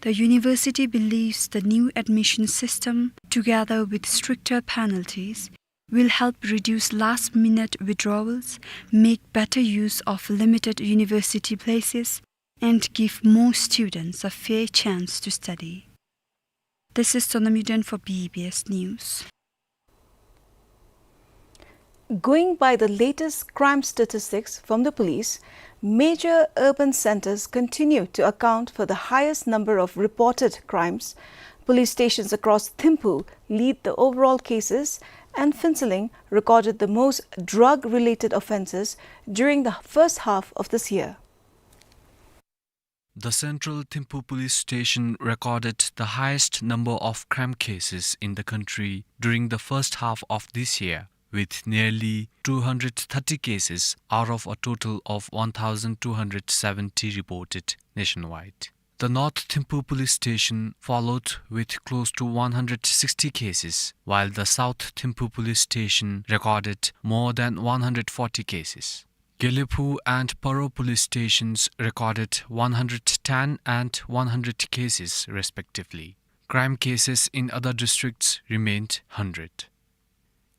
The university believes the new admission system, together with stricter penalties, will help reduce last-minute withdrawals, make better use of limited university places, and give more students a fair chance to study. This is Sonam Yuden for B B S News. Going by the latest crime statistics from the police, major urban centers continue to account for the highest number of reported crimes. Police stations across Thimphu lead the overall cases, and Phuentsholing recorded the most drug-related offenses during the first half of this year. The Central Thimphu Police Station recorded the highest number of crime cases in the country during the first half of this year, with nearly two hundred thirty cases out of a total of one thousand two hundred seventy reported nationwide. The North Thimphu Police Station followed with close to one hundred sixty cases, while the South Thimphu Police Station recorded more than one hundred forty cases. Gelephu and Paro police stations recorded one hundred ten and one hundred cases respectively. Crime cases in other districts remained hundred.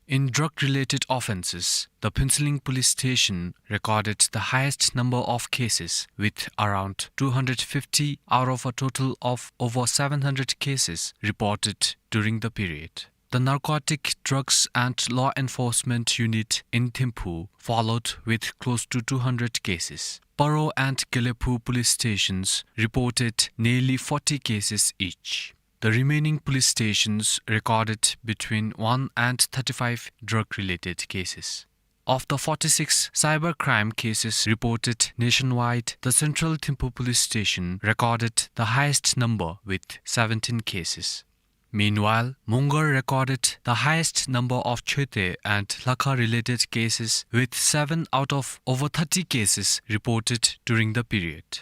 In drug-related offenses, the Phuentsholing police station recorded the highest number of cases, with around two hundred fifty out of a total of over seven hundred cases reported during the period. The Narcotic Drugs and Law Enforcement Unit in Thimphu followed with close to two hundred cases. Paro and Gelephu police stations reported nearly forty cases each. The remaining police stations recorded between one and thirty-five drug-related cases. Of the forty-six cybercrime cases reported nationwide, the Central Thimphu Police Station recorded the highest number with seventeen cases. Meanwhile, Mongar recorded the highest number of Choetey and Lakha-related cases, with seven out of over thirty cases reported during the period.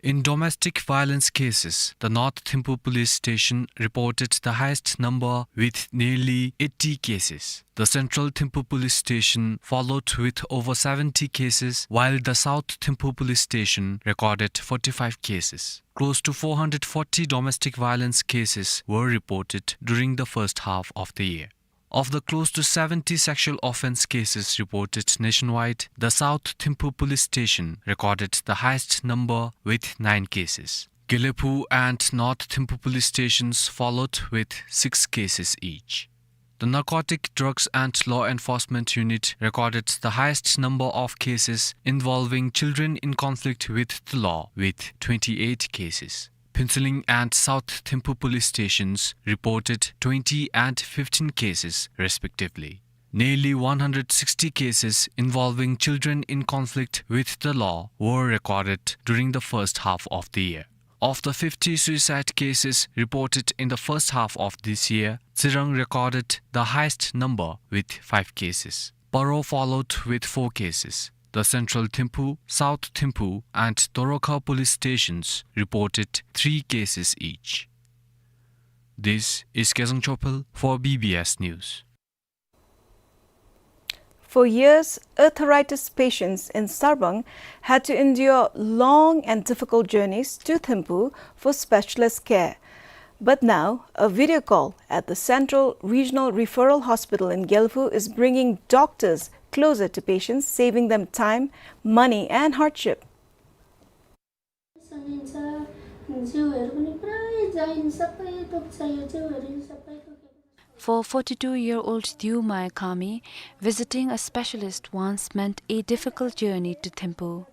In domestic violence cases, the North Thimphu Police Station reported the highest number with nearly eighty cases. The Central Thimphu Police Station followed with over seventy cases, while the South Thimphu Police Station recorded forty-five cases. Close to four hundred forty domestic violence cases were reported during the first half of the year. Of the close to seventy sexual offense cases reported nationwide, the South Thimphu Police Station recorded the highest number with nine cases. Gelephu and North Thimphu Police Stations followed with six cases each. The Narcotic Drugs and Law Enforcement Unit recorded the highest number of cases involving children in conflict with the law, with twenty-eight cases. Phuentsholing and South Thimphu police stations reported twenty and fifteen cases respectively. Nearly one hundred sixty cases involving children in conflict with the law were recorded during the first half of the year. Of the fifty suicide cases reported in the first half of this year, Tsirang recorded the highest number with five cases. Paro followed with four cases. The Central Thimphu, South Thimphu, and Torokha police stations reported three cases each. This is Kezang Chopel for B B S News. For years, arthritis patients in Sarbang had to endure long and difficult journeys to Thimphu for specialist care. But now, a video call at the Central Regional Referral Hospital in Gelephu is bringing doctors closer to patients, saving them time, money, and hardship. For forty-two-year-old Diu Mai Kami, visiting a specialist once meant a difficult journey to Thimphu.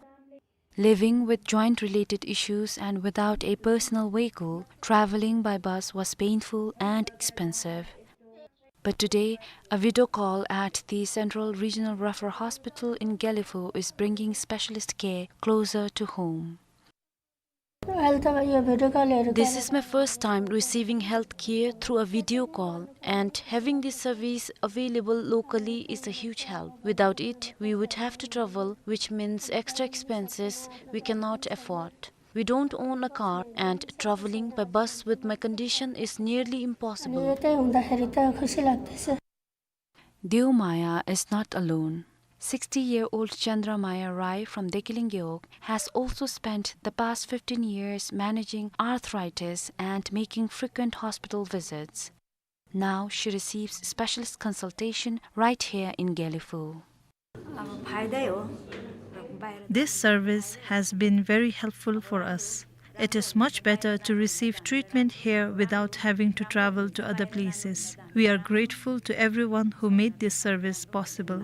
Living with joint-related issues and without a personal vehicle, traveling by bus was painful and expensive. But today, a video call at the Central Regional Referral Hospital in Gelephu is bringing specialist care closer to home. This is my first time receiving health care through a video call, and having this service available locally is a huge help. Without it, we would have to travel, which means extra expenses we cannot afford. We don't own a car, and traveling by bus with my condition is nearly impossible. Deomaya is not alone. Sixty-year-old Chandramaya Rai from Dekiling Gewog has also spent the past fifteen years managing arthritis and making frequent hospital visits. Now she receives specialist consultation right here in Gelephu. This service has been very helpful for us. It is much better to receive treatment here without having to travel to other places. We are grateful to everyone who made this service possible.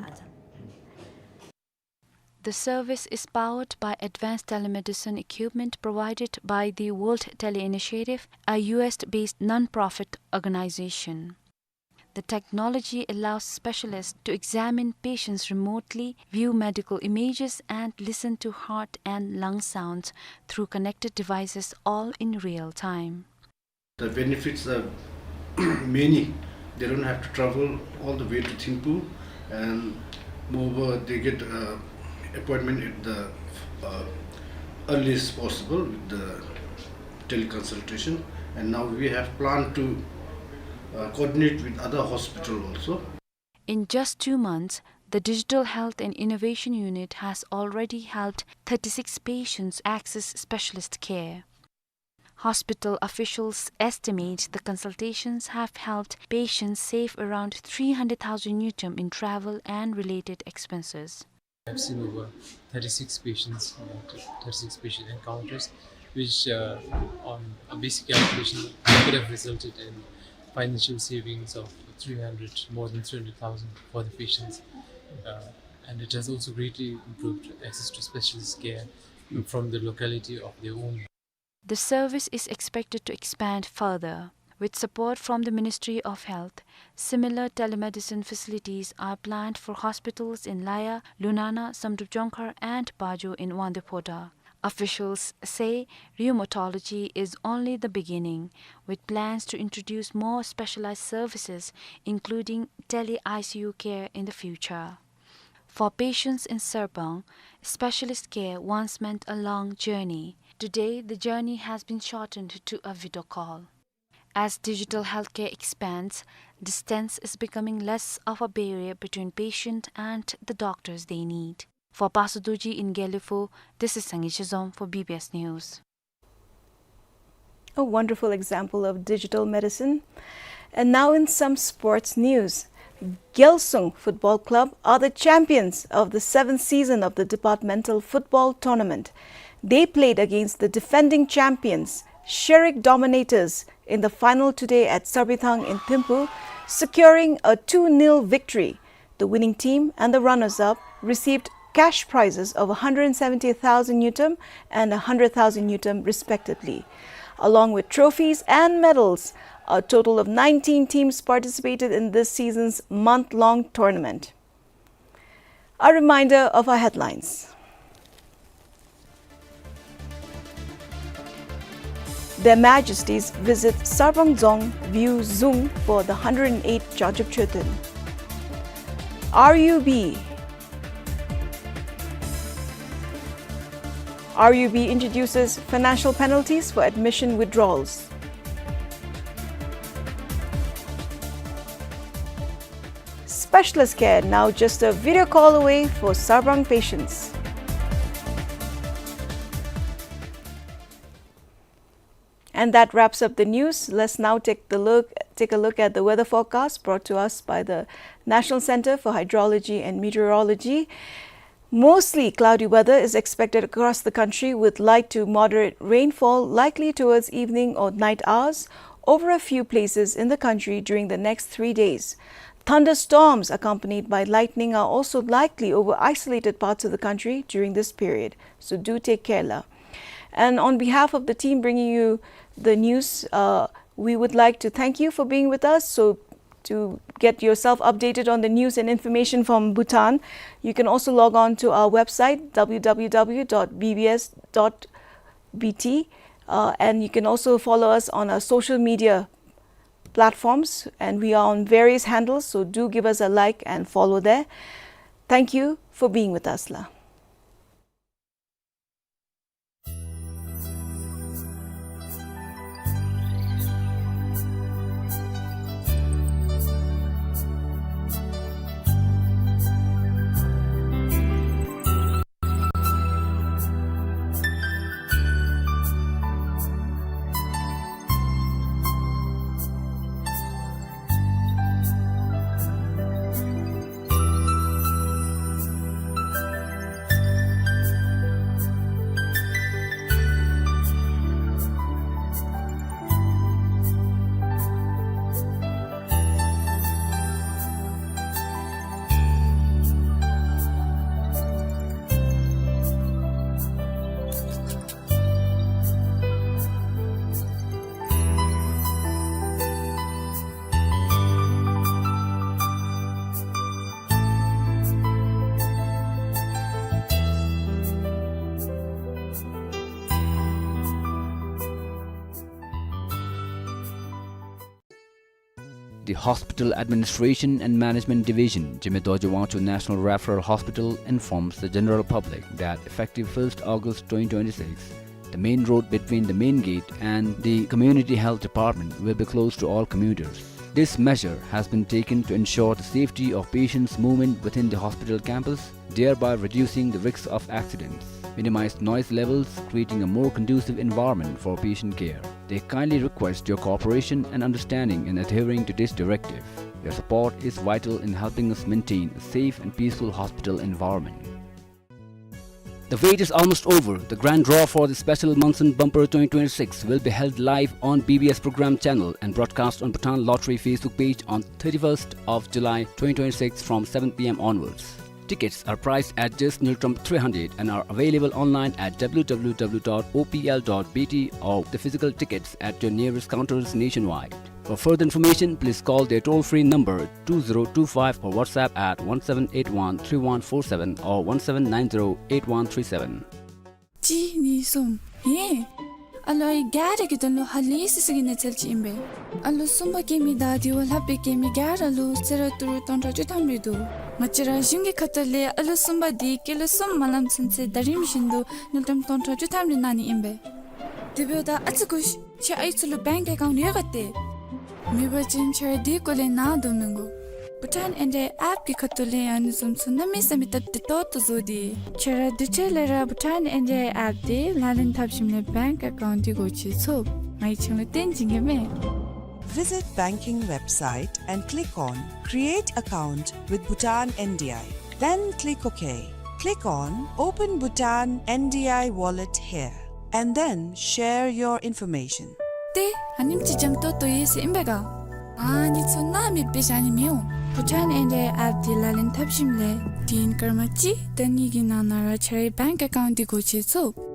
The service is powered by advanced telemedicine equipment provided by the World Tele Initiative, a U S-based non-profit organization. The technology allows specialists to examine patients remotely, view medical images, and listen to heart and lung sounds through connected devices, all in real time. The benefits are many. They don't have to travel all the way to Thimphu, and moreover, they get, uh, appointment at the, uh, earliest possible with the teleconsultation. And now we have planned to, uh, coordinate with other hospital also. In just two months, the Digital Health and Innovation Unit has already helped thirty-six patients access specialist care. Hospital officials estimate the consultations have helped patients save around three hundred thousand ngultrum in travel and related expenses. I've seen over thirty-six patients, uh, thirty-six patient encounters, which, uh, on a basic calculation, could have resulted in financial savings of three hundred, more than three hundred thousand for the patients. Uh, and it has also greatly improved access to specialist care from the locality of their own. The service is expected to expand further. With support from the Ministry of Health, similar telemedicine facilities are planned for hospitals in Laya, Lunana, Samdrup Jongkhar, and Pajo in Wangdue Phodrang. Officials say rheumatology is only the beginning, with plans to introduce more specialized services, including tele I C U care in the future. For patients in Sarpang, specialist care once meant a long journey. Today, the journey has been shortened to a video call. As digital healthcare expands, distance is becoming less of a barrier between patient and the doctors they need. For Paso Dorji in Gelephu, this is Sangay Chezom for B B S News. A wonderful example of digital medicine. And now in some sports news. Gyalsung Football Club are the champions of the seventh season of the departmental football tournament. They played against the defending champions, Sherik Dominators, in the final today at Sarbithang in Thimphu, securing a two nil victory. The winning team and the runners-up received cash prizes of a hundred seventy thousand ngultrum and a hundred thousand ngultrum respectively, along with trophies and medals. A total of nineteen teams participated in this season's month-long tournament. A reminder of our headlines. Their Majesties visit Sarpang Dzong View Dzung for the hundred and eighth Jarjub Choten. R U B. R U B introduces financial penalties for admission withdrawals. Specialist care now just a video call away for Sarpang patients. And that wraps up the news. Let's now take the look, take a look at the weather forecast brought to us by the National Center for Hydrology and Meteorology. Mostly cloudy weather is expected across the country, with light to moderate rainfall likely towards evening or night hours over a few places in the country during the next three days. Thunderstorms accompanied by lightning are also likely over isolated parts of the country during this period, so do take care. And on behalf of the team bringing you the news, uh, we would like to thank you for being with us. So To get yourself updated on the news and information from Bhutan, you can also log on to our website, w w w dot b b s dot b t, uh, and you can also follow us on our social media platforms, and we are on various handles, so do give us a like and follow there. Thank you for being with us, la. The Hospital Administration and Management Division, Jigme Dorji Wangchuk National Referral Hospital, informs the general public that effective first August twenty twenty-six, the main road between the main gate and the Community Health Department will be closed to all commuters. This measure has been taken to ensure the safety of patients' movement within the hospital campus, thereby reducing the risks of accidents, minimize noise levels, creating a more conducive environment for patient care. They kindly request your cooperation and understanding in adhering to this directive. Your support is vital in helping us maintain a safe and peaceful hospital environment. The wait is almost over. The grand draw for the special Monsoon Bumper twenty twenty-six will be held live on B B S Program channel and broadcast on Bhutan Lottery Facebook page on thirty-first of July twenty twenty-six from seven p m onwards. Tickets are priced at just Ngultrum three hundred and are available online at w w w dot o p l dot b t or the physical tickets at your nearest counters nationwide. For further information, please call their toll-free number two zero two five or WhatsApp at one seven eight one three one four seven or one seven nine zero eight one three seven. གཅིག་གཉིས་གསུམ། ཧེ། ཨ་ལོ་ཨའི་ག་ར་གི་དོན་ལུ་ཧ་ལས་སི་སི་གི་གནས་ཚུལ་ཅིག་ཨིན་པས། ཨ་ལོ་གསུམ་པ་སྐྱེ་མི་དང་དེ་བ་ལྷག་པའི་སྐྱེ་མི་ག་ར་ལུ་གསོལ་རས་ཏི་རུ་སྟོང་ཕྲག་བཅུ་ཐམ་རེ་འདུག། ང་བཅས་ར་གཞུང་གི་ཁ་ཐུག་ལས་ཨ་ལོ་གསུམ་པ་དེ་ཀི་ལོ་གསུམ་མ་ལངམ་ཚུན་ཚོད་ཟླ་རིམ་བཞིན་དུ་དངུལ་ཀྲམ་སྟོང་ཕྲག་བཅུ་ཐམ་རེ་གནང་ནི་ཨིན་པས། དེ་འབདཝ་ད་ཨ་ཙི་སྒུག་ཤིག། ཁྱེད་ཨའི་ཚུ་ལུ་བེངཀ་ཨེ་ཀའུནཊ་ཡོད་ག་ཏེ། མེད་པ་ཅིན་ཁྱེད་ར་དེ་སྐོར་ལས་ནཱ་བསྡུ་མི་དགོ། བྷུ་ཊཱན་ཨེན་ཌི་ཨའི་ཨེཔ་གི་ཁ་ཐུག་ལས་ཨ་ནི་བཟུམ་ཚུ་གནམ་མེད་ས་མེད་སྟབས་བདེ་ཏོག་ཏོ་བཟོ་སྟེ། ཁྱེད་ར་དུས་ཚོད་ལས་ར་བྷུ་ཊཱན་ཨེན་ཌི་ཨའི་ཨེཔ་དེ་ལག་ལེན་འཐབ་ཞིནམ་ལས་བེངཀ་ཨེ་ཀའུནཊ་དེ་སྒོ་ཕྱེ་ཚུགས། ང་གིས་ཁྱེད་ལུ་སྟོན་བྱིན་གེ་མས། Visit banking website and click on Create Account with Bhutan N D I. Then click OK. Click on Open Bhutan N D I Wallet here, and then share your information. ཏེ་ཨ་ནེམ་ཅིག་འཇམ་ཏོང་ཏོ་ཡོད་ཟེར་ཨིན་པས་ག། ཨ་ནི་ཚུ་ནཱ་མེདཔ་སྦེ་བཞག་ནི་མི་འོང་། བྷུ་ཊཱན་ཨེན་ཌི་ཨའི་ཨེཔ་དེ་ལག་ལེན་འཐབ་ཞིནམ་ལས་དུས་ཡུན་སྐར་མ་གཅིག་དང་གཉིས་ཀྱི་ནང་ན་ར་ཁྱེད་རའི་བེངཀ་ཨེ་ཀའུནཊ་དེ་སྒོ་ཕྱེ་ཚུགས།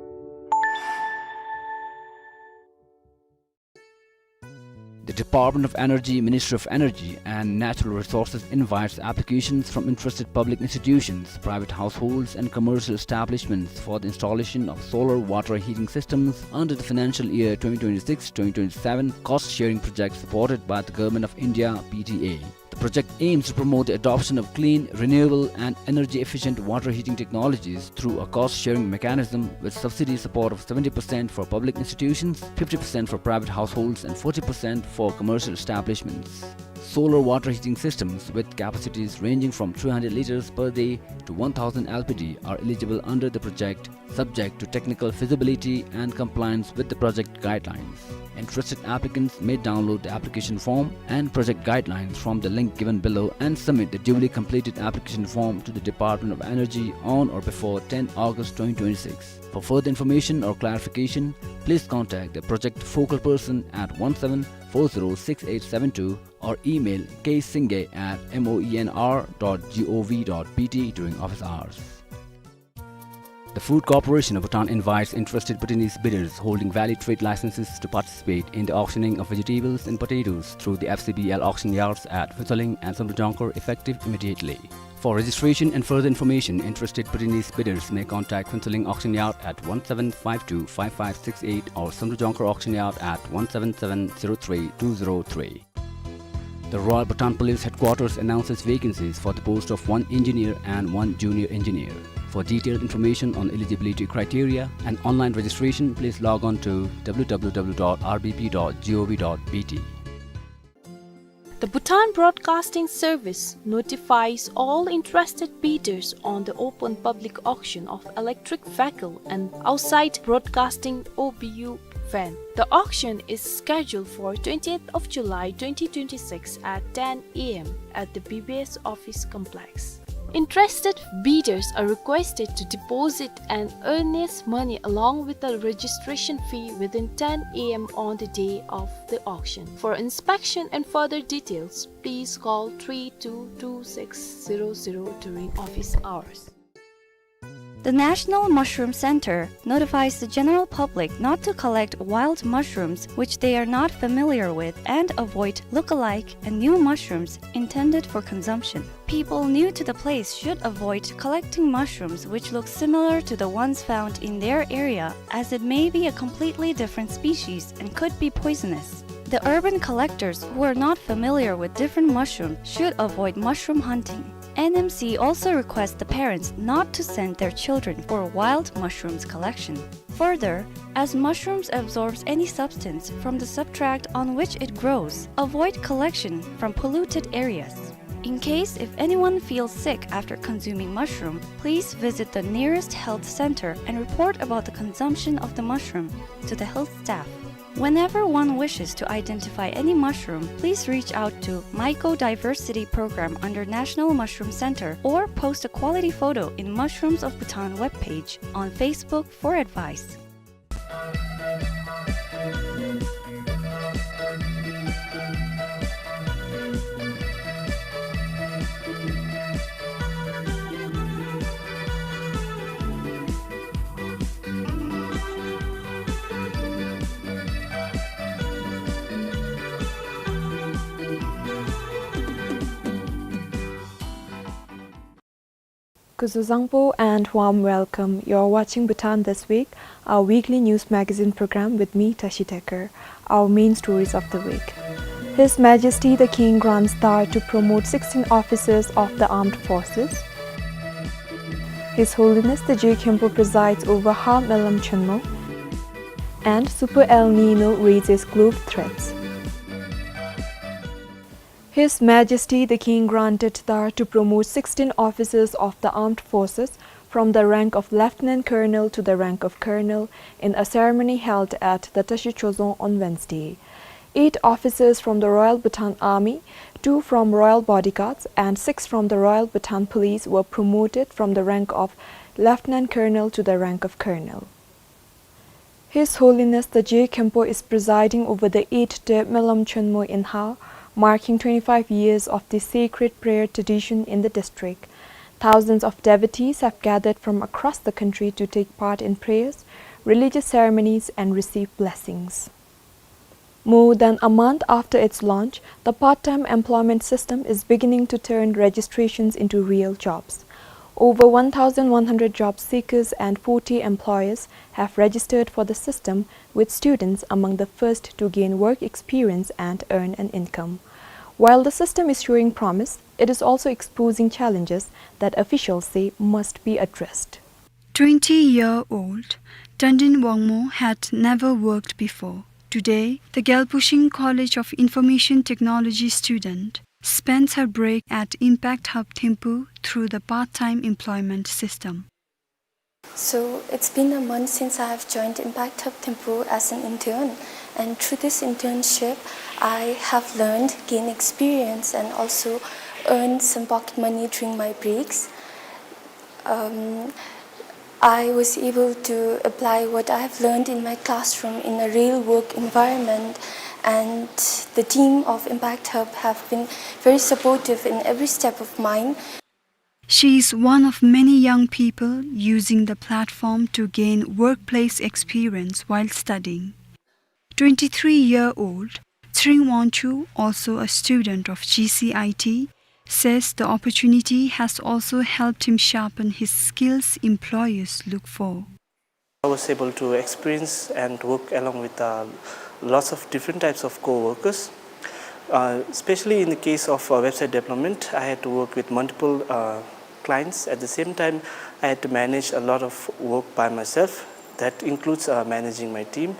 The Department of Energy, Ministry of Energy and Natural Resources invites applications from interested public institutions, private households and commercial establishments for the installation of solar water heating systems under the financial year twenty twenty-six twenty twenty-seven cost sharing project supported by the Government of India, P T A. The project aims to promote the adoption of clean, renewable and energy efficient water heating technologies through a cost sharing mechanism with subsidy support of seventy percent for public institutions, fifty percent for private households and forty percent for commercial establishments. Solar water heating systems with capacities ranging from three hundred liters per day to one thousand L P D are eligible under the project, subject to technical feasibility and compliance with the project guidelines. Interested applicants may download the application form and project guidelines from the link given below and submit the duly completed application form to the Department of Energy on or before ten August twenty twenty-six. For further information or clarification, please contact the project focal person at one seven four zero six eight seven two or email k singay at moenr dot gov dot bt during office hours. The Food Corporation of Bhutan invites interested Bhutanese bidders holding valid trade licenses to participate in the auctioning of vegetables and potatoes through the F C B L auction yards at Phuentsholing and Samdrup Jongkhar effective immediately. For registration and further information, interested Bhutanese bidders may contact Phuentsholing Auction Yard at one seven five two five five six eight or Samdrup Jongkhar Auction Yard at one seven seven zero three two zero three. The Royal Bhutan Police Headquarters announces vacancies for the post of one engineer and one junior engineer. For detailed information on eligibility criteria and online registration, please log on to W W W dot R B P dot gov dot B T. The Bhutan Broadcasting Service notifies all interested bidders on the open public auction of electric vehicle and outside broadcasting O B U van. The auction is scheduled for twentieth of July twenty twenty-six at ten A M at the B B S office complex. Interested bidders are requested to deposit an earnest money along with the registration fee within ten A M on the day of the auction. For inspection and further details, please call three two two six zero zero during office hours. The National Mushroom Center notifies the general public not to collect wild mushrooms which they are not familiar with and avoid look-alike and new mushrooms intended for consumption. People new to the place should avoid collecting mushrooms which look similar to the ones found in their area, as it may be a completely different species and could be poisonous. The urban collectors who are not familiar with different mushrooms should avoid mushroom hunting. N M C also requests the parents not to send their children for wild mushrooms collection. Further, as mushrooms absorbs any substance from the substrate on which it grows, avoid collection from polluted areas. In case if anyone feels sick after consuming mushroom, please visit the nearest health center and report about the consumption of the mushroom to the health staff. Whenever one wishes to identify any mushroom, please reach out to Mycodiversity Program under National Mushroom Center or post a quality photo in Mushrooms of Bhutan webpage on Facebook for advice. Kuzuzangpo and warm welcome. You're watching Bhutan This Week, our weekly news magazine program with me, Tashi Tekar. Our main stories of the week. His Majesty the King grants dhar to promote sixteen officers of the armed forces. His Holiness the Je Khenpo presides over Ha Melam Chonmo. And Super El Nino raises global threats. His Majesty the King granted dhar to promote sixteen officers of the armed forces from the rank of lieutenant colonel to the rank of colonel in a ceremony held at the Tashi Chorzong on Wednesday. Eight officers from the Royal Bhutan Army, two from Royal Bodyguards, and six from the Royal Bhutan Police were promoted from the rank of lieutenant colonel to the rank of colonel. His Holiness the Je Khenpo is presiding over the eighth day Melam Chonmo in Ha, marking twenty-five years of the sacred prayer tradition in the district. Thousands of devotees have gathered from across the country to take part in prayers, religious ceremonies, and receive blessings. More than a month after its launch, the part-time employment system is beginning to turn registrations into real jobs. Over one thousand one hundred job seekers and forty employers have registered for the system, with students among the first to gain work experience and earn an income. While the system is showing promise, it is also exposing challenges that officials say must be addressed. Twenty-year-old Tandin Wangmo had never worked before. Today, the Gyalpo Shing College of Information Technology student spends her break at Impact Hub Thimphu through the part-time employment system. So, it's been a month since I have joined Impact Hub Thimphu as an intern, and through this internship, I have learned, gained experience, and also earned some pocket money during my breaks. Um, I was able to apply what I have learned in my classroom in a real work environment, and the team of Impact Hub have been very supportive in every step of mine. She is one of many young people using the platform to gain workplace experience while studying. Twenty-three-year-old Tring Wangchu, also a student of G C I T, says the opportunity has also helped him sharpen his skills employers look for. I was able to experience and work along with, uh, lots of different types of co-workers. Uh, especially in the case of, uh, website development, I had to work with multiple, uh, clients. At the same time, I had to manage a lot of work by myself. That includes, uh, managing my team.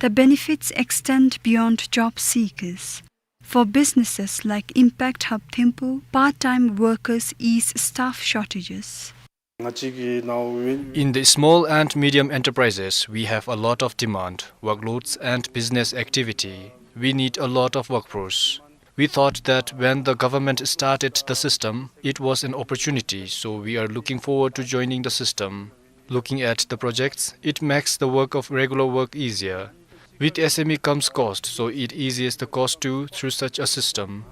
The benefits extend beyond job seekers. For businesses like Impact Hub Thimphu, part-time workers ease staff shortages. In the small and medium enterprises, we have a lot of demand, workloads, and business activity. We need a lot of workforce. We thought that when the government started the system, it was an opportunity, so we are looking forward to joining the system. Looking at the projects, it makes the work of regular work easier. With S M E comes cost, so it eases the cost too through such a system.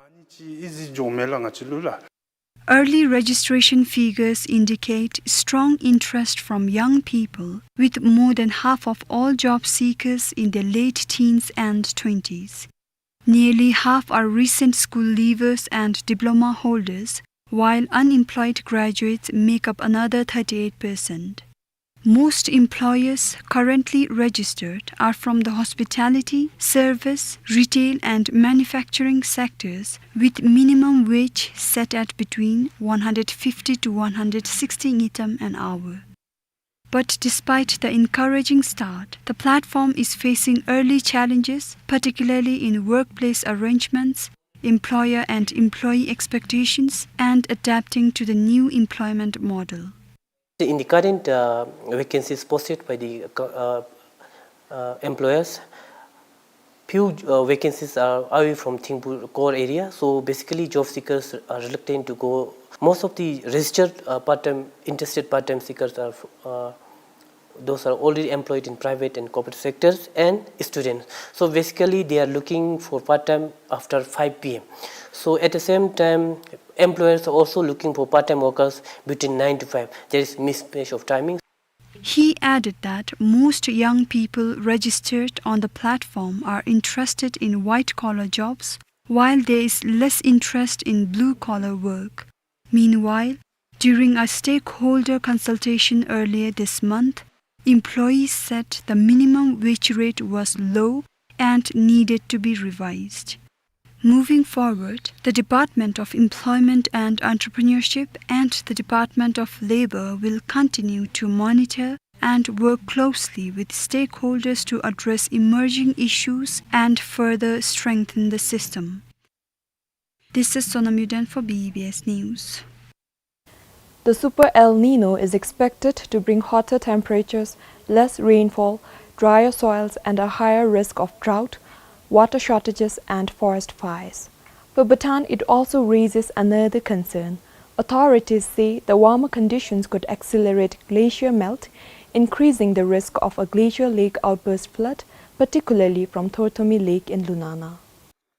Early registration figures indicate strong interest from young people, with more than half of all job seekers in their late teens and twenties. Nearly half are recent school leavers and diploma holders, while unemployed graduates make up another thirty-eight percent. Most employers currently registered are from the hospitality, service, retail and manufacturing sectors, with minimum wage set at between one hundred fifty to one hundred sixty ngultrum an hour. But despite the encouraging start, the platform is facing early challenges, particularly in workplace arrangements, employer and employee expectations, and adapting to the new employment model. In the current, uh, vacancies posted by the, uh, uh, employers, few, uh, vacancies are away from Thimphu core area, so basically job seekers are reluctant to go. Most of the registered, uh, part-time, interested part-time seekers are, uh, those are already employed in private and corporate sectors and students. So basically they are looking for part-time after five P M. So at the same time, employers are also looking for part-time workers between nine to five. There is mismatch of timing. He added that most young people registered on the platform are interested in white-collar jobs, while there is less interest in blue-collar work. Meanwhile, during a stakeholder consultation earlier this month, employees said the minimum wage rate was low and needed to be revised. Moving forward, the Department of Employment and Entrepreneurship and the Department of Labor will continue to monitor and work closely with stakeholders to address emerging issues and further strengthen the system. This is Sonam Yuden for B B S News. The Super El Nino is expected to bring hotter temperatures, less rainfall, drier soils, and a higher risk of drought, water shortages, and forest fires. For Bhutan, it also raises another concern. Authorities say the warmer conditions could accelerate glacier melt, increasing the risk of a glacial lake outburst flood, particularly from Thorthomi Lake in Lunana.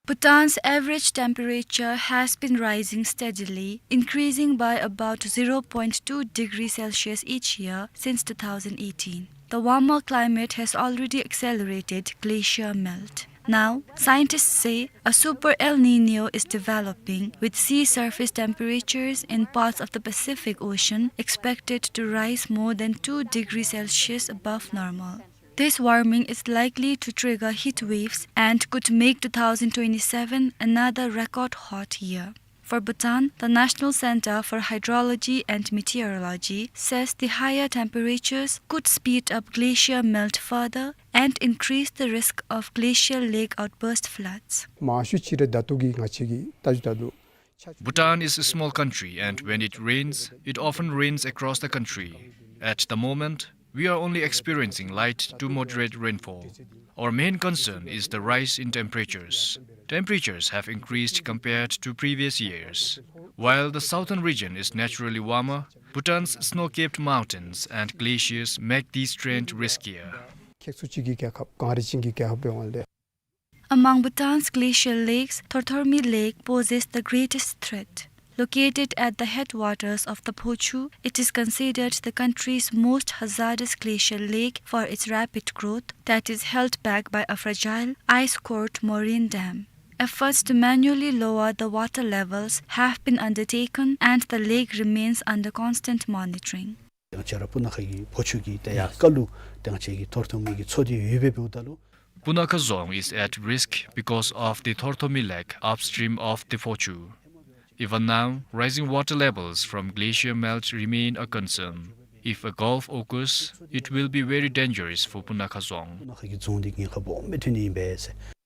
Bhutan's average temperature has been rising steadily, increasing by about zero point two degrees Celsius each year since two thousand eighteen. The warmer climate has already accelerated glacier melt. Now, scientists say a super El Nino is developing, with sea surface temperatures in parts of the Pacific Ocean expected to rise more than two degrees Celsius above normal. This warming is likely to trigger heat waves and could make two thousand twenty-seven another record hot year. For Bhutan, the National Center for Hydrology and Meteorology says the higher temperatures could speed up glacier melt further and increase the risk of glacial lake outburst floods. མང་ཤོས་ཅིག་ར་ད་ལྟོ་གི་ང་བཅས་ཀྱི་ལྟ་རྒྱུ་ད་ལྟོ། Bhutan is a small country, and when it rains, it often rains across the country. At the moment, we are only experiencing light to moderate rainfall. Our main concern is the rise in temperatures. Temperatures have increased compared to previous years. While the southern region is naturally warmer, Bhutan's snow-capped mountains and glaciers make this trend riskier. ཁྱེག་ཚུ་ཅིག་གི་རྒྱལ་ཁབ་གངས་རི་ཅན་གྱི་རྒྱལ་ཁབ་འབདཝ་ལས། Among Bhutan's glacial lakes, Thorthormi Lake poses the greatest threat. Located at the headwaters of the Phochu, it is considered the country's most hazardous glacial lake for its rapid growth that is held back by a fragile, ice-cored moraine dam. Efforts to manually lower the water levels have been undertaken and the lake remains under constant monitoring. ང་བཅས་ར་སྤུ་ན་ཁ་གི་ཕོ་ཆུ་གི་ཏེ་ཡ་ཀ་ལུ་ཏེ་ང་བཅས་ཀྱི་ཐོར་ཐོམ་མི་གི་མཚོ་འདི་ཡོདཔ་སྦེ་འབདཝ་ད་ལུ། Punakha Dzong is at risk because of the Thorthomi Lake upstream of the Phochu. Even now, rising water levels from glacier melt remain a concern. If a gulf occurs, it will be very dangerous for Punakha Dzong. སྤུ་ན་ཁ་གི་རྫོང་འདི་ཉེན་ཁ་སྦོམ་སྦེ་ཐོན་ནི་ཨིན་པས་ཟེར།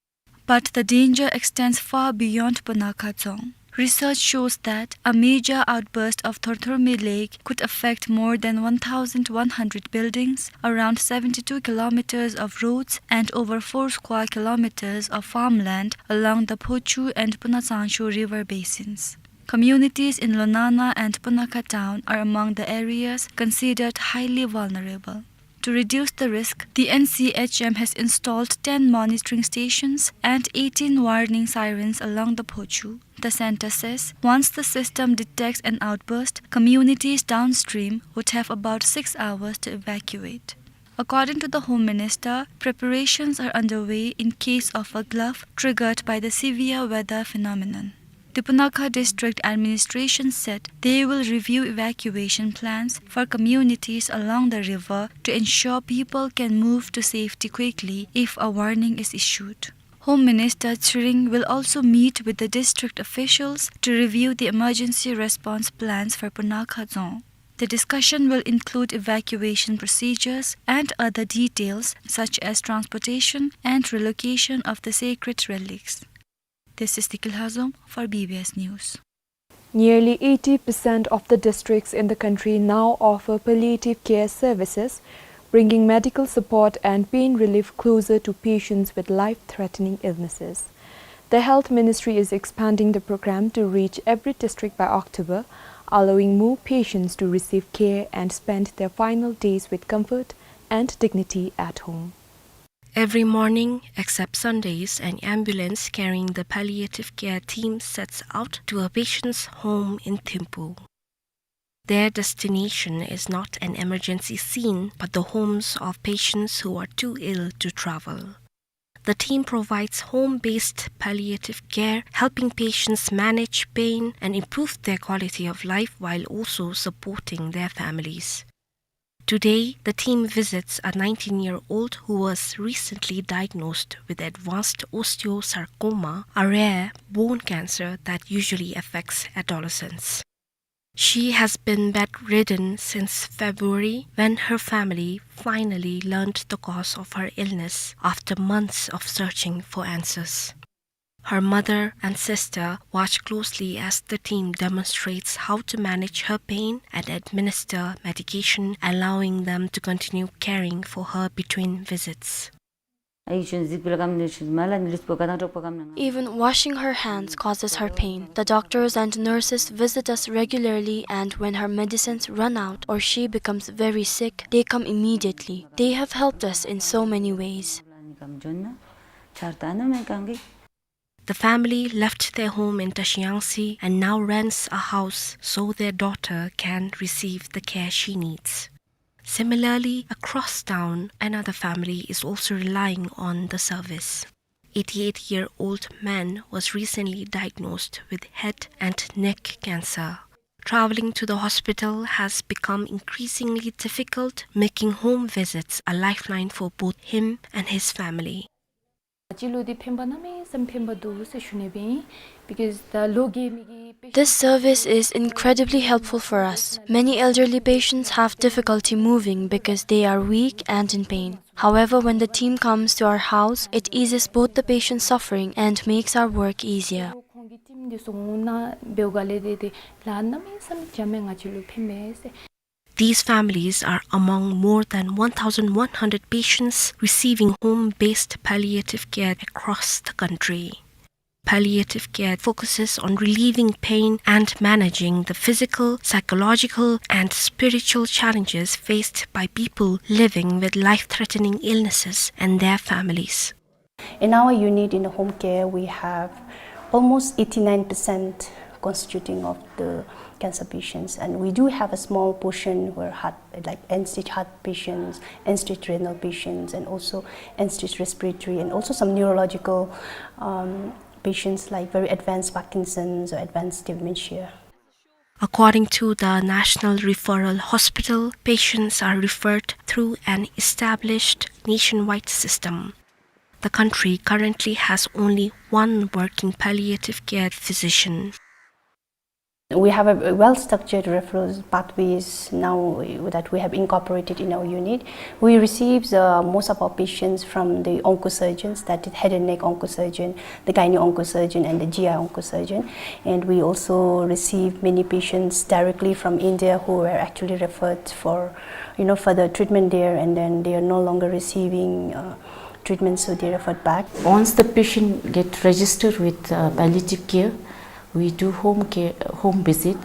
But the danger extends far beyond Punakha Dzong. Research shows that a major outburst of Thorthormi Lake could affect more than one thousand one hundred buildings, around seventy-two kilometers of roads, and over four square kilometers of farmland along the Phochu and Punatsangshu river basins. Communities in Lonana and Punakha town are among the areas considered highly vulnerable. To reduce the risk, the N C H M has installed ten monitoring stations and eighteen warning sirens along the Phochu. The center says once the system detects an outburst, communities downstream would have about six hours to evacuate. According to the Home Minister, preparations are underway in case of a gulf triggered by the severe weather phenomenon. The Punakha District Administration said they will review evacuation plans for communities along the river to ensure people can move to safety quickly if a warning is issued. Home Minister Tshering will also meet with the district officials to review the emergency response plans for Punakha Dzong. The discussion will include evacuation procedures and other details such as transportation and relocation of the sacred relics. This is Dikil Hazom for B B S News. Nearly eighty percent of the districts in the country now offer palliative care services, bringing medical support and pain relief closer to patients with life-threatening illnesses. The Health Ministry is expanding the program to reach every district by October, allowing more patients to receive care and spend their final days with comfort and dignity at home. Every morning, except Sundays, an ambulance carrying the palliative care team sets out to a patient's home in Thimphu. Their destination is not an emergency scene, but the homes of patients who are too ill to travel. The team provides home-based palliative care, helping patients manage pain and improve their quality of life while also supporting their families. Today, the team visits a nineteen-year-old who was recently diagnosed with advanced osteosarcoma, a rare bone cancer that usually affects adolescents. She has been bedridden since February, when her family finally learned the cause of her illness after months of searching for answers. Her mother and sister watch closely as the team demonstrates how to manage her pain and administer medication, allowing them to continue caring for her between visits. Even washing her hands causes her pain. The doctors and nurses visit us regularly, and when her medicines run out or she becomes very sick, they come immediately. They have helped us in so many ways. The family left their home in Tashiyangtse and now rents a house so their daughter can receive the care she needs. Similarly, across town, another family is also relying on the service. Eighty-eight-year-old man was recently diagnosed with head and neck cancer. Traveling to the hospital has become increasingly difficult, making home visits a lifeline for both him and his family. This service is incredibly helpful for us. Many elderly patients have difficulty moving because they are weak and in pain. However, when the team comes to our house, it eases both the patient's suffering and makes our work easier. These families are among more than one thousand one hundred patients receiving home-based palliative care across the country. Palliative care focuses on relieving pain and managing the physical, psychological, and spiritual challenges faced by people living with life-threatening illnesses and their families. In our unit in the home care, we have almost eighty-nine percent constituting of the cancer patients. And we do have a small portion where heart, like end-stage heart patients, end-stage renal patients, and also end-stage respiratory, and also some neurological, um, patients like very advanced Parkinson's or advanced dementia. According to the National Referral Hospital, patients are referred through an established nationwide system. The country currently has only one working palliative care physician. We have a well-structured referral pathways now that we have incorporated in our unit. We receive, uh, most of our patients from the oncosurgeons, that is head and neck oncosurgeon, the gynae oncosurgeon, and the G I oncosurgeon. And we also receive many patients directly from India who were actually referred for, you know, further treatment there, and then they are no longer receiving, uh, treatment, so they referred back. Once the patient get registered with, uh, palliative care, we do home care, home visit.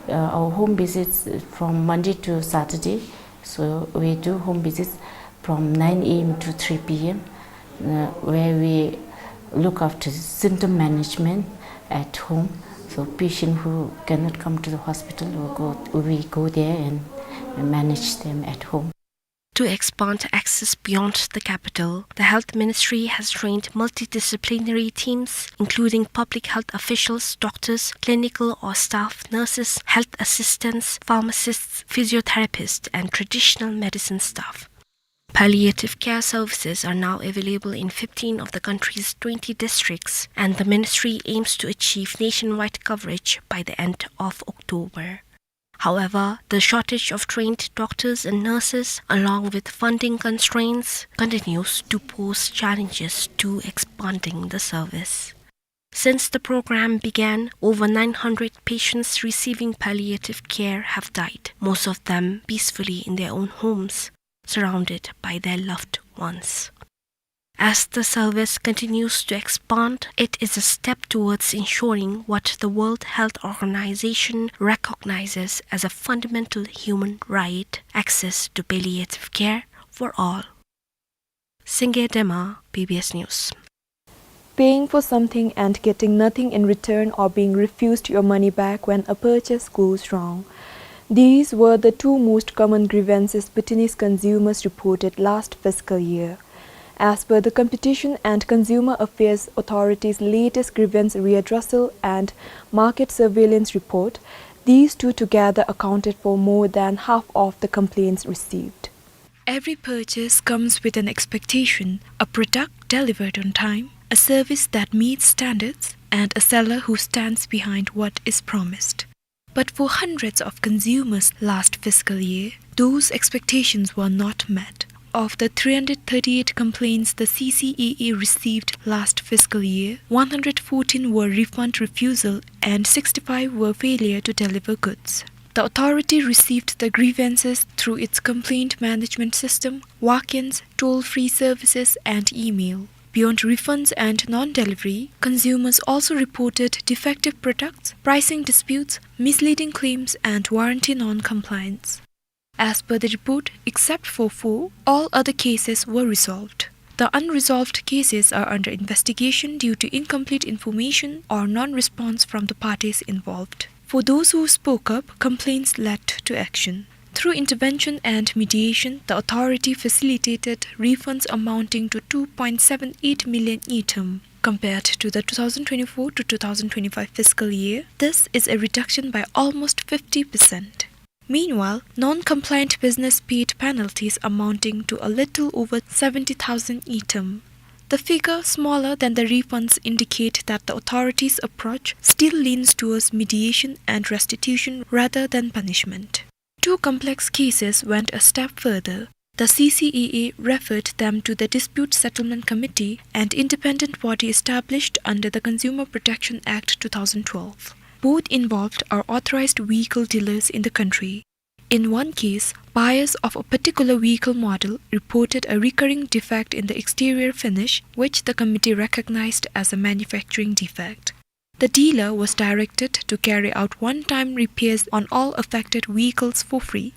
Uh, our home visits from Monday to Saturday. So we do home visits from nine A M to three P M, uh, where we look after symptom management at home. So patient who cannot come to the hospital, we go, we go there and manage them at home. To expand access beyond the capital, the Health Ministry has trained multidisciplinary teams, including public health officials, doctors, clinical or staff nurses, health assistants, pharmacists, physiotherapists, and traditional medicine staff. Palliative care services are now available in fifteen of the country's twenty districts, and the ministry aims to achieve nationwide coverage by the end of October. However, the shortage of trained doctors and nurses, along with funding constraints, continues to pose challenges to expanding the service. Since the program began, over nine hundred patients receiving palliative care have died, most of them peacefully in their own homes, surrounded by their loved ones. As the service continues to expand, it is a step towards ensuring what the World Health Organization recognizes as a fundamental human right, access to palliative care for all. Singye Dema, B B S News. Paying for something and getting nothing in return, or being refused your money back when a purchase goes wrong. These were the two most common grievances Bhutanese consumers reported last fiscal year. As per the Competition and Consumer Affairs Authority's latest grievance readdressal and market surveillance report, these two together accounted for more than half of the complaints received. Every purchase comes with an expectation, a product delivered on time, a service that meets standards, and a seller who stands behind what is promised. But for hundreds of consumers last fiscal year, those expectations were not met. Of the three hundred thirty-eight complaints the C C A A received last fiscal year, one hundred fourteen were refund refusal and sixty-five were failure to deliver goods. The authority received the grievances through its complaint management system, walk-ins, toll-free services, and email. Beyond refunds and non-delivery, consumers also reported defective products, pricing disputes, misleading claims, and warranty non-compliance. As per the report, except for four, all other cases were resolved. The unresolved cases are under investigation due to incomplete information or non-response from the parties involved. For those who spoke up, complaints led to action. Through intervention and mediation, the authority facilitated refunds amounting to two point seven eight million ngultrum. Compared to the two thousand twenty-four to two thousand twenty-five fiscal year, this is a reduction by almost fifty percent. Meanwhile, non-compliant business paid penalties amounting to a little over seventy thousand ngultrum. The figure, smaller than the refunds, indicate that the authorities' approach still leans towards mediation and restitution rather than punishment. Two complex cases went a step further. The C C A A referred them to the Dispute Settlement Committee, an independent body established under the Consumer Protection Act two thousand twelve. Both involved are authorized vehicle dealers in the country. In one case, buyers of a particular vehicle model reported a recurring defect in the exterior finish, which the committee recognized as a manufacturing defect. The dealer was directed to carry out one-time repairs on all affected vehicles for free.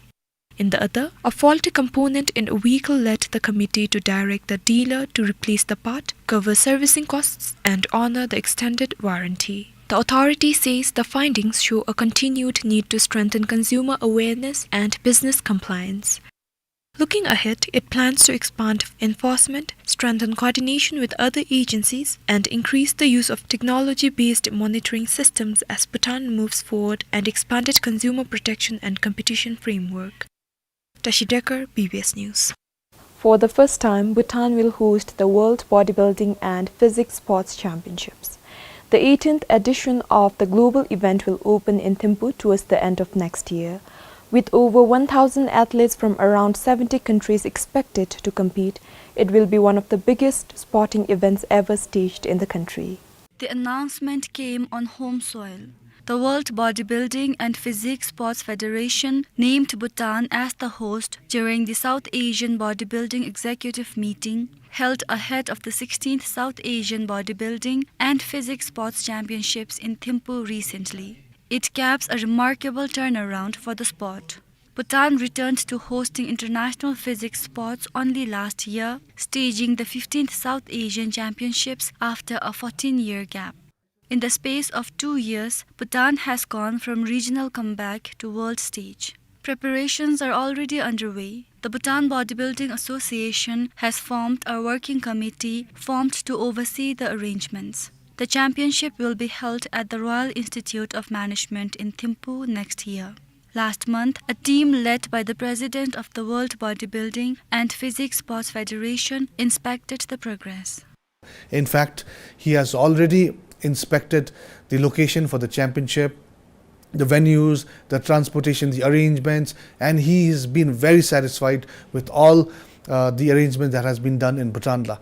In the other, a faulty component in a vehicle led the committee to direct the dealer to replace the part, cover servicing costs, and honor the extended warranty. The authority says the findings show a continued need to strengthen consumer awareness and business compliance. Looking ahead, it plans to expand enforcement, strengthen coordination with other agencies, and increase the use of technology-based monitoring systems as Bhutan moves forward and expanded consumer protection and competition framework. Tashi Dekar, B B S News. For the first time, Bhutan will host the World Bodybuilding and Physique Sports Championships. The eighteenth edition of the global event will open in Thimphu towards the end of next year. With over one thousand athletes from around seventy countries expected to compete, it will be one of the biggest sporting events ever staged in the country. The announcement came on home soil. The World Bodybuilding and Physique Sports Federation named Bhutan as the host during the South Asian Bodybuilding Executive Meeting held ahead of the sixteenth South Asian Bodybuilding and Physique Sports Championships in Thimphu recently. It caps a remarkable turnaround for the sport. Bhutan returned to hosting international physique sports only last year, staging the fifteenth South Asian Championships after a fourteen-year gap. In the space of two years, Bhutan has gone from regional comeback to world stage. Preparations are already underway. The Bhutan Bodybuilding Association has formed a working committee formed to oversee the arrangements. The championship will be held at the Royal Institute of Management in Thimphu next year. Last month, a team led by the president of the World Bodybuilding and Physique Sports Federation inspected the progress. In fact, he has already inspected the location for the championship, the venues, the transportation, the arrangements, and he has been very satisfied with all, uh, the arrangement that has been done in Bhutan la.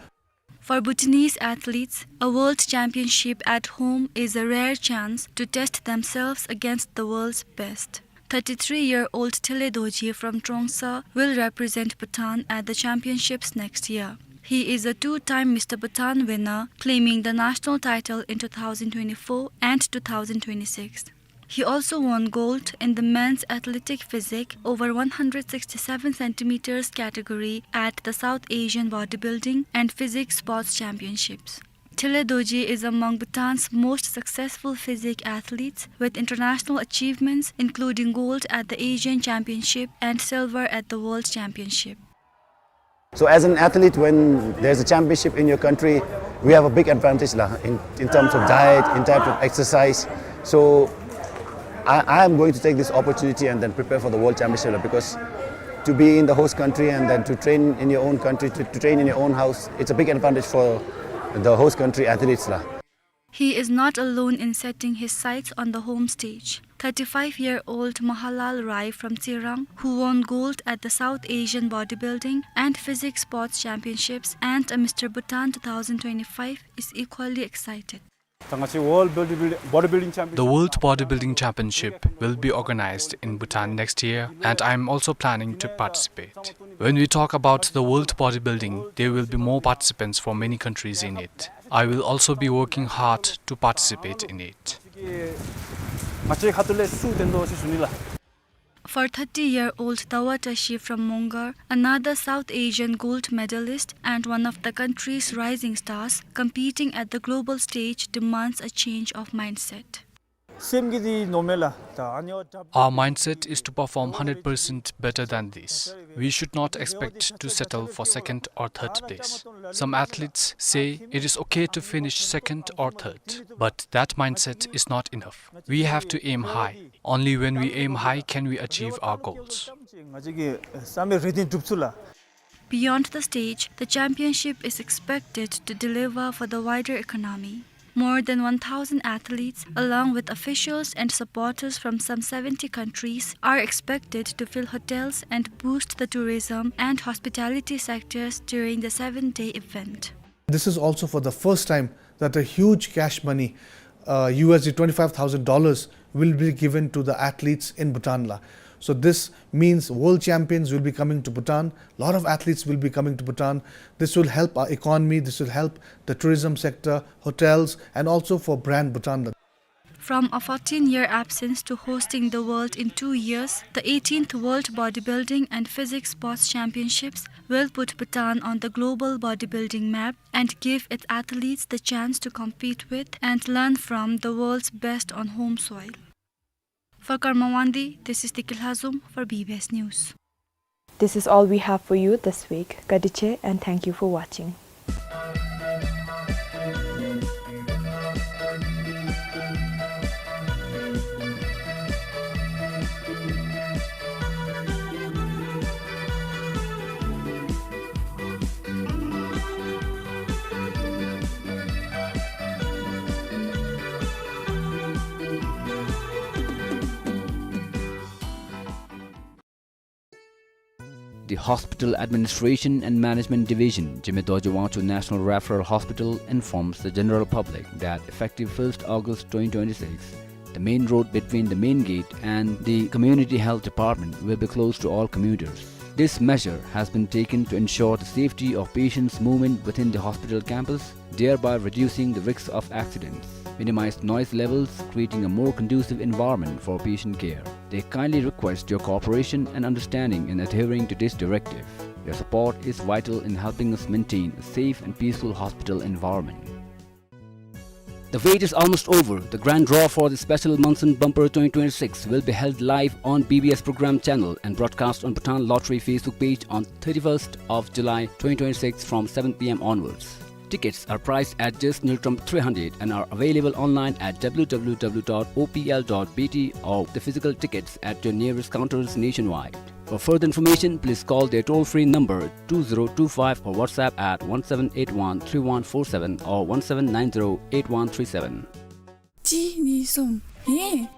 For Bhutanese athletes, a world championship at home is a rare chance to test themselves against the world's best. Thirty-three-year-old Thile Dorji from Trongsa will represent Bhutan at the championships next year. He is a two-time Mister Bhutan winner, claiming the national title in two thousand twenty-four and two thousand twenty-six. He also won gold in the men's athletic physique over one hundred sixty-seven centimeters category at the South Asian Bodybuilding and Physique Sports Championships. Thile Dorji is among Bhutan's most successful physique athletes, with international achievements including gold at the Asian Championship and silver at the World Championship. So as an athlete, when there's a championship in your country, we have a big advantage la, in, in terms of diet, in terms of exercise. So I, I am going to take this opportunity and then prepare for the World Championship la, because to be in the host country and then to train in your own country, to, to train in your own house, it's a big advantage for the host country athletes la. He is not alone in setting his sights on the home stage. Thirty-five-year-old Mahalal Rai from Tsirang, who won gold at the South Asian Bodybuilding and Physique Sports Championships and a Mister Bhutan two thousand twenty-five, is equally excited. ད་ང་ཚོའི་World Bodybuilding, Bodybuilding Championship The World Bodybuilding Championship will be organized in Bhutan next year, and I am also planning to participate. When we talk about the World Bodybuilding, there will be more participants from many countries in it. I will also be working hard to participate in it. ང་ཚོའི་ཁ་ཐུག་ལས་སུ་བསྟེན་དོ་ཟེར་ཞུ་ནི་ལགས། For thirty-year-old Dawa Tashi from Mongar, another South Asian gold medalist and one of the country's rising stars, competing at the global stage demands a change of mindset. སེམས་ཀྱི་འདི་ནོར་མེད་ལགས། ད་ཨ་ནི་འོ་ད། Our mindset is to perform hundred percent better than this. We should not expect to settle for second or third place. Some athletes say it is okay to finish second or third, but that mindset is not enough. We have to aim high. Only when we aim high can we achieve our goals. ང་ཚོ་གི་བསམ་པའི་རེ་འདུན་འགྲུབ་ཚུལ་ལ། Beyond the stage, the championship is expected to deliver for the wider economy. More than one thousand athletes, along with officials and supporters from some seventy countries, are expected to fill hotels and boost the tourism and hospitality sectors during the seven-day event. This is also for the first time that a huge cash money, uh, U S D twenty-five thousand dollars, will be given to the athletes in Bhutan la. So this means world champions will be coming to Bhutan. Lot of athletes will be coming to Bhutan. This will help our economy. This will help the tourism sector, hotels, and also for brand Bhutan la. From a fourteen-year absence to hosting the world in two years, the eighteenth World Bodybuilding and Physique Sports Championships will put Bhutan on the global bodybuilding map and give its athletes the chance to compete with and learn from the world's best on home soil. For Karma Wangdi, this is Diki Lhazom for B B S News. This is all we have for you this week. Kadi che, and thank you for watching. The Hospital Administration and Management Division, Jigme Dorji Wangchuk National Referral Hospital, informs the general public that effective first August twenty twenty-six, the main road between the main gate and the Community Health Department will be closed to all commuters. This measure has been taken to ensure the safety of patients' movement within the hospital campus, thereby reducing the risks of accidents, minimize noise levels, creating a more conducive environment for patient care. They kindly request your cooperation and understanding in adhering to this directive. Your support is vital in helping us maintain a safe and peaceful hospital environment. The wait is almost over. The grand draw for the special Monsoon Bumper twenty twenty-six will be held live on B B S Program channel and broadcast on Bhutan Lottery Facebook page on thirty-first of July twenty twenty-six from seven P M onwards. Tickets are priced at just Ngultrum three hundred and are available online at W W W dot O P L dot B T or the physical tickets at your nearest counters nationwide. For further information, please call their toll-free number two zero two five or WhatsApp at one seven eight one three one four seven or one seven nine zero eight one three seven. གཅིག་གཉིས་གསུམ། ཧེ།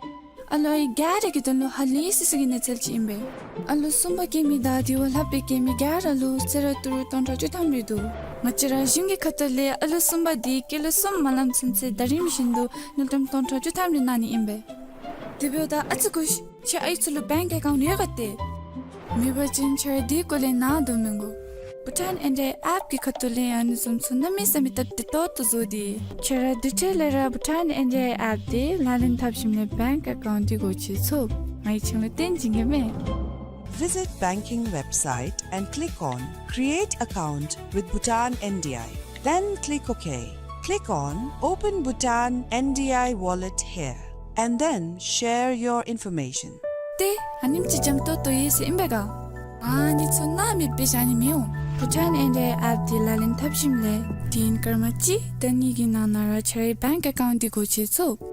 ཨ་ལོ་ཨའི་ག་ར་གི་དོན་ལུ་ཧ་ལས་སི་སི་གི་གནས་ཚུལ་ཅིག་ཨིན་པས། ཨ་ལོ་གསུམ་པ་སྐྱེ་མི་དང་དེ་བ་ལྷག་པའི་སྐྱེ་མི་ག་ར་ལུ་གསོལ་རས་ཏི་རུ་སྟོང་ཕྲག་བཅུ་ཐམ་རེ་འདུག། ང་བཅས་ར་གཞུང་གི་ཁ་ཐུག་ལས་ཨ་ལོ་གསུམ་པ་དེ་སྐྱེས་ལོ་གསུམ་མ་ལངམ་ཚུན་ཚོད་ཟླ་རིམ་བཞིན་དུ་དངུལ་ཀྲམ་སྟོང་ཕྲག་བཅུ་ཐམ་རེ་གནང་ནི་ཨིན་པས། དེ་འབདཝ་ད་ཨ་ཙི་སྒུག་ཤིག། ཁྱོད་ཨའི་ཚུ་ལུ་བེངཀ་ཨེ་ཀའུནཊ་ཡོད་ག་ཏེ། མེད་པ་ཅིན་ཁྱོད་ར་དེའི་སྐོར་ལས་ནཱ་དོ་མི་དགོ། བྷུ་ཊཱན་ཨེན་ཌི་ཨའི་ཨེཔ་གི་ཁ་ཐུག་ལས་ཡང་ཨ་ནི་བཟུམ་ཚུ་གནམ་མེད་ས་མེད་སྟབས་བདེ་ཏོག་ཏོ་བཟོ་སྟེ། ཁྱོད་ར་དེ་འཕྲལ་ལས་ར་བྷུ་ཊཱན་ཨེན་ཌི་ཨའི་ཨེཔ་དེ་ལག་ལེན་འཐབ་ཞིནམ་ལས་བེངཀ་ཨེ་ཀའུནཊ་དེ་སྒོ་ཕྱེ་ཚུགས། ང་གིས་ཁྱོད་ལུ་སྟོན་བྱིན་གེ་མས། Visit banking website and click on Create Account with Bhutan N D I. Then click OK. Click on Open Bhutan N D I Wallet here and then share your information. ཏེ་ཨ་ནེམ་ཅིག་འཇམ་ཏོང་ཏོ་ཡོད་ཟེར་ཨིན་པས་ག། ཨ་ནི་ཚུ་ནཱ་མེདཔ་སྦེ་བཞག་ནི་མི་འོང་། བྷུ་ཊཱན་ཨེན་ཌི་ཨའི་ཨེཔ་དེ་ལག་ལེན་འཐབ་ཞིནམ་ལས་དུས་ཡུན་སྐར་མ་གཅིག་དང་གཉིས་ཀྱི་ནང་ན་ར་ཁྱོད་རའི་བེངཀ་ཨེ་ཀའུནཊ་དེ་སྒོ་ཕྱེ་ཚུགས།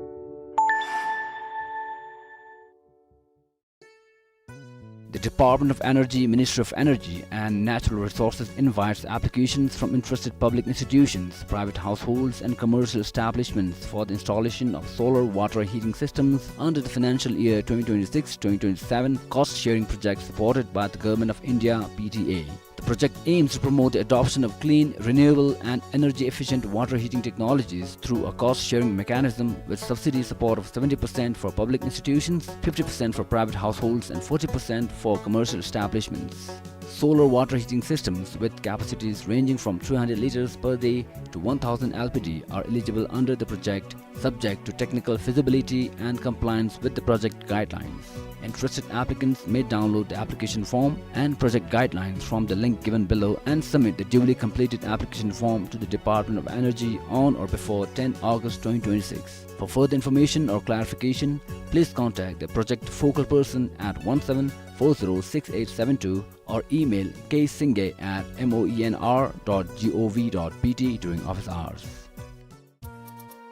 The Department of Energy, Ministry of Energy and Natural Resources invites applications from interested public institutions, private households and commercial establishments for the installation of solar water heating systems under the financial year twenty twenty-six twenty twenty-seven cost sharing project supported by the Government of India, P T A. The project aims to promote the adoption of clean, renewable and energy-efficient water heating technologies through a cost-sharing mechanism with subsidy support of seventy percent for public institutions, fifty percent for private households and forty percent for commercial establishments. Solar water heating systems with capacities ranging from three hundred liters per day to one thousand L P D are eligible under the project, subject to technical feasibility and compliance with the project guidelines. Interested applicants may download the application form and project guidelines from the link given below and submit the duly completed application form to the Department of Energy on or before ten August twenty twenty-six. For further information or clarification, please contact the project focal person at one seven four zero six eight seven two or email k singay at moenr dot gov dot B T during office hours.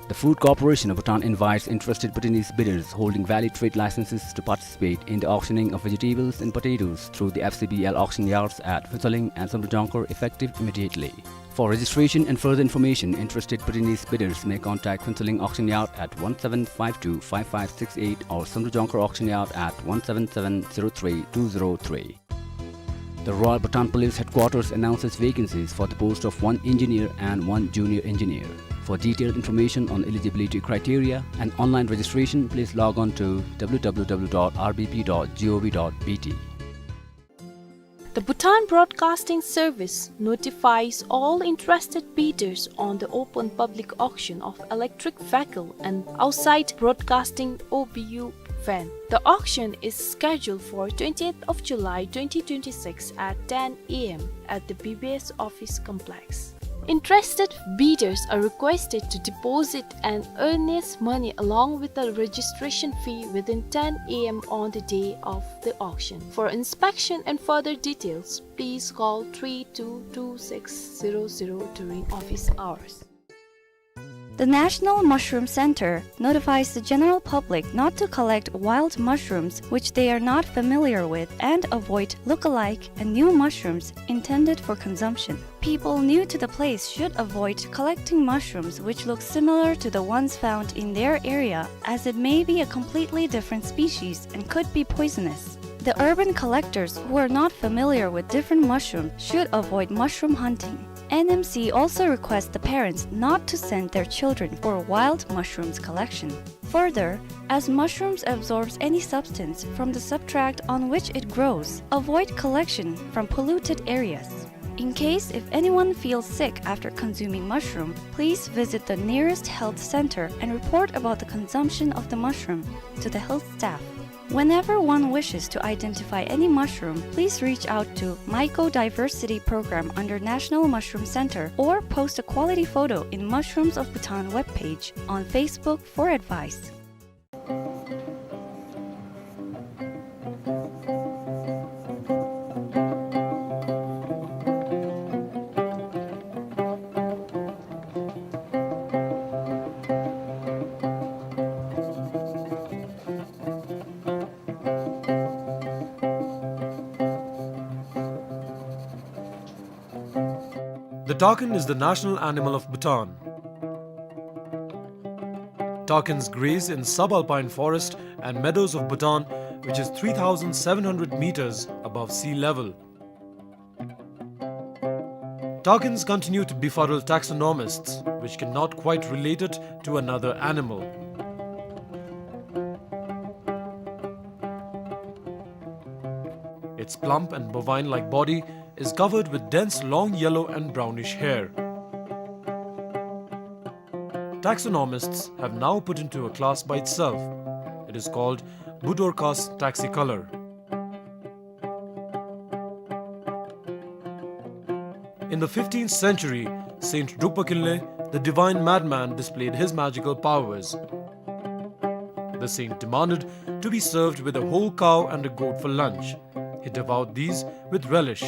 The Food Corporation of Bhutan invites interested Bhutanese bidders holding valid trade licenses to participate in the auctioning of vegetables and potatoes through the F C B L auction yards at Phuentsholing and Samdrup Jongkhar, effective immediately. For registration and further information, interested Bhutanese bidders may contact Phuentsholing Auction Yard at one seven five two five five six eight or Samdrup Jongkhar Auction Yard at one seven seven zero three two zero three. The Royal Bhutan Police Headquarters announces vacancies for the post of one engineer and one junior engineer. For detailed information on eligibility criteria and online registration, please log on to w w w dot r b p dot gov dot b t. The Bhutan Broadcasting Service notifies all interested bidders on the open public auction of electric vehicle and outside broadcasting O B U van. The auction is scheduled for twentieth of July twenty twenty-six at ten A M at the B B S office complex. Interested bidders are requested to deposit an earnest money along with the registration fee within ten A M on the day of the auction. For inspection and further details, please call three two two six zero zero during office hours. The National Mushroom Center notifies the general public not to collect wild mushrooms which they are not familiar with and avoid look-alike and new mushrooms intended for consumption. People new to the place should avoid collecting mushrooms which look similar to the ones found in their area, as it may be a completely different species and could be poisonous. The urban collectors who are not familiar with different mushrooms should avoid mushroom hunting. N M C also requests the parents not to send their children for wild mushrooms collection. Further, as mushrooms absorbs any substance from the substrate on which it grows, avoid collection from polluted areas. In case if anyone feels sick after consuming mushroom, please visit the nearest health center and report about the consumption of the mushroom to the health staff. Whenever one wishes to identify any mushroom, please reach out to Mycodiversity Program under National Mushroom Center or post a quality photo in Mushrooms of Bhutan webpage on Facebook for advice. The takin is the national animal of Bhutan. Takins graze in subalpine forest and meadows of Bhutan, which is three thousand seven hundred meters above sea level. Takins continue to befuddle taxonomists, which cannot quite relate it to another animal. Its plump and bovine-like body is covered with dense long yellow and brownish hair. Taxonomists have now put into a class by itself. It is called Budorcas taxicolor. In the fifteenth century, Saint Drukpa Kinley, the divine madman, displayed his magical powers. The saint demanded to be served with a whole cow and a goat for lunch. He devoured these with relish.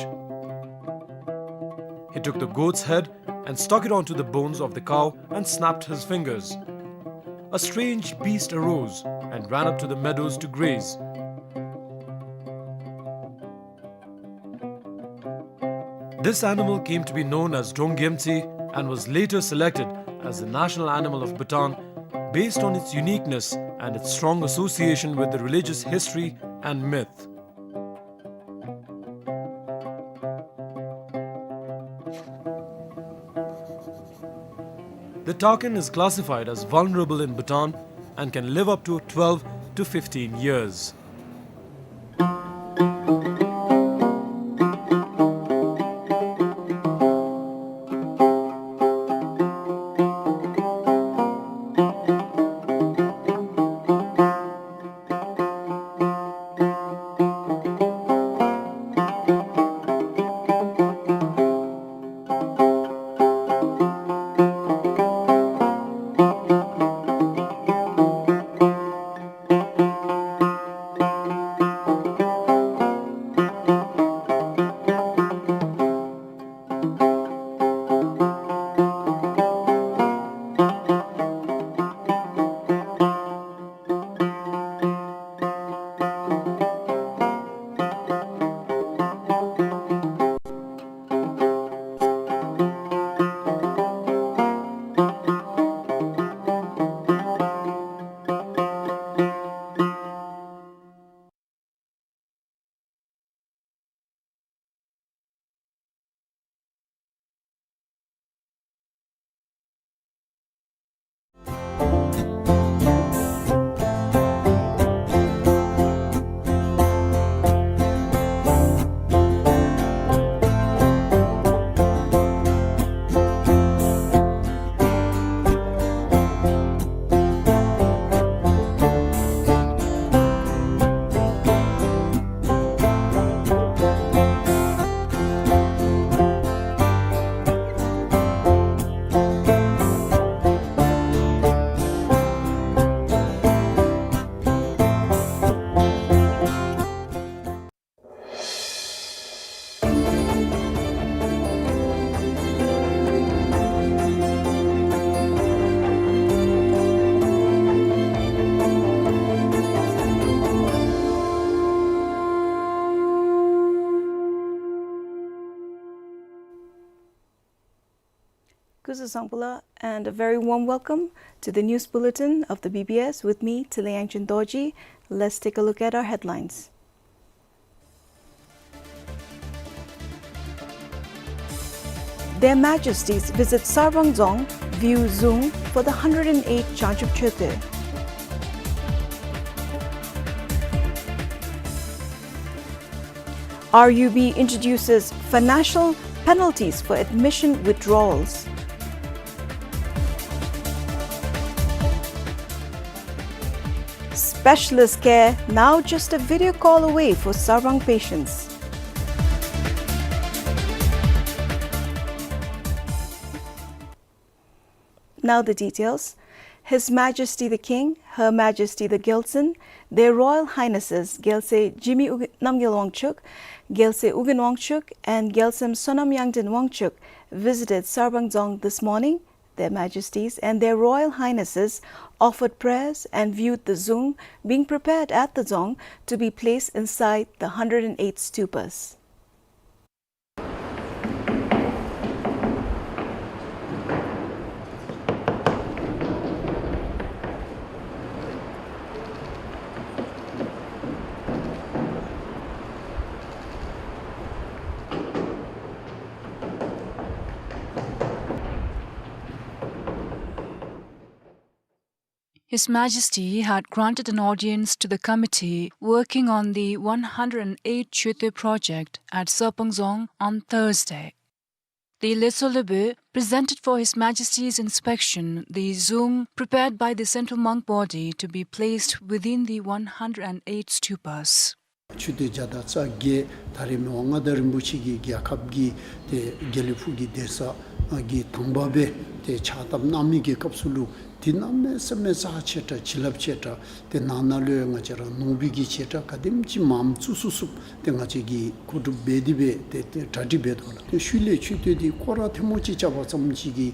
He took the goat's head and stuck it onto the bones of the cow and snapped his fingers. A strange beast arose and ran up to the meadows to graze. This animal came to be known as Drongyemtsi and was later selected as the national animal of Bhutan based on its uniqueness and its strong association with the religious history and myth. The takin is classified as vulnerable in Bhutan and can live up to twelve to fifteen years. Kuzuzangpula, and a very warm welcome to the news bulletin of the B B S with me, Tile Yangchen Dorji. Let's take a look at our headlines. Their Majesties visit Sarbang Dzong, view Dzung for the hundred and eight Jangchub Chöte. R U B introduces financial penalties for admission withdrawals. Specialist care now just a video call away for Sarbang patients. Now the details. His Majesty the King, Her Majesty the Gyaltsuen, Their Royal Highnesses Gyalse Jigme Namgyel Wangchuck, Gyalse Ugyen Wangchuck, and Gyalsem Sonam Yangden Wangchuck visited Sarbang Dzong this morning. Their Majesties and Their Royal Highnesses offered prayers and viewed the dzung being prepared at the dzong to be placed inside the hundred and eight stupas. His Majesty had granted an audience to the committee working on the one hundred and eight Chöte project at Sarbang Dzong on Thursday. The Leso Lebe presented for His Majesty's inspection the dzung prepared by the central monk body to be placed within the one hundred and eight stupas. ཆོས་སྡེ་བརྒྱ་དང་རྩ་བརྒྱད་ད་རེས་མི་དབང་མངའ་བདག་རིན་པོ་ཆེ་གིས་རྒྱལ་ཁབ་ཀྱི་ཏེ་དགེ་ལེགས་ཕུག་གི་གདན་ས་གི་དང་པ་སྦེ་ཏེ་ཕྱག་བཏབ་གནང་མི་གི་སྐབས་སུ་ལུ་འདི་གནམ་མེད་ས་མེད་རྩ་ཆེ་དྲགས་བྱིན་རླབས་ཆེ་དྲགས་ཏེ་ནང་ན་ལུ་ཡང་ང་བཅས་ར་ནོར་བུ་གི་ཆེ་དྲགས་ག་དེམ་ཅིག་མངམ་བཙུགས་ཚུགས་ཚུགསཔ་ཏེ་ང་བཅས་ཀྱིས་གོ་སྒྲུབ་འབད་དེ་སྦེ་ཏེ་ཏེ་གྲ་སྒྲིག་འབད་དོ་ལགས། ཏེ་ཤུལ་ལས་མཆོད་རྟེན་འདི་སྐོར་ར་ཐེངས་མ་གཅིག་རྐྱབ་པ་ཙམ་ཅིག་གིས་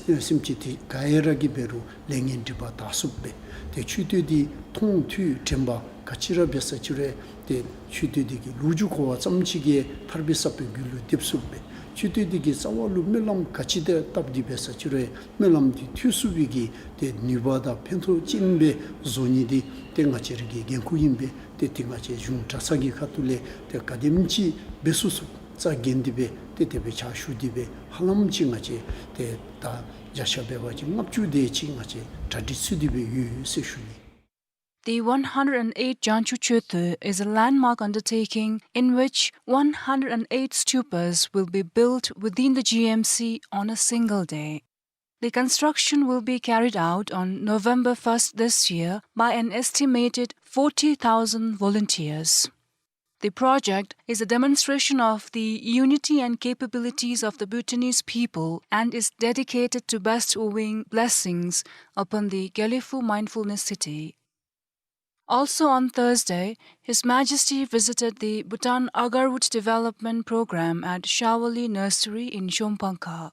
ཏེ་སེམས་ཅན་འདི་ག་ཡ་ར་གིས་འབད་རུང་ལས་ངན་སྒྲིབ་པ་དག་ཚུགསཔ་སྦེ་ཏེ་མཆོད་རྟེན་འདི་མཐོང་ཐོས་དྲན་པ་ག་ཅི་ར་འབད་ས་ཅི་རུང་ཏེ་མཆོད་རྟེན་འདི་གི་ལོ་རྒྱུས་གོ་བ་ཙམ་ཅིག་གིས་ཐར་པའི་ས་བོན་རྒྱུད་ལུ་སྡེབ་ཚུགསཔ་སྦེ་མཆོད་རྟེན་འདི་གི་རྩ་བ་ལུ་སྨོན་ལམ་ག་ཅི་དེ་བཏབ་སྟེ་འབད་ས་ཅི་རུང་སྨོན་ལམ་འདི་ཐོས་ཚུགས་པའི་གི་ཏེ་ནུས་པ་དང་ཕན་ཐོགས་ཅན་སྦེ་བཟོ་ནི་འདི་ཏེ་ང་བཅས་ར་གི་འགན་ཁུར་ཨིན་པས། ཏེ་འདི་ང་བཅས་གཞུང་གྲྭ་ཚང་གི་ཁ་ཐུག་ལས་ཏེ་ག་དེམ་ཅིག་འབད་ཚུགས་ཚུགས་རྩ་འགེངས་ཏེ་སྦེ་ཏེ་དེ་སྦེ་ཕྱག་ཞུ་སྟེ་སྦེ་ཧ་ལམ་ཅིག་ང་བཅས་ཏེ་ད་བརྒྱ་ཆ་འབད་བ་ཅིན་ལྔ་བཅུ་དེ་ཅིག་ང་བཅས་གྲ་སྒྲིག་ཚུད་དེ་སྦེ་ཡོད་ཟེར་ཞུ་ནི། The one hundred and eight Jangchub Chöte is a landmark undertaking in which one hundred and eight stupas will be built within the G M C on a single day. The construction will be carried out on November first this year by an estimated forty thousand volunteers. The project is a demonstration of the unity and capabilities of the Bhutanese people and is dedicated to bestowing blessings upon the Gelephu Mindfulness City. Also on Thursday, His Majesty visited the Bhutan Agarwood Development Program at Shawali Nursery in Shongpangkha.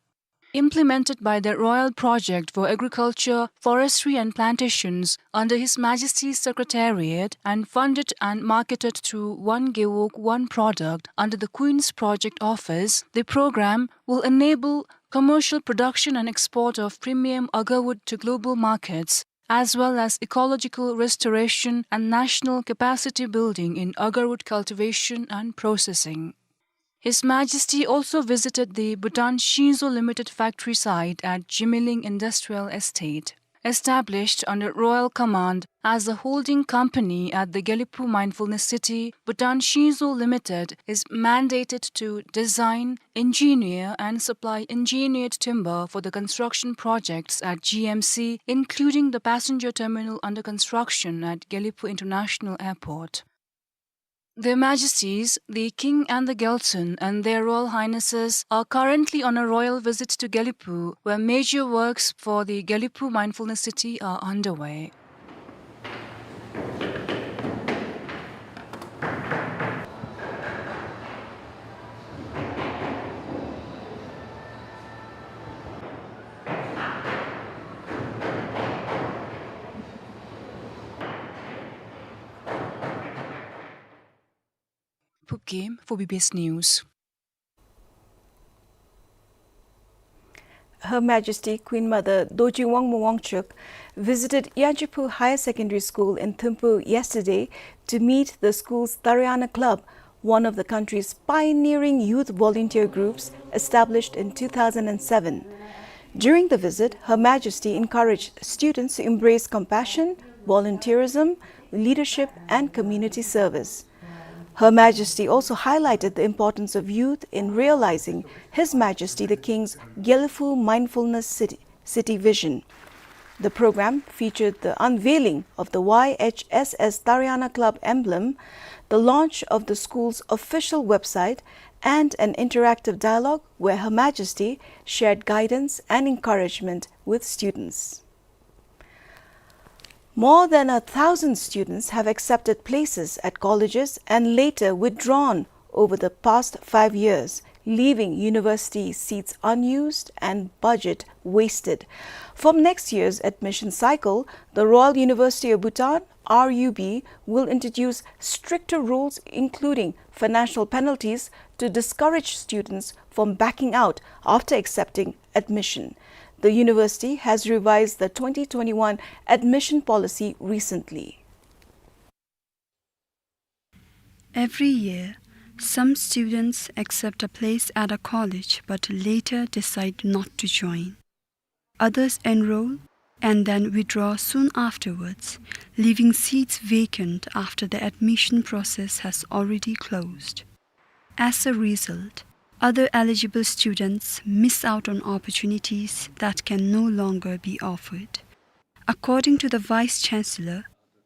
Implemented by the Royal Project for Agriculture, Forestry and Plantations under His Majesty's Secretariat and funded and marketed through One Gewog One Product under the Queen's Project Office, the program will enable commercial production and export of premium agarwood to global markets, as well as ecological restoration and national capacity building in agarwood cultivation and processing. His Majesty also visited the Bhutan Shinzo Limited factory site at Jigmeling Industrial Estate. Established under royal command as a holding company at the Gelephu Mindfulness City, Bhutan Shinzo Limited is mandated to design, engineer and supply engineered timber for the construction projects at G M C, including the passenger terminal under construction at Gelephu International Airport. Their Majesties, the King and the Gyaltsuen, and Their Royal Highnesses are currently on a royal visit to Gelephu, where major works for the Gelephu Mindfulness City are underway. Phubgim for B B S News. Her Majesty Queen Mother Dorji Wangmo Wangchuck visited Yangchephu Higher Secondary School in Thimphu yesterday to meet the school's Tariana Club, one of the country's pioneering youth volunteer groups established in two thousand seven. During the visit, Her Majesty encouraged students to embrace compassion, volunteerism, leadership, and community service. Her Majesty also highlighted the importance of youth in realizing His Majesty the King's Gelephu Mindfulness City, City Vision. The program featured the unveiling of the Y H S S Tariana Club emblem, the launch of the school's official website, and an interactive dialogue where Her Majesty shared guidance and encouragement with students. More than a thousand students have accepted places at colleges and later withdrawn over the past five years, leaving university seats unused and budget wasted. From next year's admission cycle, the Royal University of Bhutan, R U B, will introduce stricter rules, including financial penalties, to discourage students from backing out after accepting admission. The university has revised the twenty twenty-one admission policy recently. Every year, some students accept a place at a college but later decide not to join. Others enroll and then withdraw soon afterwards, leaving seats vacant after the admission process has already closed. As a result, other eligible students miss out on opportunities that can no longer be offered. According to the Vice Chancellor,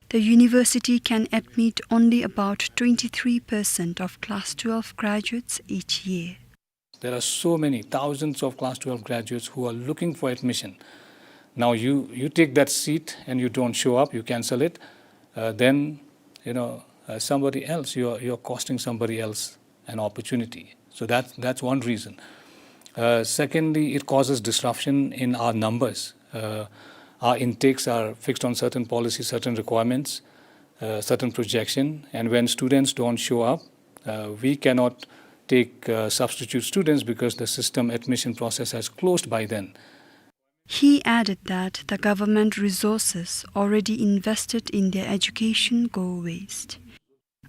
the university can admit only about twenty-three percent of class twelve graduates each year. There are so many thousands of class twelve graduates who are looking for admission. Now you, you take that seat and you don't show up, you cancel it, uh, then, you know, uh, somebody else, you're, you're costing somebody else an opportunity. So that, that's one reason. Uh, secondly, it causes disruption in our numbers. Uh, our intakes are fixed on certain policies, certain requirements, uh, certain projection, and when students don't show up, uh, we cannot take, uh, substitute students because the system admission process has closed by then. He added that the government resources already invested in their education go waste.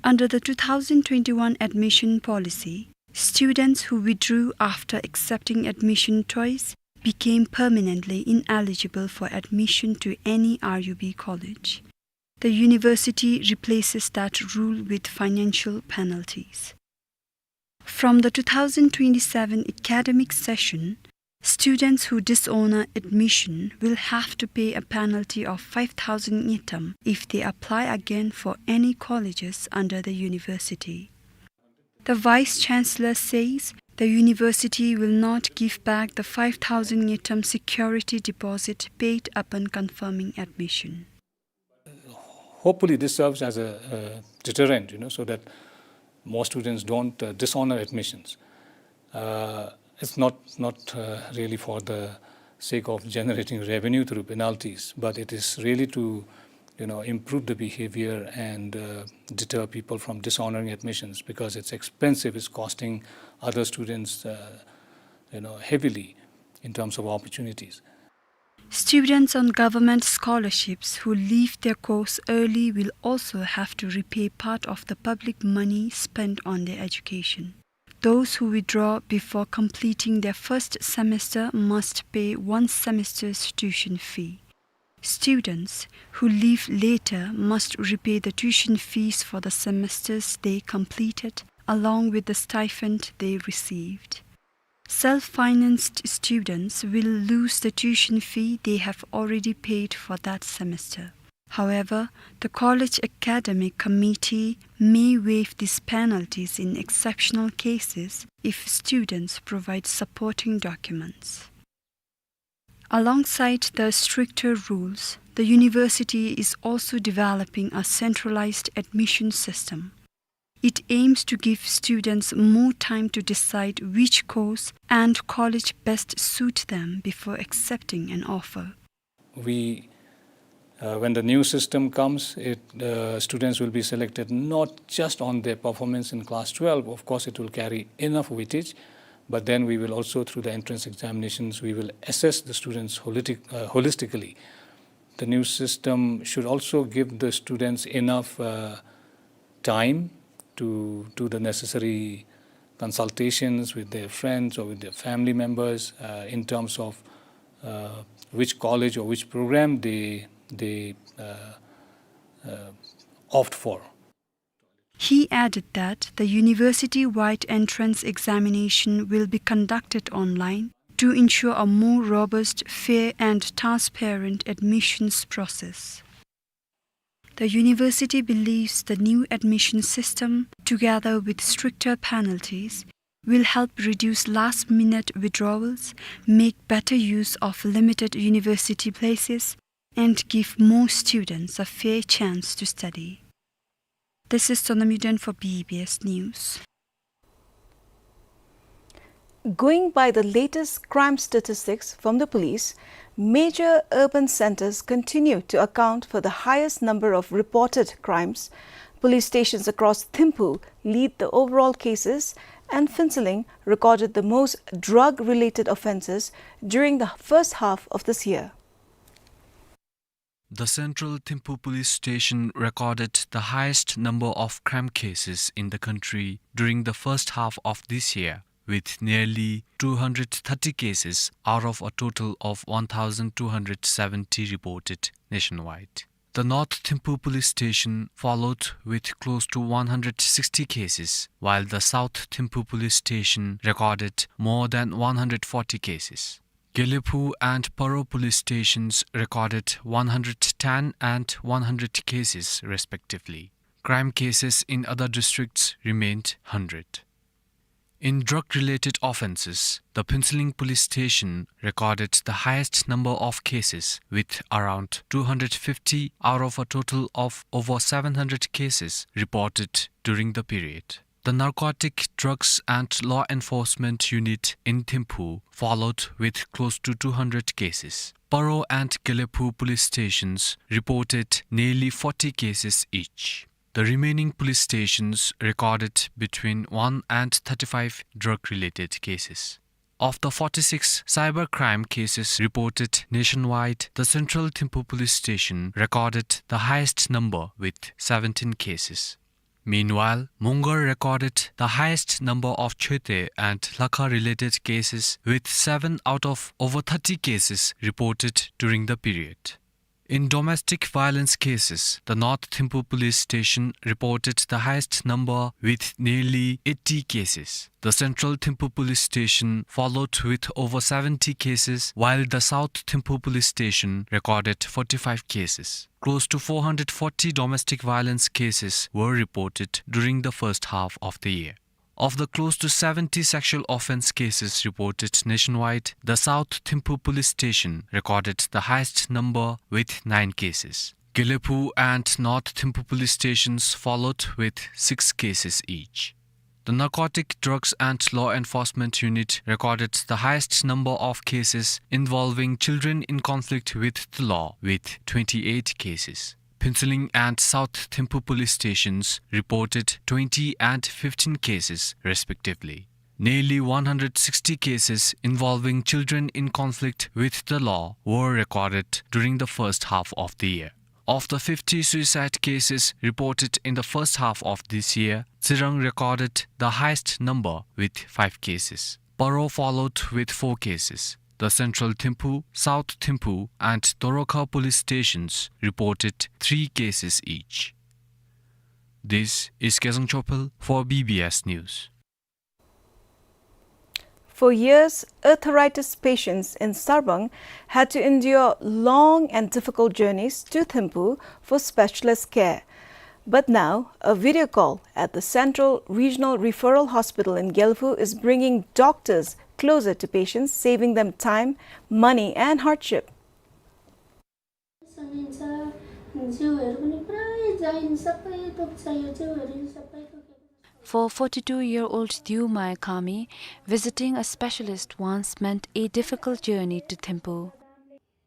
Under the two thousand twenty-one admission policy, students who withdrew after accepting admission twice became permanently ineligible for admission to any R U B college. The university replaces that rule with financial penalties. From the two thousand twenty-seven academic session, students who dishonor admission will have to pay a penalty of five thousand ngultrum if they apply again for any colleges under the university. The Vice Chancellor says the university will not give back the five thousand ngultrum security deposit paid upon confirming admission. Hopefully, this serves as a, a deterrent, you know, so that more students don't, uh, dishonor admissions. Uh, it's not, not, uh, really for the sake of generating revenue through penalties, but it is really to, you know, improve the behavior and, uh, deter people from dishonoring admissions, because it's expensive, it's costing other students, uh, you know, heavily in terms of opportunities. Students on government scholarships who leave their course early will also have to repay part of the public money spent on their education. Those who withdraw before completing their first semester must pay one semester's tuition fee. Students who leave later must repay the tuition fees for the semesters they completed, along with the stipend they received. Self-financed students will lose the tuition fee they have already paid for that semester. However, the college academic committee may waive these penalties in exceptional cases if students provide supporting documents. Alongside the stricter rules, the university is also developing a centralized admission system. It aims to give students more time to decide which course and college best suit them before accepting an offer. We, uh, when the new system comes, it, uh, students will be selected not just on their performance in class twelve. Of course, it will carry enough weightage, But then we will also, through the entrance examinations, we will assess the students holistic-, uh, holistically. The new system should also give the students enough, uh, time to do the necessary consultations with their friends or with their family members, uh, in terms of, uh, which college or which program they, they, uh, uh, opt for. He added that the university-wide entrance examination will be conducted online to ensure a more robust, fair and transparent admissions process. The university believes the new admission system, together with stricter penalties, will help reduce last-minute withdrawals, make better use of limited university places, and give more students a fair chance to study. This is Sonam Yuden for B B S News. Going by the latest crime statistics from the police, major urban centers continue to account for the highest number of reported crimes. Police stations across Thimphu lead the overall cases, and Phuentsholing recorded the most drug-related offenses during the first half of this year. The Central Thimphu Police Station recorded the highest number of crime cases in the country during the first half of this year, with nearly two hundred thirty cases out of a total of one thousand two hundred seventy reported nationwide. The North Thimphu Police Station followed with close to one hundred sixty cases, while the South Thimphu Police Station recorded more than one hundred forty cases. Gelephu and Paro police stations recorded one hundred ten and one hundred cases respectively. Crime cases in other districts remained hundred. In drug-related offenses, the Phuentsholing police station recorded the highest number of cases, with around two hundred fifty out of a total of over seven hundred cases reported during the period. The Narcotic Drugs and Law Enforcement Unit in Thimphu followed with close to two hundred cases. Paro and Gelephu police stations reported nearly forty cases each. The remaining police stations recorded between one and thirty-five drug-related cases. Of the forty-six cybercrime cases reported nationwide, the Central Thimphu Police Station recorded the highest number with seventeen cases. Meanwhile, Mongar recorded the highest number of Choetey and Lakha-related cases, with seven out of over thirty cases reported during the period. In domestic violence cases, the North Thimphu Police Station reported the highest number with nearly eighty cases. The Central Thimphu Police Station followed with over seventy cases, while the South Thimphu Police Station recorded forty-five cases. Close to four hundred forty domestic violence cases were reported during the first half of the year. Of the close to seventy sexual offense cases reported nationwide, the South Thimphu Police Station recorded the highest number with nine cases. Gelephu and North Thimphu Police Stations followed with six cases each. The Narcotic Drugs and Law Enforcement Unit recorded the highest number of cases involving children in conflict with the law, with twenty-eight cases. Phuentsholing and South Thimphu police stations reported twenty and fifteen cases respectively. Nearly one hundred sixty cases involving children in conflict with the law were recorded during the first half of the year. Of the fifty suicide cases reported in the first half of this year, Tsirang recorded the highest number with five cases. Paro followed with four cases. The Central Thimphu, South Thimphu, and Torokha police stations reported three cases each. This is Kezang Chopel for B B S News. For years, arthritis patients in Sarbang had to endure long and difficult journeys to Thimphu for specialist care. But now, a video call at the Central Regional Referral Hospital in Gelephu is bringing doctors closer to patients, saving them time, money, and hardship. For forty-two-year-old Diumai Kami, visiting a specialist once meant a difficult journey to Thimphu.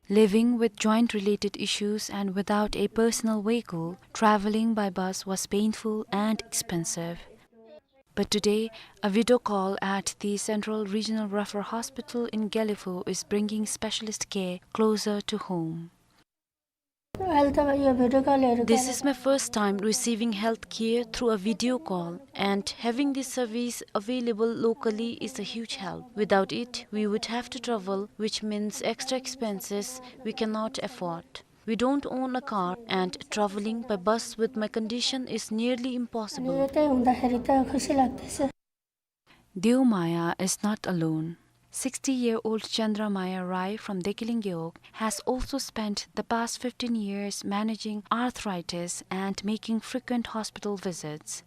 Living with joint-related issues and without a personal vehicle, traveling by bus was painful and expensive. But today, a video call at the Central Regional Referral Hospital in Gelephu is bringing specialist care closer to home. This is my first time receiving health care through a video call, and having this service available locally is a huge help. Without it, we would have to travel, which means extra expenses we cannot afford. We don't own a car, and traveling by bus with my condition is nearly impossible. Deomaya is not alone. Sixty-year-old Chandramaya Rai from Dekiling Gewog has also spent the past fifteen years managing arthritis and making frequent hospital visits.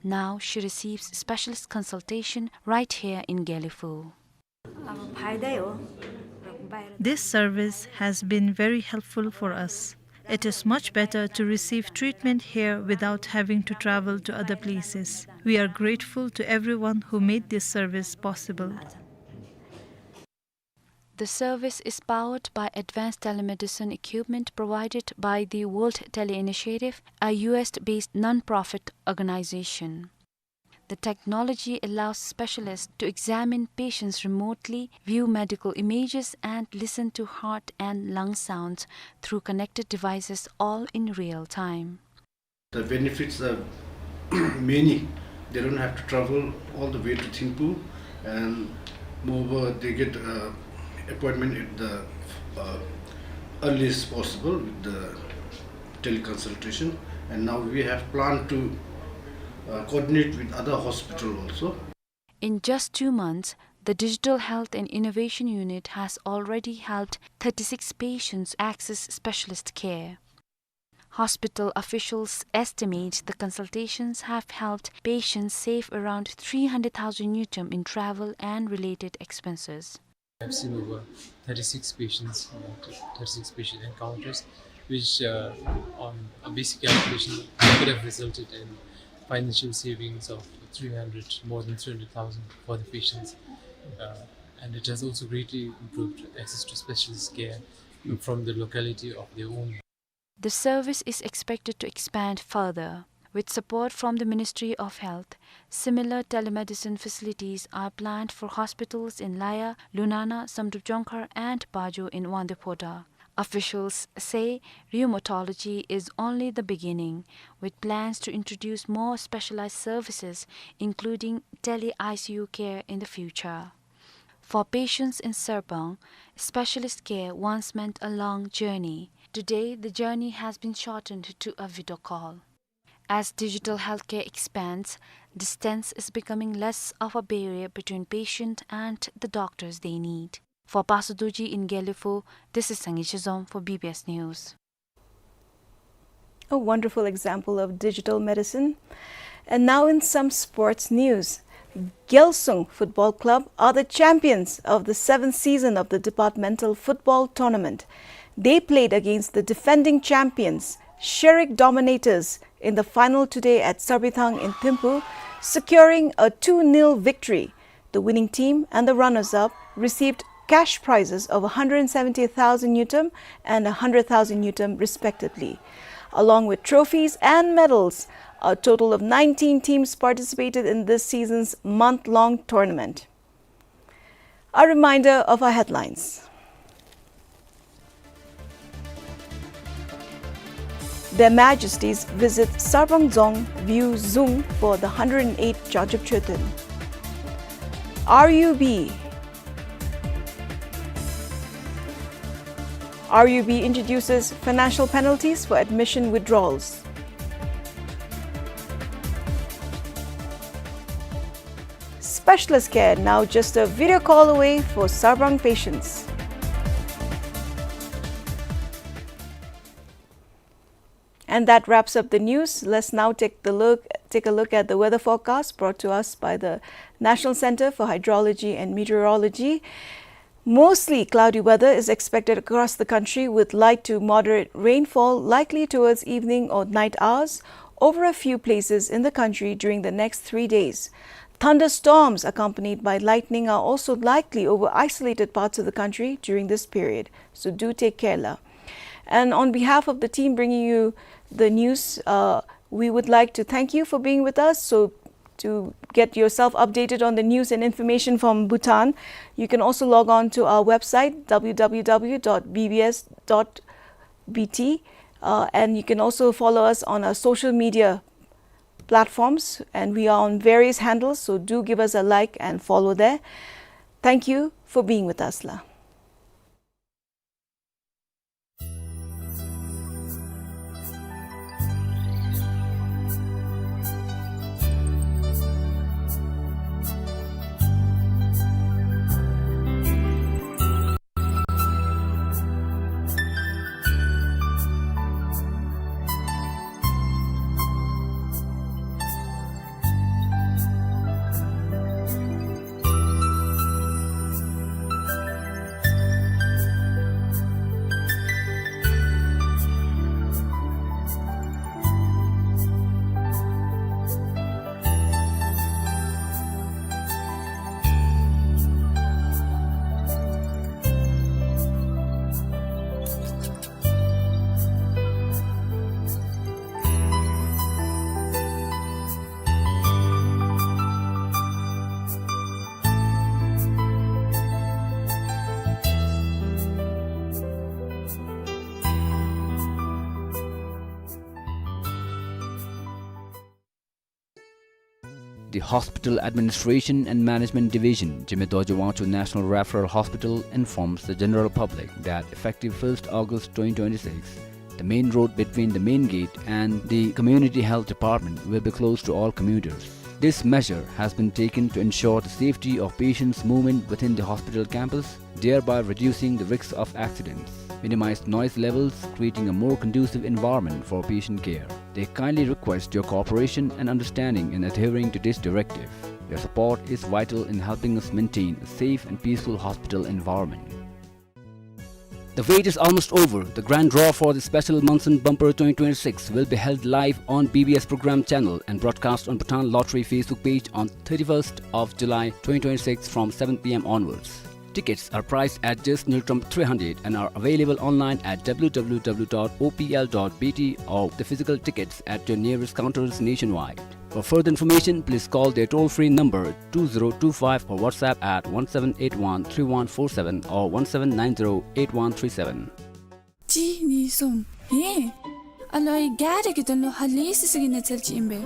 Now she receives specialist consultation right here in Gelephu. This service has been very helpful for us. It is much better to receive treatment here without having to travel to other places. We are grateful to everyone who made this service possible. The service is powered by advanced telemedicine equipment provided by the World Tele Initiative, a U S-based non-profit organization. The technology allows specialists to examine patients remotely, view medical images, and listen to heart and lung sounds through connected devices, all in real time. The benefits are many. They don't have to travel all the way to Thimphu, and moreover, they get, uh, appointment at the, uh, earliest possible with the teleconsultation. And now we have planned to, uh, coordinate with other hospital also. In just two months, the Digital Health and Innovation Unit has already helped thirty-six patients access specialist care. Hospital officials estimate the consultations have helped patients save around three hundred thousand ngultrum in travel and related expenses. I've seen over thirty-six patients, uh, thirty-six patient encounters, which, uh, on a basic calculation, could have resulted in financial savings of three hundred, more than three hundred thousand for the patients. Uh, and it has also greatly improved access to specialist care from the locality of their own. The service is expected to expand further. With support from the Ministry of Health, similar telemedicine facilities are planned for hospitals in Laya, Lunana, Samdrup Jongkhar, and Pajo in Wangdue Phodrang. Officials say rheumatology is only the beginning, with plans to introduce more specialized services, including tele I C U care in the future. For patients in Sarpang, specialist care once meant a long journey. Today, the journey has been shortened to a video call. As digital healthcare expands, distance is becoming less of a barrier between patient and the doctors they need. For Pasu Dorji in Gelephu, this is Sangay Chezom for B B S News. A wonderful example of digital medicine. And now in some sports news. Gyalsung Football Club are the champions of the seventh season of the departmental football tournament. They played against the defending champions, Sherik Dominators, in the final today at Sarbithang in Thimphu, securing a two nil victory. The winning team and the runners-up received cash prizes of a hundred seventy thousand ngultrum and a hundred thousand ngultrum respectively, along with trophies and medals. A total of nineteen teams participated in this season's month-long tournament. A reminder of our headlines. Their Majesties visit Sarpang Dzong View Dzung for the hundred and eighth Jarjub Chöten. R U B. R U B introduces financial penalties for admission withdrawals. Specialist care now just a video call away for Sarpang patients. And that wraps up the news. Let's now take the look, take a look at the weather forecast brought to us by the National Center for Hydrology and Meteorology. Mostly cloudy weather is expected across the country, with light to moderate rainfall likely towards evening or night hours over a few places in the country during the next three days. Thunderstorms accompanied by lightning are also likely over isolated parts of the country during this period, so do take care. And on behalf of the team bringing you the news, uh, we would like to thank you for being with us. So to get yourself updated on the news and information from Bhutan, you can also log on to our website, w w w dot b b s dot b t, uh, and you can also follow us on our social media platforms, and we are on various handles, so do give us a like and follow there. Thank you for being with us, la. The Hospital Administration and Management Division, Jigme Dorji Wangchuk National Referral Hospital, informs the general public that effective first August twenty twenty-six, the main road between the main gate and the Community Health Department will be closed to all commuters. This measure has been taken to ensure the safety of patients' movement within the hospital campus, thereby reducing the risks of accidents, minimize noise levels, creating a more conducive environment for patient care. They kindly request your cooperation and understanding in adhering to this directive. Your support is vital in helping us maintain a safe and peaceful hospital environment. The wait is almost over. The grand draw for the special Monsoon Bumper twenty twenty-six will be held live on B B S Program channel and broadcast on Bhutan Lottery Facebook page on thirty-first of July twenty twenty-six from seven p m onwards. Tickets are priced at just Ngultrum three hundred and are available online at w w w dot o p l dot b t or the physical tickets at your nearest counters nationwide. For further information, please call their toll-free number two zero two five or WhatsApp at one seven eight one three one four seven or one seven nine zero eight one three seven. གཅིག་གཉིས་གསུམ། ཧེ། ཨ་ལོ་ཨའི་ག་ར་གི་དོན་ལུ་ཧ་ལས་སི་སི་གི་གནས་ཚུལ་ཅིག་ཨིན་པས།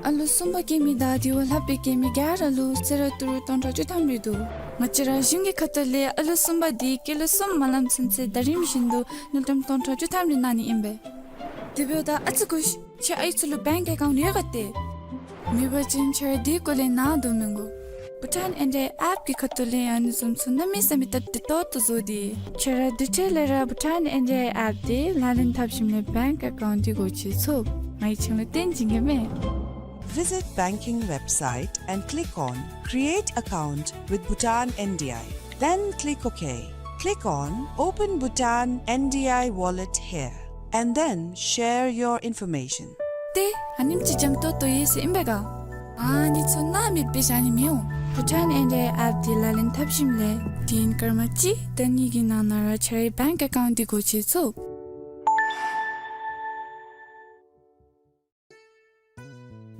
ཨ་ལོ་གསུམ་པ་སྐྱེ་མི་དང་དེ་བ་ལྷག་པའི་སྐྱེ་མི་ག་ར་ལུ་གསོལ་རས་ཏི་རུ་སྟོང་ཕྲག་བཅུ་ཐམ་རེ་འདུག། ང་བཅས་ར་གཞུང་གི་ཁ་ཐུག་ལས་ཨ་ལོ་གསུམ་པ་དེ་ཀི་ལོ་གསུམ་མ་ལངམ་ཚུན་ཚོད་ཟླ་རིམ་བཞིན་དུ་དངུལ་ཀྲམ་སྟོང་ཕྲག་བཅུ་ཐམ་རེ་གནང་ནི་ཨིན་པས། དེ་འབདཝ་ད་ཨ་ཙི་སྒུག་ཤིག། ཁྱེད་ཨའི་ཚུ་ལུ་བེངཀ་ཨེ་ཀའུནཊ་ཡོད་ག་ཏེ། མེད་པ་ཅིན་ཁྱེད་ར་དེའི་སྐོར་ལས་ནཱ་དོ་མི་དགོ། བྷུ་ཊཱན་ཨེན་ཌི་ཨའི་ཨེཔ་གི་ཁ་ཐུག་ལས་ཨ་ནི་བཟུམ་ཚུ་གནམ་མེད་ས་མེད་སྟབས་བདེ་ཏོག་ཏོ་བཟོ་སྟེ། ཁྱེད་ར་དེ་འཕྲལ་ལས་ར་བྷུ་ཊཱན་ཨེན་ཌི་ཨའི་ཨེཔ་དེ་ལག་ལེན་འཐབ་ཞིནམ་ལས་བེངཀ་ཨེ་ཀའུནཊ་དེ་སྒོ་ཕྱེ་ཚུགས། ང་གིས་ཁྱེད་ལུ་སྟོན་བྱིན་གེ་མས། Visit banking website and click on Create Account with Bhutan N D I. Then click OK. Click on Open Bhutan N D I Wallet here, and then share your information. ཏེ་ཨ་ནེམ་ཅིག་འཇམ་ཏོང་ཏོ་ཡོད་ཟེར་ཨིན་པས་ག། ཨ་ནི་ཚུ་ནཱ་མེདཔ་སྦེ་བཞག་ནི་མི་འོང་། བྷུ་ཊཱན་ཨེན་ཌི་ཨའི་ཨེཔ་དེ་ལག་ལེན་འཐབ་ཞིནམ་ལས་དུས་ཡུན་སྐར་མ་གཅིག་དང་གཉིས་ཀྱི་ནང་ན་ར་ཁྱེད་རའི་བེངཀ་ཨེ་ཀའུནཊ་དེ་སྒོ་ཕྱེ་ཚུགས།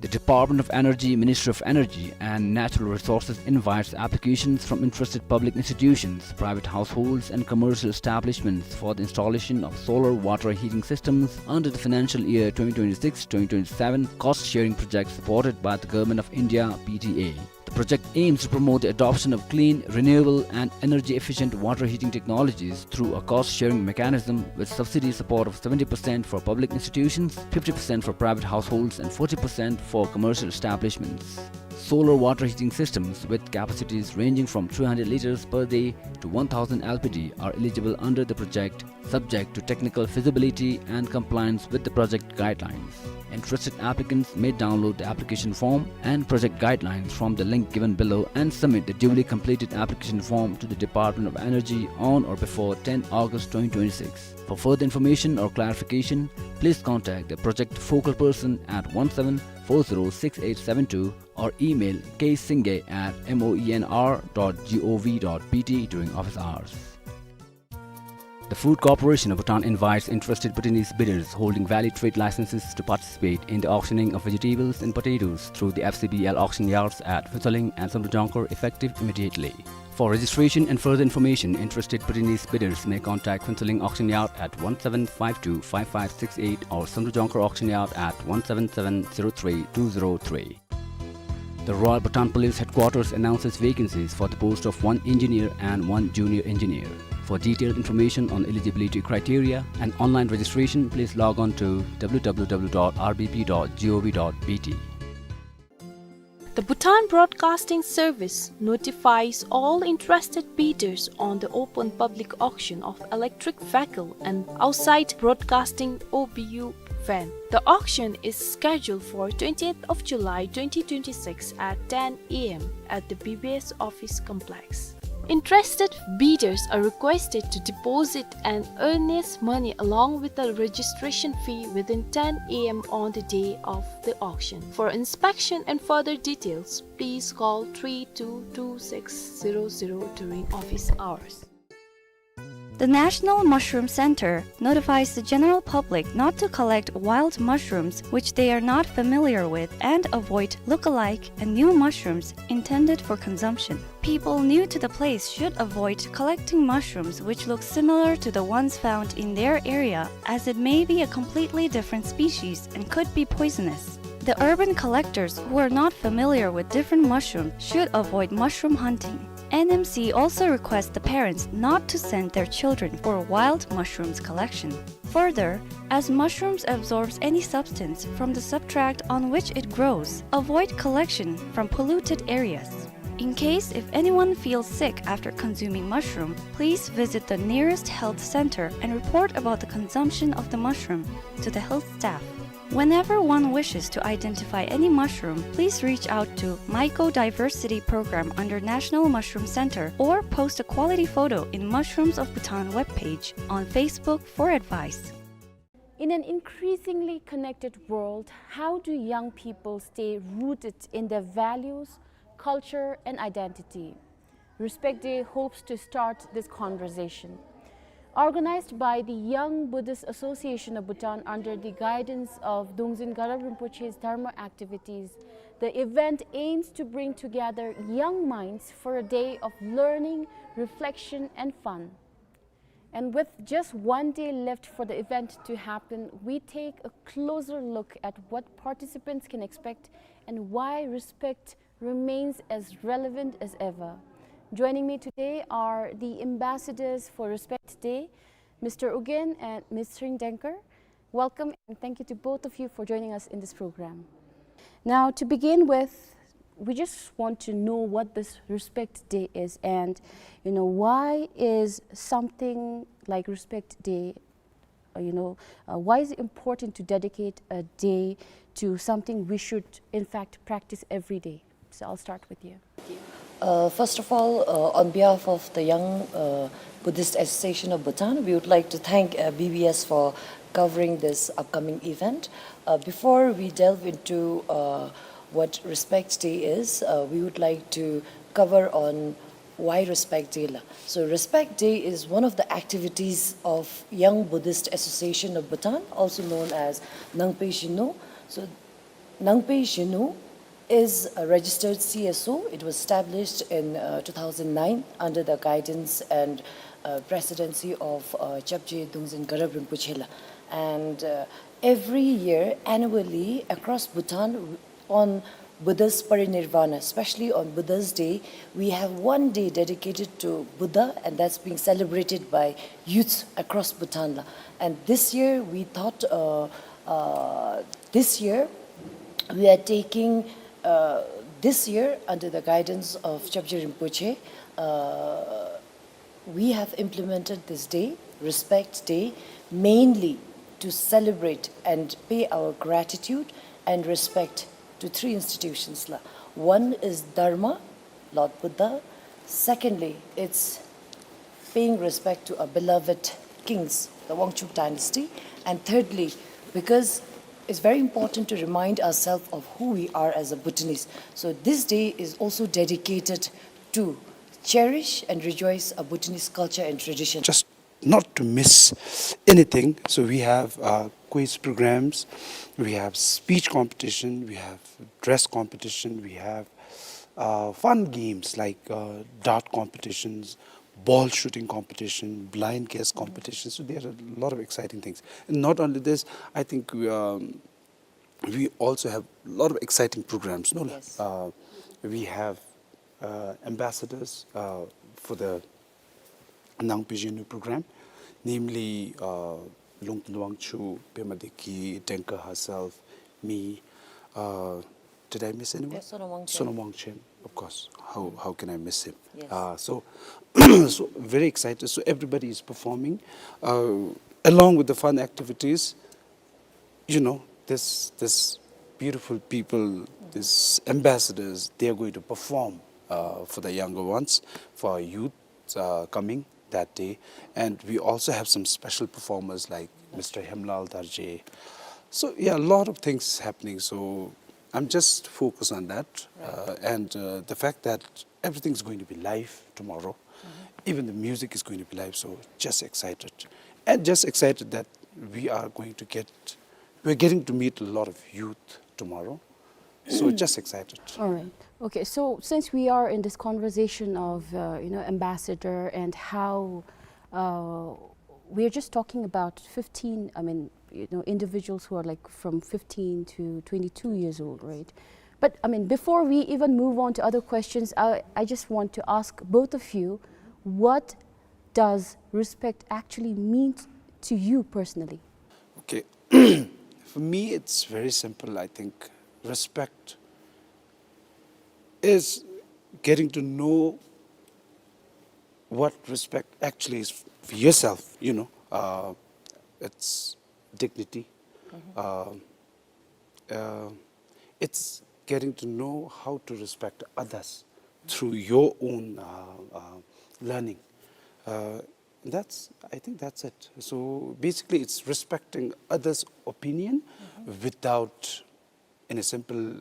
The Department of Energy, Ministry of Energy and Natural Resources invites applications from interested public institutions, private households and commercial establishments for the installation of solar water heating systems under the financial year twenty twenty-six twenty twenty-seven cost-sharing project supported by the Government of India, P T A. The project aims to promote the adoption of clean, renewable and energy-efficient water heating technologies through a cost-sharing mechanism with subsidy support of seventy percent for public institutions, fifty percent for private households and forty percent for commercial establishments. Solar water heating systems with capacities ranging from three hundred liters per day to one thousand L P D are eligible under the project, subject to technical feasibility and compliance with the project guidelines. Interested applicants may download the application form and project guidelines from the link given below and submit the duly completed application form to the Department of Energy on or before ten August twenty twenty-six. For further information or clarification, please contact the project focal person at one seven four zero six eight seven two or email k singay at moenr dot gov dot bt during office hours. The Food Corporation of Bhutan invites interested Bhutanese bidders holding valid trade licenses to participate in the auctioning of vegetables and potatoes through the F C B L auction yards at Phuentsholing and Samdrup Jongkhar effective immediately. For registration and further information, interested Bhutanese bidders may contact Phuentsholing Auction Yard at one seven five two five five six eight or Samdrup Jongkhar Auction Yard at one seven seven zero three two zero three. The Royal Bhutan Police Headquarters announces vacancies for the post of one engineer and one junior engineer. For detailed information on eligibility criteria and online registration, please log on to w w w dot r b p dot g o v dot b t. The Bhutan Broadcasting Service notifies all interested bidders on the open public auction of electric vehicle and outside broadcasting O B U van. The auction is scheduled for twentieth of July twenty twenty-six at ten a m at the B B S office complex. Interested bidders are requested to deposit an earnest money along with a registration fee within ten a m on the day of the auction. For inspection and further details, please call three two two six zero zero during office hours. The National Mushroom Center notifies the general public not to collect wild mushrooms which they are not familiar with and avoid look-alike and new mushrooms intended for consumption. People new to the place should avoid collecting mushrooms which look similar to the ones found in their area, as it may be a completely different species and could be poisonous. The urban collectors who are not familiar with different mushrooms should avoid mushroom hunting. N M C also requests the parents not to send their children for wild mushrooms collection. Further, as mushrooms absorbs any substance from the substrate on which it grows, avoid collection from polluted areas. In case if anyone feels sick after consuming mushroom, please visit the nearest health center and report about the consumption of the mushroom to the health staff. Whenever one wishes to identify any mushroom, please reach out to Mycodiversity Program under National Mushroom Center or post a quality photo in Mushrooms of Bhutan webpage on Facebook for advice. In an increasingly connected world, how do young people stay rooted in their values, culture, and identity? Respect Day hopes to start this conversation. Organized by the Young Buddhist Association of Bhutan under the guidance of Dongzin Garab Rinpoche's Dharma activities, the event aims to bring together young minds for a day of learning, reflection, and fun. And with just one day left for the event to happen, we take a closer look at what participants can expect and why respect remains as relevant as ever. Joining me today are the ambassadors for Respect Day, Mister Ugyen and Miss Ring Dengkar. Welcome and thank you to both of you for joining us in this program. Now, to begin with, we just want to know what this Respect Day is and, you know, why is something like Respect Day, uh, you know, uh, why is it important to dedicate a day to something we should, in fact, practice every day? So I'll start with you. Uh, first of all, uh, on behalf of the Young, uh, Buddhist Association of Bhutan, we would like to thank, uh, B B S for covering this upcoming event. Uh, before we delve into, uh, what Respect Day is, uh, we would like to cover on why Respect Day la. So Respect Day is one of the activities of Young Buddhist Association of Bhutan, also known as Nangpey Shinnu. So Nangpey Shinnu is a registered C S O. It was established in, uh, two thousand nine under the guidance and, uh, presidency of, uh, Chapje Dongzin Garab Rinpoche la. And, uh, every year, annually, across Bhutan, on Buddha's Parinirvana, especially on Buddha's Day, we have one day dedicated to Buddha, and that's being celebrated by youths across Bhutan la. And this year, we thought, uh, uh, this year, we are taking, uh, this year, under the guidance of Chapje Rinpoche, uh, we have implemented this day, Respect Day, mainly to celebrate and pay our gratitude and respect to three institutions la. One is Dharma, Lord Buddha. Secondly, it's paying respect to our beloved kings, the Wangchuck dynasty. And thirdly, because it's very important to remind ourselves of who we are as a Bhutanese. So this day is also dedicated to cherish and rejoice our Bhutanese culture and tradition. Just not to miss anything. So we have uh, quiz programs, we have speech competition, we have dress competition, we have uh, fun games like uh, dart competitions, ball shooting competition, blind guess competition. So there are a lot of exciting things. And not only this, I think we, um, we also have a lot of exciting programs. No, yes. Uh, we have uh, ambassadors uh, for the Nangpyi Zhenu program, namely uh, Lungten Wangchuk, Pema Deki, Denka herself, me. Uh, did I miss anyone? Yes, Sonam Wangchuk. Sonam Wangchuk, of course. How, how can I miss him? Yes. Uh, so, so very excited. So everybody is performing uh, along with the fun activities. You know, this this beautiful people, these ambassadors, they are going to perform uh, for the younger ones, for our youth uh, coming that day. And we also have some special performers like Mister Hemlal Darje. So yeah, a lot of things happening. So I'm just focused on that, uh, and uh, the fact that everything is going to be live tomorrow. Even the music is going to be live, so just excited. And just excited that we are going to get, we're getting to meet a lot of youth tomorrow. So just excited. All right. Okay, so since we are in this conversation of, uh, you know, ambassador and how uh, we're just talking about fifteen, I mean, you know, individuals who are like from fifteen to twenty-two years old, right? But I mean, before we even move on to other questions, I, I just want to ask both of you, what does respect actually mean to you personally? Okay. For me, it's very simple. I think respect is getting to know what respect actually is for yourself, you know. Uh, it's dignity. Uh, uh, it's getting to know how to respect others through your own uh, uh, learning. Uh, that's, I think that's it. So basically, it's respecting others' opinion without, in a simple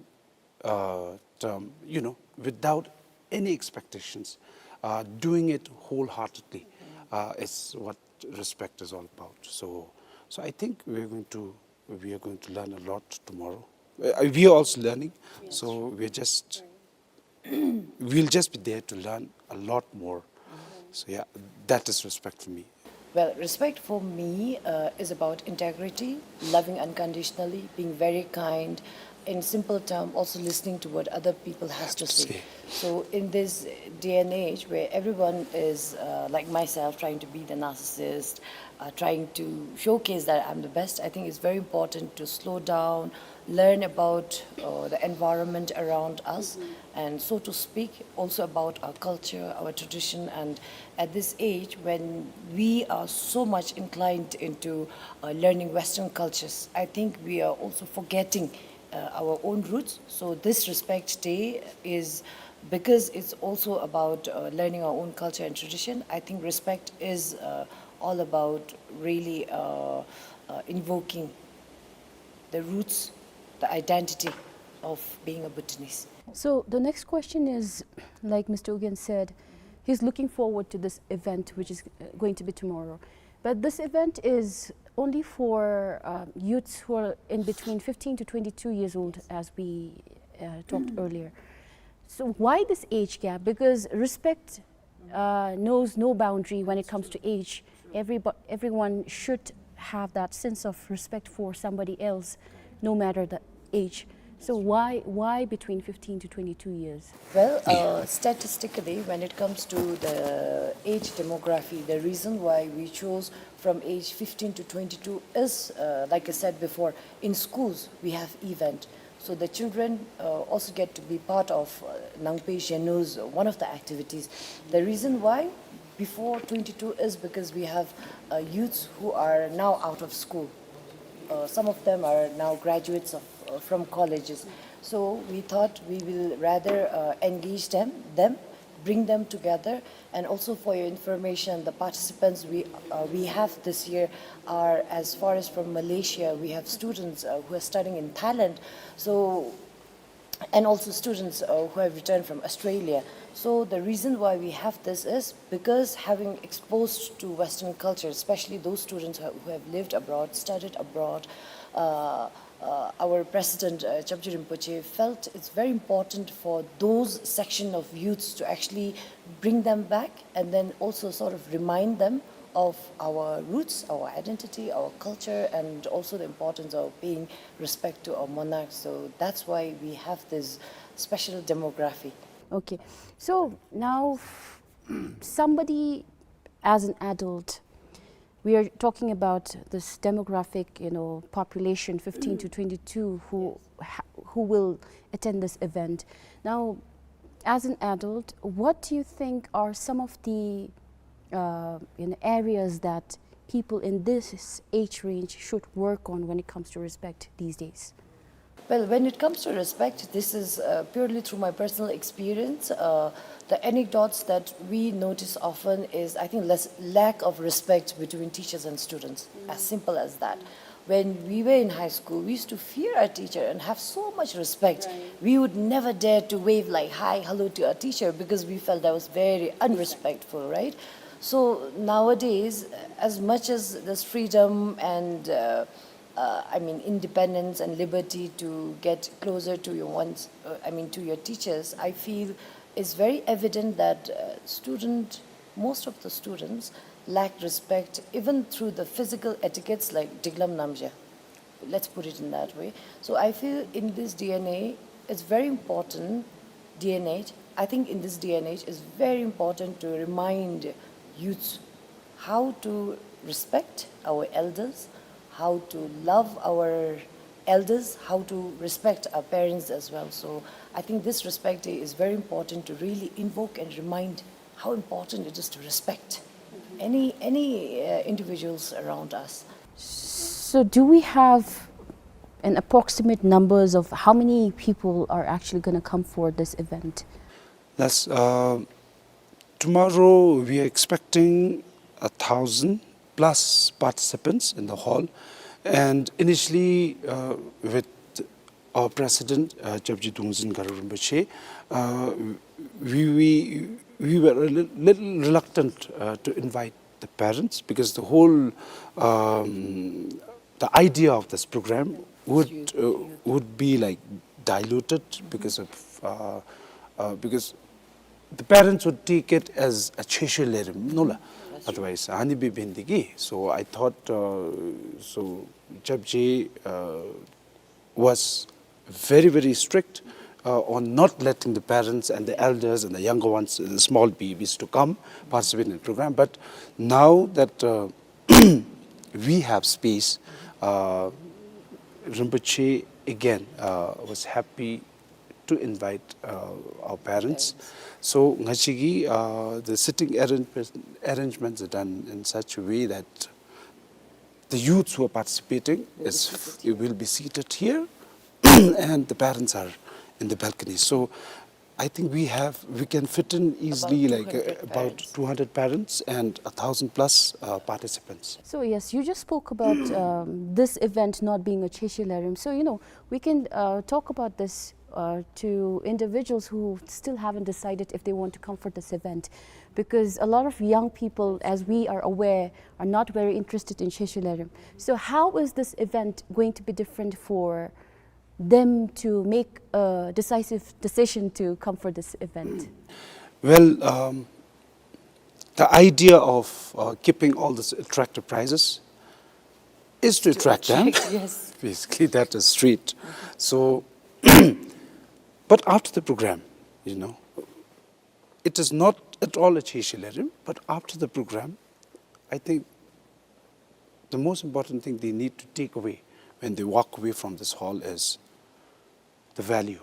uh, term, you know, without any expectations, uh, doing it wholeheartedly uh, is what respect is all about. So, so I think we're going to we are going to learn a lot tomorrow. Uh, we are also learning, so we're just we'll just be there to learn a lot more. So yeah, that is respect for me. Well, respect for me uh, is about integrity, loving unconditionally, being very kind. In simple term, also listening to what other people has to say. So in this day and age where everyone is uh, like myself, trying to be the narcissist, uh, trying to showcase that I'm the best, I think it's very important to slow down, learn about uh, the environment around us, and so to speak, also about our culture, our tradition. And at this age, when we are so much inclined into uh, learning Western cultures, I think we are also forgetting uh, our own roots. So this Respect Day is, because it's also about uh, learning our own culture and tradition, I think respect is uh, all about really uh, uh, invoking the roots, the identity of being a Bhutanese. So the next question is, like Mister Ugyen said, he's looking forward to this event, which is uh, going to be tomorrow. But this event is only for uh, youths who are in between fifteen to twenty-two years old, as we uh, talked earlier. So why this age gap? Because respect uh, knows no boundary when it comes to age. Everybo- everyone should have that sense of respect for somebody else, no matter the age. So why, why between fifteen to twenty-two years? Well, uh, statistically, when it comes to the age demography, the reason why we chose from age fifteen to twenty-two is, uh, like I said before, in schools we have event. So the children uh, also get to be part of uh, Nangpyi Zhenu's, uh, one of the activities. The reason why before twenty-two is because we have uh, youths who are now out of school. Uh, some of them are now graduates of, uh, from colleges. So we thought we will rather uh, engage them, them, bring them together. And also for your information, the participants we, uh, we have this year are as far as from Malaysia. We have students uh, who are studying in Thailand. So, and also students uh, who have returned from Australia. So the reason why we have this is because, having exposed to Western culture, especially those students who have, who have lived abroad, studied abroad, uh, uh, our president, uh, Chapje Rinpoche, felt it's very important for those section of youths to actually bring them back and then also sort of remind them of our roots, our identity, our culture, and also the importance of paying respect to our monarchs. So that's why we have this special demography. Okay. So now, somebody as an adult, we are talking about this demographic, you know, population, fifteen to twenty-two, who ha-, who will attend this event. Now, as an adult, what do you think are some of the, uh, you know, areas that people in this age range should work on when it comes to respect these days? Well, when it comes to respect, this is, uh, purely through my personal experience. Uh, the anecdotes that we notice often is, I think, less, lack of respect between teachers and students. As simple as that. When we were in high school, we used to fear our teacher and have so much respect. We would never dare to wave, like, "Hi, hello" to our teacher because we felt that was very unrespectful, right? So nowadays, as much as there's freedom and, uh, uh, I mean, independence and liberty to get closer to your ones, uh, I mean, to your teachers, I feel it's very evident that, uh, student, most of the students lack respect even through the physical etiquettes like diklam namje. Let's put it in that way. So I feel in this D N A, it's very important, D N A, I think in this D N A, it's very important to remind youths how to respect our elders, how to love our elders, how to respect our parents as well. So I think this respect day is very important to really invoke and remind how important it is to respect any, any, uh, individuals around us. So do we have an approximate numbers of how many people are actually gonna come for this event? Yes, uh, tomorrow we are expecting a thousand plus participants in the hall, and initially, uh, with our president, uh, Chapje Dungzin Garo Rinpoche, uh, we, we, we were a little, little reluctant, uh, to invite the parents because the whole, um, the idea of this program would, uh, would be, like, diluted because of, uh, uh, because the parents would take it as a cheshe lerim, no la. Otherwise, ani bi bindi ki. So I thought, uh, so Chapje, uh, was very, very strict, uh, on not letting the parents and the elders and the younger ones, uh, the small babies, to come participate in the program. But now that, uh, we have space, uh, Rinpoche again, uh, was happy to invite, uh, our parents. So, nga chi ki, uh, the sitting arrange-, arrangements are done in such a way that the youths who are participating is, it will be seated here, and the parents are in the balcony. So, I think we have, we can fit in easily, like, uh, about two hundred parents and a thousand plus, uh, participants. So yes, you just spoke about, um, this event not being a cheshe lerim. So, you know, we can, uh, talk about this, uh, to individuals who still haven't decided if they want to come for this event, because a lot of young people, as we are aware, are not very interested in cheshe lerim. So how is this event going to be different for them to make a decisive decision to come for this event? Well, um, the idea of, uh, keeping all these attractive prizes is to attract them. Yes. Basically, that is straight. So, but after the program, you know, it is not at all a cheshe lerim, but after the program, I think the most important thing they need to take away when they walk away from this hall is the value,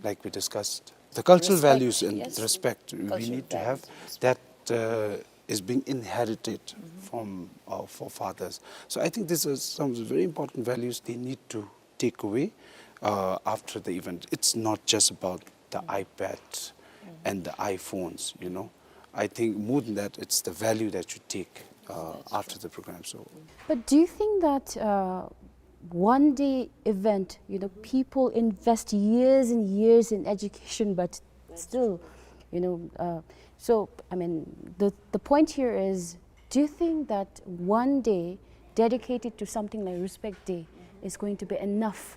like we discussed, the cultural values and respect. We need to have that, uh, is being inherited from our forefathers. So I think these are some very important values they need to take away, uh, after the event. It's not just about the iPad and the iPhones, you know. I think more than that, it's the value that you take, uh, after the program. So, but do you think that, uh, one day event, you know, people invest years and years in education, but still You know, uh, so, I mean, the, the point here is, do you think that one day dedicated to something like Respect Day is going to be enough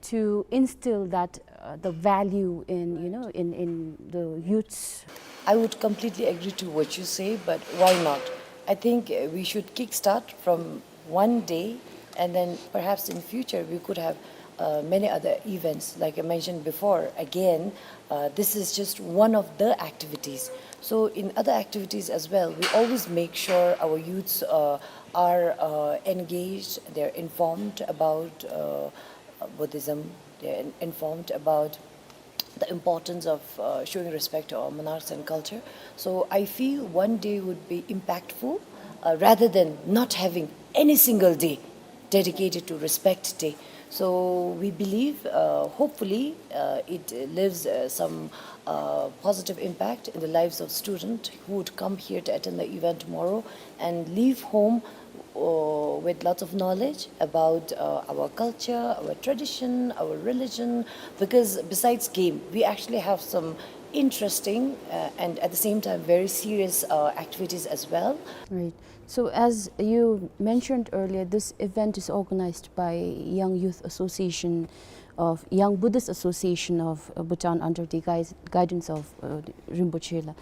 to instill that, uh, the value in, you know, in, in the youths? I would completely agree to what you say, but why not? I think, uh, we should kickstart from one day, and then perhaps in future we could have, uh, many other events. Like I mentioned before, again, uh, this is just one of the activities. So in other activities as well, we always make sure our youths, uh, are, uh, engaged, they're informed about, uh, Buddhism, they're in-, informed about the importance of, uh, showing respect to our monarchs and culture. So I feel one day would be impactful, uh, rather than not having any single day dedicated to Respect Day. So we believe, uh, hopefully, uh, it leaves, uh, some, uh, positive impact in the lives of students who would come here to attend the event tomorrow and leave home, uh, with lots of knowledge about, uh, our culture, our tradition, our religion. Because besides game, we actually have some interesting, uh, and at the same time very serious, uh, activities as well. Right. So as you mentioned earlier, this event is organized by Young Youth Association of, Young Buddhist Association of, uh, Bhutan under the guis-, guidance of, uh, Rinpoche la.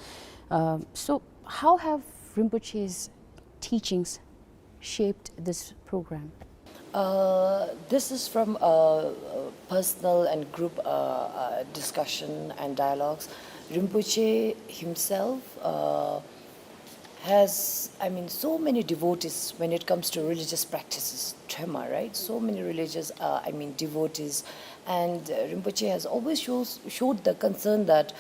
Um, so how have Rinpoche's teachings shaped this program? Uh, this is from a, a personal and group, uh, uh, discussion and dialogues. Rinpoche himself, uh, has, I mean, so many devotees when it comes to religious practices, Trema, right? So many religious, uh, I mean, devotees. And, uh, Rinpoche has always shows, showed the concern that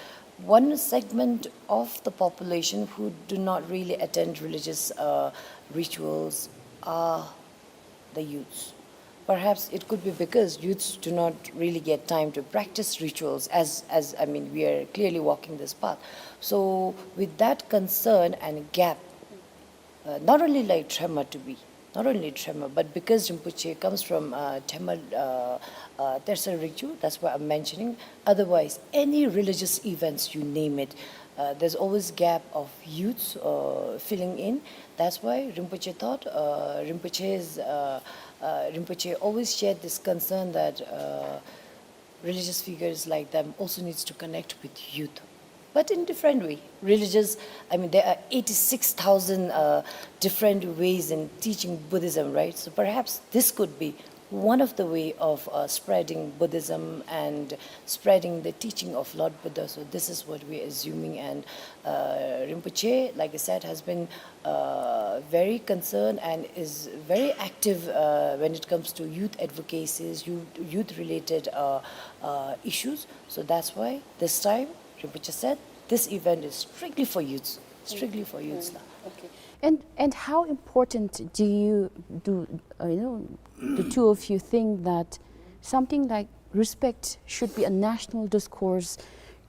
one segment of the population who do not really attend religious, uh, rituals are the youths. Perhaps it could be because youths do not really get time to practice rituals as, as, I mean, we are clearly walking this path. So with that concern and gap, uh, not only like Trema to be, not only Trema, but because Rinpoche comes from, uh, Trema, uh, uh, Tersa Rigjo, that's why I'm mentioning. Otherwise, any religious events, you name it, uh, there's always gap of youths, uh, filling in. That's why Rinpoche thought, uh, Rinpoche's, uh, uh, Rinpoche always shared this concern that, uh, religious figures like them also needs to connect with youth, but in different way. Religious, I mean, there are eighty-six thousand, uh, different ways in teaching Buddhism, right? So perhaps this could be one of the way of, uh, spreading Buddhism and spreading the teaching of Lord Buddha. So this is what we're assuming. And, uh, Rinpoche, like I said, has been, uh, very concerned and is very active, uh, when it comes to youth advocacies, youth, youth-related, uh, uh, issues. So that's why this time Rinpoche said this event is strictly for youths, strictly for youths la. Okay. And, and how important do you, do, uh, you know, the two of you think that something like respect should be a national discourse,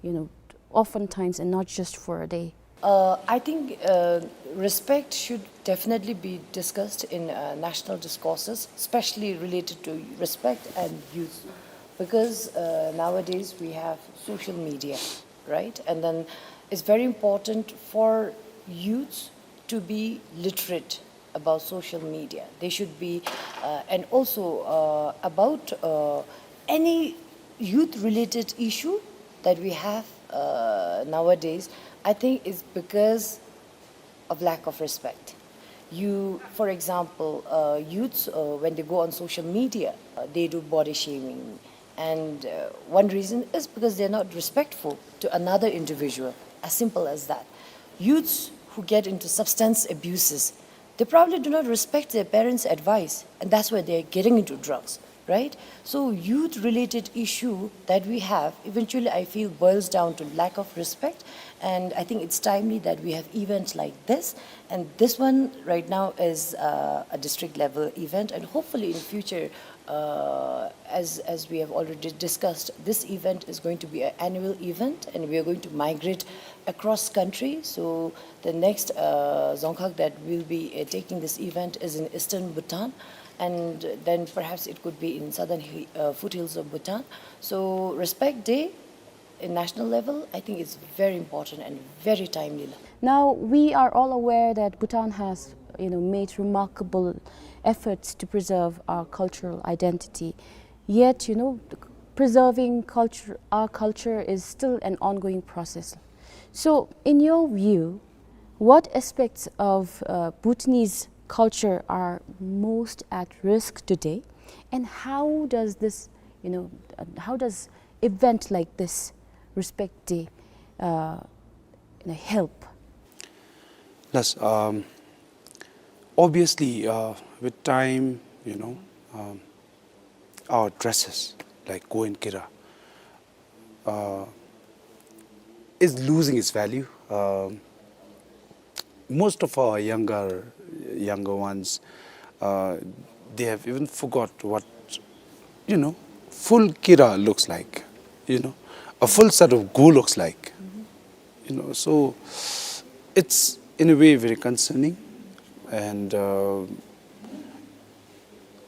you know, oftentimes and not just for a day? Uh, I think, uh, respect should definitely be discussed in, uh, national discourses, especially related to respect and youth, because, uh, nowadays we have social media, right? And then it's very important for youths to be literate about social media. They should be, uh, and also, uh, about, uh, any youth-related issue that we have, uh, nowadays, I think it's because of lack of respect. You, for example, uh, youths, uh, when they go on social media, uh, they do body shaming. And, uh, one reason is because they're not respectful to another individual. As simple as that. Youths who get into substance abuses, they probably do not respect their parents' advice, and that's why they're getting into drugs, right? So youth-related issue that we have, eventually I feel boils down to lack of respect, and I think it's timely that we have events like this. And this one right now is, uh, a district level event, and hopefully in future, uh, as, as we have already discussed, this event is going to be an annual event, and we are going to migrate across country. So the next, uh, Dzongkhag that will be, uh, taking this event is in eastern Bhutan, and then perhaps it could be in southern hi-, uh, foothills of Bhutan. So Respect Day a national level, I think it's very important and very timely. Now, we are all aware that Bhutan has, you know, made remarkable efforts to preserve our cultural identity. Yet, you know, preserving culture, our culture is still an ongoing process. So, in your view, what aspects of, uh, Bhutanese culture are most at risk today, and how does this, you know, uh, how does event like this, Respect Day, uh, you know, help? Yes, um, obviously, uh, with time, you know, um, our dresses, like Goen Kira, uh, is losing its value. Um, most of our younger, younger ones, uh, they have even forgot what, you know, full kira looks like, you know, a full set of go looks like, you know. So it's in a way very concerning, and, uh,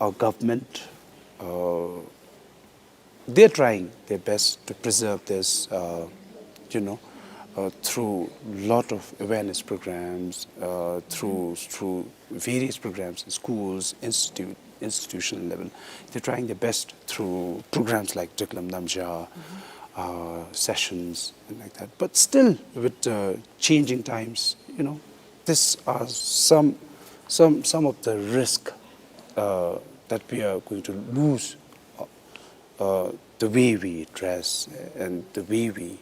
our government, uh, they're trying their best to preserve this, uh, you know, uh, through lot of awareness programs, uh, through, through various programs in schools, institute, institutional level. They're trying their best through programs like Driklam Namja, uh, sessions, and like that. But still, with, uh, changing times, you know, these are some, some, some of the risk, uh, that we are going to lose, uh, uh, the way we dress and the way we,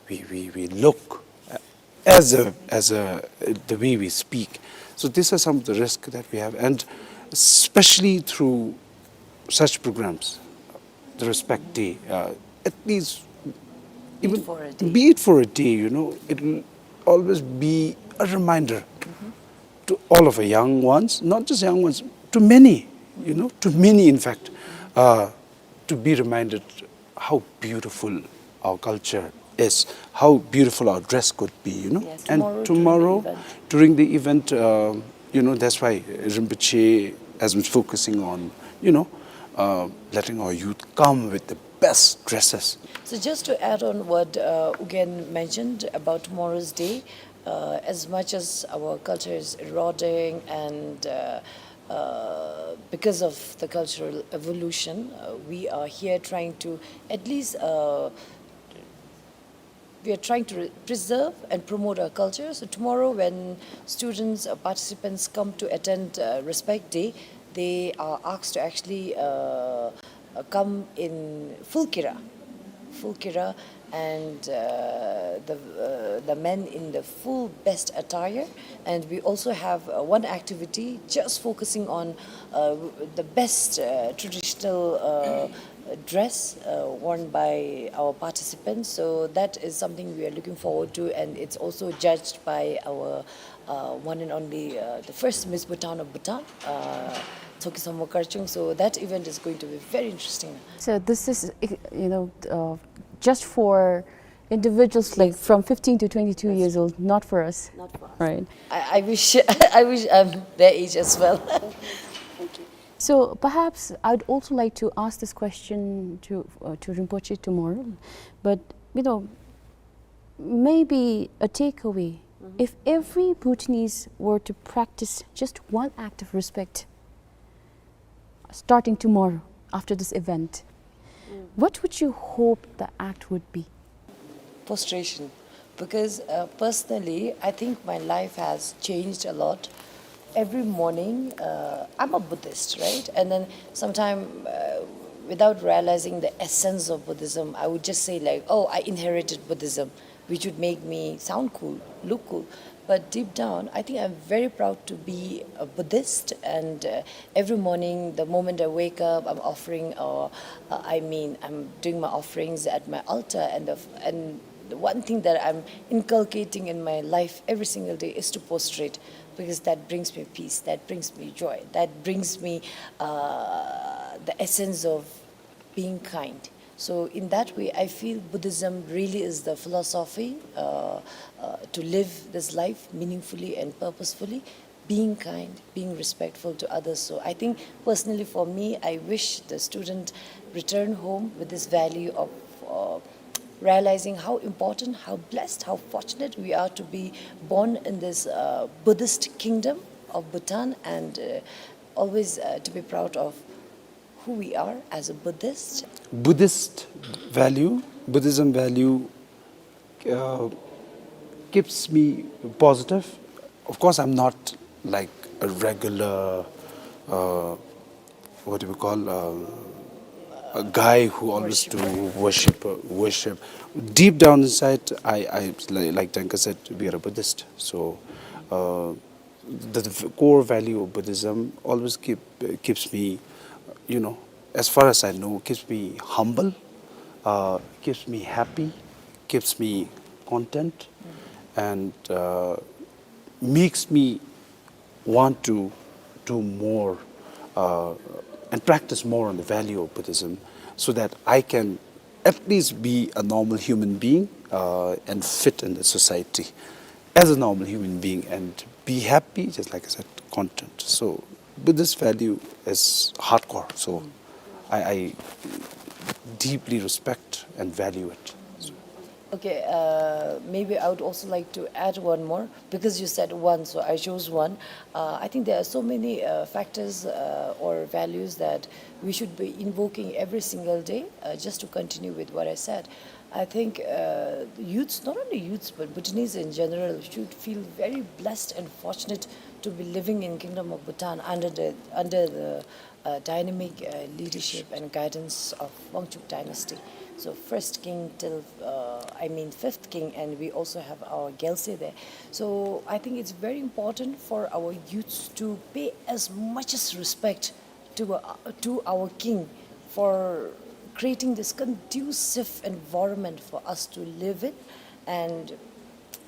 we, we, we look, uh, as a, as a, the way we speak. So these are some of the risks that we have, and especially through such programs, the Respect Day, uh, at least even be it for a day, you know, it will always be a reminder to all of our young ones, not just young ones, to many, you know, to many, in fact, uh, to be reminded how beautiful our culture is, how beautiful our dress could be, you know. Yes, and tomorrow during the event, uh, you know, that's why Rinpoche has been focusing on, you know, uh, letting our youth come with the best dresses. So just to add on what, uh, Ugyen mentioned about tomorrow's day, uh, as much as our culture is eroding and, uh, uh, because of the cultural evolution, uh, we are here trying to at least, uh, we are trying to re-, preserve and promote our culture. So tomorrow, when students or participants come to attend, uh, Respect Day, they are asked to actually, uh, uh, come in full kira, full kira, and, uh, the, uh, the men in the full best attire. And we also have, uh, one activity just focusing on, uh, the best, uh, traditional, uh, dress, uh, worn by our participants. So that is something we are looking forward to, and it's also judged by our, uh, one and only, uh, the first Miss Bhutan of Bhutan, uh, Tshogkhe Sangmo Karchung. So that event is going to be very interesting. So this is, you know, uh, just for individuals, like, from fifteen to twenty-two years old, not for us. Not for us. Right. I, I wish, I wish I'm their age as well. So perhaps I'd also like to ask this question to, uh, to Rinpoche tomorrow, but, you know, maybe a takeaway. If every Bhutanese were to practice just one act of respect, starting tomorrow after this event, what would you hope the act would be? Prostration. Because, uh, personally, I think my life has changed a lot. Every morning, uh, I'm a Buddhist, right? And then sometime, uh, without realizing the essence of Buddhism, I would just say, like, "Oh, I inherited Buddhism," which would make me sound cool, look cool. But deep down, I think I'm very proud to be a Buddhist. And, uh, every morning, the moment I wake up, I'm offering, uh, uh, I mean, I'm doing my offerings at my altar. And the f-, and the one thing that I'm inculcating in my life every single day is to prostrate, because that brings me peace, that brings me joy, that brings me, uh, the essence of being kind. So in that way, I feel Buddhism really is the philosophy, uh, uh, to live this life meaningfully and purposefully, being kind, being respectful to others. So I think personally for me, I wish the student return home with this value of, uh, Realizing how important, how blessed, how fortunate we are to be born in this, uh, Buddhist kingdom of Bhutan, and, uh, always, uh, to be proud of who we are as a Buddhist. Buddhist value, Buddhism value, uh, keeps me positive. Of course, I'm not like a regular, uh, what do we call, uh, a guy who always do worship, uh, worship. Deep down inside, I, I, like, like Tanka said, we are a Buddhist. So, uh, the, the core value of Buddhism always keep, keeps me, you know, as far as I know, keeps me humble, uh, keeps me happy, keeps me content, and, uh, makes me want to do more, uh, and practice more on the value of Buddhism, so that I can at least be a normal human being, uh, and fit in the society as a normal human being and be happy, just like I said, content. So Buddhist value is hardcore. So I, I deeply respect and value it. Okay, uh, maybe I would also like to add one more, because you said one, so I chose one. Uh, I think there are so many, uh, factors, uh, or values that we should be invoking every single day, uh, just to continue with what I said. I think, uh, youths, not only youths, but Bhutanese in general, should feel very blessed and fortunate to be living in Kingdom of Bhutan under the, under the uh, dynamic, uh, leadership and guidance of Wangchuck dynasty. So first king till, uh, I mean, fifth king, and we also have our Gyaltse there. So I think it's very important for our youths to pay as much as respect to, uh, to our king for creating this conducive environment for us to live in, and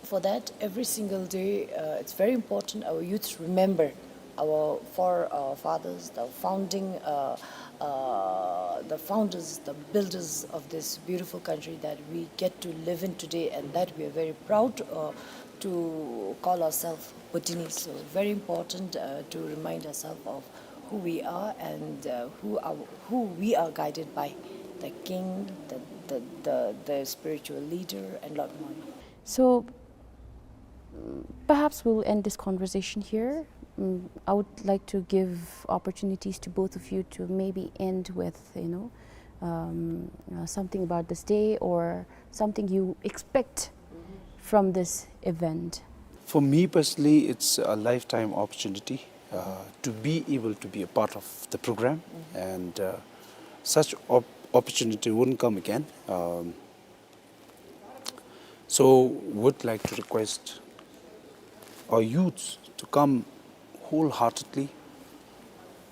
for that, every single day, uh, it's very important our youths remember our forefathers, the founding, uh, uh, the founders, the builders of this beautiful country that we get to live in today, and that we are very proud, uh, to call ourselves Bhutanese. So very important, uh, to remind ourselves of who we are and, uh, who are, who we are guided by, the king, the, the, the, the spiritual leader, and lot more. So, mm, perhaps we'll end this conversation here. Mm, I would like to give opportunities to both of you to maybe end with, you know, um, uh, something about this day or something you expect from this event. For me personally, it's a lifetime opportunity, uh, to be able to be a part of the program, and, uh, such op-, opportunity wouldn't come again. Um, So would like to request our youths to come wholeheartedly,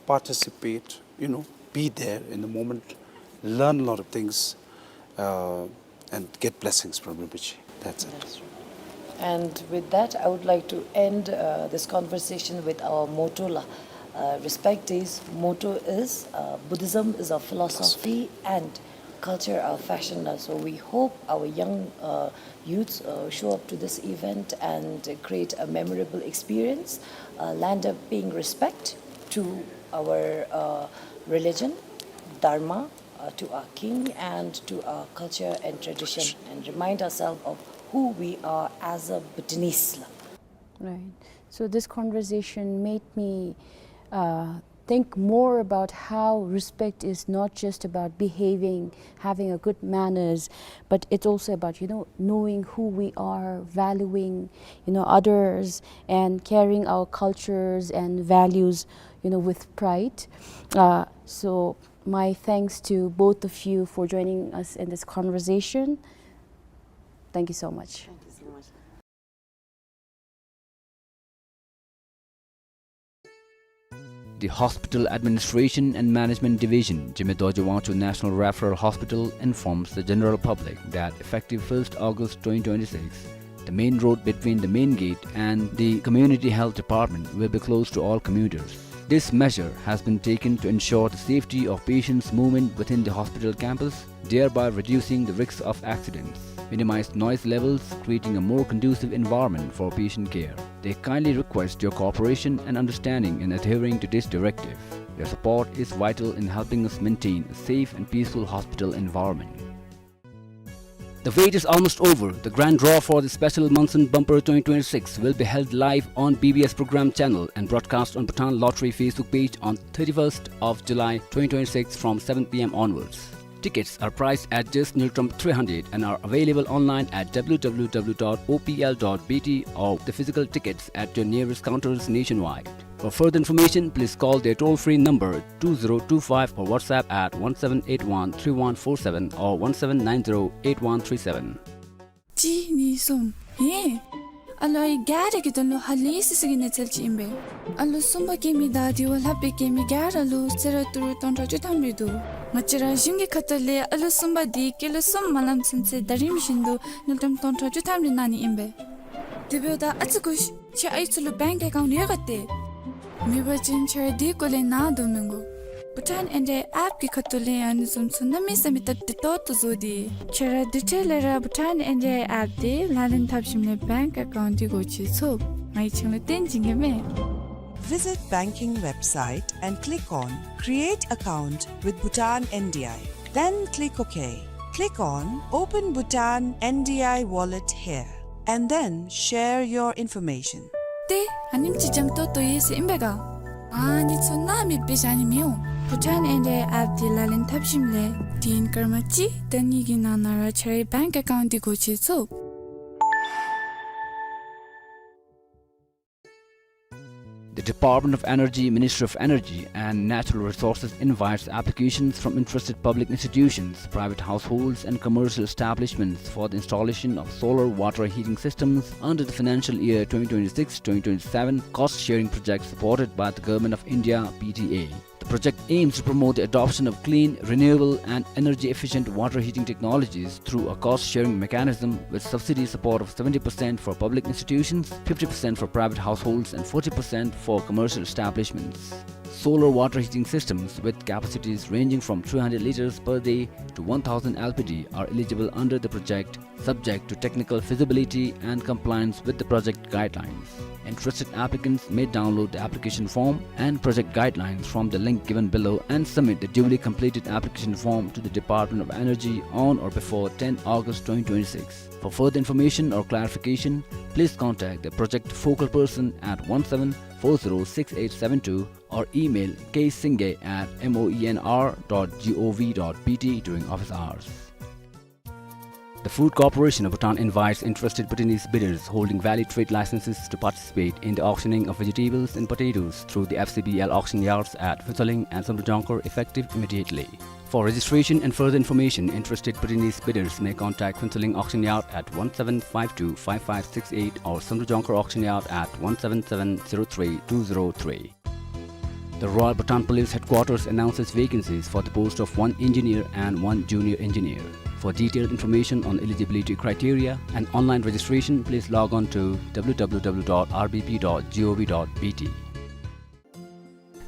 participate, you know, be there in the moment, learn a lot of things, uh, and get blessings from Rinpoche. That's it. That's true. And with that, I would like to end, uh, this conversation with our motto la. Uh, respect is, motto is, uh, Buddhism is a philosophy and culture of fashion. So we hope our young, uh, youths, uh, show up to this event and create a memorable experience, uh, land up paying respect to our, uh, religion, Dharma, uh, to our king and to our culture and tradition, and remind ourselves of who we are as a Bhutanese. Right. So this conversation made me, uh, think more about how respect is not just about behaving, having a good manners, but it's also about, you know, knowing who we are, valuing, you know, others, and carrying our cultures and values, you know, with pride. Uh, so my thanks to both of you for joining us in this conversation. Thank you so much. Thank you so much. The Hospital Administration and Management Division, Jigme Dorji Wangchuck National Referral Hospital, informs the general public that effective first August twenty twenty-six, the main road between the main gate and the Community Health Department will be closed to all commuters. This measure has been taken to ensure the safety of patients' movement within the hospital campus, thereby reducing the risks of accidents, minimize noise levels, creating a more conducive environment for patient care. They kindly request your cooperation and understanding in adhering to this directive. Your support is vital in helping us maintain a safe and peaceful hospital environment. The wait is almost over. The grand draw for the special Monsoon Bumper twenty twenty-six will be held live on B B S program channel and broadcast on Bhutan Lottery Facebook page on thirty-first of July twenty twenty-six from seven p m onwards. Tickets are priced at just Ngultrum three hundred and are available online at w w w dot o p l dot b t or the physical tickets at your nearest counters nationwide. For further information, please call their toll-free number two zero two five or WhatsApp at one seven eight one three one four seven or one seven nine zero eight one three seven. གཅིག་གཉིས་གསུམ། ཧེ། ཨ་ལོ་ཨའི་ག་ར་གི་དོན་ལུ་ཧ་ལས་སི་སི་གི་གནས་ཚུལ་ཅིག་ཨིན་པས། ཨ་ལོ་གསུམ་པ་སྐྱེ་མི་དང་དེ་བ་ལྷག་པའི་སྐྱེ་མི་ག་ར་ལུ་གསོལ་རས་ཏི་རུ་སྟོང་ཕྲག་བཅུ་ཐམ་རེ་འདུག། ང་བཅས་ར་གཞུང་གི་ཁ་ཐུག་ལས་ཨ་ལོ་གསུམ་པ་དེ་སྐྱེས་ལོ་གསུམ་མ་ལངམ་ཚུན་ཚོད་ཟླ་རིམ་བཞིན་དུ་དངུལ་ཀྲམ་སྟོང་ཕྲག་བཅུ་ཐམ་རེ་གནང་ནི་ཨིན་པས། དེ་འབདཝ་ད་ཨ་ཙི་སྒུག་ཤིག། ཁྱེད་ཨའི་ཚུ་ལུ་བེངཀ་ཨེ་ཀའུནཊ་ཡོད་ག་ཏེ། མེད་པ་ཅིན་ཁྱེད་ར་དེ་སྐོར་ལས་ནཱ་དོ་མི་དགོ། བྷུ་ཊཱན་ཨེན་ཌི་ཨའི་ཨེཔ་གི་ཁ་ཐུག་ལས་ཨ་ནི་བཟུམ་ཚུ་གནམ་མེད་ས་མེད་སྟབས་བདེ་ཏོག་ཏོ་བཟོ་སྟེ། ཁྱེད་ར་དེ་འཕྲལ་ལས་ར་བྷུ་ཊཱན་ཨེན་ཌི་ཨའི་ཨེཔ་དེ་ལག་ལེན་འཐབ་ཞིནམ་ལས་བེངཀ་ཨེ་ཀའུནཊ་དེ་སྒོ་ཕྱེ་ཚུགས། ང་གིས་ཁྱེད་ལུ་སྟོན་བྱིན་གེ་མས། Visit banking website and click on Create account with Bhutan N D I. Then click OK. Click on Open Bhutan N D I Wallet here and then share your information. ཏེ་ཨ་ནེམ་ཅིག་འཇམ་ཏོང་ཏོ་ཡོད་ཟེར་ཨིན་པས་ག། ཨ་ནི་ཚུ་ནཱ་མེདཔ་སྦེ་བཞག་ནི་མི་འོང་། བྷུ་ཊཱན་ཨེན་ཌི་ཨའི་ཨེཔ་དེ་ལག་ལེན་འཐབ་ཞིནམ་ལས་དུས་ཡུན་སྐར་མ་གཅིག་དང་གཉིས་ཀྱི་ནང་ན་ར་ཁྱེད་རའི་བེངཀ་ཨེ་ཀའུནཊ་དེ་སྒོ་ཕྱེ་ཚུགས། The Department of Energy, Ministry of Energy and Natural Resources invites applications from interested public institutions, private households and commercial establishments for the installation of solar water heating systems under the financial year twenty twenty-six twenty twenty-seven cost sharing project supported by the Government of India, P T A. The project aims to promote the adoption of clean, renewable and energy efficient water heating technologies through a cost sharing mechanism with subsidy support of seventy percent for public institutions, fifty percent for private households and forty percent for commercial establishments. Solar water heating systems with capacities ranging from three hundred liters per day to one thousand L P D are eligible under the project, subject to technical feasibility and compliance with the project guidelines. Interested applicants may download the application form and project guidelines from the link given below and submit the duly completed application form to the Department of Energy on or before ten August twenty twenty-six. For further information or clarification, please contact the project focal person at one seven four zero six eight seven two or email k singay at moenr dot gov dot bt during office hours. The Food Corporation of Bhutan invites interested Bhutanese bidders holding valid trade licenses to participate in the auctioning of vegetables and potatoes through the F C B L auction yards at Phuentsholing and Samdrup Jongkhar, effective immediately. For registration and further information, interested Bhutanese bidders may contact Phuentsholing Auction Yard at one seven five two five five six eight or Samdrup Jongkhar Auction Yard at one seven seven zero three two zero three. The Royal Bhutan Police Headquarters announces vacancies for the post of one engineer and one junior engineer. For detailed information on eligibility criteria and online registration, please log on to w w w dot r b p dot gov dot b t.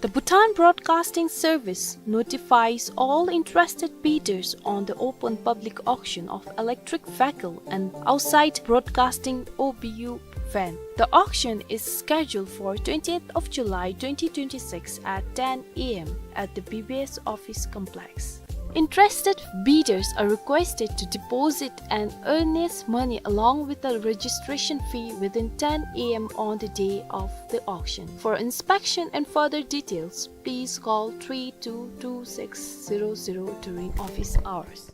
The Bhutan Broadcasting Service notifies all interested bidders on the open public auction of electric vehicle and outside broadcasting O B U van. The auction is scheduled for twentieth of July twenty twenty-six at ten a m at the B B S office complex. Interested bidders are requested to deposit an earnest money along with the registration fee within ten a m on the day of the auction. For inspection and further details, please call three two two six zero zero during office hours.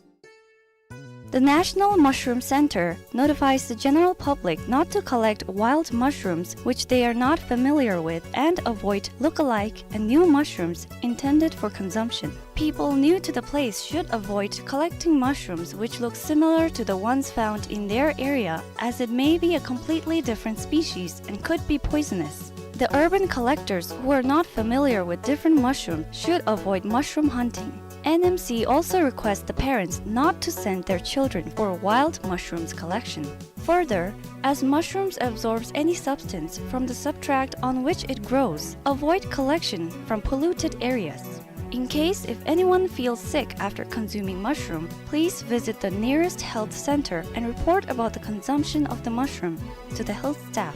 The National Mushroom Center notifies the general public not to collect wild mushrooms which they are not familiar with and avoid look-alike and new mushrooms intended for consumption. People new to the place should avoid collecting mushrooms which look similar to the ones found in their area, as it may be a completely different species and could be poisonous. The urban collectors who are not familiar with different mushrooms should avoid mushroom hunting. N M C also requests the parents not to send their children for wild mushrooms collection. Further, as mushrooms absorbs any substance from the substrate on which it grows, avoid collection from polluted areas. In case if anyone feels sick after consuming mushroom, please visit the nearest health center and report about the consumption of the mushroom to the health staff.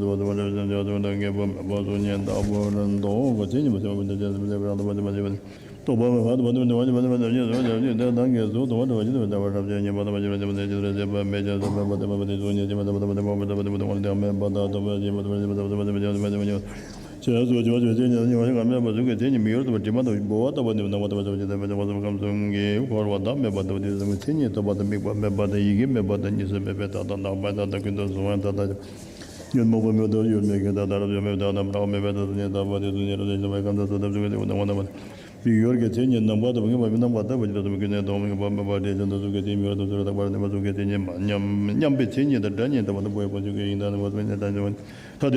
ཉོན་མོངས་པ་མེད་དོ། ཡོད་མེད་ཀྱི་བདག་ལྟར་ཡོད་མེད་བདག་རྣམས་རགས་མེད་པའི་བདག་ཏུ་ནི་བདག་པོ་དེ་ཚུ་ཉིད་རང་བཞིན་གྱིས་གང་དག་སོ་ཐབས་ཤེས་ཀྱི་དེ་ཀུན་ནས་འོངས་ན་མ་ཡིན་པའི་ཡོད་ཀྱི་དེ་ཉིད་རྣམ་པར་དག་པ་ཉིད་རྣམ་པར་དག་པ་ཉིད་དེ་ཉིད་ཀུན་ནས་སྟོང་པ་ཉིད་པ་མེད་པ་དེ་བཞིན་དུ་གཟུགས་ཀྱི་དེ་ཉིད་མེད་པར་ཐབས་ཤེས་རབ་རྟོག་པར་ནུས་པ་གཟུགས་ཀྱི་དེ་ཉིད་མ་ཉམས་ཉམས་པའི་དེ་ཉིད་དང་སྒྲ་ཉིད་དང་བ་དང་པོའི་ཀུན་རྫོབ་ཀྱི་དབྱིངས་དང་ནུས་པ་ཐ་དད་ཐ་དད་